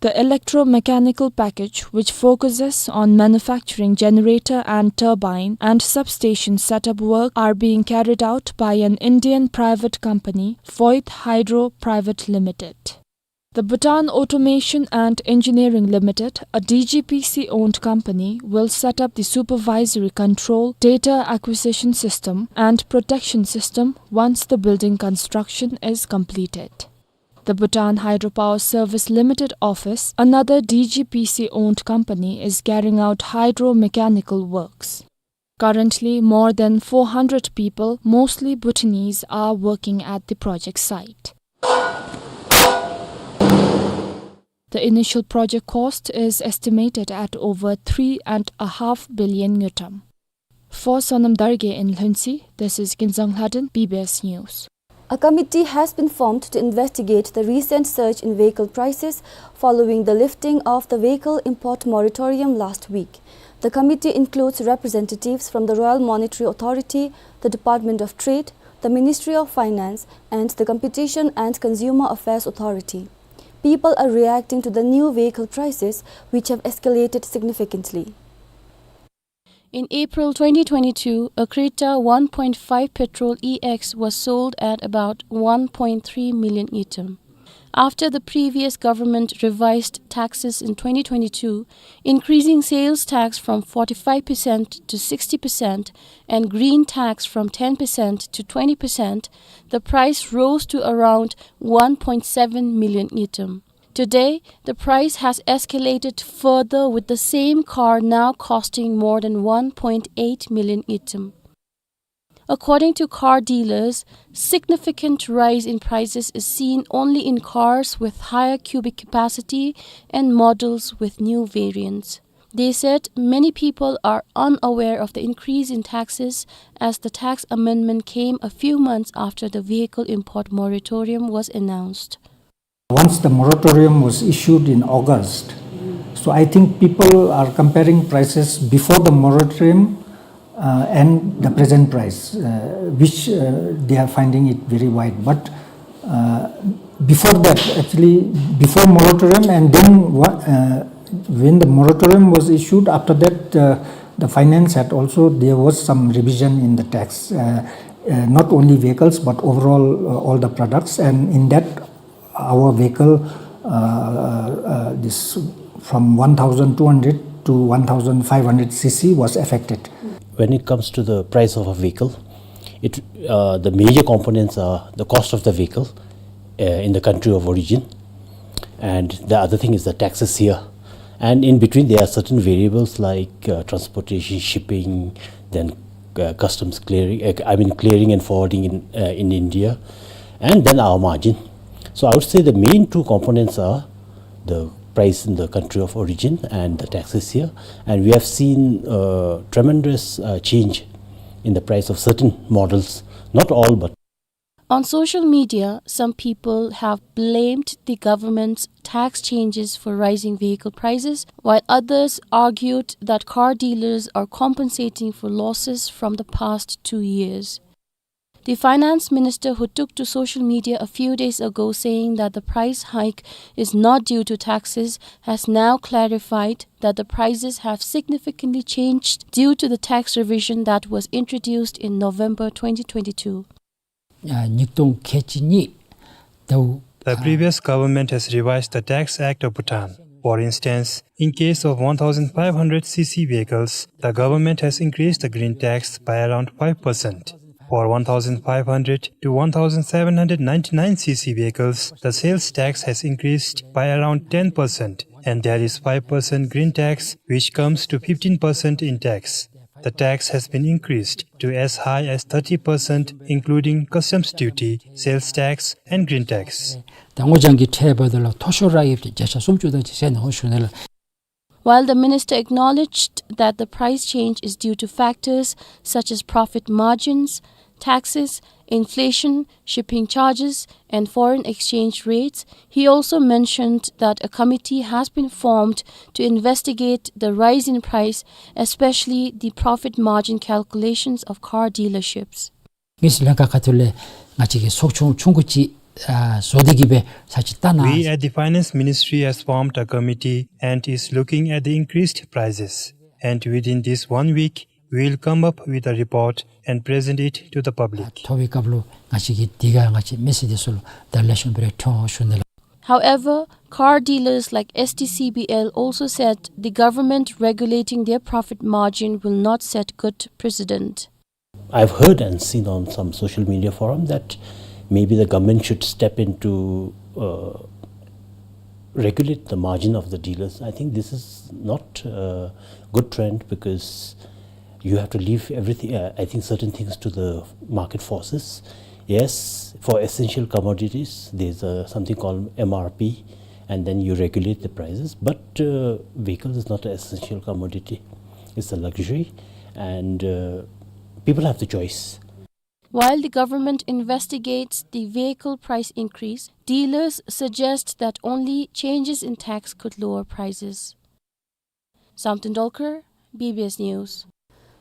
The electromechanical package, which focuses on manufacturing generator and turbine and substation setup work, are being carried out by an Indian private company, Voith Hydro Private Limited. The Bhutan Automation and Engineering Limited, a D G P C owned company, will set up the supervisory control, data acquisition system, and protection system once the building construction is completed. The Bhutan Hydropower Service Limited office, another D G P C owned company, is carrying out hydromechanical works. Currently, more than four hundred people, mostly Bhutanese, are working at the project site. The initial project cost is estimated at over three and a half billion ngultrum. For Sonam Dargay in Lhuentse, this is Kinzang Lhaden, B B S News. A committee has been formed to investigate the recent surge in vehicle prices following the lifting of the vehicle import moratorium last week. The committee includes representatives from the Royal Monetary Authority, the Department of Trade, the Ministry of Finance, and the Competition and Consumer Affairs Authority. People are reacting to the new vehicle prices, which have escalated significantly. In April twenty twenty-two, a Creta one point five petrol E X was sold at about one point three million ngultrum. After the previous government revised taxes in twenty twenty-two, increasing sales tax from forty-five percent to sixty percent and green tax from ten percent to twenty percent, the price rose to around one point seven million ngultrum. Today, the price has escalated further, with the same car now costing more than one point eight million ngultrum. According to car dealers, significant rise in prices is seen only in cars with higher cubic capacity and models with new variants. They said many people are unaware of the increase in taxes, as the tax amendment came a few months after the vehicle import moratorium was announced. Once the moratorium was issued in August, so I think people are comparing prices before the moratorium, uh, and the present price, uh, which, uh, they are finding it very wide. But, uh, before that, actually, before moratorium and then wha-, uh, when the moratorium was issued, after that, uh, the finance had also, there was some revision in the tax, uh, uh, not only vehicles, but overall, uh, all the products. And in that, our vehicle, uh, uh, this from one thousand two hundred to one thousand five hundred C C was affected. When it comes to the price of a vehicle, it, uh, the major components are the cost of the vehicle, uh, in the country of origin, and the other thing is the taxes here. And in between, there are certain variables like, uh, transportation, shipping, then, uh, customs clearing, uh, I mean, clearing and forwarding in, uh, in India, and then our margin. So I would say the main two components are the price in the country of origin and the taxes here. And we have seen, uh, tremendous, uh, change in the price of certain models, not all, but On social media, some people have blamed the government's tax changes for rising vehicle prices, while others argued that car dealers are compensating for losses from the past two years. The finance minister, who took to social media a few days ago saying that the price hike is not due to taxes, has now clarified that the prices have significantly changed due to the tax revision that was introduced in November twenty twenty-two. ཨ་ཉིས་སྟོང་ཁལ་གཅིག་གཉིས་ཟླཝ། The previous government has revised the Tax Act of Bhutan. For instance, in case of one thousand five hundred C C vehicles, the government has increased the green tax by around five percent. For one thousand five hundred to one thousand seven hundred ninety-nine C C vehicles, the sales tax has increased by around ten percent, and there is five percent green tax, which comes to fifteen percent in tax. The tax has been increased to as high as thirty percent, including customs duty, sales tax, and green tax. ད་སྔོ་ལྗང་གི་ཁྲལ་འབདཝ་ད་ལུ་མཐོ་ཤོས་ར་ཡོདཔ་ཅིག་བརྒྱ་ཆ་སུམ་ཅུ་དེ་ཅིག་ཟེར་ནི་འོང་ཞུ་ནི་ལགས། While the minister acknowledged that the price change is due to factors such as profit margins, taxes, inflation, shipping charges, and foreign exchange rates, he also mentioned that a committee has been formed to investigate the rise in price, especially the profit margin calculations of car dealerships. ངེའི་ལྷན་ཁག་ཁ་ཐུག་ལས་ང་བཅས་ཀྱིས་ཚོགས་ཆུང་ཆུང་ཀུ་ཅིག་ཨ་བཟོ་སྟེ་གི་སྦེ་ཚར་ཅིག་བལྟ་གནང་། We at the Finance Ministry has formed a committee and is looking at the increased prices. And within this one week, we will come up with a report and present it to the public. མཐོ་བའི་སྐབས་ལུ་ང་བཅས་ཀྱིས་དེ་ག་ང་བཅས་མི་སེར་དེ་ཚུ་ལུ་ད་ལེགས་ཤོམ་སྦེ་ར་ཐོན་འོང་ཞུ་ནི་ལགས། However, car dealers like S T C B L also said the government regulating their profit margin will not set good precedent. I've heard and seen on some social media forum that maybe the government should step in to, uh, regulate the margin of the dealers. I think this is not a good trend because you have to leave everything, uh, I think, certain things to the market forces. Yes, for essential commodities, there's a, something called M R P, and then you regulate the prices. But, uh, vehicles is not an essential commodity. It's a luxury, and, uh, people have the choice. While the government investigates the vehicle price increase, dealers suggest that only changes in tax could lower prices. Samten Dolkar, B B S News.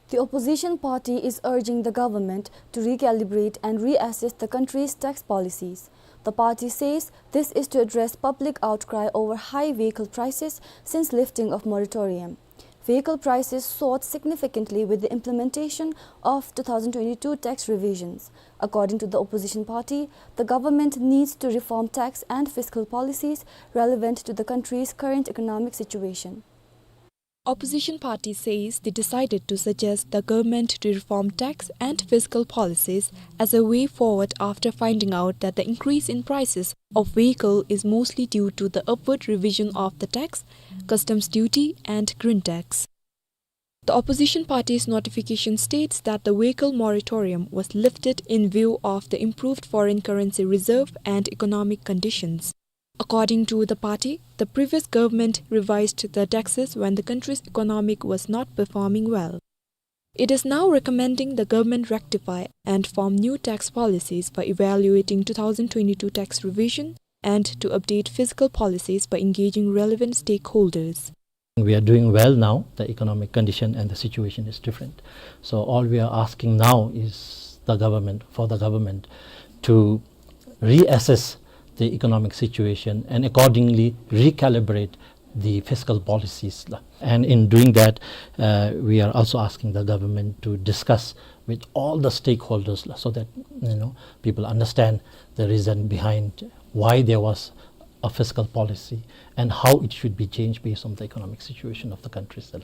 The opposition party is urging the government to recalibrate and reassess the country's tax policies. The party says this is to address public outcry over high vehicle prices since lifting of moratorium. Vehicle prices soared significantly with the implementation of two thousand twenty-two tax revisions. According to the opposition party, the government needs to reform tax and fiscal policies relevant to the country's current economic situation. Opposition party says they decided to suggest the government to reform tax and fiscal policies as a way forward after finding out that the increase in prices of vehicle is mostly due to the upward revision of the tax, customs duty and green tax. The opposition party's notification states that the vehicle moratorium was lifted in view of the improved foreign currency reserve and economic conditions. According to the party, the previous government revised the taxes when the country's economic was not performing well. It is now recommending the government rectify and form new tax policies for evaluating two thousand twenty-two tax revision and to update fiscal policies by engaging relevant stakeholders. We are doing well now. The economic condition and the situation is different. So all we are asking now is the government, for the government to reassess the economic situation and accordingly recalibrate the fiscal policies la. And in doing that, uh, we are also asking the government to discuss with all the stakeholders la, so that, you know, people understand the reason behind why there was a fiscal policy and how it should be changed based on the economic situation of the countries la.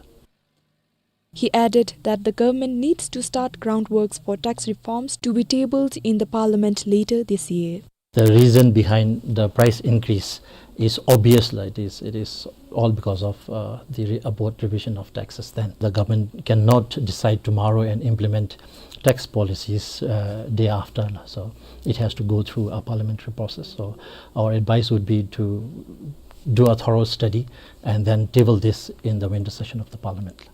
He added that the government needs to start groundworks for tax reforms to be tabled in the parliament later this year. The reason behind the price increase It's obvious that it is, it is all because of, uh, the re-, abort revision of taxes. Then the government cannot decide tomorrow and implement tax policies, uh, day after. So it has to go through a parliamentary process. So our advice would be to do a thorough study and then table this in the winter session of the parliament.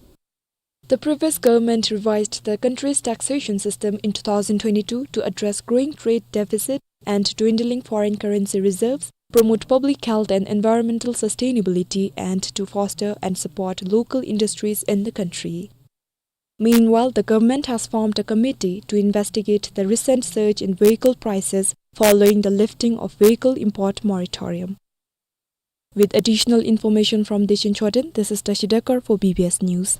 The previous government revised the country's taxation system in two thousand twenty-two to address growing trade deficit and dwindling foreign currency reserves, promote public health and environmental sustainability, and to foster and support local industries in the country. Meanwhile, the government has formed a committee to investigate the recent surge in vehicle prices following the lifting of vehicle import moratorium. With additional information from Dechen Chodron, this is Tashi Dekar for B B S News.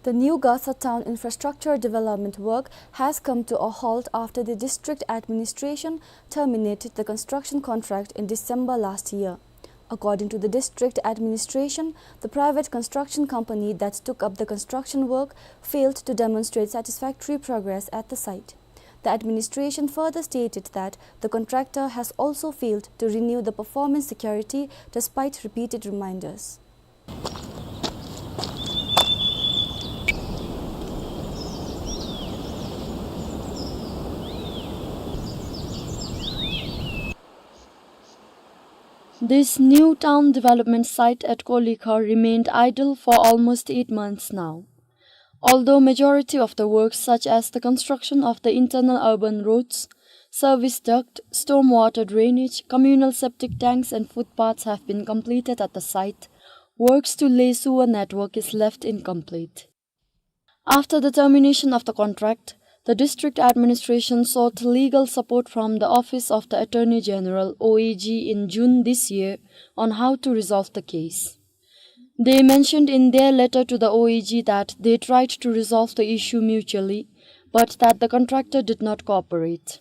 The new Gasa town infrastructure development work has come to a halt after the district administration terminated the construction contract in December last year. According to the district administration, the private construction company that took up the construction work failed to demonstrate satisfactory progress at the site. The administration further stated that the contractor has also failed to renew the performance security despite repeated reminders. This new town development site at Kolikha remained idle for almost eight months now. Although majority of the works, such as the construction of the internal urban roads, service duct, stormwater drainage, communal septic tanks and footpaths have been completed at the site, works to lay sewer network is left incomplete. After the termination of the contract, the district administration sought legal support from the Office of the Attorney General, O A G, in June this year on how to resolve the case. They mentioned in their letter to the O A G that they tried to resolve the issue mutually, but that the contractor did not cooperate.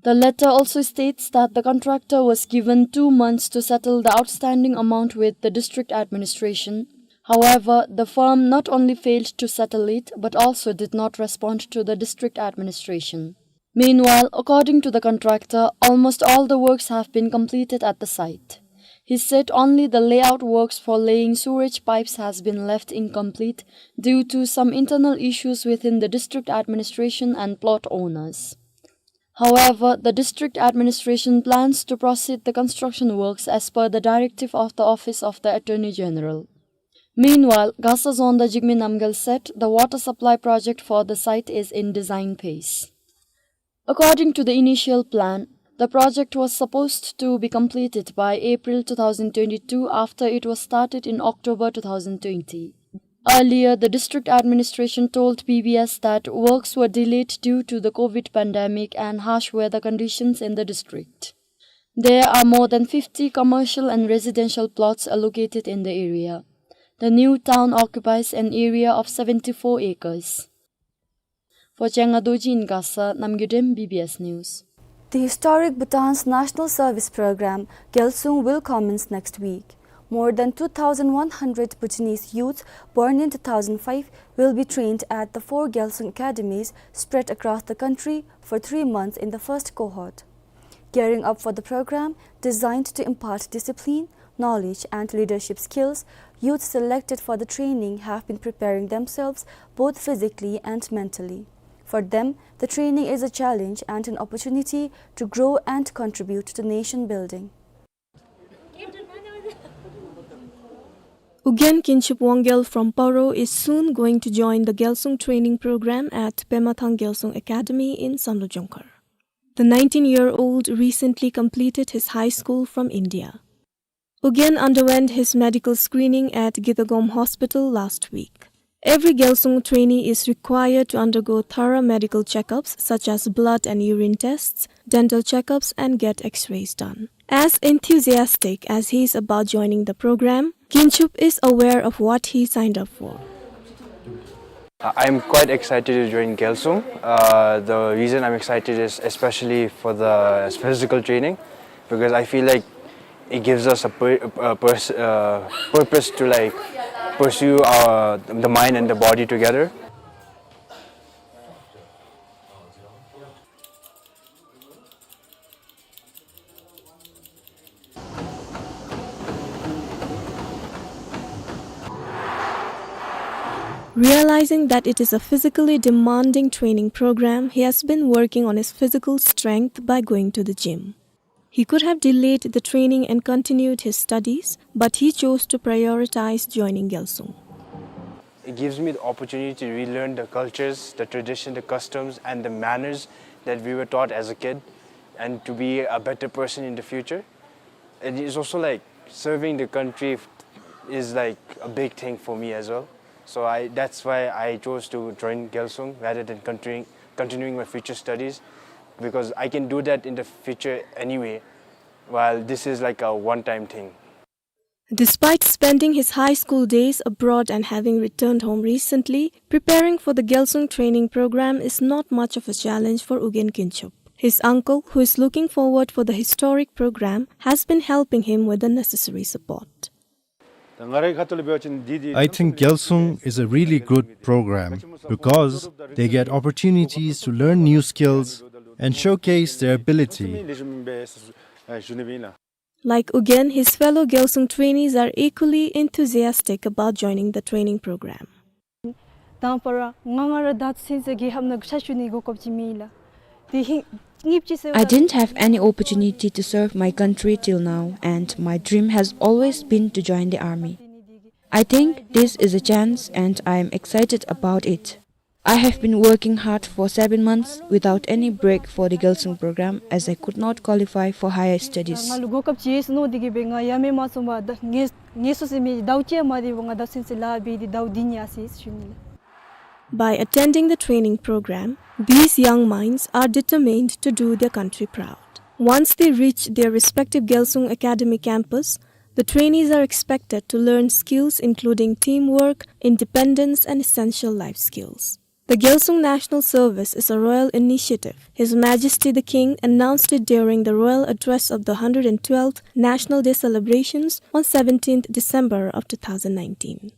The letter also states that the contractor was given two months to settle the outstanding amount with the district administration. However, the firm not only failed to settle it, but also did not respond to the district administration. Meanwhile, according to the contractor, almost all the works have been completed at the site. He said only the layout works for laying sewerage pipes has been left incomplete due to some internal issues within the district administration and plot owners. However, the district administration plans to proceed the construction works as per the directive of the Office of the Attorney General. Meanwhile, Gasa Zonda Jigme Namgyel said the water supply project for the site is in design phase. According to the initial plan, the project was supposed to be completed by April two thousand twenty-two after it was started in October two thousand twenty. Earlier, the district administration told B B S that works were delayed due to the COVID pandemic and harsh weather conditions in the district. There are more than fifty commercial and residential plots allocated in the area. The new town occupies an area of seventy-four acres. For Chenga Dorji in Gasa, Namgay Dem, B B S News. The historic Bhutan's National Service Program, Gyalsung, will commence next week. More than two thousand one hundred Bhutanese youths born in two thousand five will be trained at the four Gyalsung academies spread across the country for three months in the first cohort. Gearing up for the program, designed to impart discipline, knowledge, and leadership skills, youth selected for the training have been preparing themselves both physically and mentally. For them, the training is a challenge and an opportunity to grow and contribute to nation building. U Gyan Kinchup Wanggyal from Paro is soon going to join the Gyalsung training program at Pema Thang Gyalsung Academy in Samdrup Jongkhar. The nineteen-year-old recently completed his high school from India. U Gyan underwent his medical screening at Gitagom Hospital last week. Every Gyalsung trainee is required to undergo thorough medical checkups such as blood and urine tests, dental checkups, and get X-rays done. As enthusiastic as he is about joining the program, Kinchup is aware of what he signed up for. I- I'm quite excited to join Gyalsung. Uh, the reason I'm excited is especially for the physical training, because I feel like it gives us a, pur- a pers- uh, purpose to, like, pursue our, the mind and the body together. Realizing that it is a physically demanding training program, he has been working on his physical strength by going to the gym. He could have delayed the training and continued his studies, but he chose to prioritize joining Gyalsung. It gives me the opportunity to relearn the cultures, the tradition, the customs, and the manners that we were taught as a kid, and to be a better person in the future. And it's also like serving the country is like a big thing for me as well. So I, that's why I chose to join Gyalsung rather than continuing, continuing my future studies, because I can do that in the future anyway, while this is like a one-time thing. Despite spending his high school days abroad and having returned home recently, preparing for the Gyalsung training program is not much of a challenge for Ugyen Kinchup. His uncle, who is looking forward for the historic program, has been helping him with the necessary support. I think Gyalsung is a really good program because they get opportunities to learn new skills and showcase their ability. Like Ugyen, his fellow Gyalsung trainees are equally enthusiastic about joining the training program. དང་པ་ར་ང་ང་ར་ད་ཚུན་ཚོད་རྒྱལ་ཁབ་ནང་ཕྱག་ཞུ་ནི་གོ་སྐབས་ཅིག་མེད་ལགས། དེ་ཧིང་གཉིས་ཅིག་ཟེར། I didn't have any opportunity to serve my country till now, and my dream has always been to join the army. I think this is a chance, and I am excited about it. I have been working hard for seven months without any break for the Gyalsung program, as I could not qualify for higher studies. ང་ལུ་གོ་སྐབས་ཅིག་ཡོད་ཟེར་མནོ་སྟེ་གིས་སྦེ་ང་ཡ་མེད་མ་སོང་བར་ད་ངལ་ངལ་གསོ་ཟེར་མི་ཟླཝ་གཅིག་མ་འདས་པར་ང་ད་ཚུན་ཚོད་ལཱ་འབད་དེ་ཟླཝ་འདི་ཉལ་ཡི་ཟེར་ཞུ་ནི་ལགས། By attending the training program, these young minds are determined to do their country proud. Once they reach their respective Gyalsung Academy campus, the trainees are expected to learn skills including teamwork, independence, and essential life skills. The Gyalsung National Service is a royal initiative. His Majesty the King announced it during the royal address of the hundred and twelfth National Day celebrations on seventeenth December of two thousand nineteen.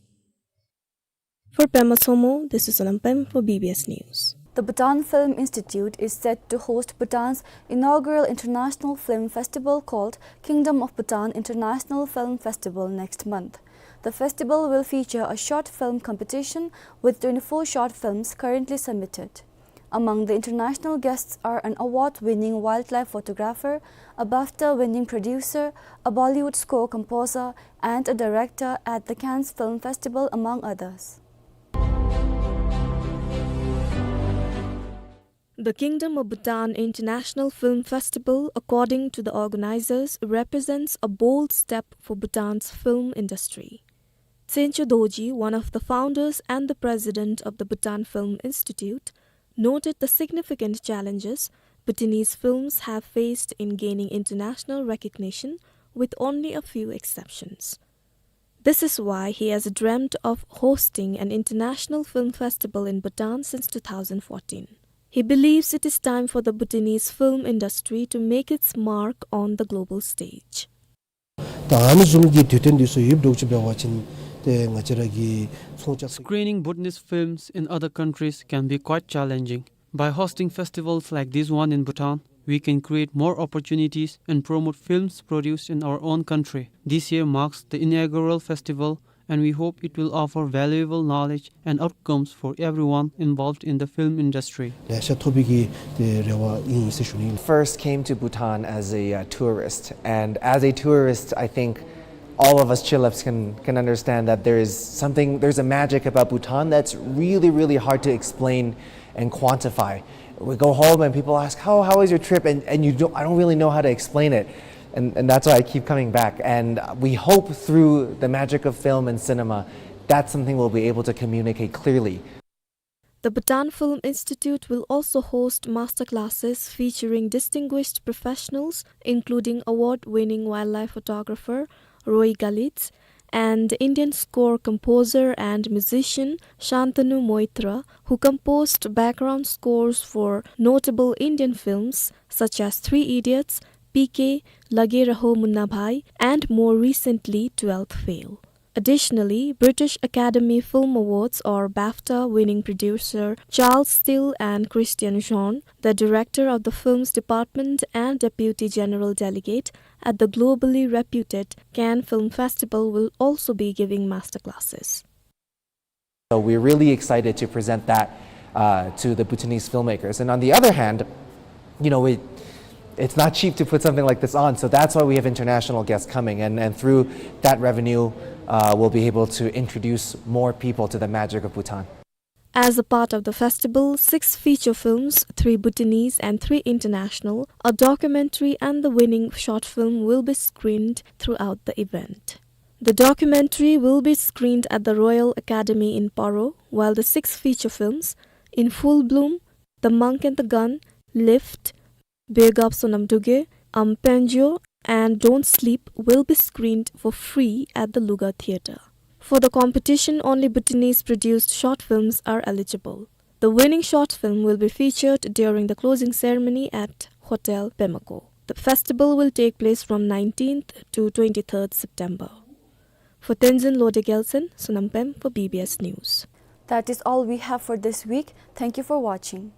For Pema Somo, this is Sonam Pem for B B S News. The Bhutan Film Institute is set to host Bhutan's inaugural international film festival called Kingdom of Bhutan International Film Festival next month. The festival will feature a short film competition with twenty-four short films currently submitted. Among the international guests are an award-winning wildlife photographer, a BAFTA-winning producer, a Bollywood score composer, and a director at the Cannes Film Festival, among others. The Kingdom of Bhutan International Film Festival, according to the organizers, represents a bold step for Bhutan's film industry. Tsencho Dorji, one of the founders and the president of the Bhutan Film Institute, noted the significant challenges Bhutanese films have faced in gaining international recognition, with only a few exceptions. This is why he has dreamt of hosting an international film festival in Bhutan since two thousand fourteen. He believes it is time for the Bhutanese film industry to make its mark on the global stage. ད་ཨ་ནི་བཟུམ་གྱི་དུས་སྟོན་འདི་ཚུ་ཡོདཔ་འདྲཝ་ཅིག་འབད་བ་ཅིན་ཏེ་ང་བཅས་ར་གི་ཚོང་ཅ་ས། Screening Bhutanese films in other countries can be quite challenging. By hosting festivals like this one in Bhutan, we can create more opportunities and promote films produced in our own country. This year marks the inaugural festival, and we hope it will offer valuable knowledge and outcomes for everyone involved in the film industry. ལེ་ཤ་ཐོབ་པའི་གི་ཏེ་རེ་བ་ཨིན་ཟེར་ཞུ་ནི། First came to Bhutan as a, uh, tourist, and as a tourist, I think all of us Chilhabs can, can understand that there is something, there's a magic about Bhutan that's really, really hard to explain and quantify. We go home and people ask, "How, how was your trip?" And, and you don't, I don't really know how to explain it. And, and that's why I keep coming back. And we hope through the magic of film and cinema, that's something we'll be able to communicate clearly. The Bhutan Film Institute will also host masterclasses featuring distinguished professionals, including award-winning wildlife photographer Roy Galitz and Indian score composer and musician Shantanu Moitra, who composed background scores for notable Indian films such as Three Idiots, P K, Lage Raho Munna Bhai, and more recently, Twelfth Fail. Additionally, British Academy Film Awards or BAFTA winning producer Charles Steel and Christian Jean, the director of the film's department and deputy general delegate at the globally reputed Cannes Film Festival, will also be giving masterclasses. So we're really excited to present that, uh, to the Bhutanese filmmakers. And on the other hand, you know, we, it's not cheap to put something like this on, so that's why we have international guests coming, and, and through that revenue, uh, we'll be able to introduce more people to the magic of Bhutan. As a part of the festival, six feature films, three Bhutanese and three international, a documentary and the winning short film will be screened throughout the event. The documentary will be screened at the Royal Academy in Paro, while the six feature films, In Full Bloom, The Monk and the Gun, Lift, Begap Sonam Duge, Am Penjo, and Don't Sleep will be screened for free at the Luga Theatre. For the competition, only Bhutanese produced short films are eligible. The winning short film will be featured during the closing ceremony at Hotel Pemako. The festival will take place from nineteenth to twenty-third September. For Tenzin Lode Gyaltsen, Sonam Pem for B B S News. That is all we have for this week. Thank you for watching.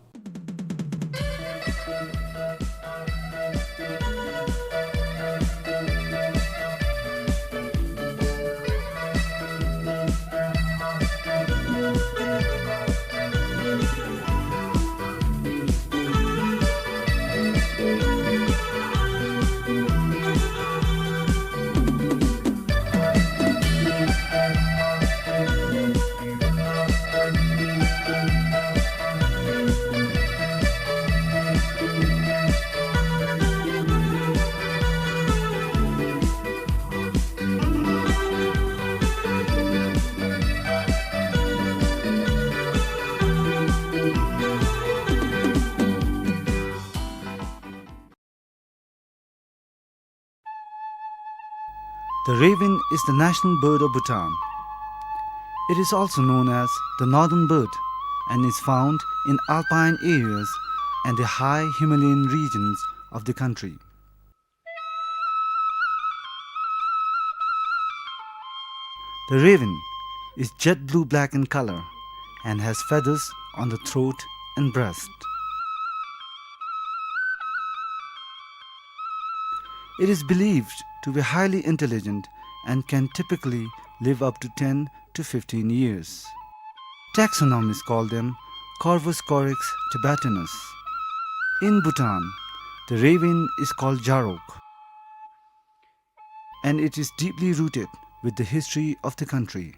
The raven is the national bird of Bhutan. It is also known as the northern bird and is found in alpine areas and the high Himalayan regions of the country. The raven is jet blue-black in color and has feathers on the throat and breast. It is believed to be highly intelligent and can typically live up to ten to fifteen years. Taxonomists call them Corvus corax tibetanus. In Bhutan, the raven is called Jarok, and it is deeply rooted with the history of the country.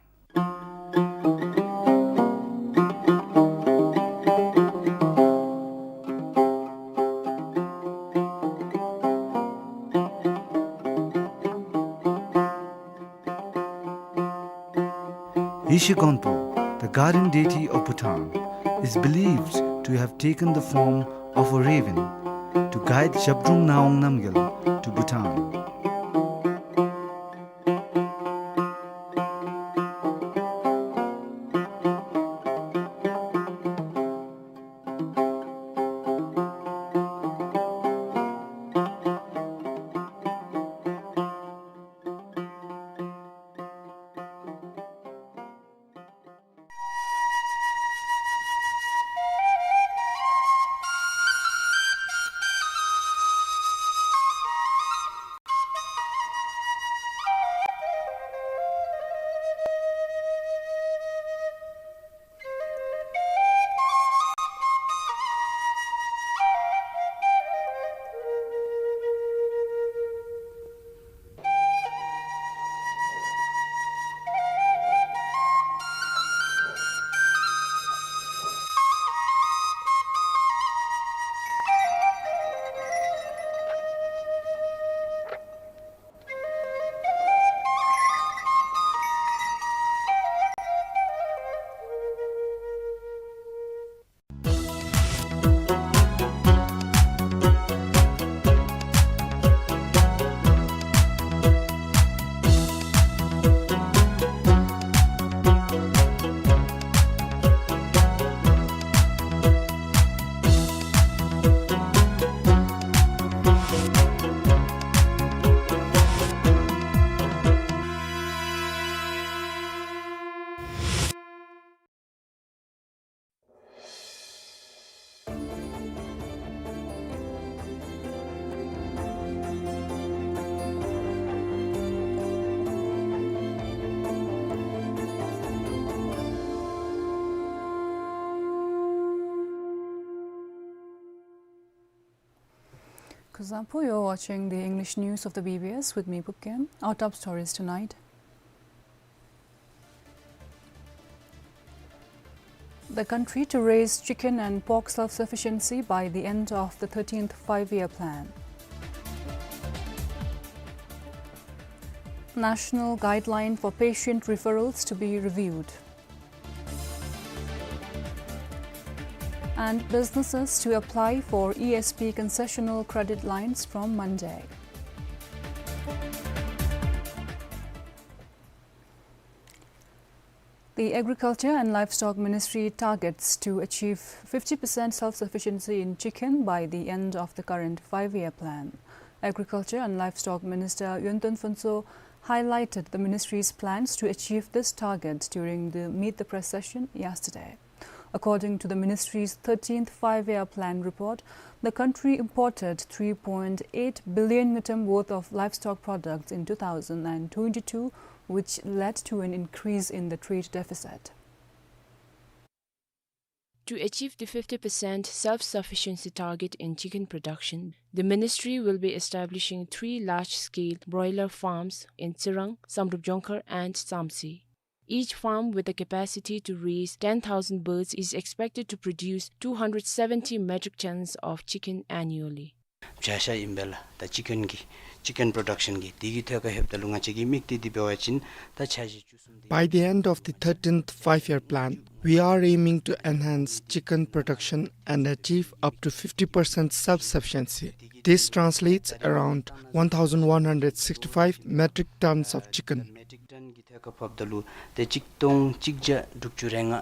Yeshe Gonpo, the guardian deity of Bhutan, is believed to have taken the form of a raven to guide Zhabdrung Ngawang Namgyal to Bhutan. Kuzuzangpo, you're watching the English news of the B B S with me, Pupken. Our top stories tonight. The country to raise chicken and pork self-sufficiency by the end of the thirteenth Five-Year Plan. National guideline for patient referrals to be reviewed. And businesses to apply for E S P concessional credit lines from Monday. The Agriculture and Livestock Ministry targets to achieve fifty percent self-sufficiency in chicken by the end of the current five-year plan. Agriculture and Livestock Minister Yonton Phuntsho highlighted the ministry's plans to achieve this target during the Meet the Press session yesterday. According to the ministry's thirteenth Five-Year Plan report, the country imported three point eight billion ngultrum worth of livestock products in two thousand and twenty-two, which led to an increase in the trade deficit. To achieve the fifty percent self-sufficiency target in chicken production, the ministry will be establishing three large-scale broiler farms in Tsirang, Samdrup Jongkhar, and Samtse. Each farm, with a capacity to raise ten thousand birds, is expected to produce two hundred seventy metric tons of chicken annually. བྱ་བཞག་ཨིན་པས་ལགས། ད་ཅི་ཀེན་གྱི་ཅི་ཀེན་པྲོ་ཌག་ཤཱན་གྱི་དེ་གི་ཐད་ཁར་ལྷོདཔ་ད་ལུ་ང་བཅས་ཀྱི་དམིགས་གཏད་འདི་འབད་བ་ཅིན་ད་འཆར་གཞི་བཅུ་གསུམ་འདི། By the end of the thirteenth Five-Year Plan, we are aiming to enhance chicken production and achieve up to fifty percent self-sufficiency. This translates around one thousand one hundred sixty-five metric tons of chicken. མེ་ཊིག་ཊོན་གྱི་ཐད་ཁར་ཕབ་ད་ལུ་ཏེ་གཅིག་སྟོང་གཅིག་བརྒྱ་དྲུག་ཅུ་རེ་ལྔ་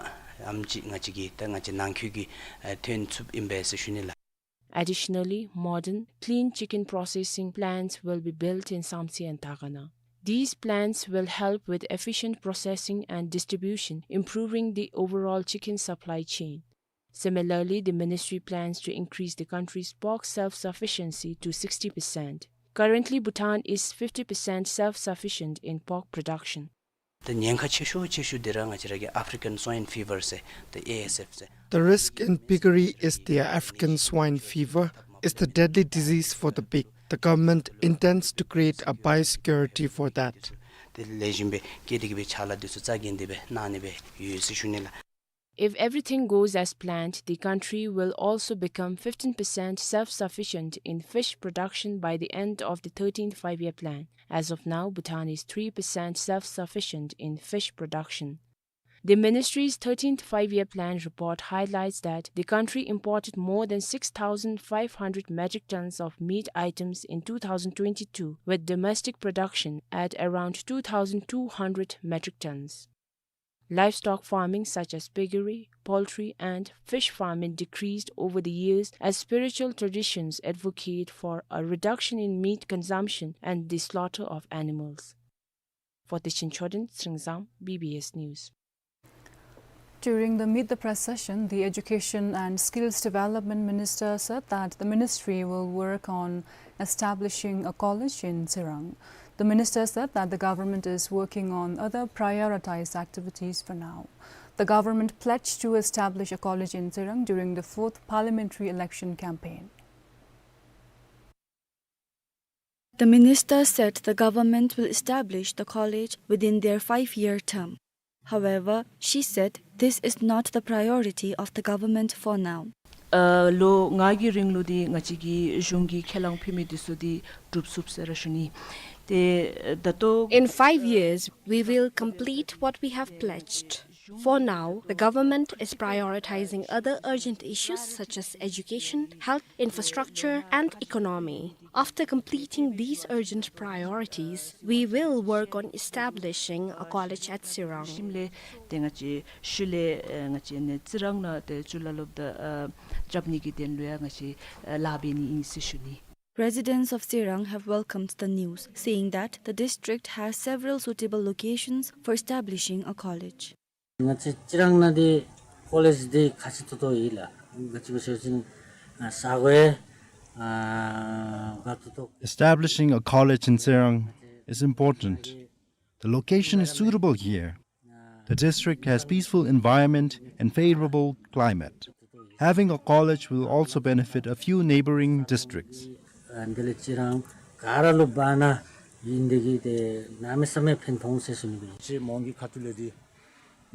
ཨེམ་ཅིག་ང་བཅས་ཀྱིས་ད་ང་བཅས་ནང་འཁོད་ཀྱིས་ཨེ་ཐོན་ཚུགསཔ་ཨིན་པས་ཟེར་ཞུ་ནི་ལགས། Additionally, modern, clean chicken processing plants will be built in Samtse and Takana. These plants will help with efficient processing and distribution, improving the overall chicken supply chain. Similarly, the ministry plans to increase the country's pork self-sufficiency to sixty percent. Currently, Bhutan is fifty percent self-sufficient in pork production. ད་ཉེན་ཁ་ཆེ་ཤོས་ཆེ་ཤོས་འདི་ར་ང་བཅས་ར་གི་African Swine Fever ཟེར་ད་ཨེ་ཨེསི་ཨེཕ་ཟེར། The risk in piggery is the African Swine Fever, is the deadly disease for the pig. The government intends to create a biosecurity for that. དེ་ལས་གཞན་པའི་སྐད་དེ་གི་སྦེ་ཕྱག་ལཱ་འདི་ཚུ་རྩ་འགེངས་ཏེ་སྦེ་གནང་ནི་སྦེ་ཡོད་ཟེར་ཞུ་ནི་ལགས། If everything goes as planned, the country will also become fifteen percent self-sufficient in fish production by the end of the thirteenth Five-Year Plan. As of now, Bhutan is three percent self-sufficient in fish production. The ministry's thirteenth Five-Year Plan report highlights that the country imported more than six thousand five hundred metric tons of meat items in two thousand twenty-two, with domestic production at around two thousand two hundred metric tons. Livestock farming such as piggery, poultry, and fish farming decreased over the years as spiritual traditions advocate for a reduction in meat consumption and the slaughter of animals. For Techen Chodin, Tsingzang, B B S News. During the Meet the Press session, the Education and Skills Development Minister said that the ministry will work on establishing a college in Tsirang. The minister said that the government is working on other prioritized activities for now. The government pledged to establish a college in Tsirang during the fourth parliamentary election campaign. The minister said the government will establish the college within their five-year term. However, she said this is not the priority of the government for now. ཨ་ལོ་ལྔ་གི་རིང་ལུ་འདི་ང་བཅས་ཀྱི་གཞུང་གིས་ཁས་བླངས་ཕུལ་མི་འདི་ཚུ་འདི་འགྲུབ་ཚུགས་ཟེར་ར་ཞུ་ནི། ཏེ་ད་ལྟོ། In five years, we will complete what we have pledged. For now, the government is prioritizing other urgent issues such as education, health, infrastructure, and economy. After completing these urgent priorities, we will work on establishing a college at Tsirang. ཤུལ་ལས་ཏེ་ང་བཅས་ཤུལ་ལས་ཨེ་ང་བཅས་ནི་ཙི་རང་ནང་ཏེ་ཅུ་ལ་ལོབ་ད་ཨ་རྐྱབ་ནི་གི་དོན་ལུ་ཡང་ང་བཅས་ཨ་ལཱ་འབད་ནི་ཨིན་ཟེར་ཞུ་ནི། Residents of Tsirang have welcomed the news, saying that the district has several suitable locations for establishing a college. ང་བཅས་ཙི་རང་ནང་འདི་ཀོ་ལེཇ་འདི་ཁག་ཆེ་ཏོག་ཏོ་ཨིན་ལགས། ག་ཅི་སྦེ་ཟེར་བ་ཅིན་ཨ་ས་གོ་ཨ་དགའ་ཏོག་ཏོ། Establishing a college in Tsirang is important. The location is suitable here. The district has peaceful environment and favorable climate. Having a college will also benefit a few neighboring districts. ཨ་འདི་ལས་ཅིག་རང་ག་ར་ལུ་འབག་ན་ཨིན་དེ་གིས་ཏེ་གནམ་མེད་ས་མེད་ཕན་ཐོགས་ཟེར་ཞུ་ནི་ཨིན། ཅིག་མོང་གི་ཁ་ཐུག་ལས་འདི་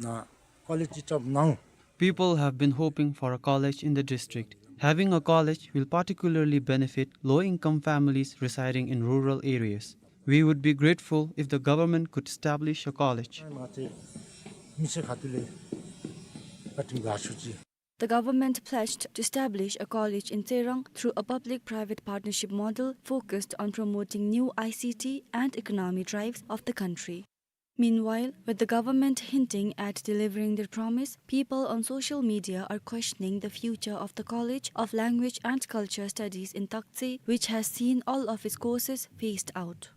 ནཱ་ཀོ་ལེཇ་ཅིག་རྐྱབ་གནང་། People have been hoping for a college in the district. Having a college will particularly benefit low-income families residing in rural areas. We would be grateful if the government could establish a college. ང་བཅས་མི་སེར་ཁ་ཐུག་ལས་བཀའ་དྲིན་དགའ་ཚོར་ཅིག། The government pledged to establish a college in Tseirang through a public-private partnership model focused on promoting new I C T and economy drives of the country. Meanwhile, with the government hinting at delivering their promise, people on social media are questioning the future of the College of Language and Culture Studies in Taktsing, which has seen all of its courses phased out.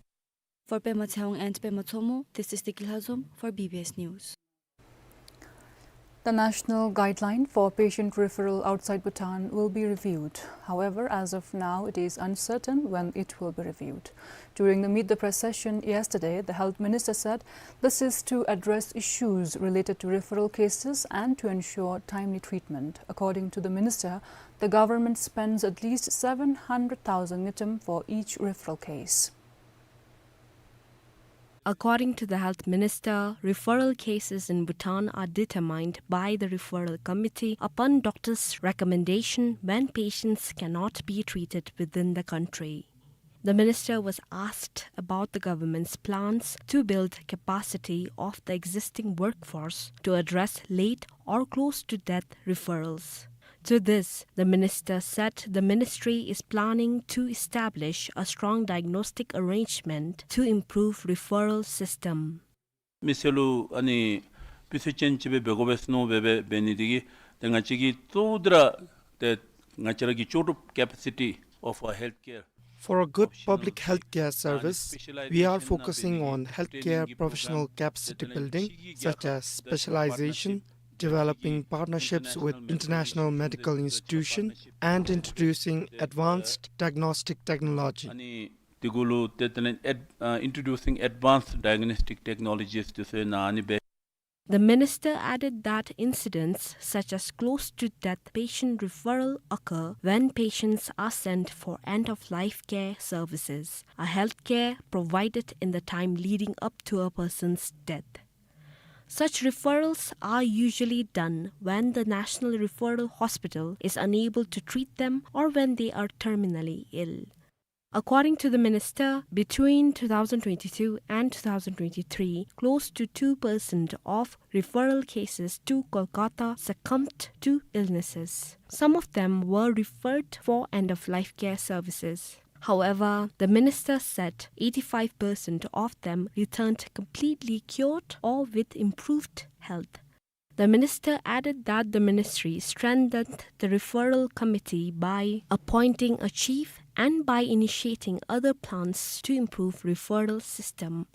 For Pema Tshewang and Pema Tshomo, this is Deki Lhazom for B B S News. The national guideline for patient referral outside Bhutan will be reviewed. However, as of now, it is uncertain when it will be reviewed. During the Meet the Press session yesterday, the health minister said this is to address issues related to referral cases and to ensure timely treatment. According to the minister, the government spends at least seven hundred thousand ngultrum for each referral case. According to the health minister, referral cases in Bhutan are determined by the referral committee upon doctor's recommendation when patients cannot be treated within the country. The minister was asked about the government's plans to build capacity of the existing workforce to address late or close to death referrals. To this, the minister said the ministry is planning to establish a strong diagnostic arrangement to improve referral system. མི་སེར་ལུ་ཨ་ནི་སྤུས་ཚད་ཅན་ཅིག་སྦེ་འབད་དགོ་པས་ཟེར་མནོ་སྦེ་འབད་ནི་དེ་གིས་ཏེ་ང་བཅས་ཀྱིས་གཙོ་བོ་དེ་ར་ཏེ་ང་བཅས་ར་གི་ལྕོགས་གྲུབ་capacity of our healthcare. For a good public healthcare service, we are focusing on healthcare professional capacity building, such as specialization, developing partnerships with international medical institution, and introducing advanced diagnostic technology. ཨ་ནི་དེ་གུ་ལུ་ཏེ་དེ་ལས་ཨེཌ་ཨ་introducing advanced diagnostic technologies དེ་ཚུ་ནང་ཨ་ནི་སྦེ། The minister added that incidents such as close to death patient referral occur when patients are sent for end-of-life care services, a healthcare provided in the time leading up to a person's death. Such referrals are usually done when the National Referral Hospital is unable to treat them or when they are terminally ill. According to the minister, between two thousand twenty-two and two thousand twenty-three, close to two percent of referral cases to Kolkata succumbed to illnesses. Some of them were referred for end-of-life care services. However, the minister said eighty-five percent of them returned completely cured or with improved health. The minister added that the ministry strengthened the referral committee by appointing a chief and by initiating other plans to improve referral system.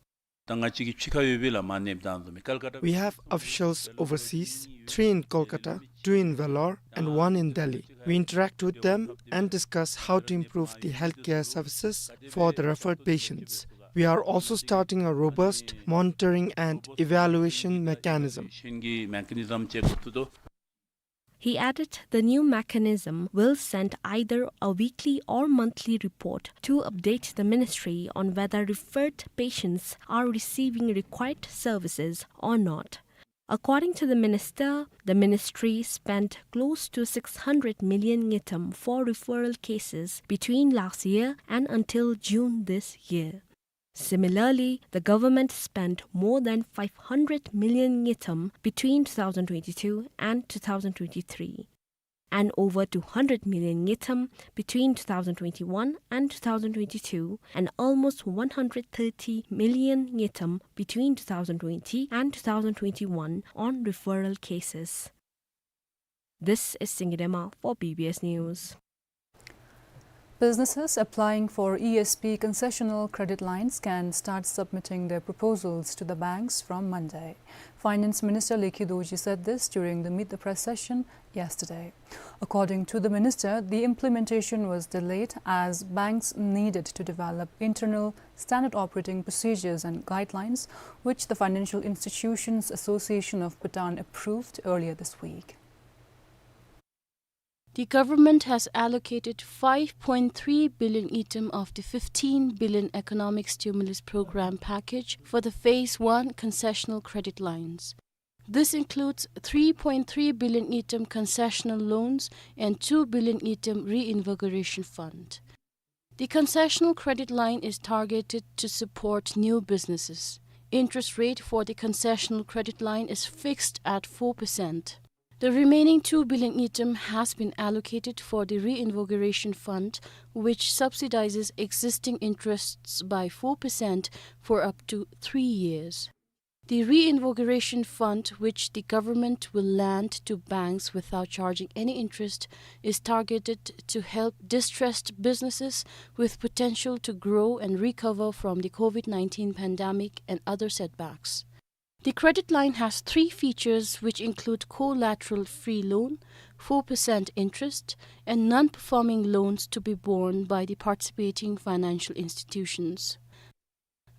ད་ང་བཅས་ཀྱི་ཕྱི་ཁར་ཡོད་པའི་ལས་མ་གནསཔ་དང་འཛོམས་མི་ཀལ་ཀ་ཏ། We have officials overseas, three in Kolkata, two in Vellore, and one in Delhi. We interact with them and discuss how to improve the healthcare services for the referred patients. We are also starting a robust monitoring and evaluation mechanism. He added the new mechanism will send either a weekly or monthly report to update the ministry on whether referred patients are receiving required services or not. According to the minister, the ministry spent close to six hundred million ngultrum for referral cases between last year and until June this year. Similarly, the government spent more than five hundred million ngultrum between two thousand twenty-two and two thousand twenty-three, and over two hundred million ngultrum between two thousand twenty-one and two thousand twenty-two, and almost one hundred thirty million ngultrum between two thousand twenty and two thousand twenty-one on referral cases. This is Singye Dema for B B S News. Businesses applying for E S P concessional credit lines can start submitting their proposals to the banks from Monday. Finance Minister Lekhi Dorji said this during the Meet the Press session yesterday. According to the minister, the implementation was delayed as banks needed to develop internal standard operating procedures and guidelines, which the Financial Institutions Association of Bhutan approved earlier this week. The government has allocated five point three billion ngultrum of the fifteen billion economic stimulus program package for the phase one concessional credit lines. This includes three point three billion ngultrum concessional loans and two billion ngultrum reinvigoration fund. The concessional credit line is targeted to support new businesses. Interest rate for the concessional credit line is fixed at four percent. The remaining two billion ngultrum has been allocated for the reinvigoration fund, which subsidizes existing interests by four percent for up to three years. The reinvigoration fund, which the government will lend to banks without charging any interest, is targeted to help distressed businesses with potential to grow and recover from the COVID nineteen pandemic and other setbacks. The credit line has three features, which include collateral-free loan, four percent interest, and non-performing loans to be borne by the participating financial institutions.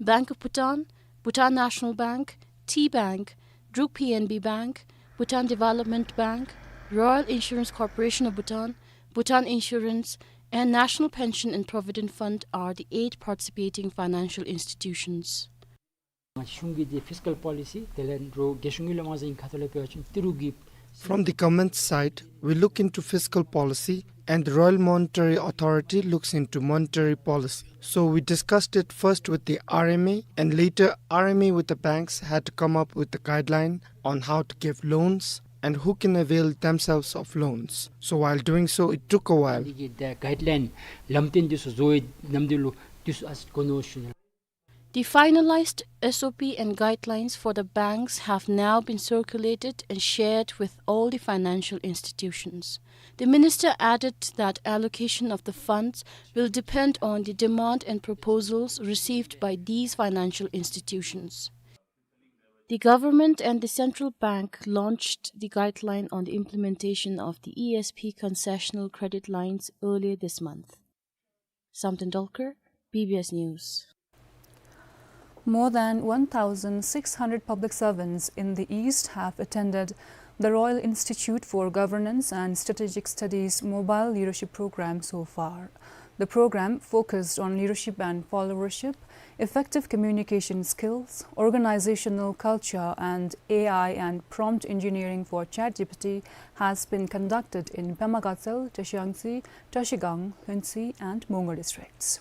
Bank of Bhutan, Bhutan National Bank, Tea Bank, Druk P N B Bank, Bhutan Development Bank, Royal Insurance Corporation of Bhutan, Bhutan Insurance, and National Pension and Provident Fund are the eight participating financial institutions. གཞུང་གི་འདི་ཕིས་ཀཱལ་པོ་ལི་སི་དེ་ལས་འགྲོ་རྒྱལ་གཞུང་གི་ལས་མ་ཟིན་ཁ་ཐོག་ལས་པའི་ཆུང་ཏི་རུ་གི། From the government side, we look into fiscal policy and the Royal Monetary Authority looks into monetary policy. So we discussed it first with the R M A, and later R M A with the banks had to come up with the guideline on how to give loans and who can avail themselves of loans. So while doing so, it took a while. འདི་གི་དེ་གའིཌ་ལའིན་ལམ་སྟོན་འདི་ཚུ་བཟོ་བའི་ནམ་དུས་ལུ་འདི་ཚུ་ཨ་ཙི་གོ་ནོ་ཞུ་ནི། The finalized S O P and guidelines for the banks have now been circulated and shared with all the financial institutions. The minister added that allocation of the funds will depend on the demand and proposals received by these financial institutions. The government and the central bank launched the guideline on the implementation of the E S P concessional credit lines earlier this month. Samten Dolkar, B B S News. More than one thousand six hundred public servants in the East have attended the Royal Institute for Governance and Strategic Studies Mobile Leadership Program so far. The program focused on leadership and followership, effective communication skills, organizational culture, and A I and prompt engineering for ChatGPT has been conducted in Pema Gatshel, Chashiyangtse, Trashigang, Hluentse, and Mongar districts.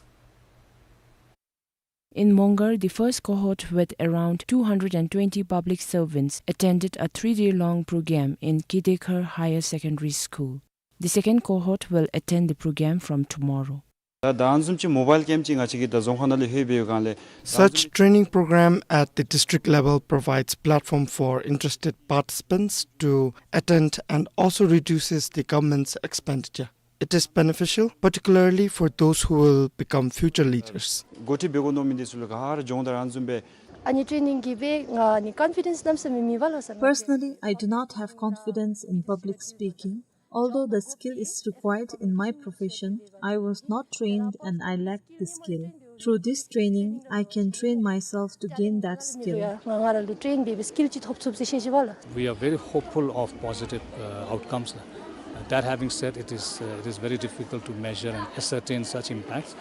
In Mongar, the first cohort with around two hundred and twenty public servants attended a three-day-long program in Kidekhar Higher Secondary School. The second cohort will attend the program from tomorrow. ད་ད་ཨ་ནི་བཟུམ་ཅིག་མོ་བཱའིལ་ཀེམ་ཅིག་ང་བཅས་ཀྱི་ད་རྫོང་ཁག་ནང་ལས་ལྷོད་པའི་སྒང་ལས། Such training program at the district level provides platform for interested participants to attend and also reduces the government's expenditure. It is beneficial, particularly for those who will become future leaders. འགོ་ཁྲིད་འབད་དགོ་མནོ་མི་འདི་ཚུ་ལུ་ག་ར་སྦྱོང་བརྡར་ཨ་ནི་བཟུམ་སྦེ། ཨ་ནི་ཊེ་ནིང་གིས་སྦེ་ང་ནི་ཀོན་ཕི་ཌེནསི་གནམ་མེད་ས་མེད་མེད་པས་ལགས་སོ། Personally, I do not have confidence in public speaking. Although the skill is required in my profession, I was not trained and I lacked the skill. Through this training, I can train myself to gain that skill. ང་ང་ར་ལུ་ཊེན་འབད་བའི་སི་ཀིལ་ཅིག་ཐོབ་ཚུགས་ཟེར་ཤེས་ཅི་བ་ལགས། We are very hopeful of positive, uh, outcomes. Uh, that having said, it is, uh, it is very difficult to measure and ascertain such impacts.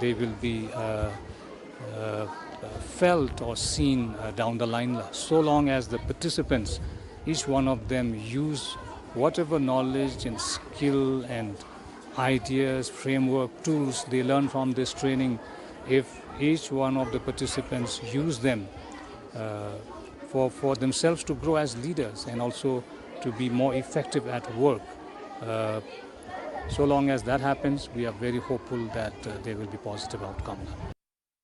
They will be, uh, uh, felt or seen, uh, down the line, la. So long as the participants, each one of them, use whatever knowledge and skill and ideas, framework, tools they learn from this training, if each one of the participants use them, uh, for, for themselves to grow as leaders and also to be more effective at work, uh, so long as that happens, we are very hopeful that, uh, there will be positive outcome.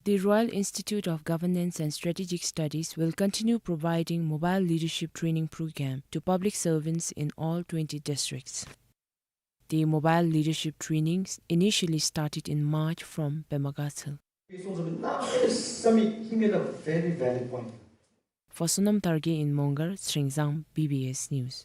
The Royal Institute of Governance and Strategic Studies will continue providing mobile leadership training program to public servants in all twenty districts. The mobile leadership trainings initially started in March from Pema Gatshel. For Sonam Targe in Mongar, Tsringzang, B B S News.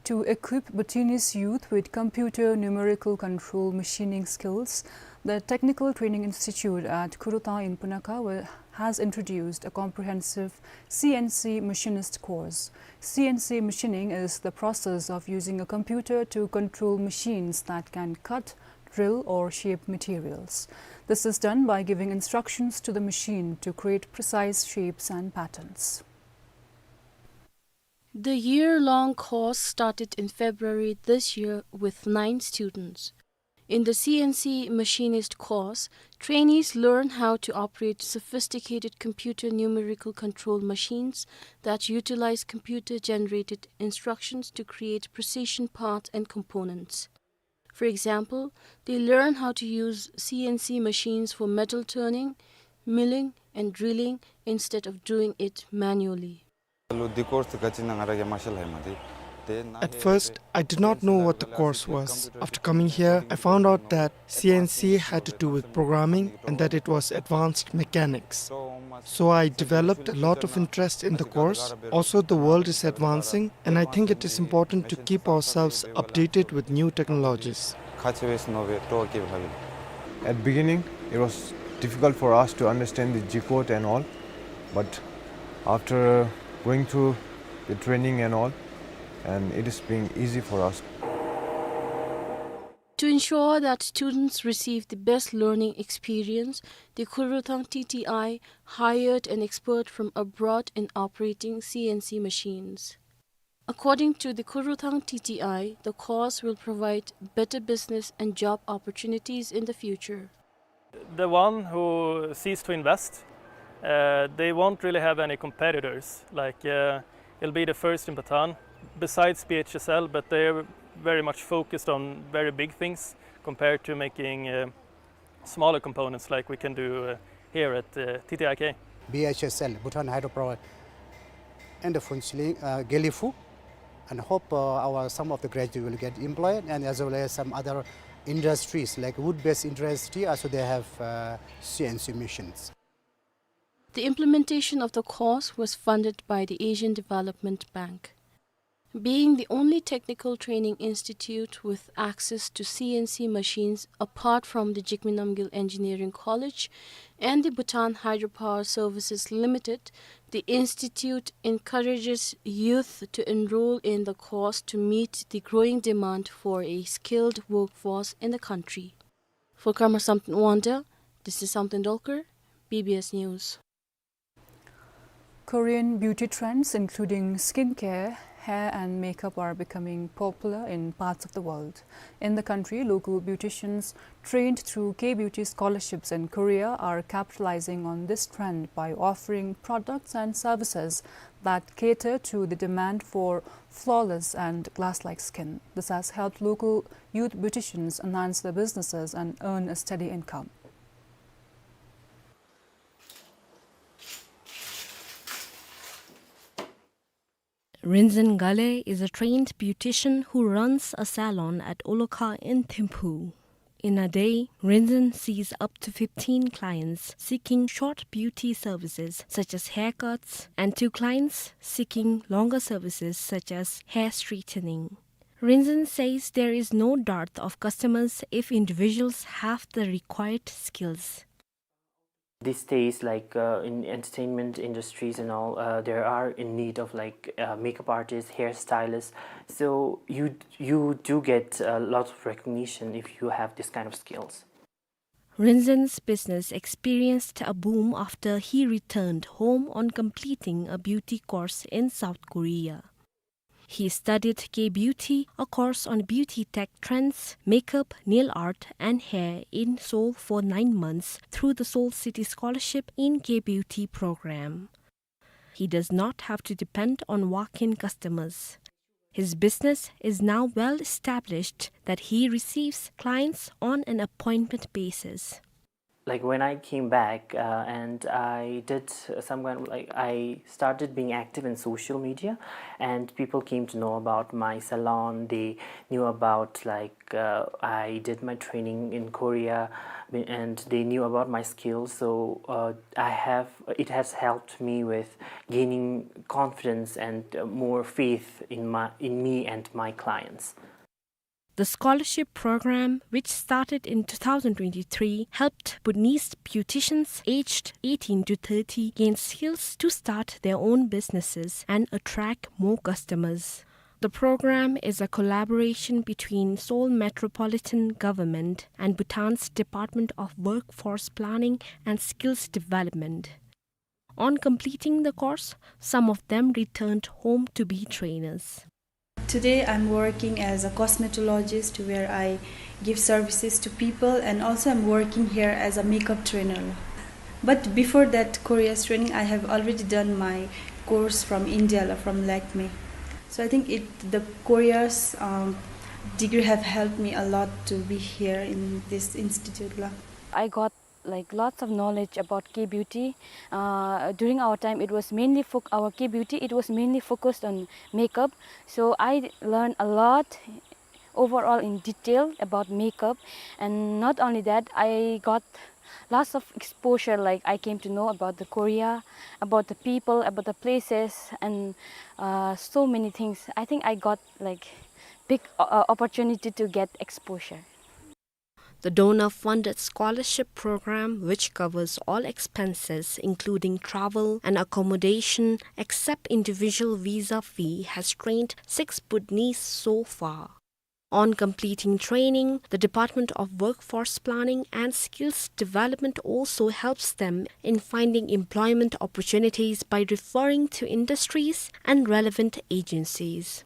To equip Bhutanese youth with computer numerical control machining skills, the Technical Training Institute at Khuruthang in Punakha wa-, has introduced a comprehensive C N C machinist course. C N C machining is the process of using a computer to control machines that can cut, drill, or shape materials. This is done by giving instructions to the machine to create precise shapes and patterns. The year-long course started in February this year with nine students. In the C N C machinist course, trainees learn how to operate sophisticated computer numerical control machines that utilize computer-generated instructions to create precision parts and components. For example, they learn how to use C N C machines for metal turning, milling, and drilling instead of doing it manually. At first, I did not know what the course was. After coming here, I found out that C N C had to do with programming and that it was advanced mechanics. So I developed a lot of interest in the course. Also, the world is advancing, and I think it is important to keep ourselves updated with new technologies. At beginning, it was difficult for us to understand the G code and all, but after going through the training and all, and it is being easy for us. To ensure that students receive the best learning experience, the Khuruthang T T I hired an expert from abroad in operating C N C machines. According to the Khuruthang T T I, the course will provide better business and job opportunities in the future. The one who sees to invest, uh, they won't really have any competitors. Like, uh, it'll be the first in Bhutan, besides B H S L, but they're very much focused on very big things compared to making, uh, smaller components like we can do, uh, here at, uh, T T I K. B H S L, Bhutan Hydropower, and the Phuentsholing, uh, Gelephu, and hope, uh, our, some of the graduates will get employed, and as well as some other industries like wood-based industry, also they have, uh, C N C machines. The implementation of the course was funded by the Asian Development Bank. Being the only technical training institute with access to C N C machines apart from the Jigme Namgyel Engineering College and the Bhutan Hydropower Services Limited, the institute encourages youth to enroll in the course to meet the growing demand for a skilled workforce in the country. For Karma Samten Wangda, this is Samten Dolkar, B B S News. Korean beauty trends, including skincare, hair, and makeup, are becoming popular in parts of the world. In the country, local beauticians trained through K-Beauty scholarships in Korea are capitalizing on this trend by offering products and services that cater to the demand for flawless and glass-like skin. This has helped local youth beauticians enhance their businesses and earn a steady income. Rinzin Gale is a trained beautician who runs a salon at Olokha in Thimphu. In a day, Rinzin sees up to fifteen clients seeking short beauty services such as haircuts and to clients seeking longer services such as hair straightening. Rinzin says there is no dearth of customers if individuals have the required skills. These days, like, uh, in entertainment industries and all, uh, there are in need of, like, uh, makeup artists, hairstylists. So you, you do get a lot of recognition if you have this kind of skills. Rinzin's business experienced a boom after he returned home on completing a beauty course in South Korea. He studied K-Beauty, a course on beauty tech trends, makeup, nail art, and hair in Seoul for nine months through the Seoul City Scholarship in K-Beauty program. He does not have to depend on walk-in customers. His business is now well established that he receives clients on an appointment basis. Like, when I came back, uh, and I did some kind of, like, I started being active in social media, and people came to know about my salon. They knew about, like, uh, I did my training in Korea, and they knew about my skills. So, uh, I have, it has helped me with gaining confidence and, uh, more faith in my, in me and my clients. The scholarship program, which started in two thousand twenty-three, helped Bhutanese beauticians aged eighteen to thirty gain skills to start their own businesses and attract more customers. The program is a collaboration between Seoul Metropolitan Government and Bhutan's Department of Workforce Planning and Skills Development. On completing the course, some of them returned home to be trainers. Today I'm working as a cosmetologist, where I give services to people, and also I'm working here as a makeup trainer. But before that Korea's training, I have already done my course from India, from Lakme. So I think it, the Korea's, um, degree have helped me a lot to be here in this institute la. I got, like, lots of knowledge about K-beauty. Uh, during our time, it was mainly foc-, our K-beauty, it was mainly focused on makeup. So I learned a lot overall in detail about makeup. And not only that, I got lots of exposure. Like, I came to know about the Korea, about the people, about the places, and, uh, so many things. I think I got, like, big, uh, opportunity to get exposure. The donor-funded scholarship program, which covers all expenses, including travel and accommodation, except individual visa fee, has trained six Bhutanese so far. On completing training, the Department of Workforce Planning and Skills Development also helps them in finding employment opportunities by referring to industries and relevant agencies.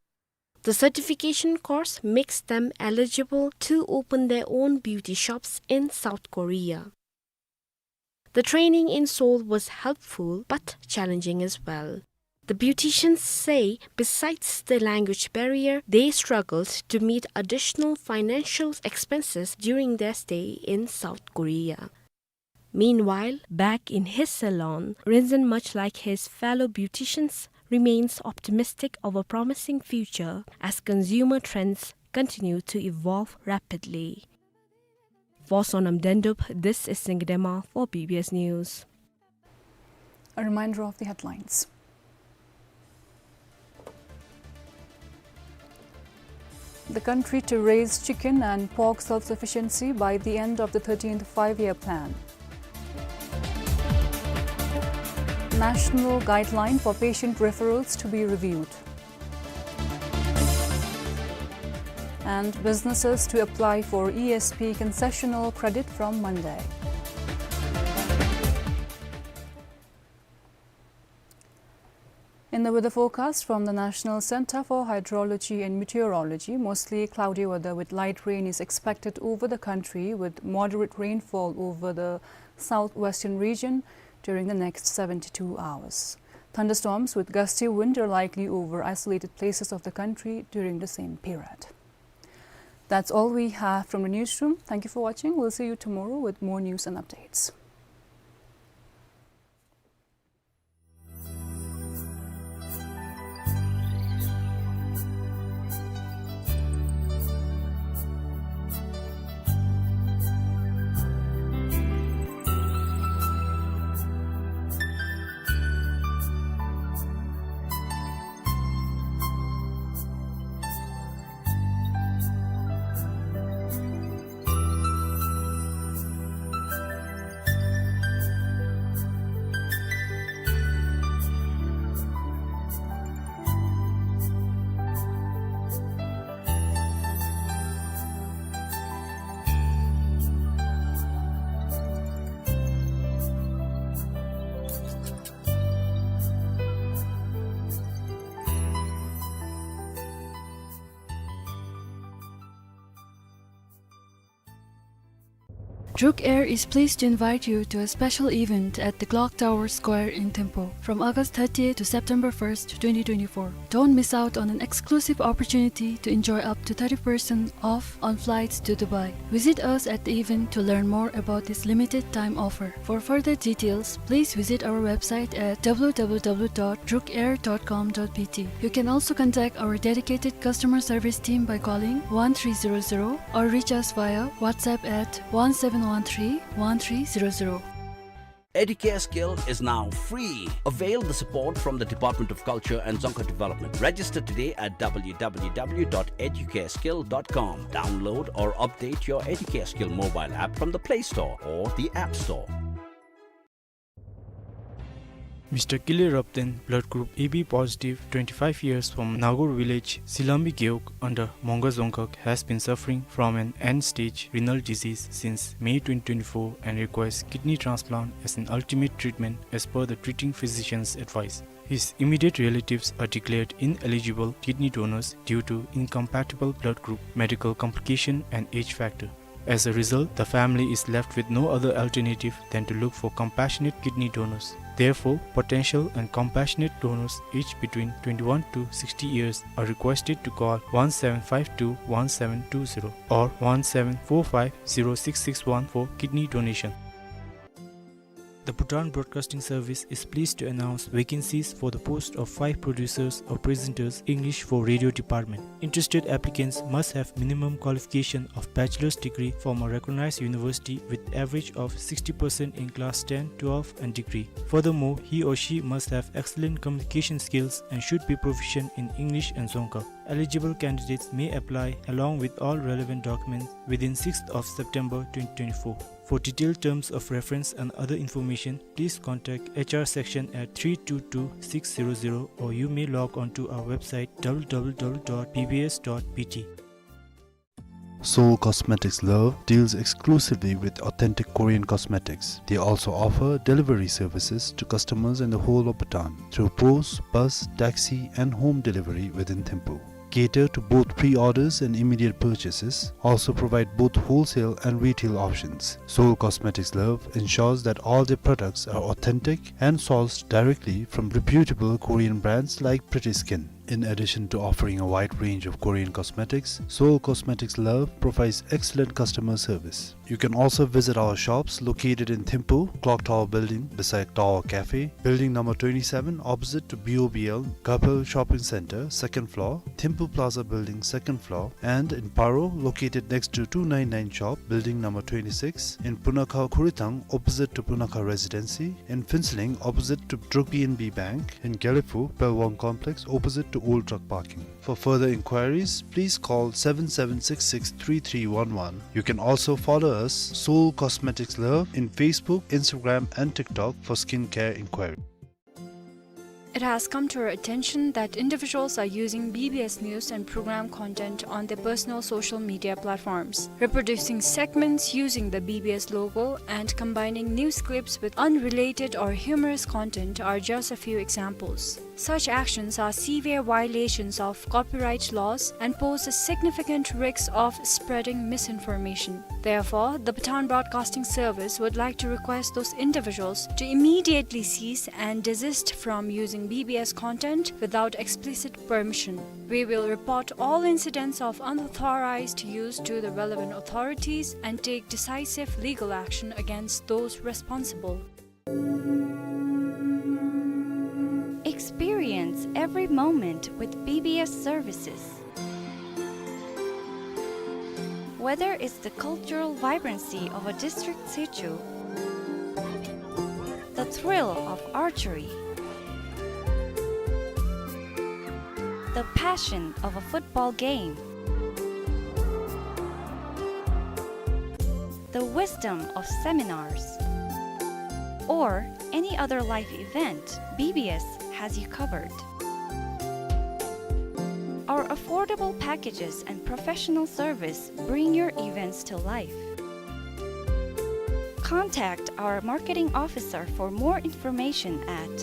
The certification course makes them eligible to open their own beauty shops in South Korea. The training in Seoul was helpful but challenging as well. The beauticians say, besides the language barrier, they struggled to meet additional financial expenses during their stay in South Korea. Meanwhile, back in his salon, Rinzin, much like his fellow beauticians, remains optimistic of a promising future as consumer trends continue to evolve rapidly. For Sonam Dendup, this is Singdema for B B S News. A reminder of the headlines. The country to raise chicken and pork self-sufficiency by the end of the thirteenth Five-Year Plan. National guideline for patient referrals to be reviewed. And businesses to apply for E S P concessional credit from Monday. In the weather forecast from the National Center for Hydrology and Meteorology, mostly cloudy weather with light rain is expected over the country, with moderate rainfall over the southwestern region during the next seventy-two hours. Thunderstorms with gusty wind are likely over isolated places of the country during the same period. That's all we have from the newsroom. Thank you for watching. We'll see you tomorrow with more news and updates. Druk Air is pleased to invite you to a special event at the Clock Tower Square in Thimphu from August thirtieth to September first, twenty twenty-four. Don't miss out on an exclusive opportunity to enjoy up to thirty percent off on flights to Dubai. Visit us at the event to learn more about this limited time offer. For further details, please visit our website at w w w dot druk air dot com dot b t. You can also contact our dedicated customer service team by calling one three zero zero or reach us via WhatsApp at one seven one three one three zero zero. Educare Skill is now free. Avail the support from the Department of Culture and Dzongkha Development. Register today at w w w dot educare skill dot com. Download or update your Educare Skill mobile app from the Play Store or the App Store. Mister Kile Rapten, blood group A B positive, twenty-five years, from Nagur village, Silambi Gewog, under Monga Dzongkhag, has been suffering from an end-stage renal disease since May twenty twenty-four and requires kidney transplant as an ultimate treatment as per the treating physician's advice. His immediate relatives are declared ineligible kidney donors due to incompatible blood group, medical complication, and age factor. As a result, the family is left with no other alternative than to look for compassionate kidney donors. Therefore, potential and compassionate donors aged between twenty-one to sixty years are requested to call one seven five two one seven two zero or one seven four five zero six six one for kidney donation. The Bhutan Broadcasting Service is pleased to announce vacancies for the post of five producers or presenters, English for radio department. Interested applicants must have minimum qualification of bachelor's degree from a recognized university with average of sixty percent in class ten, twelve and degree. Furthermore, he or she must have excellent communication skills and should be proficient in English and Dzongkha. Eligible candidates may apply along with all relevant documents within sixth of September twenty twenty-four. For detailed terms of reference and other information, please contact H R section at three two two six zero zero, or you may log on to our website w w w dot b b s dot b t. Soul Cosmetics Love deals exclusively with authentic Korean cosmetics. They also offer delivery services to customers in the whole of Bhutan through post, bus, taxi, and home delivery within Thimphu. Cater to both pre-orders and immediate purchases, also provide both wholesale and retail options. Soul Cosmetics Love ensures that all their products are authentic and sourced directly from reputable Korean brands like Pretty Skin. In addition to offering a wide range of Korean cosmetics, Soul Cosmetics Love provides excellent customer service. You can also visit our shops located in Thimphu, Clock Tower Building beside Tower Cafe, Building number twenty-seven opposite to B O B L, Gapel Shopping Center, second floor, Thimphu Plaza Building, second floor, and in Paro, located next to two nine nine shop, Building number twenty-six, in Punakha Khurithang, opposite to Punakha Residency, in Phuentsholing, opposite to Druk P N B Bank, in Gelephu, Pelwang Complex, opposite to Old Truck Parking. For further inquiries, please call seven seven six six three three one one. You can also follow us, Soul Cosmetics Love, in Facebook, Instagram, and TikTok for skincare inquiry. It has come to our attention that individuals are using B B S news and program content on their personal social media platforms, reproducing segments using the B B S logo and combining news clips with unrelated or humorous content are just a few examples. Such actions are severe violations of copyright laws and pose a significant risk of spreading misinformation. Therefore, the Bhutan Broadcasting Service would like to request those individuals to immediately cease and desist from using B B S content without explicit permission. We will report all incidents of unauthorized use to the relevant authorities and take decisive legal action against those responsible. Experience every moment with B B S services. Whether it's the cultural vibrancy of a district situ, the thrill of archery, the passion of a football game, the wisdom of seminars, or any other life event, B B S has you covered. Our affordable packages and professional service bring your events to life. Contact our marketing officer for more information at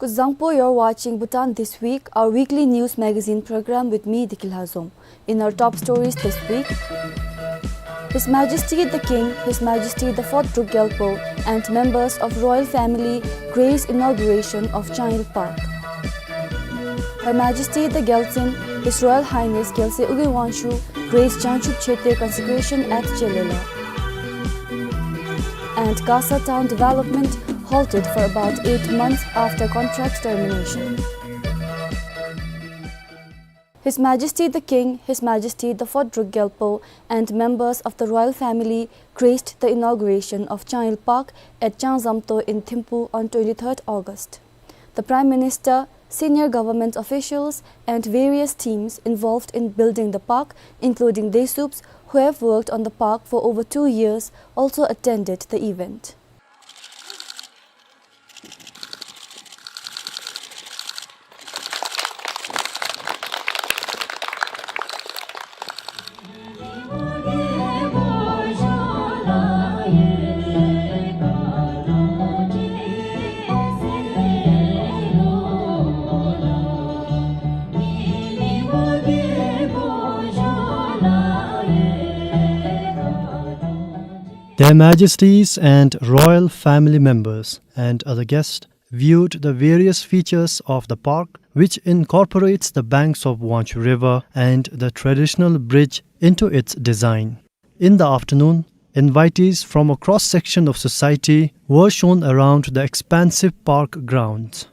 Kuzuzangpo, you're watching Bhutan This Week, our weekly news magazine program with me, Deki Lhazom. In our top stories this week, His Majesty the King, His Majesty the Fourth Druk Gyalpo, and members of royal family grace inauguration of Changyul Park. Her Majesty the Gyaltsen, His Royal Highness Gyalse Ugyen Wangchuck, graced Jangchub Chete consecration at Chelela. And Kasa town development halted for about eight months after contract termination. His Majesty the King, His Majesty the Fourth Druk Gyalpo, and members of the royal family graced the inauguration of Changyul Park at Changzamto in Thimphu on twenty-third August. The Prime Minister, senior government officials, and various teams involved in building the park, including Desubs who have worked on the park for over two years, also attended the event. Their Majesties and royal family members and other guests viewed the various features of the park, which incorporates the banks of Wangchuk River and the traditional bridge into its design. In the afternoon, invitees from a cross-section of society were shown around the expansive park grounds.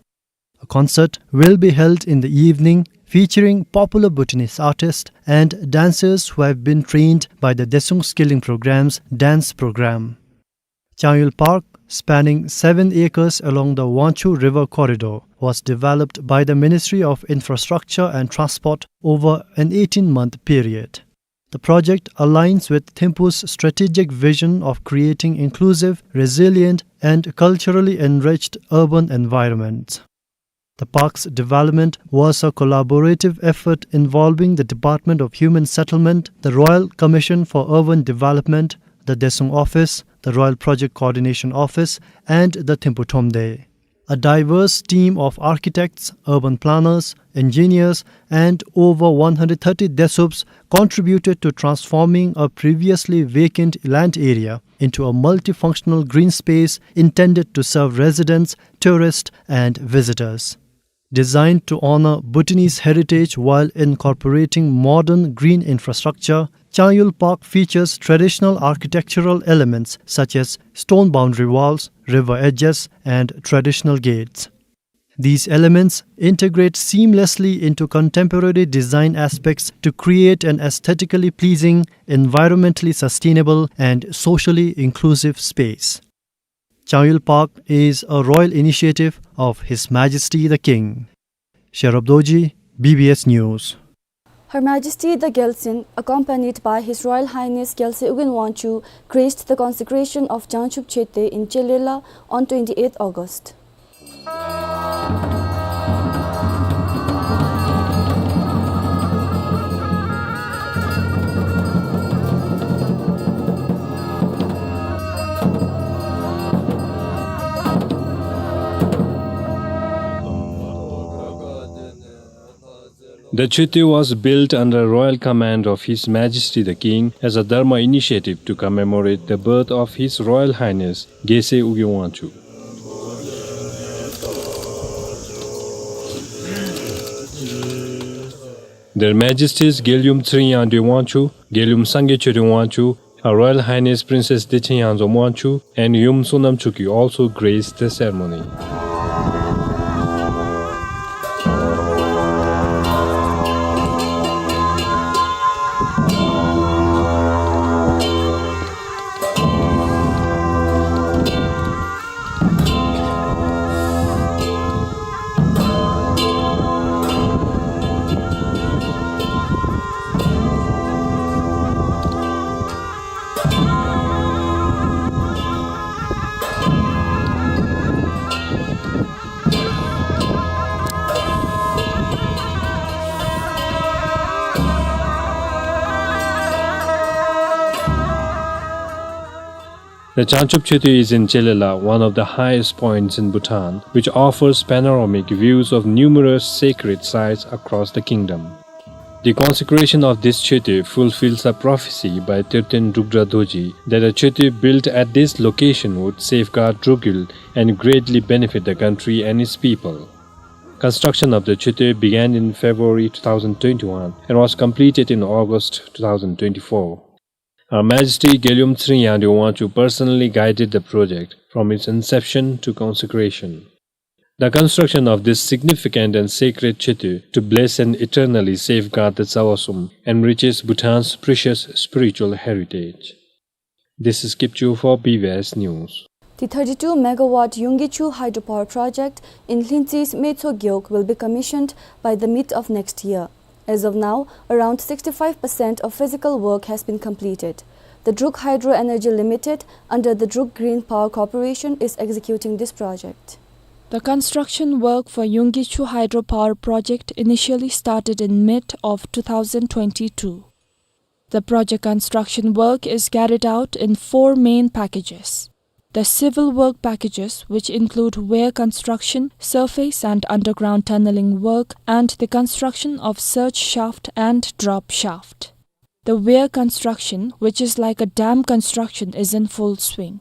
A concert will be held in the evening featuring popular Bhutanese artists and dancers who have been trained by the Desung Skilling Program's dance program. Changyul Park, spanning seven acres along the Wangchuk River corridor, was developed by the Ministry of Infrastructure and Transport over an eighteen-month period. The project aligns with Thimphu's strategic vision of creating inclusive, resilient, and culturally enriched urban environments. The park's development was a collaborative effort involving the Department of Human Settlement, the Royal Commission for Urban Development, the Desung Office, the Royal Project Coordination Office, and the Thimphu Thromde. A diverse team of architects, urban planners, engineers, and over one hundred thirty Desubs contributed to transforming a previously vacant land area into a multifunctional green space intended to serve residents, tourists, and visitors. Designed to honor Bhutanese heritage while incorporating modern green infrastructure, Changyul Park features traditional architectural elements such as stone boundary walls, river edges, and traditional gates. These elements integrate seamlessly into contemporary design aspects to create an aesthetically pleasing, environmentally sustainable, and socially inclusive space. Changyul Park is a royal initiative of His Majesty the King. Sherub Dorji, B B S News. Her Majesty the Gyaltsen, accompanied by His Royal Highness Gyalse Ugyen Wangchuck, graced the consecration of Jangchub Chete in Chelela on twenty-eighth August. The Chete was built under royal command of His Majesty the King as a Dharma initiative to commemorate the birth of His Royal Highness Gyalse Ugyen Wangchuck. Their Majesties Gyaluyum Tshering Yangdreng Wangchuck, Gyaluyum Sangay Choreng Wangchuck, Her Royal Highness Princess Dechen Yangzom Wangchuck and Yum Sonam Chukyi also graced the ceremony. The Changchub Choetue is in Chelela, one of the highest points in Bhutan, which offers panoramic views of numerous sacred sites across the kingdom. The consecration of this Choetue fulfills a prophecy by Terten Drukdra Dorji that a Choetue built at this location would safeguard Druk Yul and greatly benefit the country and its people. Construction of the Choetue began in February two thousand twenty-one and was completed in August two thousand twenty-four. Her Majesty Gelgyom Tshering Yangdrip Wangchuck personally guided the project from its inception to consecration. The construction of this significant and sacred Choetue to bless and eternally safeguard the Tsawasum enriches Bhutan's precious spiritual heritage. This is Kipchu for B B S News. The thirty-two megawatt Yunggichu hydropower project in Lhintsi's Metso Gewog will be commissioned by the mid of next year. As of now, around sixty-five percent of physical work has been completed. The Druk Hydro Energy Limited, under the Druk Green Power Corporation, is executing this project. The construction work for Yunggichu hydropower project initially started in mid of two thousand twenty-two. The project construction work is carried out in four main packages. The civil work packages, which include weir construction, surface and underground tunneling work, and the construction of surge shaft and drop shaft. The weir construction, which is like a dam construction, is in full swing.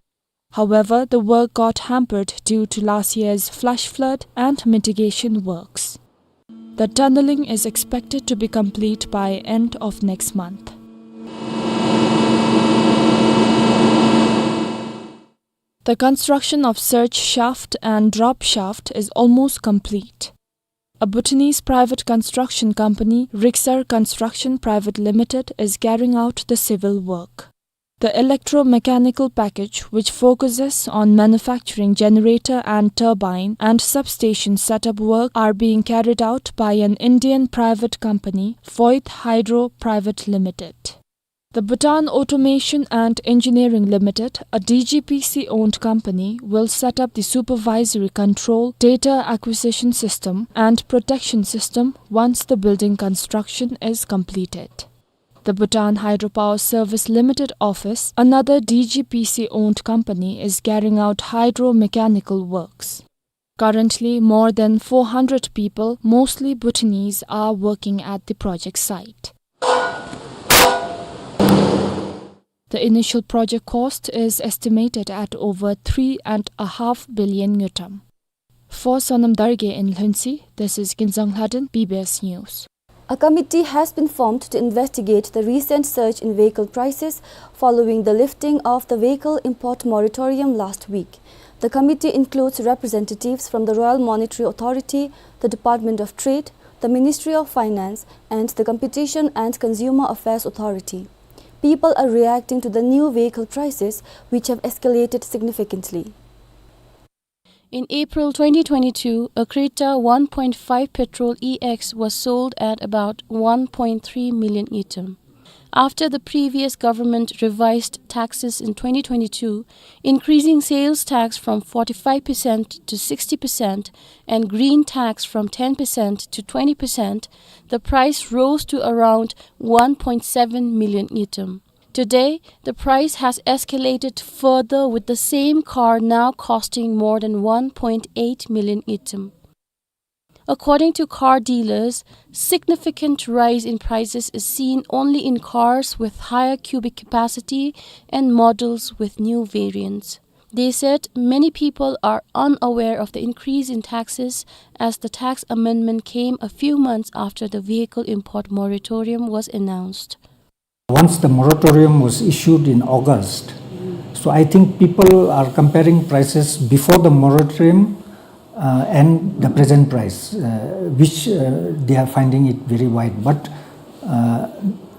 However, the work got hampered due to last year's flash flood and mitigation works. The tunneling is expected to be complete by end of next month. The construction of surge shaft and drop shaft is almost complete. A Bhutanese private construction company, Riksar Construction Private Limited, is carrying out the civil work. The electromechanical package, which focuses on manufacturing generator and turbine and substation setup work, are being carried out by an Indian private company, Voith Hydro Private Limited. The Bhutan Automation and Engineering Limited, a D G P C owned company, will set up the supervisory control, data acquisition system, and protection system once the building construction is completed. The Bhutan Hydropower Service Limited office, another D G P C owned company, is carrying out hydromechanical works. Currently, more than four hundred people, mostly Bhutanese, are working at the project site. The initial project cost is estimated at over three and a half billion ngultrum. For Sonam Dargay in Lhuentse, this is Kinzang Lhaden, B B S News. A committee has been formed to investigate the recent surge in vehicle prices following the lifting of the vehicle import moratorium last week. The committee includes representatives from the Royal Monetary Authority, the Department of Trade, the Ministry of Finance, and the Competition and Consumer Affairs Authority. People are reacting to the new vehicle prices, which have escalated significantly. In April twenty twenty-two, a Creta one point five petrol E X was sold at about one point three million ngultrum. After the previous government revised taxes in twenty twenty-two, increasing sales tax from forty-five percent to sixty percent and green tax from ten percent to twenty percent, the price rose to around one point seven million ngultrum. Today, the price has escalated further, with the same car now costing more than one point eight million ngultrum. According to car dealers, significant rise in prices is seen only in cars with higher cubic capacity and models with new variants. They said many people are unaware of the increase in taxes, as the tax amendment came a few months after the vehicle import moratorium was announced. Once the moratorium was issued in August, so I think people are comparing prices before the moratorium, uh, and the present price, uh, which, uh, they are finding it very wide. But, uh,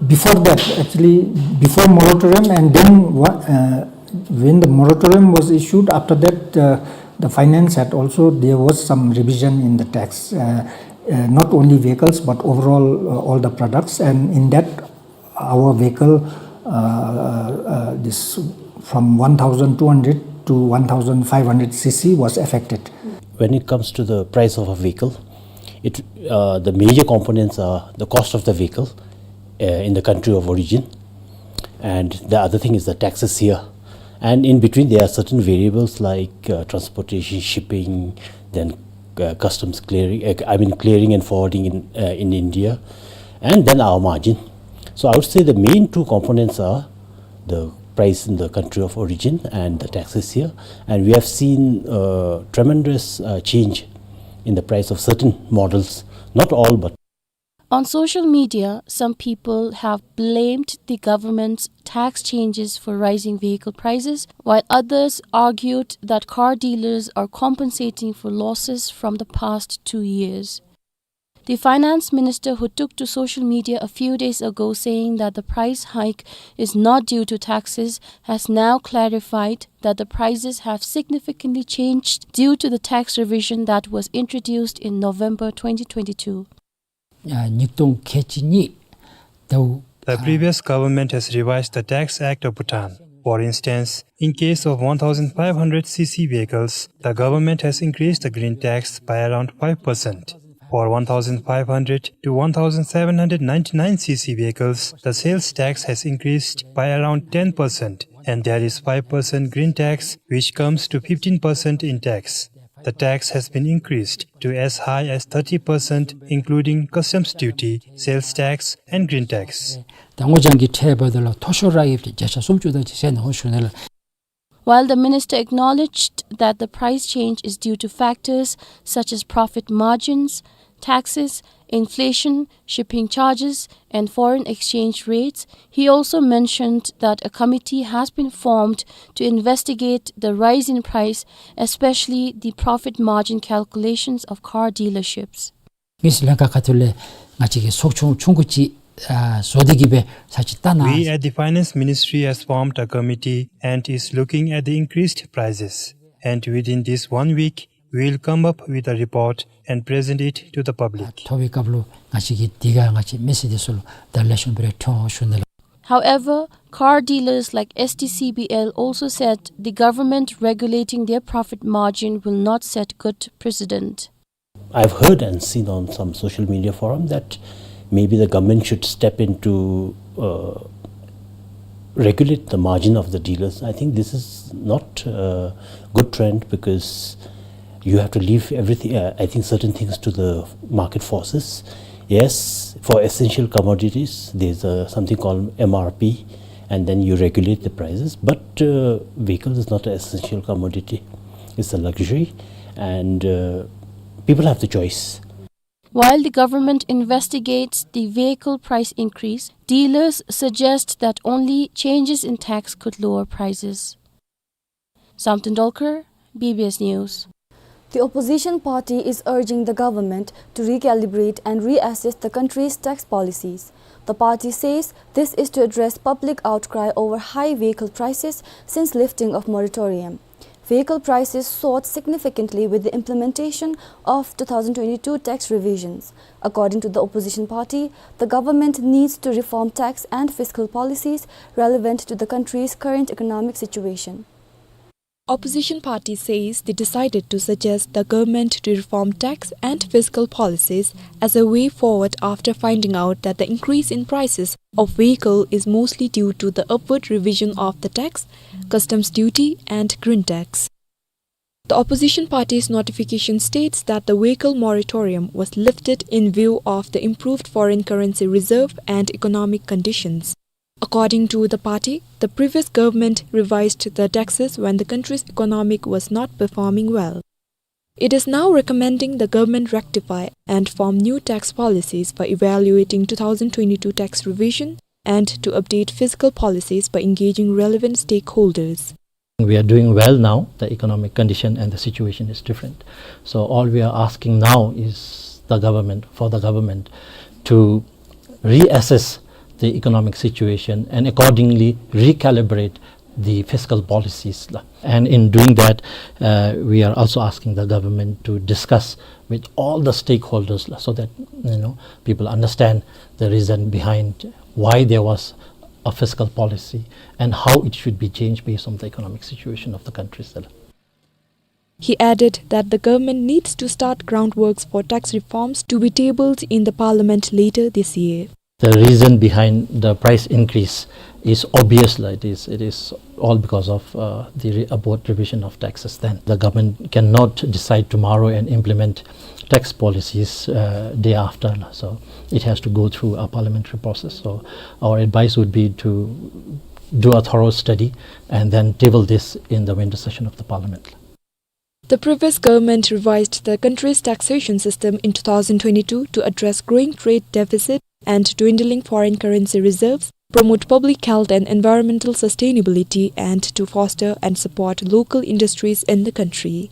before that, actually, before moratorium and then wha-, uh, when the moratorium was issued, after that, uh, the finance had also, there was some revision in the tax, uh, uh, not only vehicles, but overall, uh, all the products. And in that, our vehicle, uh, uh, this from one thousand two hundred to one thousand five hundred C C was affected. When it comes to the price of a vehicle, it, uh, the major components are the cost of the vehicle, uh, in the country of origin, and the other thing is the taxes here. And in between, there are certain variables like, uh, transportation, shipping, then, uh, customs clearing, uh, I mean, clearing and forwarding in, uh, in India, and then our margin. So I would say the main two components are the price in the country of origin and the taxes here. And we have seen, uh, tremendous, uh, change in the price of certain models, not all, but On social media, some people have blamed the government's tax changes for rising vehicle prices, while others argued that car dealers are compensating for losses from the past two years. The finance minister, who took to social media a few days ago saying that the price hike is not due to taxes, has now clarified that the prices have significantly changed due to the tax revision that was introduced in November twenty twenty-two. ཨ་ཉིས་སྟོང་ཁལ་གཅིག་གཉིས་ཟླཝ། The previous government has revised the Tax Act of Bhutan. For instance, in case of one thousand five hundred C C vehicles, the government has increased the green tax by around five percent. For one thousand five hundred to one thousand seven hundred ninety-nine C C vehicles, the sales tax has increased by around ten percent, and there is five percent green tax, which comes to fifteen percent in tax. The tax has been increased to as high as thirty percent, including customs duty, sales tax, and green tax. ད་སྔོ་ལྗང་གི་ཁྲལ་འབདཝ་ད་ལུ་མཐོ་ཤོས་ར་ཡོདཔ་ད་བརྒྱ་ཆ་སུམ་ཅུ་དེ་ཅིག་ཟེར་ནི་འོང་ཞུ་ནི་ལགས། While the minister acknowledged that the price change is due to factors such as profit margins, taxes, inflation, shipping charges, and foreign exchange rates, he also mentioned that a committee has been formed to investigate the rise in price, especially the profit margin calculations of car dealerships. དངུལ་རྩིས་ལྷན་ཁག་ཁ་ཐུག་ལས་ང་བཅས་ཀྱིས་ཚོགས་ཆུང་ཆུང་ཀུ་ཅིག་ཨ་བཟོ་སྟེ་གི་སྦེ་ས་ཅིག་བལྟ་གནང་། We at the Finance Ministry has formed a committee and is looking at the increased prices. And within this one week, we will come up with a report and present it to the public. ཐོབ་པའི་སྐབས་ལུ་ང་བཅས་ཀྱིས་དེ་ཁར་ང་བཅས་མི་སེར་དེ་ཚུ་ལུ་ད་ལེགས་ཤོམ་སྦེ་ར་ཐོན་འོང་ཞུ་ནི་ལགས། However, car dealers like S T C B L also said the government regulating their profit margin will not set good precedent. I've heard and seen on some social media forum that maybe the government should step in to, uh, regulate the margin of the dealers. I think this is not a good trend because you have to leave everything, uh, I think certain things to the market forces. Yes, for essential commodities, there's a, something called M R P, and then you regulate the prices. But, uh, vehicles is not an essential commodity. It's a luxury, and, uh, people have the choice. While the government investigates the vehicle price increase, dealers suggest that only changes in tax could lower prices. Samten Dolkar, B B S News. The opposition party is urging the government to recalibrate and reassess the country's tax policies. The party says this is to address public outcry over high vehicle prices since lifting of moratorium. Vehicle prices soared significantly with the implementation of two thousand twenty-two tax revisions. According to the opposition party, the government needs to reform tax and fiscal policies relevant to the country's current economic situation. Opposition party says they decided to suggest the government to reform tax and fiscal policies as a way forward after finding out that the increase in prices of vehicle is mostly due to the upward revision of the tax, customs duty and green tax. The opposition party's notification states that the vehicle moratorium was lifted in view of the improved foreign currency reserve and economic conditions. According to the party, the previous government revised the taxes when the country's economic was not performing well. It is now recommending the government rectify and form new tax policies for evaluating two thousand twenty-two tax revision and to update fiscal policies by engaging relevant stakeholders. We are doing well now. The economic condition and the situation is different. So all we are asking now is the government, for the government to reassess the economic situation and accordingly recalibrate the fiscal policies la. And in doing that, uh, we are also asking the government to discuss with all the stakeholders la, so that, you know, people understand the reason behind why there was a fiscal policy and how it should be changed based on the economic situation of the country la. He added that the government needs to start groundworks for tax reforms to be tabled in the parliament later this year. The reason behind the price increase is obvious, like, it is, it is all because of, uh, the re-, upward revision of taxes. Then the government cannot decide tomorrow and implement tax policies, uh, day after, no? So it has to go through a parliamentary process. So our advice would be to do a thorough study and then table this in the winter session of the parliament. The previous government revised the country's taxation system in two thousand twenty-two to address growing trade deficit and dwindling foreign currency reserves, promote public health and environmental sustainability, and to foster and support local industries in the country.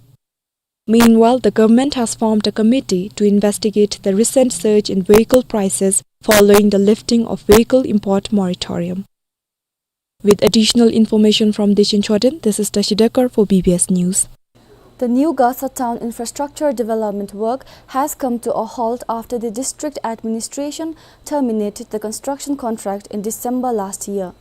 Meanwhile, the government has formed a committee to investigate the recent surge in vehicle prices following the lifting of vehicle import moratorium. With additional information from Dechen Chodron, this is Tashi Dekar for B B S News. The new Gasa town infrastructure development work has come to a halt after the district administration terminated the construction contract in December last year.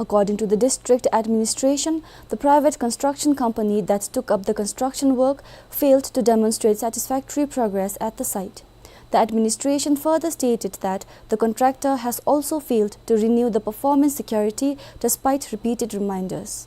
According to the district administration, the private construction company that took up the construction work failed to demonstrate satisfactory progress at the site. The administration further stated that the contractor has also failed to renew the performance security despite repeated reminders.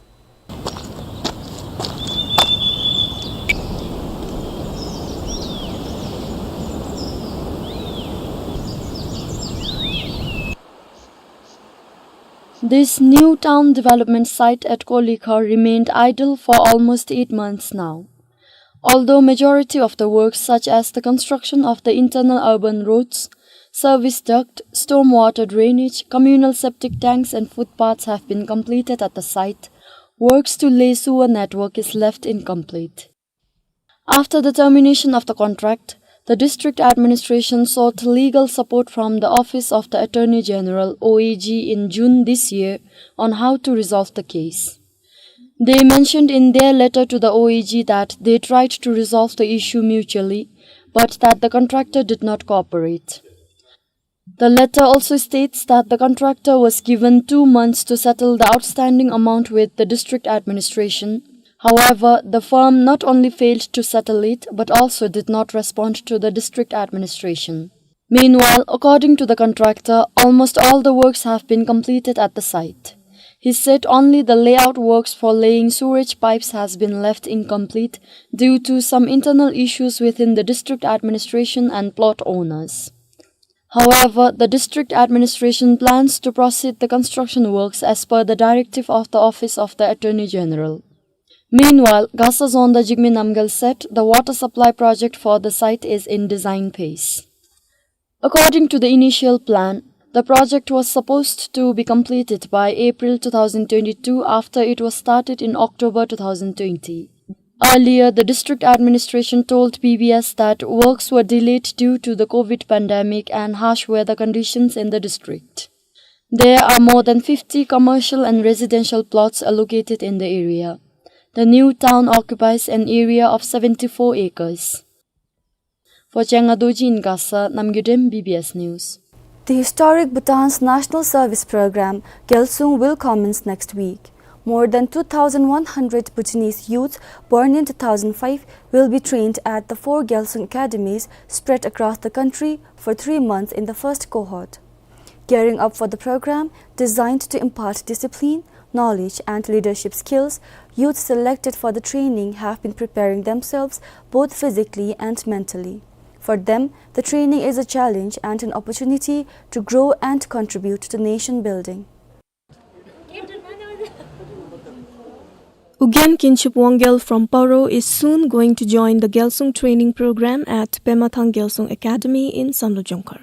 This new town development site at Kolikhar remained idle for almost eight months now. Although majority of the works, such as the construction of the internal urban roads, service duct, stormwater drainage, communal septic tanks and footpaths have been completed at the site, works to lay sewer network is left incomplete. After the termination of the contract, the district administration sought legal support from the Office of the Attorney General, O A G, in June this year on how to resolve the case. They mentioned in their letter to the O A G that they tried to resolve the issue mutually, but that the contractor did not cooperate. The letter also states that the contractor was given two months to settle the outstanding amount with the district administration. However, the firm not only failed to settle it, but also did not respond to the district administration. Meanwhile, according to the contractor, almost all the works have been completed at the site. He said only the layout works for laying sewerage pipes has been left incomplete due to some internal issues within the district administration and plot owners. However, the district administration plans to proceed the construction works as per the directive of the Office of the Attorney General. Meanwhile, Gasa Dzongda Jigme Namgyel said the water supply project for the site is in design phase. According to the initial plan, the project was supposed to be completed by April two thousand twenty-two after it was started in October two thousand twenty. Earlier, the district administration told B B S that works were delayed due to the COVID pandemic and harsh weather conditions in the district. There are more than fifty commercial and residential plots allocated in the area. The new town occupies an area of seventy-four acres. For Changa Dorji in Gasa, Namgay Dem, B B S News. The historic Bhutan's National Service Program, Gyalsung, will commence next week. More than two thousand one hundred Bhutanese youths born in two thousand five will be trained at the four Gyalsung academies spread across the country for three months in the first cohort. Gearing up for the program, designed to impart discipline, knowledge and leadership skills, youths selected for the training have been preparing themselves both physically and mentally. For them, the training is a challenge and an opportunity to grow and contribute to nation building. Ugyen Kinchup Wanggyal from Paro is soon going to join the Gyalsung training program at Pemathang Gyalsung Academy in Samdrup Jongkhar.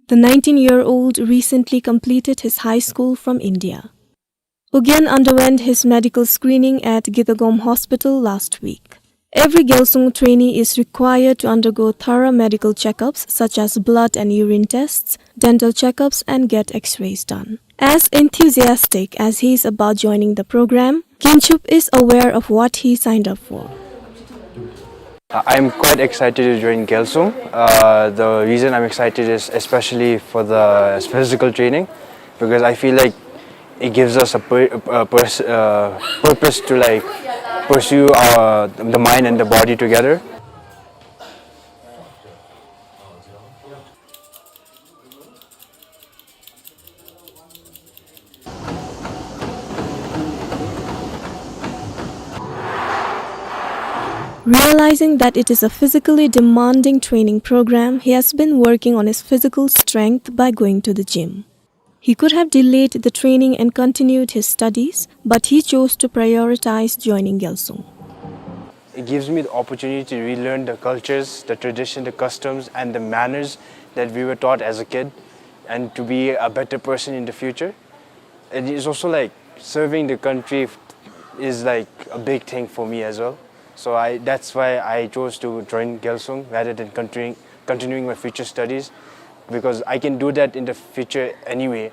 The nineteen-year-old recently completed his high school from India. Ugyen underwent his medical screening at Gitagom Hospital last week. Every Gyalsung trainee is required to undergo thorough medical checkups such as blood and urine tests, dental checkups, and get X-rays done. As enthusiastic as he is about joining the program, Kinchup is aware of what he signed up for. I- I'm quite excited to join Gyalsung. Uh, the reason I'm excited is especially for the physical training, because I feel like it gives us a, pur- a pers- uh, purpose to, like, pursue our, the mind and the body together. Realizing that it is a physically demanding training program, he has been working on his physical strength by going to the gym. He could have delayed the training and continued his studies, but he chose to prioritize joining Gyalsung. It gives me the opportunity to relearn the cultures, the tradition, the customs, and the manners that we were taught as a kid, and to be a better person in the future. And it's also like serving the country is like a big thing for me as well. So I, that's why I chose to join Gyalsung rather than continuing, continuing my future studies, because I can do that in the future anyway,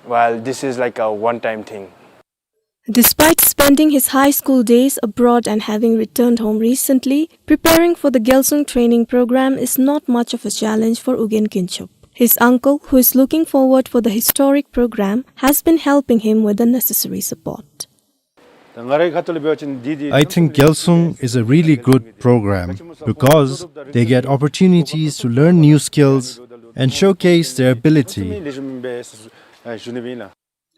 while this is like a one-time thing. Despite spending his high school days abroad and having returned home recently, preparing for the Gyalsung training program is not much of a challenge for Ugyen Kynshop. His uncle, who is looking forward for the historic program, has been helping him with the necessary support. I think Gyalsung is a really good program because they get opportunities to learn new skills and showcase their ability.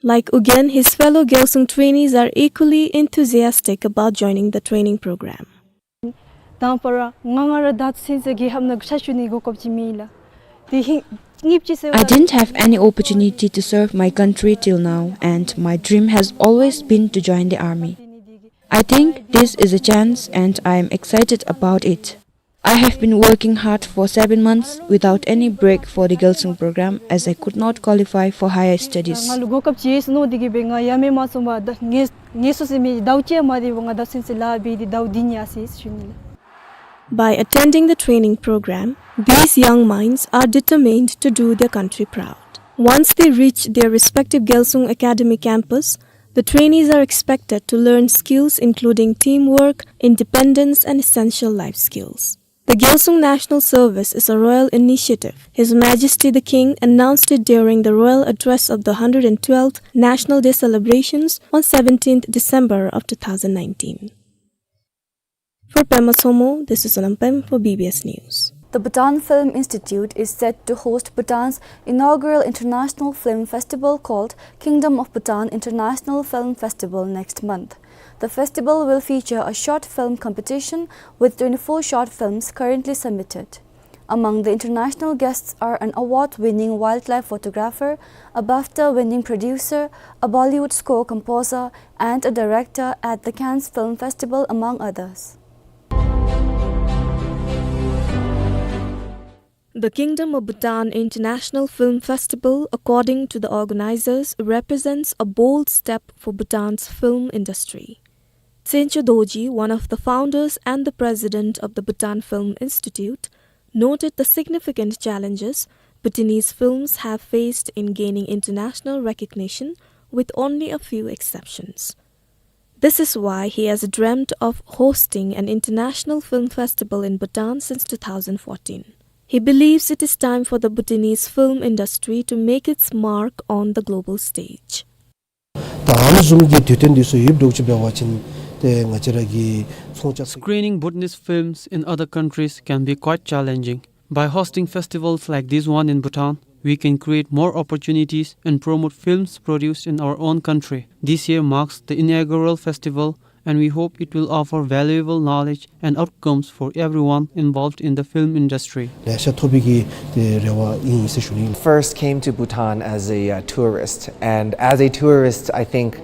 Like Ugyen, his fellow Gyalsung trainees are equally enthusiastic about joining the training program. དང་པ་ར་ང་ང་ར་ད་ཚུན་ཚོད་རྒྱལ་ཁབ་ནང་ཕྱག་ཞུ་ནི་གོ་སྐབས་ཅིག་མེད་ལགས། དེ་ཧིང་གཉིས་ཅིག་ཟེར་I didn't have any opportunity to serve my country till now, and my dream has always been to join the army. I think this is a chance, and I am excited about it. I have been working hard for seven months without any break for the Gyalsung program, as I could not qualify for higher studies. ང་ལུ་གོ་སྐབས་ཅིག་ཡོད་ཟེར་མནོ་སྟེ་གིས་སྦེ་ང་ཡ་མེད་མ་སོང་བར་ད་ངལ་ངལ་གསོ་ཟེར་མི་ཟླཝ་གཅིག་མ་འདི་བར་ང་ད་ཚུན་ཚོད་ལཱ་འབད་དེ་ཟླཝ་འདི་ཉལ་ཡི་ཟེར་ཞུ་ནི་ལགས། By attending the training program, these young minds are determined to do their country proud. Once they reach their respective Gyalsung Academy campus, the trainees are expected to learn skills including teamwork, independence, and essential life skills. The Gyalsung National Service is a royal initiative. His Majesty the King announced it during the royal address of the hundred and twelfth National Day celebrations on seventeenth December of two thousand nineteen. For Pema Tshomo, this is Sonam Pem for B B S News. The Bhutan Film Institute is set to host Bhutan's inaugural international film festival called Kingdom of Bhutan International Film Festival next month. The festival will feature a short film competition with twenty-four short films currently submitted. Among the international guests are an award-winning wildlife photographer, a BAFTA-winning producer, a Bollywood score composer, and a director at the Cannes Film Festival, among others. The Kingdom of Bhutan International Film Festival, according to the organizers, represents a bold step for Bhutan's film industry. Tsencho Dorji, one of the founders and the president of the Bhutan Film Institute, noted the significant challenges Bhutanese films have faced in gaining international recognition, with only a few exceptions. This is why he has dreamt of hosting an international film festival in Bhutan since two thousand fourteen. He believes it is time for the Bhutanese film industry to make its mark on the global stage. ད་ཨ་ནི་བཟུམ་གྱི་དུས་སྟོན་འདི་ཚུ་ཡོདཔ་འདྲཝ་ཅིག་འབད་བ་ཅིན་ཏེ་ང་བཅས་ར་གི་ཚོང་ཅ་Screening Bhutanese films in other countries can be quite challenging. By hosting festivals like this one in Bhutan, we can create more opportunities and promote films produced in our own country. This year marks the inaugural festival, and we hope it will offer valuable knowledge and outcomes for everyone involved in the film industry. ལེ་ཤ་ཐོབ་པའི་གི་ཏེ་རེ་བ་ཨིན་ཟེར་ཞུ་ནི། First came to Bhutan as a uh, tourist, and as a tourist, I think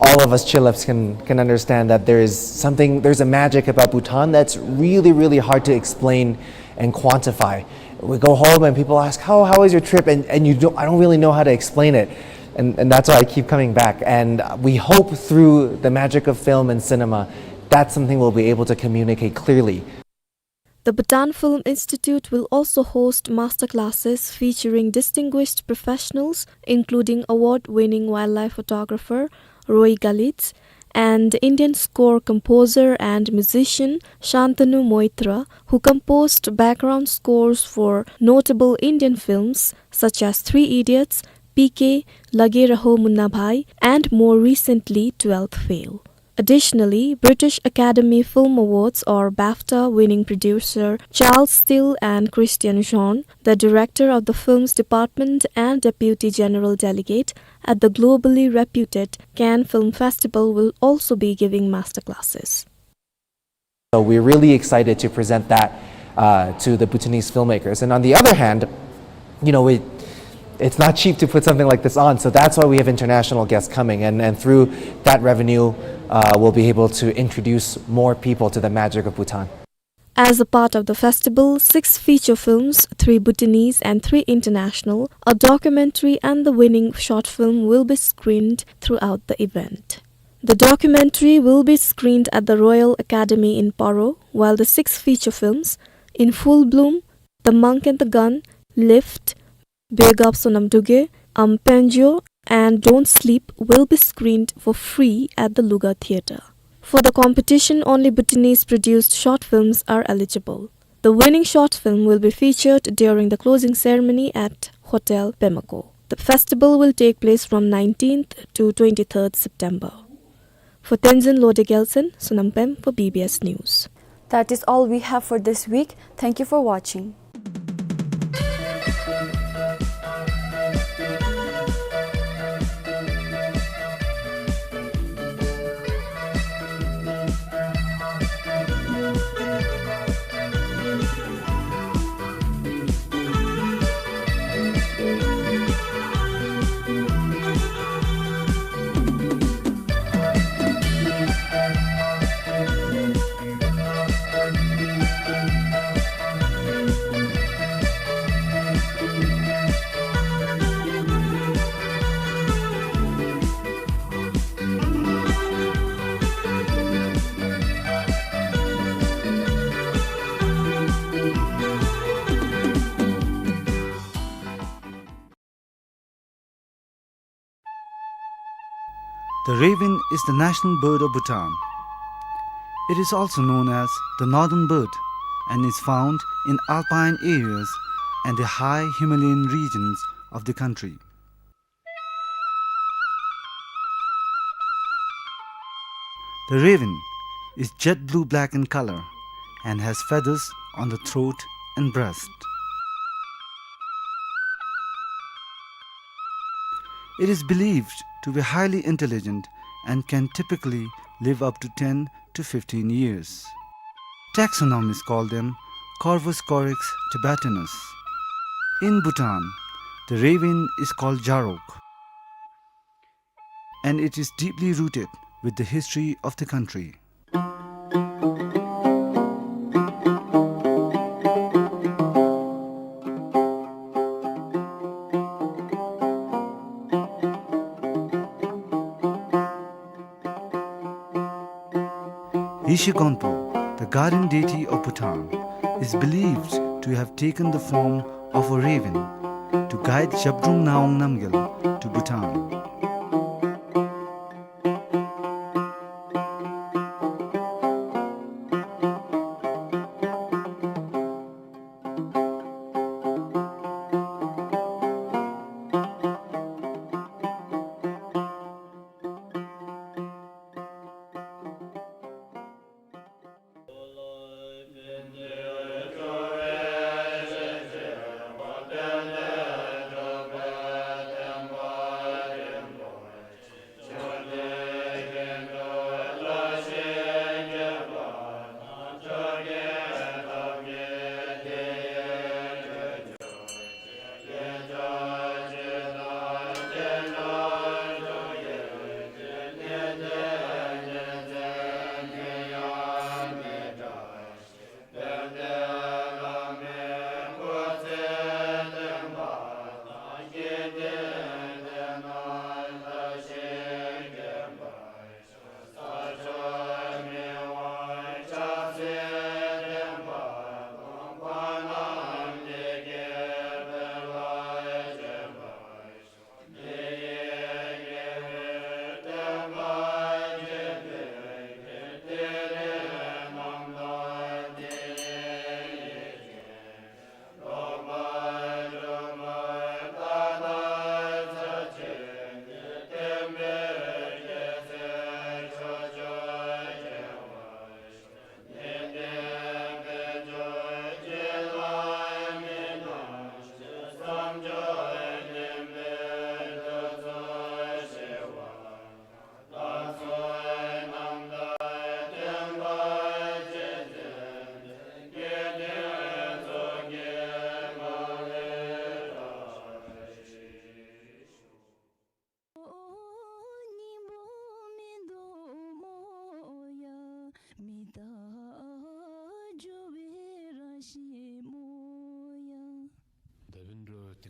all of us Chilhabs can can understand that there is something, there's a magic about Bhutan that's really, really hard to explain and quantify. We go home and people ask, "How how was your trip?" And and you don't, I don't really know how to explain it. And, and that's why I keep coming back. And we hope through the magic of film and cinema, that's something we'll be able to communicate clearly. The Bhutan Film Institute will also host masterclasses featuring distinguished professionals, including award-winning wildlife photographer Roy Galitz and Indian score composer and musician Shantanu Moitra, who composed background scores for notable Indian films such as Three Idiots, P K, Lage Raho Munna Bhai, and more recently, Twelfth Fail. Additionally, British Academy Film Awards or BAFTA winning producer Charles Steel and Christian Jean, the director of the film's department and deputy general delegate at the globally reputed Cannes Film Festival, will also be giving masterclasses. So we're really excited to present that, uh, to the Bhutanese filmmakers. And on the other hand, you know, it, it's not cheap to put something like this on, so that's why we have international guests coming, and, and through that revenue, uh, we'll be able to introduce more people to the magic of Bhutan. As a part of the festival, six feature films, three Bhutanese and three international, a documentary and the winning short film will be screened throughout the event. The documentary will be screened at the Royal Academy in Paro, while the six feature films, In Full Bloom, The Monk and the Gun, Lift, Begap Sonam Duge, Am Penjo, and Don't Sleep, will be screened for free at the Luga Theatre. For the competition, only Bhutanese-produced short films are eligible. The winning short film will be featured during the closing ceremony at Hotel Pemako. The festival will take place from nineteenth to twenty-third September. For Tenzin Lode Gyaltsen, Sonam Pem for B B S News. That is all we have for this week. Thank you for watching. The raven is the national bird of Bhutan. It is also known as the northern bird and is found in alpine areas and the high Himalayan regions of the country. The raven is jet blue-black in color and has feathers on the throat and breast. It is believed to be highly intelligent and can typically live up to ten to fifteen years. Taxonomists call them Corvus corax tibetanus. In Bhutan, the raven is called Jarok, and it is deeply rooted with the history of the country. Yeshe Gonpo, the guardian deity of Bhutan, is believed to have taken the form of a raven to guide Zhabdrung Ngawang Namgyal to Bhutan.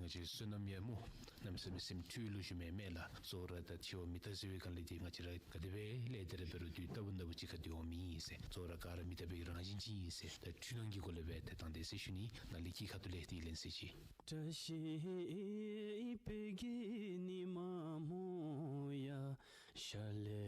ང་བཅས་བསོད་ནམས་ཡར་སྨོ། གནམ་མེད་ས་མེད་སེམས་འཁྲུལ་ལུ་བཞུགས་མི་མེན་ལགས། གཙོ་བོ་ར་ད་འཆི་བ་མི་རྟག་ཟེར་བའི་སྒང་ལས་འདི་ང་བཅས་ར་ག་དེ་སྦེ་ལས་དེ་ར་འབད་རུང་དུས་རྟག་བུ་ན་བུ་གཅིག་ཁར་འདི་འོང་མི་ཨིན་ཟེར། གཙོ་བོ་ར་ག་ར་མི་རྟག་པའི་རང་བཞིན་ཅིག་ཨིན་ཟེར། ད་འཁྲུལ་སྣང་གི་སྒོ་ལས་སྦེ་ཏེ་བཏང་སྟེ་ཟེར་ཞུ་ནི། ནཱ་ལས་ཀྱི་ཁ་ཐུག་ལས་ཏེ་ལན་ཟེར་ཅིག། བཀྲ་ཤིས་པའི་གི་ཉི་མ་སྨོ་ཡ། ཤར་ལས་